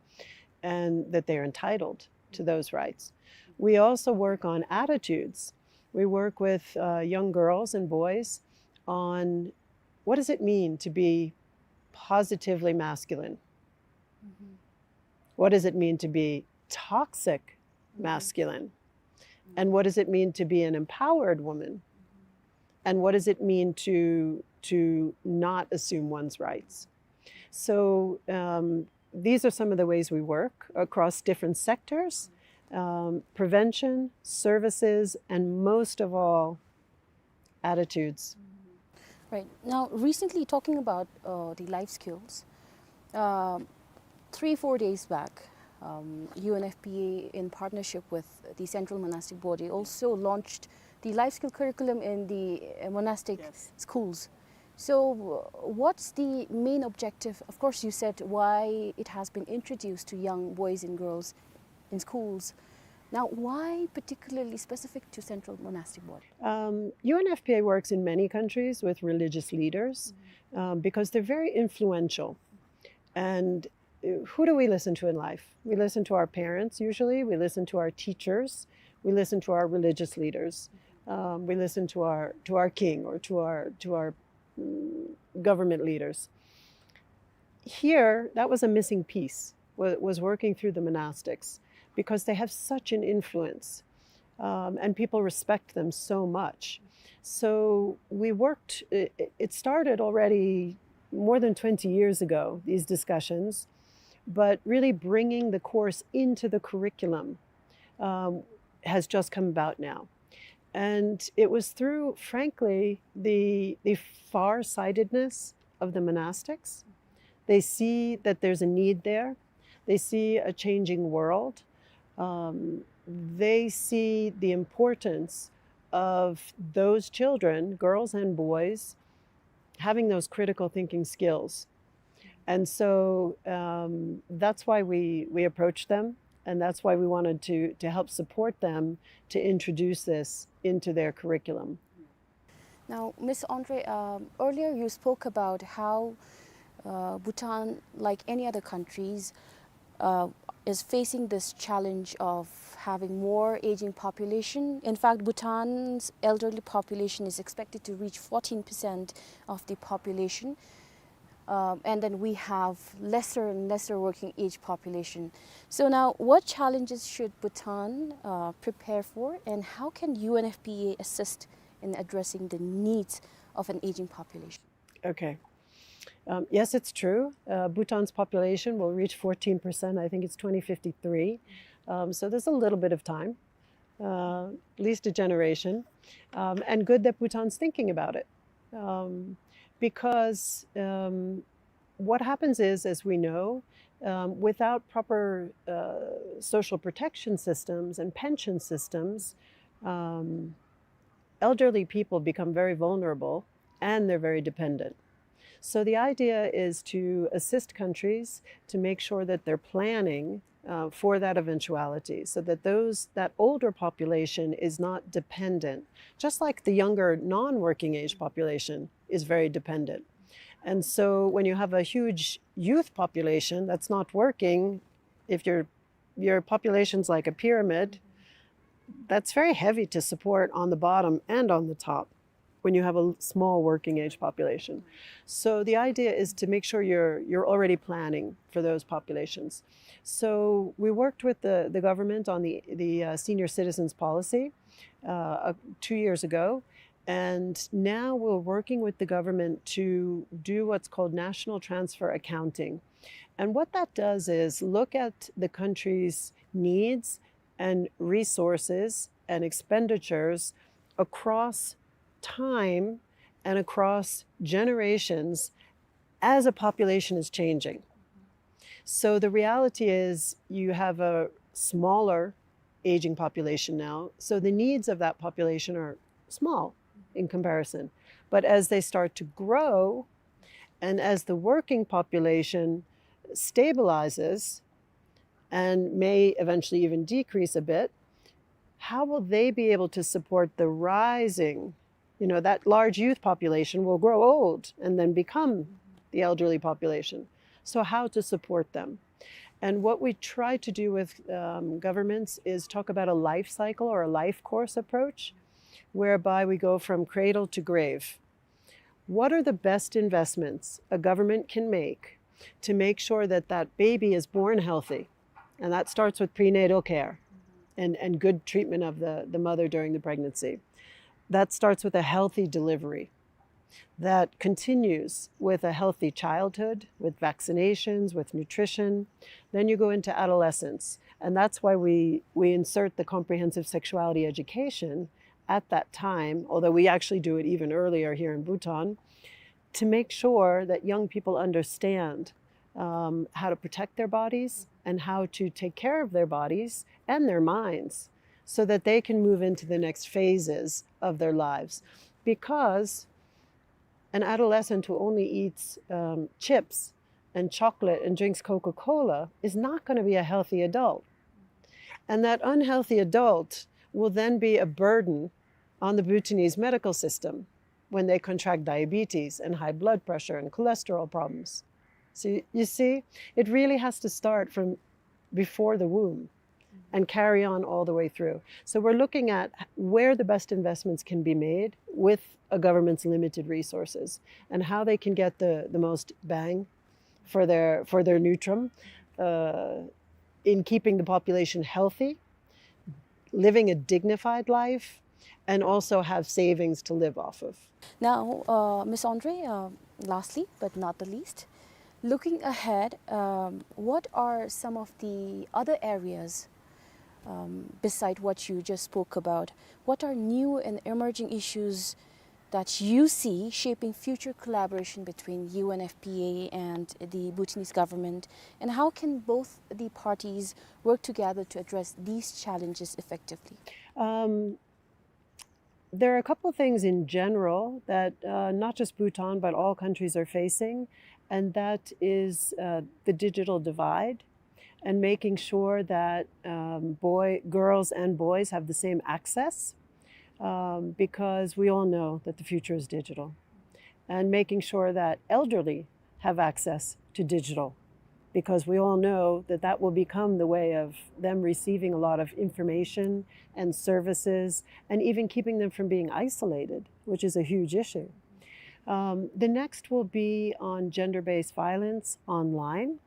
and that they're entitled to those rights. We also work on attitudes. We work with uh, young girls and boys on what does it mean to be positively masculine? What does it mean to be toxic masculine? And what does it mean to be an empowered woman? And what does it mean to, to not assume one's rights? So um, these are some of the ways we work across different sectors, um, prevention, services, and most of all, attitudes. Right. Now, recently, talking about uh, the life skills, uh, three, four days back, um, U N F P A, in partnership with the Central Monastic Body, also launched the life skill curriculum in the uh, monastic schools. So, uh, what's the main objective? Of course, you said why it has been introduced to young boys and girls in schools. Now, why particularly specific to Central Monastic Body? Um, U N F P A works in many countries with religious leaders um, because they're very influential. And uh, who do we listen to in life? We listen to our parents usually, we listen to our teachers, we listen to our religious leaders, um, we listen to our, to our king or to our, to our mm, government leaders. Here, that was a missing piece, wa- was working through the monastics because they have such an influence um, and people respect them so much. So we worked, it, it started already more than twenty years ago, these discussions, but really bringing the course into the curriculum um, has just come about now. And it was through, frankly, the, the far-sightedness of the monastics. They see that there's a need there. They see a changing world. Um, they see the importance of those children, girls and boys, having those critical thinking skills. And so, um, that's why we, we approached them, and that's why we wanted to, to help support them to introduce this into their curriculum. Now, Miss Andre, um, earlier you spoke about how, uh, Bhutan, like any other countries, uh, is facing this challenge of having more aging population. In fact, Bhutan's elderly population is expected to reach fourteen percent of the population. Um, and then we have lesser and lesser working age population. So now, what challenges should Bhutan, uh, prepare for, and how can U N F P A assist in addressing the needs of an aging population? Okay. Um, yes, it's true. Uh, Bhutan's population will reach fourteen percent. I think it's twenty fifty-three. Um, so there's a little bit of time, uh, at least a generation. Um, and good that Bhutan's thinking about it. Um, because, um, what happens is, as we know, um, without proper, uh, social protection systems and pension systems, um, elderly people become very vulnerable and they're very dependent. So the idea is to assist countries to make sure that they're planning, uh, for that eventuality, so that those, that older population is not dependent, just like the younger non-working age population is very dependent. And so when you have a huge youth population that's not working, if your, your population's like a pyramid, that's very heavy to support on the bottom and on the top when you have a l-, small working age population. So the idea is to make sure you're, you're already planning for those populations. So we worked with the, the government on the, the, uh, senior citizens policy, uh, uh, two years ago, and now we're working with the government to do what's called national transfer accounting. And what that does is look at the country's needs and resources and expenditures across time and across generations as a population is changing. So the reality is you have a smaller aging population now, so the needs of that population are small in comparison. But as they start to grow, and as the working population stabilizes and may eventually even decrease a bit, how will they be able to support the rising, you know, that large youth population will grow old and then become the elderly population. So how to support them? And what we try to do with, um, governments is talk about a life cycle or a life course approach, whereby we go from cradle to grave. What are the best investments a government can make to make sure that that baby is born healthy? And that starts with prenatal care and, and good treatment of the, the mother during the pregnancy. That starts with a healthy delivery. That continues with a healthy childhood, with vaccinations, with nutrition. Then you go into adolescence. And that's why we, we insert the comprehensive sexuality education at that time, although we actually do it even earlier here in Bhutan, to make sure that young people understand, um, how to protect their bodies and how to take care of their bodies and their minds so that they can move into the next phases of their lives. Because an adolescent who only eats, um, chips and chocolate and drinks Coca-Cola is not gonna be a healthy adult. And that unhealthy adult will then be a burden on the Bhutanese medical system when they contract diabetes and high blood pressure and cholesterol problems. So you see, it really has to start from before the womb and carry on all the way through. So we're looking at where the best investments can be made with a government's limited resources and how they can get the, the most bang for their, for their ngultrum, uh, in keeping the population healthy, living a dignified life, and also have savings to live off of. Now, uh, Miss Andre, uh, lastly but not the least, looking ahead, um, what are some of the other areas, um, beside what you just spoke about? What are new and emerging issues that you see shaping future collaboration between U N F P A and the Bhutanese government, and how can both the parties work together to address these challenges effectively? Um, There are a couple things in general that, uh, not just Bhutan, but all countries are facing, and that is, uh, the digital divide and making sure that, um, boy, girls and boys have the same access, um, because we all know that the future is digital, and making sure that elderly have access to digital, because we all know that that will become the way of them receiving a lot of information and services, and even keeping them from being isolated, which is a huge issue. Um, the next will be on gender-based violence online.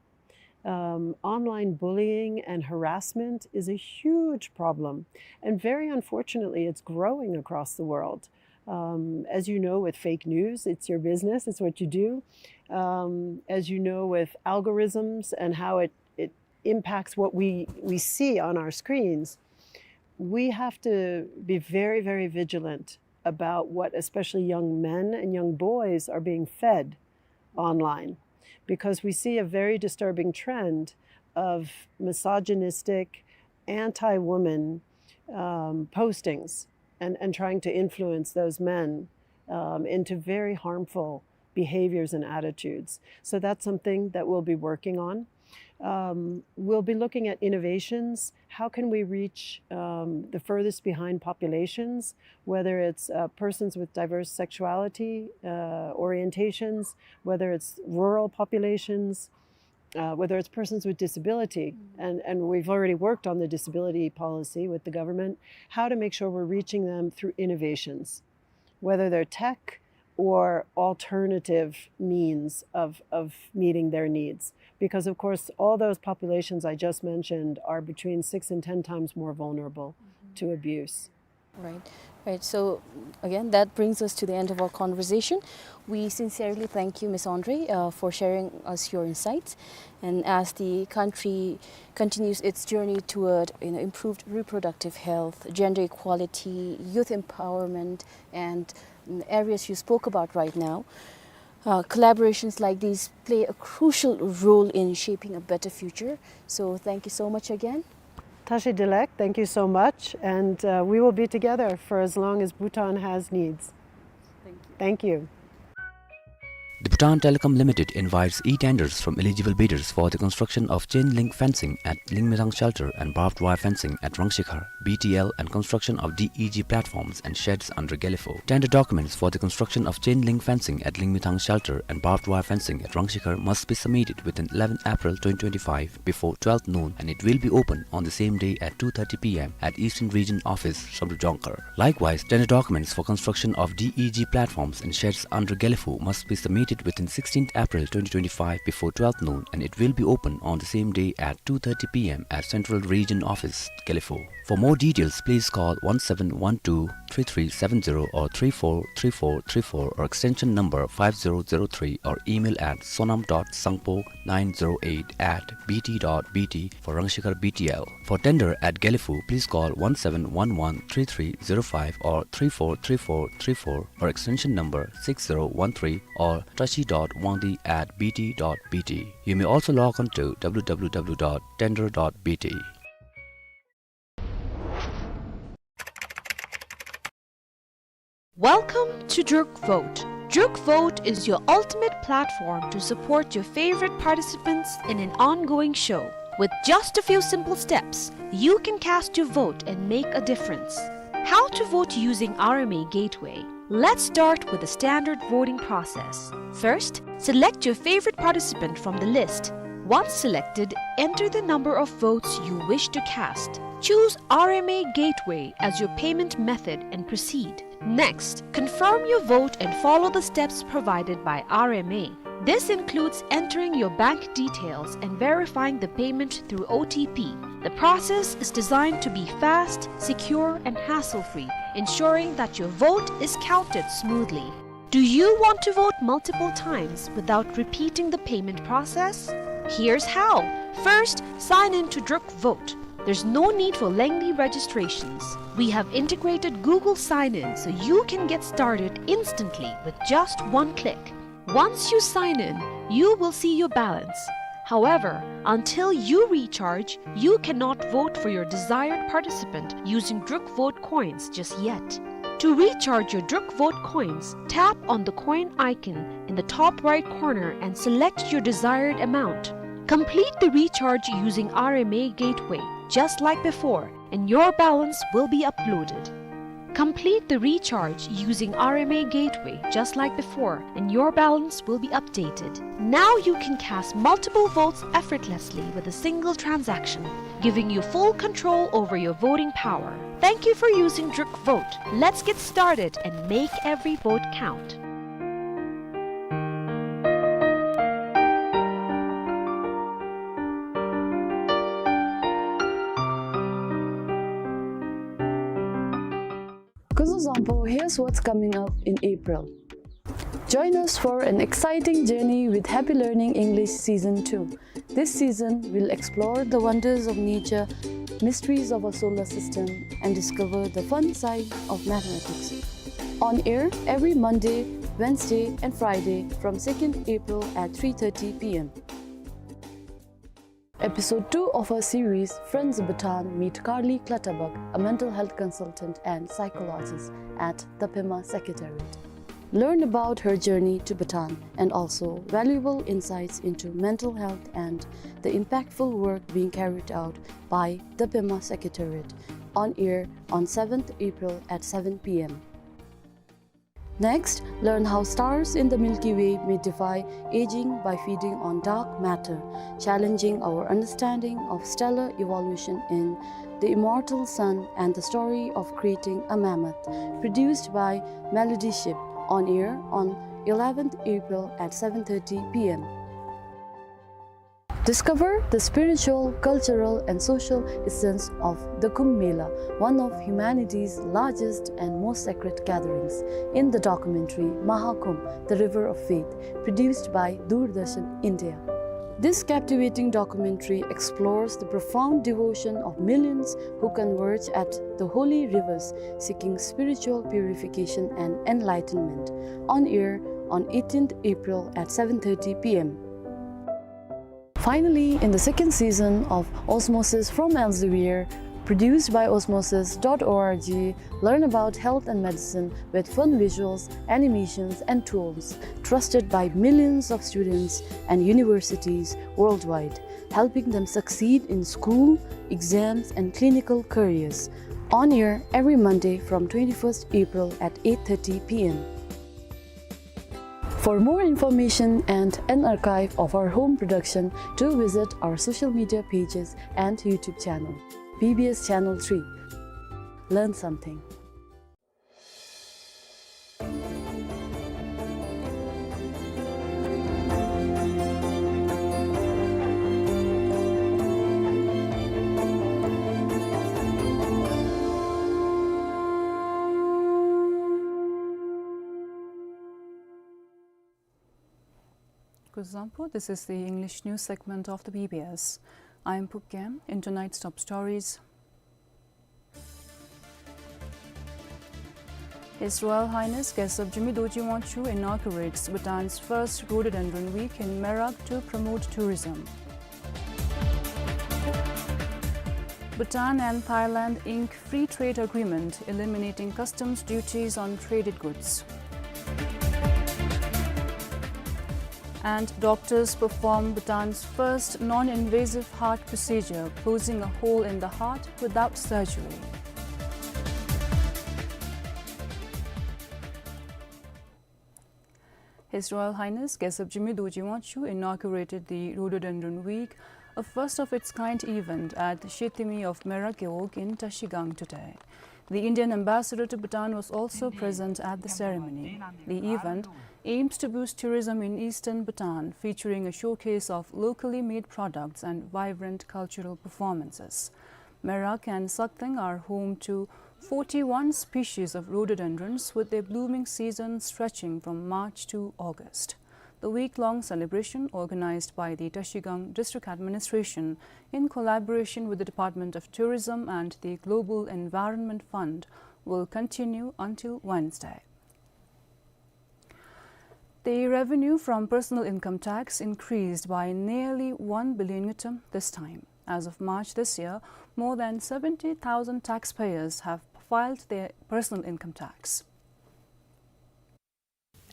Um, online bullying and harassment is a huge problem, and very unfortunately, it's growing across the world. Um, as you know, with fake news, it's your business, it's what you do. Um, as you know, with algorithms and how it, it impacts what we, we see on our screens, we have to be very, very vigilant about what especially young men and young boys are being fed online, because we see a very disturbing trend of misogynistic, anti-woman, um, postings and, and trying to influence those men, um, into very harmful behaviors and attitudes. So that's something that we'll be working on. Um, we'll be looking at innovations. How can we reach, um, the furthest behind populations, whether it's, uh, persons with diverse sexuality, uh, orientations, whether it's rural populations, uh, whether it's persons with disability, and, and we've already worked on the disability policy with the government, how to make sure we're reaching them through innovations, whether they're tech or alternative means of, of meeting their needs. Because, of course, all those populations I just mentioned are between six and ten times more vulnerable to abuse. Right, right. So, again, that brings us to the end of our conversation. We sincerely thank you, Miss Andre, uh, for sharing us your insights. And as the country continues its journey toward, you know, improved reproductive health, gender equality, youth empowerment, and, mm, areas you spoke about right now, uh, collaborations like these play a crucial role in shaping a better future. So thank you so much again. Tashi Delek, thank you so much, and, uh, we will be together for as long as Bhutan has needs. Thank you. Thank you. The Bhutan Telecom Limited invites e-tenders from eligible bidders for the construction of chain link fencing at Lingmithang Shelter and barbed wire fencing at Rangshikhar, B T L, and construction of D E G platforms and sheds under Gelephu. Tender documents for the construction of chain link fencing at Lingmithang Shelter and barbed wire fencing at Rangshikhar must be submitted within eleventh April twenty twenty-five before twelve noon, and it will be open on the same day at two thirty P M at Eastern Region Office, Samdrup Jongkhar. Likewise, tender documents for construction of D E G platforms and sheds under Gelephu must be submitted within sixteenth April twenty twenty-five before twelve noon, and it will be open on the same day at two thirty P M at Central Region Office, Gelephu. For more details, please call one seven one two three three seven zero or three four three four three four or extension number five zero zero three or email at sonam dot sangpo nine zero eight at B T dot B T for Rangshikhar B T L. For tender at Gelephu, please call one seven one one three three zero five or three four three four three four or extension number six zero one three or tashi dot wangdi at B T dot B T. You may also log on to W W W dot tender dot B T. Welcome to Druk Vote. Druk Vote is your ultimate platform to support your favorite participants in an ongoing show. With just a few simple steps, you can cast your vote and make a difference. How to vote using R M A Gateway. Let's start with the standard voting process. First, select your favorite participant from the list. Once selected, enter the number of votes you wish to cast. Choose R M A Gateway as your payment method and proceed. Next, confirm your vote and follow the steps provided by R M A. This includes entering your bank details and verifying the payment through O T P. The process is designed to be fast, secure, and hassle-free, ensuring that your vote is counted smoothly. Do you want to vote multiple times without repeating the payment process? Here's how. First, sign in to Druk Vote. There's no need for lengthy registrations. We have integrated Google Sign-In so you can get started instantly with just one click. Once you sign in, you will see your balance. However, until you recharge, you cannot vote for your desired participant using Druk Vote coins just yet. To recharge your Druk Vote coins, tap on the coin icon in the top right corner and select your desired amount. Complete the recharge using R M A Gateway, just like before, and your balance will be uploaded. Complete the recharge using R M A Gateway, just like before, and your balance will be updated. Now you can cast multiple votes effortlessly with a single transaction, giving you full control over your voting power. Thank you for using Druk Vote. Let's get started and make every vote count. Kuzuzangpo, here's what's coming up in April. Join us for an exciting journey with Happy Learning English Season two. This season, we'll explore the wonders of nature, mysteries of our solar system, and discover the fun side of mathematics. On air every Monday, Wednesday, and Friday from second April at three thirty P M. Episode two of our series, Friends of Bhutan meet Carly Clutterbuck, a mental health consultant and psychologist at the Pema Secretariat. Learn about her journey to Bhutan and also valuable insights into mental health and the impactful work being carried out by the Pema Secretariat, on air on seventh April at seven P M. Next, learn how stars in the Milky Way may defy aging by feeding on dark matter, challenging our understanding of stellar evolution in The Immortal Sun and the Story of Creating a Mammoth, produced by Melody Ship, on air on eleventh April at seven thirty P M. Discover the spiritual, cultural, and social essence of the Kumbh Mela, one of humanity's largest and most sacred gatherings, in the documentary Maha Kumbh, The River of Faith, produced by Doordarshan India. This captivating documentary explores the profound devotion of millions who converge at the holy rivers seeking spiritual purification and enlightenment, on air on eighteenth April at seven thirty P M. Finally, in the second season of Osmosis from Elsevier, produced by osmosis dot org, learn about health and medicine with fun visuals, animations, and tools trusted by millions of students and universities worldwide, helping them succeed in school, exams, and clinical careers. On air every Monday from twenty-first April at eight thirty P M. For more information and an archive of our home production, do visit our social media pages and YouTube channel, B B S Channel three. Learn something. Kuzuzangpo, this is the English news segment of the B B S. I am Phup Gyem. In tonight's top stories, His Royal Highness Gesap Jigme Dorji Wangchuck inaugurates Bhutan's first Rhododendron Week in Merak to promote tourism. Bhutan and Thailand ink free trade agreement, eliminating customs duties on traded goods. And doctors perform Bhutan's first non-invasive heart procedure, closing a hole in the heart without surgery. His Royal Highness Gesap Jigme Dorji Wangchuck inaugurated the Rhododendron Week, a first of its kind event at the Shitimi of Merak Gewog in Trashigang today. The Indian ambassador to Bhutan was also present at the ceremony. The event aims to boost tourism in eastern Bhutan, featuring a showcase of locally made products and vibrant cultural performances. Merak and Sakteng are home to forty-one species of rhododendrons, with their blooming season stretching from March to August. The week-long celebration, organized by the Trashigang District Administration in collaboration with the Department of Tourism and the Global Environment Fund, will continue until Wednesday. The revenue from personal income tax increased by nearly one billion ngultrum this time. As of March this year, more than seventy thousand taxpayers have filed their personal income tax.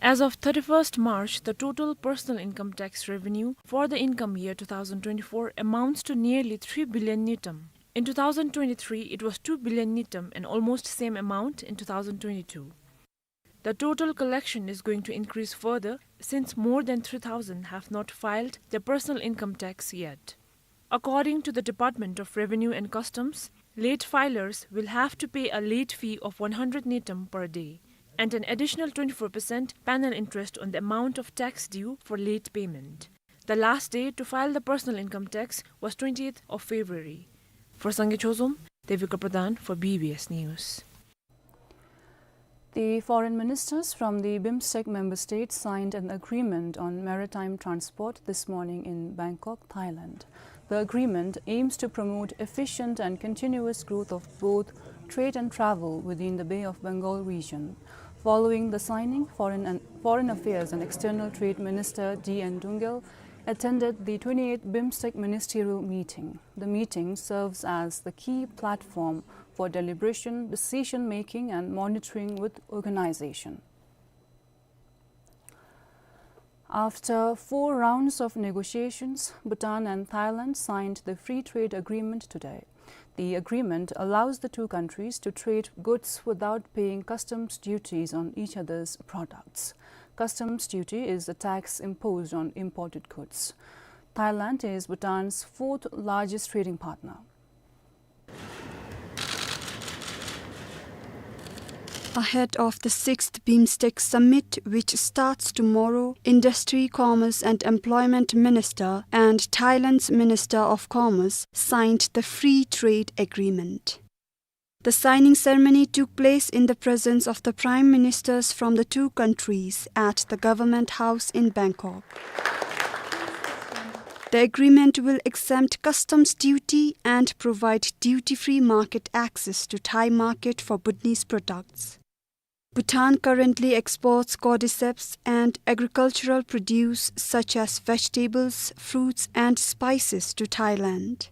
As of thirty-first March, the total personal income tax revenue for the income year two thousand twenty-four amounts to nearly three billion ngultrum. In two thousand twenty-three, it was two billion ngultrum, and almost same amount in two thousand twenty-two. The total collection is going to increase further, since more than three thousand have not filed their personal income tax yet. According to the Department of Revenue and Customs, late filers will have to pay a late fee of one hundred ngultrum per day and an additional twenty-four percent penal interest on the amount of tax due for late payment. The last day to file the personal income tax was twentieth of February. For Sangay Chozom, Devika Pradhan for B B S News. The foreign ministers from the BIMSTEC member states signed an agreement on maritime transport this morning in Bangkok, Thailand. The agreement aims to promote efficient and continuous growth of both trade and travel within the Bay of Bengal region. Following the signing, Foreign and, Foreign Affairs and External Trade Minister D N Dungel attended the twenty-eighth BIMSTEC ministerial meeting. The meeting serves as the key platform for deliberation, decision-making and monitoring with organization. After four rounds of negotiations, Bhutan and Thailand signed the free trade agreement today. The agreement allows the two countries to trade goods without paying customs duties on each other's products. Customs duty is a tax imposed on imported goods. Thailand is Bhutan's fourth largest trading partner. Ahead of the sixth BIMSTEC summit, which starts tomorrow, Industry, Commerce and Employment Minister and Thailand's Minister of Commerce signed the free trade agreement. The signing ceremony took place in the presence of the prime ministers from the two countries at the Government House in Bangkok. The agreement will exempt customs duty and provide duty-free market access to Thai market for Bhutanese products. Bhutan currently exports cordyceps and agricultural produce such as vegetables, fruits and spices to Thailand.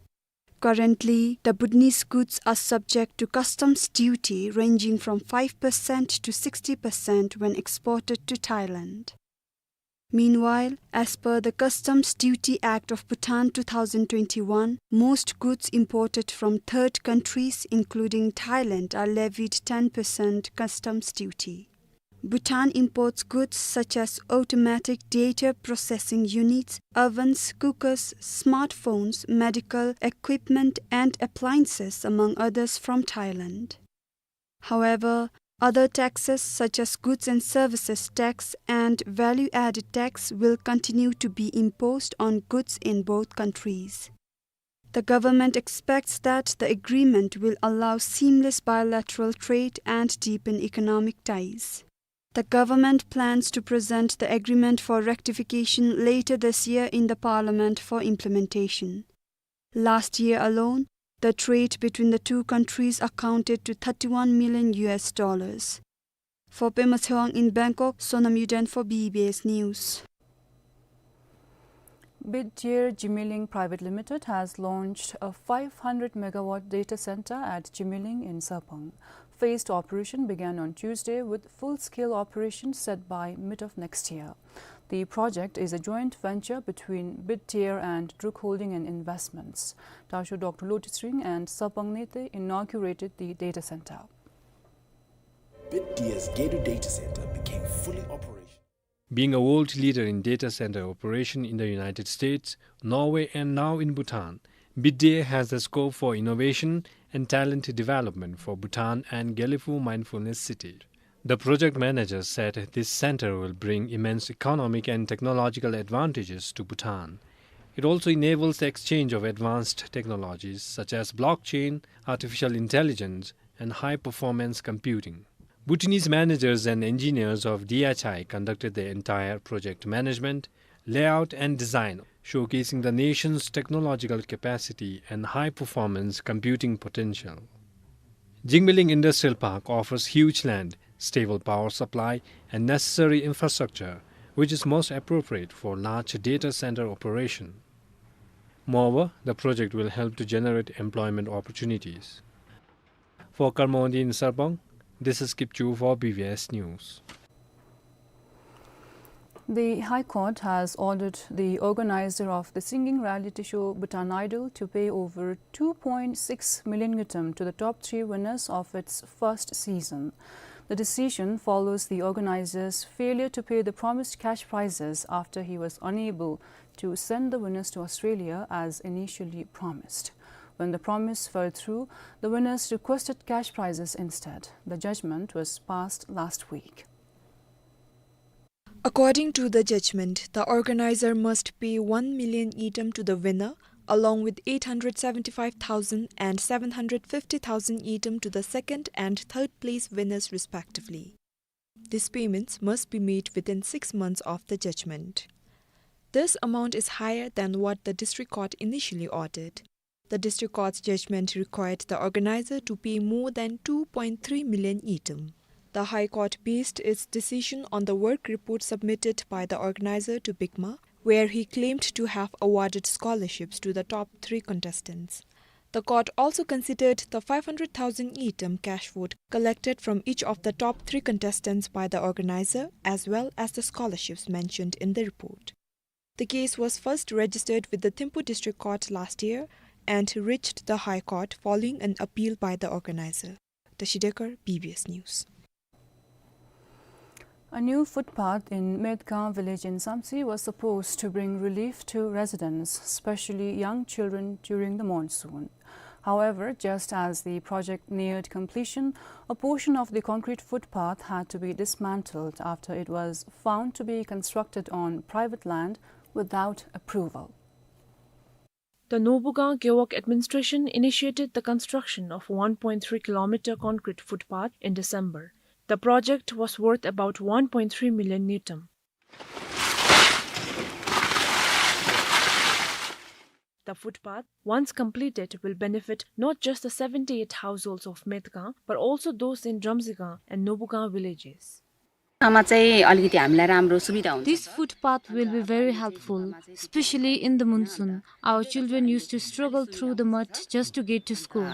Currently, the Bhutanese goods are subject to customs duty ranging from five percent to sixty percent when exported to Thailand. Meanwhile, as per the Customs Duty Act of Bhutan two thousand twenty-one, most goods imported from third countries, including Thailand, are levied ten percent customs duty. Bhutan imports goods such as automatic data processing units, ovens, cookers, smartphones, medical equipment and appliances, among others, from Thailand. However, other taxes such as goods and services tax and value-added tax will continue to be imposed on goods in both countries. The government expects that the agreement will allow seamless bilateral trade and deepen economic ties. The government plans to present the agreement for ratification later this year in the parliament for implementation. Last year alone, the trade between the two countries accounted to thirty-one million U S dollars. For Pema Tshewang in Bangkok, Sonam Yuden for B B S News. Biddeer Jimilling Private Limited has launched a five hundred megawatt data center at Jimilling in Sarpang. Phased operation began on Tuesday, with full-scale operation set by mid of next year. The project is a joint venture between Biddeer and Druk Holding and Investments. Tarsho Doctor Lotay Tshering and Sarpang Nete inaugurated the data center. Biddeer's Gedu data center became fully operational. Being a world leader in data center operation in the United States, Norway, and now in Bhutan, Biddeer has the scope for innovation and talent development for Bhutan and Gelephu Mindfulness City. The project manager said this center will bring immense economic and technological advantages to Bhutan. It also enables the exchange of advanced technologies such as blockchain, artificial intelligence, and high-performance computing. Bhutanese managers and engineers of D H I conducted the entire project management, layout, and design, showcasing the nation's technological capacity and high-performance computing potential. Jingmiling Industrial Park offers huge land, stable power supply, and necessary infrastructure, which is most appropriate for large data center operation. Moreover, the project will help to generate employment opportunities. For Karma Wangdi in Sarpang, this is Kipchu for B B S News. The High Court has ordered the organizer of the singing reality show Bhutan Idol to pay over two point six million ngultrum to the top three winners of its first season. The decision follows the organizer's failure to pay the promised cash prizes after he was unable to send the winners to Australia as initially promised. When the promise fell through, the winners requested cash prizes instead. The judgment was passed last week. According to the judgment, the organizer must pay one million ngultrum to the winner, along with eight hundred seventy-five thousand and seven hundred fifty thousand ngultrum to the second and third place winners respectively. These payments must be made within six months of the judgment. This amount is higher than what the district court initially ordered. The district court's judgment required the organizer to pay more than two point three million ngultrum. The High Court based its decision on the work report submitted by the organizer to BICMA, where he claimed to have awarded scholarships to the top three contestants. The court also considered the five hundred thousand ngultrum cash vote collected from each of the top three contestants by the organizer, as well as the scholarships mentioned in the report. The case was first registered with the Thimphu District Court last year and reached the High Court following an appeal by the organizer. Tashi Dekar, B B S News. A new footpath in Metgaon village in Samtse was supposed to bring relief to residents, especially young children, during the monsoon. However, just as the project neared completion, a portion of the concrete footpath had to be dismantled after it was found to be constructed on private land without approval. The Nobugaon Gewog administration initiated the construction of one point three kilometer concrete footpath in December. The project was worth about one point three million ngultrum. The footpath, once completed, will benefit not just the seventy-eight households of Metgaon, but also those in Drumzigaon and Nobugaon villages. This footpath will be very helpful, especially in the monsoon. Our children used to struggle through the mud just to get to school.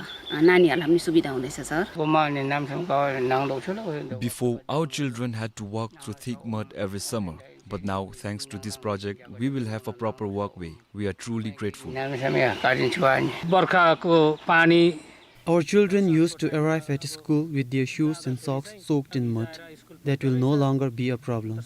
Before, our children had to walk through thick mud every summer, but now, thanks to this project, we will have a proper walkway. We are truly grateful. Our children used to arrive at school with their shoes and socks soaked in mud. That will no longer be a problem.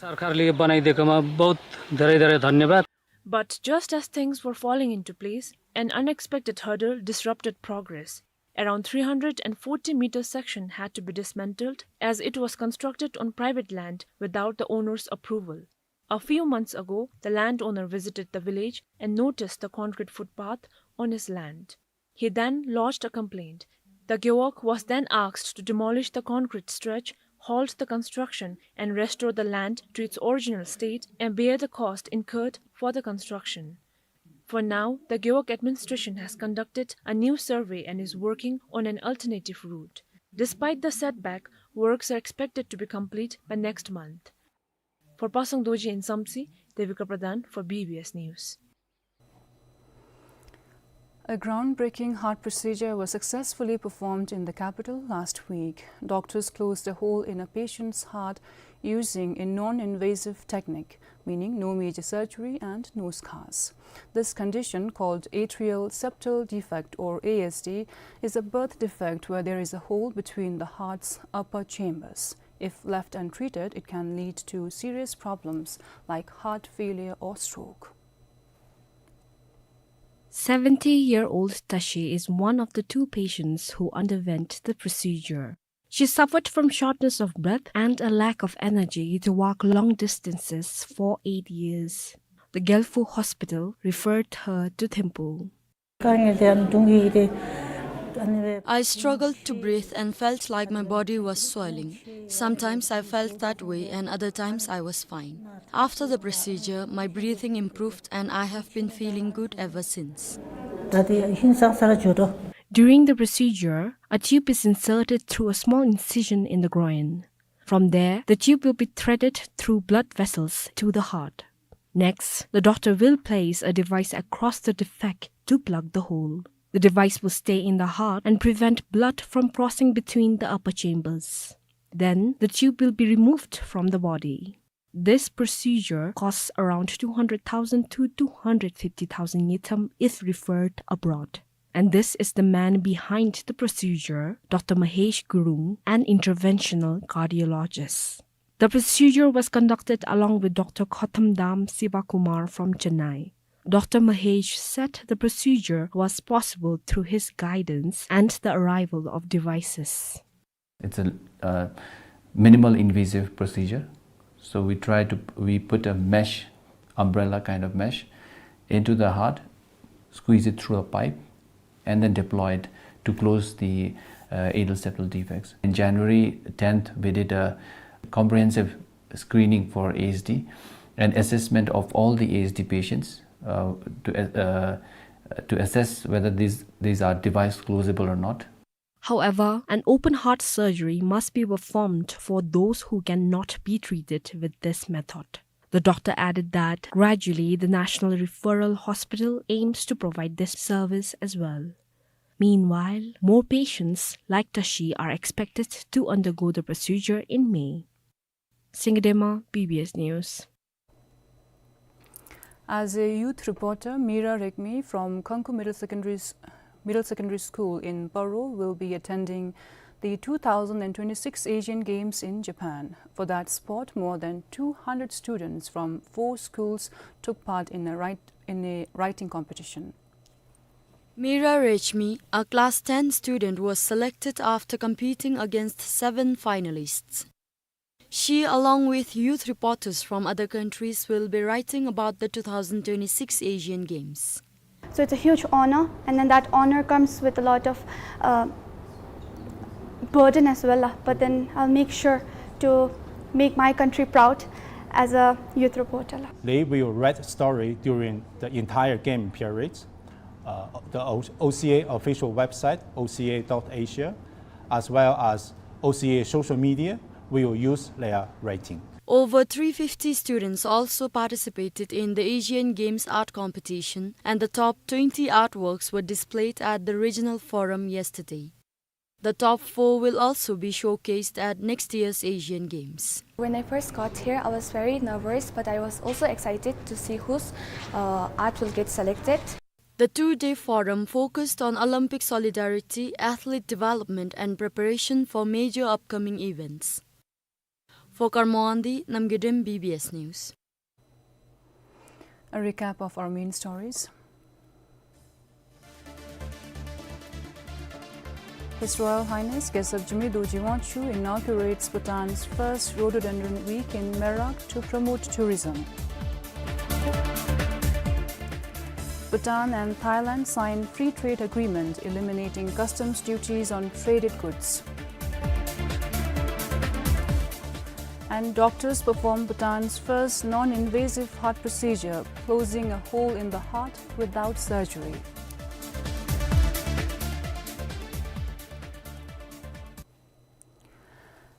But just as things were falling into place, an unexpected hurdle disrupted progress. Around three hundred and forty meter section had to be dismantled as it was constructed on private land without the owner's approval. A few months ago, the landowner visited the village and noticed the concrete footpath on his land. He then lodged a complaint. The Gewog was then asked to demolish the concrete stretch, halt the construction, and restore the land to its original state and bear the cost incurred for the construction. For now, the Gewog administration has conducted a new survey and is working on an alternative route. Despite the setback, works are expected to be complete by next month. For Pasang Dorji in Samtse, Devika Pradhan for B B S News. A groundbreaking heart procedure was successfully performed in the capital last week. Doctors closed a hole in a patient's heart using a non-invasive technique, meaning no major surgery and no scars. This condition, called atrial septal defect or A S D, is a birth defect where there is a hole between the heart's upper chambers. If left untreated, it can lead to serious problems like heart failure or stroke. Seventy-year-old Tashi is one of the two patients who underwent the procedure. She suffered from shortness of breath and a lack of energy to walk long distances for eight years. The Gelfu Hospital referred her to Thimphu. I struggled to breathe and felt like my body was swelling. Sometimes I felt that way and other times I was fine. After the procedure, my breathing improved and I have been feeling good ever since. During the procedure, a tube is inserted through a small incision in the groin. From there, the tube will be threaded through blood vessels to the heart. Next, the doctor will place a device across the defect to plug the hole. The device will stay in the heart and prevent blood from crossing between the upper chambers. Then, the tube will be removed from the body. This procedure costs around two hundred thousand to two hundred fifty thousand ngultrum if referred abroad. And this is the man behind the procedure, Doctor Mahesh Gurung, an interventional cardiologist. The procedure was conducted along with Doctor Gautam Dham Sivakumar from Chennai. Doctor Mahesh said the procedure was possible through his guidance and the arrival of devices. It's a, uh, minimal invasive procedure. So we try to, we put a mesh, umbrella kind of mesh, into the heart, squeeze it through a pipe, and then deploy it to close the, uh, atrial septal defects. In January tenth, we did a comprehensive screening for A S D and assessment of all the A S D patients, uh, to, uh, to assess whether these, these are device closable or not. However, an open heart surgery must be performed for those who cannot be treated with this method. The doctor added that gradually the National Referral Hospital aims to provide this service as well. Meanwhile, more patients like Tashi are expected to undergo the procedure in May. Singdema, B B S News. As a youth reporter, Mira Rekmi from Khangku Middle Secondary S-, Middle Secondary School in Paro will be attending the two thousand twenty-six Asian Games in Japan. For that sport, more than two hundred students from four schools took part in a write-, in a writing competition. Mira Rekmi, a class ten student, was selected after competing against seven finalists. She, along with youth reporters from other countries, will be writing about the two thousand twenty-six Asian Games. So it's a huge honor, and then that honor comes with a lot of, uh, burden as well, lah. But then I'll make sure to make my country proud as a youth reporter, lah. They will write story during the entire game period. Uh, the O-, O C A official website, O C A dot asia, as well as O C A social media, we will use their rating. Over three fifty students also participated in the Asian Games art competition, and the top twenty artworks were displayed at the regional forum yesterday. The top four will also be showcased at next year's Asian Games. When I first got here, I was very nervous, but I was also excited to see whose, uh, art will get selected. The two-day forum focused on Olympic solidarity, athlete development, and preparation for major upcoming events. For Karmoandi, Namgay Dem, B B S News. A recap of our main stories. His Royal Highness Gesep Jigme Dorji Wangchuck inaugurates Bhutan's first rhododendron week in Merak to promote tourism. Bhutan and Thailand sign free trade agreement eliminating customs duties on traded goods. And doctors perform Bhutan's first non-invasive heart procedure, closing a hole in the heart without surgery.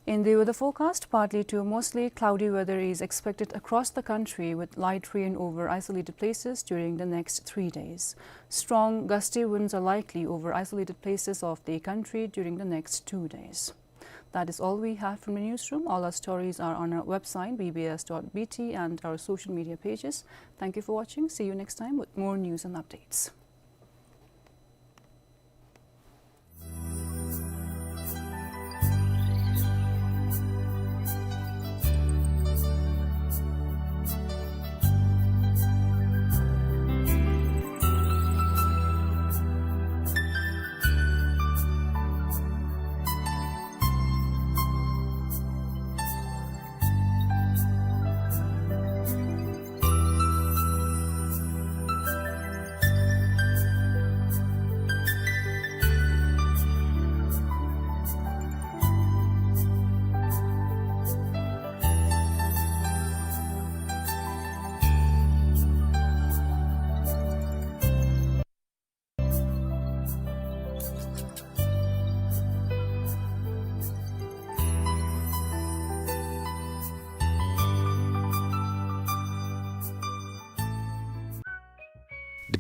In the weather forecast, partly to mostly cloudy weather is expected across the country with light rain over isolated places during the next three days. Strong gusty winds are likely over isolated places of the country during the next two days. That is all we have from the newsroom. All our stories are on our website, B B S dot B T, and our social media pages. Thank you for watching. See you next time with more news and updates.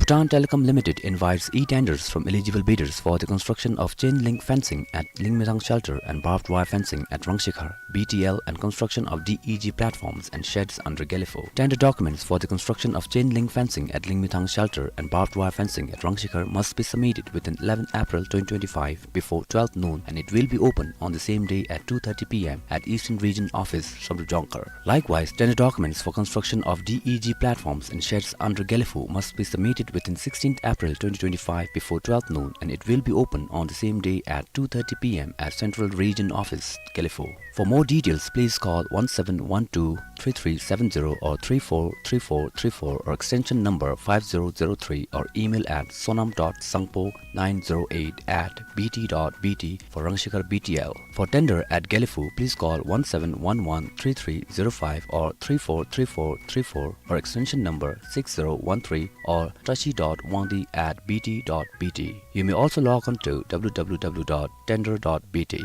Bhutan Telecom Limited invites e-tenders from eligible bidders for the construction of chain link fencing at Lingmethang Shelter and barbed wire fencing at Rangshikhar, B T L, and construction of D E G platforms and sheds under Gelephu. Tender documents for the construction of chain link fencing at Lingmethang Shelter and barbed wire fencing at Rangshikhar must be submitted within eleventh April twenty twenty-five before twelve noon, and it will be open on the same day at two thirty P M at Eastern Region Office, Samdrup Jongkhar. Likewise, tender documents for construction of D E G platforms and sheds under Gelephu must be submitted within sixteenth April twenty twenty-five before twelve noon, and it will be open on the same day at two thirty P M at Central Region Office, Gelephu. For more details, please call one seven one two three three seven zero or three four three four three four or extension number five zero zero three or email at sonam dot sangpo nine zero eight at B T dot B T for Rangshikhar B T L. For tender at Gelephu, please call one seven one one three three zero five or three four three four three four or extension number six zero one three or tashi dot wangdi at B T dot B T. You may also log on to W W W dot tender dot B T.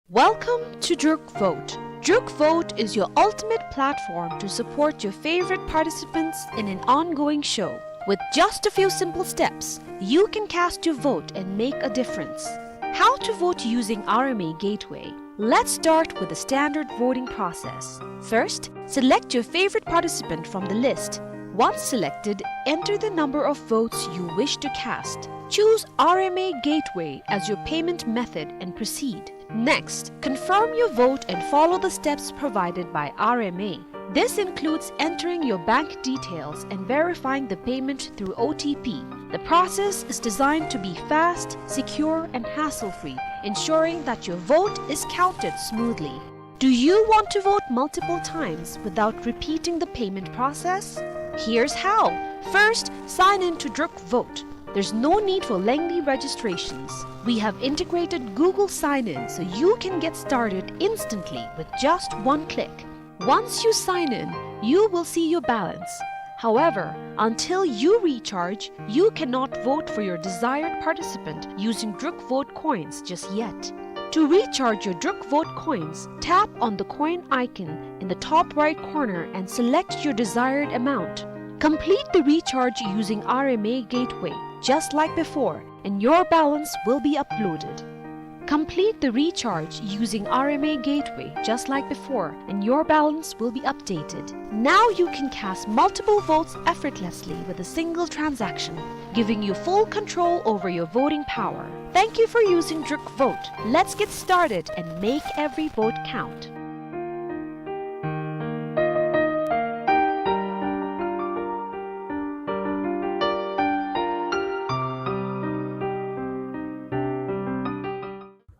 Welcome to Druk Vote. Druk Vote is your ultimate platform to support your favorite participants in an ongoing show. With just a few simple steps, you can cast your vote and make a difference. How to vote using R M A Gateway. Let's start with the standard voting process. First, select your favorite participant from the list. Once selected, enter the number of votes you wish to cast. Choose R M A Gateway as your payment method and proceed. Next, confirm your vote and follow the steps provided by R M A. This includes entering your bank details and verifying the payment through O T P. The process is designed to be fast, secure, and hassle-free, ensuring that your vote is counted smoothly. Do you want to vote multiple times without repeating the payment process? Here's how. First, sign in to Druk Vote. There's no need for lengthy registrations. We have integrated Google Sign-In so you can get started instantly with just one click. Once you sign in, you will see your balance. However, until you recharge, you cannot vote for your desired participant using Druk Vote coins just yet. To recharge your Druk Vote coins, tap on the coin icon in the top right corner and select your desired amount. Complete the recharge using R M A Gateway, just like before, and your balance will be uploaded. Complete the recharge using R M A Gateway, just like before, and your balance will be updated. Now you can cast multiple votes effortlessly with a single transaction, giving you full control over your voting power. Thank you for using Druk Vote. Let's get started and make every vote count.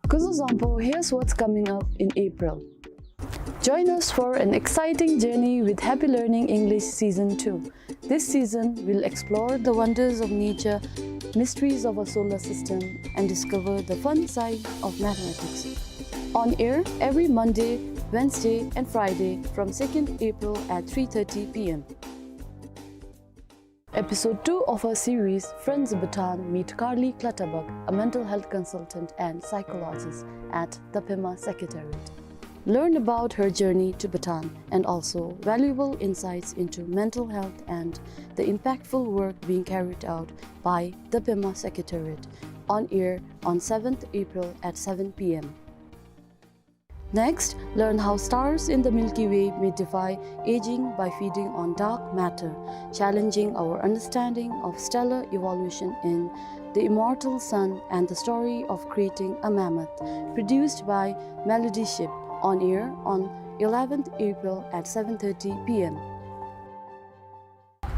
Kuzuzangpo, here's what's coming up in April. Join us for an exciting journey with Happy Learning English Season two. This season, we'll explore the wonders of nature, mysteries of our solar system, and discover the fun side of mathematics. On air every Monday, Wednesday, and Friday from second April at three thirty P M. Episode two of our series, Friends of Bhutan, meet Carly Clutterbuck, a mental health consultant and psychologist at the Pema Secretariat. Learn about her journey to Bhutan and also valuable insights into mental health and the impactful work being carried out by the Pema Secretariat, on air on seventh April at seven P M. Next, learn how stars in the Milky Way may defy aging by feeding on dark matter, challenging our understanding of stellar evolution in The Immortal Sun and the Story of Creating a Mammoth, produced by Melody Ship, on air on eleventh April at seven thirty P M.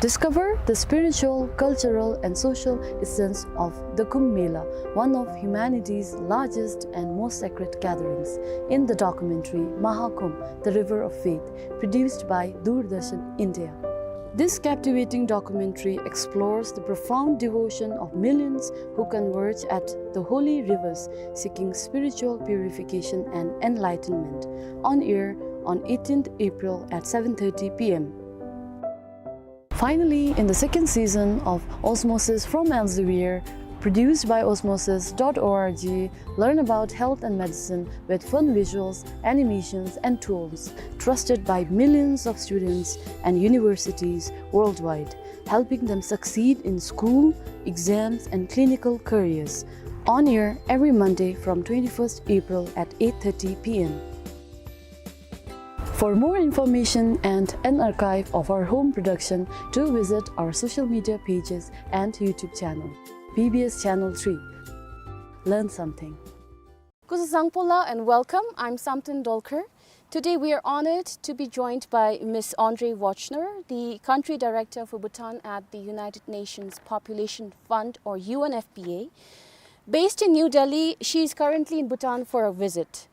Discover the spiritual, cultural, and social essence of the Kumbh Mela, one of humanity's largest and most sacred gatherings, in the documentary Maha Kumbh, The River of Faith, produced by Doordarshan India. This captivating documentary explores the profound devotion of millions who converge at the holy rivers seeking spiritual purification and enlightenment, on air on eighteenth April at seven thirty P M. Finally, in the second season of Osmosis from Elsevier, Produced by osmosis dot org, learn about health and medicine with fun visuals, animations, and tools. Trusted by millions of students and universities worldwide, helping them succeed in school, exams, and clinical careers. On air every Monday from twenty-first April at eight thirty p m. For more information and an archive of our home production, do visit our social media pages and YouTube channel, B B S Channel three. Learn something. Kuzuzangpo la and welcome. I'm Samten Dolkar. Today we are honored to be joined by Miss Andre Wachner, the Country Director for Bhutan at the United Nations Population Fund, or U N F P A. Based in New Delhi, she is currently in Bhutan for a visit.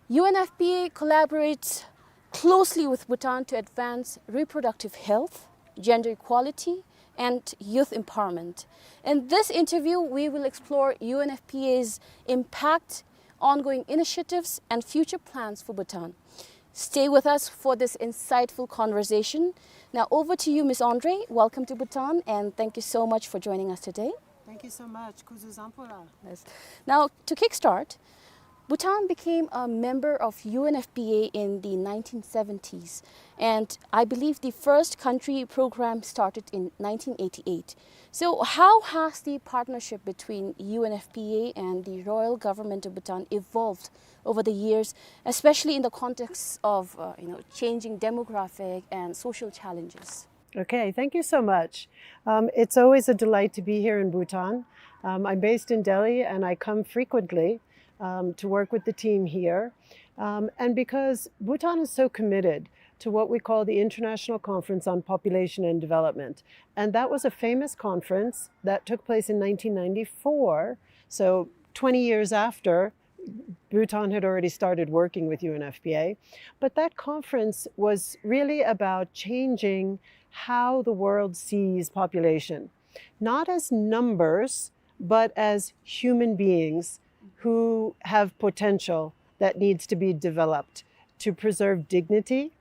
U N F P A collaborates closely with Bhutan to advance reproductive health, gender equality, and youth empowerment. In this interview, we will explore U N F P A's impact, ongoing initiatives, and future plans for Bhutan. Stay with us for this insightful conversation. Now, over to you, Miss Andre. Welcome to Bhutan, and thank you so much for joining us today. Thank you so much. Kuzuzangpo la. Yes. Now, to kickstart, Bhutan became a member of U N F P A in the nineteen seventies, and I believe the first country program started in nineteen eighty-eight. So, how has the partnership between U N F P A and the Royal Government of Bhutan evolved over the years, especially in the context of, uh, you know, changing demographic and social challenges? Okay, thank you so much. Um, it's always a delight to be here in Bhutan. Um, I'm based in Delhi and I come frequently, um, to work with the team here. Um, and because Bhutan is so committed to what we call the International Conference on Population and Development, and that was a famous conference that took place in nineteen ninety-four, so twenty years after Bhutan had already started working with U N F P A. But that conference was really about changing how the world sees population, not as numbers, but as human beings who have potential that needs to be developed to preserve dignity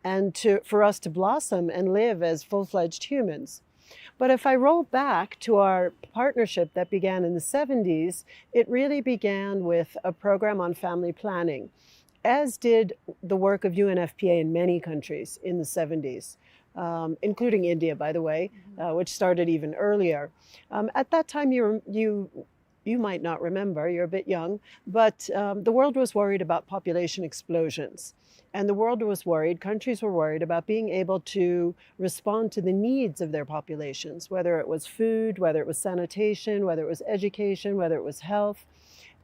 and to, for us to blossom and live as full-fledged humans. But if I roll back to our partnership that began in the seventies, it really began with a program on family planning, as did the work of U N F P A in many countries in the seventies, um, including India, by the way, uh, which started even earlier. Um, at that time, you, you, you might not remember, you're a bit young, but, um, the world was worried about population explosions. And the world was worried, countries were worried about being able to respond to the needs of their populations, whether it was food, whether it was sanitation, whether it was education, whether it was health.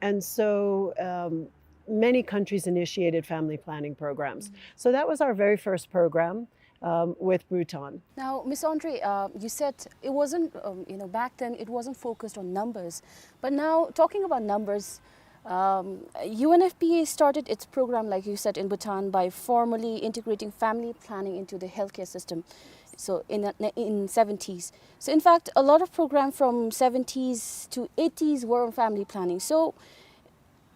And so, um, many countries initiated family planning programs. So that was our very first program, um, with Bhutan. Now, Miss Andre, uh, you said it wasn't, um, you know, back then it wasn't focused on numbers. But now, talking about numbers, um, U N F P A started its program, like you said, in Bhutan by formally integrating family planning into the healthcare system. So in, in seventies. So in fact, a lot of program from seventies to eighties were on family planning. So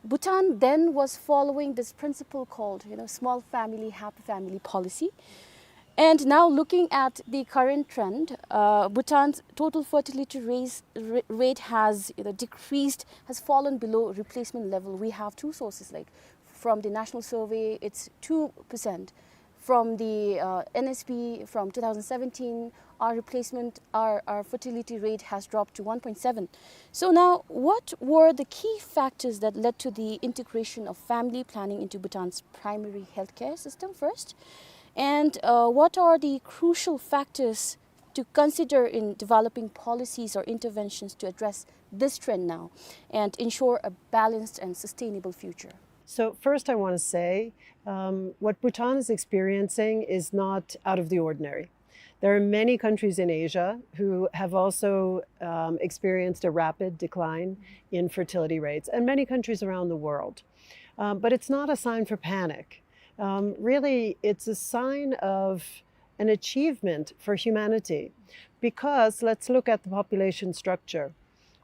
Bhutan then was following this principle called, you know, small family, happy family policy. And now looking at the current trend, uh, Bhutan's total fertility raise, ra-, rate has, you know, decreased, has fallen below replacement level. We have two sources, like from the National Survey, it's two percent. From the, uh, N S P from two thousand seventeen, our replacement, our, our fertility rate has dropped to one point seven. So now, what were the key factors that led to the integration of family planning into Bhutan's primary healthcare system first? And, uh, what are the crucial factors to consider in developing policies or interventions to address this trend now and ensure a balanced and sustainable future? So first I wanna say, um, what Bhutan is experiencing is not out of the ordinary. There are many countries in Asia who have also, um, experienced a rapid decline in fertility rates, and many countries around the world. Um, but it's not a sign for panic. Um, really, it's a sign of an achievement for humanity, because let's look at the population structure.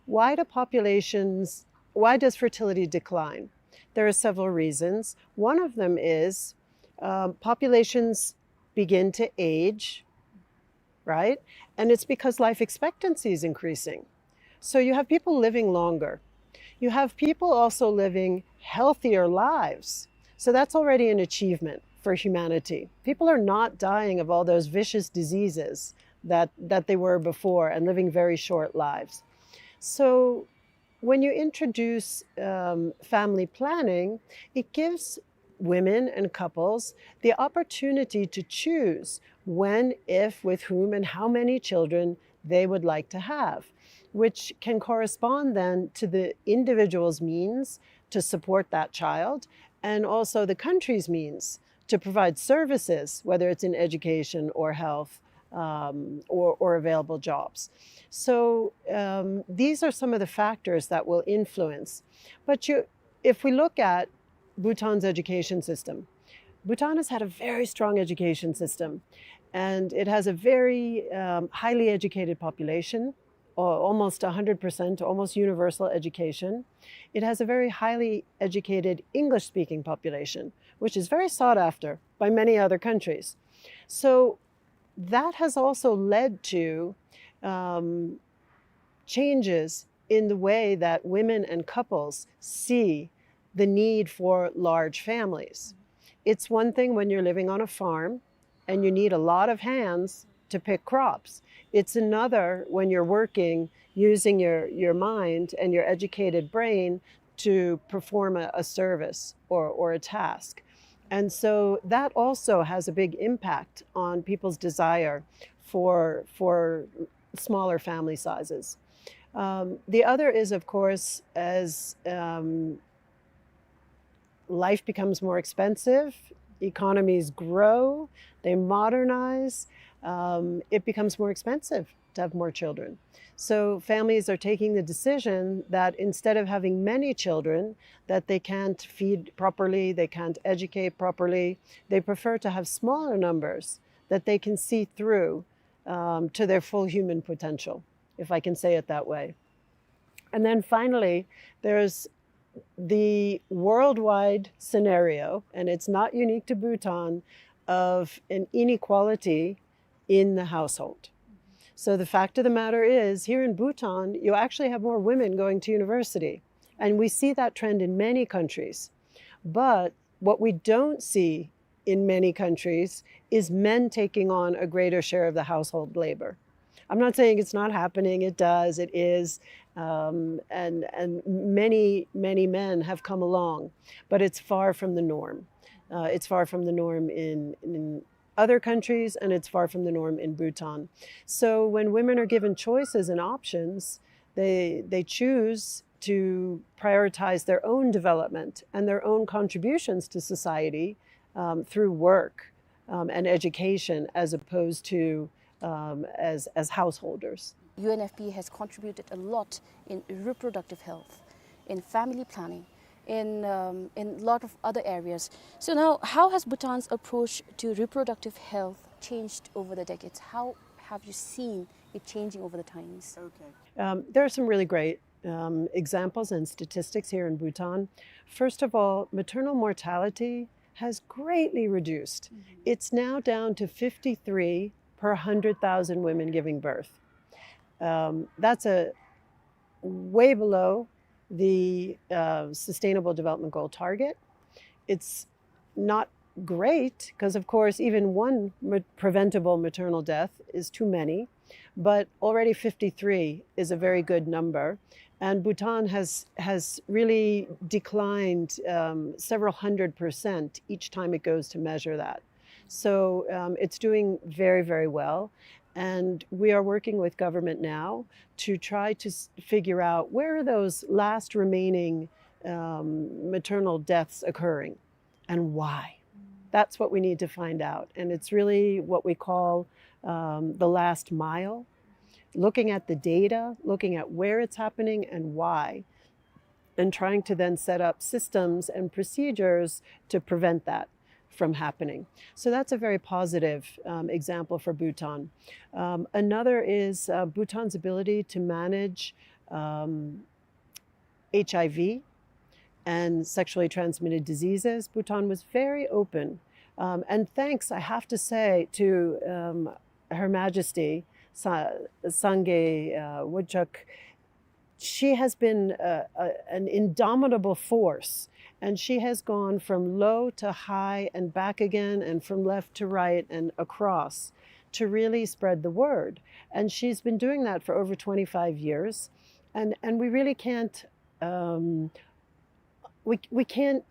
Why do populations, why does fertility decline? There are several reasons. One of them is, um, populations begin to age, right? And it's because life expectancy is increasing. So you have people living longer. You have people also living healthier lives. So that's already an achievement for humanity. People are not dying of all those vicious diseases that, that they were before and living very short lives. So when you introduce um, family planning, it gives women and couples the opportunity to choose when, if, with whom, and how many children they would like to have, which can correspond then to the individual's means to support that child and also the country's means to provide services, whether it's in education or health, um, or, or available jobs. So um, these are some of the factors that will influence. But you, if we look at Bhutan's education system, Bhutan has had a very strong education system, and it has a very um, highly educated population, or almost one hundred percent, almost universal education. It has a very highly educated English-speaking population, which is very sought after by many other countries. So that has also led to um, changes in the way that women and couples see the need for large families. It's one thing when you're living on a farm and you need a lot of hands to pick crops. It's another when you're working using your, your mind and your educated brain to perform a, a service or, or a task. And so that also has a big impact on people's desire for, for smaller family sizes. Um, the other is, of course, as um, life becomes more expensive, economies grow, they modernize, um, it becomes more expensive to have more children. So families are taking the decision that instead of having many children that they can't feed properly, they can't educate properly, they prefer to have smaller numbers that they can see through um, to their full human potential, if I can say it that way. And then finally, there's the worldwide scenario, and it's not unique to Bhutan, of an inequality in the household. So the fact of the matter is, here in Bhutan, you actually have more women going to university. And we see that trend in many countries. But what we don't see in many countries is men taking on a greater share of the household labor. I'm not saying it's not happening, it does, it is. Um, and, and many, many men have come along, but it's far from the norm. Uh, it's far from the norm in, in other countries, and it's far from the norm in Bhutan. So when women are given choices and options, they, they choose to prioritize their own development and their own contributions to society um, through work um, and education as opposed to um, as, as householders. U N F P A has contributed a lot in reproductive health, in family planning, in um, in lot of other areas. So now, how has Bhutan's approach to reproductive health changed over the decades? How have you seen it changing over the times? Okay. Um, there are some really great um, examples and statistics here in Bhutan. First of all, maternal mortality has greatly reduced. Mm-hmm. It's now down to fifty-three per hundred thousand women giving birth. Um, that's a way below the uh, Sustainable Development Goal target. It's not great because, of course, even one preventable maternal death is too many, but already fifty-three is a very good number. And Bhutan has, has really declined um, several hundred percent each time it goes to measure that. So um, it's doing very, very well. And we are working with government now to try to figure out where are those last remaining um, maternal deaths occurring and why. That's what we need to find out. And it's really what we call um, the last mile, looking at the data, looking at where it's happening and why, and trying to then set up systems and procedures to prevent that from happening. So that's a very positive um, example for Bhutan. Um, another is uh, Bhutan's ability to manage um, H I V and sexually transmitted diseases. Bhutan was very open. Um, and thanks, I have to say, to um, Her Majesty Sa- Sangay uh, Wangchuck, she has been a, a, an indomitable force, and she has gone from low to high and back again, and from left to right and across, to really spread the word. And she's been doing that for over twenty-five years, and, and we really can't, um, we, we can't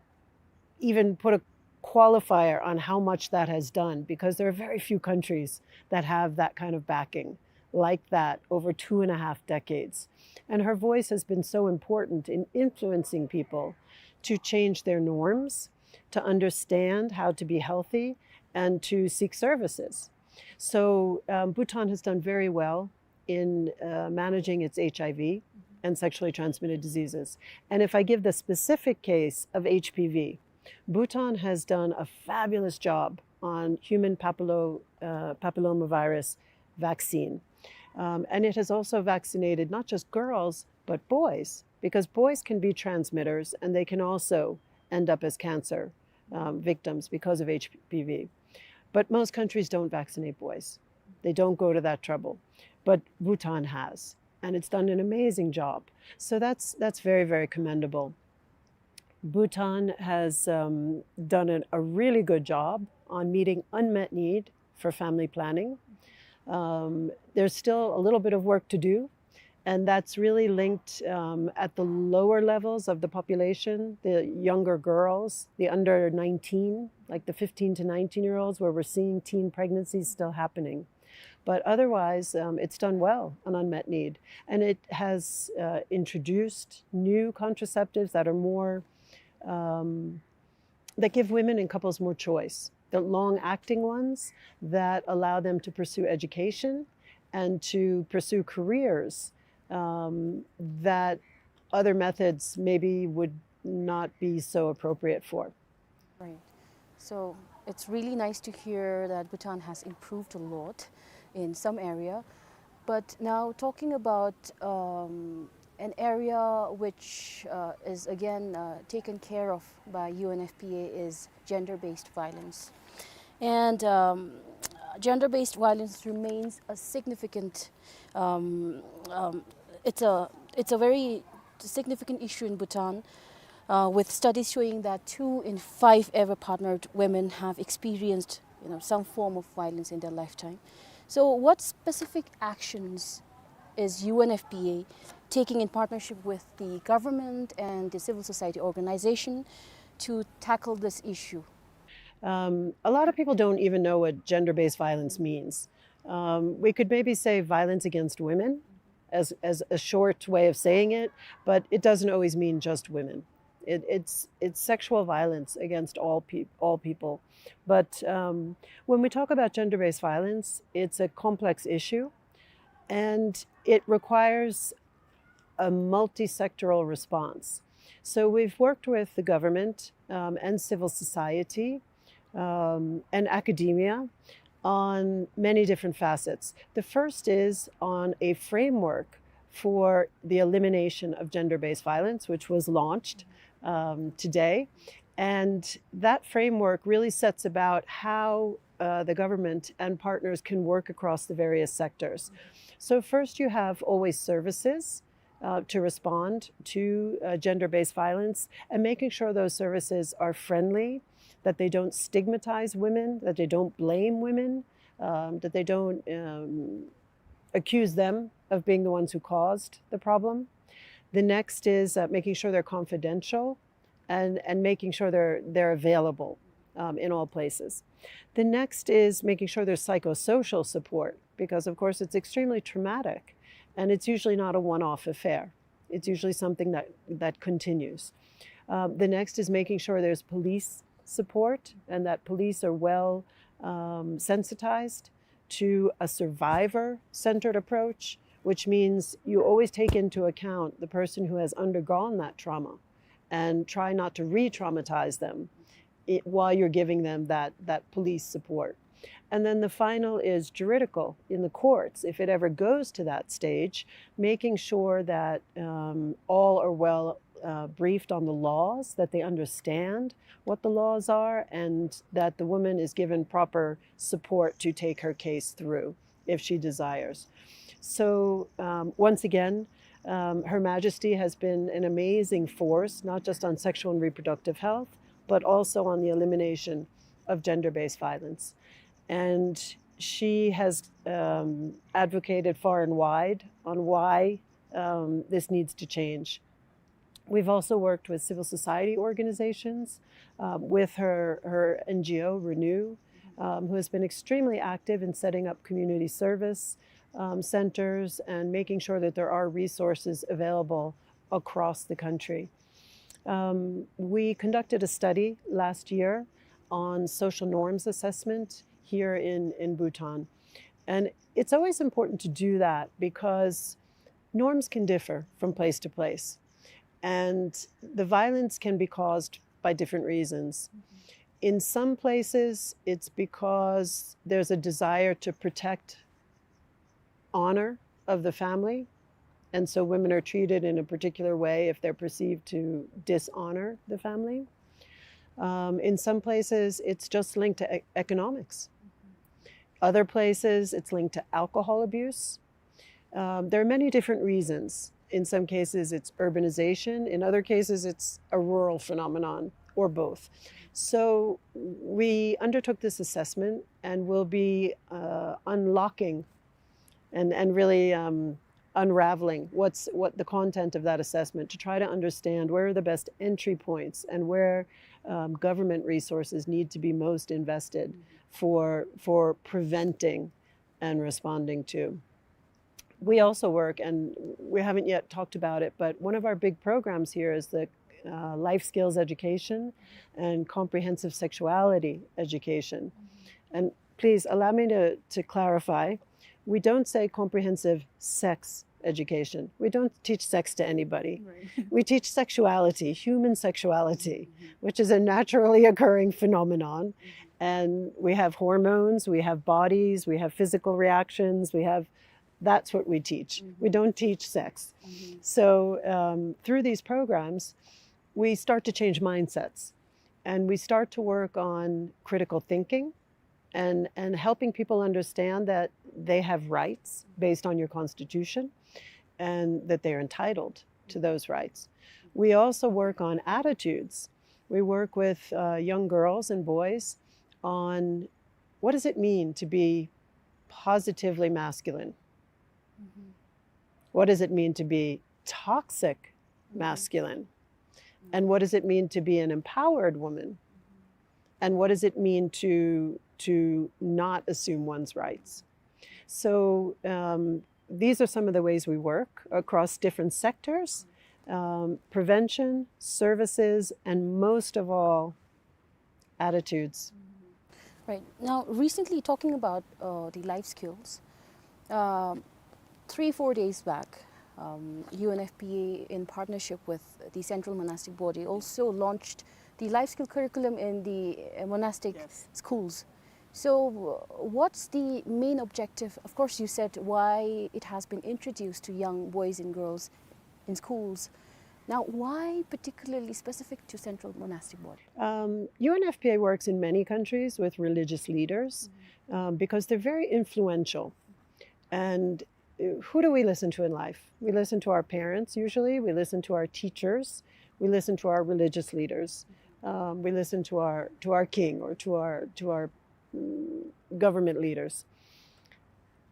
even put a qualifier on how much that has done, because there are very few countries that have that kind of backing like that over two and a half decades. And her voice has been so important in influencing people to change their norms, to understand how to be healthy, and to seek services. So, um, Bhutan has done very well in, uh, managing its H I V and sexually transmitted diseases. And if I give the specific case of H P V, Bhutan has done a fabulous job on human papillo-, uh, papillomavirus vaccine. Um, and it has also vaccinated not just girls, but boys, because boys can be transmitters and they can also end up as cancer, um, victims because of H P V. But most countries don't vaccinate boys. They don't go to that trouble. But Bhutan has, and it's done an amazing job. So that's, that's very, very commendable. Bhutan has, um, done a, a really good job on meeting unmet need for family planning. Um, there's still a little bit of work to do, and that's really linked, um, at the lower levels of the population, the younger girls, the under nineteen, like the fifteen to nineteen year olds, where we're seeing teen pregnancies still happening. But otherwise, um, it's done well on unmet need. And it has, uh, introduced new contraceptives that are more, um, that give women and couples more choice. The long-acting ones that allow them to pursue education and to pursue careers, um, that other methods maybe would not be so appropriate for. Right. So it's really nice to hear that Bhutan has improved a lot in some area. But now talking about, um, an area which, uh, is again, uh, taken care of by U N F P A is gender-based violence. And, um, gender-based violence remains a significant, um, um, it's a, it's a very significant issue in Bhutan, uh, with studies showing that two in five ever partnered women have experienced, you know, some form of violence in their lifetime. So what specific actions is U N F P A taking in partnership with the government and the civil society organization to tackle this issue? Um, a lot of people don't even know what gender-based violence means. Um, we could maybe say violence against women as, as a short way of saying it, but it doesn't always mean just women. It, it's, it's sexual violence against all peop-, all people. But, um, when we talk about gender-based violence, it's a complex issue, and it requires a multi-sectoral response. So we've worked with the government, um, and civil society, um, and academia on many different facets. The first is on a framework for the elimination of gender-based violence, which was launched, um, today. And that framework really sets about how, uh, the government and partners can work across the various sectors. So first you have always services, uh, to respond to, uh, gender-based violence, and making sure those services are friendly, that they don't stigmatize women, that they don't blame women, um, that they don't, um, accuse them of being the ones who caused the problem. The next is, uh, making sure they're confidential and, and making sure they're, they're available, um, in all places. The next is making sure there's psychosocial support, because of course it's extremely traumatic, and it's usually not a one-off affair. It's usually something that, that continues. Um, the next is making sure there's police support and that police are well, um, sensitized to a survivor-centered approach, which means you always take into account the person who has undergone that trauma and try not to re-traumatize them i-, while you're giving them that, that police support. And then the final is juridical in the courts. If it ever goes to that stage, making sure that, um, all are well, uh, briefed on the laws, that they understand what the laws are, and that the woman is given proper support to take her case through if she desires. So, um, once again, Um, Her Majesty has been an amazing force, not just on sexual and reproductive health, but also on the elimination of gender-based violence. And she has, um, advocated far and wide on why, um, this needs to change. We've also worked with civil society organizations, um, with her, her N G O, Renew, um, who has been extremely active in setting up community service, um, centers and making sure that there are resources available across the country. Um, we conducted a study last year on social norms assessment here in, in Bhutan. And it's always important to do that because norms can differ from place to place. And the violence can be caused by different reasons. In some places, it's because there's a desire to protect honor of the family. And so women are treated in a particular way if they're perceived to dishonor the family. Um, in some places, it's just linked to e-, economics. Other places, it's linked to alcohol abuse. Um, there are many different reasons. In some cases, it's urbanization. In other cases, it's a rural phenomenon, or both. So we undertook this assessment and will be, uh, unlocking and, and really, um, unraveling what's, what the content of that assessment to try to understand where are the best entry points and where, um, government resources need to be most invested for, for preventing and responding to. We also work, and we haven't yet talked about it, but one of our big programs here is the, uh, life skills education and comprehensive sexuality education. And please allow me to, to clarify. We don't say comprehensive sex education. We don't teach sex to anybody. Right. We teach sexuality, human sexuality, mm-hmm, which is a naturally occurring phenomenon. Mm-hmm. And we have hormones, we have bodies, we have physical reactions, we have, that's what we teach. Mm-hmm. We don't teach sex. Mm-hmm. So, um, through these programs, we start to change mindsets and we start to work on critical thinking and, and helping people understand that they have rights based on your constitution and that they're entitled to those rights. We also work on attitudes. We work with, uh, young girls and boys on what does it mean to be positively masculine? Mm-hmm. What does it mean to be toxic, mm-hmm, masculine? Mm-hmm. And what does it mean to be an empowered woman? Mm-hmm. And what does it mean to, to not assume one's rights? So, um, these are some of the ways we work across different sectors, um, prevention, services, and most of all, attitudes. Right. Now, recently, talking about, uh, the life skills, um, three, four days back, um, U N F P A, in partnership with the Central Monastic Body, also launched the life skill curriculum in the, uh, monastic, yes, schools. So, uh, what's the main objective? Of course, you said why it has been introduced to young boys and girls in schools. Now, why particularly specific to Central Monastic Body? Um, U N F P A works in many countries with religious leaders, mm-hmm, um, because they're very influential. And, uh, who do we listen to in life? We listen to our parents, usually. We listen to our teachers. We listen to our religious leaders. Um, we listen to our, to our king or to our, to our, mm, government leaders.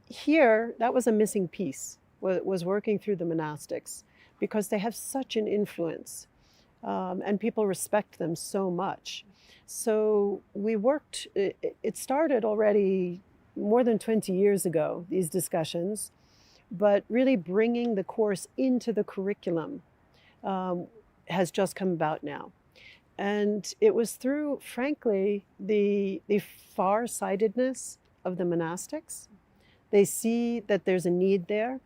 Here, that was a missing piece, wa-, was working through the monastics, because they have such an influence, um, and people respect them so much. So we worked, it, it started already more than twenty years ago, these discussions, but really bringing the course into the curriculum, um, has just come about now. And it was through, frankly, the, the far-sightedness of the monastics. They see that there's a need there.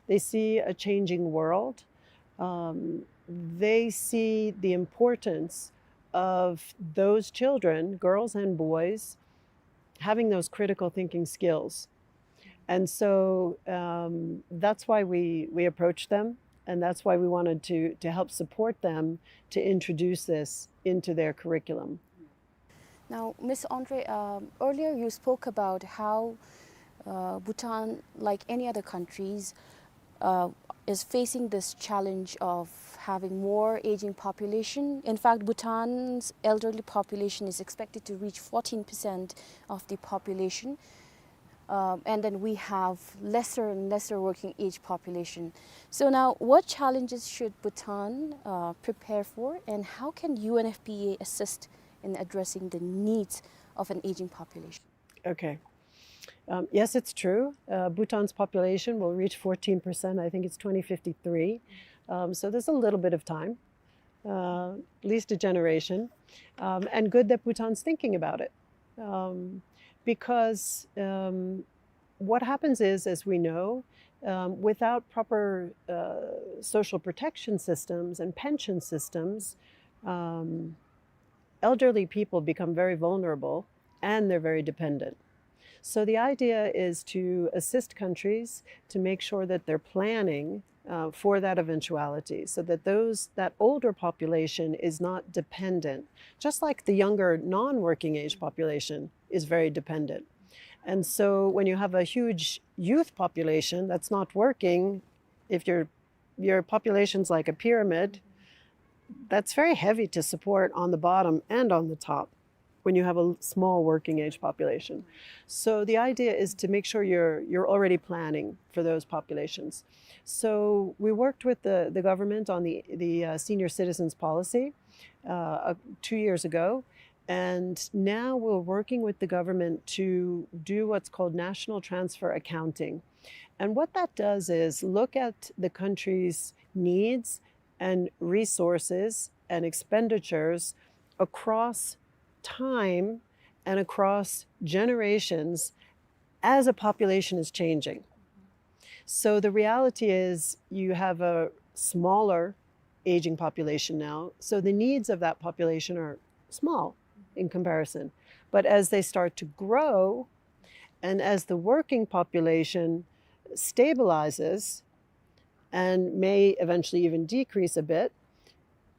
They see a changing world. Um, they see the importance of those children, girls and boys, having those critical thinking skills. And so, um, that's why we, we approached them, and that's why we wanted to, to help support them to introduce this into their curriculum. Now, Miss Andre, um, earlier you spoke about how, uh, Bhutan, like any other countries, uh, is facing this challenge of having more aging population. In fact, Bhutan's elderly population is expected to reach fourteen percent of the population. Um, and then we have lesser and lesser working age population. So now, what challenges should Bhutan, uh, prepare for, and how can U N F P A assist in addressing the needs of an aging population? Okay. Um, yes, it's true. Uh, Bhutan's population will reach fourteen percent. I think it's twenty fifty-three. Um, so there's a little bit of time, uh, at least a generation. Um, and good that Bhutan's thinking about it. Um, because um, what happens is, as we know, um, without proper uh, social protection systems and pension systems, um, elderly people become very vulnerable and they're very dependent. So the idea is to assist countries to make sure that they're planning uh, for that eventuality, so that those, that older population is not dependent, just like the younger non-working age population is very dependent. And so when you have a huge youth population that's not working, if your, your population's like a pyramid, that's very heavy to support on the bottom and on the top when you have a l-, small working age population. So the idea is to make sure you're, you're already planning for those populations. So we worked with the, the government on the, the uh, senior citizens policy uh, uh, two years ago, and now we're working with the government to do what's called national transfer accounting. And what that does is look at the country's needs and resources and expenditures across time and across generations as a population is changing. So the reality is you have a smaller aging population now, so the needs of that population are small in comparison. But as they start to grow, and as the working population stabilizes and may eventually even decrease a bit,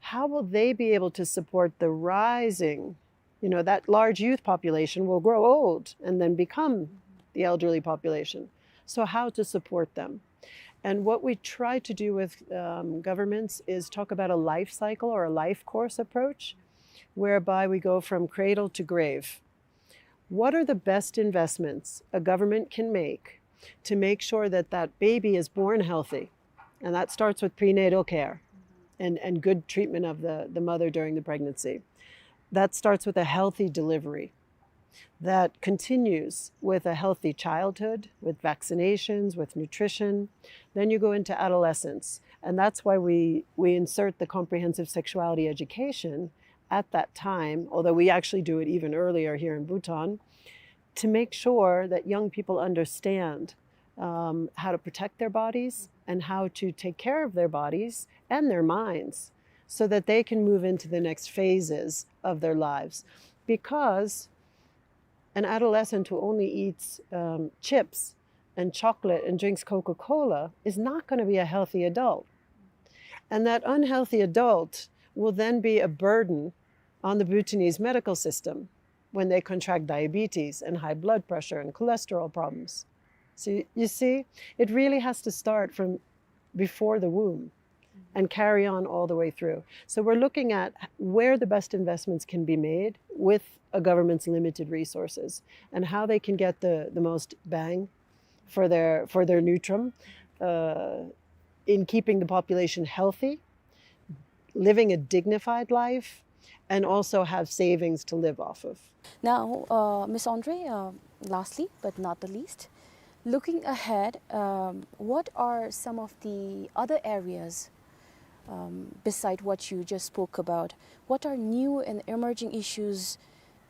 how will they be able to support the rising, you know, that large youth population will grow old and then become the elderly population. So how to support them? And what we try to do with um, governments is talk about a life cycle or a life course approach, whereby we go from cradle to grave. What are the best investments a government can make to make sure that that baby is born healthy? And that starts with prenatal care and, and good treatment of the, the mother during the pregnancy. That starts with a healthy delivery. That continues with a healthy childhood, with vaccinations, with nutrition. Then you go into adolescence. And that's why we, we insert the comprehensive sexuality education at that time, although we actually do it even earlier here in Bhutan, to make sure that young people understand um, how to protect their bodies and how to take care of their bodies and their minds so that they can move into the next phases of their lives. Because an adolescent who only eats um, chips and chocolate and drinks Coca Cola is not going to be a healthy adult. And that unhealthy adult will then be a burden on the Bhutanese medical system when they contract diabetes and high blood pressure and cholesterol problems. So you see, it really has to start from before the womb and carry on all the way through. So we're looking at where the best investments can be made with a government's limited resources and how they can get the, the most bang for their, for their neutrum uh, in keeping the population healthy, living a dignified life, and also have savings to live off of. Now, uh, Miss Andre, uh, lastly but not the least, looking ahead, um, what are some of the other areas um, beside what you just spoke about? What are new and emerging issues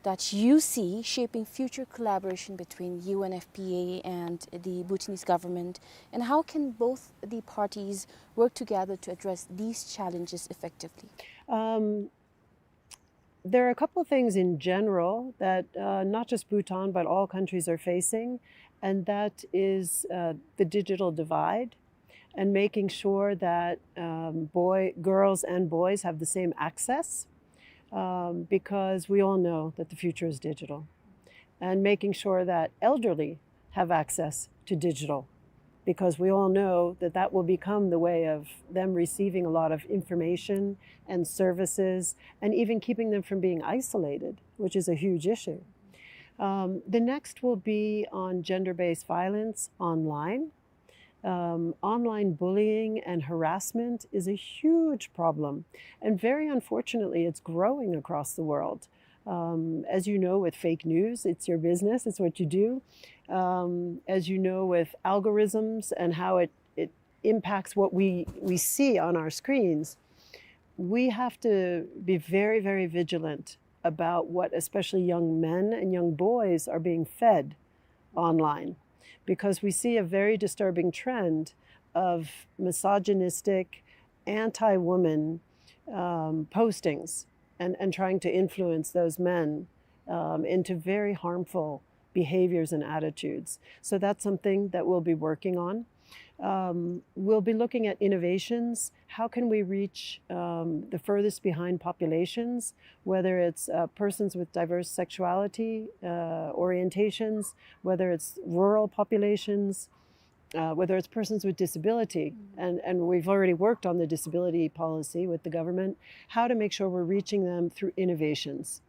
that you see shaping future collaboration between U N F P A and the Bhutanese government, and how can both the parties work together to address these challenges effectively? Um, there are a couple of things in general that uh, not just Bhutan but all countries are facing, and that is uh, the digital divide and making sure that um, boy, girls and boys have the same access um, because we all know that the future is digital, and making sure that elderly have access to digital because we all know that that will become the way of them receiving a lot of information and services, and even keeping them from being isolated, which is a huge issue. Um, the next will be on gender-based violence online. Um, online bullying and harassment is a huge problem, and very unfortunately, it's growing across the world. Um, as you know, with fake news, it's your business, it's what you do. Um, as you know, with algorithms and how it, it impacts what we, we see on our screens, we have to be very, very vigilant about what especially young men and young boys are being fed online, because we see a very disturbing trend of misogynistic, anti-woman, um, postings and, and trying to influence those men, um, into very harmful behaviors and attitudes. So that's something that we'll be working on. Um, we'll be looking at innovations. How can we reach, um, the furthest behind populations, whether it's, uh, persons with diverse sexuality, uh, orientations, whether it's rural populations, uh, whether it's persons with disability, and, and we've already worked on the disability policy with the government, how to make sure we're reaching them through innovations,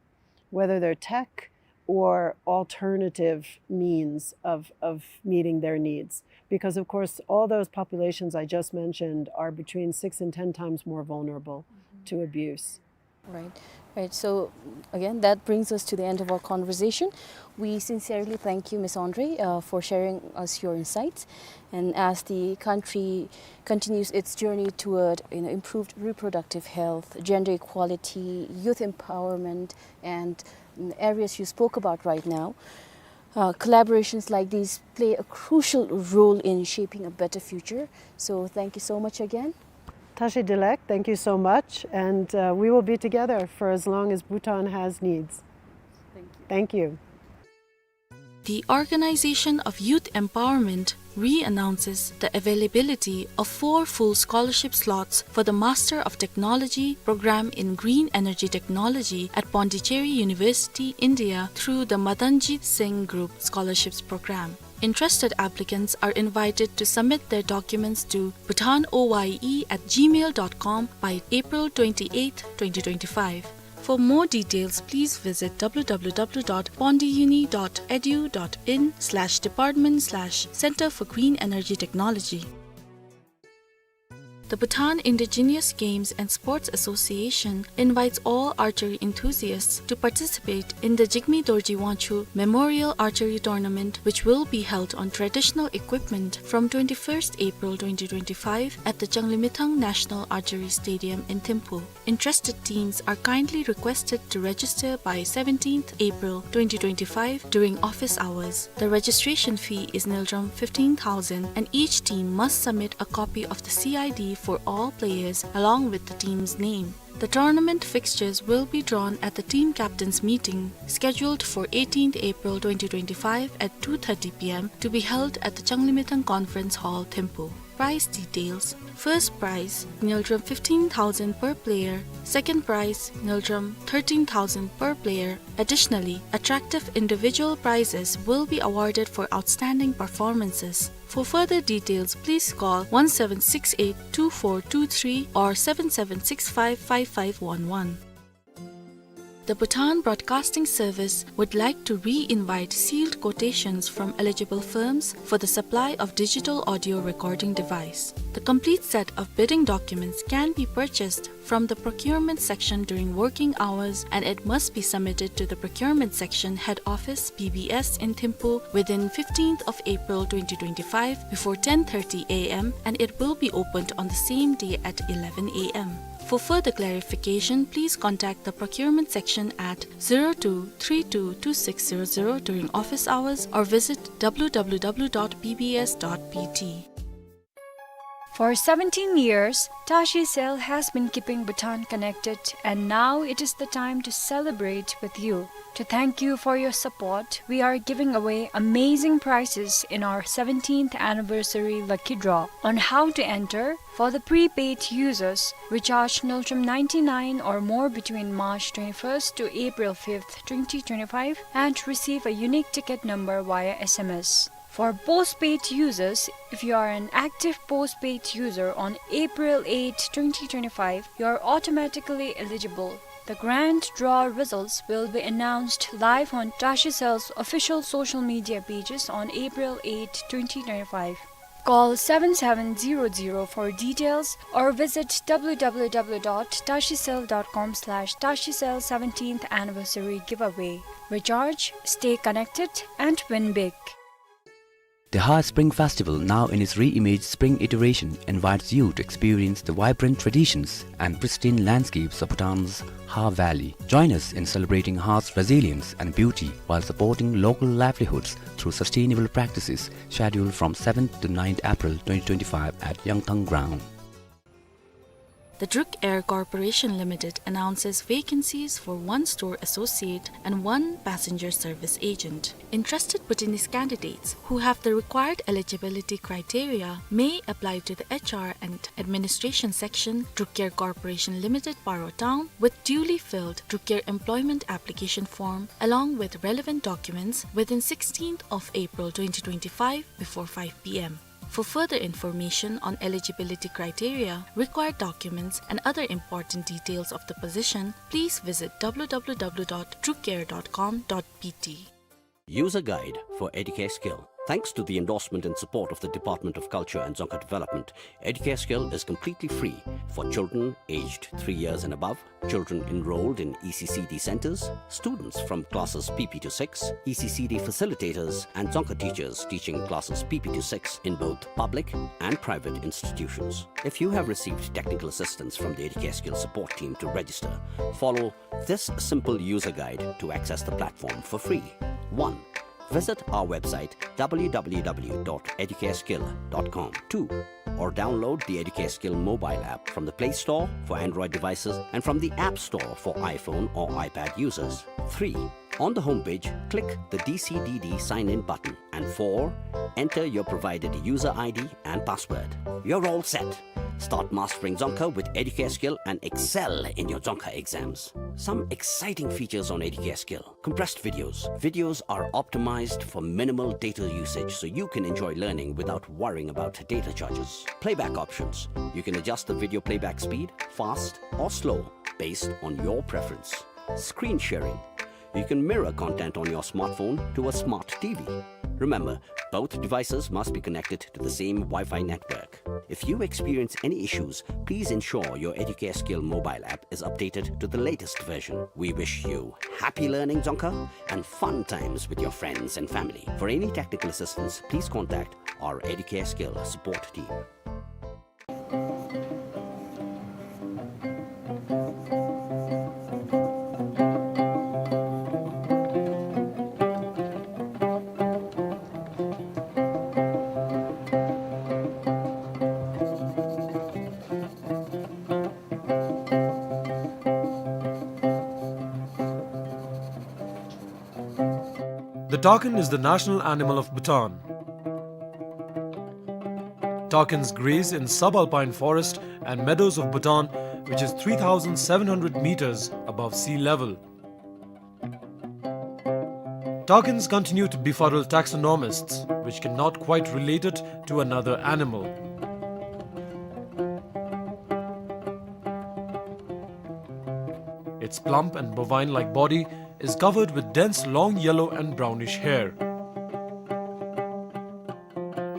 whether they're tech or alternative means of, of meeting their needs. Because, of course, all those populations I just mentioned are between six and ten times more vulnerable to abuse. Right, right. So, again, that brings us to the end of our conversation. We sincerely thank you, Miss Andre, uh, for sharing us your insights. And as the country continues its journey toward, you know, improved reproductive health, gender equality, youth empowerment, and, mm, areas you spoke about right now, uh, collaborations like these play a crucial role in shaping a better future. So thank you so much again. Tashi Dilek, thank you so much, and, uh, we will be together for as long as Bhutan has needs. Thank you. Thank you. The Organization of Youth Empowerment re-announces the availability of four full scholarship slots for the Master of Technology program in Green Energy Technology at Pondicherry University, India, through the Madanjit Singh Group Scholarships Program. Interested applicants are invited to submit their documents to bhutanoye at gmail dot com by April twenty-eighth, twenty twenty-five. For more details, please visit w w w dot pondiuni dot e d u dot in slash department slash Center for Green Energy Technology. The Bhutan Indigenous Games and Sports Association invites all archery enthusiasts to participate in the Jigme Dorji Wangchuck Memorial Archery Tournament, which will be held on traditional equipment from twenty-first April twenty twenty-five at the Changlimithang National Archery Stadium in Thimphu. Interested teams are kindly requested to register by seventeenth April twenty twenty-five during office hours. The registration fee is ngultrum fifteen thousand, and each team must submit a copy of the C I D for all players along with the team's name. The tournament fixtures will be drawn at the team captains meeting scheduled for eighteenth April twenty twenty-five at two thirty p m to be held at the Changlimithang Conference Hall, Thimphu. Prize details. First prize, ngultrum fifteen thousand per player. Second prize, ngultrum thirteen thousand per player. Additionally, attractive individual prizes will be awarded for outstanding performances. For further details, please call one seven six eight two four two three or seven seven six five five five one one. The Bhutan Broadcasting Service would like to re-invite sealed quotations from eligible firms for the supply of digital audio recording device. The complete set of bidding documents can be purchased from the procurement section during working hours, and it must be submitted to the procurement section head office, B B S, in Thimphu within fifteenth of April twenty twenty-five before ten thirty a m, and it will be opened on the same day at eleven a m. For further clarification, please contact the procurement section at zero two three two two six zero zero during office hours or visit w w w dot b b s dot b t. For seventeen years, Tashi Cell has been keeping Bhutan connected, and now it is the time to celebrate with you. To thank you for your support, we are giving away amazing prizes in our seventeenth anniversary lucky draw. On how to enter: for the prepaid users, recharge ngultrum ninety-nine or more between March twenty-first to April fifth, twenty twenty-five, and receive a unique ticket number via S M S. For postpaid users, if you are an active postpaid user on April eighth, twenty twenty-five, you are automatically eligible. The grand draw results will be announced live on Tashi Cell's official social media pages on April eighth, twenty twenty-five. Call seven seven zero zero for details or visit w w w dot tashi cell dot com slash tashi cell seventeenth anniversary giveaway. Recharge, stay connected, and win big. The Ha Spring Festival, now in its re-imaged spring iteration, invites you to experience the vibrant traditions and pristine landscapes of Bhutan's Ha Valley. Join us in celebrating Ha's resilience and beauty while supporting local livelihoods through sustainable practices, scheduled from seventh to ninth April twenty twenty-five at Yangthang Ground. The Druk Air Corporation Limited announces vacancies for one store associate and one passenger service agent. Interested Bhutanese candidates who have the required eligibility criteria may apply to the H R and Administration Section, Druk Air Corporation Limited, Paro Town, with duly filled Druk Air employment application form along with relevant documents within sixteenth of April twenty twenty-five before five p m. For further information on eligibility criteria, required documents, and other important details of the position, please visit w w w dot drukair dot com dot b t. User guide for Educare Skill. Thanks to the endorsement and support of the Department of Culture and Dzongkha Development, Educare Skill is completely free for children aged three years and above, children enrolled in E C C D centers, students from classes P P to six, E C C D facilitators, and Dzongkha teachers teaching classes P P to six in both public and private institutions. If you have received technical assistance from the Educare Skill support team to register, follow this simple user guide to access the platform for free. One, visit our website w w w dot educareskill dot com. Two, or download the Educare Skill mobile app from the Play Store for Android devices and from the App Store for iPhone or iPad users. Three, on the homepage, click the D C D D sign-in button. And four, enter your provided user I D and password. You're all set. Start mastering Dzongkha with Educare Skill and excel in your Dzongkha exams. Some exciting features on Educare Skill. Compressed videos. Videos are optimized for minimal data usage, so you can enjoy learning without worrying about data charges. Playback options. You can adjust the video playback speed, fast or slow, based on your preference. Screen sharing. You can mirror content on your smartphone to a smart T V. Remember, both devices must be connected to the same Wi-Fi network. If you experience any issues, please ensure your Educare Skill mobile app is updated to the latest version. We wish you happy learning Dzongkha and fun times with your friends and family. For any technical assistance, please contact our Educare Skill support team. The takin is the national animal of Bhutan. Takins graze in subalpine forest and meadows of Bhutan, which is three thousand seven hundred meters above sea level. Takins continue to befuddle taxonomists, which cannot quite relate it to another animal. Its plump and bovine-like body is covered with dense long yellow and brownish hair.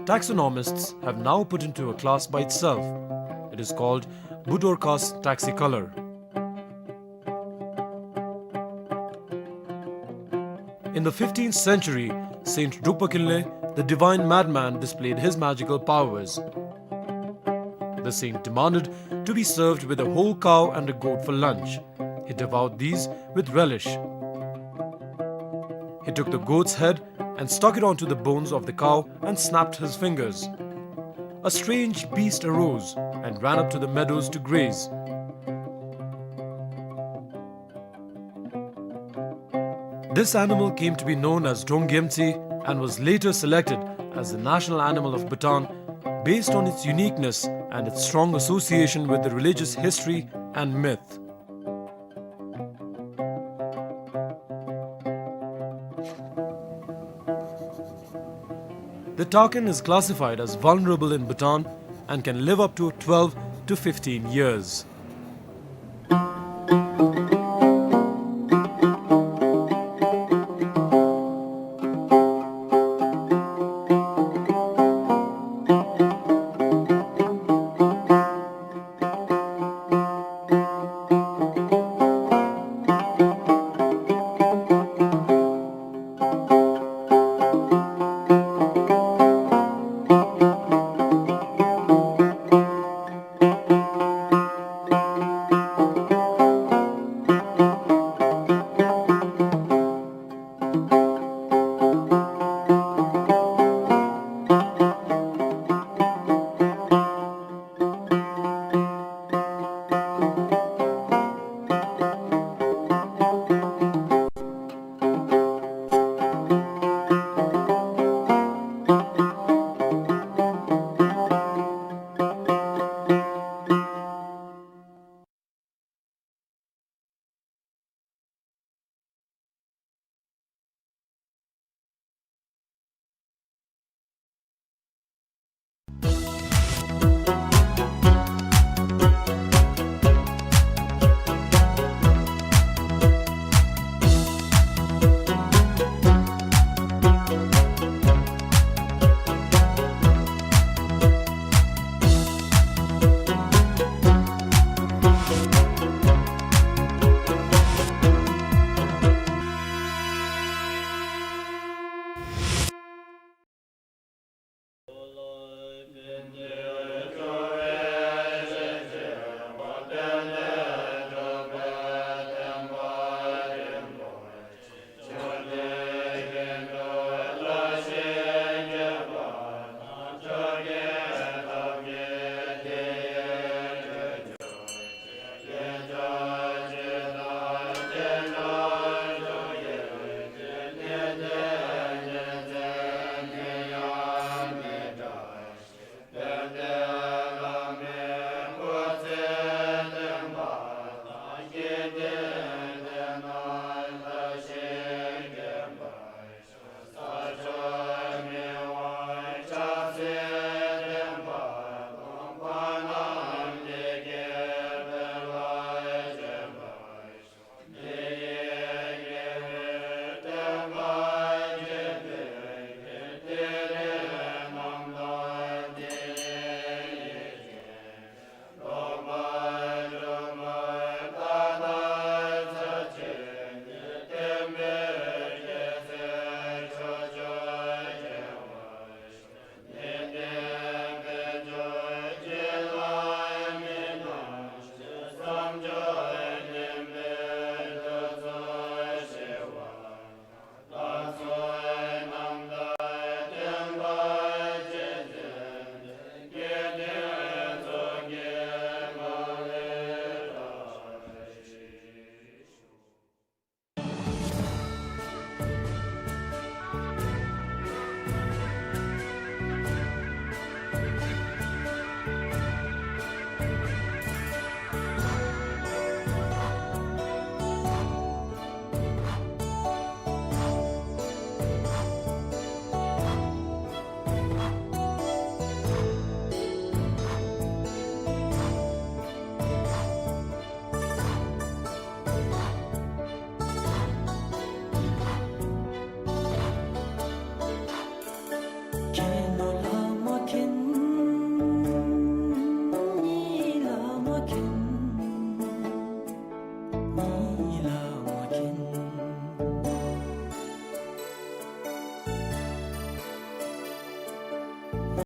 Taxonomists have now put into a class by itself. It is called Budorcas taxicolor. In the fifteenth century, Saint Drukpa Kinley, the divine madman, displayed his magical powers. The saint demanded to be served with a whole cow and a goat for lunch. He devoured these with relish. He took the goat's head and stuck it onto the bones of the cow and snapped his fingers. A strange beast arose and ran up to the meadows to graze. This animal came to be known as Drong Gyemtsi and was later selected as the national animal of Bhutan based on its uniqueness and its strong association with the religious history and myth. The takin is classified as vulnerable in Bhutan and can live up to twelve to fifteen years.